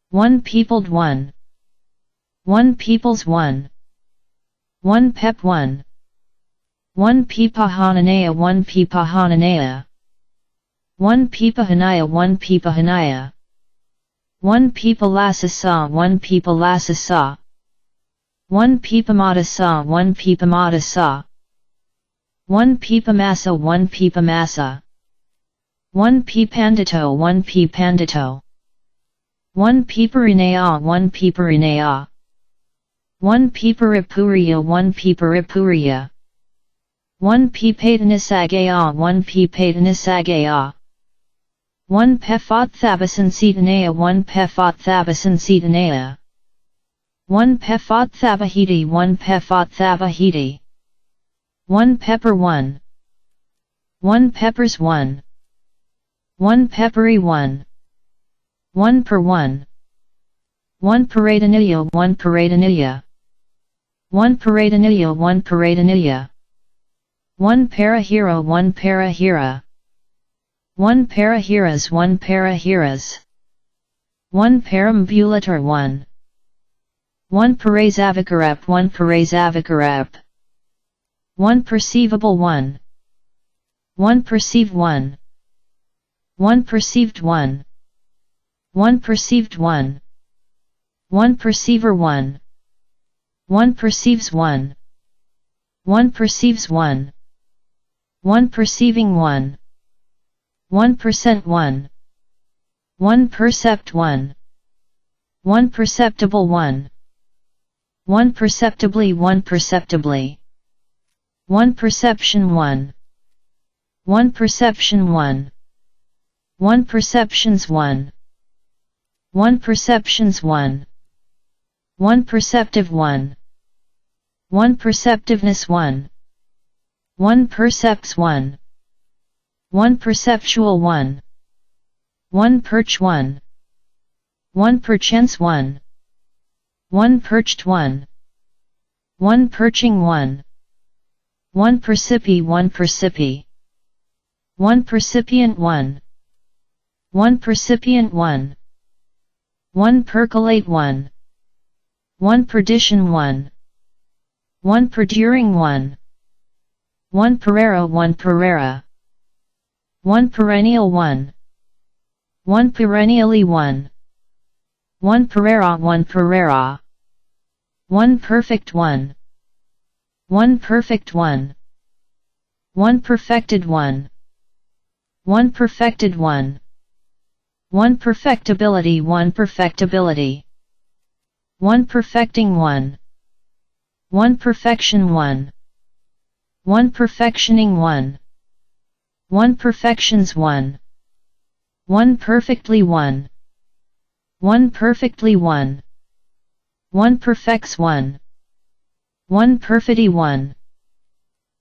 1 peopled 1. 1 peoples 1. 1 pep 1. 1 Pipahananaya 1 Pipahananaya. 1 Pipahanaya 1 Pipahanaya. 1 Pipalasasa 1 Pipalasasa. 1 Pipamatasa 1 Pipamatasa. 1 Pipamasa 1 Pipamasa. 1 Pipandito 1 Pipandito. 1 Piparinaya 1 Piparinaya. 1 Piparipuriya 1 Piparipuriya. 1 Pipatanisagaya 1 Pipatanisagaya. 1 Pefat Thabasan Sitanaya 1 Pefat Thabasan Sitanaya. 1 Pefat Thabahiti 1 Pefat Thabahiti. 1 Pepper 1. 1 Peppers 1. 1 Peppery 1. 1 per 1. 1 Paradaniya 1 Paradaniya. 1 Paradaniya 1 Paradaniya. 1 Parahira 1 Parahira. 1 Parahiras 1 Parahiras. 1 Perambulator 1. 1 Parazavikarep 1 Parazavikarep. 1 Perceivable 1. 1 Perceive 1. 1 Perceived 1. 1 Perceived 1. 1 Perceiver 1. 1 Perceives 1. 1 Perceives 1. 1 Perceiving 1. 1% 1. 1 Percept 1. 1 Perceptible 1. 1 Perceptibly 1 Perceptibly. 1 Perception 1. 1 Perception 1. 1 Perceptions 1. 1 Perceptions 1. 1 Perceptive 1. 1 Perceptiveness 1. 1 Percepts 1. 1 Perceptual 1. 1 Perch 1. 1 Perchance 1. 1 Perched 1. 1 Perching 1. 1 Percipi 1 Percipi. 1 Percipient 1. 1 Percipient 1. 1 Percolate 1. 1 Perdition 1. 1 Perduring 1. 1 Pereira 1 Pereira. 1 Perennial 1. 1 Perennially 1. 1 Pereira 1 Pereira. 1 Perfect 1. 1 Perfect 1. 1 Perfected 1. 1 Perfected 1. 1 Perfectibility 1 Perfectibility. 1 Perfecting 1. 1 Perfection 1. 1 Perfectioning 1. 1 Perfections 1. 1 Perfectly 1. 1 Perfectly 1. 1 Perfects 1. 1 Perfidy 1.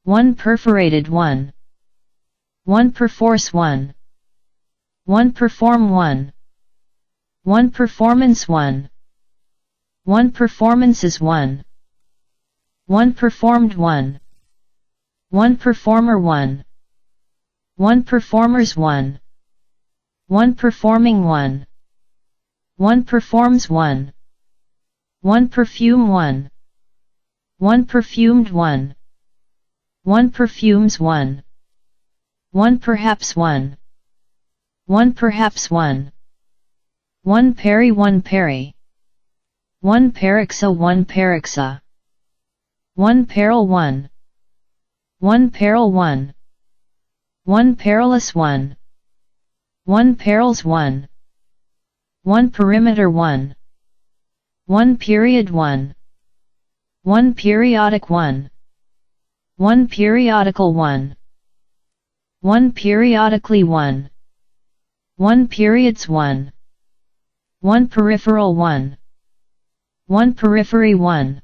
1 Perforated 1. 1 Perforce 1. 1 Perform 1. 1 Performance 1. 1 Performances 1. 1 Performed 1. 1 Performer 1. 1 Performers 1. 1 Performing 1. 1 Performs 1. 1 Perfume 1. 1 Perfumed 1. 1 Perfumes 1. 1 Perhaps 1. 1 Perhaps 1. 1 Perry 1 Perry. 1 Perixa 1 Perixa. 1 Peril 1. 1 Peril 1. 1 Perilous 1. 1 Perils 1. 1 Perimeter 1. 1 Period 1. 1 Periodic 1. 1 Periodical 1. 1 Periodically 1. 1 Periods 1. 1 Peripheral 1. 1 Periphery 1.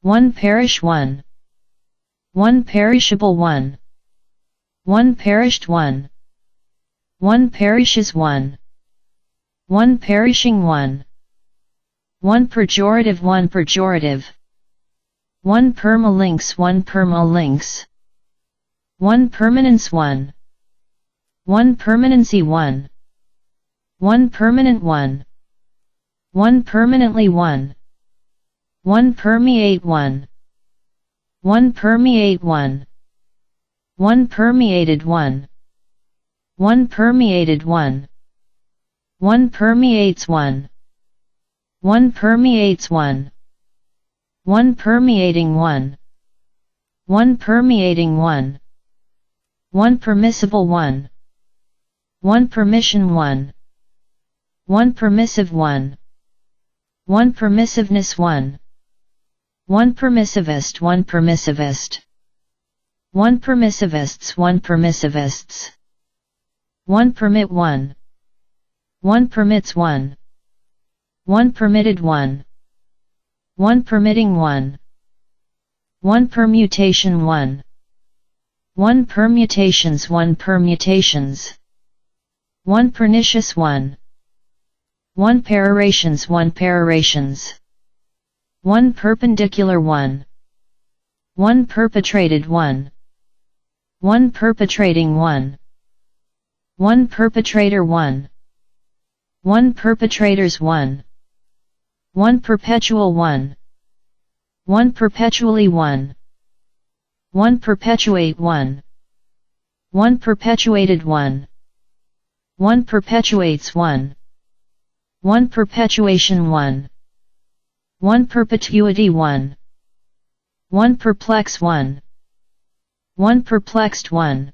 1 Parish 1. 1 Perishable 1. 1 Perished 1. 1 Perishes 1. 1 Perishing 1. 1 pejorative 1 pejorative 1 permalinks 1 permalinks 1 permanence 1 1 permanency 1 1 permanent 1 1 permanently 1 1 permeate 1 1 permeate 1 1 permeated 1 1 permeated 1 1 permeates 1 1 permeates 1 1 permeating 1 1 permeating 1 1 permissible 1 1 permission 1 1 permissive 1 1 permissiveness 1 1 permissivist 1 permissivist 1 permissivists 1 permissivists 1 permit 1 1 permits 1 1 permitted 1 1 permitting 1 1 permutation 1 1 permutations 1 permutations 1 pernicious 1 1 perorations 1 perorations 1 perpendicular 1 1 perpetrated 1 1 perpetrating 1 1 perpetrator 1 1 perpetrators 1 1 perpetual 1 1 perpetually 1 1 perpetuate 1 1 perpetuated 1 1 perpetuates 1 1 perpetuation 1 1 perpetuity 1 1 perplex 1 1 perplexed 1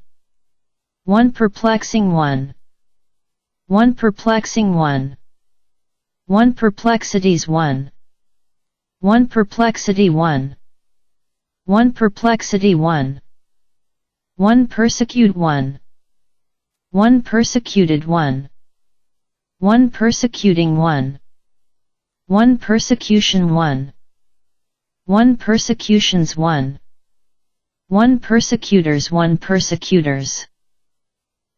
1 perplexing 1 1 perplexing 1 1 perplexities 1 1 perplexity 1 1 perplexity 1 1 persecute 1 1 persecuted 1 1 persecuting 1 1 persecution 1 1 persecutions 1 1 persecutors 1 persecutors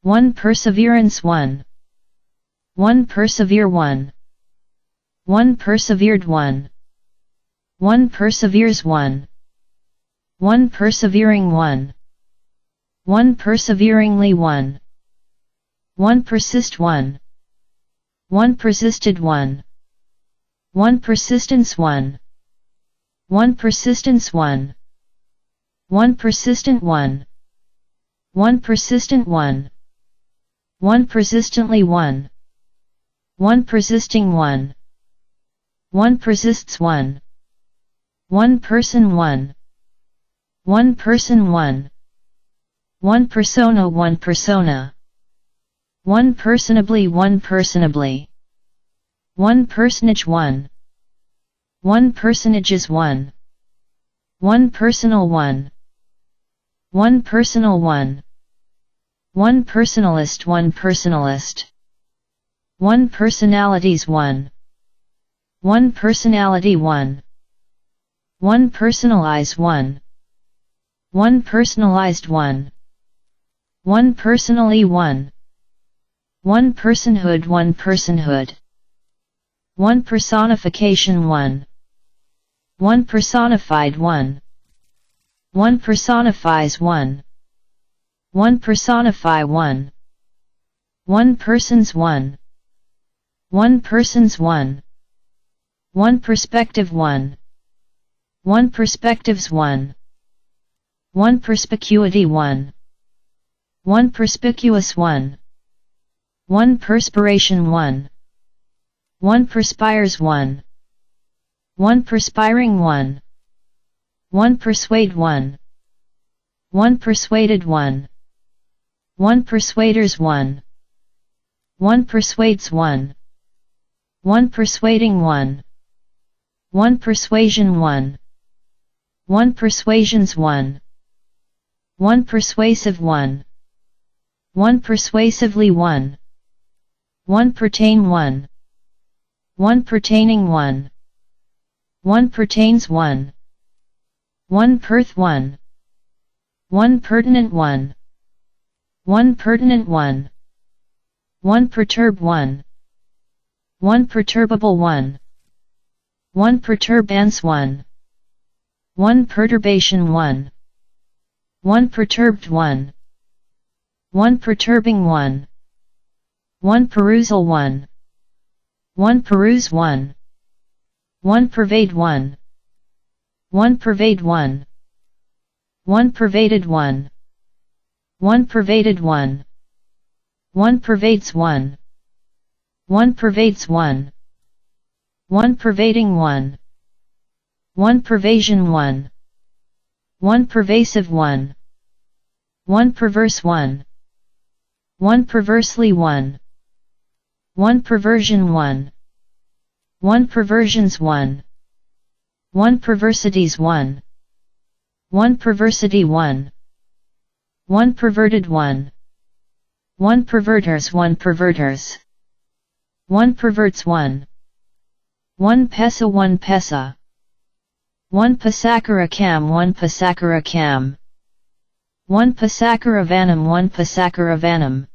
1 perseverance 1 1 persevere 1 1 persevered 1 1 perseveres 1 1 persevering 1 1 perseveringly 1 1 persist 1 1 persisted 1 1 persistence 1 1 persistence 1 1 persistent 1 1 persistent 1 1 persistently 1 1 persisting 1 1 persists 1 1 person 1 1 person 1 1 persona 1 persona 1 personably 1 personably 1 personage 1 1 personages 1 1 personal 1 1 personal 1 1 personalist 1 personalist 1 personalities 1 1 personality 1 1 personalize 1 1 personalized 1 1 personally 1 1 personhood 1 personhood 1 personification 1 1 personified 1 1 personifies 1 1 personify 1 1 persons 1 1 persons 1 1 perspective 1 1 perspectives 1 1 perspicuity 1 1 perspicuous 1 1 perspiration 1 1 perspires 1 1 perspiring 1 1 persuade 1 1 persuaded 1 1 persuaders 1 1 persuades 1 1 persuading 1 1 persuasion 1 1 persuasions 1 1 persuasive 1 1 persuasively 1 1 pertain 1 1 pertaining 1 1 pertains 1 1 Perth 1 1 pertinent 1 1 pertinent 1 1 perturb 1 1 perturbable 1 1 perturbance 1 1 perturbation 1 1 perturbed 1 1 perturbing 1 1 perusal 1 1 peruse 1 1 pervade 1 1 pervade 1 1 pervaded 1 1 pervaded 1 1 pervades 1 1 pervades 1 1 pervading 1 1 pervasion 1 1 pervasive 1 1 perverse 1 1 perversely 1 1 perversion 1 1 perversions 1 1 perversities 1 1 perversity 1 1 perverted 1 1 perverters 1 perverters 1 perverts 1 1 pesa 1 pesa 1 pasakara cam 1 pasakara cam 1 pasakara vanam 1 pasakara vanam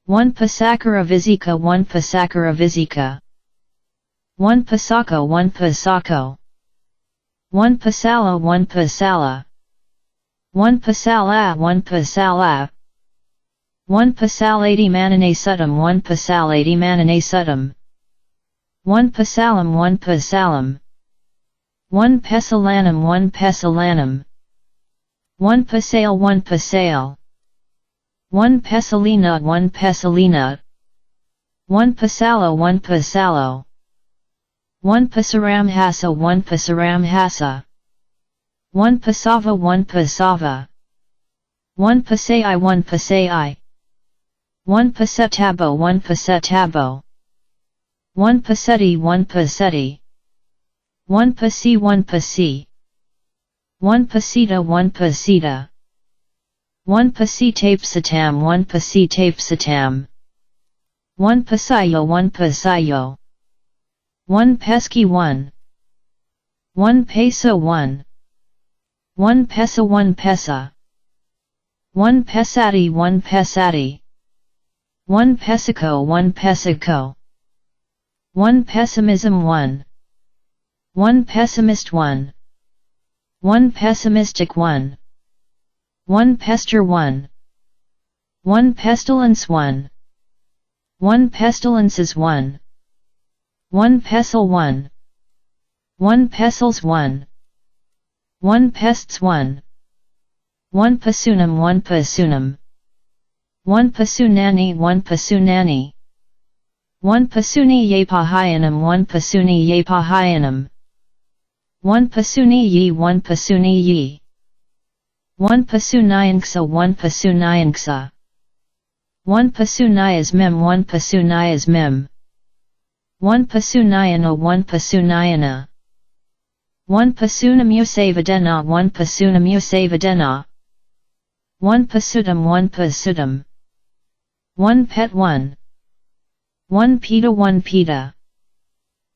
1 pasakara vizika 1 pasakara vizika 1 pasako 1 pasako 1 pasala 1 pasala 1 pasala 1 pasala 1 pasalati manane suttam 1 pasalati manane suttam 1 pasalam 1 pasalam 1 pesalanum 1 pesalanum 1 pasale 1 pasale 1 pesalina 1 pesalina 1 pasalo 1 pasalo 1 pasaram hasa 1 pasaram hasa 1 pasava 1 pasava 1 pasai 1 pasai 1 pasetabo 1 pasetabo 1 paseti 1 paseti 1 pasi 1 pasi 1 pasita 1 pasita 1 pasi tapesatam 1 pasi tapesatam 1 pasayo 1 pasayo 1 pesky 1 1 peso 1 1 pesa 1 pesa 1 pesati 1 pesati 1 pesico 1 pesico 1 pessimism 1 1 pessimist 1 1 pessimistic 1 1 pester 1 1 pestilence 1 1 pestilences 1 1 pestle 1 1 pestles 1 1 pests 1 1 pasunam 1 pasunam 1 pasunani 1 pasunani 1 pasuni yapahayanam 1 pasuni yapahayanam 1 pasuni yi 1 pasuni yi 1 pasunayangsa 1 pasunayangsa 1 pasunayas mem 1 pasunayas mem 1 pasunayana 1 pasunayana 1 pasunamusavadena 1 pasunamusavadena 1 pasudam 1 pasudam 1 pet 1 1 pita 1 pita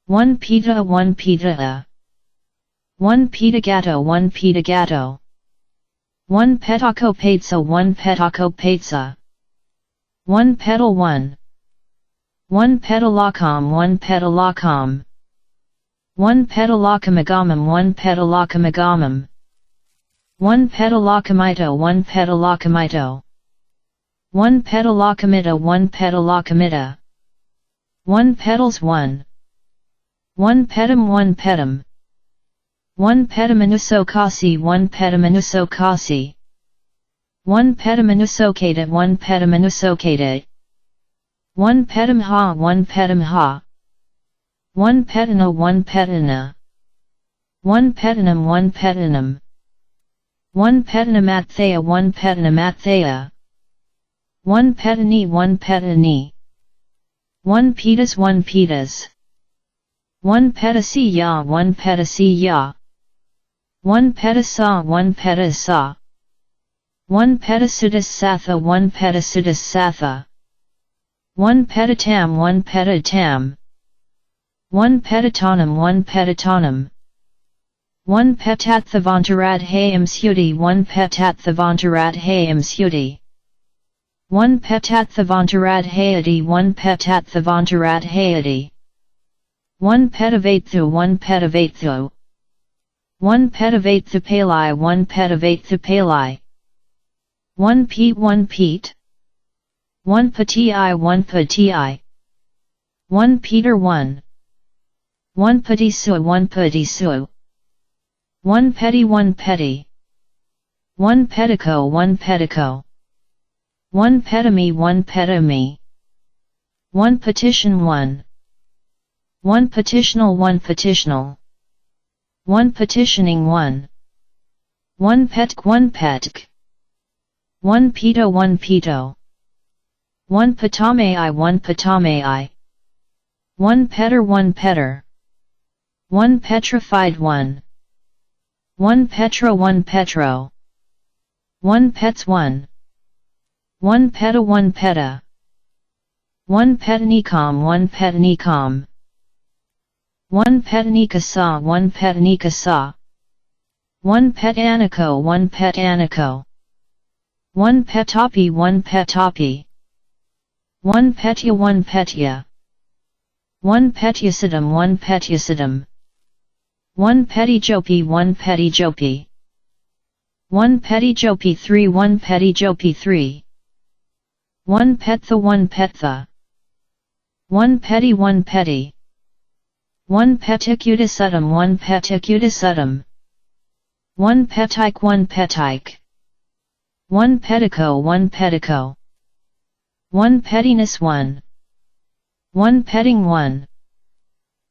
1 pita 1 pita 1 pita gatto 1 pita gatto 1 petako petsa 1 petako petsa 1 petal 1 1 petalakam 1 petalakam 1 petalakamagam 1 petalakamagam 1 petalakamito 1 petalakamito 1 petalakamita 1 petalakamita 1 petals 1 1 petum 1 petum 1 petamanusokasi 1 petamanusokasi 1 petamanusokata 1 petamanusokata 1 petum ha 1 petum ha 1 petana 1 petana 1 petanum 1 petanum 1 petanamatthaya 1 petanamatthaya 1 petani 1 petani 1 petas 1 petas 1 petasiya 1 petasiya 1 petasa 1 petasa 1 petasudas satha 1 petasudas satha 1 petatam 1 petatam 1 petatonum 1 petatonum 1 petathavantarat hayam 1 petathavantarat hayam 1 petathavantarat hayati 1 petathavantarat hayati 1 Petavathu 1 Petavathu 1 Petavathu 1 Petavathu 1 Pete 1 Pete 1 Pati 1 Pati 1 Peter 1 1 Pati Su 1 Pati Su 1 Petty 1 Petty 1 Pettico 1 Pettico 1 Petami 1 Petami 1 Petition 1 1 Petitional 1 Petitional 1 Petitioning 1 1 Petk 1 Petk 1 Pito 1 Pito 1 Patame I 1 Patame I 1 Petter 1 Petter 1 Petrified 1 1 Petro 1 Petro 1 Pets 1 1 Peta 1 Peta 1 Petanicom 1 Petanicom 1 Petanica sa 1 Petanica sa 1 Petanico 1 Petanico 1 Petapi 1 Petapi 1 Petya 1 Petya 1 Petyasidum 1 Petyasidum 1 Pettyjopi 1 Pettyjopi 1 Pettyjopi 3 1 Pettyjopi 3 1 Petha 1 Petha 1 Petty 1 Petty 1 Peticudisutum 1 Peticudisutum 1 Petike 1 Petike 1 Pettico 1 Pettico 1 Pettiness 1 1 Petting 1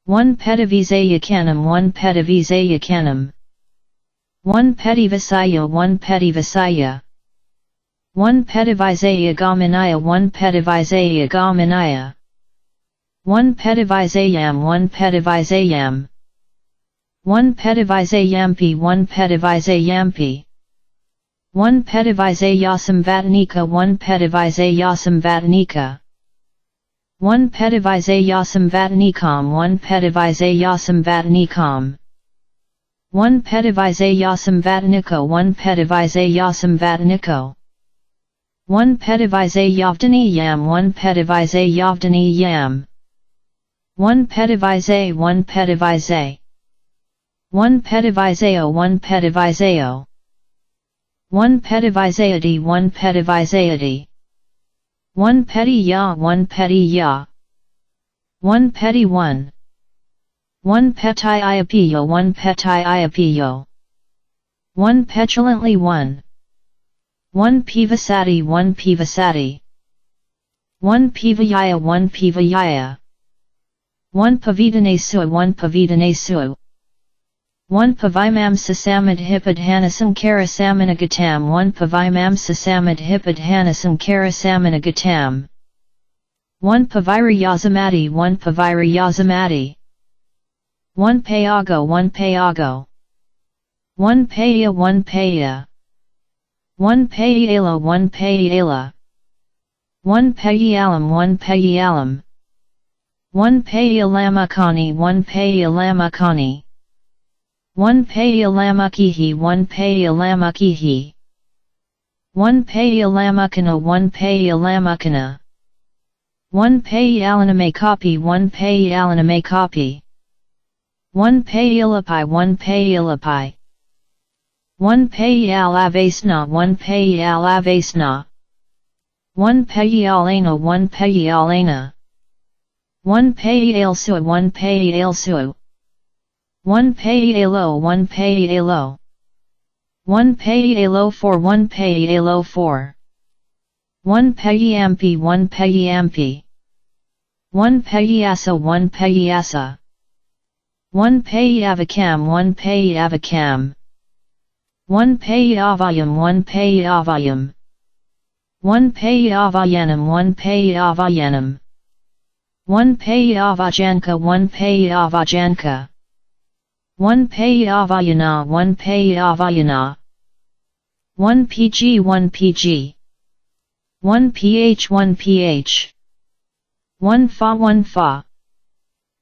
1 Petivisayakanam 1 Petivisayakanam 1 Petivisaya 1 Petivisaya 1 Petivisaya Gaminaya 1 Petivisaya Gaminaya 1 Petivisayam 1 Petivisayam 1 Petivisayampi 1 Petivisayampi 1 Petivisayasam Vatanika 1 Petivisayasam Vatanika 1 Petivisayasam Vatanikam 1 Petivisayasam Vatanikam 1 Petivisayasam Vataniko 1 Petivisayasam Vataniko 1 Petivisayavdani Yam 1 Petivisayavdani Yam 1 Petivisay 1 Petivisay 1 Petivisao 1 Petivisao 1 Petivisayati 1 Petivisayati 1 Petty Ya 1 Petty Ya 1 Petty 1 1 Peti Iapiyo 1 Peti Iapiyo 1 Petulantly 1 1 Pivasati 1 Pivasati 1 Pivayaya 1 Pivayaya 1 Pavidane 1 Pavidane 1 Pavimam Sasamad Hipadhanasam Karasamanagatam 1 Pavimam Sasamad Hipadhanasam Karasamanagatam 1 Pavirayazamati 1 Pavirayazamati 1 Payago 1 Payago 1 Paya 1 Paya 1 Payala 1 Payala 1 Payalam 1 Payalam 1 Payalamakani 1 Payalamakani 1 Payalamakihi 1 Payalamakihi 1 Payalamakana 1 Payalamakana 1 Payalaname copy 1 Payalaname copy 1 Payalapai 1 Payalapai 1 Payalavasna 1 Payalavasna 1 Payalana 1 Payalana 1 Payalsu 1 Payalsu 1 Payalo 1 Payalo 1 Payalo 4 1 Payalo 4 1 Payampi 1 Payampi 1 Payasa 1 Payasa 1 Payavakam 1 Payavakam 1 Payavayam 1 Payavayam 1 Payavayanam 1 Payavayanam 1 Payavajanka 1 Payavajanka 1 Payavayana 1 Payavayana 1 PG 1 PG 1 PH 1 PH 1 Fa 1 Fa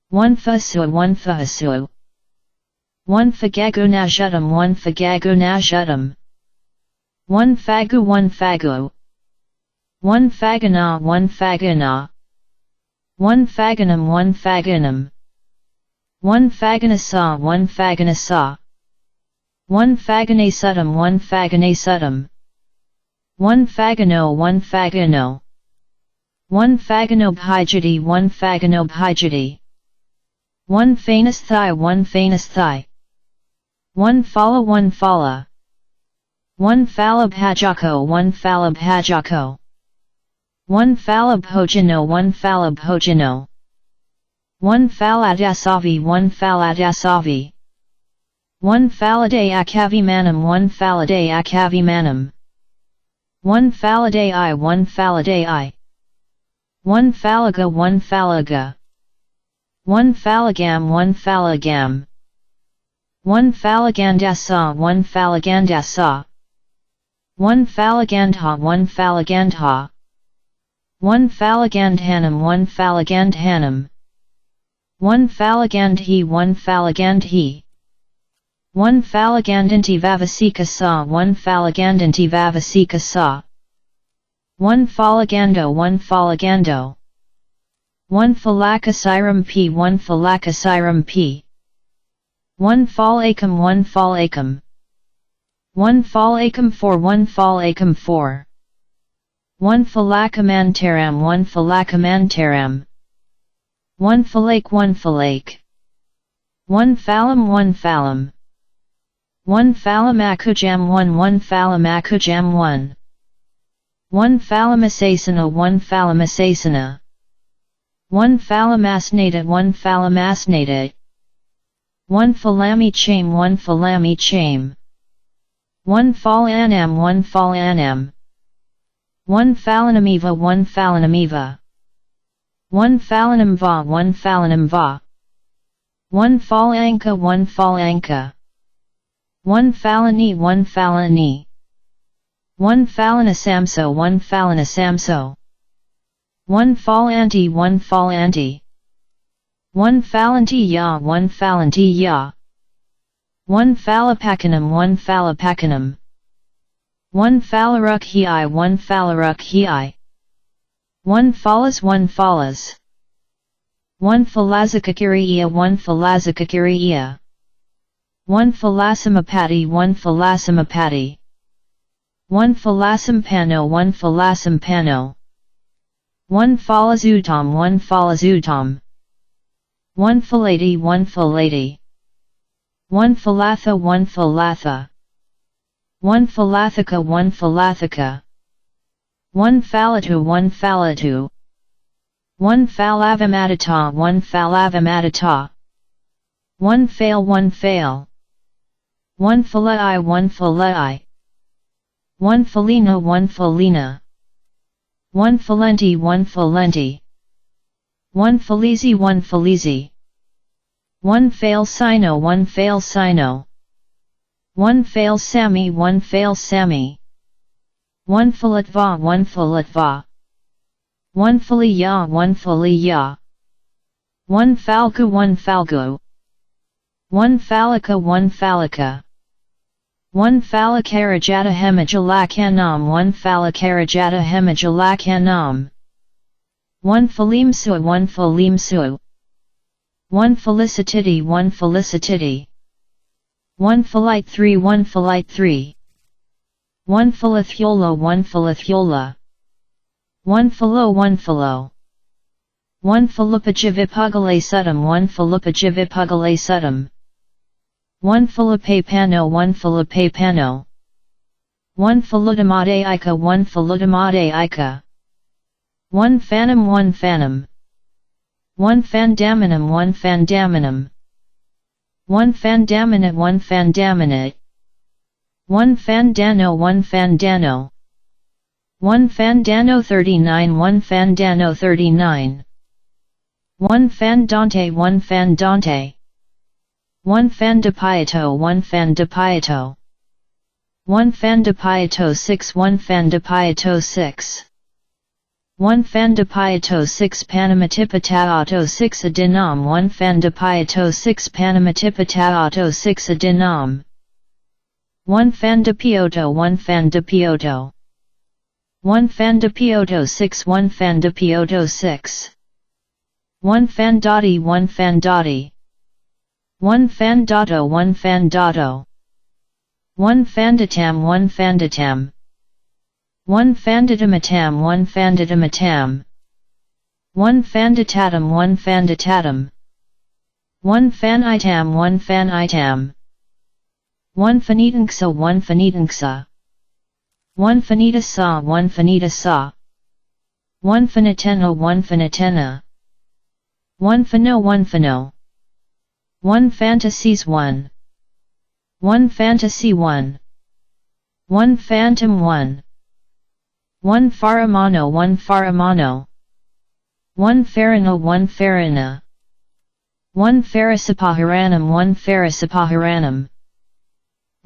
1 Fa Su 1 Fa Su 1 Fagagunashutum 1 Fagagunashutum 1 Fagu 1 Fagu 1 Fagana 1 Fagana 1 Faganum 1 Faganum 1 Faganasa 1 Faganasa 1 Faganasutum 1 Faganasutum 1 Fagano 1 Fagano 1 Faganobhijati 1 Faganobhijati 1 Fanus Thai 1 Fanus Thai 1 Fala 1 Fala 1 Falabhajako 1 Falabhajako 1 Falabhojano 1 Falabhojano 1 Faladasavi 1 Faladasavi 1 Faladay Akavimanam 1 Faladay Akavimanam 1 Faladay I 1 Faladay I 1 Falaga 1 Falaga 1 Falagam 1 Falagam 1 Falagandasa 1 Falagandasa 1 Falagandha 1 Falagandha 1 Falagandhanam 1 Falagandhanam 1 Falagandhi 1 Falagandhi 1 Falagandanti Vavasika sa 1 Falagandanti Vavasika sa 1 Falagando 1 Falagando 1 Falakasiram p 1 Falakasiram p 1 Falakam 1 Falakam 1 Falakam 4 1 Falakam 4 1 Falakamantaram 1 Falakamantaram 1 Falake 1 Falake 1 Falam 1 Falam 1 Falam Akujam 1 1 Falam Akujam 1 1 Falamasasana 1 Falamasasana 1 Falamasnata 1 Falamasnata 1 Falami Chame 1 Falami Chame 1 Falanam 1 Falanam 1 Falanamiva 1 Falanamiva 1 Falanam Va 1 Falanam Va 1 Falanka 1 Falanka 1 Falani 1 Falani 1 Falanasamso 1 Falanasamso 1 Falanti 1 Falanti 1 Falanti Ya 1 Falanti Ya 1 Falapakanam 1 Falapakanam 1 Falaruk Hi 1 Falaruk Hi 1 Falas 1 Falas 1 Falazakakiriya 1 Falazakakiriya 1 Falasamapati 1 Falasamapati 1 Falasampano 1 Falasampano 1 Falazutam 1 Falazutam 1 Falati 1 Falati 1 Falatha 1 Falatha 1 Falathaka 1 Falathaka 1 Falatu 1 Falatu 1 Falavamadata 1 Falavamadata 1 Fail 1 Fail 1 Falai 1 Falai 1 Falina 1 Falina 1 Falenti 1 Falenti 1 Felizi 1 Felizi 1 Fail Sino 1 Fail Sino 1 Fail Sami 1 Fail Sami 1 Falatva 1 Falatva 1 Faliya 1 Faliya 1 Falgu 1 Falgu 1 Falaka 1 Falaka 1 Falakarajata Hemajalakanam 1 Falakarajata Hemajalakanam 1 Falimsu 1 Falimsu 1 Felicitity 1 Felicitity 1 Falite 3 1 Falite 3 1 Falithiola 1 Falithiola 1 Philo 1 Philo 1 Philippajivipugale Suttum 1 Philippajivipugale Suttum 1 Philippe Pano 1 Philippe Pano 1 Philutamade Ika 1 Philutamade Ika 1 Phantom 1 Phantom 1 Fandaminum 1 Fandaminum 1 Fandaminate 1 Fandaminate 1 Fandano 1 Fandano 1 Fandano 39 1 Fandano 39 1 Fandante 1 Fandante 1 Fandapiato 1 Fandapiato 1 Fandapiato 6 1 Fandapiato 6 1 Fandapiato 6 Panamatipatato 6 Adinam 1 Fandapiato 6 Panamatipatato 6 Adinam 1 Fandapioto 1 Fandapioto 1 Fandapioto 6 1 Fandapioto 6 1 Fandati 1 Fandati 1 fandato 1 fandato 1 fandatam 1 fandatam 1 fandatamatam 1 fandatamatam 1 fandatatam 1 fandatatam 1 fanitam 1 fanitam 1 fanitanksa 1 fanitanksa 1 fanitasa 1 fanitasa 1 fanatena 1 fanatena 1 fano 1 fano 1 fantasies 1 1 fantasy 1 1 phantom 1 1 faramano 1 faramano 1 farina 1 farina 1 farisipaharanam 1 farisipaharanam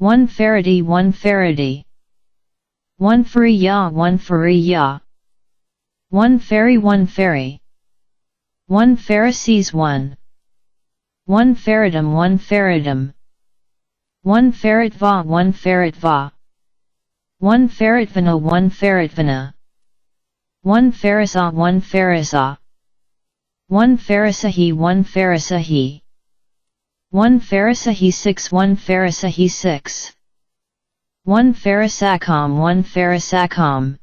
1 Faraday 1 Faraday 1 Fariya 1 Fariya 1 Ferry 1 Ferry 1 Pharisees 1 1 Faradam 1 Faradam 1 Ferret va 1 Ferret va 1 Ferretvana 1 Ferretvana 1 Pharisa 1 Pharisa 1 Pharisahi 1 Pharisahi 1 Pharisahi 6 1 Pharisahi 6 1 Pharisacom 1 Pharisacom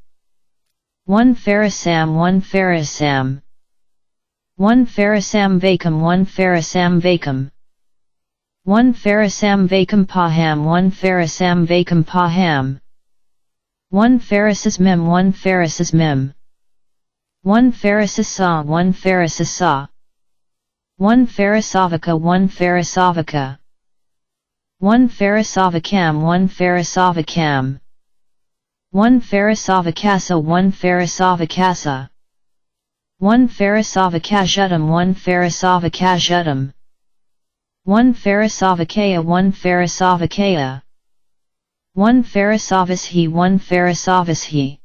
1 Pharisam 1 Pharisam 1 Pharisam vacum 1 Pharisam vacum 1 Pharisam vacum paham 1 Pharisam vacum paham 1 Pharisis mem 1 Pharisis mem 1 Pharisasa 1 Pharisasa 1 Pharisavaka 1 Pharisavaka 1 Pharisavakam 1 Pharisavakam 1 Pharisavakasa 1 Pharisavakasa 1 Pharisavakashutam 1 Pharisavakashutam 1 Pharisavakaya 1 Pharisavakaya 1 Pharisavishi 1 Pharisavishi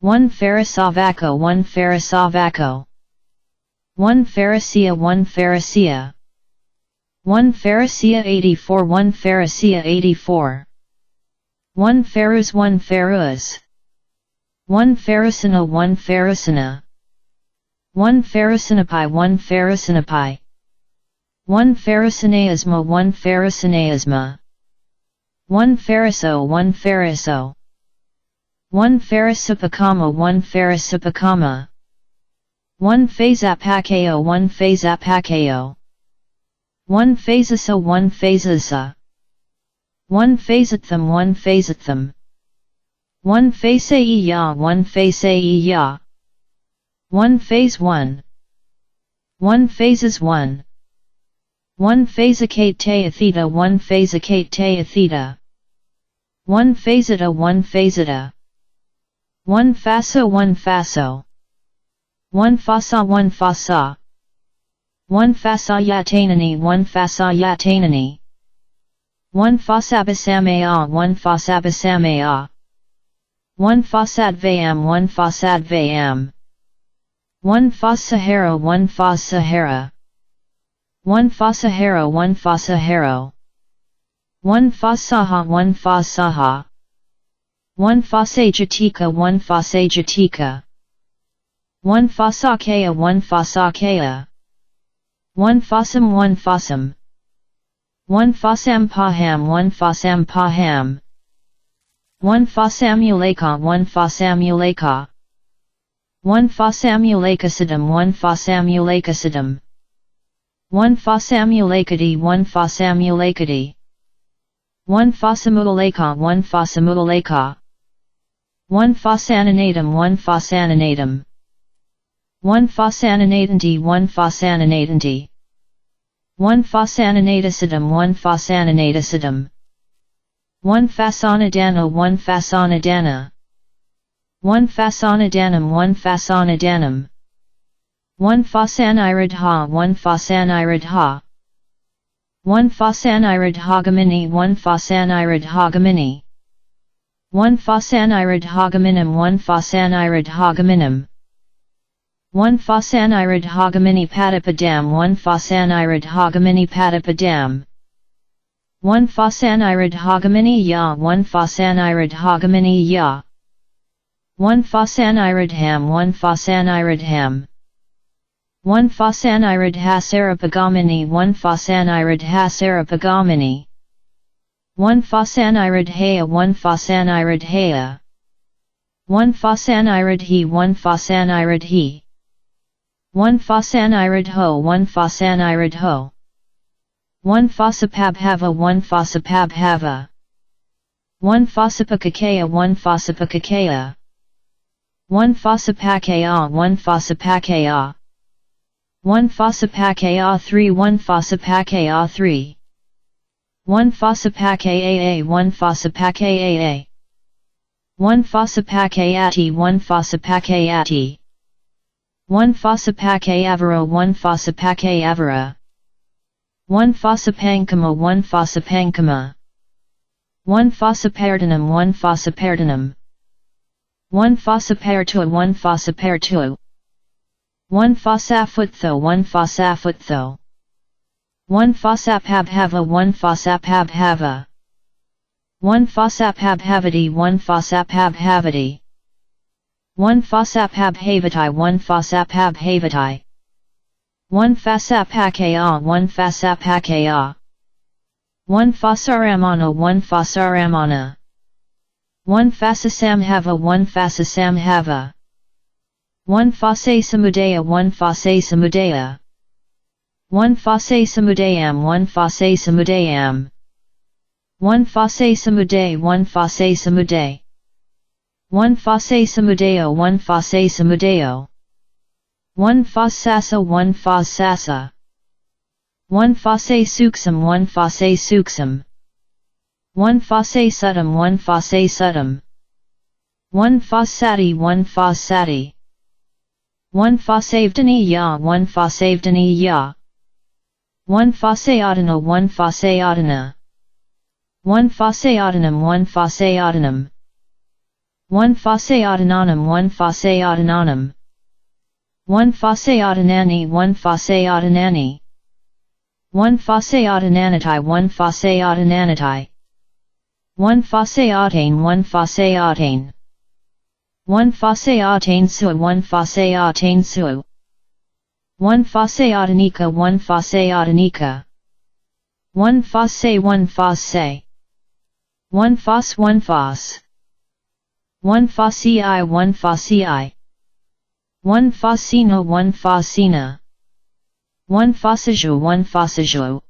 1 Pharisavako 1 Pharisavako 1 Pharisia 1 Pharisia 1 Pharisia 84 1 Pharisia 84 1 Pharus 1 Pharus 1 Pharusana 1 Pharusana 1 Pharusanapi 1 Pharusanapi 1 Pharusanaasma 1 Pharusanaasma 1 Phariso 1 Phariso 1 Pharisupakama 1 Pharisupakama 1 Phasapakeo 1 Phasapakeo 1 Phasasa 1 Phasasa 1 Phasatham 1 Phasatham 1 Phasaiya 1 Phasaiya 1 Phase 1 1 Phases 1 1 Phasacate te theta 1 Phasacate te theta 1 Phasata 1 Phasata 1 Faso 1 Faso 1 Fasa 1 Fasa 1 Fasayatanani 1 Fasayatanani 1 Fasabasamaya 1 Fasabasamaya 1 Fasadvayam 1 Fasadvayam 1 Fasahara 1 Fasahara 1 Fasahara 1 Fasaharo 1 Fasaha 1 Fasaha 1 Fasajatika 1 Fasajatika 1 Fasakaya 1 Fasakaya 1 Fasam 1 Fasam 1 Fasam Paham 1 Fasam Paham 1 Fasamulaka 1 Fasamulaka 1 Fasamulakasadam 1 Fasamulakasadam 1 Fasamulakadi 1 Fasamulakadi 1 Fasamulaka 1 Fasamulaka 1 Fasananatum 1 Fasananatum 1 Fasananatanti 1 Fasananatanti 1 Fasananatasadam 1 Fasananatasadam 1 Fasanadana 1 Fasanadana 1 Fasanadanam 1 Fasanadanam 1 Fasaniradha 1 Fasaniradha 1 Fasaniradhagamini 1 Fasaniradhagamini 1 Fasaniradhagaminam 1 Fasaniradhagaminam 1 Fasaniradhagamini Padapadam 1 Fasaniradhagamini Padapadam 1 Fasaniradhagamini Ya 1 Fasaniradhagamini Ya 1 Fasaniradham 1 Fasaniradham 1 Fasanirodhasarapagamini 1 Fasanirodhasarapagamini 1 Fasanirodhaya 1 Fasanirodhaya 1 Fasanirodhi 1 Fasanirodhi 1 Fasanirodho 1 Fasanirodho 1 Fasapabhava 1 Fasapabhava 1 Fasapakakaya 1 Fasapakakaya 1 Fasapakaya 1 Fasapakaya 1 Fasapakaya 3 1 Fasapakaya 3 1 Fasapakaya 1 Fasapakaya 1 Fasapakayati 1 Fasapakayati 1 Fasapakayavara 1 Fasapakayavara 1 Fasapankama 1 Fasapankama 1 Fasapardanam 1 Fasapardanam 1 Fasapartua 1 Fasapartua 1 Fasafutho 1 Fasafutho 1 Fasapabhava 1 Fasapabhava 1 Fasapabhavati 1 Fasapabhavati 1 Fasapabhavati 1 Fasapabhavati 1 Fasapakaya 1 Fasapakaya 1 Fasaramana 1 Fasaramana 1 Fasasamhava 1 Fasasamhava 1 Fasasamudaya 1 Fasasamudaya 1 Fasasamudayam 1 Fasasamudayam 1 Fasasamuday 1 Fasasamuday 1 Fasasamudayo 1 Fasasamudayo 1 Fasasa 1 Fasasa 1 Fase Suksam 1 Fase Suksam 1 Fase Sudam 1 Fase Sudam 1 Fasati 1 Fasati 1 Fasavdani Ya 1 Fasavdani Ya 1 Faseadana 1 Faseadana 1 Faseadanam 1 Faseadanam 1 Faseadananam 1 Faseadananam 1 Faseadanani 1 Faseadanani 1 Faseadananatai 1 Faseadananatai 1 Faseatane 1 Faseatane 1 Faseatane Sua 1 Faseatane Sua 1 Faseatanika 1 Faseatanika 1 Fase 1 Fase 1 Fas 1 Fas 1 Fasei 1 Fasei 1 Fasina 1 Fasina 1 Fasaju 1 Fasaju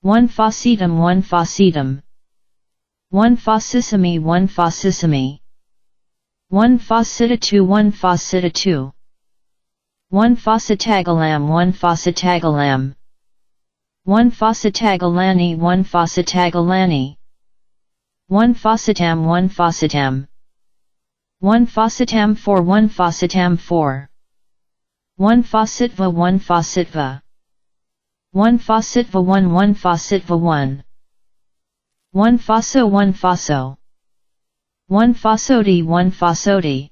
1 Facetum 1 Facetum 1 Fasisami 1 Fasisami 1 Facita 2 1 Facita 2 1 Facitagalam 1 Facitagalam 1 Facitagalani 1 Facitagalani 1 Facitam 1 Facitam 1 Facitam 4 1 Facitam 4 1 Facitva 1 Facitva 1 Facitva 1 1 Facitva 1 1 Faso 1 Faso 1 Fasodi 1 Fasodi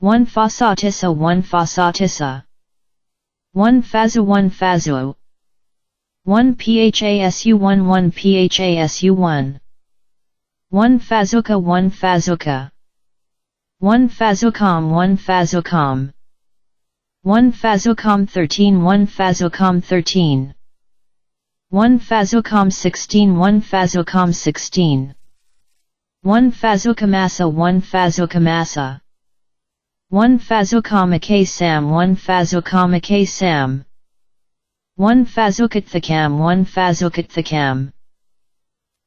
1 Fasatissa 1 Fasatissa 1 Fazu 1 Fazu 1 PHASU 1 1 PHASU 1 1 Fazuka 1 Fazuka 1 Fazucom 1 Fazucom 1 Fazucom 13 1 Fazucom 13 1 Fazucom 16 1 Fazucom 16 1 Fazucamasa 1 Fazucamasa 1 Fazucom Sam 1 Fazucom Sam 1 Fazukathakam 1 Fazukathakam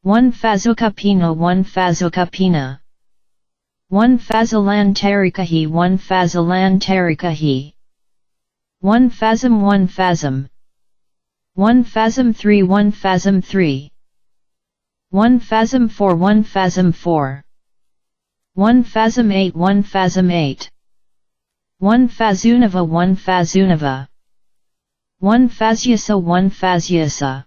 1 Fazukapina 1 Fazukapina 1 Fazalan Tarikahi 1 Fazalan Tarikahi 1 Phasm 1 Phasm 1 Phasm 3 1 Phasm 3 1 Phasm 4 1 Phasm 4 1 Phasm 8 1 Phasm 8 1 Phazunava 1 Phazunava 1 Phasyasa 1 Phasyasa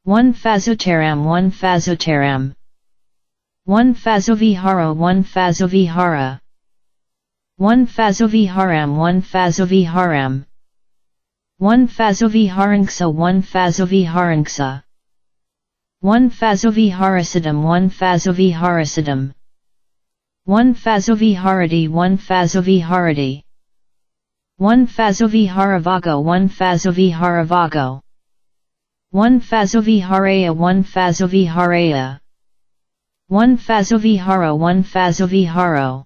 1 Phazutaram 1 Phazutaram 1 Phazovihara 1 Phazovihara 1 Phazoviharam 1 Phazoviharam 1 Phazoviharanxa 1 Phazoviharanxa 1 Phazoviharasidam 1 Phazoviharasidam 1 Phazoviharati 1 Phazoviharati 1 Fazuviharavago 1 Fazuviharavago 1 Fazuviharaya 1 Fazuviharaya 1 Fazuviharo 1 Fazuviharo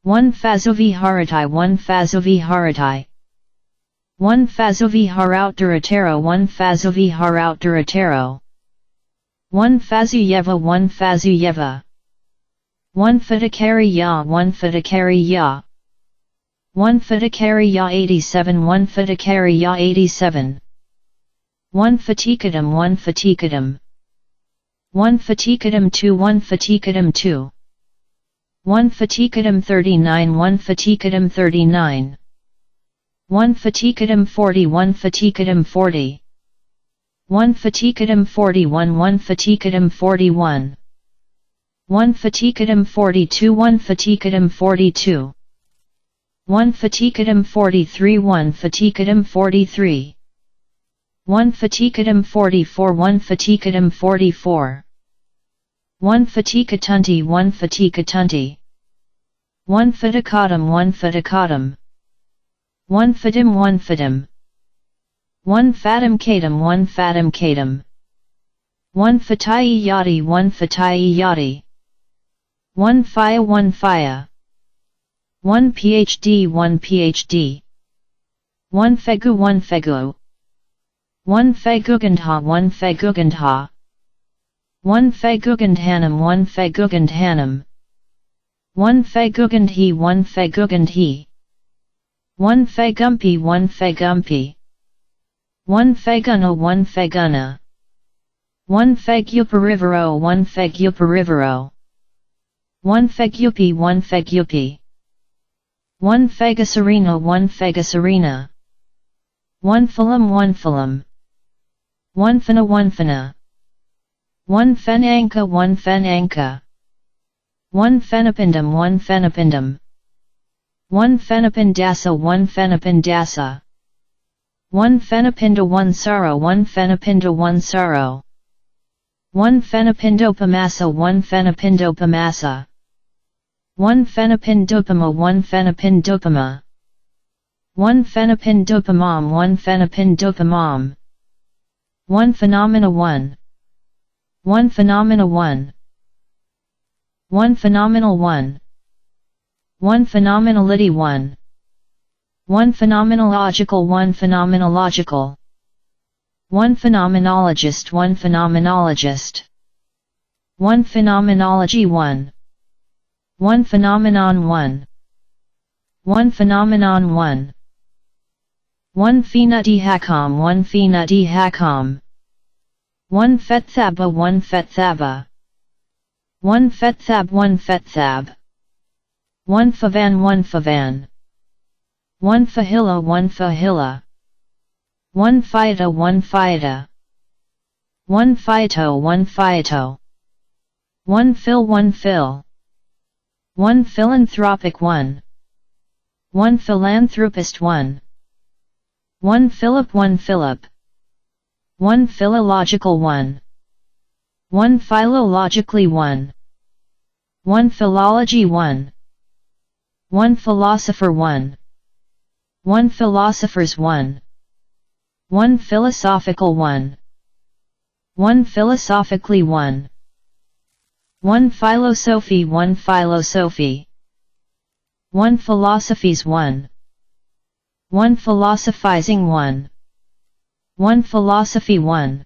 1 Fazuviharatai 1 Fazuviharatai 1 Fazuviharoutduratero 1 Fazuviharoutduratero 1 Fazuyeva 1 Fazuyeva 1 Fatakari ya 1 Fatakari ya 1 Fatakari ya 87 1 Fatakari ya 87 1 Fatikadam 1 Fatikadam 1 Fatikadam 2 1 Fatikadam 2 1 Fatikadam 39 1 Fatikadam 39 1 Fatikadam 41 Fatikadam 40 1 Fatikadam 41 1 Fatikadam 41 1 Fatikadam 42 1 Fatikadam 42 1 Fatikadam 43 1 Fatikadam 43 1 Fatikadam 44 1 Fatikadam 44 1 Fatikatunti 1 Fatikatunti 1 Fatikatum 1 Fatikatum 1 Fadim 1 Fadim 1 Fatim Kadam 1 Fatim Kadam 1 Fatai Yati 1 Fatai Yati 1 Fia 1 Fia 1 PhD 1 PhD 1 Fegu 1 Fegu 1 Fegugandha 1 Fegugandha 1 Fegugandhanam 1 Fegugandhanam 1 Fegugandhi 1 Fegugandhi 1 Fegumpi 1 Fegumpi 1 Feguna 1 Feguna 1 Feguparivero 1 Feguparivero 1 Fegupi 1 Fegupi 1 Fegasarina 1 Fegasarina 1 Philum 1 Philum 1 Fena 1 Fena 1 Fenanka 1 Fenanka 1 Fenapindum 1 Fenapindum 1 Fenapindasa 1 Fenapindasa 1 Fenapinda 1 Sorrow 1 Fenapinda 1 Sorrow 1 Fenapindopamasa 1 Fenapindopamasa 1 Fenapindopama 1 Fenapindopama 1 Fenapindopamam 1 Fenapindopamam 1 Phenomena 1 1 Phenomena 1 1 Phenomenal 1 1 Phenomenality 1 1 Phenomenological 1 Phenomenological 1 Phenomenologist 1 Phenomenologist 1 Phenomenology 1 1 Phenomenon 1 1 Phenomenon 1 1 Phenati Hakam 1 Phenati Hakam 1 Fethaba 1 Fethaba 1 Fethab 1 Fethab 1 Favan 1 Favan 1 Fahila 1 Fahila 1 Fiata 1 Fiata 1 Fiato 1 Fiato 1 Phil 1 Phil 1 Philanthropic 1 1 Philanthropist 1 1 Philip 1 Philip 1 Philological 1 1 Philologically 1 1 Philology 1 1 Philosopher 1 1 Philosophers 1 1 Philosophical 1 1 Philosophically 1 1 Philosophy 1 Philosophy 1 Philosophies 1 1 Philosophizing 1 1 Philosophy 1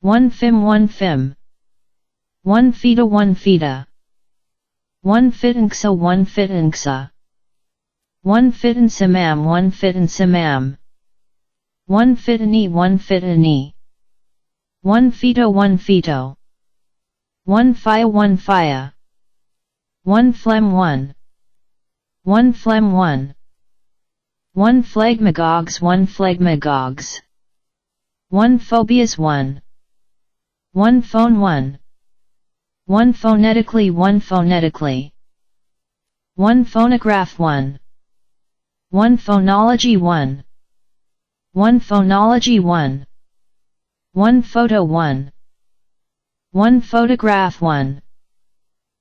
1 Fim 1 Fim 1 Fita 1 Fita 1 Fitanksa 1 Fitanksa 1 Fitansimam 1 Fitansimam 1 Fitani 1 Fitani 1 Fito 1 Fito 1 Fia 1 Fia 1 Phlegm 1 1 Phlegm 1 1 Phlegmagogues 1 Phlegmagogues 1 Phobias 1 1 Phone 1 1 Phonetically 1 Phonetically 1 Phonograph 1 1 Phonology 1 1 Phonology 1 1 Photo 1 1 Photograph 1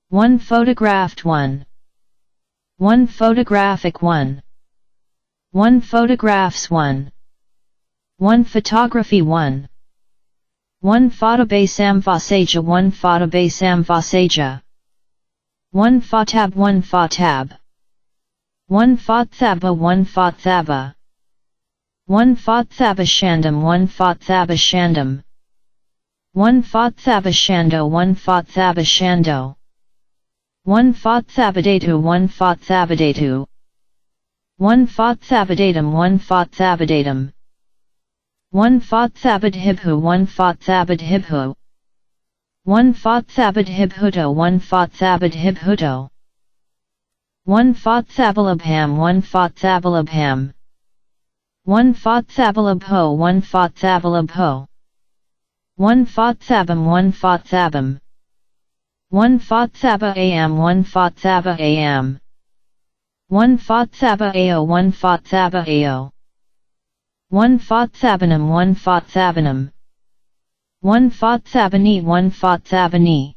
1 Photographed 1 1 Photographic 1 1 photographs 1 1 photography 1 1 photobasamvasaja 1 photobasamvasaja 1 photab 1 photab 1 phothaba 1 phothaba 1 phothaba shandam 1 phothaba shandam 1 phothaba shando 1 phothaba shando 1 phothabadatu 1 phothabadatu 1 phothabadatum 1 phothabadatum 1 phothabadhibhu 1 phothabadhibhu 1 phothabadhibhuto 1 phothabadhibhuto 1 phothabalabham 1 phothabalabham 1 phothabalabho 1 phothabalabho 1 phothabam 1 phothabam 1 phothaba am 1 phothaba am 1 phothaba ao 1 phothaba ao 1 phothabanam 1 phothabanam 1 phothabani 1 phothabani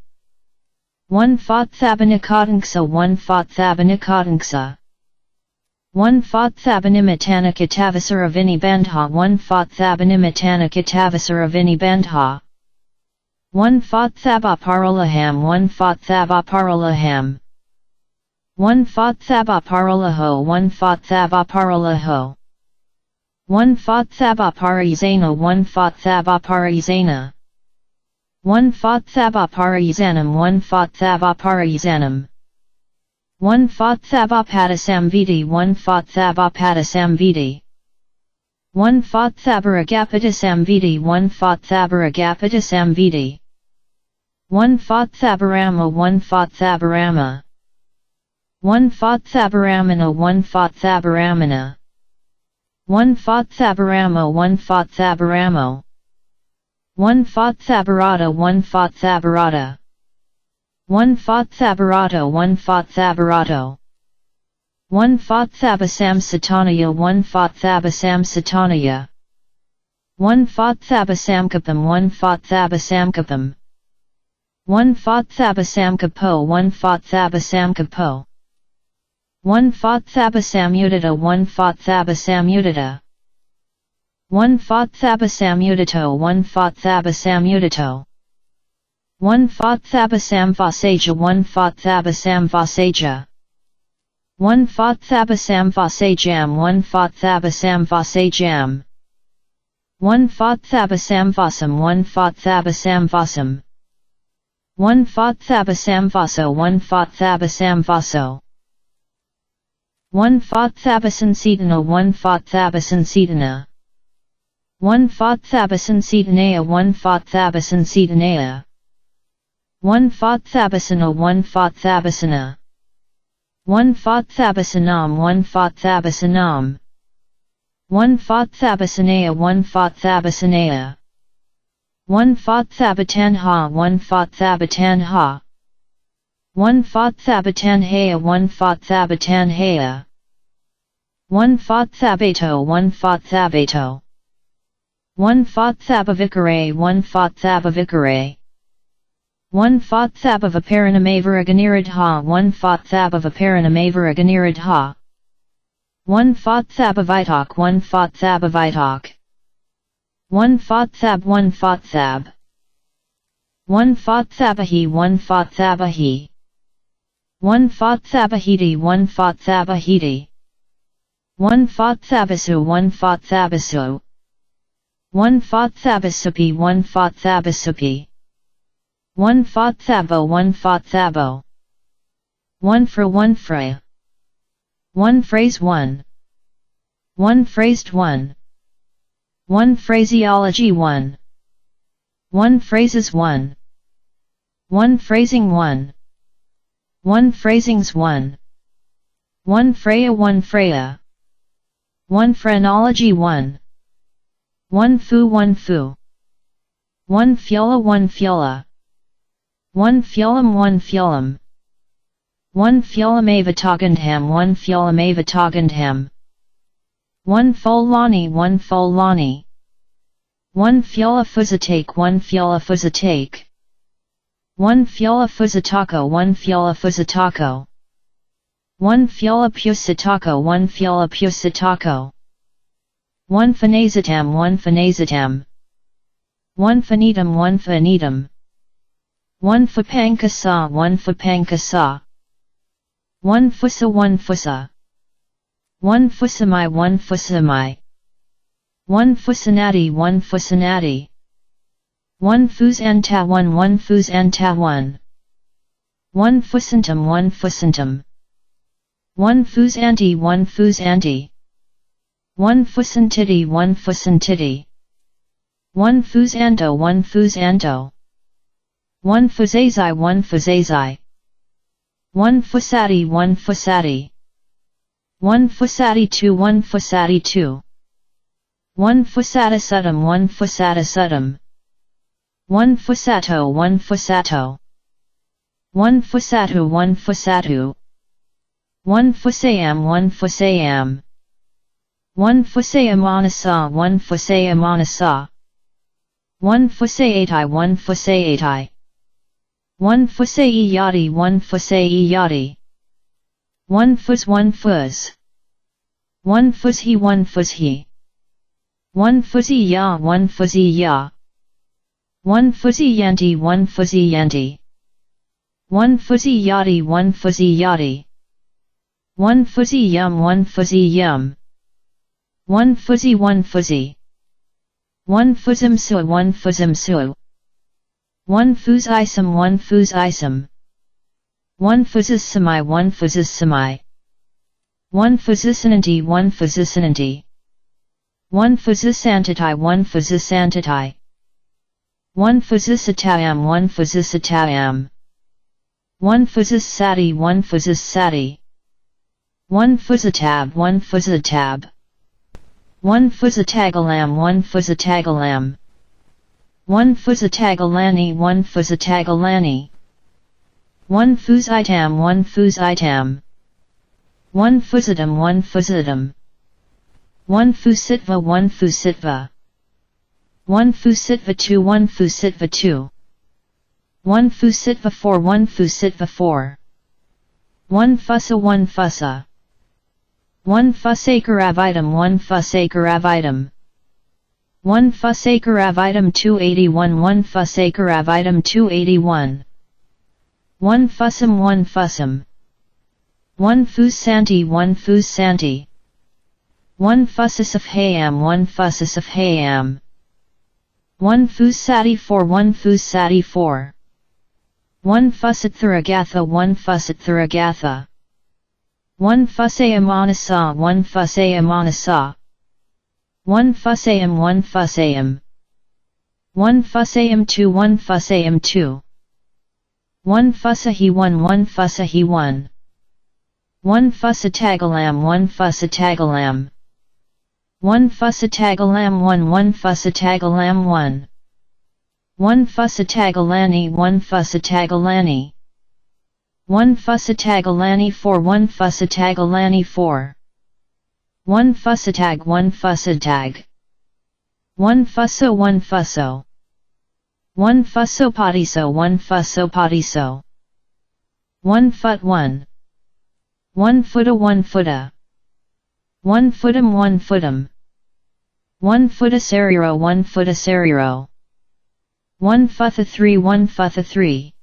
1 phothabanikotangsa 1 phothabanikotangsa 1 phothabanimitanakitavasaravini 1 phothabanimitanakitavasaravini 1 phothabaparolaham 1 phothabaparolaham 1 phothabaparolaho 1 phothabaparolaho 1 phothabaparizana 1 phothabaparizana 1 phothabaparizanam 1 phothabaparizanam 1 phothabapatasamviti 1 phothabapatasamviti 1 phothabaragapatasamviti 1 phothabaragapatasamviti 1 phothabarama 1 phothabarama 1 phothabaramana 1 phothabaramana 1 phothabaramo 1 phothabaramo 1 phothabarata 1 phothabarata 1 phothabarato 1 phothabarato 1 phothabasam satanaya 1 phothabasam satanaya 1 phothabasamkapam 1 phothabasamkapam 1 phothabasamkapo 1 phothabasamkapo 1 phothabasamudita 1 phothabasamudita 1 phothabasamudito 1 phothabasamudito 1 phothabasamvasaja 1 phothabasamvasaja 1 phothabasamvasajam 1 phothabasamvasajam 1 phothabasamvasam 1 phothabasamvasam 1 phothabasamvaso 1 phothabasamvaso 1 phothabasansedana 1 phothabasansedana 1 phothabasansedanaya 1 phothabasansedanaya 1 phothabasana 1 phothabasana 1 phothabasanam 1 phothabasanam 1 phothabasanaya 1 phothabasanaya 1 phothabatanha 1 phothabatanha 1 phothabatanhaya 1 phothabatanhaya 1 phothabato 1 phothabato 1 phothabavikare 1 phothabavikare 1 phothabavaparanamavaraganiradha 1 phothabavaparanamavaraganiradha 1 phothabavitok 1 phothabavitok 1 phothab 1 phothab 1 phothabahi 1 phothabahi 1 phothabahiti 1 phothabahiti 1 phothabasu 1 phothabasu 1 phothabasupi 1 phothabasupi 1 phothabo 1 phothabo 1 for 1 fra 1 phrase 1 1 phrased 1 1 phraseology 1 1 phrases 1 1 phrasing 1 1 phrasings 1 1 Freya 1 Freya 1 phrenology 1 1 fu 1 fu 1 fiola 1 fiola 1 fiolam 1 fiolam 1 fiolamavatogendham 1 fiolamavatogendham 1 folani 1 folani 1 fiola fusatake 1 fiola fusatake 1 fiola fusatako 1 fiola fusatako. 1 Phula 1 Phula Pusitako, 1 Phenacetam, 1 Phenacetam, 1 Phenetum, 1 Phenetum, 1 Phapankasa, 1 Phapankasa, 1 Fusa, 1 Fusa, 1 Fusamai, 1 Fusamai, 1 Fusanati, 1 Fusanati, 1 Fusanta 1, 1 Fusanta 1, 1 Fusantum, 1 Fusantum, 1 Fusanti, 1 Fusanti, 1 Fusantiti, 1 Fusantiti, 1 Fusanto, 1 Fusanto, 1 Fusazai, 1 Fusazai, 1 Fusati, 1 Fusati, 1 Fusati 2, 1 Fusati 2, 1 Fusata 1 Fusata, 1 Fusato, 1 Fusato, 1 Fusatu, 1 Fusatu, 1 Fusayam, 1 Fusayam, 1 Fusayamanasa, 1 Fusayamanasa, 1 Fusayatai, 1 Fusayatai, 1 Fusayati, 1 Fusayati, 1 Fus, 1 Fuz, 1 Fuzhi, 1 Fuzhi, 1 Fuzzy Ya, 1 Fuzzy Ya, 1 Fuzzy Yanti, 1 Fuzzy Yanti, 1 Fuzzy Yati, 1 Fuzzy Yati, 1 Fuzzy Yum, 1 Fuzzy Yum, 1 Fuzzy, 1 Fuzzy, 1 Fuzim Su, 1 Fuzim Su, 1 Fuz Isum, 1 Fuz Isum, 1 Fuzis Samai, 1 Fuzis Samai, 1 Fuzisananti, 1 Fuzisananti, 1 Fuzisantatai, 1 Fuzisantatai, 1 Fuzisatayam, 1 Fuzisatayam, 1 Fuzis Sati, 1 Fuzis Sati, 1 Fuzitab, 1 Fuzitab, 1 Fuzitagalam, 1 Fuzitagalam, 1 Fuzitagalani, 1 Fuzitagalani, 1 Fuzitam, 1 Fuzitam, 1 Fuzitam, 1 Fuzitam, 1 Fusitva, 1 Fusitva, 1 Fusitva 2, 1 Fusitva 2, 1 Fusitva 4, 1 Fusitva 4, 1 Fusa, 1 Fusa, 1 Fusakaravitum, 1 Fusakaravitum, 1 Fusakaravitum 281, 1 Fusakaravitum 281, 1 Fusum, 1 Fusum, 1 Fusanti, 1 Fusanti, 1 Fusasafhayam, 1 Fusasafhayam, 1 Fusati 4, 1 Fusati 4, 1 Fusatthuragatha, 1 Fusatthuragatha, 1 Fusayamanasa, 1 Fusayamanasa, 1 Fusayam, 1 Fusayam, 1 Fusayam 2, 1 Fusayam 2, 1 Fusahi 1, 1 Fusahi 1, 1 Fusatagalam, 1 Fusatagalam, 1 Fusatagalam 1, 1 Fusatagalam 1, 1 Fusatagalani, 1 Fusatagalani, 1 Fusatagalani 4, 1 Fusatagalani 4, 1 Fusatag, 1 Fusatag, 1 Fuso, 1 Fuso, 1 Fusopatiso, 1 Fusopatiso, 1 Fut 1, 1 Futa, 1 Futa, 1 Futum, 1 Futum, 1 Futasariro, 1 Futasariro, 1 Futha 3, 1 Futha 3,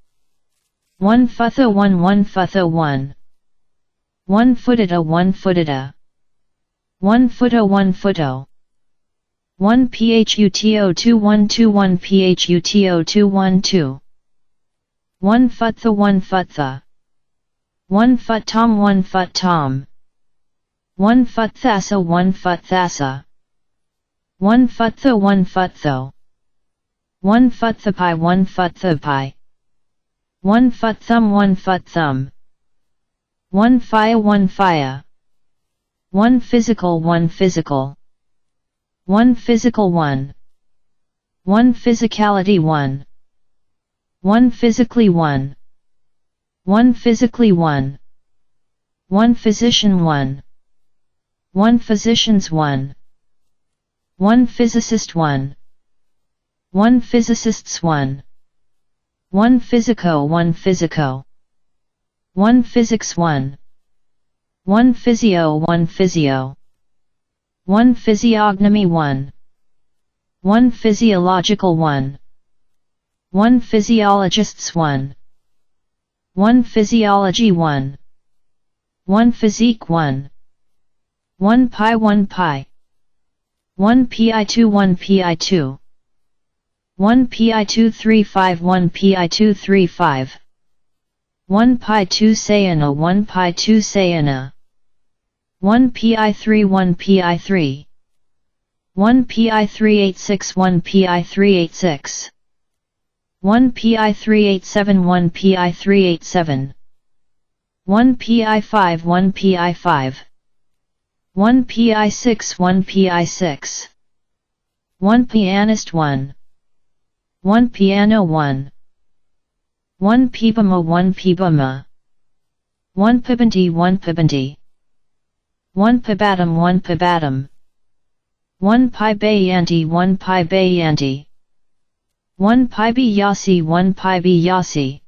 1 Futha 1, 1 Futha 1, 1 Futita, 1 Futita, 1 Futo, 1 Futo, 1 Phuto 2 1 2 1 Phuto 2 1 2, 1 Futha, 1 Futha, 1 Fut Tom, 1 Fut Tom, 1 Fut Thassa, 1 Fut Thassa, 1 Futha, 1 Futho, 1 Futhapi, 1 Futhapi, 1 Fut Thumb, 1 Fut Thumb, 1 Fia, 1 Fia, 1 Physical, 1 Physical, 1 Physical 1, 1 Physicality 1, 1 Physically 1, 1 Physically 1, 1 Physician 1, 1 Physicians 1, 1 Physicist 1, 1 Physicists 1, 1 Physico, 1 Physico, 1 Physics 1. 1 physio 1 physio 1 physiognomy 1 1 physiological 1 1 physiologists 1 1 physiology 1 1 physique 1 1 pi 1 pi 1 pi2 1 pi2 1 pi2 3 5 1 pi2 3 5 1 pi 2 sayana 1 pi 2 sayana 1 pi3 1 pi3 1 pi 386 1 pi 386 1 pi 387 1 pi 387 1 pi 5 1 pi 5 1 pi 6 1 pi 6 1 pianist 1 1 piano 1 1 pibama 1 pibama 1 pibanti 1 pibanti 1 pibatum 1 pibatum 1 pi bayanti 1 pi bayanti 1 pi bi yasi 1 pi bi yasi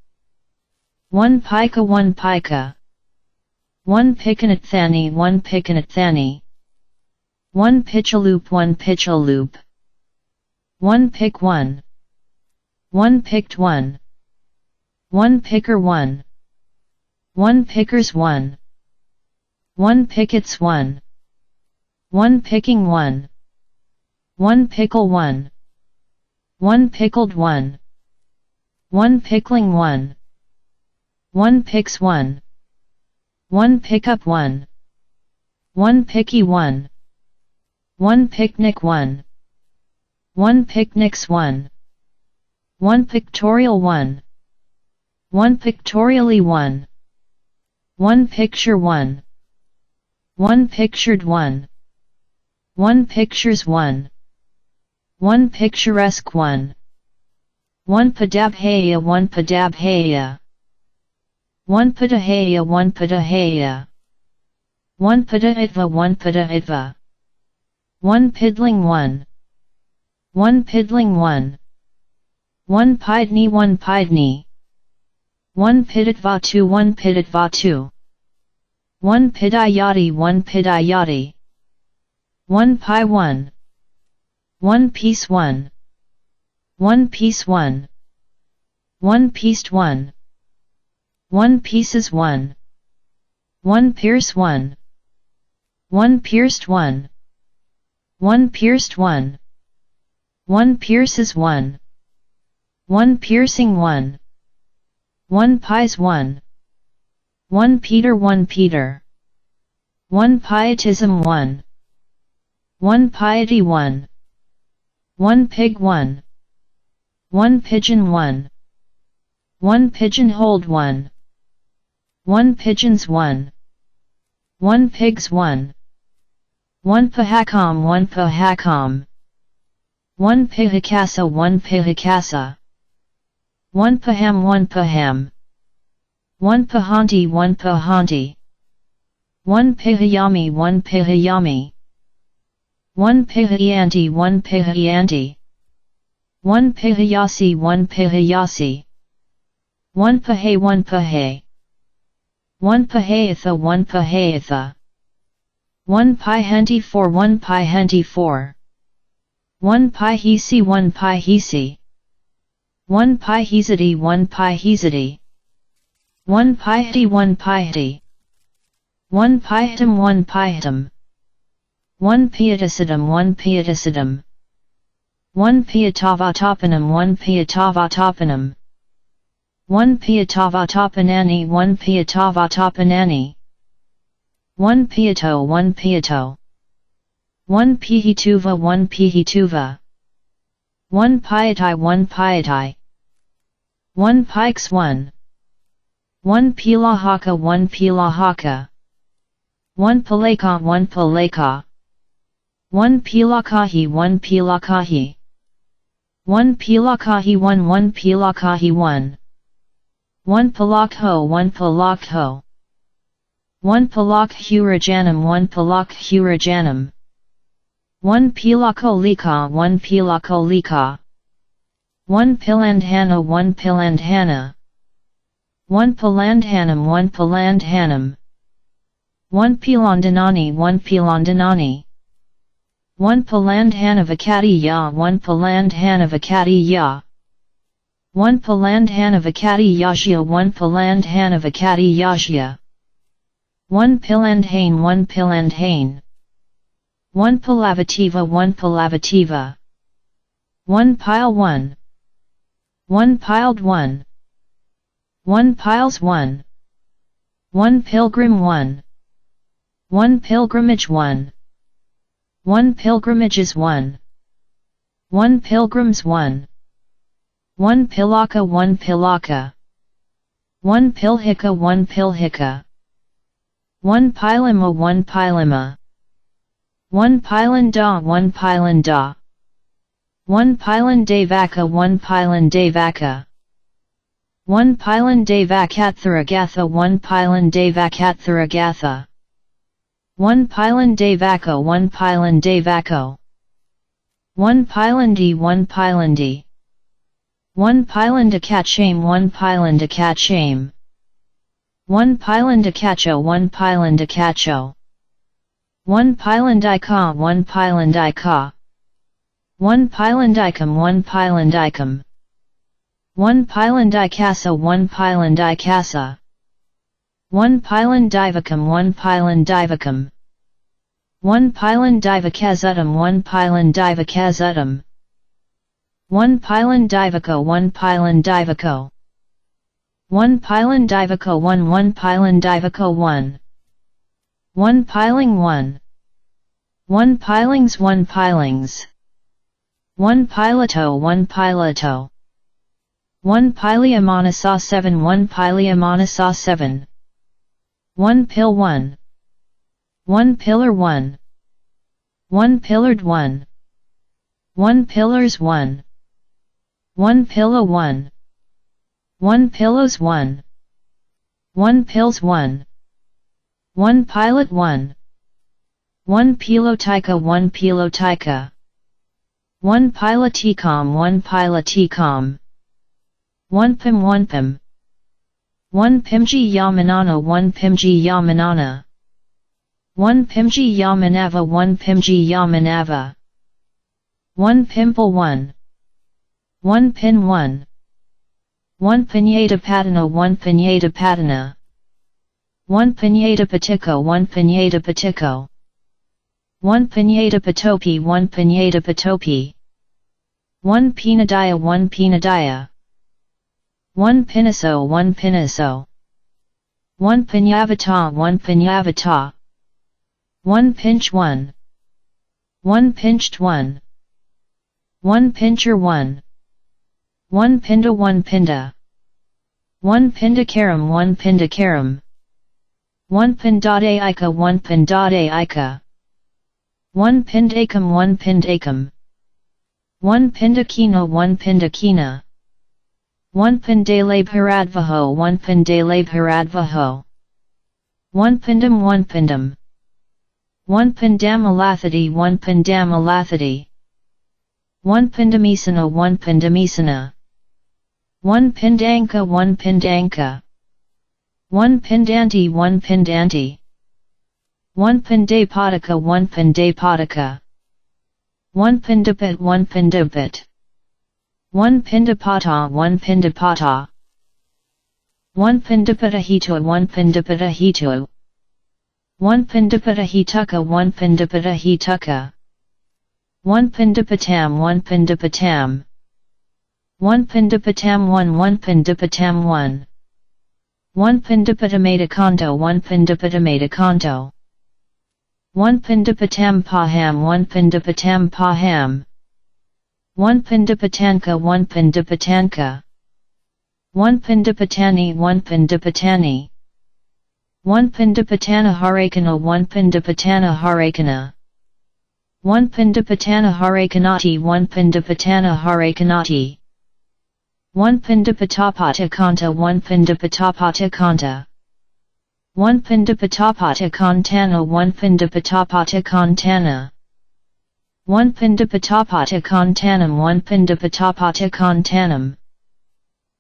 1 pika 1 pika 1 pikanat 1 pikanat 1 pitchaloop 1 pitchaloop 1 pick 1 1 picked 1 1 picker 1 1 pickers 1 1 pickets 1 1 picking 1 1 pickle 1 1 pickled 1 1 pickling 1 1 picks 1 1 pickup 1 1 picky 1 1 picnic 1 1 picnics 1 1 pictorial 1 1 pictorially 1 1 picture 1 1 pictured 1 1 pictures 1 1 picturesque 1 1 padabhaya 1 padabhaya 1 padahaya 1 padahaya 1 padaitva 1 padaitva 1 piddling 1 1 piddling 1 1 pidney 1 pidney 1 piditva 2 1 piditva 2 1 pidayati 1 pidayati 1 pi 1 1 piece 1 1 piece 1 1 pieced 1 1 pieces 1 1 pierce 1 1 pierced 1 1 pierced 1 1 pierces 1 1 piercing 1 1 pies 1 1 Peter 1 Peter 1 pietism 1 1 piety 1 1 pig 1 1 pigeon 1 1 pigeonholed 1 1 pigeons 1 1 pigs 1 1 pahakam 1 pahakam 1 pihakasa 1 pihakasa 1 paham 1 paham 1 pahanti 1 pahanti 1 pihayami 1 pihayami 1 pihayanti 1 pihayanti 1 pihayasi 1 pihayasi 1 pahay 1 pahay 1 pahayatha 1 pahayatha 1 pihenti 4 1 pihenti 4 1 pihisi 1 pihisi 1 pihesity 1 pihesity 1 pihti 1 pihti 1 pihitum 1 pihitum 1 pieticidum 1 pieticidum 1 pietavatopanum 1 pietavatopanum 1 pietavatopanani 1 pietavatopanani 1 pieto 1 pieto 1 pihituva 1 pihituva 1 piety 1 piety 1 pikes 1 1 pilahaka 1 pilahaka 1 paleka 1 paleka 1 pilakahi 1 pilakahi 1 pilakahi 1 1 pilakahi 1 1 palakho 1 palakho 1 palak hurajanam 1 palak hurajanam 1 pilako lika 1 pilako lika 1 pilandhana 1 pilandhana 1 pilandhanam 1 pilandhanam 1 Pilandanani 1 Pilandanani 1 Palandhanavakati ya 1 Palandhanavakati ya 1 Palandhanavakati yajia 1 Palandhanavakati yajia 1 Pilandhane 1 Pilandhane 1 Palavativa 1 Palavativa 1 Pile 1 1 Piled 1 1 Piles 1 1 Pilgrim 1 1 Pilgrimage 1 1 Pilgrimages 1 1 Pilgrims 1 1 Pilaka 1 Pilaka 1 Pilhika 1 Pilhika 1 Pilima 1 Pilima 1 Pilanda 1 Pilanda 1 Pilandavaka 1 Pilandavaka 1 Pilandavakattharagatha 1 Pilandavakattharagatha 1 Pilandavako 1 Pilandavako 1 Pilandi 1 Pilandi 1 Pilandakachame 1 Pilandakachame 1 Pilandakacho 1 Pilandakacho 1 Pilandika 1 Pilandika 1 Pilandicum 1 Pilandicum 1 Pilandicasa 1 Pilandicasa 1 Pilandivacum 1 Pilandivacum 1 Pilandivakazutum 1 Pilandivakazutum 1 Pilandivaco 1 Pilandivaco 1 Pilandivaco 1 1 Pilandivaco 1 1 Piling 1 1 Pilings 1 Pilings 1 Piloto 1 Piloto 1 Pileamanasa 7 1 Pileamanasa 7 1 Pill 1 1 Pillar 1 1 Pillared 1 1 Pillars 1 1 Pillow 1 1 Pillows 1 1 Pills 1 1 Pilot 1 1 Pilotika 1 Pilotika 1 Piloticom 1 Piloticom 1 Pim 1 Pim 1 Pimji Yamanana 1 Pimji Yamanana 1 Pimji Yamanava 1 Pimji Yamanava 1 Pimple 1 1 Pin 1 1 Piñata Patana 1 Piñata Patana 1 Piñata Patiko 1 Piñata Patiko 1 Piñata Patopi 1 Piñata Patopi 1 Pinadaya 1 Pinadaya 1 Pinaso 1 Pinaso 1 Pinyavata 1 Pinyavata 1 Pinch 1 1 Pinched 1 1 Pincher 1 1 Pinda 1 Pinda 1 Pindakaram 1 Pindakaram 1 Pindade Ika 1 Pindade Ika 1 Pindakam 1 Pindakam 1 Pindakina 1 Pindakina 1 Pindalabharadvaho 1 Pindalabharadvaho 1 Pindam 1 Pindam 1 Pindamalathati 1 Pindamalathati 1 Pindamisana 1 Pindamisana 1 Pindanka 1 Pindanka 1 Pindanti 1 Pindanti 1 Pindapataka 1 Pindapataka 1 Pindapit 1 Pindapit 1 Pindapata 1 Pindapata 1 Pindapatahito 1 Pindapatahito 1 Pindapatahituka 1 Pindapatahituka 1 Pindapatam 1 Pindapatam 1 Pindapatam 1 1 Pindapatam 1 1 Pindapatamatakanto 1 Pindapatamatakanto 1 Pindapatam paham 1 Pindapatam paham 1 Pindapatanka 1 Pindapatanka 1 Pindapatani 1 Pindapatani 1 Pindapatana Harekana 1 Pindapatana Harekana 1 Pindapatana Harekanati 1 Pindapatana Harekanati 1 Pindapatapata Kanta 1 Pindapatapata Kanta 1 Pindapatapata Kantana 1 Pindapatapata Kantana 1 Pindapatapata Kantanam 1 Pindapatapata Kantanam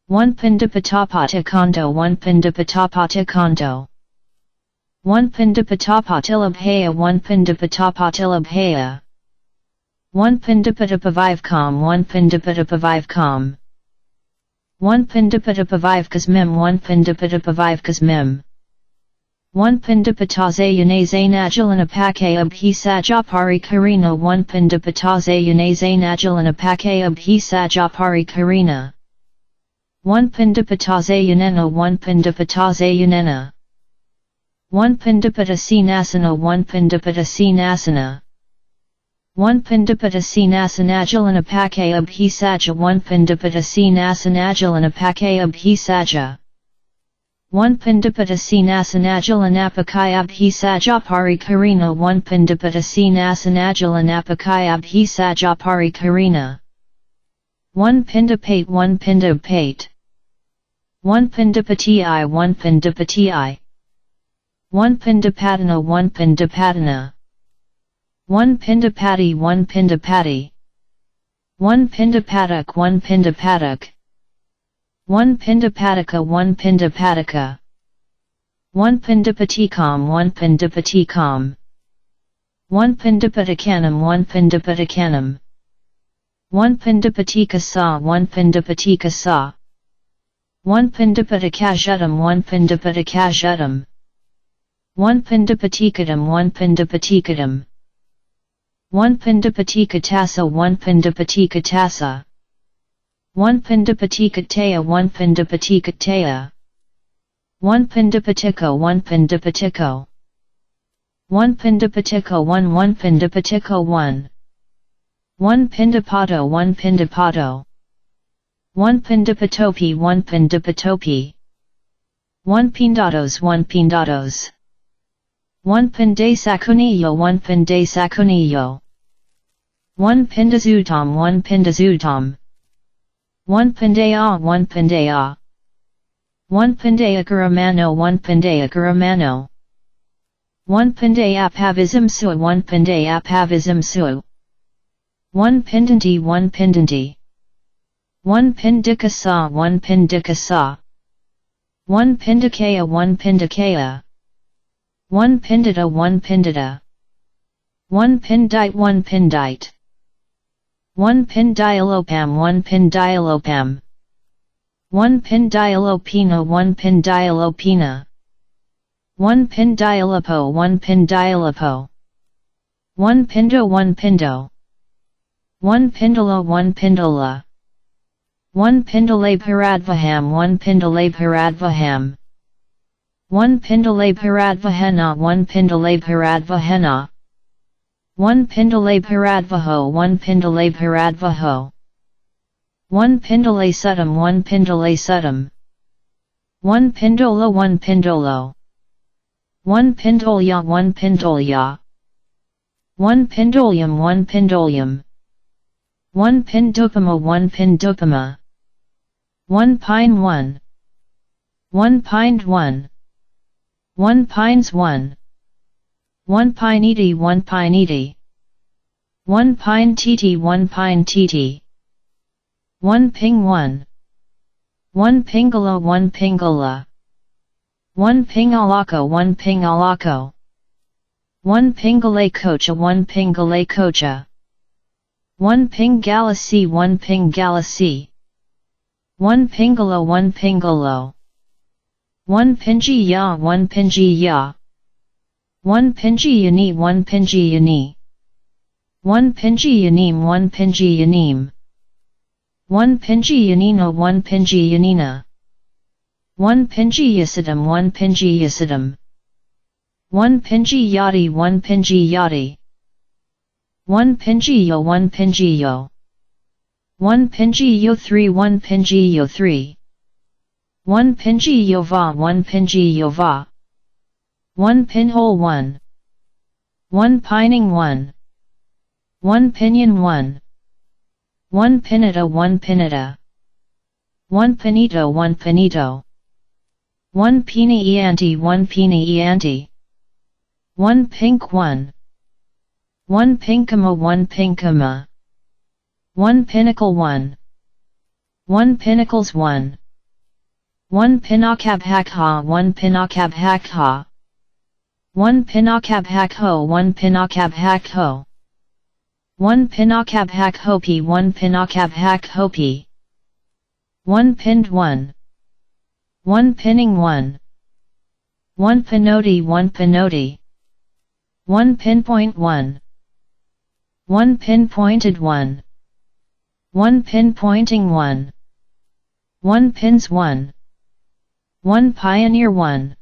1 Pindapatapata Kanto 1 Pindapatapata Kanto 1 Pindapatapatilabhaya 1 Pindapatapatilabhaya 1 Pindapatapavivcom 1 Pindapatapavivcom 1 Pindapatapavivkasmim 1 Pindapatapavivkasmim 1 Pindapatazayanazainajalanapake abhisajapari karina 1 Pindapatazayanazainajalanapake abhisajapari karina 1 Pindapatazayanena 1 Pindapatazayanena 1 Pindapatasinasana 1 Pindapatasinasana 1 Pindapatasinasanajalanapake abhisaja 1 Pindapatasinasanajalanapake abhisaja 1 Pindapatasinasanajalanapakaya abhisajapari karina 1 Pindapatasinasanajalanapakaya abhisajapari karina 1 Pindapate 1 Pindapate 1 Pindapati 1 Pindapati 1 Pindapatana 1 Pindapatana 1 Pindapati 1 Pindapati 1 Pindapatak 1 Pindapatak 1 Pindapataka 1 Pindapataka 1 Pindapatikam 1 Pindapatikam 1 Pindapatakanam 1 Pindapatakanam 1 Pindapatika sa 1 Pindapatika sa 1 Pindapatakashatam 1 Pindapatakashatam 1 Pindapatikadam 1 Pindapatikadam 1 Pindapatikatasa 1 Pindapatikatasa 1 Pindapatikataya 1 Pindapatikataya 1 Pindapatiko 1 Pindapatiko 1 Pindapatiko 1 1 Pindapatiko 1 1 Pindapato 1 Pindapato 1 Pindapatopi 1 Pindapatopi 1 Pindatos 1 Pindatos 1 Pindasakuniyo 1 Pindasakuniyo 1 Pindazutam 1 Pindazutam 1 Pindaya 1 Pindaya 1 Pindayakaramano 1 Pindayakaramano 1 Pindayapavism sua 1 Pindayapavism sua 1 Pindanti 1 Pindanti 1 Pindikasa 1 Pindikasa 1 Pindakaya 1 Pindakaya 1 Pindita 1 Pindita 1 Pindite 1 Pindite 1 Pindialopam 1 Pindialopam 1 Pindialopina 1 Pindialopina 1 Pindialopo 1 Pindialopo 1 Pindo 1 Pindo 1 Pindola 1 Pindola 1 Pindalabharadvaham 1 Pindalabharadvaham 1 Pindalabharadvahena 1 Pindalabharadvahena 1 Pindalabharadvaho 1 Pindalabharadvaho 1 Pindalasutam 1 Pindalasutam 1 Pindola 1 Pindolo 1 Pindolya 1 Pindolya 1 Pindolyam 1 Pindolyam 1 Pindupama 1 Pindupama 1 Pine 1 1 Pined 1 1 Pines 1 1 Pineti 1 Pineti 1 Pine Titi 1 Pine Titi 1 Ping 1 1 Pingala 1 Pingala 1 Pingalako 1 Pingalako 1 Pingale Kocha 1 Pingale Kocha 1 Pingalasi 1 Pingalasi 1 Pingalo 1 Pingalo 1 Pinji Ya 1 Pinji Ya 1 Pinji Yani 1 Pinji Yani 1 Pinji Yanim 1 Pinji Yanim 1 Pinji Yanina 1 Pinji Yanina 1 Pinji Yasidam 1 Pinji Yasidam 1 Pinji Yati 1 Pinji Yati 1 Pinji Yo 1 Pinji Yo 1 Pinji Yo 3 1 Pinji Yo 3 1 Pinji Yova 1 Pinji Yova 1 Pinhole 1 1 Pining 1 1 Pinion 1 1 Pinata 1 Pinata 1 Pinito 1 Pinito 1 Pini Eanti 1 Pini Eanti 1 Pink 1 1 Pinkama 1 Pinkama 1 Pinnacle 1 1 Pinnacles 1 1 Pinakabhakha 1 Pinakabhakha 1 Pinakabhak ho 1 Pinakabhak ho 1 Pinakabhak hopi 1 Pinakabhak hopi 1 pinned 1 1 pinning 1 1 pinoti 1 pinoti 1 pinpoint 1 1 pinpointed 1 1 pinpointing 1 1 pins 1 1 pioneer 1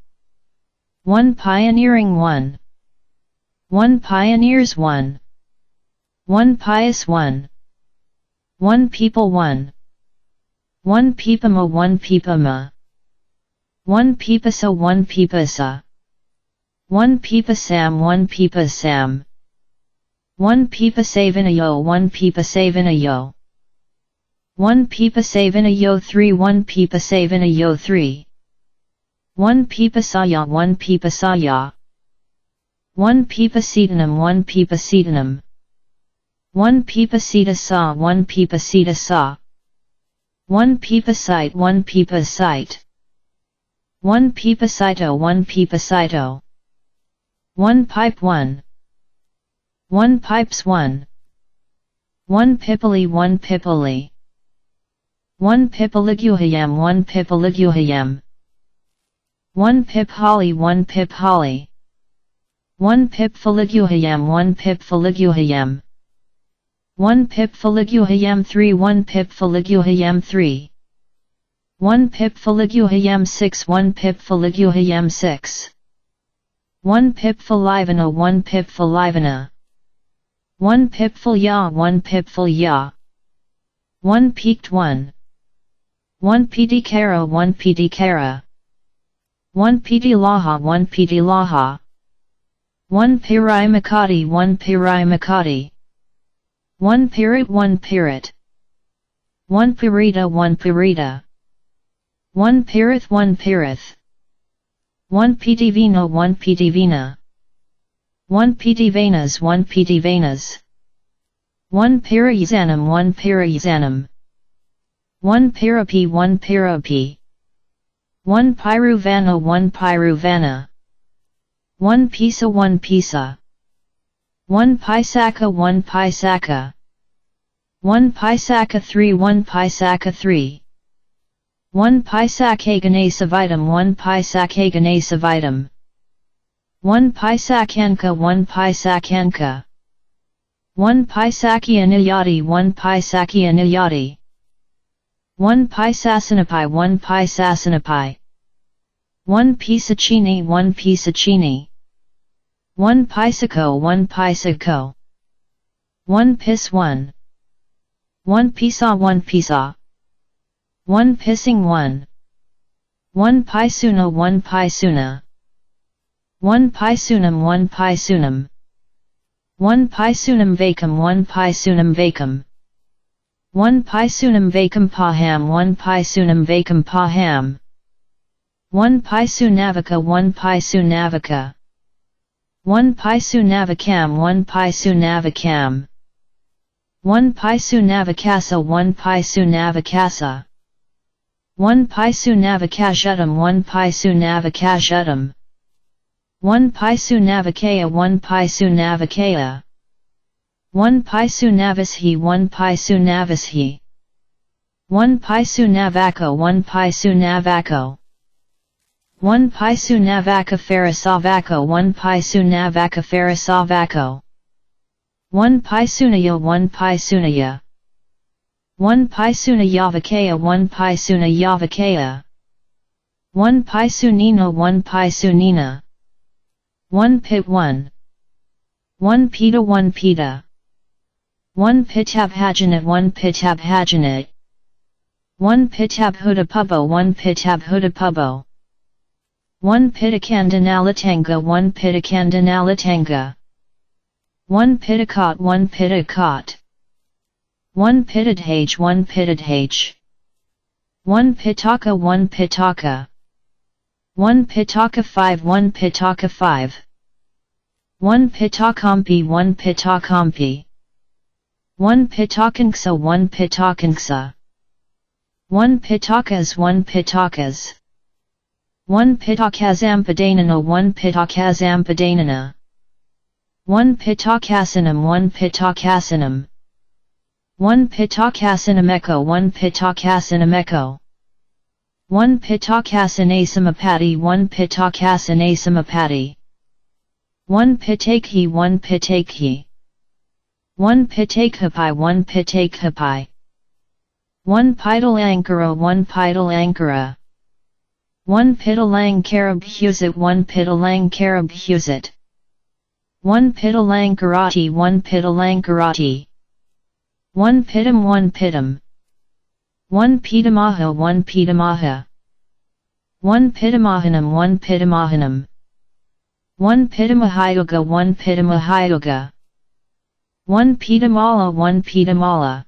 1 pioneering 1 1 pioneers 1 1 pious 1 1 people 1 1 pipama 1 pipama 1 pipasa 1 pipasa 1 pipasam 1 pipasam 1 pipasavinayo 1 pipasavinayo 1 pipasavinayo 3 1 pipasavinayo 3 1 pipasaya 1 pipasaya 1 pipasetanam 1 pipasetanam 1 pipasita sa 1 pipasita sa 1 pipasite 1 pipasite 1 pipasito 1 pipasito 1 pipe 1 1 pipes 1 1 pipali 1 pipali 1 pipaliguhayam 1 pipaliguhayam 1 pip holly 1 pip holly 1 pip faliguhayam 1 pip faliguhayam 1 pip faliguhayam 3 1 pip faliguhayam 3 1 pip faliguhayam 6 1 pip faliguhayam 6 1 pip falivana 1 pip falivana 1 pip ya 1 pip ya 1 peaked 1 1 pd kara 1 pd kara 1 pd laha 1 pd laha 1 pirai makati 1 pirai makati 1 pirit 1 pirit 1 pirita 1 pirita 1 pirith 1 pirith 1 pdvina 1 pdvina 1 pdvanas 1 pdvanas 1 pirayzanam 1 pirayzanam 1 pirapi 1 pirapi 1 piruvana 1 piruvana 1 pisa 1 pisa 1 pisaka 1 pisaka 1 pisaka 3 1 pisaka 3 1 pisakaganasa 1 pisakaganasa 1 pisakanka 1 pisakanka 1 pisakyaniyati 1 pisakyaniyati 1 pisasanapi 1 pisasanapi 1 pisachini 1 pisachini 1 pisako 1 pisako 1 pis 1 1 pisa 1 pisa 1 pissing 1 1 pisuna 1 pisuna 1 pisunam 1 pisunam 1 pisunam vacum 1 pisunam vacum 1 pisunam vacum paham 1 pisunam vacum paham 1 pisunavaka 1 pisunavaka 1 pisunavakam 1 pisunavakam 1 pisunavakasa 1 pisunavakasa 1 pisunavakashutam 1 pisunavakashutam 1 pisunavakaya 1 pisunavakaya 1 pisunavashi 1 pisunavashi 1 pisunavako 1 pisunavako 1 pisunavaka farasavako 1 pisunavaka farasavako 1 pisunaya 1 pisunaya 1 pisunayavakaya 1 pisunayavakaya 1 pisunina 1 pisunina 1 pit 1 1 pita 1 pita 1 pitabhajanat 1 pitabhajanat 1 pitabhudapubbo 1 pitabhudapubbo 1 pitakandanalitanga 1 pitakandanalitanga 1 pitakot 1 pitakot 1 pitadhage 1 pitadhage 1 pitaka 1 pitaka 1 pitaka 5 1 pitaka 5 1 pitakampi 1 pitakampi 1 pitakanxa 1 pitakanxa 1 pitakas 1 pitakas 1 Pitakasampadanana 1 Pitakasampadanana 1 Pitakasanam 1 Pitakasanam 1 Pitakasanameko 1 Pitakasanameko 1 Pitakasanasamapaddy 1 Pitakasanasamapaddy 1 Pitakhi 1 Pitakhi 1 Pitakhapai 1 Pitakhapai 1 Pital Ankara 1 Pital Ankara 1 Pitalang Karab Husit 1 Pitalang Karab Husit 1 Pitalang Karati 1 Pitalang Karati 1 Pitam 1 Pitam 1 Pitamaha 1 Pitamaha 1 Pitamahanam 1 Pitamahanam 1 Pitamahayoga 1 Pitamahayoga 1 Pitamala 1 Pitamala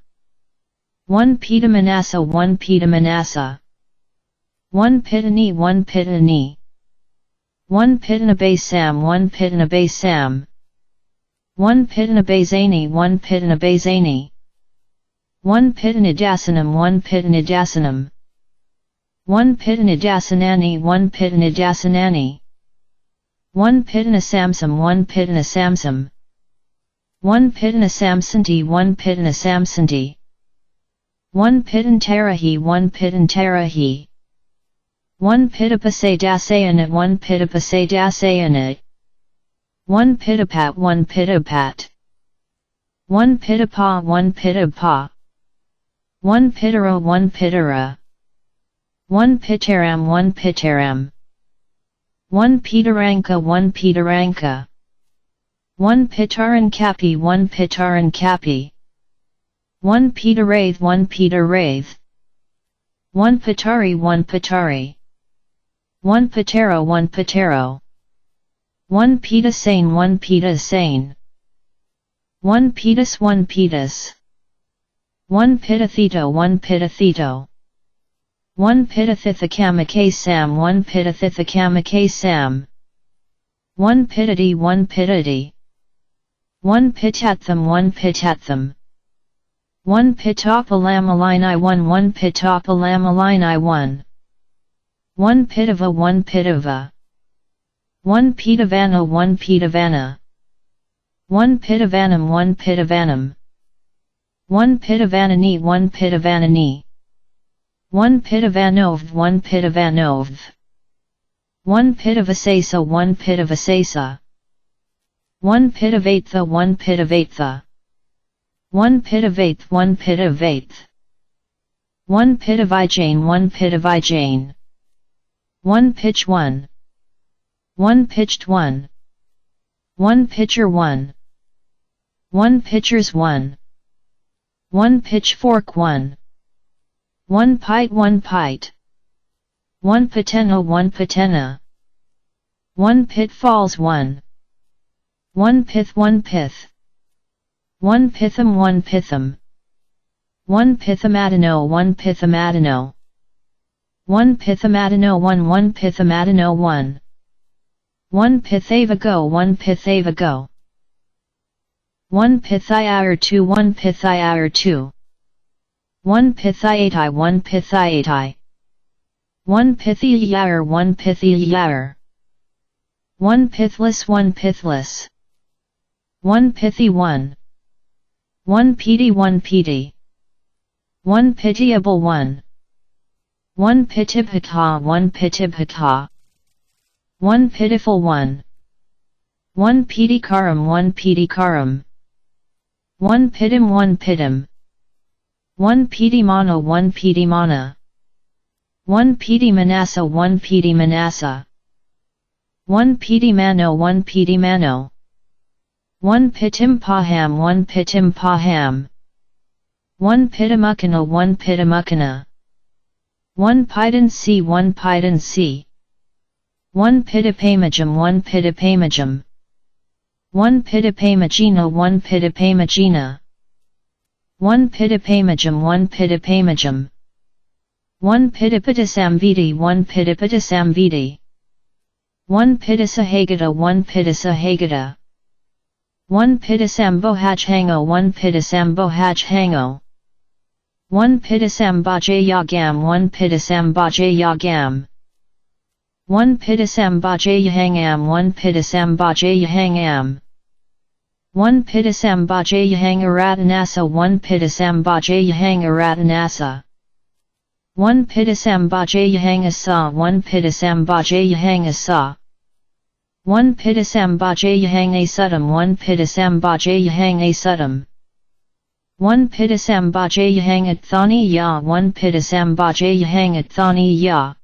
1 Pitamanasa 1 Pitamanasa 1 Pitani 1 Pitani 1 Pitanabasam 1 Pitanabasam 1 Pitanabazani 1 Pitanabazani 1 Pitanidasanam 1 Pitanidasanam 1 Pitanidasanani 1 Pitanidasanani 1 Pitanasamsam 1 Pitanasamsam 1 Pitanasamsanti 1 Pitanasamsanti 1 Pitantarahi 1 Pitantarahi 1 Pitapasay dasayanit 1 Pitapasay dasayanit 1 Pitapat 1 Pitapat 1 Pitapa 1 Pitapa 1 Pitara 1 Pitara 1 Pitaram 1 Pitaram 1 Pitaranka 1 Pitaranka 1 Pitaran Kapi 1 Pitaran Kapi 1 Pitaraith 1 Pitaraith 1 Pitari 1 Pitari 1 Pitero 1 Pitero 1 Pitasane 1 Pitasane 1 Pitas 1 Pitas 1 Pitathito 1 Pitathito 1 Pitathithakamake Sam 1 Pitathithakamake Sam 1 Pitati 1 Pitati 1 Pitatham 1 Pitatham 1 Pitapalamalini 1 1 Pitapalamalini 1 1 Pitava 1 Pitava 1 Pitavana 1 Pitavana 1 Pitavanam 1 Pitavanam 1 Pitavanani 1 Pitavanani 1 Pitavanov 1 Pitavanov 1 Pitavasesa 1 Pitavasesa 1 Pitavatha 1 Pitavatha 1 Pitavath 1 Pitavath 1 Pitavijane 1 Pitavijane 1 Pitch 1 1 Pitched 1 1 Pitcher 1 1 Pitchers 1 1 Pitchfork 1 1 Pite 1 Pite 1 Patena 1 Patena 1 Pitfalls 1 1 Pith 1 Pith 1 Pitham 1 Pitham 1 Pithamadino 1 Pithamadino 1 Pithamadino 1 1 Pithamadino 1 1 Pithavago 1 Pithavago 1 Pithiar 2 1 Pithiar 2 1 Pithiatai 1 Pithiatai 1 Pithiyair 1 Pithiyair 1 Pithless 1 Pithless 1 Pithy 1 1 Petey 1 Petey 1 Pitiable 1 1 Pitibhaka 1 Pitibhaka 1 Pitiful 1 1 Pitikaram 1 Pitikaram 1 Pitim 1 Pitim 1 Pitimana 1 Pitimana 1 Pitimanasa 1 Pitimanasa 1 Pitimano 1 Pitimano 1 Pitimpaham 1 Pitimpaham 1 Pitamukana 1 Pitamukana 1 Pitan C 1 Pitan C 1 Pitapamajam 1 Pitapamajam 1 Pitapamajina 1 Pitapamajina 1 Pitapamajam 1 Pitapamajam 1 Pitapatasamviti 1 Pitapatasamviti 1 Pitasahagata 1 Pitasahagata 1 Pitasambohachhango 1 Pitasambohachhango 1 Pitasambajayagam 1 Pitasambajayagam 1 Pittasambajayahangam 1 Pittasambajayahangam 1 Pittasambajayahang Aratanasa 1 Pittasambajayahang Aratanasa 1 Pittasambajayahang Asa 1 Pittasambajayahang Asa 1 Pittasambajayahang Asutam 1 Pittasambajayahang Asutam 1 Pittasambajayahang Athani Ya 1 Pittasambajayahang Athani Ya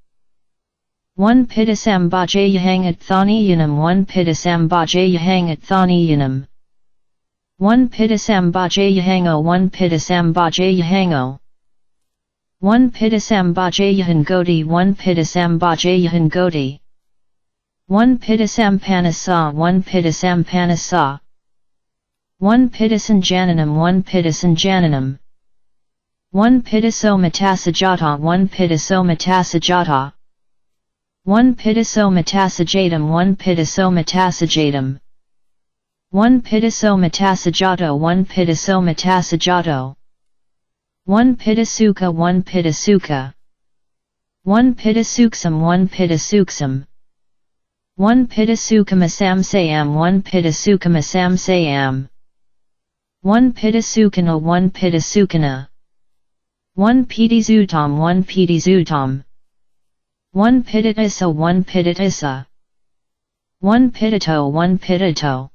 1 Pittasambajayahang Athani Yanam 1 Pittasambajayahang Athani Yanam 1 Pittasambajayahang 1 Pittasambajayahang 1 Pittasambhajayahan Goti 1 Pittasambhajayahan Goti 1 Pittasampanasa 1 Pittasampanasa 1 Pittasanjananam 1 Pittasanjananam 1 Pittasomatasajata 1 Pittasomatasajata 1 Pittasomatasajadam 1 Pittasomatasajadam 1 Pittasomatasajado 1 Pittasomatasajado 1 Pittasuka 1 Pittasuka 1 Pittasuksam 1 Pittasuksam 1 Pittasukamasam 1 Pittasukamasam 1 Pittasukana 1 Pittasukana 1 Pitizutam 1 Pitizutam 1 Pittitissa 1 Pittitissa 1 Pittito 1 Pittito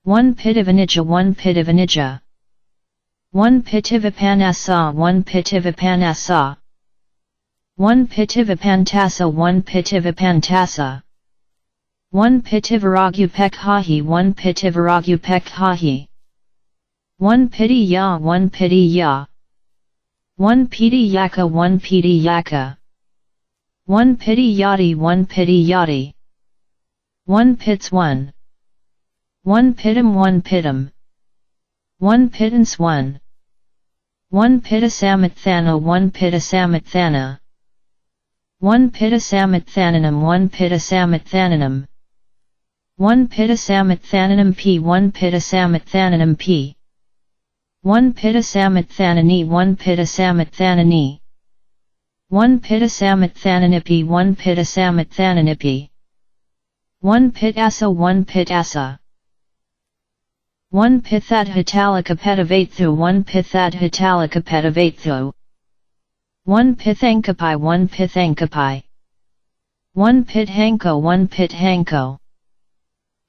1 Pittivanija 1 Pittivanija 1 Pittivipanasa 1 Pittivipanasa 1 Pittivipantasa 1 Pittivipantasa 1 Pittivaragupekhahi 1 Pittivaragupekhahi 1 Pitti ya 1 Pitti ya 1 Piti yaka 1 Piti yaka 1 Pitti yati 1 Pitti yati 1 Pits 1 1 Pittam 1 Pittam 1 Pittance 1 1 Pittasamatthana 1 Pittasamatthana 1 Pittasamathananam 1 Pittasamathananam 1 Pittasamathananam p 1 Pittasamathananam p 1 Pittasamathanani 1 Pittasamathanani 1 Pittasamathananipi 1 Pittasamathananipi 1 Pittasa 1 Pittasa 1 Pithat Hitalika Petavathu 1 Pithat Hitalika Petavathu 1 Pithankapi 1 Pithankapi 1 Pithanko 1 Pithanko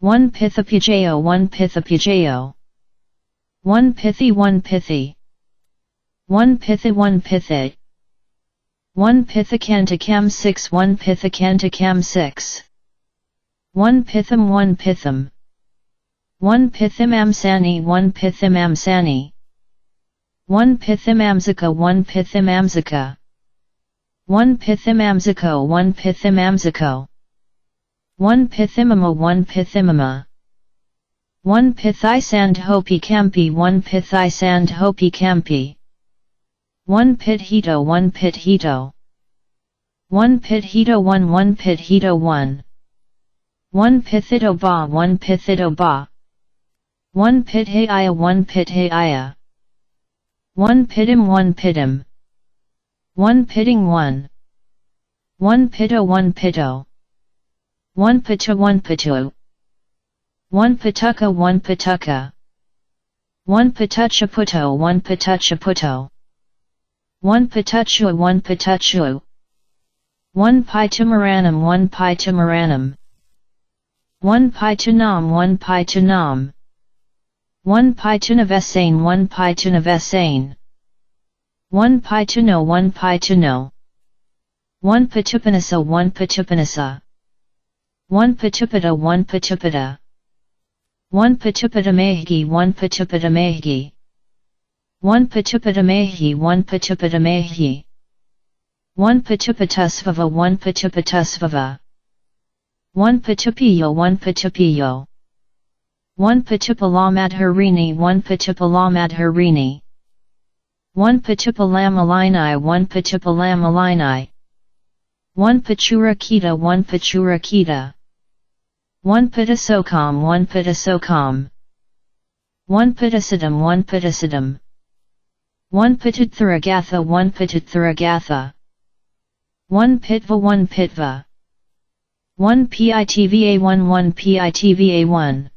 1 Pithapujao 1 Pithapujao 1 Pithi 1 Pithi 1 Pithi 1 Pithi 1 Pithakantakam 6 1 Pithakantakam 6 1 Pitham 1 Pitham 1 Pithimamsani 1 Pithimamsani 1 Pithimamsaka 1 Pithimamsaka 1 Pithimamsako 1 Pithimamsako 1 Pithimama 1 Pithimama 1 Pithisandhopi Campi 1 Pithisandhopi Campi 1 Pithito 1 Pithito 1 Pithito 1 1 Pithito 1 1 Pithito Ba 1 Pithito Ba 1 Pithaya 1 Pithaya 1 Pittim 1 Pittim 1 Pitting 1 1 Pitto 1 Pitto 1 Pitu 1 Pitu 1 Pituka 1 Pituka 1 Pituchaputo 1 Pituchaputo 1 Pituchua 1 Pituchua 1 Pitumaranum 1 Pitumaranum 1 Pitunam 1 Pitunam 1 Pitunavesane 1 Pitunavesane 1 Pituno 1 Pituno 1 Pitupanasa 1 Pitupanasa 1 Pitupita 1 Pitupita 1 Pitupitamahi 1 Pitupitamahi 1 Pitupitamahi 1 Pitupitamahi 1 Pitupitusvava 1 Pitupitusvava 1 Pitupiyo 1 Pitupiyo 1 Pitupalamadharini 1 Pitupalamadharini 1 Pitupalamalini 1 Pitupalamalini 1 Pichurakita 1 Pichurakita 1 Pitasokam 1 Pitasokam 1 Pitasidam 1 Pitasidam 1 Pitithuragatha 1 Pitithuragatha 1 Pitva 1 Pitva 1 PITVA 1 1 PITVA 1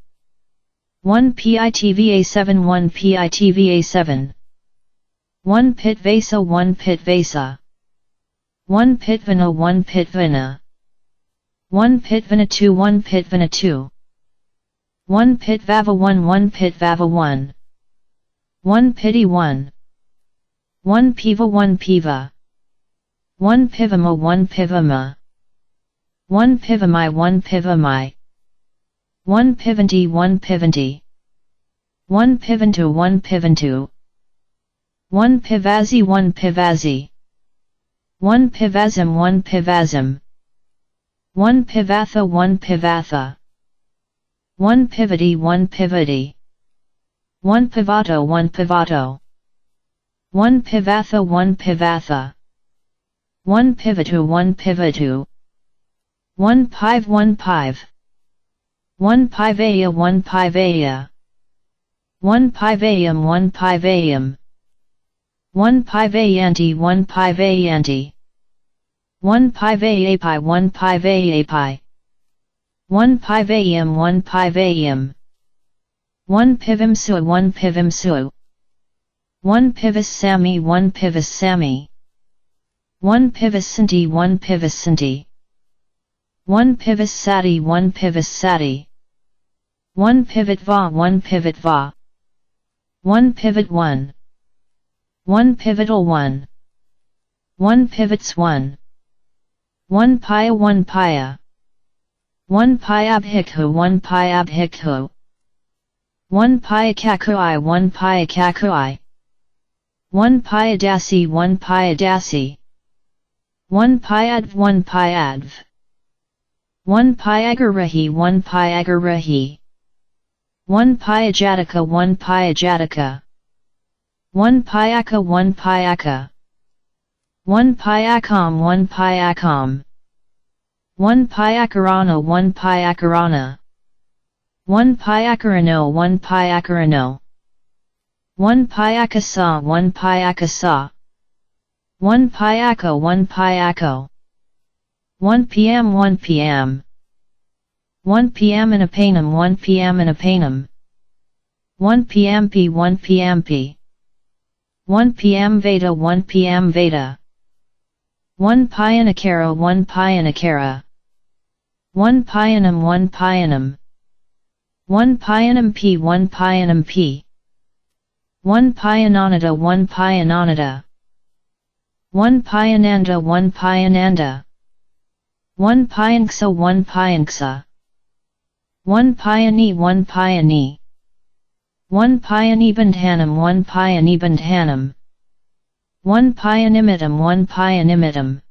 1 PITVA 7 1 PITVA 7 1 Pit Vasa 1 Pit Vasa 1 Pitvana 1 Pitvana 1 Pitvana 2 1 Pitvana 2 1 Pitvava 1 1 Pitvava 1 1 Pity 1 1 Piva 1 Piva 1 Pivama 1 Pivama 1 Pivamai 1 Pivamai 1 Pivanti 1 Pivanti 1 Pivantu 1 Pivantu 1 Pivazi 1 Pivazi 1 Pivazim 1 Pivazim 1 Pivatha 1 Pivatha 1 Pivati 1 Pivati 1 Pivato 1 Pivato 1 Pivatha 1 Pivatha 1 Pivatu 1 Pivatu 1 Pive 1 Pive 1 Pivaya 1 Pivaya 1 Pivayam 1 Pivayam 1 Pivayanti 1 Pivayanti 1 Pivayapi 1 Pivayapi 1 Pivayam 1 Pivayam 1 Pivimsu 1 Pivimsu 1 Pivis Sami 1 Pivis Sami 1 Pivisanti 1 Pivisanti 1 Pivis Sati 1 Pivis Sati 1 Pivot Va 1 Pivot Va 1 Pivot 1 1 Pivotal 1 1 Pivots 1 1 Paya 1 Paya 1 Pyabhikhu 1 Pyabhikhu 1 Pyakakui 1 Pyakakui 1 Pyadasi 1 Pyadasi 1 Pyadv 1 Pyadv 1 Pyagarahi 1 Pyagarahi 1 Pyajataka 1 Pyajataka 1 Pyaka 1 Pyaka 1 Pyakam 1 Pyakam 1 Pyakarana 1 Pyakarana 1 Pyakarano 1 Pyakarano 1 Pyakasa 1 Pyakasa 1 Pyako 1 Pyako 1 p.m. 1 p.m. 1 p.m. in a panum 1 p.m. in a panum 1 p.m. 1 p.m. 1 p.m. Veda 1 p.m. Veda 1 Pyanakara 1 Pyanakara 1 Pyanum 1 Pyanum 1 Pyanum P 1 Pyanum P 1 Pyananada 1 Pyananada 1 Pyananda 1 Pyananda 1 Pyanksa 1 Pyanksa 1 Pyani 1 Pyani 1 Pyanibandhanam 1 Pyanibandhanam 1 Pyanimitam 1 Pyanimitam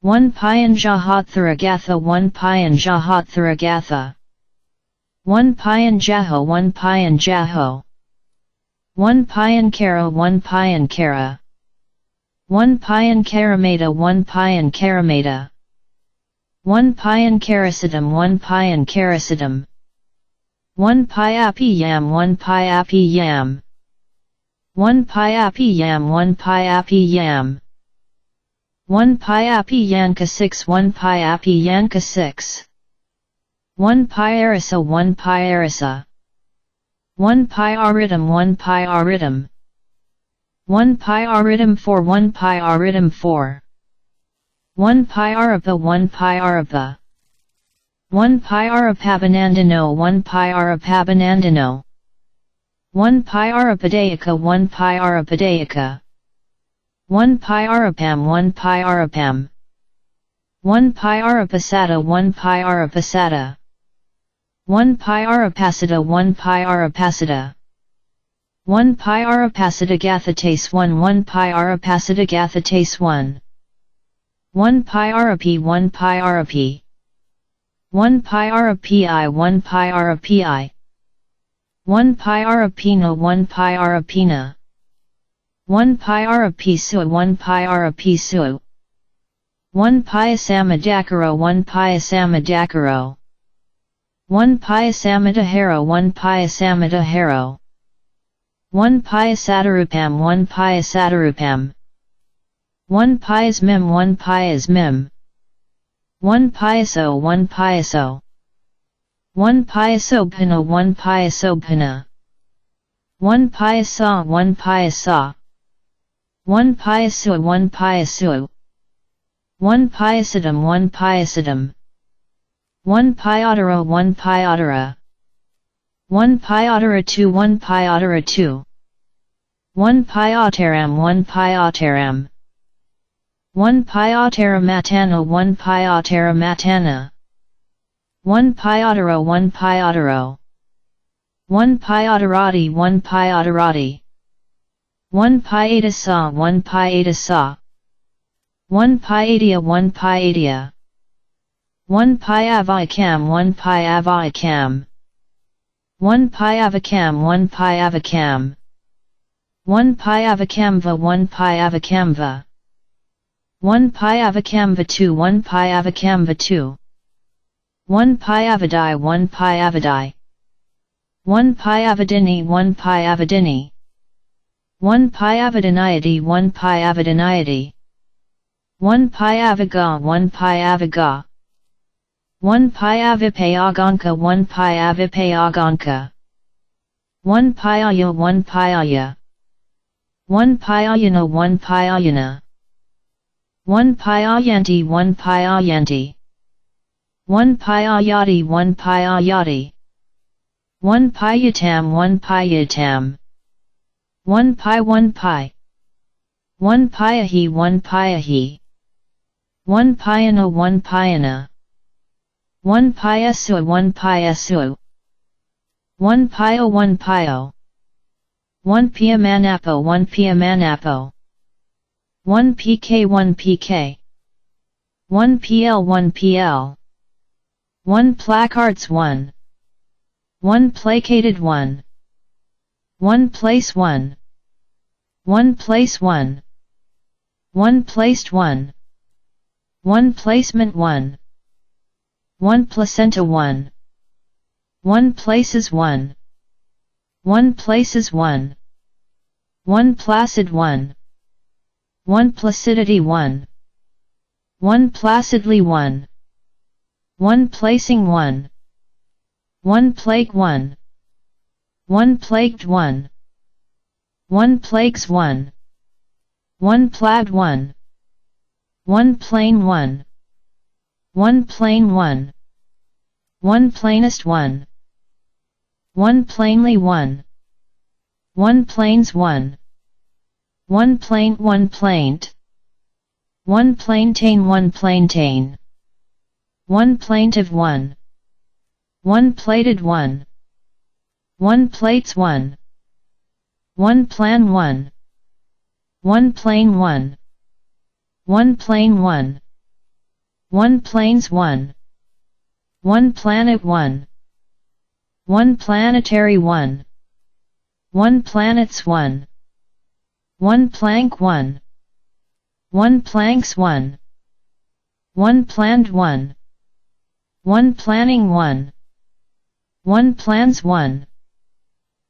1 Pyanjahatharagatha 1 Pyanjahatharagatha 1 Pyanjaho 1 Pyanjaho 1 Pyankara 1 Pyankara 1 Pyankaramata 1 Pyankaramata 1 Pyankarasiddham 1 Pyankarasiddham 1 Pyapi 1 Pyapi Yam 1 Pyapi Yam 1 Pyapi Yam 1 Pyapi Yanka 6 1 Pyapi Yanka 6 1 Pyarasa 1 Pyarasa 1 Pyaritum 1 Pyaritum 1 Pyaritum 4 1 Pyaritum 4 1 Pyarapa 1 Pyarapa 1 Pyarapabanandano 1 Pyarapabanandano 1 Pyarapadayaka 1 Pyarapadayaka 1 Pyarapam 1 Pyarapam 1 Pyarapasada 1 Pyarapasada 1 Pyarapasada 1 Pyarapasada 1 Pyarapasada Gathatase 1 1 Pyarapasada Gathatase 1 1 Pyarapi 1 Pyarapi 1 Pyarapi 1 Pyarapi 1 Pyarapina 1 Pyarapina 1 Pyarapisu 1 Pyarapisu 1 Pyasamadakaro 1 Pyasamadakaro 1 Pyasamadaharo 1 Pyasamadaharo 1 Pyasadarupam 1 Pyasadarupam 1 Pyasmim 1 Pyasmim 1 piaso 1 piaso 1 piasobhana 1 piasobhana 1 piasa 1 piasa 1 piasua 1 piasua 1 piasadam 1 piasadam 1 piotera 1 piotera 1 piotera 2 1 piotera 2 1 pioteram 1 pioteram 1 pioteramatana 1 pioteramatana 1 piotero 1 piotero 1 pioterati 1 pioterati 1 piatasa 1 piatasa 1 piatia 1 piatia 1 piavikam 1 piavikam 1 piavikam 1 piavikam 1 piavikamva 1 piavikamva 1 piavikamva 2 1 piavikamva 2 1 piavidai 1 piavidai 1 piavidini 1 piavidini 1 piavidiniety 1 piavidiniety 1 piaviga 1 piaviga 1 piavipayagonka 1 piavipayagonka 1 piaya 1 piaya 1 piayana 1 piayana 1 piayanti 1 piayanti 1 piayati 1 piayati 1 piyatam 1 piyatam 1 pi 1 pi 1 piahi 1 piahi 1 piana 1 piana 1 piasua 1 piasua 1 pio 1 pio 1 piamanapo 1 piamanapo 1 pk 1 pk 1 pl 1 pl 1 placards 1 1 placated 1 1 place 1 1 place 1 1 placed 1 1 placement 1 1 placenta 1 1 places 1 1 places 1 1 placid 1 1 placidity 1 1 placidly 1 1 placing 1 1 plague 1 1 plagued 1 1 plagues 1 1 plaid 1 1 plain 1 1 plain 1 1 plainest 1 1 plainly 1 1 plains 1 1 plaint 1 plaint 1 plaintain 1 plaintain 1 plaintive 1 1 plated 1 1 plates 1 1 plan 1 1 plain 1 1 plane 1 1 plains 1 1 planet 1 1 planetary 1 1 planets 1 1 plank 1 1 planks 1 1 planned 1 1 planning 1 1 plans 1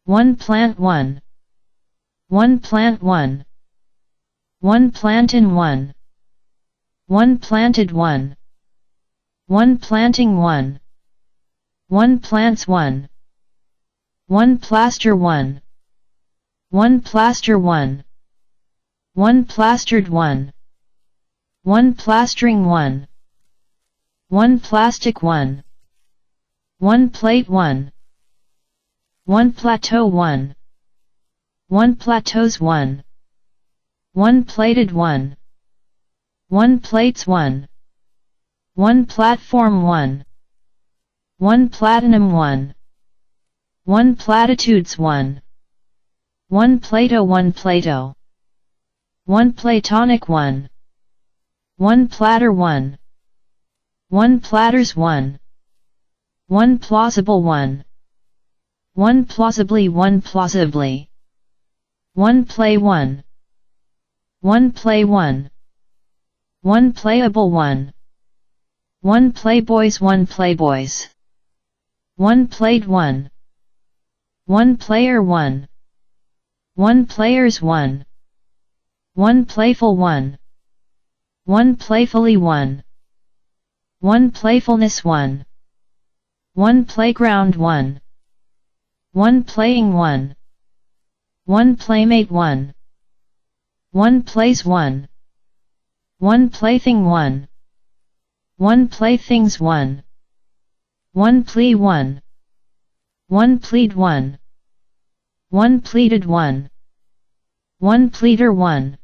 1 plant 1 1 plant 1 1 plantain 1 1 planted 1 1 planting 1 1 plants 1 1 plaster 1 1 plaster 1 1 plastered 1 1 plastering 1 1 plastic 1 1 plate 1 1 plateau 1 1 plateaus 1 1 plated 1 1 plates 1 1 platform 1 1 platinum 1 1 platitudes 1 1 Plato 1 Plato 1 platonic 1 1 platter 1 1 platters 1 1 plausible 1 1 plausibly 1 plausibly 1 play 1 1 play 1 1 playable 1 1 playboys 1 playboys 1 played 1 1 player 1 1 players 1 1 playful 1 1 playfully 1 1 playfulness 1 1 playground 1 1 playing 1 1 playmate 1 1 plays 1 1 plaything 1 1 playthings 1 1 plea 1 1 plead 1 1 pleaded 1 1 pleader 1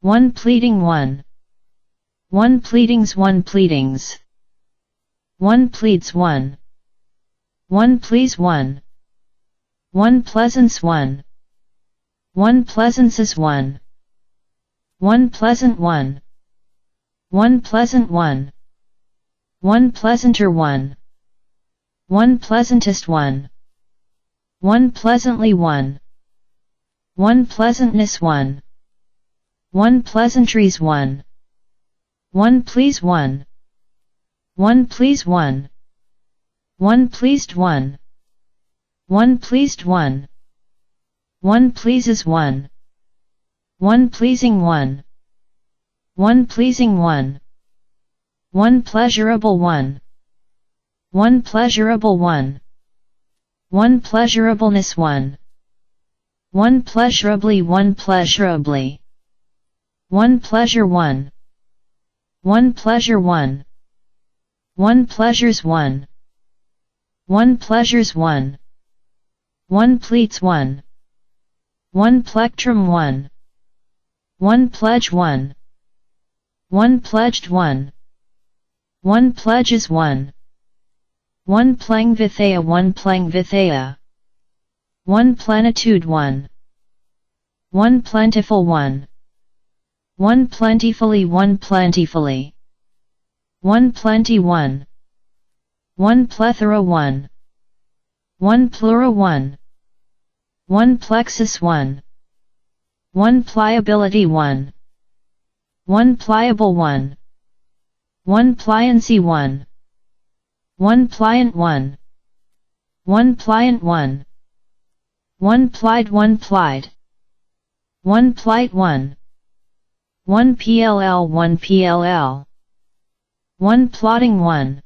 1 pleading 1 1 pleadings 1 pleadings 1 pleads 1 1 please 1 1 pleasance 1 1 pleasances 1 1 pleasant 1 1 pleasant 1 1 pleasanter 1 1 pleasantest 1 1 pleasantly 1 1 pleasantness 1 1 pleasantries 1 1 please 1 1 please 1 1 pleased 1 1 pleased 1 1 pleases 1 1 pleasing 1 1 pleasing 1 1 pleasurable 1 1 pleasurable 1 1 pleasurableness 1 1 pleasurably 1 pleasurably 1 pleasure 1 1 pleasure 1 1 pleasures 1 1 pleasures 1 1 pleats 1 1 plectrum 1 1 pledge 1 1 pledged 1 1 pledges 1 1 pleng vithaya 1 pleng vithaya 1 plenitude 1 1 plentiful 1 1 plentifully 1 plentifully 1 plenty 1 1 plethora 1 1 pleura 1 1 plexus 1 1 pliability 1 1 pliable 1 1 pliancy 1 1 pliant 1 1 pliant 1 1 plied 1 plied 1 plight 1 1 pll 1 pll 1 plotting 1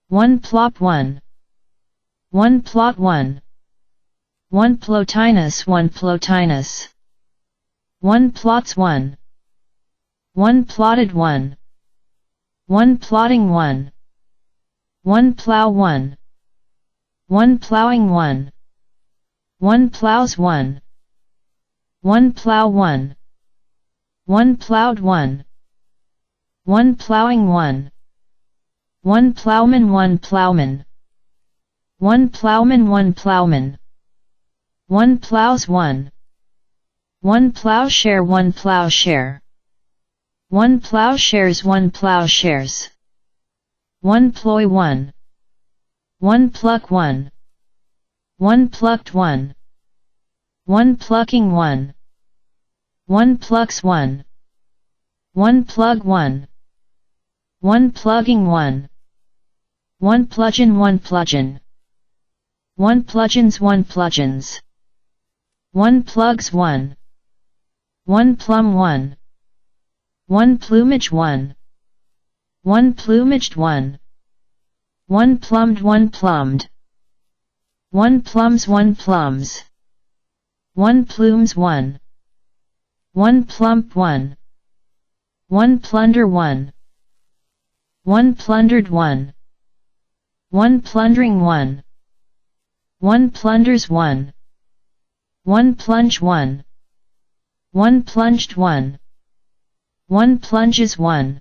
1 plop 1 1 plot 1 1 Plotinus 1 Plotinus 1 plots 1 1 plotted 1 1 plotting 1 1 plow 1 1 plowing 1 1 plows 1 1 plow 1 1 plowed 1 1 plowing 1 1 plowman 1 plowman 1 plowman 1 plowman 1 plows 1 1 plowshare 1 plowshare 1 plowshares 1 plowshares 1 ploy 1 1 pluck 1 1 plucked 1 1 plucking 1 1 plucks 1 1 plug 1 1 plugging 1 1 pludgeon 1 pludgeon 1 pludgeons 1 pludgeons 1 plugs 1 1 plum 1 1 plumage 1 1 plumaged 1 1 plumbed 1 plumbed 1 plums 1 plums 1 plumes 1 1 plump 1 1 plunder 1 1 plundered 1 1 plundering 1 1 plunders 1 1 plunge 1 1 plunged 1 1 plunges 1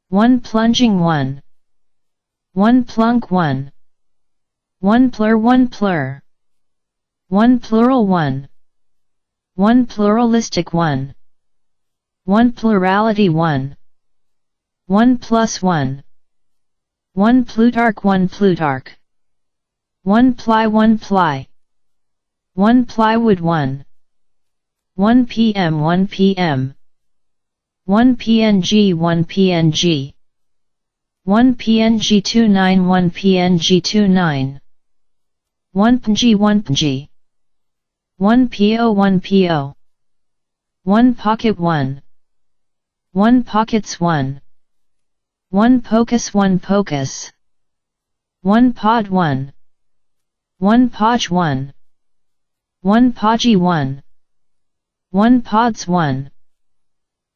1 plunging 1 1 plunk 1 1 plur 1 plur 1 plural 1 1 pluralistic 1 1 plurality 1 1 plus 1 1 Plutarch 1 Plutarch 1 ply 1 ply 1 plywood 1 1 p.m. 1 p.m. 1 png 1 png 1 png 29 1 png 29 1 png 1 png 1 po 1 po 1 pocket 1 1 pockets 1 1 pocus 1 pocus 1 pod 1 1 podge 1 1 podgy 1 1 pods 1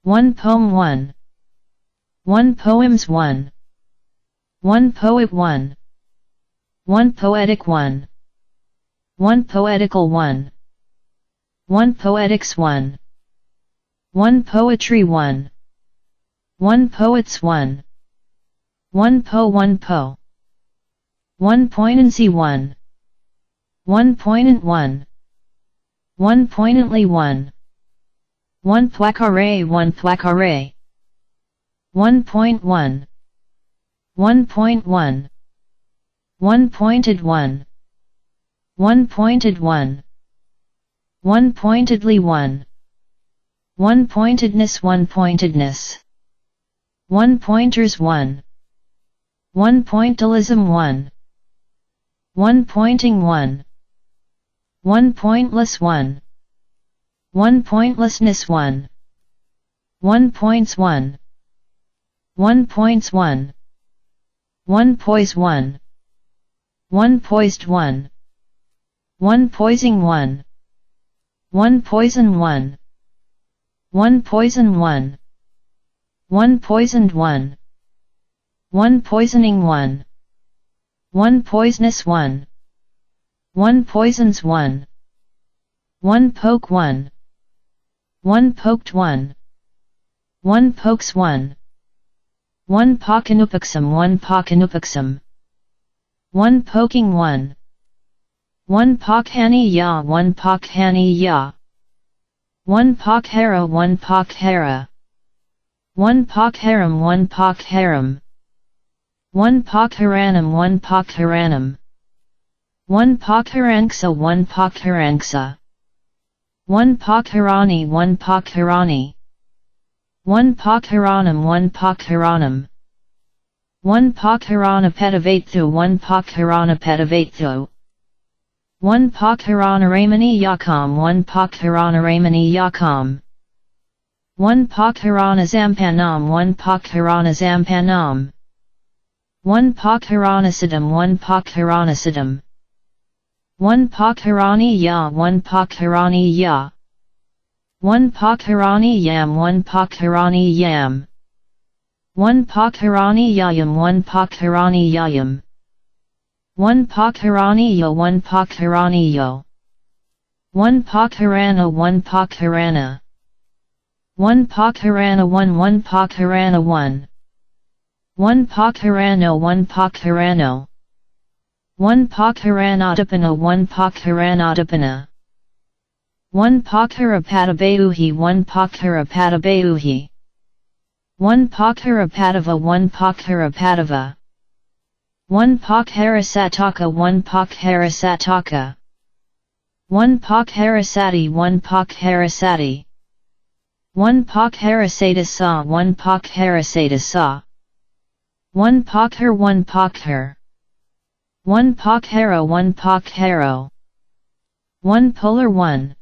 1 poem 1 1 poems 1 1 poet 1 1 poetic 1 1 poetical 1 1 poetics 1 1 poetry 1 1 poets 1 1 po 1 po 1 poignancy 1 1 poignant 1 1 poignantly 1 1 placare 1 placare 1.1 1.1 1 pointed 1 1 pointed 1 1 pointedly 1 1 pointedness 1 pointedness 1 pointers 1 1 pointillism 1 1 pointing 1 1 pointless 1 1 pointlessness 1 1 points 1 1 points 1 1 poise 1 1 poised 1 1 poising 1 1 poison 1 1 poison 1 1 poisoned 1 1 poisoning 1 1 poisonous 1 1 poisons 1 1 poke 1 1 poked 1 1 pokes 1 1 pokanupixum 1 pokanupixum 1 poking 1 1 pokhani ya 1 pokhani ya 1 pokhara 1 pokhara 1 pokharam 1 pokharam 1 pokharanum 1 pokharanum 1 pokharangsa 1 pokharangsa 1 pokharani 1 pokharani 1 pokharanum 1 pokharanum 1 pokharana 1 pokharana 1 pokharanaramani yakam 1 pokharanaramani yakam 1 pokharana zampanam 1 pokharana zampanam 1 pokharanasidam 1 pokharanasidam 1 pokharani ya 1 pokharani ya 1 pokharani yam 1 pokharani yam 1 pokharani yayam 1 pokharani yayam 1 pokharani yo 1 pokharani yo 1 pokharana 1 pokharana 1 pokharana 1 1 pokharana 1 1 pokharano 1 pokharano 1 pokharanatapana 1 pokharanatapana 1 pokharapatabayuhi 1 pokharapatabayuhi 1 pokharapatava 1 pokharapatava 1 pokharasataka 1 pokharasataka 1 pokharasati 1 pokharasati 1 pokharasatasa 1 pokharasatasa 1 pokhar 1 pokhar 1 pokharo 1 pokharo 1 polar 1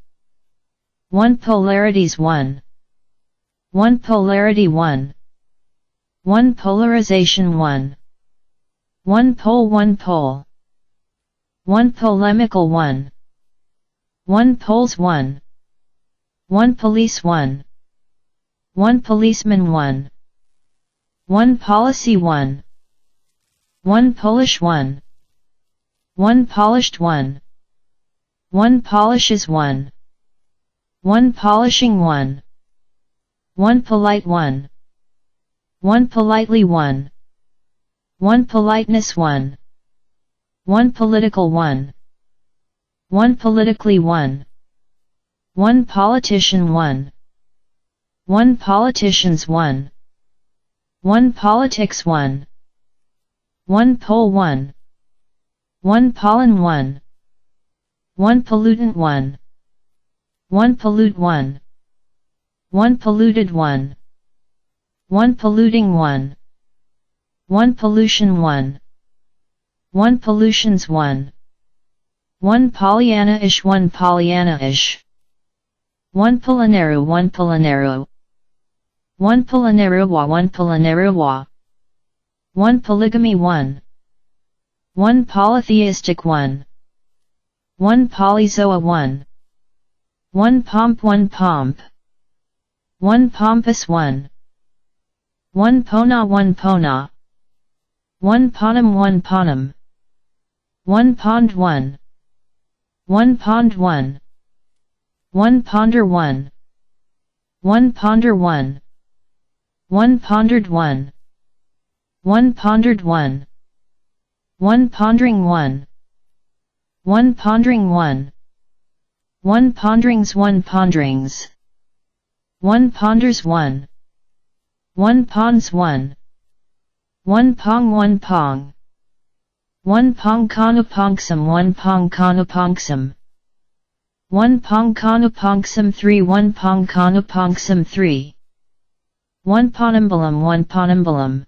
1 polarities 1 1 polarity 1 1 polarization 1 1 pole 1 pole 1 polemical 1 1 poles 1 1 police 1 1 policeman 1 1 policy 1 1 Polish 1 1 polished 1 1 polishes 1 1 polishing 1 1 polite 1 1 politely 1 1 politeness 1 1 political 1 1 politically 1 1 politician 1 1 politicians 1 1 politics 1 1 pole 1 1 pollen 1 1 pollutant 1 1 pollute 1 1 polluted 1 1 polluting 1 1 pollution 1 1 pollutions 1 1 Pollyanna-ish 1 Pollyanna-ish 1 Polonaru 1 Polonaru 1 Polonaruwa 1 Polonaruwa 1 polygamy 1 1 polytheistic 1 1 polyzoa 1 1 pomp 1 pomp 1 pompous 1 1 pona 1 pona 1 ponum 1 ponum 1 pond 1 1 pond 1 1 ponder 1 1 ponder 1 1 pondered 1 1 pondered 1 1 pondering 1 1 pondering 1 1 ponderings 1 ponderings 1 ponders 1 1 ponds 1 1 pong 1 pong 1 pong konupongsum 1 pong konupongsum 1 pong konupongsum 3 1 pong konupongsum 3 1 ponnambalam 1 ponnambalam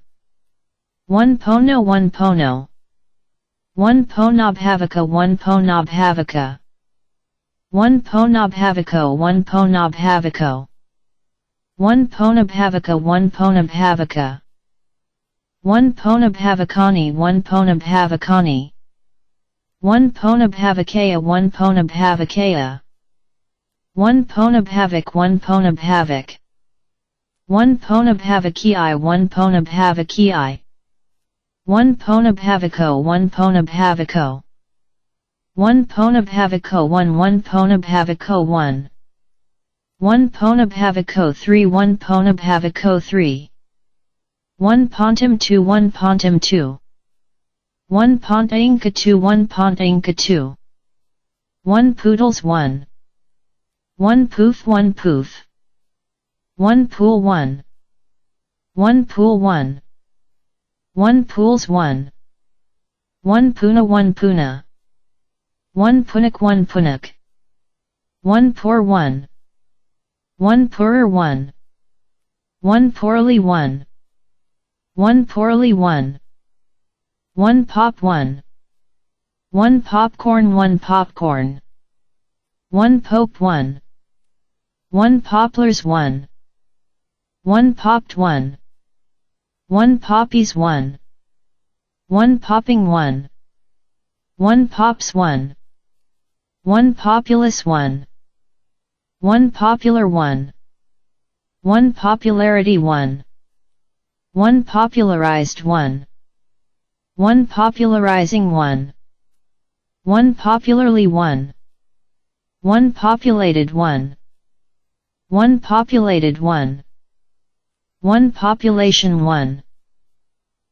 1 pono 1 pono 1 ponobhavika 1 ponobhavika 1 ponobhaviko 1 ponobhaviko 1 ponabhavika 1 ponabhavika 1 ponabhavikani 1 ponabhavikani 1 ponabhavikaya 1 ponabhavikaya 1 ponabhavik 1 ponabhavik 1 ponabhaviki 1 ponabhaviki 1 ponabhaviko 1 ponabhaviko 1 ponabhaviko 1 1 ponabhaviko 1 1 ponabhaviko 3 1 ponabhaviko 3 1 pontum 2 1 pontum 2 1 pontinka 2 1 pontinka 2 1 poodles 1 1 poof 1 poof 1 pool 1 1 pool 1 1 pools 1 1 puna 1 puna 1 punak 1 punak 1 poor 1 1 poorer 1 1 poorly 1 1 poorly 1 1 pop 1 1 popcorn 1 popcorn 1 pope 1 1 poplars 1 1 popped 1 1 poppies 1 1 popping 1 1 pops 1 1 populous 1 1 popular 1 1 popularity 1 1 popularized 1 1 popularizing 1 1 popularly 1 1 populated 1 1 populated 1 1 population 1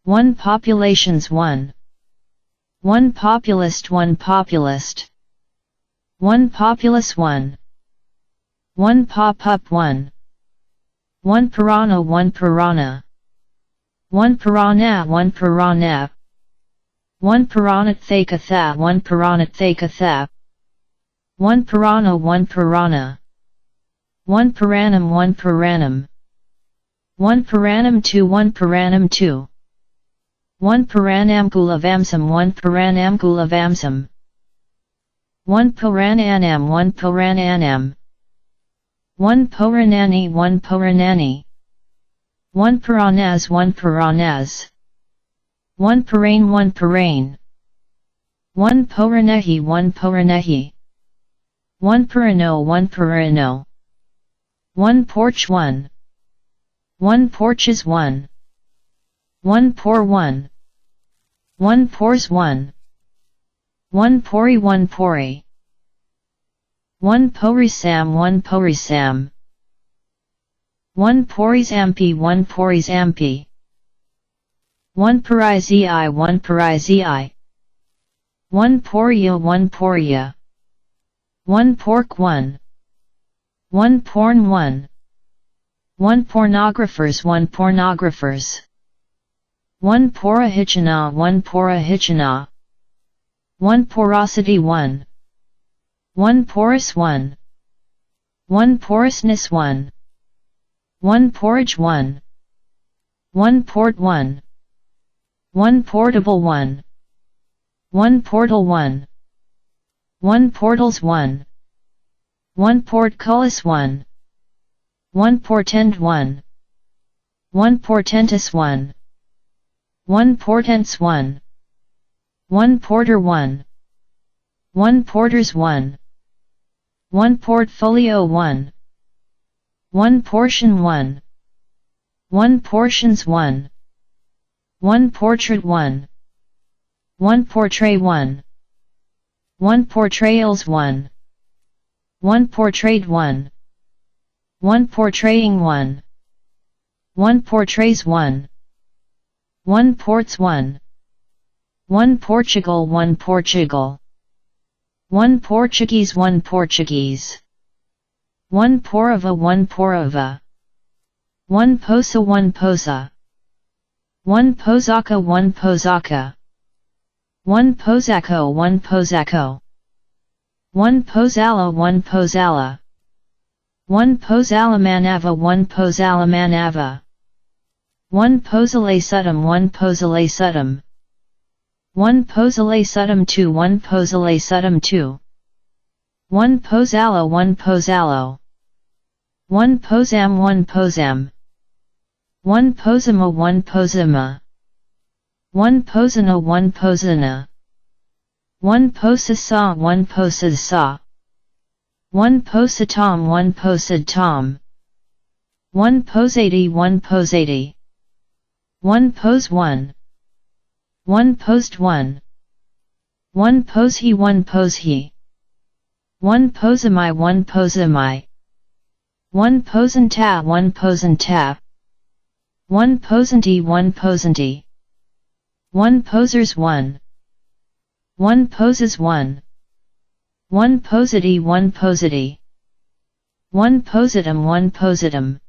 1 populations 1 1 populist 1 populist 1 populous 1 1 pop up 1 1 piranha 1 piranha 1 piranha 1 piranha 1 piranha thakatha 1 piranha thakatha 1 piranha 1 piranha 1 per annum 1 per annum 1 per annum 2 1 per annum 2 1 Puranamkulavamsam 1 Puranamkulavamsam 1 Purananam 1 Purananam 1 Puranani 1 Puranani 1 Puranas 1 Puranas 1 Purain 1 Purain 1 Puranehi 1 Puranehi 1 Purano 1 Purano 1 Porch 1 1 Porches 1 1 Pour 1 1 Pours 1 1 Pori 1 Pori 1 Porisam 1 Porisam 1 Poris ampi 1 Poris ampi 1 Porizi 1 Porizi 1 Poria 1 Poria 1 Pork 1 1 Porn 1 1 Pornographers 1 Pornographers 1 Porahichana 1 Porahichana 1 Porosity 1 1 Porous 1 1 Porousness 1 1 Porridge 1 1 Port 1 1 Portable 1 1 Portal 1 1 Portals 1 1 Portcullis 1 1 Portend 1 1 Portentous 1 1 portents 1 1 porter 1 1 porters 1 1 portfolio 1 1 portion 1 1 portions 1 1 portrait 1 1 portray 1 1 portrayals 1 1 portrayed 1 1 portraying 1 1 portrays 1 1 ports 1 1 Portugal 1 Portugal 1 Portuguese 1 Portuguese 1 Porava 1 Porava 1 Posa 1 Posa 1 Posaka 1 Posaka 1 Posako 1 Posako 1 Posala 1 Posala 1 Posalamanava 1 Posalamanava 1 Posale Suttam 1 Posale Suttam 1 Posale Suttam 2 1 Posale Suttam 2 1 Posalo 1 Posalo 1 Posam 1 Posam 1 Posama 1 Posama 1 Posana 1 Posana 1 Posasa 1 Posasa 1 Posatom 1 Posadtom 1 Posati 1 Posati 1 Pose 1 1 Post 1 1 Pose he 1 Pose he 1 Posamai 1 Posamai 1 Posanta 1 Posanta 1 Posanti 1 Posanti 1 Posers 1 1 Poses 1 1 Posity 1 Posity 1 Positum 1 Positum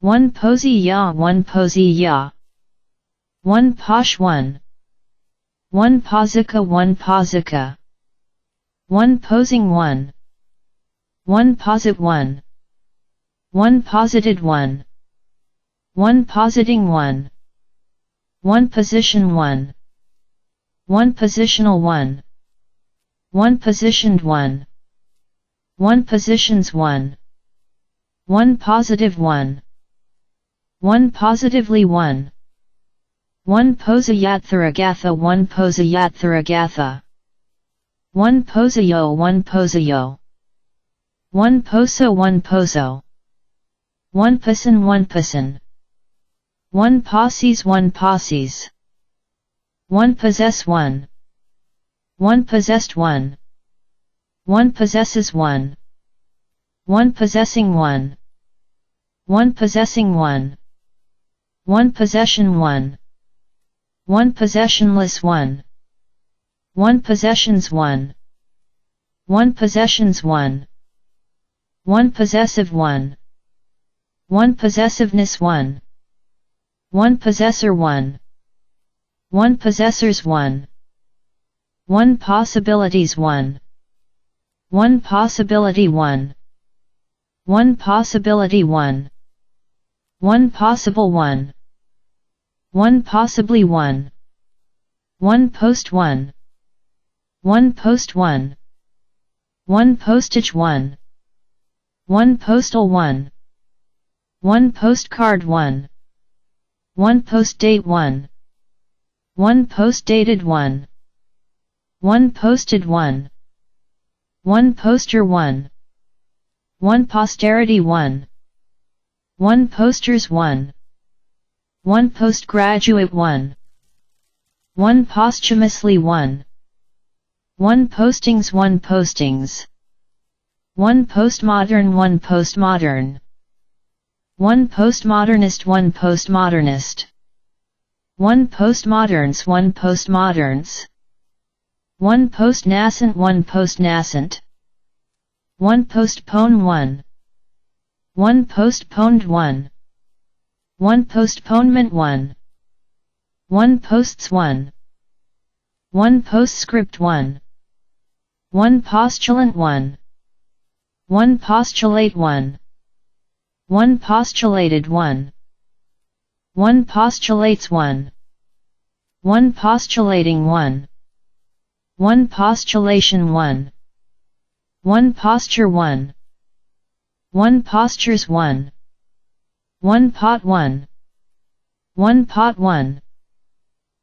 1 Posy ya 1 Posy ya 1 Posh 1 1 Posika 1 Posika 1 Posing 1 1 Posit 1 1 Posited 1 1 Positing 1 1 Position 1 1 Positional 1 1 Positioned 1 1 Positions 1 1 Positive 1 1 Positively 1 1 Posayattharagatha 1 Posayattharagatha 1 Posayo 1 Posayo 1 Poso 1 Poso 1 Poson 1 Poson 1 Posses 1 Posses 1 Possess 1 1 Possessed 1 1 Possesses 1 1 Possessing 1 1 Possessing 1 1 Possession 1 1 Possessionless 1 1 Possessions 1 1 Possessions 1 1 Possessive 1 1 Possessiveness 1 1 Possessor 1 1 Possessors 1 1 Possibilities 1 1 Possibility 1 1 Possibility 1 1 Possible 1 1 Possibly 1 1 Post 1 1 Post 1 1 Postage 1 1 Postal 1 1 Postcard 1 1 Postdate 1 1 Postdated 1 1 Posted 1 1 Poster 1 1 Posterity 1 1 Posters 1 1 Postgraduate 1 1 Posthumously 1 1 Postings 1 Postings 1 Postmodern 1 Postmodern 1 Postmodernist 1 Postmodernist 1 Postmoderns 1 Postmoderns 1 Postnascent 1 Postnascent 1 Postpone 1 1 Postponed 1 1 Postponement 1 1 Posts 1 1 Postscript 1 1 Postulant 1 1 Postulate 1 1 Postulated 1 1 Postulates 1 1 Postulating 1 1 Postulation 1 1 Posture 1 1 Postures 1 1 Pot 1 1 Pot 1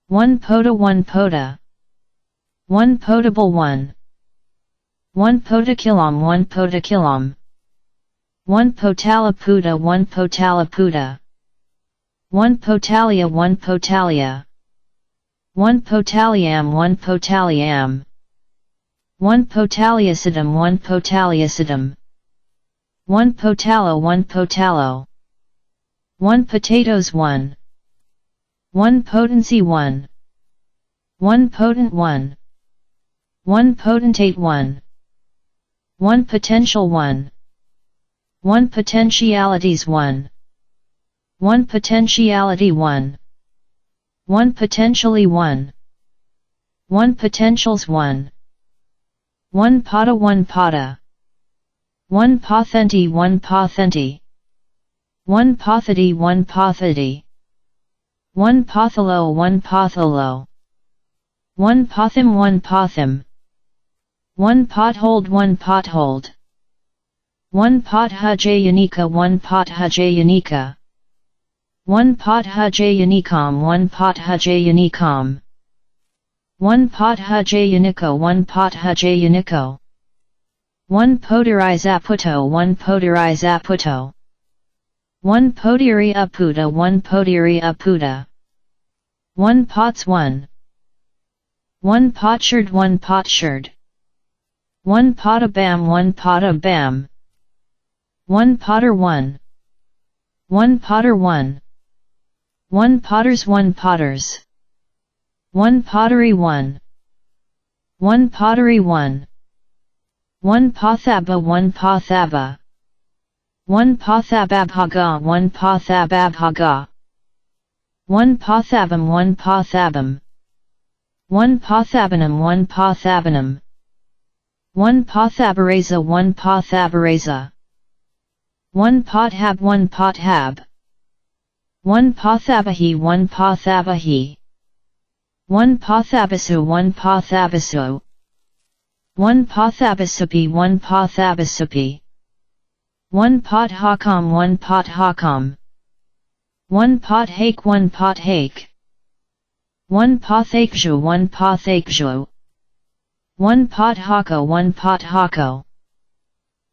1 pota 1 pota. 1 potable 1. 1 potakilam 1 potakilam. 1 potalaputa 1 potalaputa. 1 potalia 1 potalia. 1 potaliam 1 potaliam. 1 potaliacidum 1 potaliacidum. 1 potalo 1 potalo. 1 potatoes 1. 1 potency 1. 1 potent 1. 1 potentate 1. 1 potential 1. 1 potentialities 1. 1 potentiality 1. 1 potentially 1. 1 potentials 1. 1 pota 1 pota. 1 pothenti 1 pothenti. 1 pothety 1 pothety. 1 potholo 1 potholo. 1 pothim 1 pothim. 1 pothold 1 pothold. 1 pot hujayanika 1 pot hujayanika. 1 pot hujayanikam 1 pot hujayanikam. 1 pot hujayaniko 1 pot hujayaniko. 1 poderizaputo 1 poderizaputo. 1 podiri aputa 1 podiri aputa. 1 pots 1. 1 potsherd 1 potsherd. 1 potabam 1 potabam. 1 potter 1. 1 potter 1. 1 potters 1 potters. 1 pottery 1. 1 pottery 1. 1 pothaba 1 pothaba. 1 pothababhaga 1 pothababhaga. 1 pothabam 1 pothabam. 1 pothabanum 1 pothabanum. 1 pothabareza 1 pothabareza. 1 pothab 1 pothab. 1 pothabahi 1 pothabahi. 1 pothabasu 1 pothabasu. 1 pothabasupi 1 pothabasupi. 1 pot hakam 1 pot hakam. 1 pot hake 1 pot hake. 1 pothakju 1 pothakju. 1 pot hako 1 pot hako.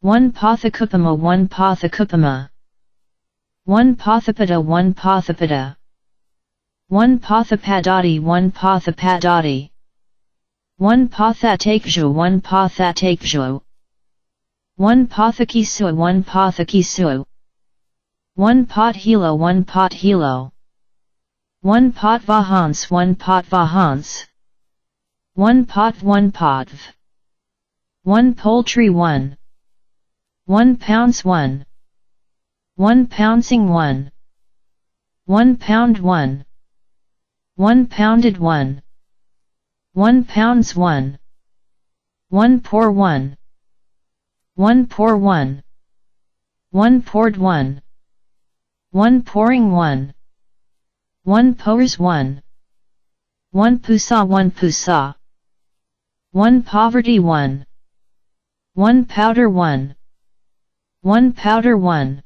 1 pothakupama 1 pothakupama. 1 pothapada 1 pothapada. 1 pothapadati 1 pothapadati. 1 pothatakju 1 pothatakju. 1 pothakisu 1 pothakisu. 1 pot hilo 1 pot hilo. 1 pot vahans 1 pot vahans. 1 pot 1 potv. 1 poultry 1. 1 pounds 1. 1 pouncing 1. 1 pound 1. 1 pounded 1. 1 pounds 1. 1 pour 1. 1 pour 1. 1 poured 1. 1 pouring 1. 1 pours 1. 1 pusa 1 pusa. 1 poverty 1. 1 powder 1. 1 powder 1.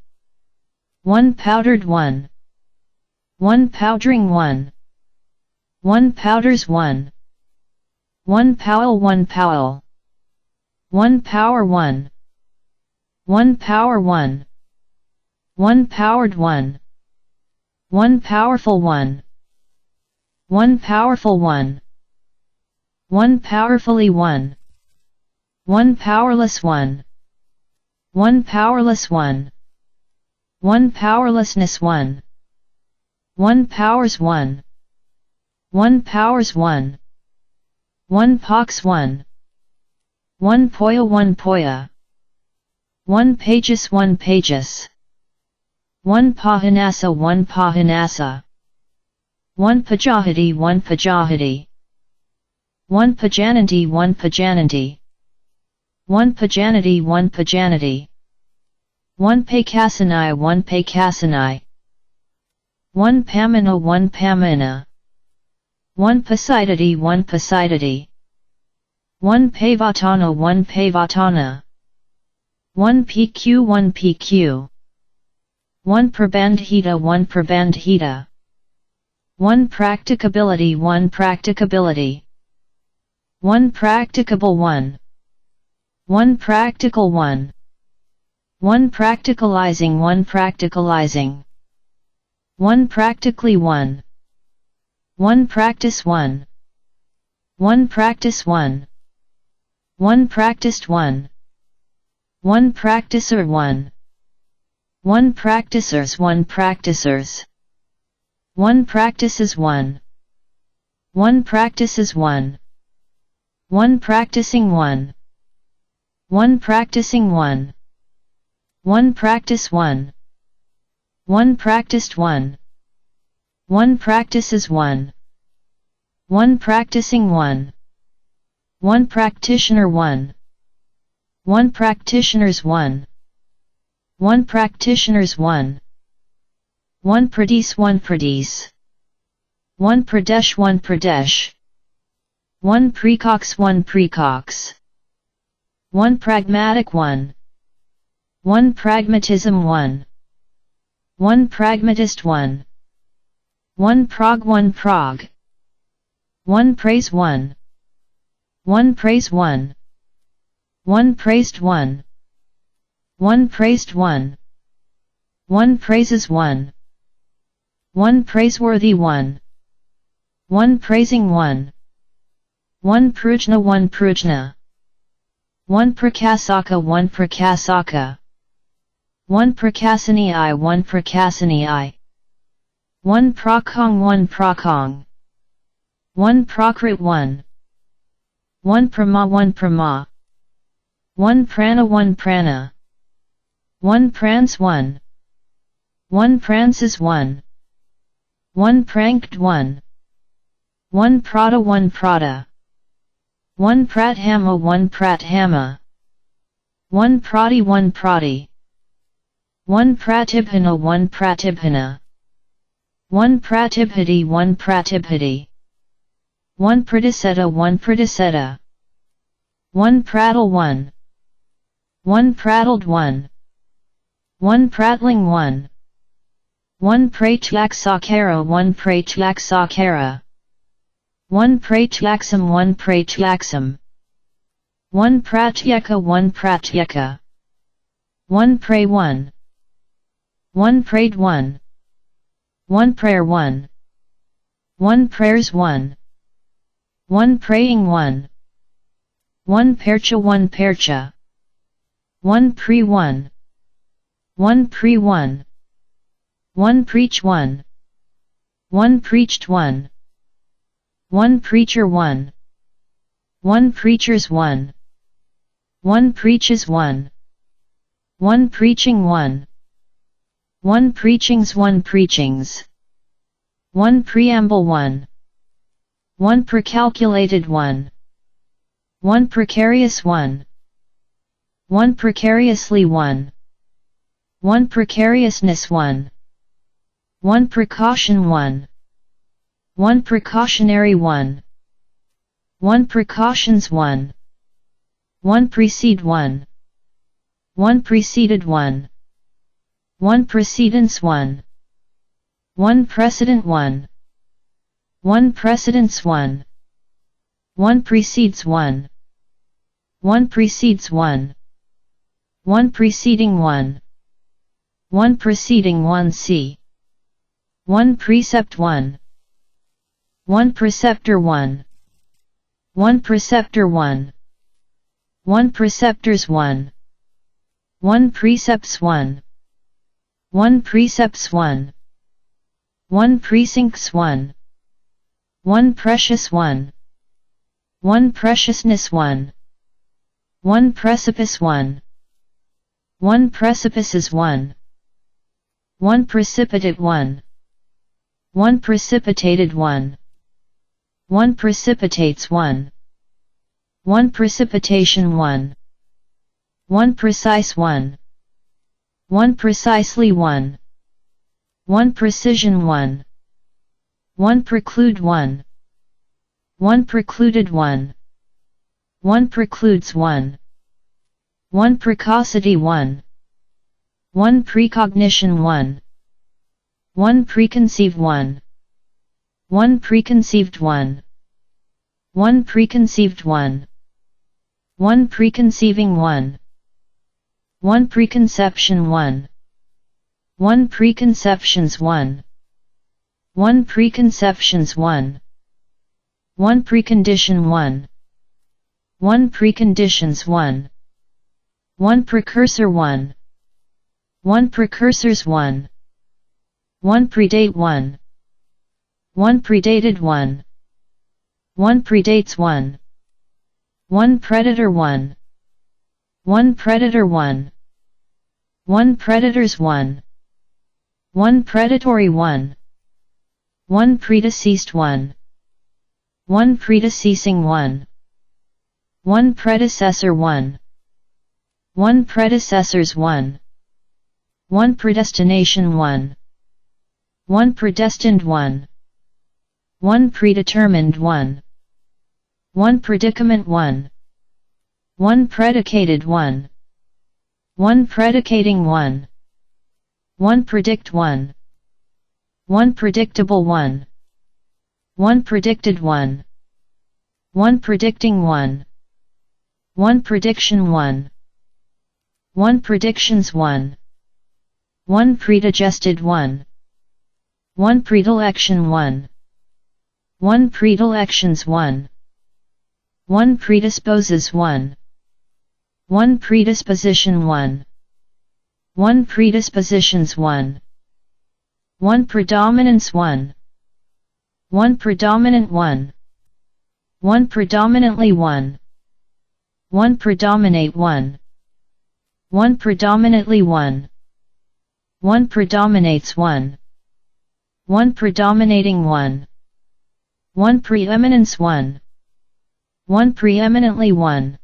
1 powdered 1. 1 powdering 1. 1 powders 1. 1 powell 1 powell. 1 power 1. 1 power 1. 1 powered 1. 1 powerful 1. 1 powerful 1. 1 powerfully 1. 1 powerless 1. 1 powerless 1. 1 powerlessness 1. 1 powers 1. 1 powers 1. 1 pox 1. 1 poya 1 poya. 1 pages 1 pages. 1 pahanasa 1 pahanasa. 1 pajahati 1 pajahati. 1 pajananti 1 pajananti. 1 pajanati 1 pajanati. 1 pakasanai 1 pakasanai. 1 pamina 1 pamina. 1 pasidati 1 pasidati. 1 pavatana 1 pavatana. 1 pq 1 pq. 1 prabandhita 1 prabandhita. 1 practicability 1 practicability 1 practicable 1 1 practical 1 1 practicalizing 1 practicalizing 1 practically 1 1 practice 1 1 practice 1 1 practiced 1 1 practicer 1 1 practicers 1 practicers 1 practices 1 1 practices 1 1 practicing 1 1 practicing 1 1 practice 1 1 practiced 1 1 practices 1 1 practicing 1 1 practitioner 1 1 practitioners 1 1 practitioners 1 1 produce 1 produce 1 Pradesh 1 Pradesh 1 precox 1 precox 1 pragmatic 1 1 pragmatism 1 1 pragmatist 1 1 prog 1 prog 1 praise 1 1 praise 1 1 praised 1 1 praised 1 1 praises 1 1 praiseworthy 1 1 praising 1 1 prujna 1 prujna 1 prakasaka 1 prakasaka 1 prakasani I 1 prakasani I 1 prakong 1 prakong 1 prakrit 1 1 prama 1 prama 1 prana 1 prana 1 prance 1 1 prances 1 1 pranked 1 1 prada 1 prada 1 prathama 1 prathama 1 prati 1 prati 1 pratibhana 1 pratibhana 1 pratibhati 1 pratibhati 1 pratiseta 1 pratiseta 1 prattle 1 1 prattled 1 1 prattling 1 1 pratyaksakhara 1 pratyaksakhara 1 pratyaksam 1 pratyaksam 1 pratyeka 1 pratyeka 1 pray 1 1 prayed 1 1 prayer 1 1 prayers 1 1 praying 1 1 percha 1 percha 1 pre 1 1 pre 1 1 preach 1 1 preached 1 1 preacher 1 1 preachers 1 1 preaches 1 1 preaching 1 1 preachings 1 preachings 1 preamble 1 1 precalculated 1 1 precarious 1 1 precariously 1 1 precariousness 1 1 precaution 1 1 precautionary 1 1 precautions 1 1 precede 1 1 preceded 1 1 precedence 1 1 precedent 1 1 precedents 1 1 precedes 1 1 precedes 1 1 preceding 1 1 preceding 1 c 1 precept 1 1 preceptor 1 1 preceptor 1 1 preceptors 1 1 precepts 1 1 precepts 1 1 precincts 1 1 precious 1 1 preciousness 1 1 precipice 1 1 precipices 1 1 precipitate 1 1 precipitated 1 1 precipitates 1 1 precipitation 1 1 precise 1 1 precisely 1 1 precision 1 1 preclude 1 1 precluded 1 1 precludes 1 1 precocity 1 1 precognition 1 1 preconceive 1 1 preconceived 1, 1 preconceived 1, 1 preconceiving 1, 1 preconception 1, 1 preconceptions 1, 1 preconceptions 1, 1 precondition 1, 1 preconditions 1, 1 precursor 1, 1 precursors 1, 1 predate 1, 1 predated 1, 1 predates 1, 1 predator 1, 1 predator 1, 1 predators 1, 1 predatory 1, 1 predeceased 1, 1 predeceasing 1, 1 predecessor 1, 1 predecessors 1, 1 predestination 1, 1 predestined 1, 1 predetermined 1, 1 predicament 1, 1 predicated 1, 1 predicating 1, 1 predict 1, 1 predictable 1, 1 predicted 1, 1 predicting 1, 1 prediction 1, 1 predictions 1, 1 predigested 1, 1 predilection 1, 1 predilections 1, 1 predisposes 1, 1 predisposition 1, 1 predispositions 1, 1 predominance 1, 1 predominant 1, 1 predominantly 1, 1 predominate 1, 1 predominantly 1, 1 predominates 1, 1 predominating 1, 1 preeminence 1, 1 preeminently 1,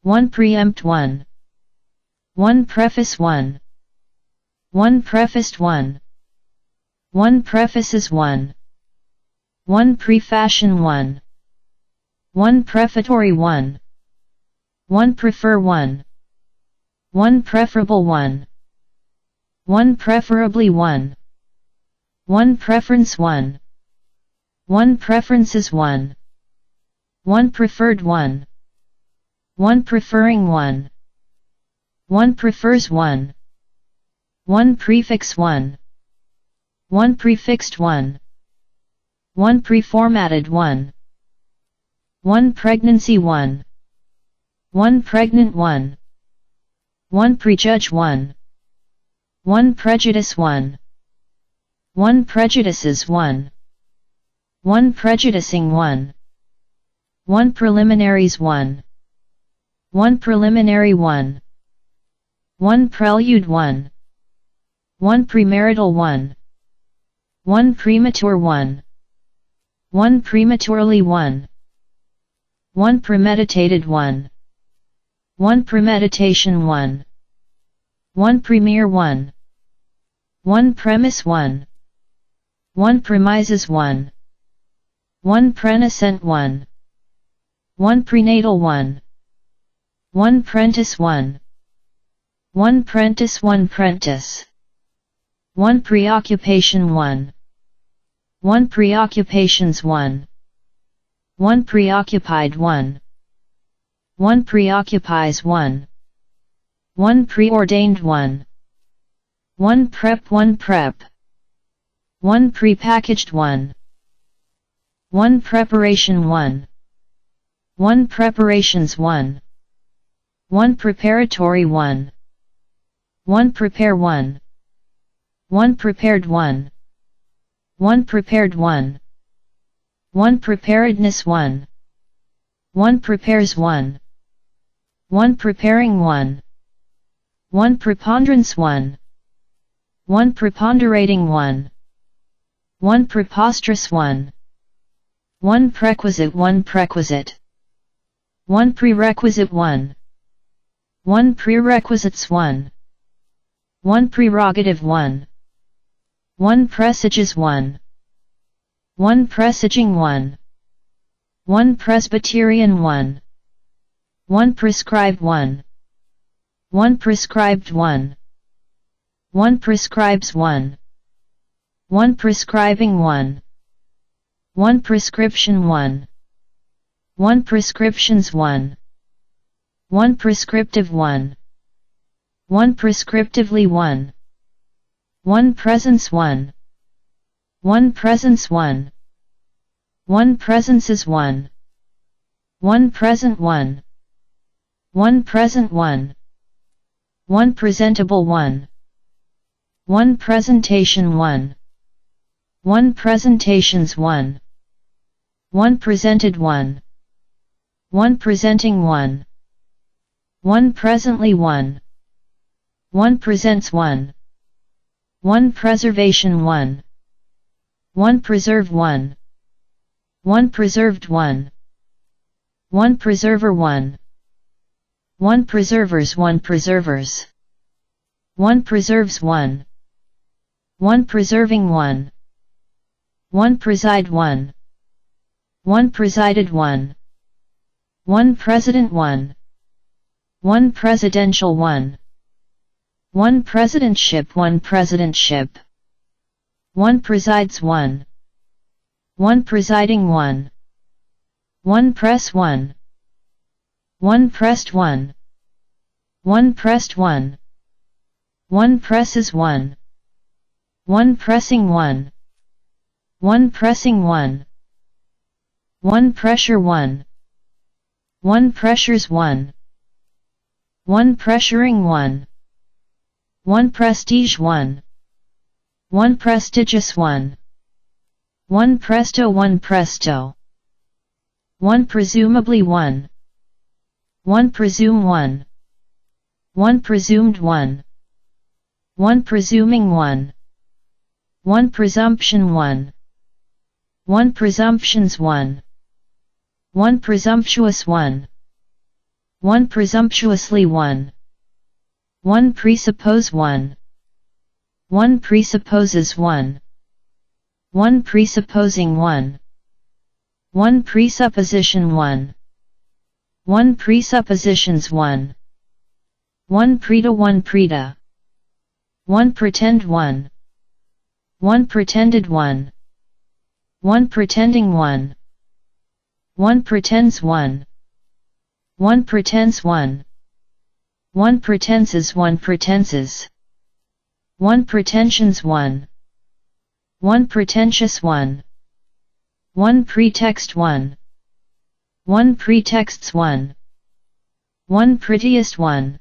1 preempt 1, 1 preface 1, 1 prefaced 1, 1 prefaces 1, 1 prefashion 1, 1 prefatory 1, 1 prefer 1, 1 preferable 1, 1 preferably 1, 1 preference 1, 1 preferences 1, 1 preferred 1, 1 preferring 1, 1 prefers 1, 1 prefix 1, 1 prefixed 1, 1 preformatted 1, 1 pregnancy 1, 1 pregnant 1, 1 prejudge 1, 1 prejudice 1, 1 prejudices 1, 1 prejudicing 1, 1 preliminaries 1, 1 preliminary 1, 1 prelude 1, 1 premarital 1, 1 premature 1, 1 prematurely 1, 1 premeditated 1, 1 premeditation 1, 1 premier 1, 1 premise 1, 1 premises 1, 1 prenascent 1, 1 prenatal 1, 1 prentice 1, 1 prentice 1 prentice, 1 preoccupation 1, 1 preoccupations 1, 1 preoccupied 1, 1 preoccupies 1, 1 preordained 1, 1 prep 1 prep, 1 prepackaged 1, 1 preparation 1, 1 preparations 1, 1 preparatory 1, 1 prepare 1, 1 prepared 1, 1 prepared 1, 1 preparedness 1, 1 prepares 1, 1 preparing 1, 1 preponderance 1, 1 preponderating 1, 1 preposterous 1, 1 prerequisite 1 prerequisite, 1 prerequisite 1, 1 prerequisites 1, 1 prerogative 1, 1 presages 1, 1 presaging 1, 1 Presbyterian 1, 1 prescribe 1, 1 prescribed 1, 1 prescribes 1, 1 prescribing 1, One prescription one. One prescriptions one. One prescriptive one. One prescriptively one. One presence one. One presence one. One presences one. One present one. One present one. One presentable one. One presentation one. One presentations one. One presented one. One presenting one. One presently one. One presents one. One preservation one. One preserve one. One preserved one. One preserver one. One preservers, one preservers. One preserves one. One preserving one. One preside one. One presided one. One president one. One presidential one. One presidentship, one presidentship. One presides one. One presiding one. One press one. One pressed one. One pressed one. One presses one. One pressing one. One pressing one. One pressure one. One pressures one. One pressuring one. One prestige one. One prestigious one. One presto, one presto. One presumably one. One presume one. One presumed one. One presuming one. One presumption one. One presumptions one. One presumptuous one. One presumptuously one. One presuppose one. One presupposes one. One presupposing one. One presupposition one. One presuppositions one. One preta, one preta. One pretend one. One pretended one. One pretending one. One pretends one. One pretends one. One pretenses, one pretenses. One pretensions one. One pretentious one. One pretext one. One pretexts one. One prettiest one.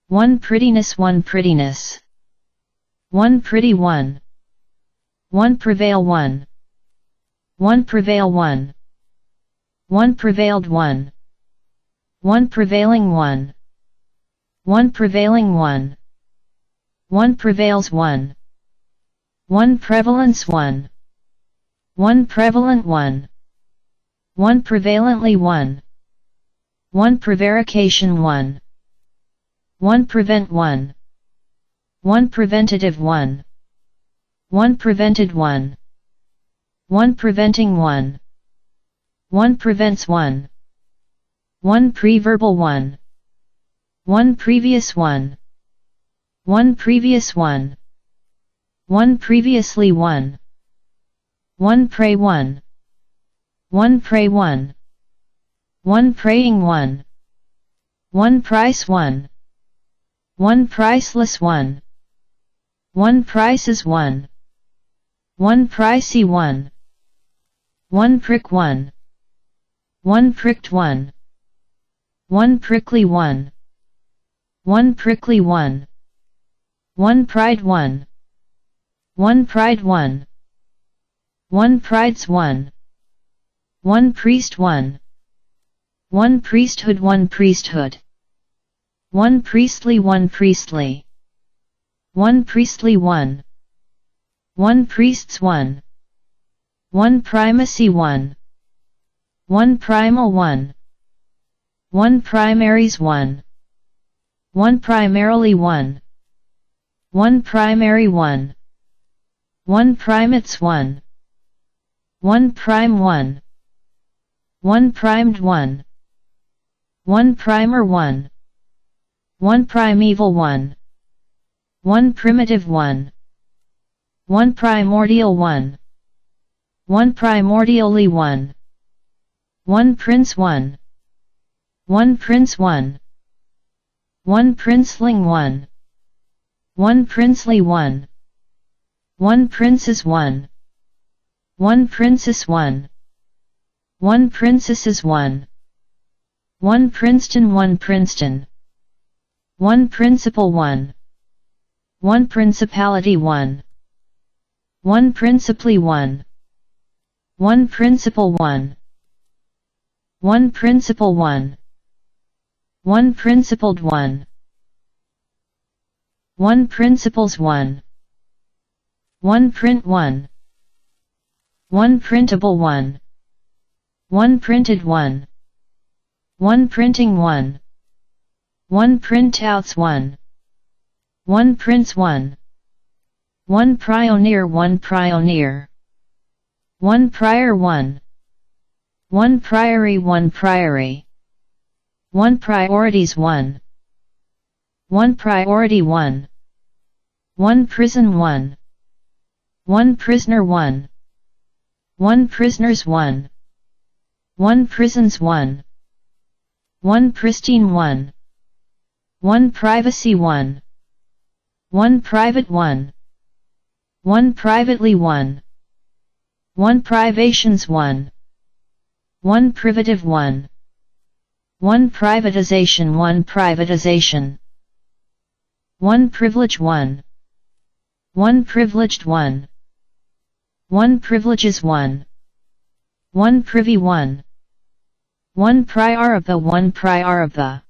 One prettiness, one prettiness. One pretty one. One prevail one. One prevail one. One prevailed one. One prevailing one. One prevailing one. One prevails one. One prevalence one. One prevalent one. One prevalently one. One prevarication one. One prevent one. One preventative one. One prevented one. One preventing one. One prevents one. One preverbal one. One previous one. One previous one. One previously one. One pray one. One pray one. One praying one. One price one. One priceless one. One prices one. One pricey one. One prick one. One pricked one. One prickly one. One prickly one. One pride one. One pride one. One prides one. One priest one. One priesthood, one priesthood. One priestly, one priestly. One priestly one. One priests one. One primacy one. One primal one. One primaries one. One primarily one. One primary one. One primates one. One prime one. One primed one. One primer one. One primeval one. One primitive one. One primordial one. 1 primordially 1. 1 prince 1. 1 prince 1. 1 princeling 1. 1 princely 1. 1 princes 1. 1 princess 1. 1 princesses 1. 1 Princeton 1 Princeton. 1 principal 1. 1 principality 1. 1 principally 1. 1 principle 1. 1 principal 1. 1 principled 1. 1 principles 1. 1 print 1. 1 printable 1. 1 printed 1. 1 printing 1. 1 printouts 1. 1 prints 1. 1 pioneer 1 pioneer. 1 prior 1. 1 priory 1 priory. 1 priorities 1. 1 priority 1. 1 prison 1. 1 prisoner 1. 1 prisoners 1. 1 prisons 1. 1 pristine 1. 1 privacy 1. 1 private 1. 1 privately 1. 1 privations 1. 1 privative 1. 1 privatization 1 privatization. 1 privilege 1. 1 privileged 1. 1 privileges 1. 1 privy 1. 1 priorabha 1 priorabha.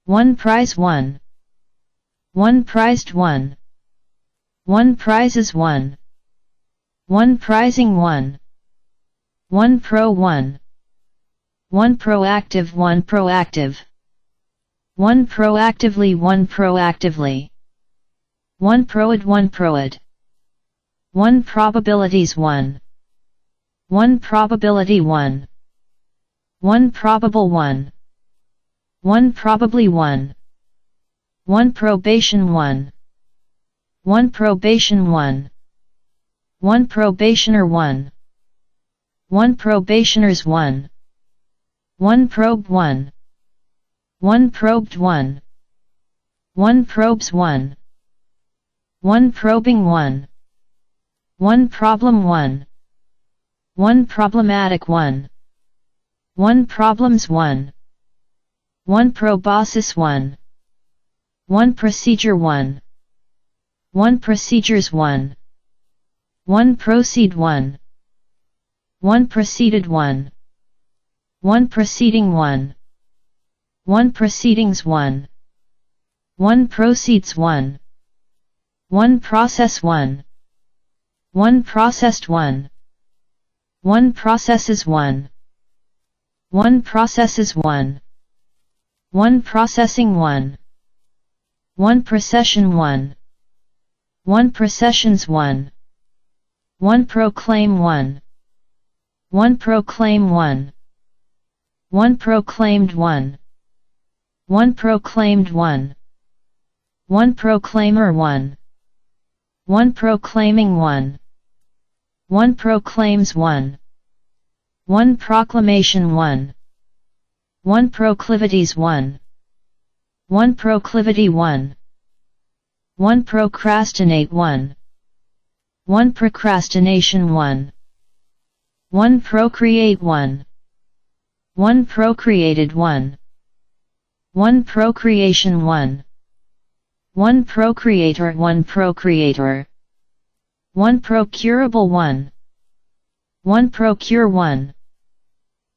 1 prize 1. 1 prized 1. 1 prizes 1. 1 prizing 1. 1 pro 1. 1 proactive 1 proactive. 1 proactively 1 proactively. 1 proed 1 proed. 1 probabilities 1. 1 probability 1. 1 probable 1. 1 probably 1. 1 probation 1. 1 probation 1. 1 probationer 1. 1 probationers 1. 1 probe 1. 1 probed 1. 1 probes 1. 1 probing 1. 1 problem 1. 1 problematic 1. 1 problems 1. 1 proboscis 1. 1 procedure 1. 1 procedures 1. 1 proceed 1. 1 proceeded 1. 1 proceeding 1. 1 proceedings 1. 1 proceeds 1. 1 process 1. 1 processed 1. 1 processes 1. 1 processes 1. 1 processing 1. 1 procession 1. 1 processions 1. 1 proclaim 1. 1 proclaim 1. 1 proclaimed 1. 1 proclaimed 1. 1 proclaimer 1. 1 proclaiming 1. 1 proclaims 1. 1 proclamation 1. 1 proclivities 1. 1 proclivity 1. 1 procrastinate 1. 1 procrastination 1. 1 procreate 1. 1 procreated 1. 1 procreation 1. 1 procreator 1 procreator. 1 procurable 1. 1 procure 1.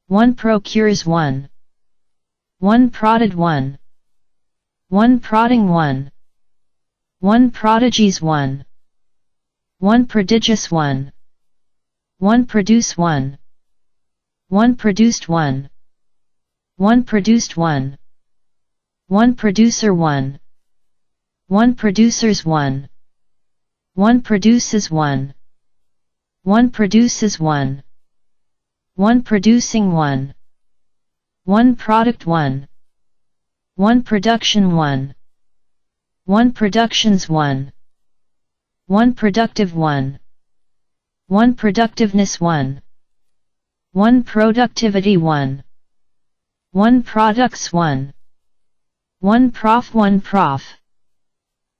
1 procures 1. 1 prodded 1. 1 prodding 1. 1 prodigies 1. 1 prodigious 1. 1 produce 1. 1 produced 1. 1 produced 1. 1 producer 1. 1 producers 1. 1 produces 1. 1 produces 1. 1 producing 1. 1 product 1. 1 production 1. 1 productions 1. 1 productive 1. 1 productiveness 1 1 productivity 1 1 products 1 1 prof 1 prof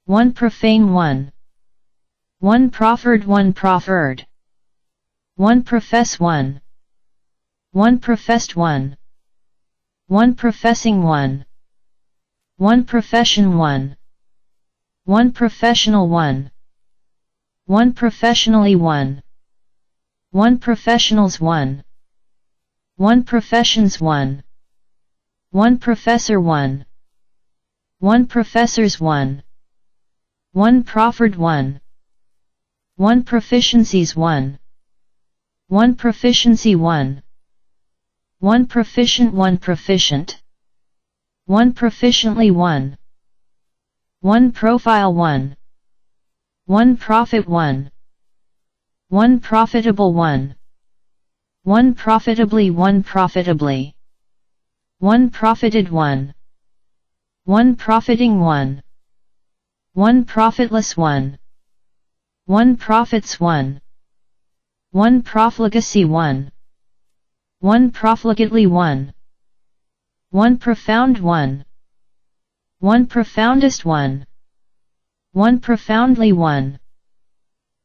1 profane 1 1 proffered 1 proffered 1 profess 1 1 professed 1 1 professing 1 1 profession 1 1 professional 1 1 professionally 1 1 professionals 1 1 professions 1 1 professor 1 1 professors 1 1 proffered 1 1 proficiencies 1 1 proficiency 1 1 proficient 1 proficient 1 proficiently 1 1 profile 1 1 profit 1 1 profitable 1 1 profitably 1 profitably 1 profited 1 1 profiting 1 1 profitless 1 1 profits 1 1 profligacy 1 1 profligately 1 1 profound 1 1 profoundest 1 1 profoundly 1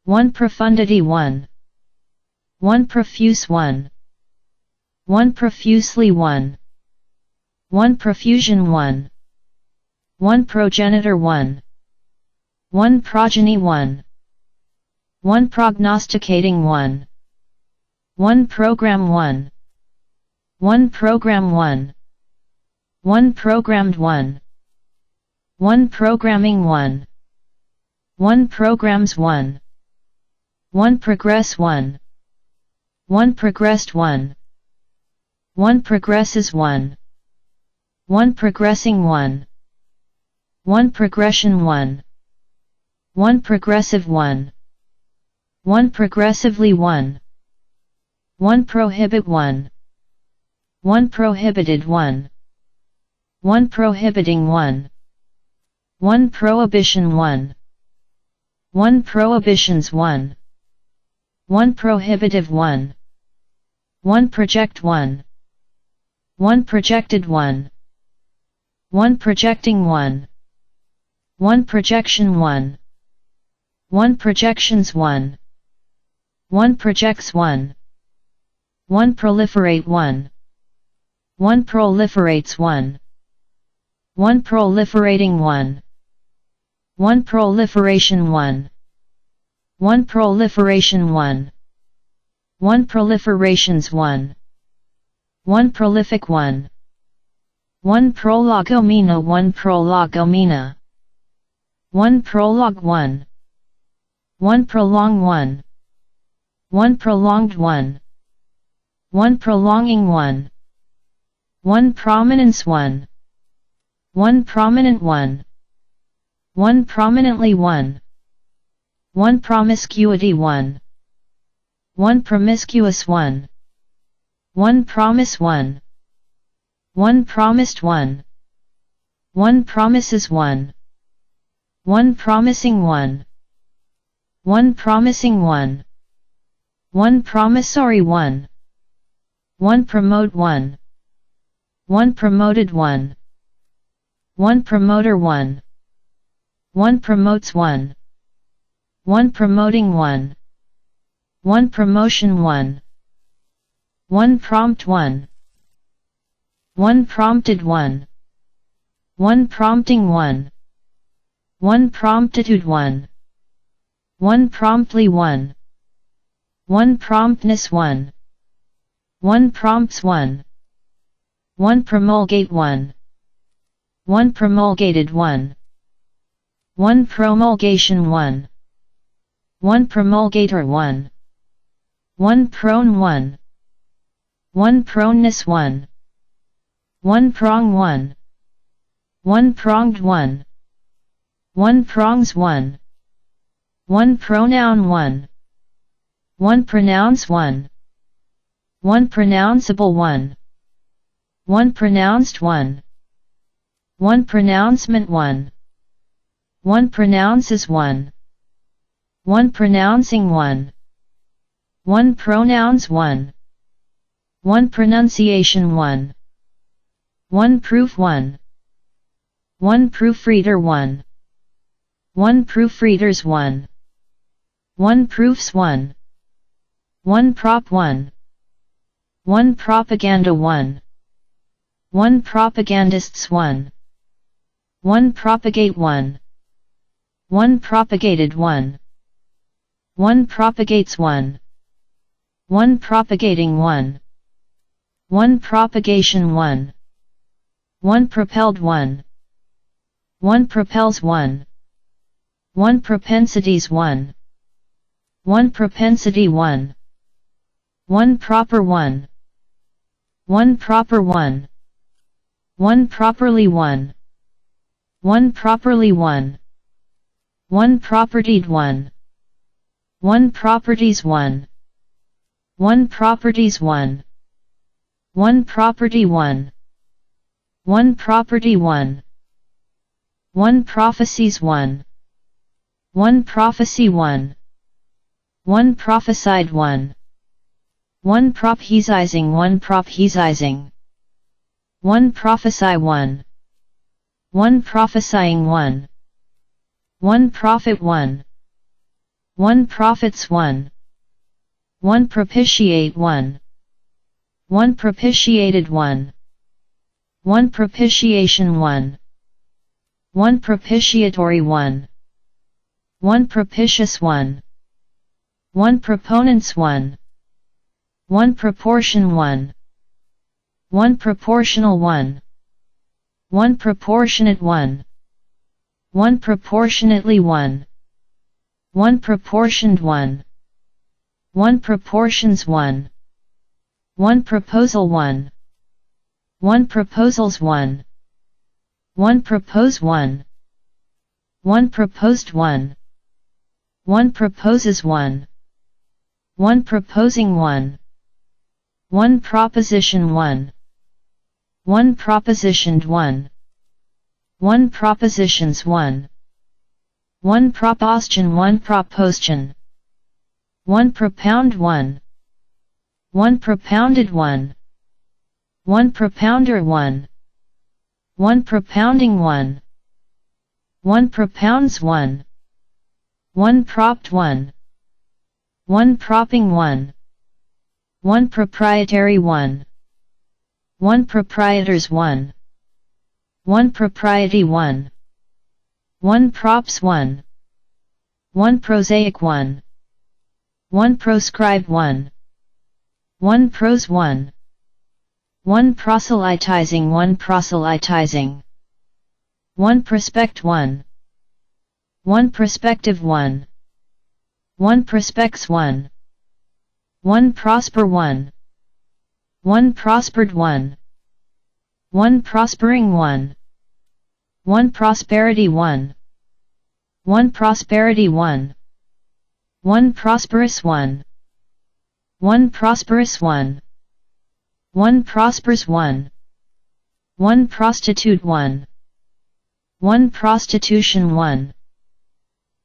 1 profundity 1 1 profuse 1 1 profusely 1 1 profusion 1 1 progenitor 1 1 progeny 1 1 prognosticating 1 1 program 1 1 program 1 1 programmed 1 1 programming 1 1 programs 1 1 progress 1 1 progressed 1 1 progresses 1 1 progressing 1 1 progression 1 1 progressive 1 1 progressively 1 1 prohibit 1 1 prohibited 1 1 prohibiting 1 1 prohibition 1 1 prohibitions 1 1 prohibitive 1 1 project 1 1 projected 1 1 projecting 1 1 projection 1 1 projections 1 1 projects 1 1 proliferate 1 1 proliferates 1 1 proliferating 1 1 proliferation 1 1 proliferation 1 1 proliferations 1 1 prolific 1 1 prolegomena 1 prolegomena 1 prologue 1 1 prolong 1 1 prolonged 1 1 prolonging 1 1 prominence 1 1 prominent 1 1 prominently 1 1 promiscuity 1 1 promiscuous 1 1 promise 1 1 promised 1 1 promises 1 1 promising 1 1 promising 1 1 promissory 1 1 promote 1 1 promoted 1 1 promoter 1 1 promotes 1 1 promoting 1 1 promotion 1 1 prompt 1 1 prompted 1 1 prompting 1 1 promptitude 1 1 promptly 1 1 promptness 1 1 prompts 1 1 promulgate 1 1 promulgated 1 1 promulgation 1 1 promulgator 1 1 prone 1 1 proneness 1 1 prong 1 1 pronged 1 1 prongs 1 1 pronoun 1 1 pronounce 1 1 pronounceable 1 1 pronounced 1 1 pronouncement 1 1 pronounces 1 1 pronouncing 1 1 pronouns 1 1 pronunciation 1 1 proof 1 1 proofreader 1 1 proofreaders 1 1 proofs 1 1 prop 1 1 propaganda 1 1 propagandists 1 1 propagate 1 1 propagated 1 1 propagates 1 1 propagating 1 1 propagation 1 1 propelled 1 1 propels 1 1 propensities 1 1 propensity 1 1 proper 1 1 proper 1 1 properly 1 1 properly 1 1 propertied 1 1 properties 1 1 properties 1 1 property 1 1 property 1 1 prophecies 1 1 prophecy 1 1 prophesied 1 1 prophesizing 1 prophesizing 1 prophesy 1 1 prophesying 1 1 prophet 1 1 prophets 1 1 propitiate 1 1 propitiated 1 1 propitiation 1 1 propitiatory 1 1 propitious 1 1 proponents 1 1 proportion 1 1 proportional 1 1 proportionate 1 1 proportionately 1 1 proportioned 1 1 proportions 1 1 proposal 1 1 proposals 1 1 propose 1 1 proposed 1 1 proposes 1 1 proposing 1 1 proposition 1 1 propositioned 1 1 propositions 1 1 proposition 1 proposition 1 propound 1 1 propounded 1 1 propounder 1 1 propounding 1 1 propounds 1 1 propped 1 1 propping 1 1 proprietary 1 1 proprietors 1 1 propriety 1 1 props 1 1 prosaic 1 1 proscribe 1 1 prose 1 1 proselytizing 1 proselytizing 1 prospect 1 1 prospective 1 1 prospects 1 1 prosper 1 1 prospered 1 1 prospering 1 1 prosperity 1 1 prosperity 1 1 prosperous 1 1 prosperous 1 1 prospers 1 1 prostitute 1 1 prostitution 1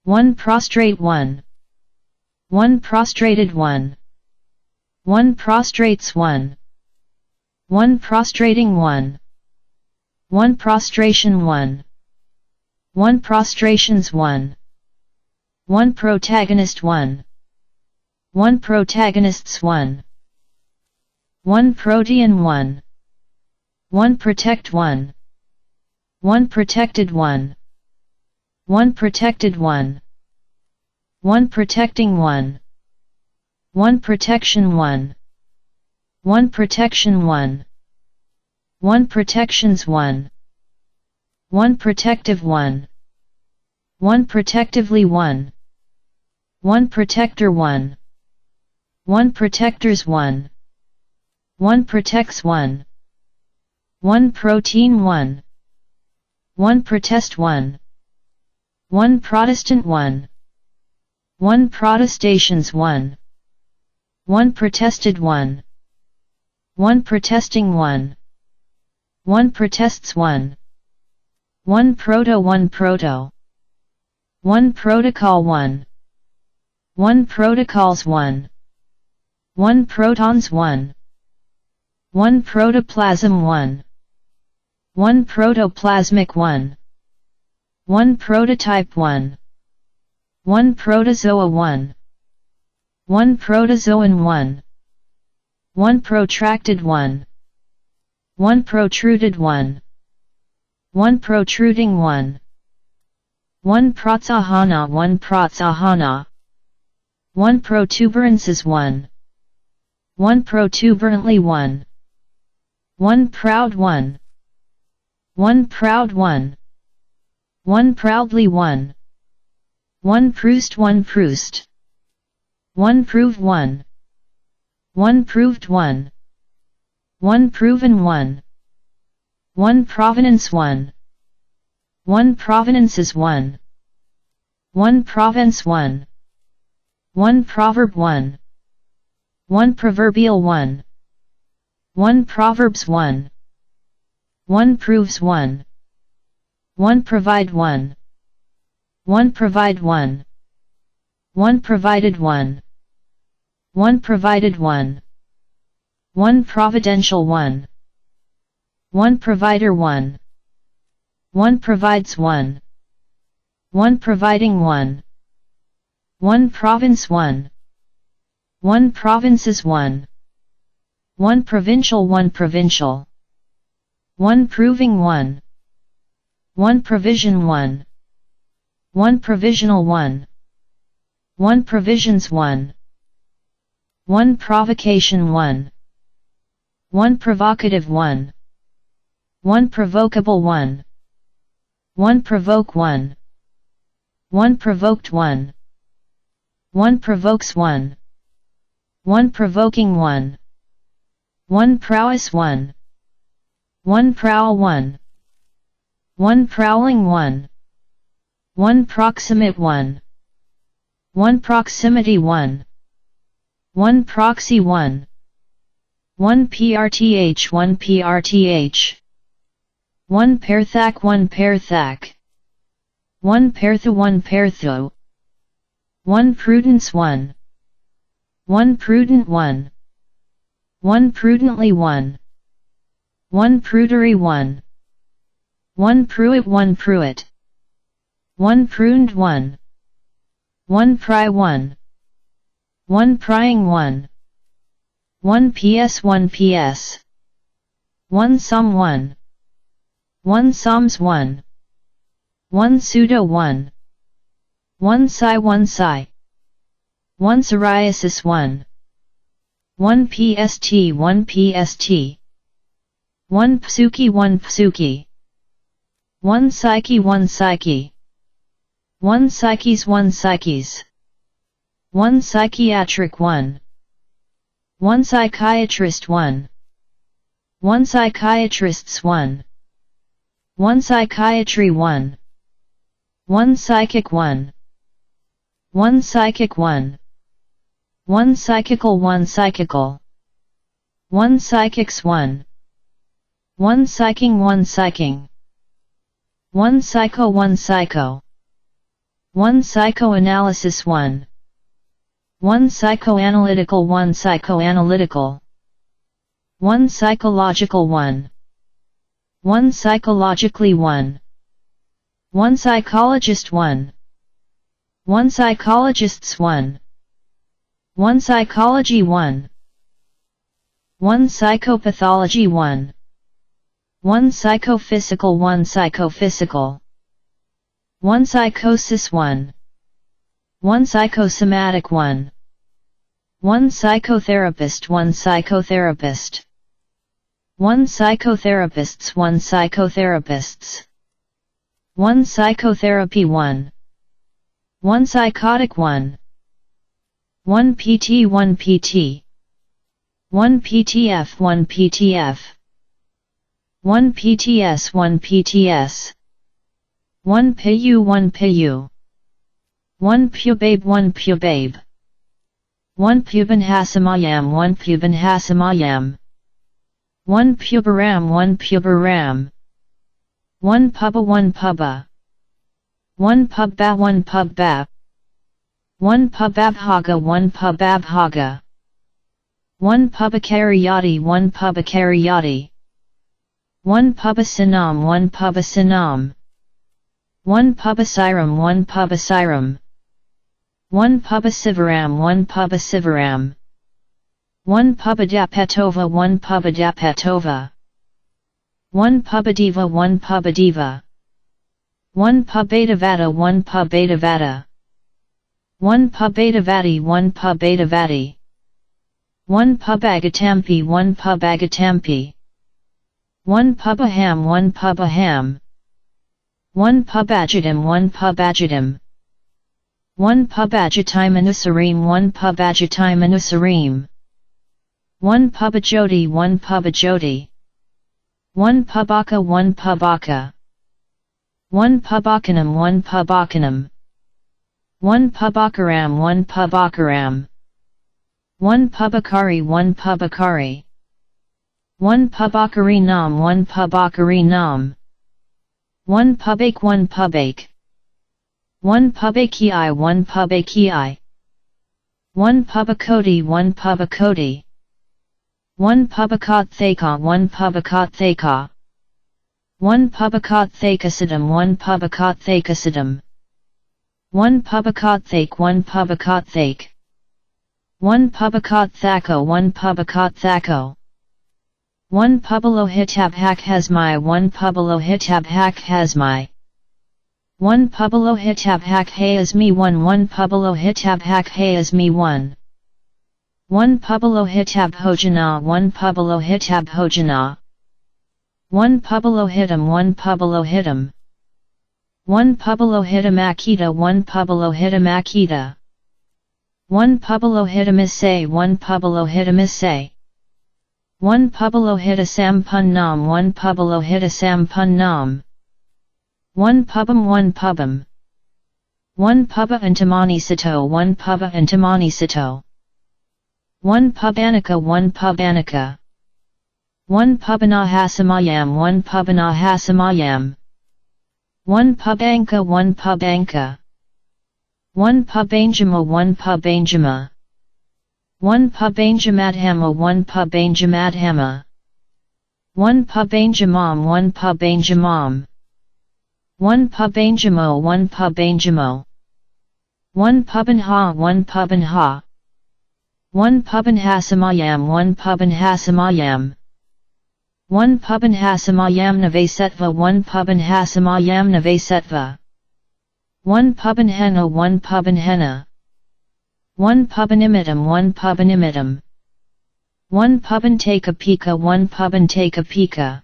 1 prostrate 1 1 prostrated 1 1 prostrates 1 1 prostrating 1 1 prostration 1 1 prostrations 1 1 protagonist 1 1 protagonists 1 1 protean 1 1 protect 1 1 protected 1 1 protected 1 1 protecting 1 1 protection 1 1 protection 1 1 protections 1 1 protective 1 1 protectively 1 1 protector 1 1 protectors 1 1 protects 1 1 protein 1 1 protest 1 1 Protestant 1 1 protestations 1 1 protested 1 1 protesting 1 1 protests 1 1 proto 1 proto 1 protocol 1 1 protocols 1 1 protons 1 1 protoplasm 1 1 protoplasmic 1 1 prototype 1 1 protozoa 1 1 protozoan 1 1 protracted 1 1 protruded 1 1 protruding 1 1 protsahana 1 protsahana 1 protuberances 1 1 protuberantly 1 1 proud 1 1 proud 1 1 proudly 1 1 Proust 1 Proust 1 prove 1 1 proved 1 1 proven 1 1 provenance 1 1 provenances 1 1 province 1 1 proverb 1 1 proverbial 1 1 proverbs 1 1 proves 1 1 provide 1 1 provide 1 1 provided 1 1 provided 1 1 providential 1 1 provider 1 1 provides 1 1 providing 1 1 province 1 1 provinces 1 1 provincial 1 provincial 1 proving 1 1 provision 1 1 provisional 1 1 provisions 1 1 provocation 1 1 provocative 1 1 provocable 1 1 provoke 1 1 provoked 1 1 provokes 1 1 provoking 1 1 prowess 1 1 prowl 1 1 prowling 1 1 proximate 1 1 proximity 1 1 proxy 1 1 PRTH 1 PRTH 1 Perthak 1 Perthak 1 Perthu 1 Perthu 1 prudence 1 1 prudent 1 1 prudently 1 1 prudery 1 1 pruit 1 pruit 1 pruned 1 1 pry 1 1 prying 1 1 ps 1 ps 1 sum 1 1 psalms 1 1 pseudo 1 1 psi 1 psi 1 psoriasis 1 1 pst 1 pst 1 psuki 1 psuki 1 psyche 1 psyche 1 psyches 1 psyches 1 psychiatric 1 1 psychiatrist 1 1 psychiatrists 1 1 psychiatry 1 1 psychic 1 1 psychic 1 1 psychical 1 psychical 1 psychics 1 1 psyching 1 psyching 1 psycho 1 psycho 1 psychoanalysis 1 1 psychoanalytical 1 psychoanalytical 1 psychological 1 1 psychologically 1 1 psychologist 1 1 psychologists 1 1 psychology 1 1 psychopathology 1 1 psychophysical 1 psychophysical 1 psychosis 1 1 psychosomatic 1 1 psychotherapist 1 psychotherapist 1 psychotherapists 1 psychotherapists 1 psychotherapy 1 1 psychotic 1 1 pt 1 pt 1 ptf 1 ptf 1 pts 1 pts 1 pu 1 pu 1 pubabe 1 pubabe 1 pubanhasamayam 1 pubanhasamayam 1 pubaram 1 pubaram 1 pubba 1 pubba 1 pubba 1 pubba 1 pubabhaga 1 pubabhaga 1 Pubakariyati 1 Pubakariyati 1 Pubasinam 1 Pubasinam 1 Pubasiram 1 Pubasiram 1 Pubasivaram 1 Pubasivaram 1 Pubadapetova 1 Pubadapetova 1 Pubadiva 1 Pubadiva 1 Pubetavata 1 Pubetavata 1 Pubetavati 1 Pubetavati 1 Pubagatampi 1 Pubagatampi 1 Pubaham 1 Pubaham 1 Pubajitim 1 Pubajitim 1 Pubajitimanusarim 1 Pubajitimanusarim 1 Pubajoti 1 Pubajoti 1 Pubaka 1 Pubaka 1 Pubakanam 1 Pubakanam 1 Pubakaram 1 Pubakaram 1 Pubakari 1 Pubakari 1 Pubakari Nam 1 Pubakari Nam 1 Pubake 1 Pubake 1 Pubakei 1 Pubakei 1 Pubakoti 1 Pubakoti 1 Pubakot Thaka 1 Pubakot Thaka 1 Pubakot Thakasidam 1 Pubakot Thakasidam 1 Pubakot Thake 1 Pubakot Thake 1 Pubakot Thako 1 Pubakot Thako 1 Pubalohitab Hak Hasmai 1 Pubalohitab Hak Hasmai 1 Pubalohitab Hak Hayasmi 1 1 Pubalohitab Hak Hayasmi 1 1 Pubalohitab Hojana 1 Pubalohitab Hojana 1 Pubalohitam 1 Pubalohitam 1 Pubalohitam Akita 1 Pubalohitam Akita 1 Pubalohitam 1 Pubalohitam 1 Pubalohita Sampun Nam 1 Pubalohita Sampun Nam 1 Pubam 1 Pubam 1 Puba Antamani Sito 1 Puba Antamani Sito 1 Pubanika 1 Pubanika 1 Pubanahasamayam 1 Pubanahasamayam 1 Pubanka 1 Pubanka 1 Pubanjama 1 Pubanjama 1 Pubanjamadhama 1 Pubanjamadhama 1 Pubanjamam 1 Pubanjamam 1 Pubanjamo 1 Pubanjamo 1 Pubanha 1 Pubanha 1 Pubanhasamayam 1 Pubanhasamayam 1 Pubanhasamayam Navasetva 1 Pubanhasamayam Navasetva 1 Pubanhena 1 Pubanhena 1 Pubanimitam 1 Pubanimitam 1 Pubantaka Pika 1 Pubantaka Pika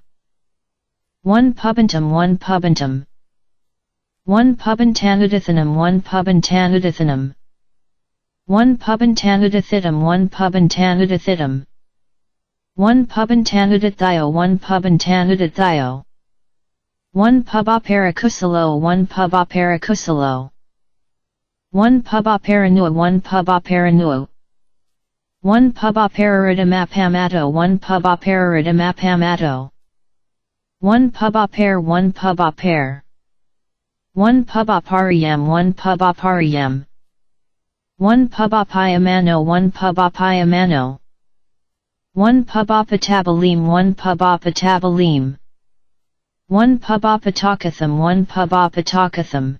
1 Pubantum 1 Pubantum 1 Pubantanudithanam 1 Pubantanudithanam 1 Pubantanudithitam 1 Pubantanudithitam 1 Pubantanudithio 1 Pubantanudithio 1 Pubaparakusalo 1 Pubaparakusalo 1 Pubaparanua 1 Pubaparanua 1 Pubapararidamapamato 1 Pubapararidamapamato 1 Pubapare 1 Pubapare 1 Pubapariyam 1 Pubapariyam 1 Pubapayamano 1 Pubapayamano 1 Pubapatabalim 1 Pubapatabalim 1 Pubapatakatham 1 Pubapatakatham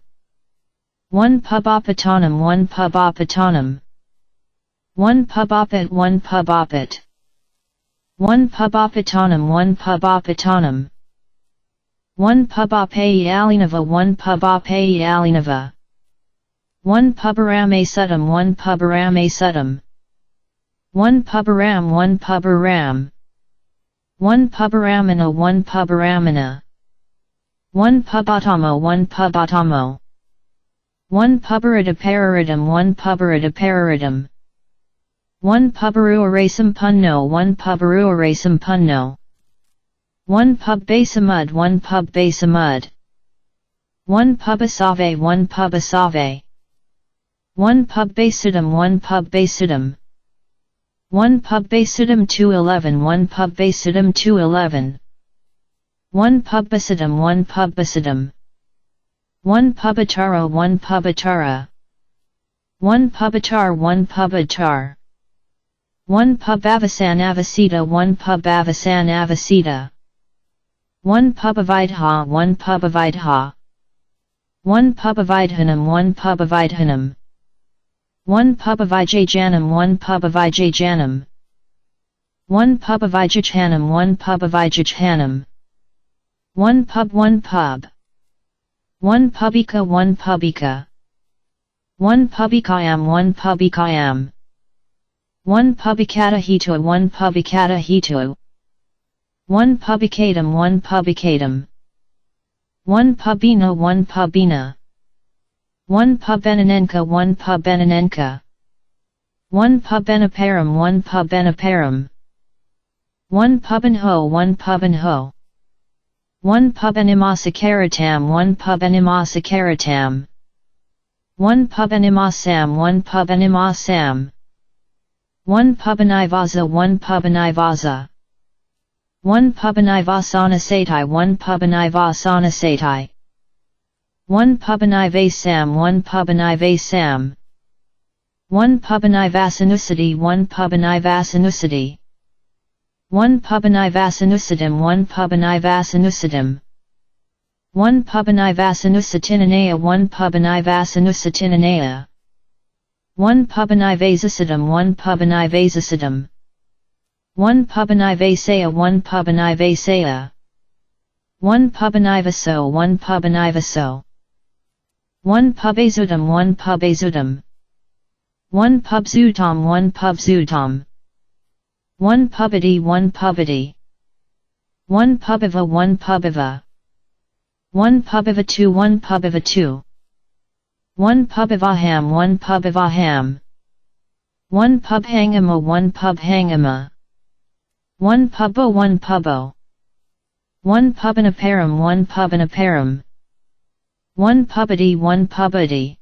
1 Pubapatanam 1 Pubapatanam 1 Pubapit 1 Pubapit 1 Pubapatanam 1 Pubapatanam 1 Pubapai Alinava 1 Pubapai Alinava 1 Pubarame Suttam 1 Pubarame Suttam 1 Pubaram 1 Pubaram 1 Pubaramana 1 Pubaramana 1 Pubatamo 1 Pubatamo 1 Pubarida 1 Pubarida 1 Pubaruarasam Punno 1 Pubaruarasam Punno 1 Pubbasamud 1 Pubbasamud 1 Pubasave 1 Pubasave 1 Pubbasidam 1 Pubbasidam 1 Pubbasidam 211 1 Pubbasidam 211 1 Pubbasidam 1 Pubbasidam 1 Pubatara 1 Pubatara 1 Pubatar 1 Pubatar 1 Pubavasan Avasita 1 Pubavasan Avasita 1 Pubavidha 1 Pubavidha 1 Pubavidhanam 1 Pubavidhanam 1 Pubavijajanam 1 Pubavijajanam 1 Pubavijachanam 1 Pubavijachanam 1 Pub 1 Pub 1 Pubika 1 Pubika 1 Pubikayam 1 Pubikayam 1 Pubicata hitu 1 Pubicata hitu 1 Pubicatum 1 Pubicatum 1 Pubina 1 Pubina 1 Pubenanenka 1 Pubenanenka 1 Pubenaparam 1 Pubenaparam 1 Pubenho 1 Pubenho 1 Pubenimasakaratam 1 Pubenimasakaratam 1 Pubenimasam 1 Pubenimasam 1 Pubenivaza 1 Pubenivaza 1 Pubenivasanasati 1 Pubenivasanasati 1 Pubenivasam 1 Pubenivasam 1 Pubenivasanusati 1 Pubenivasanusati 1 Pubenivasanusatim 1 Pubenivasanusatim 1 Pubenivasanusatinanaya 1 Pubenivasanusatinanaya 1 Pubenivasasadam 1 Pubenivasasadam 1 Pubenivasaya 1 Pubenivasaya 1 Pubenivaso 1 Pubenivaso 1 Pubazudam 1 Pubazudam 1 Pubzutam 1 Pubzutam 1 Pubity 1 Pubity 1 Pubiva 1 Pubiva 1 Pubiva 2 1 Pubiva 2 1 Pubivaham 1 Pubivaham 1 Pubhangama 1 Pubhangama 1 Pubbo 1 Pubbo 1 Pubanaparam 1 Pubanaparam 1 Pubity 1 Pubity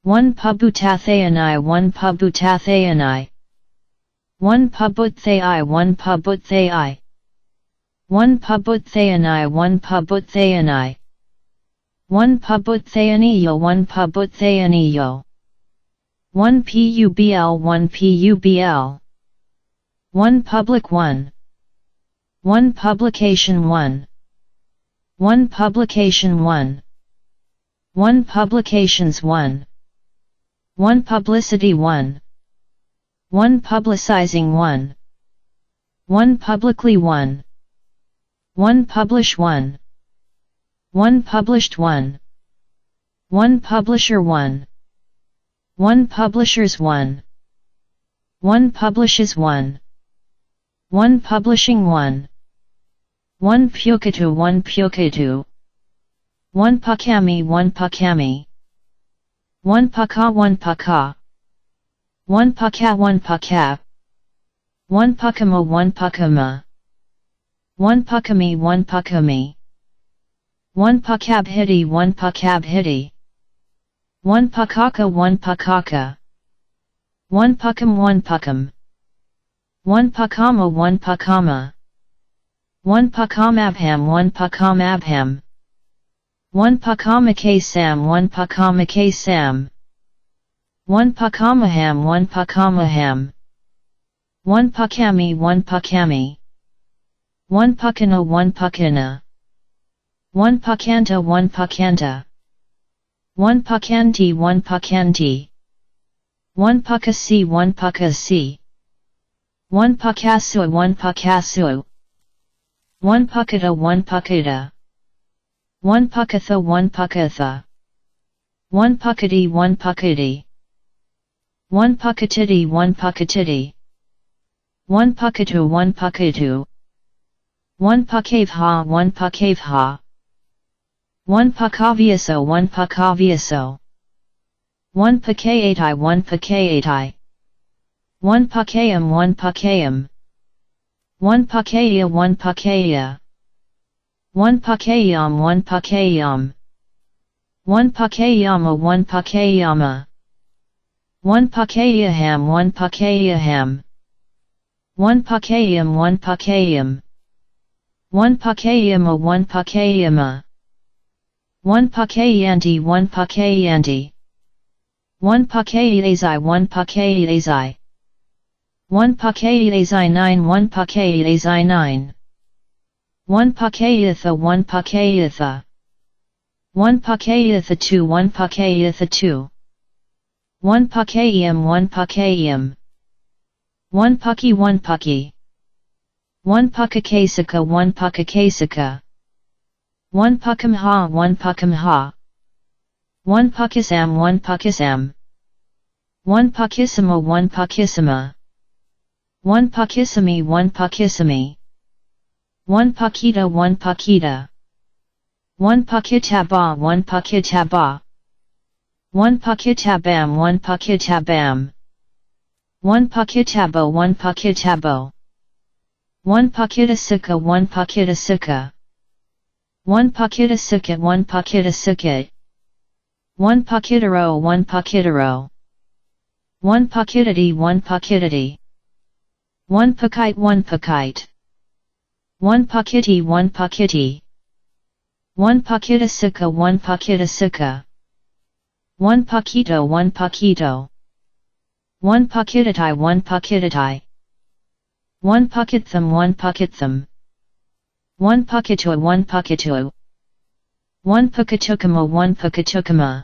1 Pubutathayani 1 Pubutathayani 1 Pubutthai 1 Pubutthai 1 Pubutthayani 1 Pubutthayani 1 Pubutthayaniyo 1 Pubutthayaniyo 1 Publ 1 Publ 1 Public 1 1 Publication 1 1 Publication 1 1 Publications 1 1 Publicity 1 1 Publicizing 1 1 Publicly 1 1 Publish 1 1 Published 1 1 Publisher 1 1 Publishers 1 1 Publishes 1 1 Publishing 1 1 Pukatu 1 Pukatu 1 Pukami 1 Pukami 1 Puka 1 Puka 1 Puka 1 Puka 1 Pukama 1 Pukama 1 Pukami 1 Pukami 1 Pukabhiti 1 Pukabhiti 1 Pukaka 1 Pukaka 1 Pukam 1 Pukam 1 Pukama 1 Pukama 1 Pukamabham 1 Pukamabham 1 Pukamake Sam 1 Pukamake Sam 1 Pukamaham 1 Pukamaham 1 Pukami 1 Pukami 1 Pukana 1 Pukana 1 Pukanta 1 Pukanta 1 Pukanti 1 Pukanti 1 Pukasi 1 Pukasi 1 Pukasua 1 Pukasua 1 Pukata 1 Pukata 1 Pukatha 1 Pukatha 1 Pukati 1 Pukati 1 Pukatiti 1 Pukatiti 1 Pukatu 1 Pukatu 1 Pukavha 1 Pukavha 1 Pukaviaso 1 Pukaviaso 1 Pukaatai 1 Pukaatai 1 Pukayam 1 Pukayam 1 Pukaya 1 Pukaya 1 Pukayam 1 Pukayam 1 Pukayama 1 Pukayama 1 Pukayaham 1 Pukayaham 1 Pukayam 1 Pukayam 1 Pukayama 1 Pukayama 1 Pukayanti 1 Pukayanti 1 Pukayazai 1 Pukayazai 1 Pakaeazai 9 1 Pakaeazai 9 1 Pakaeatha 1 Pakaeatha 1 Pakaeatha 2 1 Pakaeatha 2 1 Pakaeam 1 Pakaeam 1 Paki 1 Paki 1 Pakakasaka 1 Pakakasaka 1 Pakamha 1 Pakamha 1 Pakisam 1 Pakisam 1 Pakisama 1 Pakisama 1 Pakisami 1 Pakisami 1 Pakita 1 Pakita 1 Pakitaba 1 Pakitaba 1 Pakitabam 1 Pakitabam 1 Pakitabo 1 Pakitabo 1 Pakitasika 1 Pakitasika 1 Pakitasika 1 Pakitasika 1 Pakitaro 1 Pakitaro 1 Pakitati 1 Pakitati 1 Pakite 1 Pakite 1 Pakiti 1 Pakiti 1 Pakitasika 1 Pakitasika 1 Pakito 1 Pakito 1 Pakitatai 1 Pakitatai 1 Pakitham 1 Pakitham 1 Pakitua 1 Pakitua 1 Pakatukama 1 Pakatukama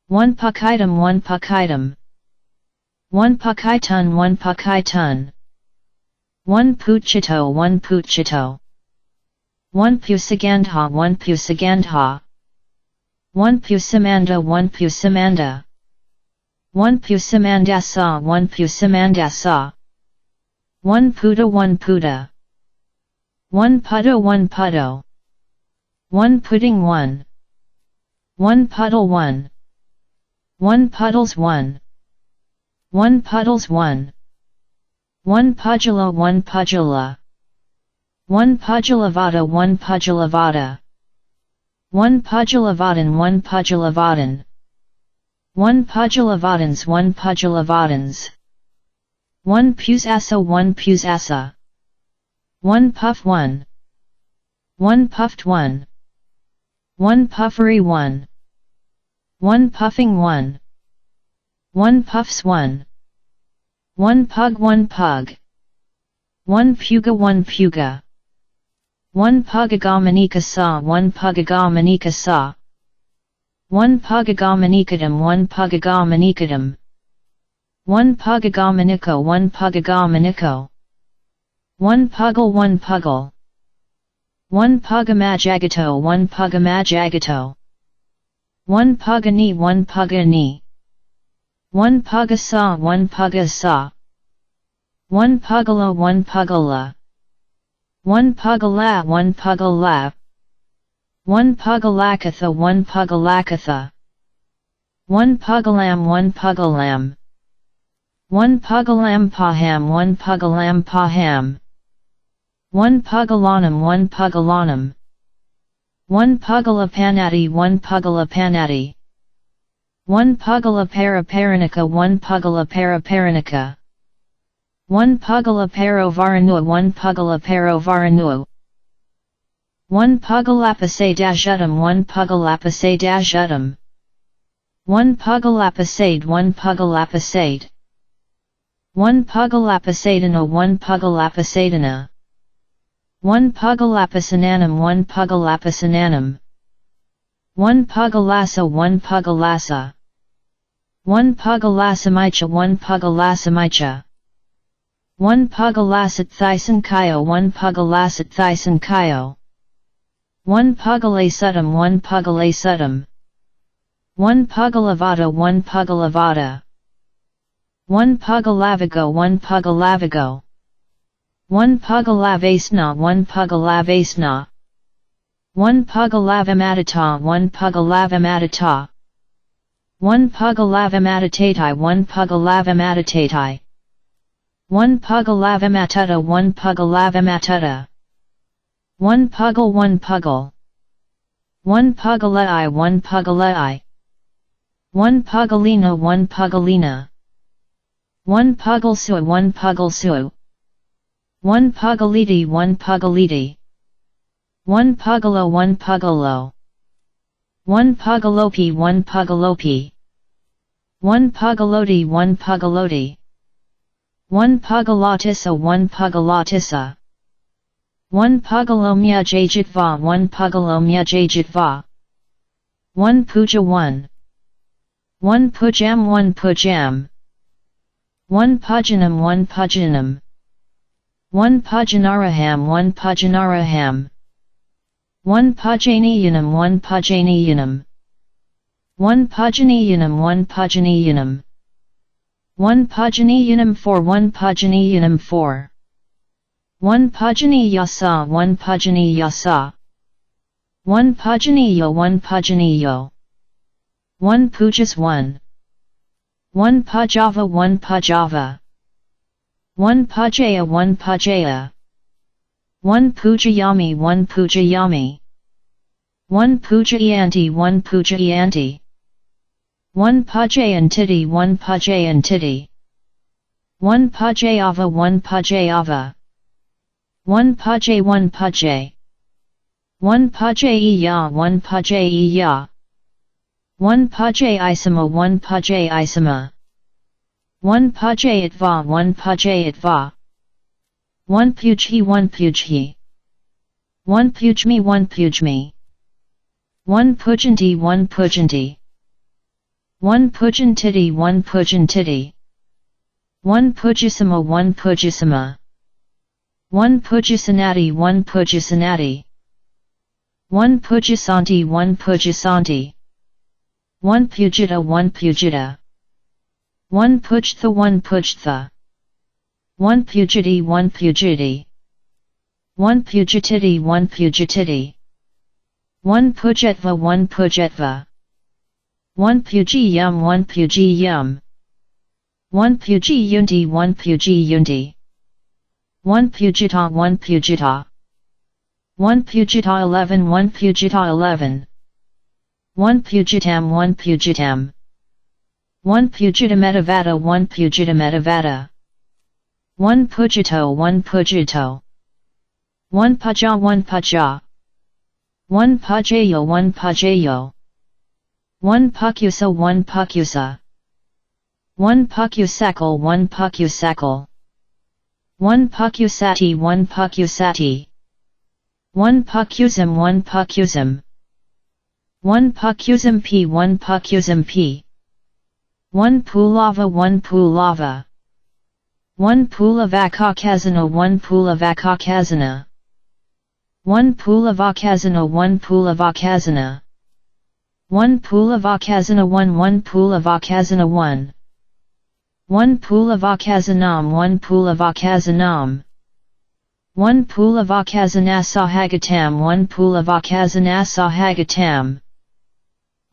1 Pakitum 1 Pakitum 1 Pakitun 1 Pakitun 1 Puchito 1 Puchito 1 Pusagandha 1 Pusagandha 1 Pusamanda 1 Pusamanda 1 Pusamandasa 1 Pusamandasa 1 Puta 1 Puta 1 Puto 1 Puto 1 Pudding 1 1 Puddle 1 1 Puddles 1 1 Puddles 1 1 Pudgala 1 Pudgala 1 Pudgalavada 1 Pudgalavada 1 Pudgalavadan 1 Pudgalavadan 1 Pudgalavadans 1 Pudgalavadans 1 Pusasa 1 Pusasa 1 Puff 1 1 Puffed 1 1 Puffery 1 1 Puffing 1 1 Puffs 1 1 Pug 1 Pug 1 Puga 1 Puga 1 Pugagamanika sa 1 Pugagamanika sa 1 Pugagamanikadam 1 Pugagamanikadam 1 Pugagamaniko 1 Pugagamaniko 1 Puggle 1 Puggle 1 Pugamajagato 1 Pugamajagato 1 Pugani 1 Pugani 1 Pugasa 1 Pugasa 1 Pugala 1 Pugala 1 Pugala 1 Pugala 1 Pugalakatha 1 Pugalakatha 1 Pugalam 1 Pugalam 1 Pugalam Paham 1 Pugalam Paham 1 Pugalanam 1 Pugalanam 1 Pugalapanati 1 Pugalapanati 1 Pugala Paraparanika 1 Pugala Paraparanika 1 Pugala Parovaranua 1 Pugala Parovaranua 1 Pugalapasay Dashutum 1 Pugalapasay Dashutum 1 Pugalapasade 1 Pugalapasade 1 Pugalapasadana 1 Pugalapasadana 1 Pugalapasananam 1 Pugalapasananam 1 Pugalasa 1 Pugalasa 1 Pugalasamicha 1 Pugalasamicha 1 Pugalasat Thyson Kayo 1 Pugalasat Thyson Kayo 1 Pugalasutum 1 Pugalasutum 1 Pugalavada 1 Pugalavada 1 Pugalavago 1 Pugalavigo 1 Pugalavasna 1 Pugalavasna 1 Pugalavimadata 1 Pugalavimadata 1 Pugalavimadatatai 1 Pugalavimadatatai 1 Pugalavimatuta 1 Pugalavimatuta 1 Puggle 1 Puggle 1 Pugalai 1 Pugalai 1 Pugalina 1 Pugalina 1 Pugalsua 1 Pugalsua 1 Pugaliti 1 Pugaliti 1 Pugalo 1 Pugalo 1 Pugalopi 1 Pugalopi 1 Pugaloti 1 Pugaloti 1 Pugalatissa 1 Pugalatissa 1 Pugalomya Jajitva 1 Pugalomya Jajitva 1 Puja 1 1 Pujam 1 Pujam 1 Pujanam 1 Pujanam 1 Pujanaraham 1 Pujanaraham 1 Pujaniyanam 1 Pujaniyanam 1 Pujaniyanam 1 Pujaniyanam 1 Pujaniyanam 4 1 Pujaniyanam 4 1 Pujaniyasa 1 Pujaniyasa 1 Pujaniyo 1 Pujaniyo 1 Pujas 1 1 Pujava 1 Pujava 1 Pujaya 1 Pujaya 1 Pujayami 1 Pujayami 1 Pujayanti 1 Pujayanti 1 Pujayantiti 1 Pujayantiti 1 Pujayava 1 Pujayava 1 Pujay 1 Pujay 1 Pujayiya 1 Pujayiya 1 Pujaisama 1 Pujaisama 1 Pujayatva 1 Pujayatva 1 Pujhi 1 Pujhi 1 Pujmi 1 Pujmi 1 Pujanti 1 Pujanti 1 Pujantiti 1 Pujantiti 1 Pujisama 1 Pujisama 1 Pujisanati 1 Pujisanati 1 Pujisanti 1 Pujisanti 1 Pujita 1 Pujita 1 Pujtha 1 Pujtha 1 Pujiti 1 Pujiti 1 Pujititi 1 Pujititi 1 Pujetva 1 Pujetva 1 Pujiyum 1 Pujiyum 1 Pujiyunti 1 Pujiyunti 1 Pujita 1 Pujita 1 Pujita 11 1 Pujita 11 1 Pujitam 1 Pujitam 1 Pujitametavata 1 Pujitametavata 1 Pujito 1 Pujito 1 Puja 1 Puja 1 Pujayo 1 Pujayo 1 Pukusa 1 Pukusa 1 Pukusakal 1 Pukusakal 1 Pukusati 1 Pukusati 1 Pukusam 1 Pukusam 1 Pukusam P 1 Pukusam P 1 Pulava 1 Pulava 1 Pulavakakazana 1 Pulavakakazana 1 Pulavakazana 1 Pulavakazana 1 Pulavakazana 1 1 Pulavakazana 1 1 Pulavakazanam 1 Pulavakazanam 1 Pulavakazanasahagatam 1 Pulavakazanasahagatam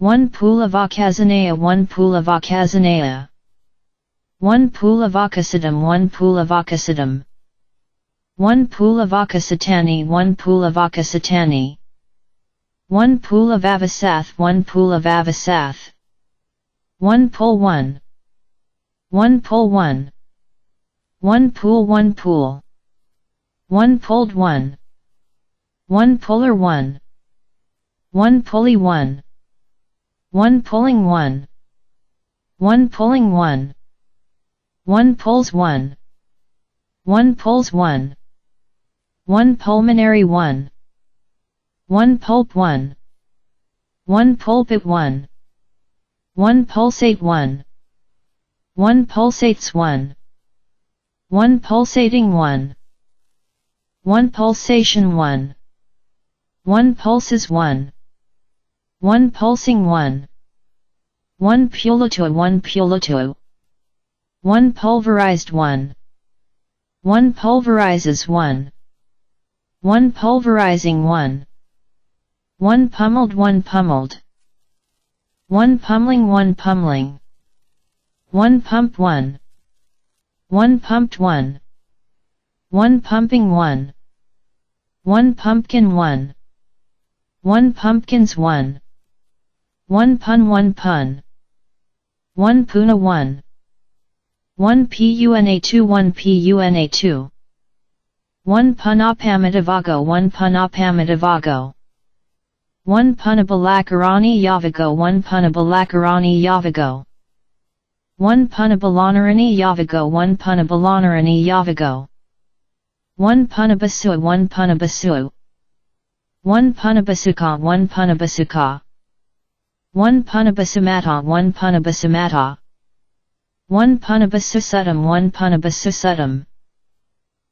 1 Pulavakazanaya 1 Pulavakazanaya 1 Pulavakasadam 1 Pulavakasadam 1 Pulavakasatani 1 Pulavakasatani 1 Pulavavasath 1 Pulavavasath 1 Pull 1 1 Pull 1 1 Pool 1 Pool 1 Pulled 1 1 Puller 1 1 Pulley 1 1 Pulling 1 1 Pulling 1 1 Pulls 1 1 Pulls 1 1 Pulmonary 1 1 Pulp 1 1 Pulpit 1 1 Pulsate 1 1 Pulsates 1 1 Pulsating 1 1 Pulsation 1 1 Pulses 1 1 Pulsing 1 1 Pulutua 1 Pulutua 1 Pulverized 1 1 Pulverizes 1 1 Pulverizing 1 1 Pummeled 1 Pummeled 1 Pummeling 1 Pummeling 1 Pump 1 1 Pumped 1 1 Pumping 1 1 Pumpkin 1 1 Pumpkins 1 1 Pun 1 Pun 1 Puna 1 1 Puna 2 1 Puna 2 1 Punapamitavago 1 Punapamitavago 1 Punabalakarani Yavago 1 Punabalakarani Yavago 1 Punabalanarani Yavago 1 Punabalanarani Yavago 1 Punabasua 1 Punabasua 1 Punabasuka 1 Punabasuka 1 Punabasumata 1 Punabasumata 1 Punabasusutum 1 Punabasusutum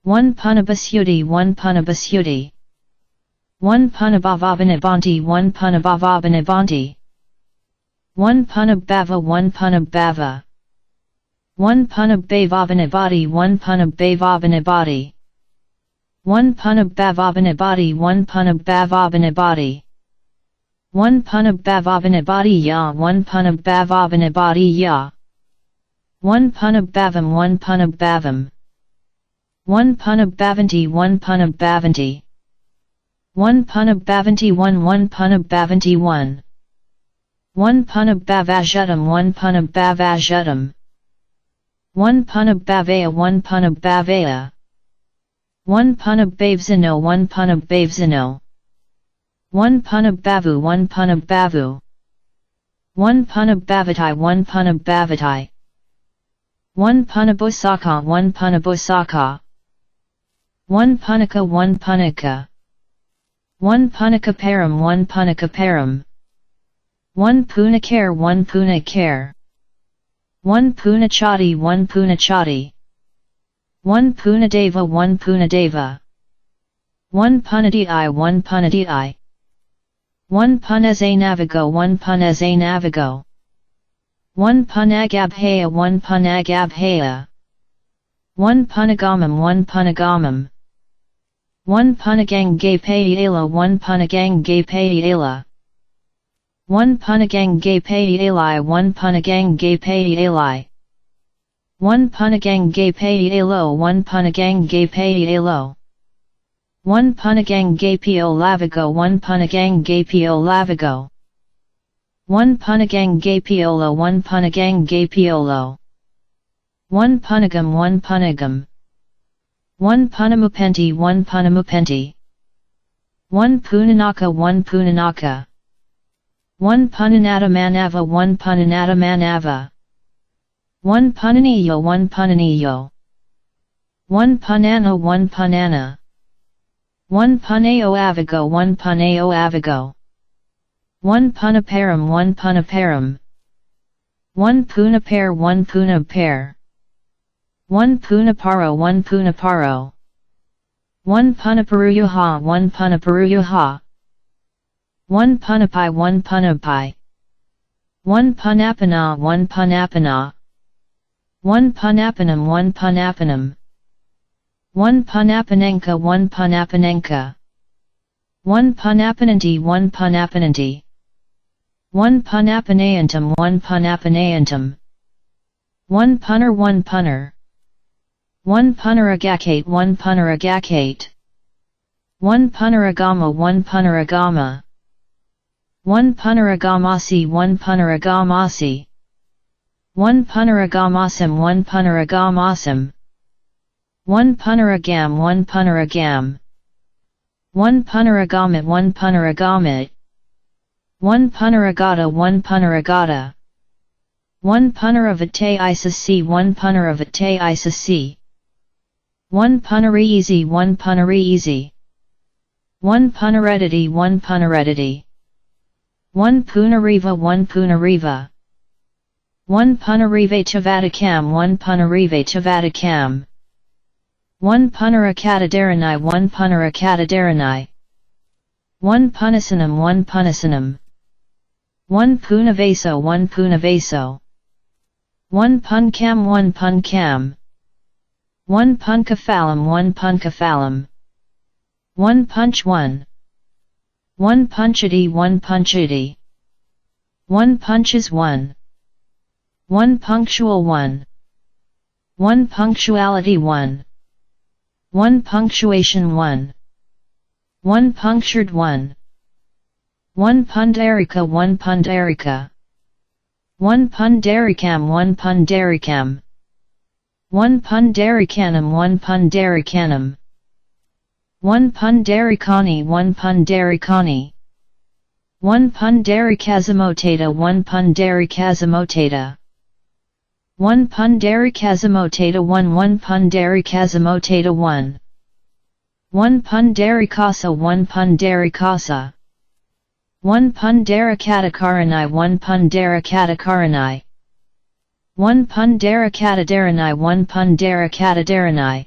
1 Punabasudi 1 Punabasudi 1 Punabhavabhanabanti 1 Punabhavabhanabanti 1 Punabhava 1 Punabhava 1 Punabhavabhanabadi 1 Punabhavabhanabadi 1 Punabhavabhanabadi 1 Punabhavabhanabadi 1 Punabhavabhanabadi ya 1 Punabhavabhanabadi ya 1 Punabhavam 1 Punabhavam 1 Punabhavanti 1 Punabhavanti 1 Punabhavanti 1 1 Punabhavanti 1 1 Punabhavajutam 1 Punabhavajutam 1 Punabhavaya 1 Punabhavaya 1 Punabhavzano 1 Punabhavzano 1 Punabhavu 1 Punabhavu 1 Punabhavatai 1 Punabhavatai 1 Punabhosaka 1 Punabhosaka 1 Punaka 1 Punaka 1 Punakaparam 1 Punakaparam 1 Punakare 1 Punakare 1 Punachati 1 Punachati 1 Punadeva 1 Punadeva 1 Punadi 1 Punadi 1 Puneze Navigo 1 Puneze Navigo 1 Punagabhaya 1 Punagabhaya 1 Punagamam 1 Punagamam 1 Punagangapayala 1 Punagangapayala 1 Punagangapayalai 1 Punagangapayalai 1 Punagangapayalo 1 Punagangapayalo 1 Punagangapio Lavago 1 Punagangapio Lavago 1 Punagangapiola 1 Punagangapiola 1 Punagam 1 Punagam 1 Punamupenti 1 Punamupenti 1 Punanaka 1 Punanaka 1 Punanatamanava 1 Punanatamanava 1 Punaniyo 1 Punaniyo 1 Punana 1 Punana 1 Punao Avigo 1 Punao Avigo 1 Punaparam 1 Punaparam 1 Punapare 1 Punapare 1 Punaparo 1 Punaparo 1 Punaparuyuha 1 Punaparuyuha 1 Punapai 1 Punapai 1 Punapana 1 Punapana 1 Punapanam 1 Punapanam 1 Punapanenka 1 Punapanenka 1 Punapananti 1 Punapananti 1 Punapanayantam 1 Punapanayantam 1 Punner 1 Punner 1 Punaragakate 1 Punaragakate 1 Punaragama 1 Punaragama 1 Punaragamasi 1 Punaragamasi 1 Punaragamasam 1 Punaragamasam 1 Punaragam 1 Punaragam 1 Punaragamit 1 Punaragamit 1 Punaragata 1 Punaragata 1 Punaravate Isa C 1 Punaravate Isa C 1 Punarieasy 1 Punarieasy 1 Punaredity 1 Punaredity 1 Punariva 1 Punariva 1 Punarive Tavadakam 1 Punarive Tavadakam 1 Punarakatadaranai 1 Punarakatadaranai 1 Punasanam 1 Punasanam 1 Punavaso 1 Punavaso 1 Punkam 1 Punkam 1 Punkafalam 1 Punkafalam 1 Punch 1 1 Punchity 1 Punchity 1 Punches 1 1 Punctual 1 1 Punctuality 1 1 Punctuation 1 1 Punctured 1 1 Pundarika 1 Pundarika 1 Pundarikam 1 Pundarikam 1 Pundarikanam 1 Pundarikanam 1 Pundarikani 1 Pundarikani 1 Pundarikazamotata 1 Pundarikazamotata 1 Pundarikazamotata 1 1 Pundarikazamotata 1 1 Pundarikasa 1 Pundarikasa 1 Pundarikatakaranai 1 Pundarikatakaranai 1 Pundarikatadaranai 1 Pundarikatadaranai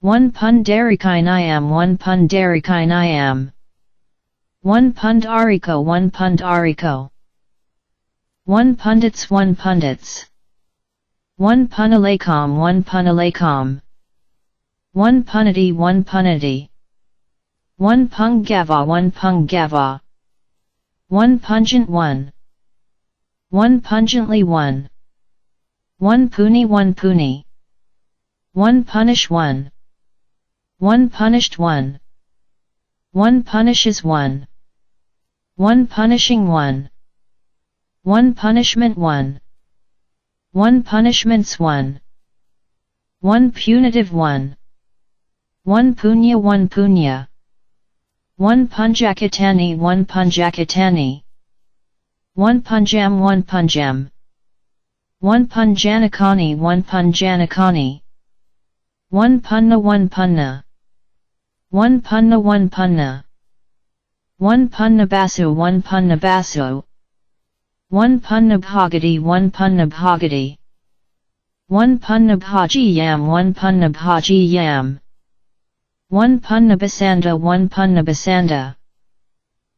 1 Pundarikainayam 1 Pundarikainayam 1 Pundariko 1 Pundariko 1 Pundits 1 Pundits 1 Punalakam 1 Punalakam 1 Punity 1 Punity 1 Pungava 1 Pungava 1 Pungent 1 1 Pungently 1 1 Puni 1 Puni 1 Punish 1 1 Punished 1 1 Punishes 1 1 Punishing 1 1 Punishment 1 1 Punishments 1 1 Punitive 1 1 Punya 1 Punya 1 Punjakatani 1 Punjakatani 1 Punjam 1 Punjam 1 Punjanakani 1 Punjanakani 1 Punna 1 Punna 1 Punna 1 Punna 1 Punnabasu 1 Punnabasu 1 Punnabhagati 1 Punnabhagati 1 Punnabhaji Yam 1 Punnabhaji Yam 1 Punnabasanda 1 Punnabasanda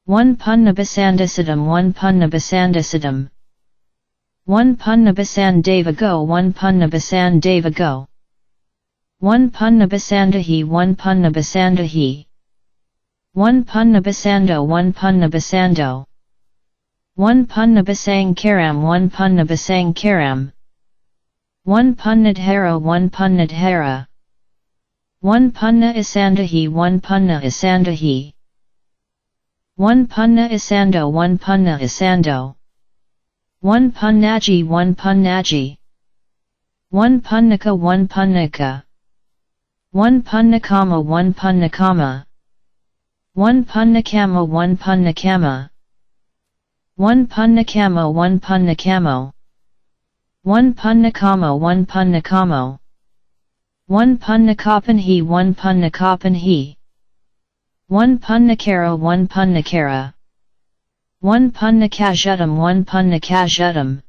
1 Punnabasandasadam 1 Punnabasandasadam 1 Punnabasan 1 Punnabasan Devago 1 Punnabasandahi 1 Punnabasandahi 1 Punnabasando 1 Punnabasando 1 Punnabasang Karam 1 Punnabasang Karam 1 Punnadhara 1 Punnadhara 1 Punna Isandahi 1 Punna Isandahi 1 Punna Isando 1 Punna Isando 1 Punnaji 1 Punnaji 1 Punnaka 1 Punnaka 1 Punnakama 1 Punnakama 1 Punnakama 1 Punnakama 1 Punnakamo 1 Punnakamo 1 Punnakamo 1 Punnakamo 1 Punnakapanhi 1 Punnakapanhi 1 Punnakara 1 Punnakara 1 Punnakajutam 1 Punnakajutam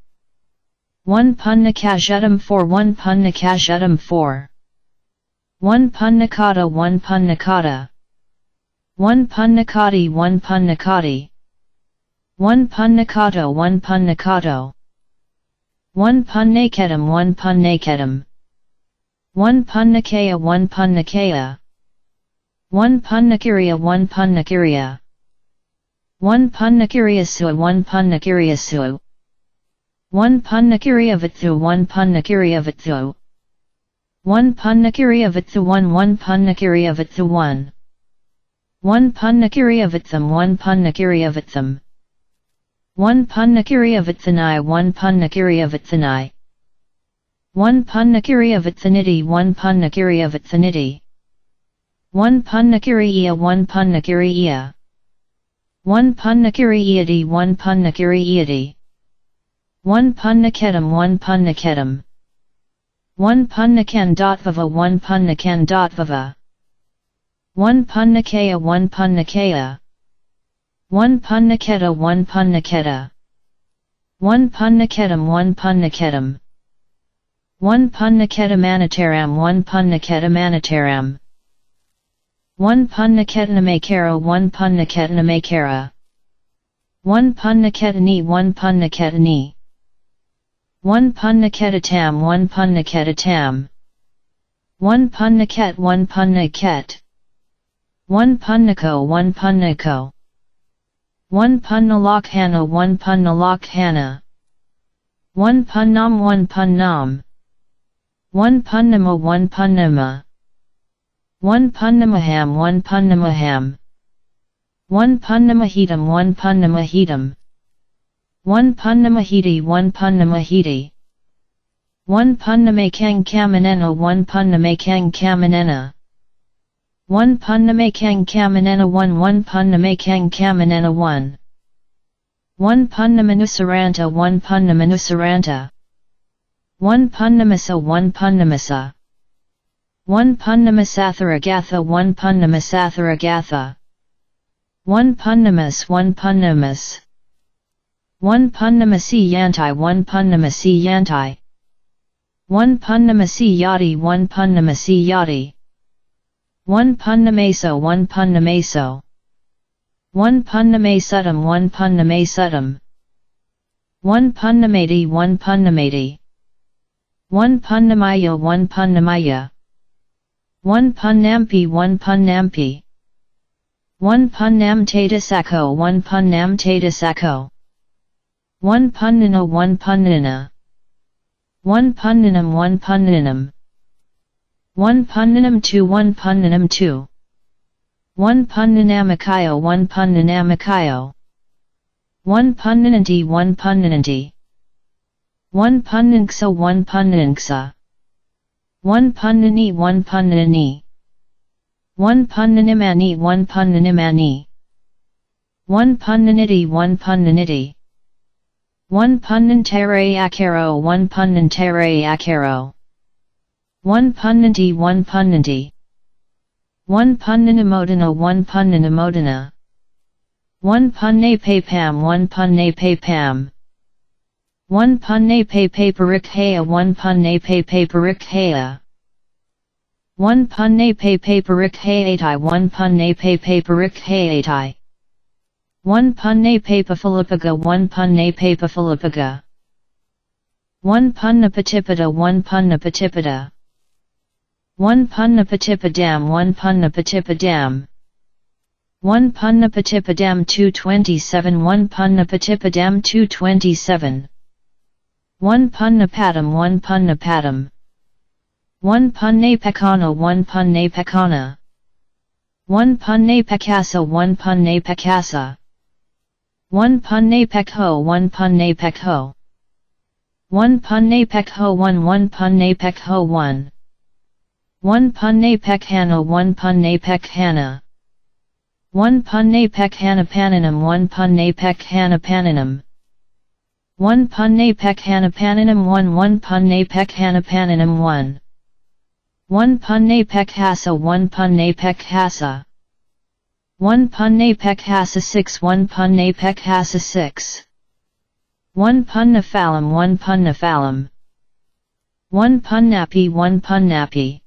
1 Punnakajutam 4 1 Punnakajutam 4 1 Punnakata 1 Punnakata 1 Punnakati 1 Punnakati 1 Punnakato 1 Punnakato 1 Punnaketam 1 Punnaketam 1 Punnakaya 1 Punnakaya 1 Punnakiriya 1 Punnakiriya 1 Punnakiriyasu 1 Punnakiriyasu 1 Punnakiriyavathu 1 Punnakiriyavathu 1 Punnakiriyavathu 1 1 Punnakiriyavathu 1 1 Punnakiriyavattham 1 Punnakiriyavattham 1 Punnakiriyavathanai 1 Punnakiriyavathanai 1 Punnakiriyavathaniti 1 Punnakiriyavathaniti 1 Punnakiriya 1 Punnakiriya 1 Punnakiriyati 1 Punnakiriyati 1 Punnaketam 1 Punnaketam 1 Punnakan Dotvava 1 Punnakan Dotvava 1 Punnakaya 1 Punnakaya 1 Punnaketa 1 Punnaketa 1 Punnaketam 1 Punnaketam 1 Punnaketamanataram 1 Punnaketamanataram 1 Punnaketanamakara 1 Punnaketanamakara 1 Punnaketani 1 Punnaketani 1 Punnaketatam 1 Punnaketatam 1 Punnaket 1 Punnaket 1 Punnako 1 Punnako 1 Punnalakhana 1 Punnalakhana 1 Punnam 1 Punnam 1 Punnama 1 Punnama 1 Punnamaham 1 Punnamaham 1 Punnamahitam 1 Punnamahitam 1 Punnamahiti 1 Punnamahiti 1 Punnamakang Kamanena 1 Punnamakang Kamanena 1 Punnamakang Kamanena 1 1 Punnamakang Kamanena 1 1 Punnamanusaranta 1 Punnamanusaranta 1 Punnamasa 1 Punnamasa 1 Punnamasatharagatha 1 Punnamasatharagatha 1 Punnamas 1 Punnamas 1 Punnamasi Yantai 1 Punnamasi Yantai 1 Punnamasi Yati 1 Punnamasi Yati 1 Punnamaso 1 Punnamaso 1 Punnamasutam 1 Punnamasutam 1 Punnamati 1 Punnamati 1 Punnamaya 1 Punnamaya 1 Punnampi 1 Punnampi 1 Punnam Tadasako 1 Punnam Tadasako 1 Punnana 1 Punnana 1 Punnanam 1 Punnanam 1 Punnanam 2 1 Punnanam 2 1 Punnanamakayo 1 Punnanamakayo 1 Punnananti 1 Punnananti 1 Punnanksa 1 Punnanksa 1 Punnani 1 Punnani 1 Punnanimani 1 Punnanimani 1 Punnaniti 1 Punnaniti 1 Punnantere akaro 1 Punnantere akaro 1 Punnanti 1 Punnanti 1 Punnanamodana 1 Punnanamodana 1 Punne pam 1 Punne pam 1 Punne pe parikhaya 1 Punne pe parikhaya 1 Punne pe parikhayatai 1 Punne pe parikhayatai 1 Punne papafalipaga 1 Punne papafalipaga 1 Punnapatipada 1 Punnapatipada 1 Punnapatipadam 1 Punnapatipadam 1 Punnapatipadam 227 1 Punnapatipadam 227 1 Punnapadam 1 Punnapadam 1 Punnapekana 1 Punnapekana 1 Punnapekasa 1 Punnapekasa 1 Punnapekho 1 Punnapekho 1 Punnapekho 1 1 Punnapekho 1 1 Punnapekhana 1 Punnapekhana 1 Punnapekhana paninam 1 Punnapekhana paninam 1 Punnapekhana paninam 1 1 Punnapekhana paninam 1 1 Punnapekhasa 1 Punnapekhasa 1 Punnapekhasa 6 1 Punnapekhasa 6 1 Punnaphalam 1 Punnaphalam 1 Punnapi 1 Punnapi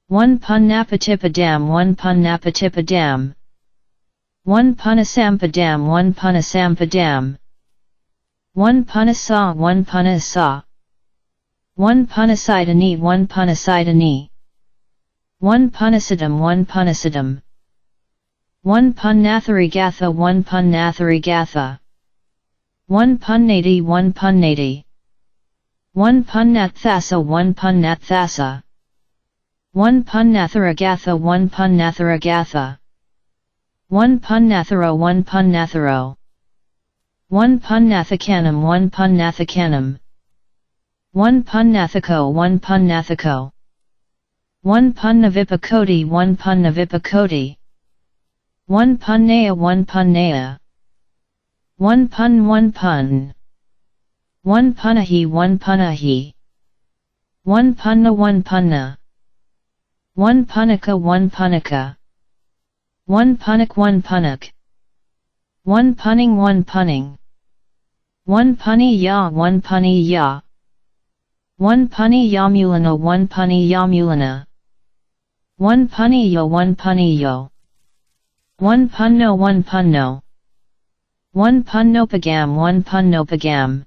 1 Punnapatipadam 1 Punnapatipadam 1 Punnasampadam 1 Punnasampadam 1 Punnasa 1 Punnasa 1 Punnasidani 1 Punnasidani 1 Punnasidam 1 Punnasidam 1 Punnatharigatha 1 Punnatharigatha 1 Punnati 1 Punnati 1 Punnathasa 1 Punnathasa 1 Punnatharagaatha 1 Punnatharagaatha 1 Punnatharo 1 Punnatharo 1 Punnathakanam 1 Punnathakanam 1 Punnathako 1 Punnathako 1 Punnavipakoti 1 Punnavipakoti 1 Punnaya 1 Punnaya 1 Pun 1 Pun 1 Punnahi 1 Punnahi 1 Punna 1 Punna 1 Punnaka 1 Punnaka 1 Punnak 1 Punnak 1 Punning 1 Punning 1 Punny ya 1 Punny ya 1 Punny yamulana 1 Punny yamulana 1 Punny yo 1 Punny yo 1 Punno 1 Punno 1 Punnopagam 1 Punnopagam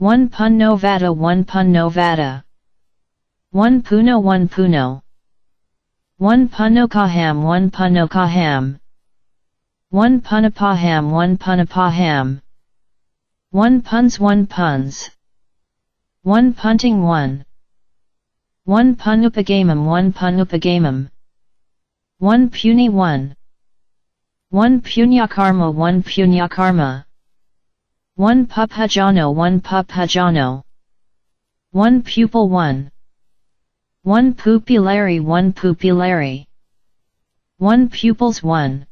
1 Punnovata 1 Punnovata 1 Puno 1 Puno 1 Punnokaham 1 Punnokaham 1 Punnapaham 1 Punnapaham 1 Puns 1 Puns 1 Punting 1 1 Punnupagamam 1 Punnupagamam 1 Puni 1 1 Punyakarma 1 Punyakarma 1 Pupphajano 1 Pupphajano 1 Pupil 1 1 Pupillary 1 Pupillary 1 Pupils 1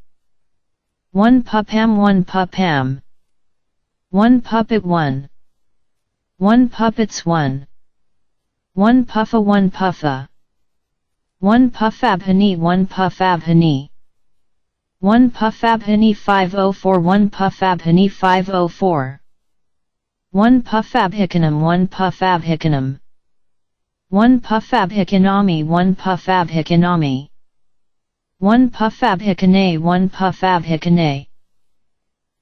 1 Pupam 1 Pupam 1 Puppet 1 1 puppets 1. 1 puffa 1 puffa. 1 puffabhani 1 puffabhani. 1 puffabhani 504 1 puffabhani 504. 1 puffabhikanam 1 puffabhikanam. 1 puffabhikanami 1 puffabhikanami. 1 puffabhikane 1 puffabhikane.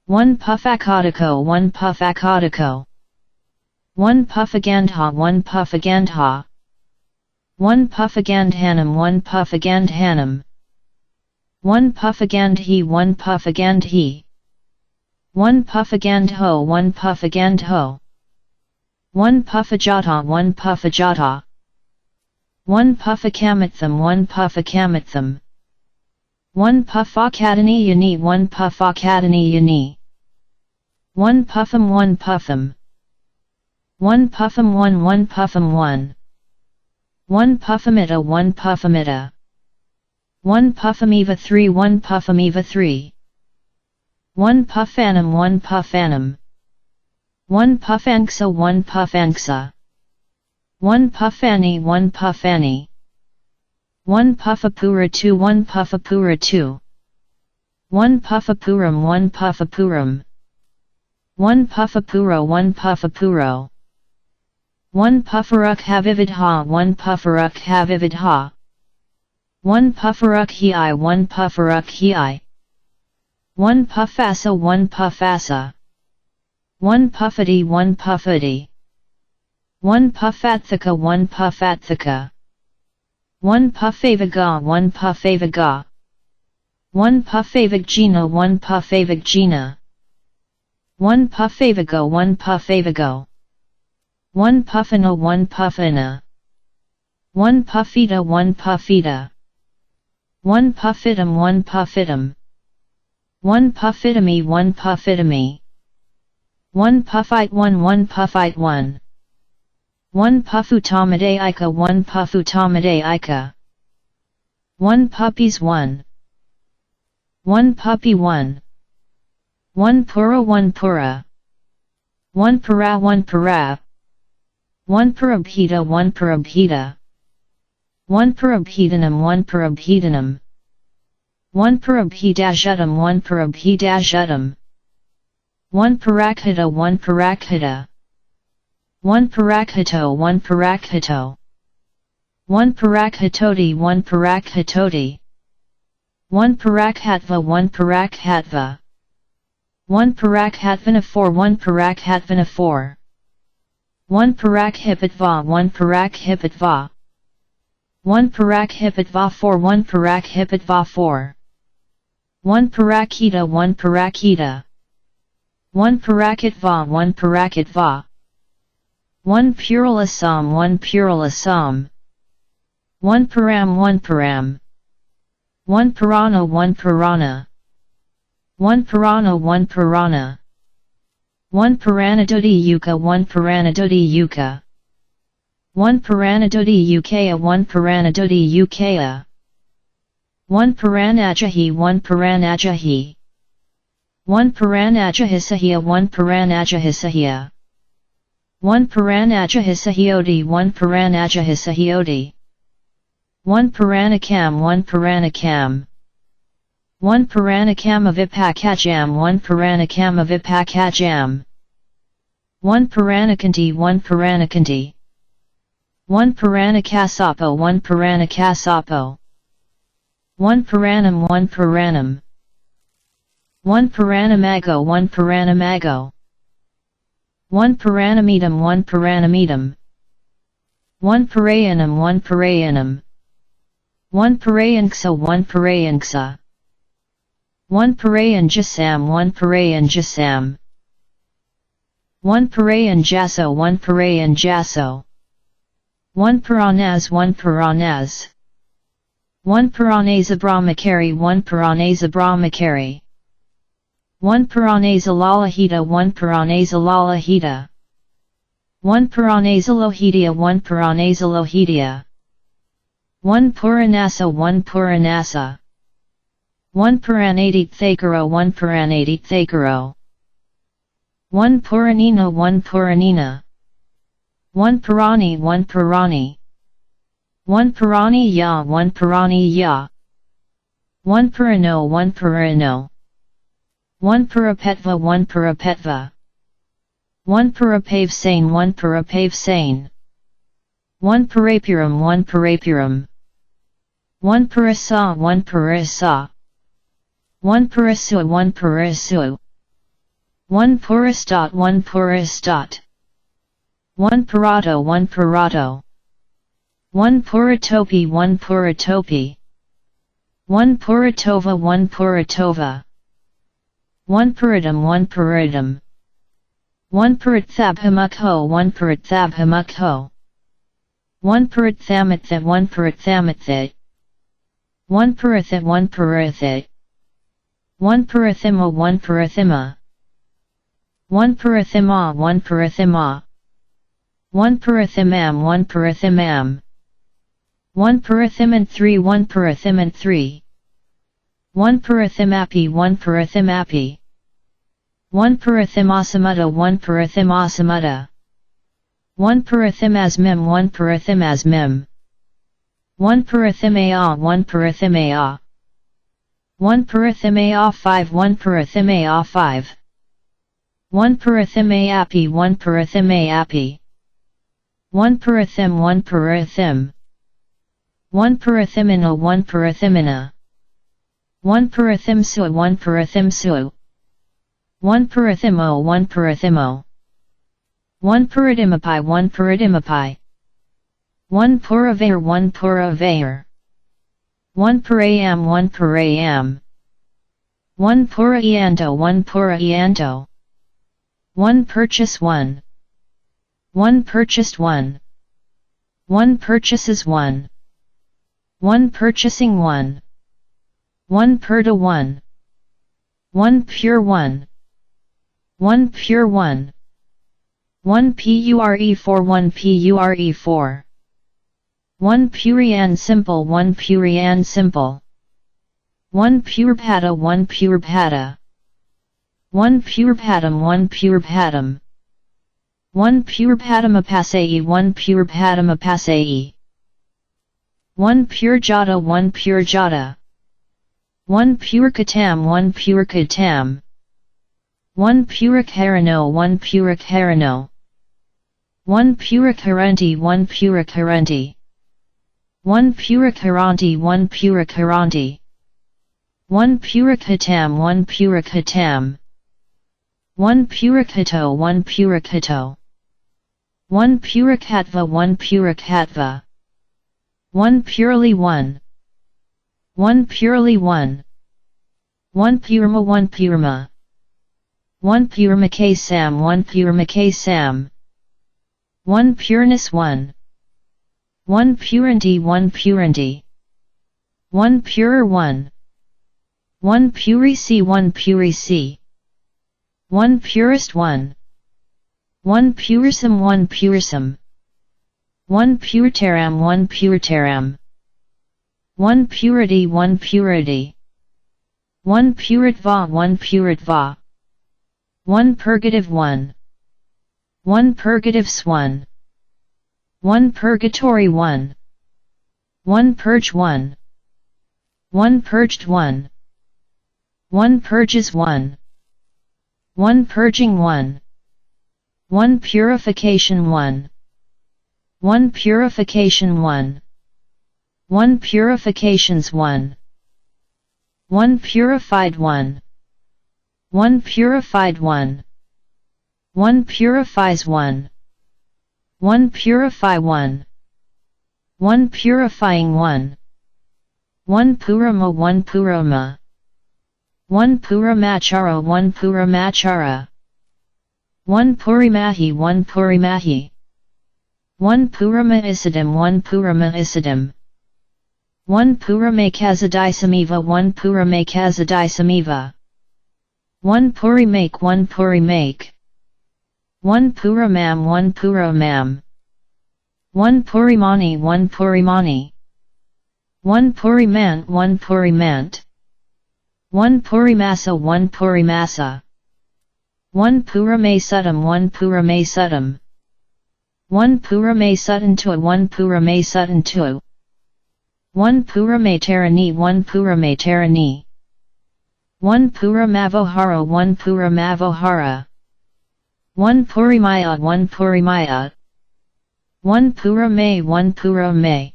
1 puffakadako 1 puffakadako. 1 puffagandha 1 puffagandha. 1 puffagandhanam 1 puffagandhanam. 1 puffagandhi 1 puffagandhi. 1 puffagandho 1 puffagandho. 1 puffajata 1 puffajata. 1 puffakamattham 1 puffakamattham. 1 puffakadani uni 1 puffakadani uni. 1 puffam 1 puffam. 1 puffam 1 1 puffam 1. 1 puffamita 1 puffamita. 1 puffamiva 3 1 puffamiva 3. 1 puffanum 1 puffanum. 1 puffanksa 1 puffanksa. 1 puffani 1 puffani. 1 puffapura 2 1 puffapura 2. 1 puffapuram 1 puffapuram. 1 puffapuro 1 puffapuro. 1 puffaruk havividha 1 puffaruk havividha. 1 puffaruk hi 1 puffaruk hi. 1 puffasa 1 puffasa. 1 puffati 1 puffati. 1 puffathaka 1 puffathaka. 1 puffavaga 1 puffavaga. 1 puffavagina 1 puffavagina. 1 puffavago 1 puffavago. 1 puffina 1 puffina. 1 puffita 1 puffita. 1 puffitum 1 puffitum. 1 puffitami 1 puffitami. 1 puffite 1 1 puffite 1. 1 puffutamade ika 1 puffutamade ika. 1 puppies 1. 1 puppy 1. 1 pura 1 pura. 1 para 1 para. 1 parabhita 1 parabhita. 1 parabhitanam 1 parabhitanam. 1 parabhidashutam 1 parabhidashutam. 1 parakhita 1 parakhita. 1 parakhato 1 parakhato. 1 parakhatoti 1 parakhatoti. 1 parakhatva 1 parakhatva. 1 parakhatvana 4 1 parakhatvana 4. 1 parakhipatva 1 parakhipatva. 1 parakhipatva 4 1 parakhipatva 4. 1 parakita 1 parakita. 1 parakitva 1 parakitva. 1 puralasam 1 puralasam. 1 param 1 param. 1 purana 1 purana. 1 purana 1 purana. 1 Puranadudi yuka 1 Puranadudi yuka. 1 Puranadudi ukaya 1 Puranadudi ukaya. 1 Puranajahi 1 Puranajahi. 1 Puranajahisahia 1 Puranajahisahia. 1 Puranajahisahiodi 1 Puranajahisahiodi. 1 Puranakam 1 Puranakam. 1 Puranakama vipakajam 1 Puranakama vipakajam. 1 Puranakanti 1 Puranakanti. 1 Puranakasapo 1 Puranakasapo. 1 Puranam 1 Puranam. 1 Puranamago 1 Puranamago. 1 Puranamidam 1 Puranamidam. 1 Purayanam 1 Purayanam. 1 Purayanksa 1 Purayanksa. 1 Purayanjasam 1 Purayanjasam. 1 Purayanjaso 1 Purayanjaso. 1 Puranas 1 Puranas. 1 Puranazabrahmachari 1 Puranazabrahmachari. 1 Puranazalalahita 1 Puranazalalahita. 1 Puranazalohidya 1 Puranazalohidya. 1 Puranasa 1 Puranasa. 1 Puranadi Thakaro 1 Puranadi Thakaro. 1 Puranina 1 Puranina. 1 Purani 1 Purani 1 Purani Ya 1 Purani Ya 1 Purano 1 Purano 1 Purapetva 1 Purapetva 1 Purapave Sane 1 Purapave Sane 1 Purapuram 1 Purapuram 1 Purasa 1 Purasa 1 Purasua 1 Purasua 1 Purastat 1 Purastat 1 Purato 1 Purato 1 Puratopi 1 Puratopi 1 Puratova 1 Puratova 1 Puritum 1 Puritum 1 Purithabhamukho 1 Purithabhamukho 1 Purithamitha 1 Purithamitha 1 Puritha 1 Puritha 1 Purithima 1 Purithima 1 Purithima 1 Purithima 1 Purithimam 1 Purithimam 1 Purithiman 3 1 Purithiman 3 1 Purithimapi 1 Purithimapi 1 Purithimasamutta 1 Purithimasamutta 1 Purithimasmim 1 Purithimasmim 1 Purithimaya 1 Purithimaya 1 Purithimaya 5 1 Purithimaya 5 1 Purithimayapi 1 Purithimayapi 1 Purithim 1 Purithim 1 Purithimina 1 Purithimina 1 Purithimsu 1 Purithimsu 1 Purithimo 1 Purithimo 1 Puritimapi 1 Puritimapi 1 Puravair 1 Puravair 1 Purayam 1 Purayam 1 Puraianto 1 Puraianto 1 Purchase 1 1 Purchased 1 1 Purchases 1 1 Purchasing 1 1 Purta 1 1 Pure 1 1 Pure 1 1 Pure 4 1 Pure 4 1 Purian simple 1 Purian simple 1 Purpada 1 Purpada 1 Purpadam 1 Purpadam 1 Purpadamapasai 1 Purpadamapasai 1 Purjata 1 Purjata 1 Purkatam 1 Purkatam 1 Purikharano 1 Purikharano 1 Purikharenti 1 Purikharenti 1 Purikharanti 1 Purikharanti 1 Purikhatam 1 Purikhatam 1 Purikhato 1 Purikhato 1 Purikhatva 1 Purikhatva 1 Purely 1 1 Purely 1 1 Purma 1 Purma 1 Purma Sam 1 Purma Sam 1 Pureness 1 1 Puranti 1 Puranti 1 Purer 1 1 Purisi 1 Purisi 1 Purest 1 1 Purism 1 Purism 1 Puritaram 1 Puritaram 1 Purity 1 Purity 1 Puritva 1 Puritva 1 Purgative 1 1 Purgatives 1 1 Purgatory 1 1 Purge 1 1 Purged 1 1 Purges 1 1 Purging 1 1 Purification 1 1 Purification 1 1 Purifications 1 1 Purified 1 1 Purified 1 1 Purifies 1 1 Purify 1 1 Purifying 1 1 Purama 1 Purama 1 Puramachara 1 Puramachara 1 Purimahi 1 Purimahi 1 Purama Isidam 1 Purama Isidam 1 Puramekazadisameva 1 Puramekazadisameva 1 Purimake 1 Purimake 1 Puramam 1 Puramam 1 Purimani 1 Purimani 1 Purimant 1 Purimant 1 Purimasa 1 Purimasa 1 Puramesutam 1 Puramesutam 1 Purame Sutton 2 1 Purame Sutton 2 1 Purame Tarani 1 Purame Tarani 1 Puramavohara 1 Puramavohara 1 Purimaya 1 Purimaya 1 Purame 1 Purame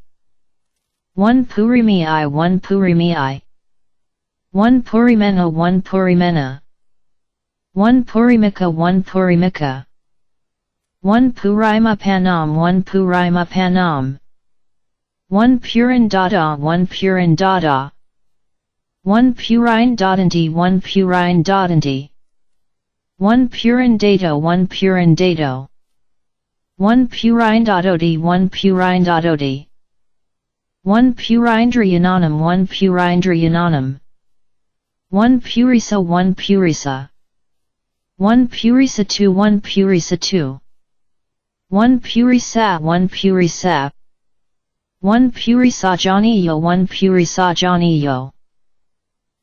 1 Purimi 1 Purimi 1 Purimena 1 Purimena 1 Purimika 1 Purimika 1 Purima Panam 1 Purima Panam 1 Purin Dada 1 Purin Dada 1 Purine Dadanti 1 Purine Dadanti 1 Purin Dato 1 Purin Dato 1 Purine Dodoti 1 Purine Dodoti 1 Purindriyananam 1 Purindriyananam 1 Purisa 1 Purisa 1 Purisa 2 1 Purisa 2 1 Purisa 1 Purisa 1 Purisajaniyo 1 Purisajaniyo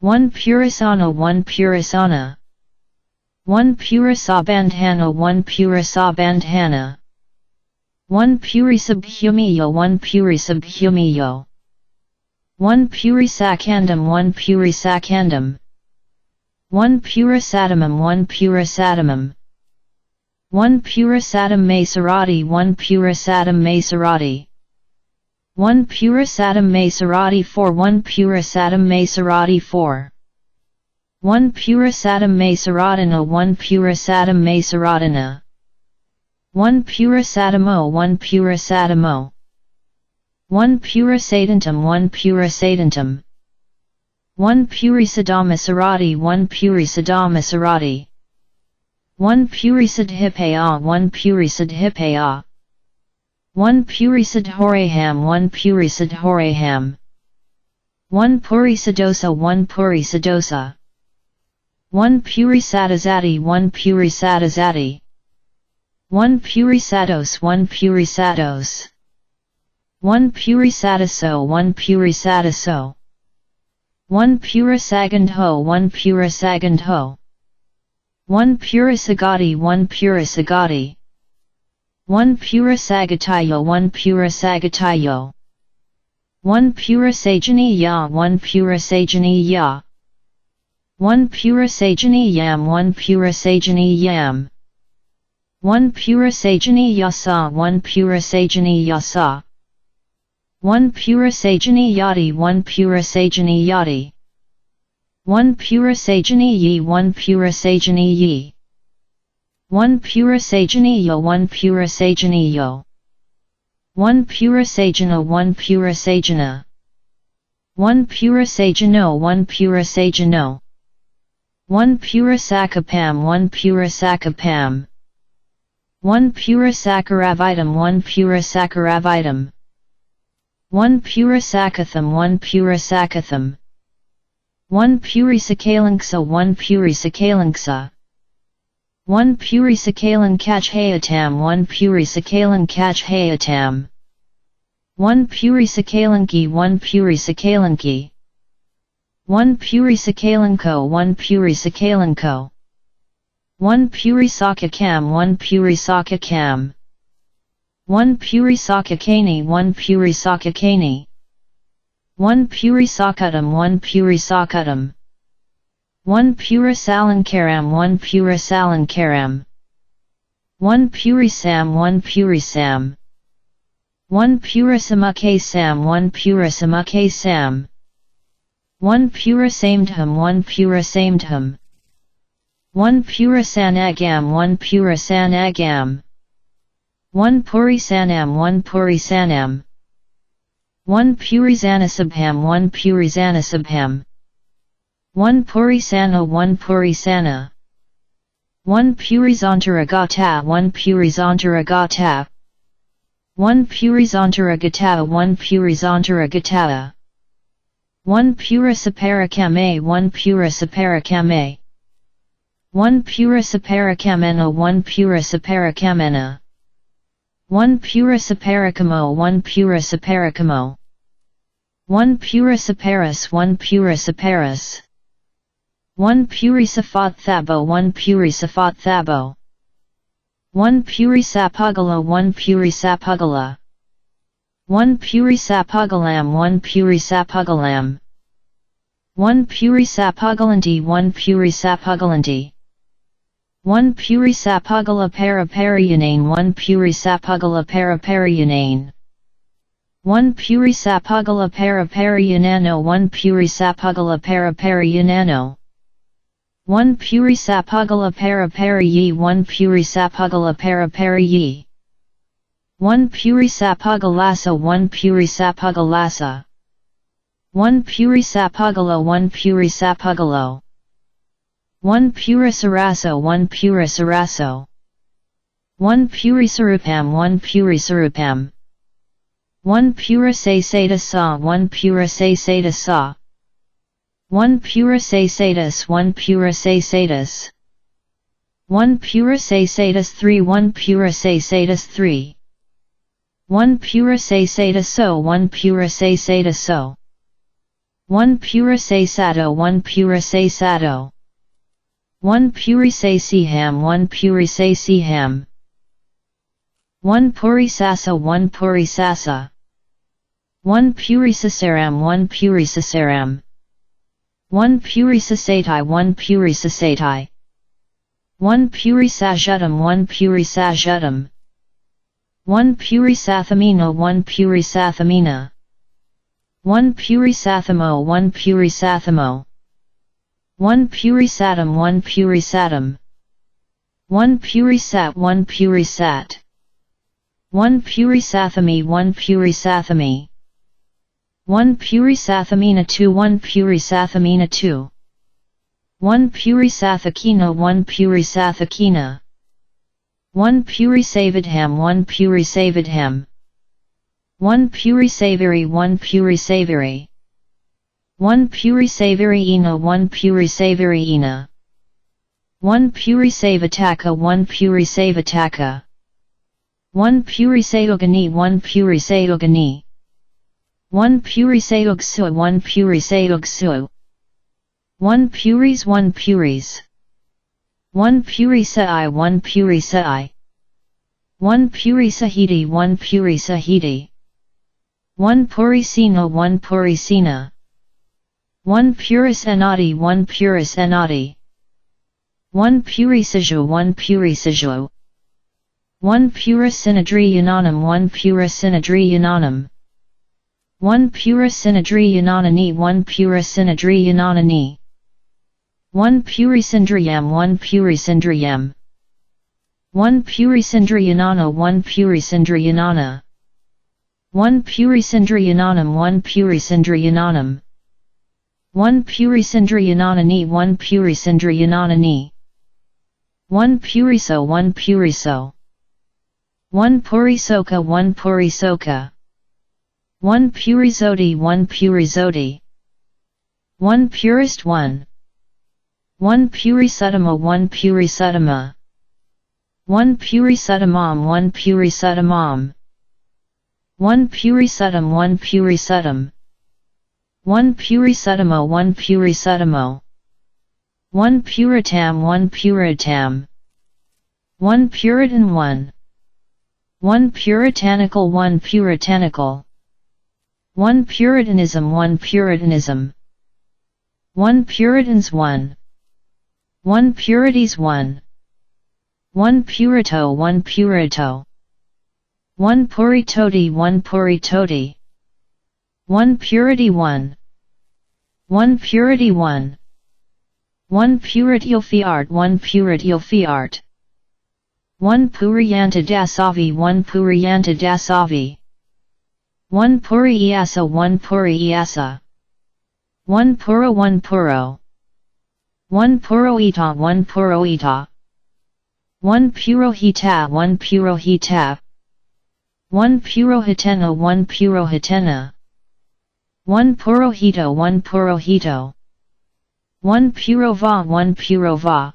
1 Purisana 1 Purisana 1 Purisabandhana 1 Purisabandhana 1 Purisabhumiyo 1 Purisabhumiyo 1 Purisakandam 1 Purisakandam 1 Purisadamam 1 Purisadamam 1 Purisadam Maserati 1 Purisadam Maserati 1 Purisadam Maserati 4 1 Purisadam Maserati 4 1 Purisadam Maseradana 1 Purisadam Maseradana 1 Purisadamo 1 Purisadamo 1 Purisadantam 1 Purisadantam 1 Purisadamaserati 1 Purisadamaserati 1 Purisadhipaya 1 Purisadhipaya 1 Purisadhoraham 1 Purisadhoraham 1 Purisadosa 1 Purisadosa 1 Purisadazati 1 Purisadazati 1 Purisados 1 Purisados 1 Purisadaso 1 Purisadaso 1 Purisagandho 1 Purisagandho 1 Purisagati 1 Purisagati 1 Purisagatayo 1 Purisagatayo 1 Purisajani ya 1 Purisajani ya 1 Purisajani yam 1 Purisajani yam 1 Purisajani yasa 1 Purisajani yasa 1 Purisajani yati 1 Purisajani yati 1 Purisajani yi 1 Purisajani yi 1 Purisajani yo 1 Purisajani yo 1 Purisajana 1 Purisajana 1 Purisajano 1 Purisajano 1 Purisakapam 1 Purisakapam 1 Purisakaravitam 1 Purisakaravitam 1 Purisakatham 1 Purisakatham 1 Purisakalanksa 1 Purisakalanksa 1 Purisakalan Kachhayatam 1 Purisakalan Kachhayatam 1 Purisakalanki 1 Purisakalanki 1 Purisakalanko 1 Purisakalanko 1 Purisakakam 1 Purisakakam 1 Purisakakani 1 Purisakakani 1 Purisakatam 1 Purisakatam 1 Purisalankaram 1 Purisalankaram 1 Purisam 1 Purisam 1 Purisamukasam 1 Purisamukasam 1 Purisamedham 1 Purisamedham 1 Purisanagam 1 Purisanagam 1 Purisanam 1 Purisanam 1 Purizanasabham 1 Purizanasabham 1 Purisana 1 Purisana 1 Purizantaragata 1 Purizantaragata 1 Purizantaragata 1 Purizantaragata 1 Purisaparakame 1 Purisaparakame 1 Purisaparakamena 1 Purisaparakamena 1 Purisaparakamo 1 Purisaparakamo 1 Purisaparas 1 Purisaparas 1 Purisaphat thabo 1 Purisaphat thabo 1 Purisapuggala 1 Purisapuggala 1 Purisapuggalam 1 Purisapuggalam 1 Purisapuggalanti 1 Purisapuggalanti 1 Purisapuggala Parapariyanane 1 Purisapuggala Parapariyanane 1 Purisapuggala Parapariyanano 1 Purisapuggala Parapariyanano 1 Purisapuggala Parapariyi 1 Purisapuggala Parapariyi 1 Purisapuggalasa 1 Purisapuggalasa 1 Purisapuggala 1 Purisapuggalo 1 Purisaraso 1 Purisaraso 1 Purisarupam 1 Purisarupam 1 Purisasada sa 1 Purisasada sa 1 Purisasadas 1 Purisasadas 1 Purisasadas 3 1 Purisasadas 3 1 Purisasada so 1 Purisasada so 1 Purisasado 1 Purisasado 1 Purisasiham 1 Purisasiham 1 Purisasa 1 Purisasa 1 Purisasaram 1 Purisasaram 1 Purisasatai 1 Purisasatai 1 Purisajutam 1 Purisajutam 1 Purisathamina 1 Purisathamina 1 Purisathamo 1 Purisathamo 1 Purisatam 1 Purisatam 1 Purisat 1 Purisat 1 Purisathami 1 Purisathami 1 Purisathamina 2 1 Purisathamina 2 1 Purisathakina 1 Purisathakina 1 Purisavadham 1 Purisavadham 1 Purisaviri 1 Purisaviri 1 Purisaviriina 1 Purisaviriina 1 Purisavataka 1 Purisavataka 1 Purisayugani 1 Purisayugani 1 Purisayugsu 1 Purisayugsu 1 Puris 1 Puris 1 Purisa 1 Purisa 1 Purisahiti 1 Purisahiti 1 Purisina 1 Purisina 1 Purisenati 1 Purisenati 1 Purisaju 1 Purisaju 1 Purisinadri Yananam 1 Purisinadri Yananam 1 Purisinadri Yananani 1 Purisinadri Yananani 1 Purisindriyam 1 Purisindriyam 1 Purisindriyanana 1 Purisindriyanana 1 Purisindriyananam 1 Purisindriyananam 1 Purisindriyananani 1 Purisindriyananani 1 Puriso 1 Puriso 1 Purisoka 1 Purisoka 1 Purizodi 1 Purizodi 1 Purist 1 1 Purisutama 1 Purisutama 1 Purisutamam 1 Purisutamam 1 Purisutam 1 Purisutam 1 Purisutamo 1 Purisutamo 1 Puritam 1 Puritam 1 Puritan 1 1 Puritanical 1 Puritanical 1 Puritanism 1 Puritanism 1 Puritans 1 1 Purities 1 1 Purito 1 Purito 1 Puritoti 1 Puritoti 1 Purity 1 1 Purity 1 1 Puritiofiart 1 Puritiofiart 1 Puriyanta Dasavi 1 Puriyanta Dasavi 1 Puriasa 1 Puriasa 1 Puro 1 Puro 1 Puroita 1 Puroita 1 Purohita 1 Purohita 1 Purohitena 1 Purohitena 1 Purohito 1 Purohito 1 Purova 1 Purova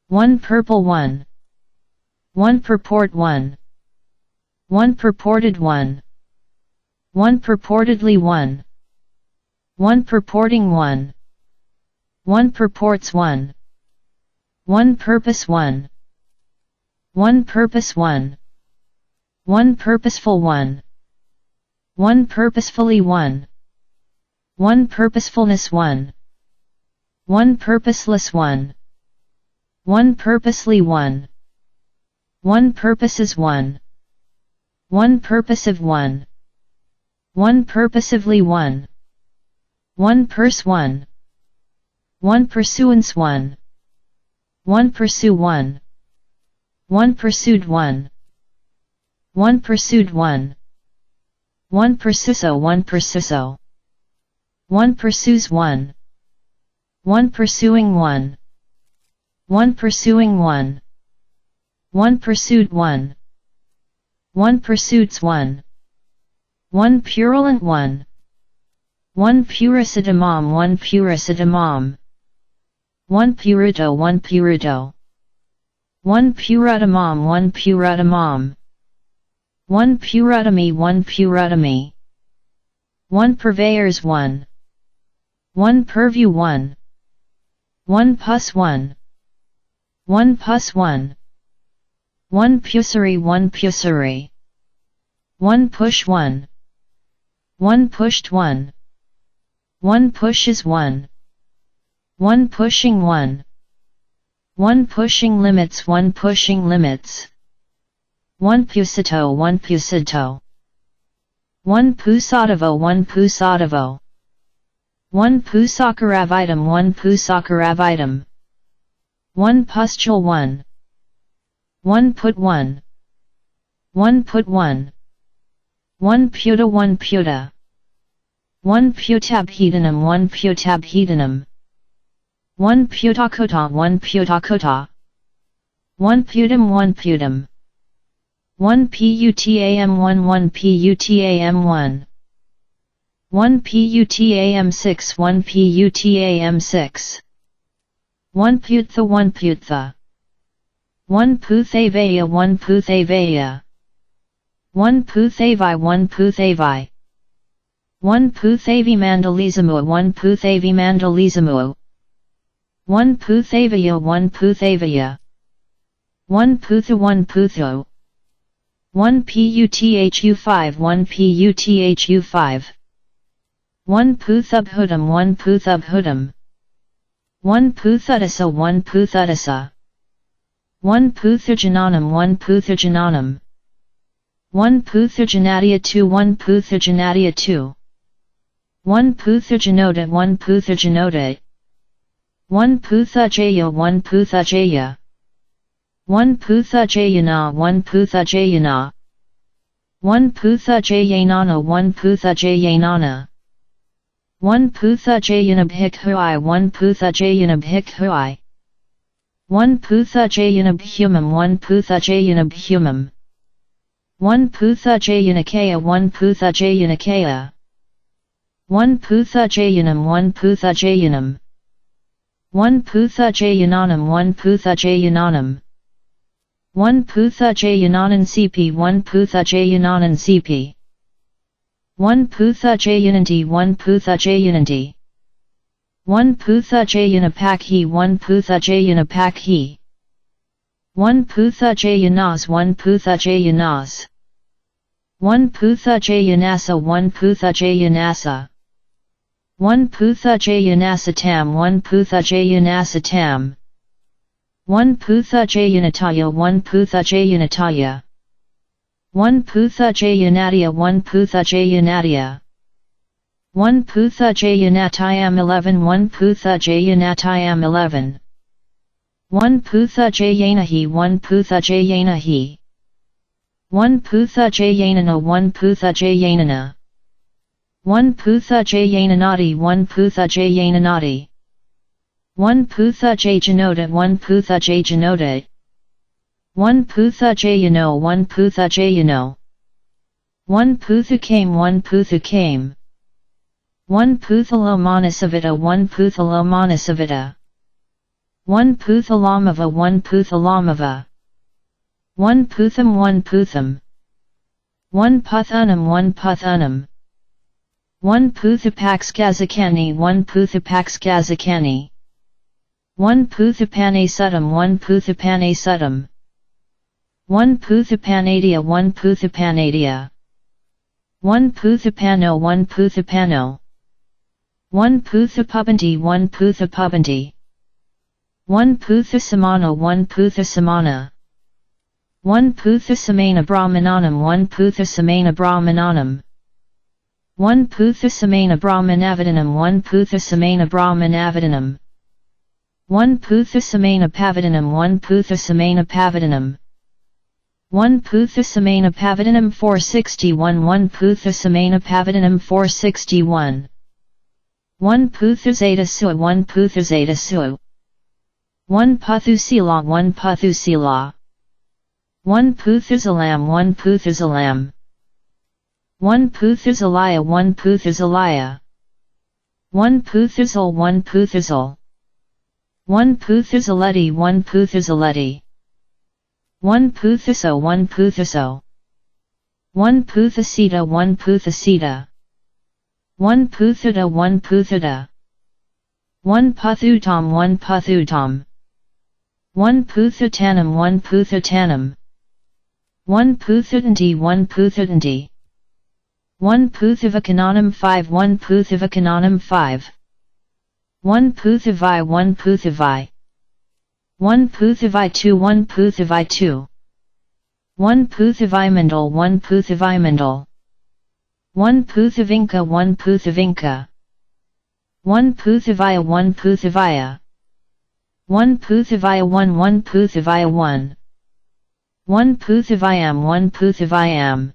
1 Purple 1 1 Purport 1 1 Purported 1 1 Purportedly 1 1 Purporting 1 1 Purports 1 1 Purpose 1 1 purpose 1. 1 purposeful 1. 1 purposefully 1. 1 purposefulness 1. 1 purposeless 1. 1 purposely 1. 1 purposes 1. 1 purposive 1. 1 purposively 1. 1 purse 1. 1 pursuance 1. 1 pursue 1. 1 pursued 1. 1 pursued 1. 1 pursuso 1 pursuso. 1 pursues 1. 1 pursuing 1. 1 pursuing 1. 1 pursued 1. 1 pursuits 1. 1 purulent 1. 1 puricidamam 1 puricidamam. 1 puruto 1 puruto. 1 purutamam 1 purutamam. 1 purutami 1 purutami. 1 purveyors 1. 1 purview 1. 1 pus 1. 1 pus 1. 1 pussery 1 pussery. 1 push 1. 1 pushed 1. 1 pushes 1. 1 pushing 1. 1 pushing limits 1 pushing limits. 1 pusito 1 pusito. 1 pusatavo 1 pusatavo. 1 pusakaravitum 1 pusakaravitum. 1 pustule 1. 1 put 1. 1 put 1. 1 puta 1 puta. 1 putabhedanum 1 putabhedanum. 1 putakota 1 putakota. 1 putum 1 putum. 1 putam 1 1 putam 1. 1 putam 6 1 putam 6. 1 putha 1 putha. 1 puthavaya 1 puthavaya. 1 puthavi 1 puthavi. 1 puthavi mandalizamu 1 puthavi mandalizamu. 1 puthavaya 1 puthavaya. 1 putha 1 putho. 1 puthu 5 1 puthu 5. 1 puthubhudam 1 puthubhudam. 1 puthudasa 1 puthudasa. 1 puthujananam 1 puthujananam. 1 puthujanatia 2 1 puthujanatia 2. 1 puthujanota 1 puthujanota. 1 puthujaya 1 puthujaya. 1 puthujayana 1 puthujayana. 1 puthujayanana 1 puthujayanana. 1 puthujayanabhikhui 1 puthujayanabhikhui. 1 puthujayanabhumam 1 puthujayanabhumam. 1 puthujayanakaya 1 puthujayanakaya. 1 puthujayanam 1 puthujayanam. 1 puthujayananam 1 puthujayananam. 1 puthujayananan cp 1 puthujayanan cp. 1 puthujayananti 1 puthujayananti. 1 puthujayanapakhi 1 puthujayanapakhi. 1 puthujayanas 1 puthujayanas. 1 puthujayanasa 1 puthujayanasa. 1 puthujayanasa 1 puthujayanasa. 1 puthujayanataya 1 puthujayanataya. 1 puthujayanatya 1 puthujayanatya. 1 puthujayanatayam 11 1 puthujayanatayam 11. 1 puthujayanahi 1 puthujayanahi. 1 puthujayanana 1 puthujayanana. 1 puthujayananati 1 puthujayananati. 1 puthujajanota 1 puthujajanota. 1 puthujayano 1 puthujayano. 1 puthukame 1 puthukame. 1 puthalomanasavita 1 puthalomanasavita. 1 puthalamava 1 puthalamava. 1 putham 1 putham. 1 puthanam 1 puthanam. 1 puthupaxkazakani 1 puthupaxkazakani. 1 puthupane suttam 1 puthupane suttam. 1 Puthupanadia 1 Puthupanadia 1 Puthupano 1 Puthupano 1 Puthupubanti 1 Puthupubanti 1 Puthusamana 1 Puthusamana 1 Puthusamana Brahmananam 1 Puthusamana Brahmananam 1 Puthusamana Brahmanavadanam 1 Puthusamana Brahmanavadanam 1 Puthusamana Pavadanam 1 Puthusamana Pavadanam 1 Puthusamana Pavadanam 461 1 Puthusamana Pavadanam 461 1 Puthuzeta Sua 1 Puthuzeta Sua 1 Puthusila 1 Puthusila 1 Puthuzalam 1 Puthuzalam 1 Puthuzalaya 1 Puthuzalaya 1 Puthuzal 1 Puthuzal 1 Puthuzaletti 1 Puthuzaletti 1 Puthuso 1 Puthuso 1 Puthusita 1 Puthusita 1 Puthuda 1 Puthuda 1 Puthutam 1 Puthutam 1 Puthutanam 1 Puthutanam 1 Puthutanti 1 Puthutanti 1 Puthuvakananam 5 1 Puthuvakananam 5 1 Puthuvai 1 Puthuvai 1 Puthuvai 2 1 Puthuvai 2 1 Puthuvai 1 Puthuvai 1 Puthuvinka 1 Puthuvinka 1 Puthuvaya 1 Puthuvaya 1 Puthuvaya 1 1 Puthuvaya 1 1 Puthuvayam 1 Puthuvayam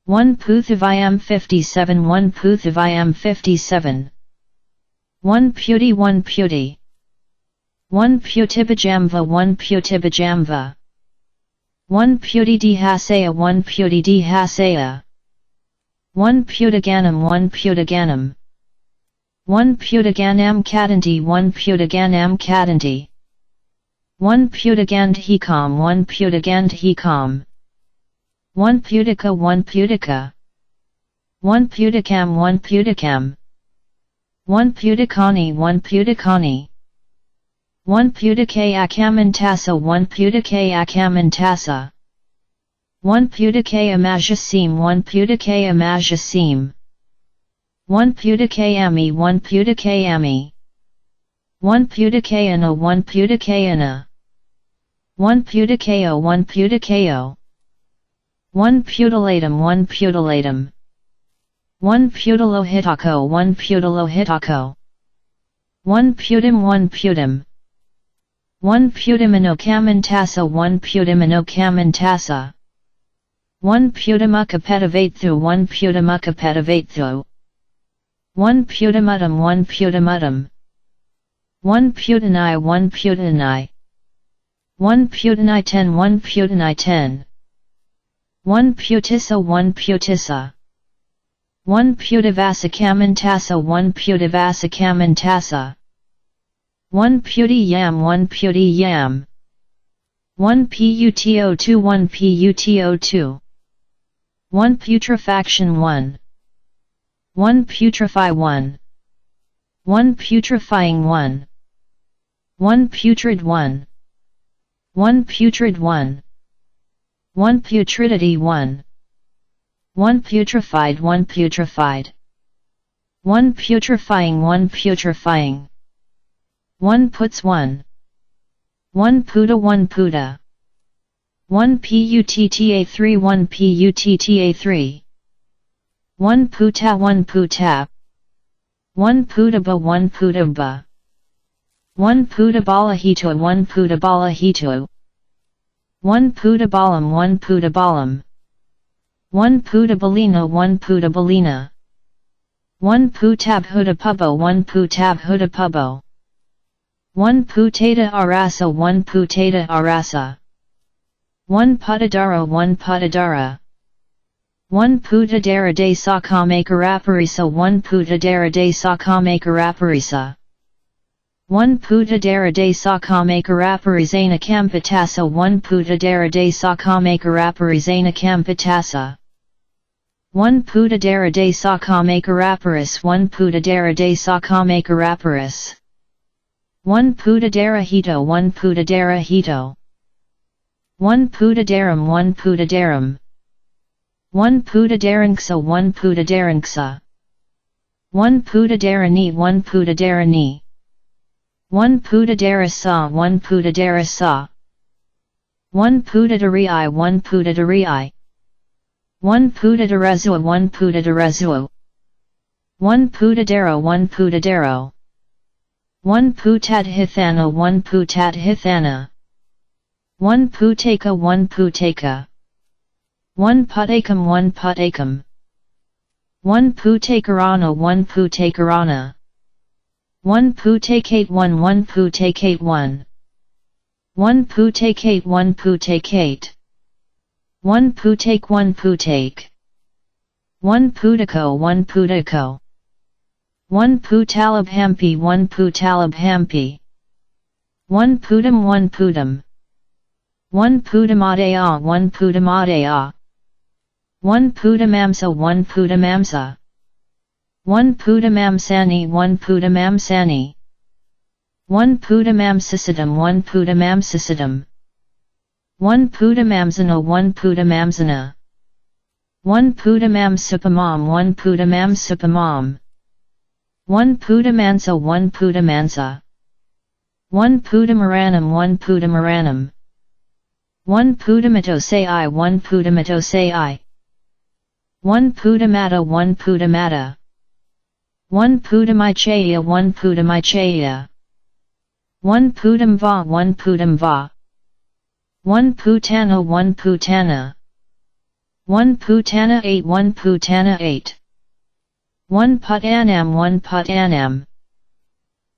1 Puthuvayam 57 1 Puthuvayam 57 1 Puti 1 Puti 1 Putibajamva 1 Putibajamva 1 Puti Dhasaya 1 Puti Dhasaya 1 Putaganam 1 Putaganam 1 Putaganam Kadanti 1 Putaganam Kadanti 1 Putagandhikam 1 Putagandhikam 1 Putika 1 Putika 1 Putikam 1 Putikam 1 Putikani 1 Putikani 1 Putike Akamantasa 1 Putike Akamantasa 1 Putike Amajasim 1 Putike Amajasim 1 Putike Ami 1 Putike Ami 1 Putikeana 1 Putikeana 1 Putikeo 1 Putikeo 1 Putilatum 1 Putilatum 1 Putilohitako 1 Putilohitako 1 Putim 1 Putim 1 Putiminokamantasa 1 Putiminokamantasa 1 Putimukkapetavathu 1 Putimukkapetavathu 1 Putimutum 1 Putimutum 1 Putanai 1 Putanai 1 Putanai 10 1 Putanai 10 1 Putissa 1 Putissa 1 Putavasakamentasa 1 Putavasakamentasa 1 Puti Yam 1 Puti Yam 1 Puto2 1 Puto2 1 Putrefaction 1 1 Putrefy 1 1 Putrefying 1 1 Putrid 1 1 Putrid 1 1 Putridity 1 1 Putrefied 1 Putrefied 1 Putrefying 1 Putrefying 1 Puts 1 1 Puta 1 Puta 1 Putta 3 1 Putta 3 1 Puta 1 Puta 1 Putaba 1 Putaba 1 Putabalahito 1 Putabalahito 1 Putabalam 1 Putabalam 1 Putabalina 1 Putabalina 1 Putabhutapubo 1 Putabhutapubo 1 Putata arasa 1 Putata arasa 1 Putadara 1 Putadara 1 Putadara de Sakamakarapurisa 1 Putadara de Sakamakarapurisa 1 Putadara de Sakamakarapurизana Kampatasa 1 Putadara de Sakamakarapurизana Kampatasa 1 Putadara de Sakamakarapuris 1 Putadara de Sakamakarapuris 1 Putadara Hito 1 Putadara Hito 1 Putadaram 1 Putadaram 1 Putadaranksa 1 Putadaranksa 1 Putadarani 1 Putadarani 1 Putadarasa 1 Putadarasa 1 Putadari 1 Putadari 1 Putadarezua 1 Putadarezua 1 Putadaro 1 Putadaro 1 Putadhithana 1 Putadhithana 1 Putaka 1 Putaka 1 Putakam 1 Putakam 1 Putakarana 1 Putakarana 1 Putakate 1 1 Putakate 1 1 Putakate 1 Putakate 1 Putake 1 Putake 1 Putako 1 Putako 1 Putalabhampi 1 Putalabhampi 1 Putam 1 Putam 1 Putamadaya 1 Putamadaya 1 Putamamsa 1 Putamamsa 1 Putamamsani 1 Putamamsani 1 Putamamsisadam 1 Putamamsisadam 1 Putamamsana 1 Putamamsana 1 Putamamsupamam 1 Putamamsupamam 1 Putamansa 1 Putamansa 1 Putamaranam 1 Putamaranam 1 Putamatosai 1 Putamatosai 1 Putamata 1 Putamata 1 Putamichaya 1 Putamichaya 1 Putamva 1 Putamva 1 Putana 1 Putana 1 Putana 8 1 Putana 8 1 Putanam 1 Putanam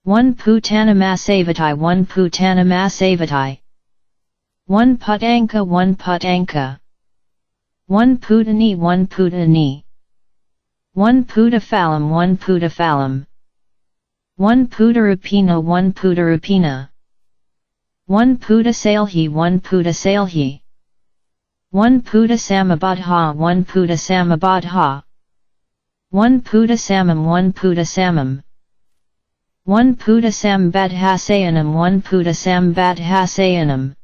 1 Putanamasavatai 1 Putanamasavatai 1 Putanka 1 Putanka 1 Putani 1 Putani 1 Putaphalam 1 Putaphalam 1 Putarupina 1 Putarupina 1 Putasalhi 1 Putasalhi 1 Putasamabadha 1 Putasamabadha 1 Putasamam 1 Putasamam 1 Putasambadhasayanam 1 Putasambadhasayanam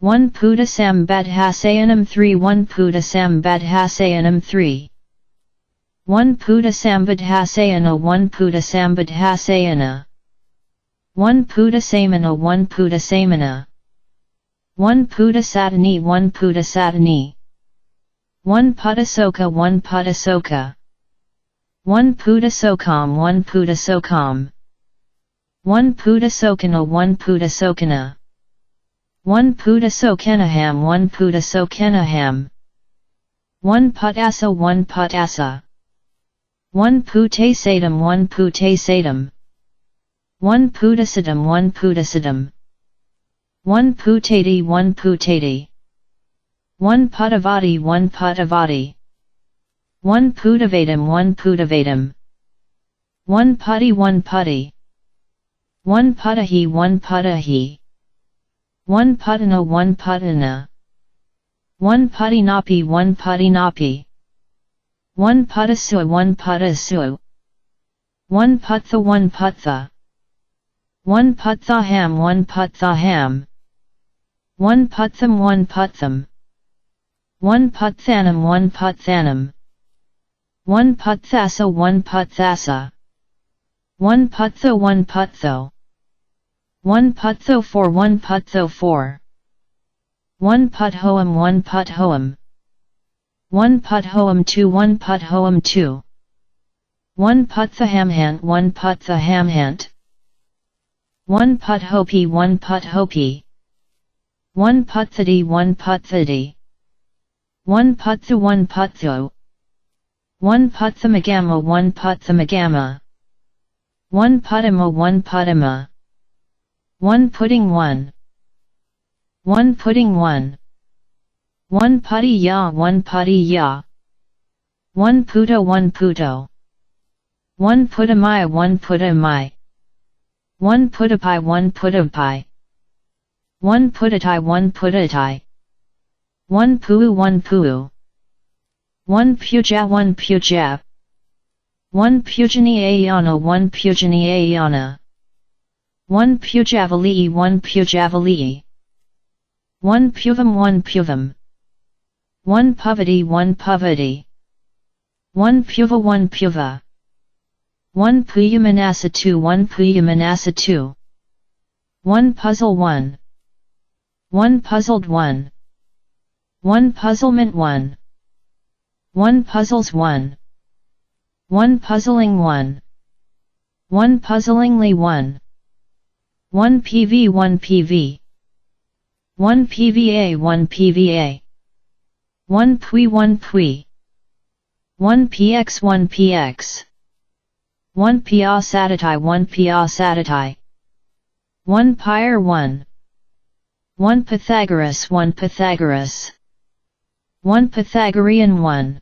1 Putasambadhasayanam 3 1 Putasambadhasayanam 3 1 Putasambadhasayana 1 Putasambadhasayana 1 Putasamana 1 Putasamana 1 Putasatani 1 Putasatani 1 Putasoka 1 Putasoka 1 Putasokam 1 Putasokam 1 Putasokana 1 Putasokana 1 Putasokenaham 1 Putasokenaham 1 Putasa 1 Putasa 1 Putasadam 1 Putasadam 1 Putasadam 1 Putasadam 1 Putati 1 Putati 1 Putavati 1 Putavati 1 Putavadam 1 Putavadam 1 Putty 1 Putty 1 Putahi 1 Putahi 1 Putana 1 Putana 1 Putinapi 1 Putinapi 1 Putasua 1 Putasua 1 Putha 1 Putha 1 Puthaham 1 Puthaham 1 Putham 1 Putham 1 Puthanam 1 Puthanam 1 Puthasa 1 Puthasa 1 Putho 1 Putho 1 Putho 4 1 Putho 4 1 Puthoam 1 Puthoam 1 Puthoam 2 1 Puthoam 2 1 Puthahamhant 1 Puthahamhant 1 Puthopi 1 Puthopi 1 Puthadi 1 Puthadi 1 Puthu 1 Puthu 1 Puthamagama 1 Puthamagama 1 Putama 1 Putama 1 Pudding 1 1 Pudding 1 1 Putty ya 1 Putty ya 1 Puto 1 Puto 1 Putamai 1 Putamai 1 Putapi 1 Putapi 1 Putatai 1 Putatai 1 Puu 1 Puu 1 Puja 1 Puja 1 Pujani Ayana 1 Pujani Ayana 1 Pujavalii 1 Pujavalii 1 Puvam 1 Puvam 1 Puvati 1 Puvati 1 Puva 1 Puva 1 Puyamanasa 2 1 Puyamanasa 2 1 Puzzle 1 1 Puzzled 1 1 Puzzlement 1 1 Puzzles 1 1 Puzzling 1 1 Puzzlingly 1 1 PV 1 PV 1 PVA 1 PVA 1 Pui 1 Pui 1 PX 1 PX 1 Pia Satatai 1 Pia Satatai 1 Pyre 1 1 Pythagoras 1 Pythagoras 1 Pythagorean 1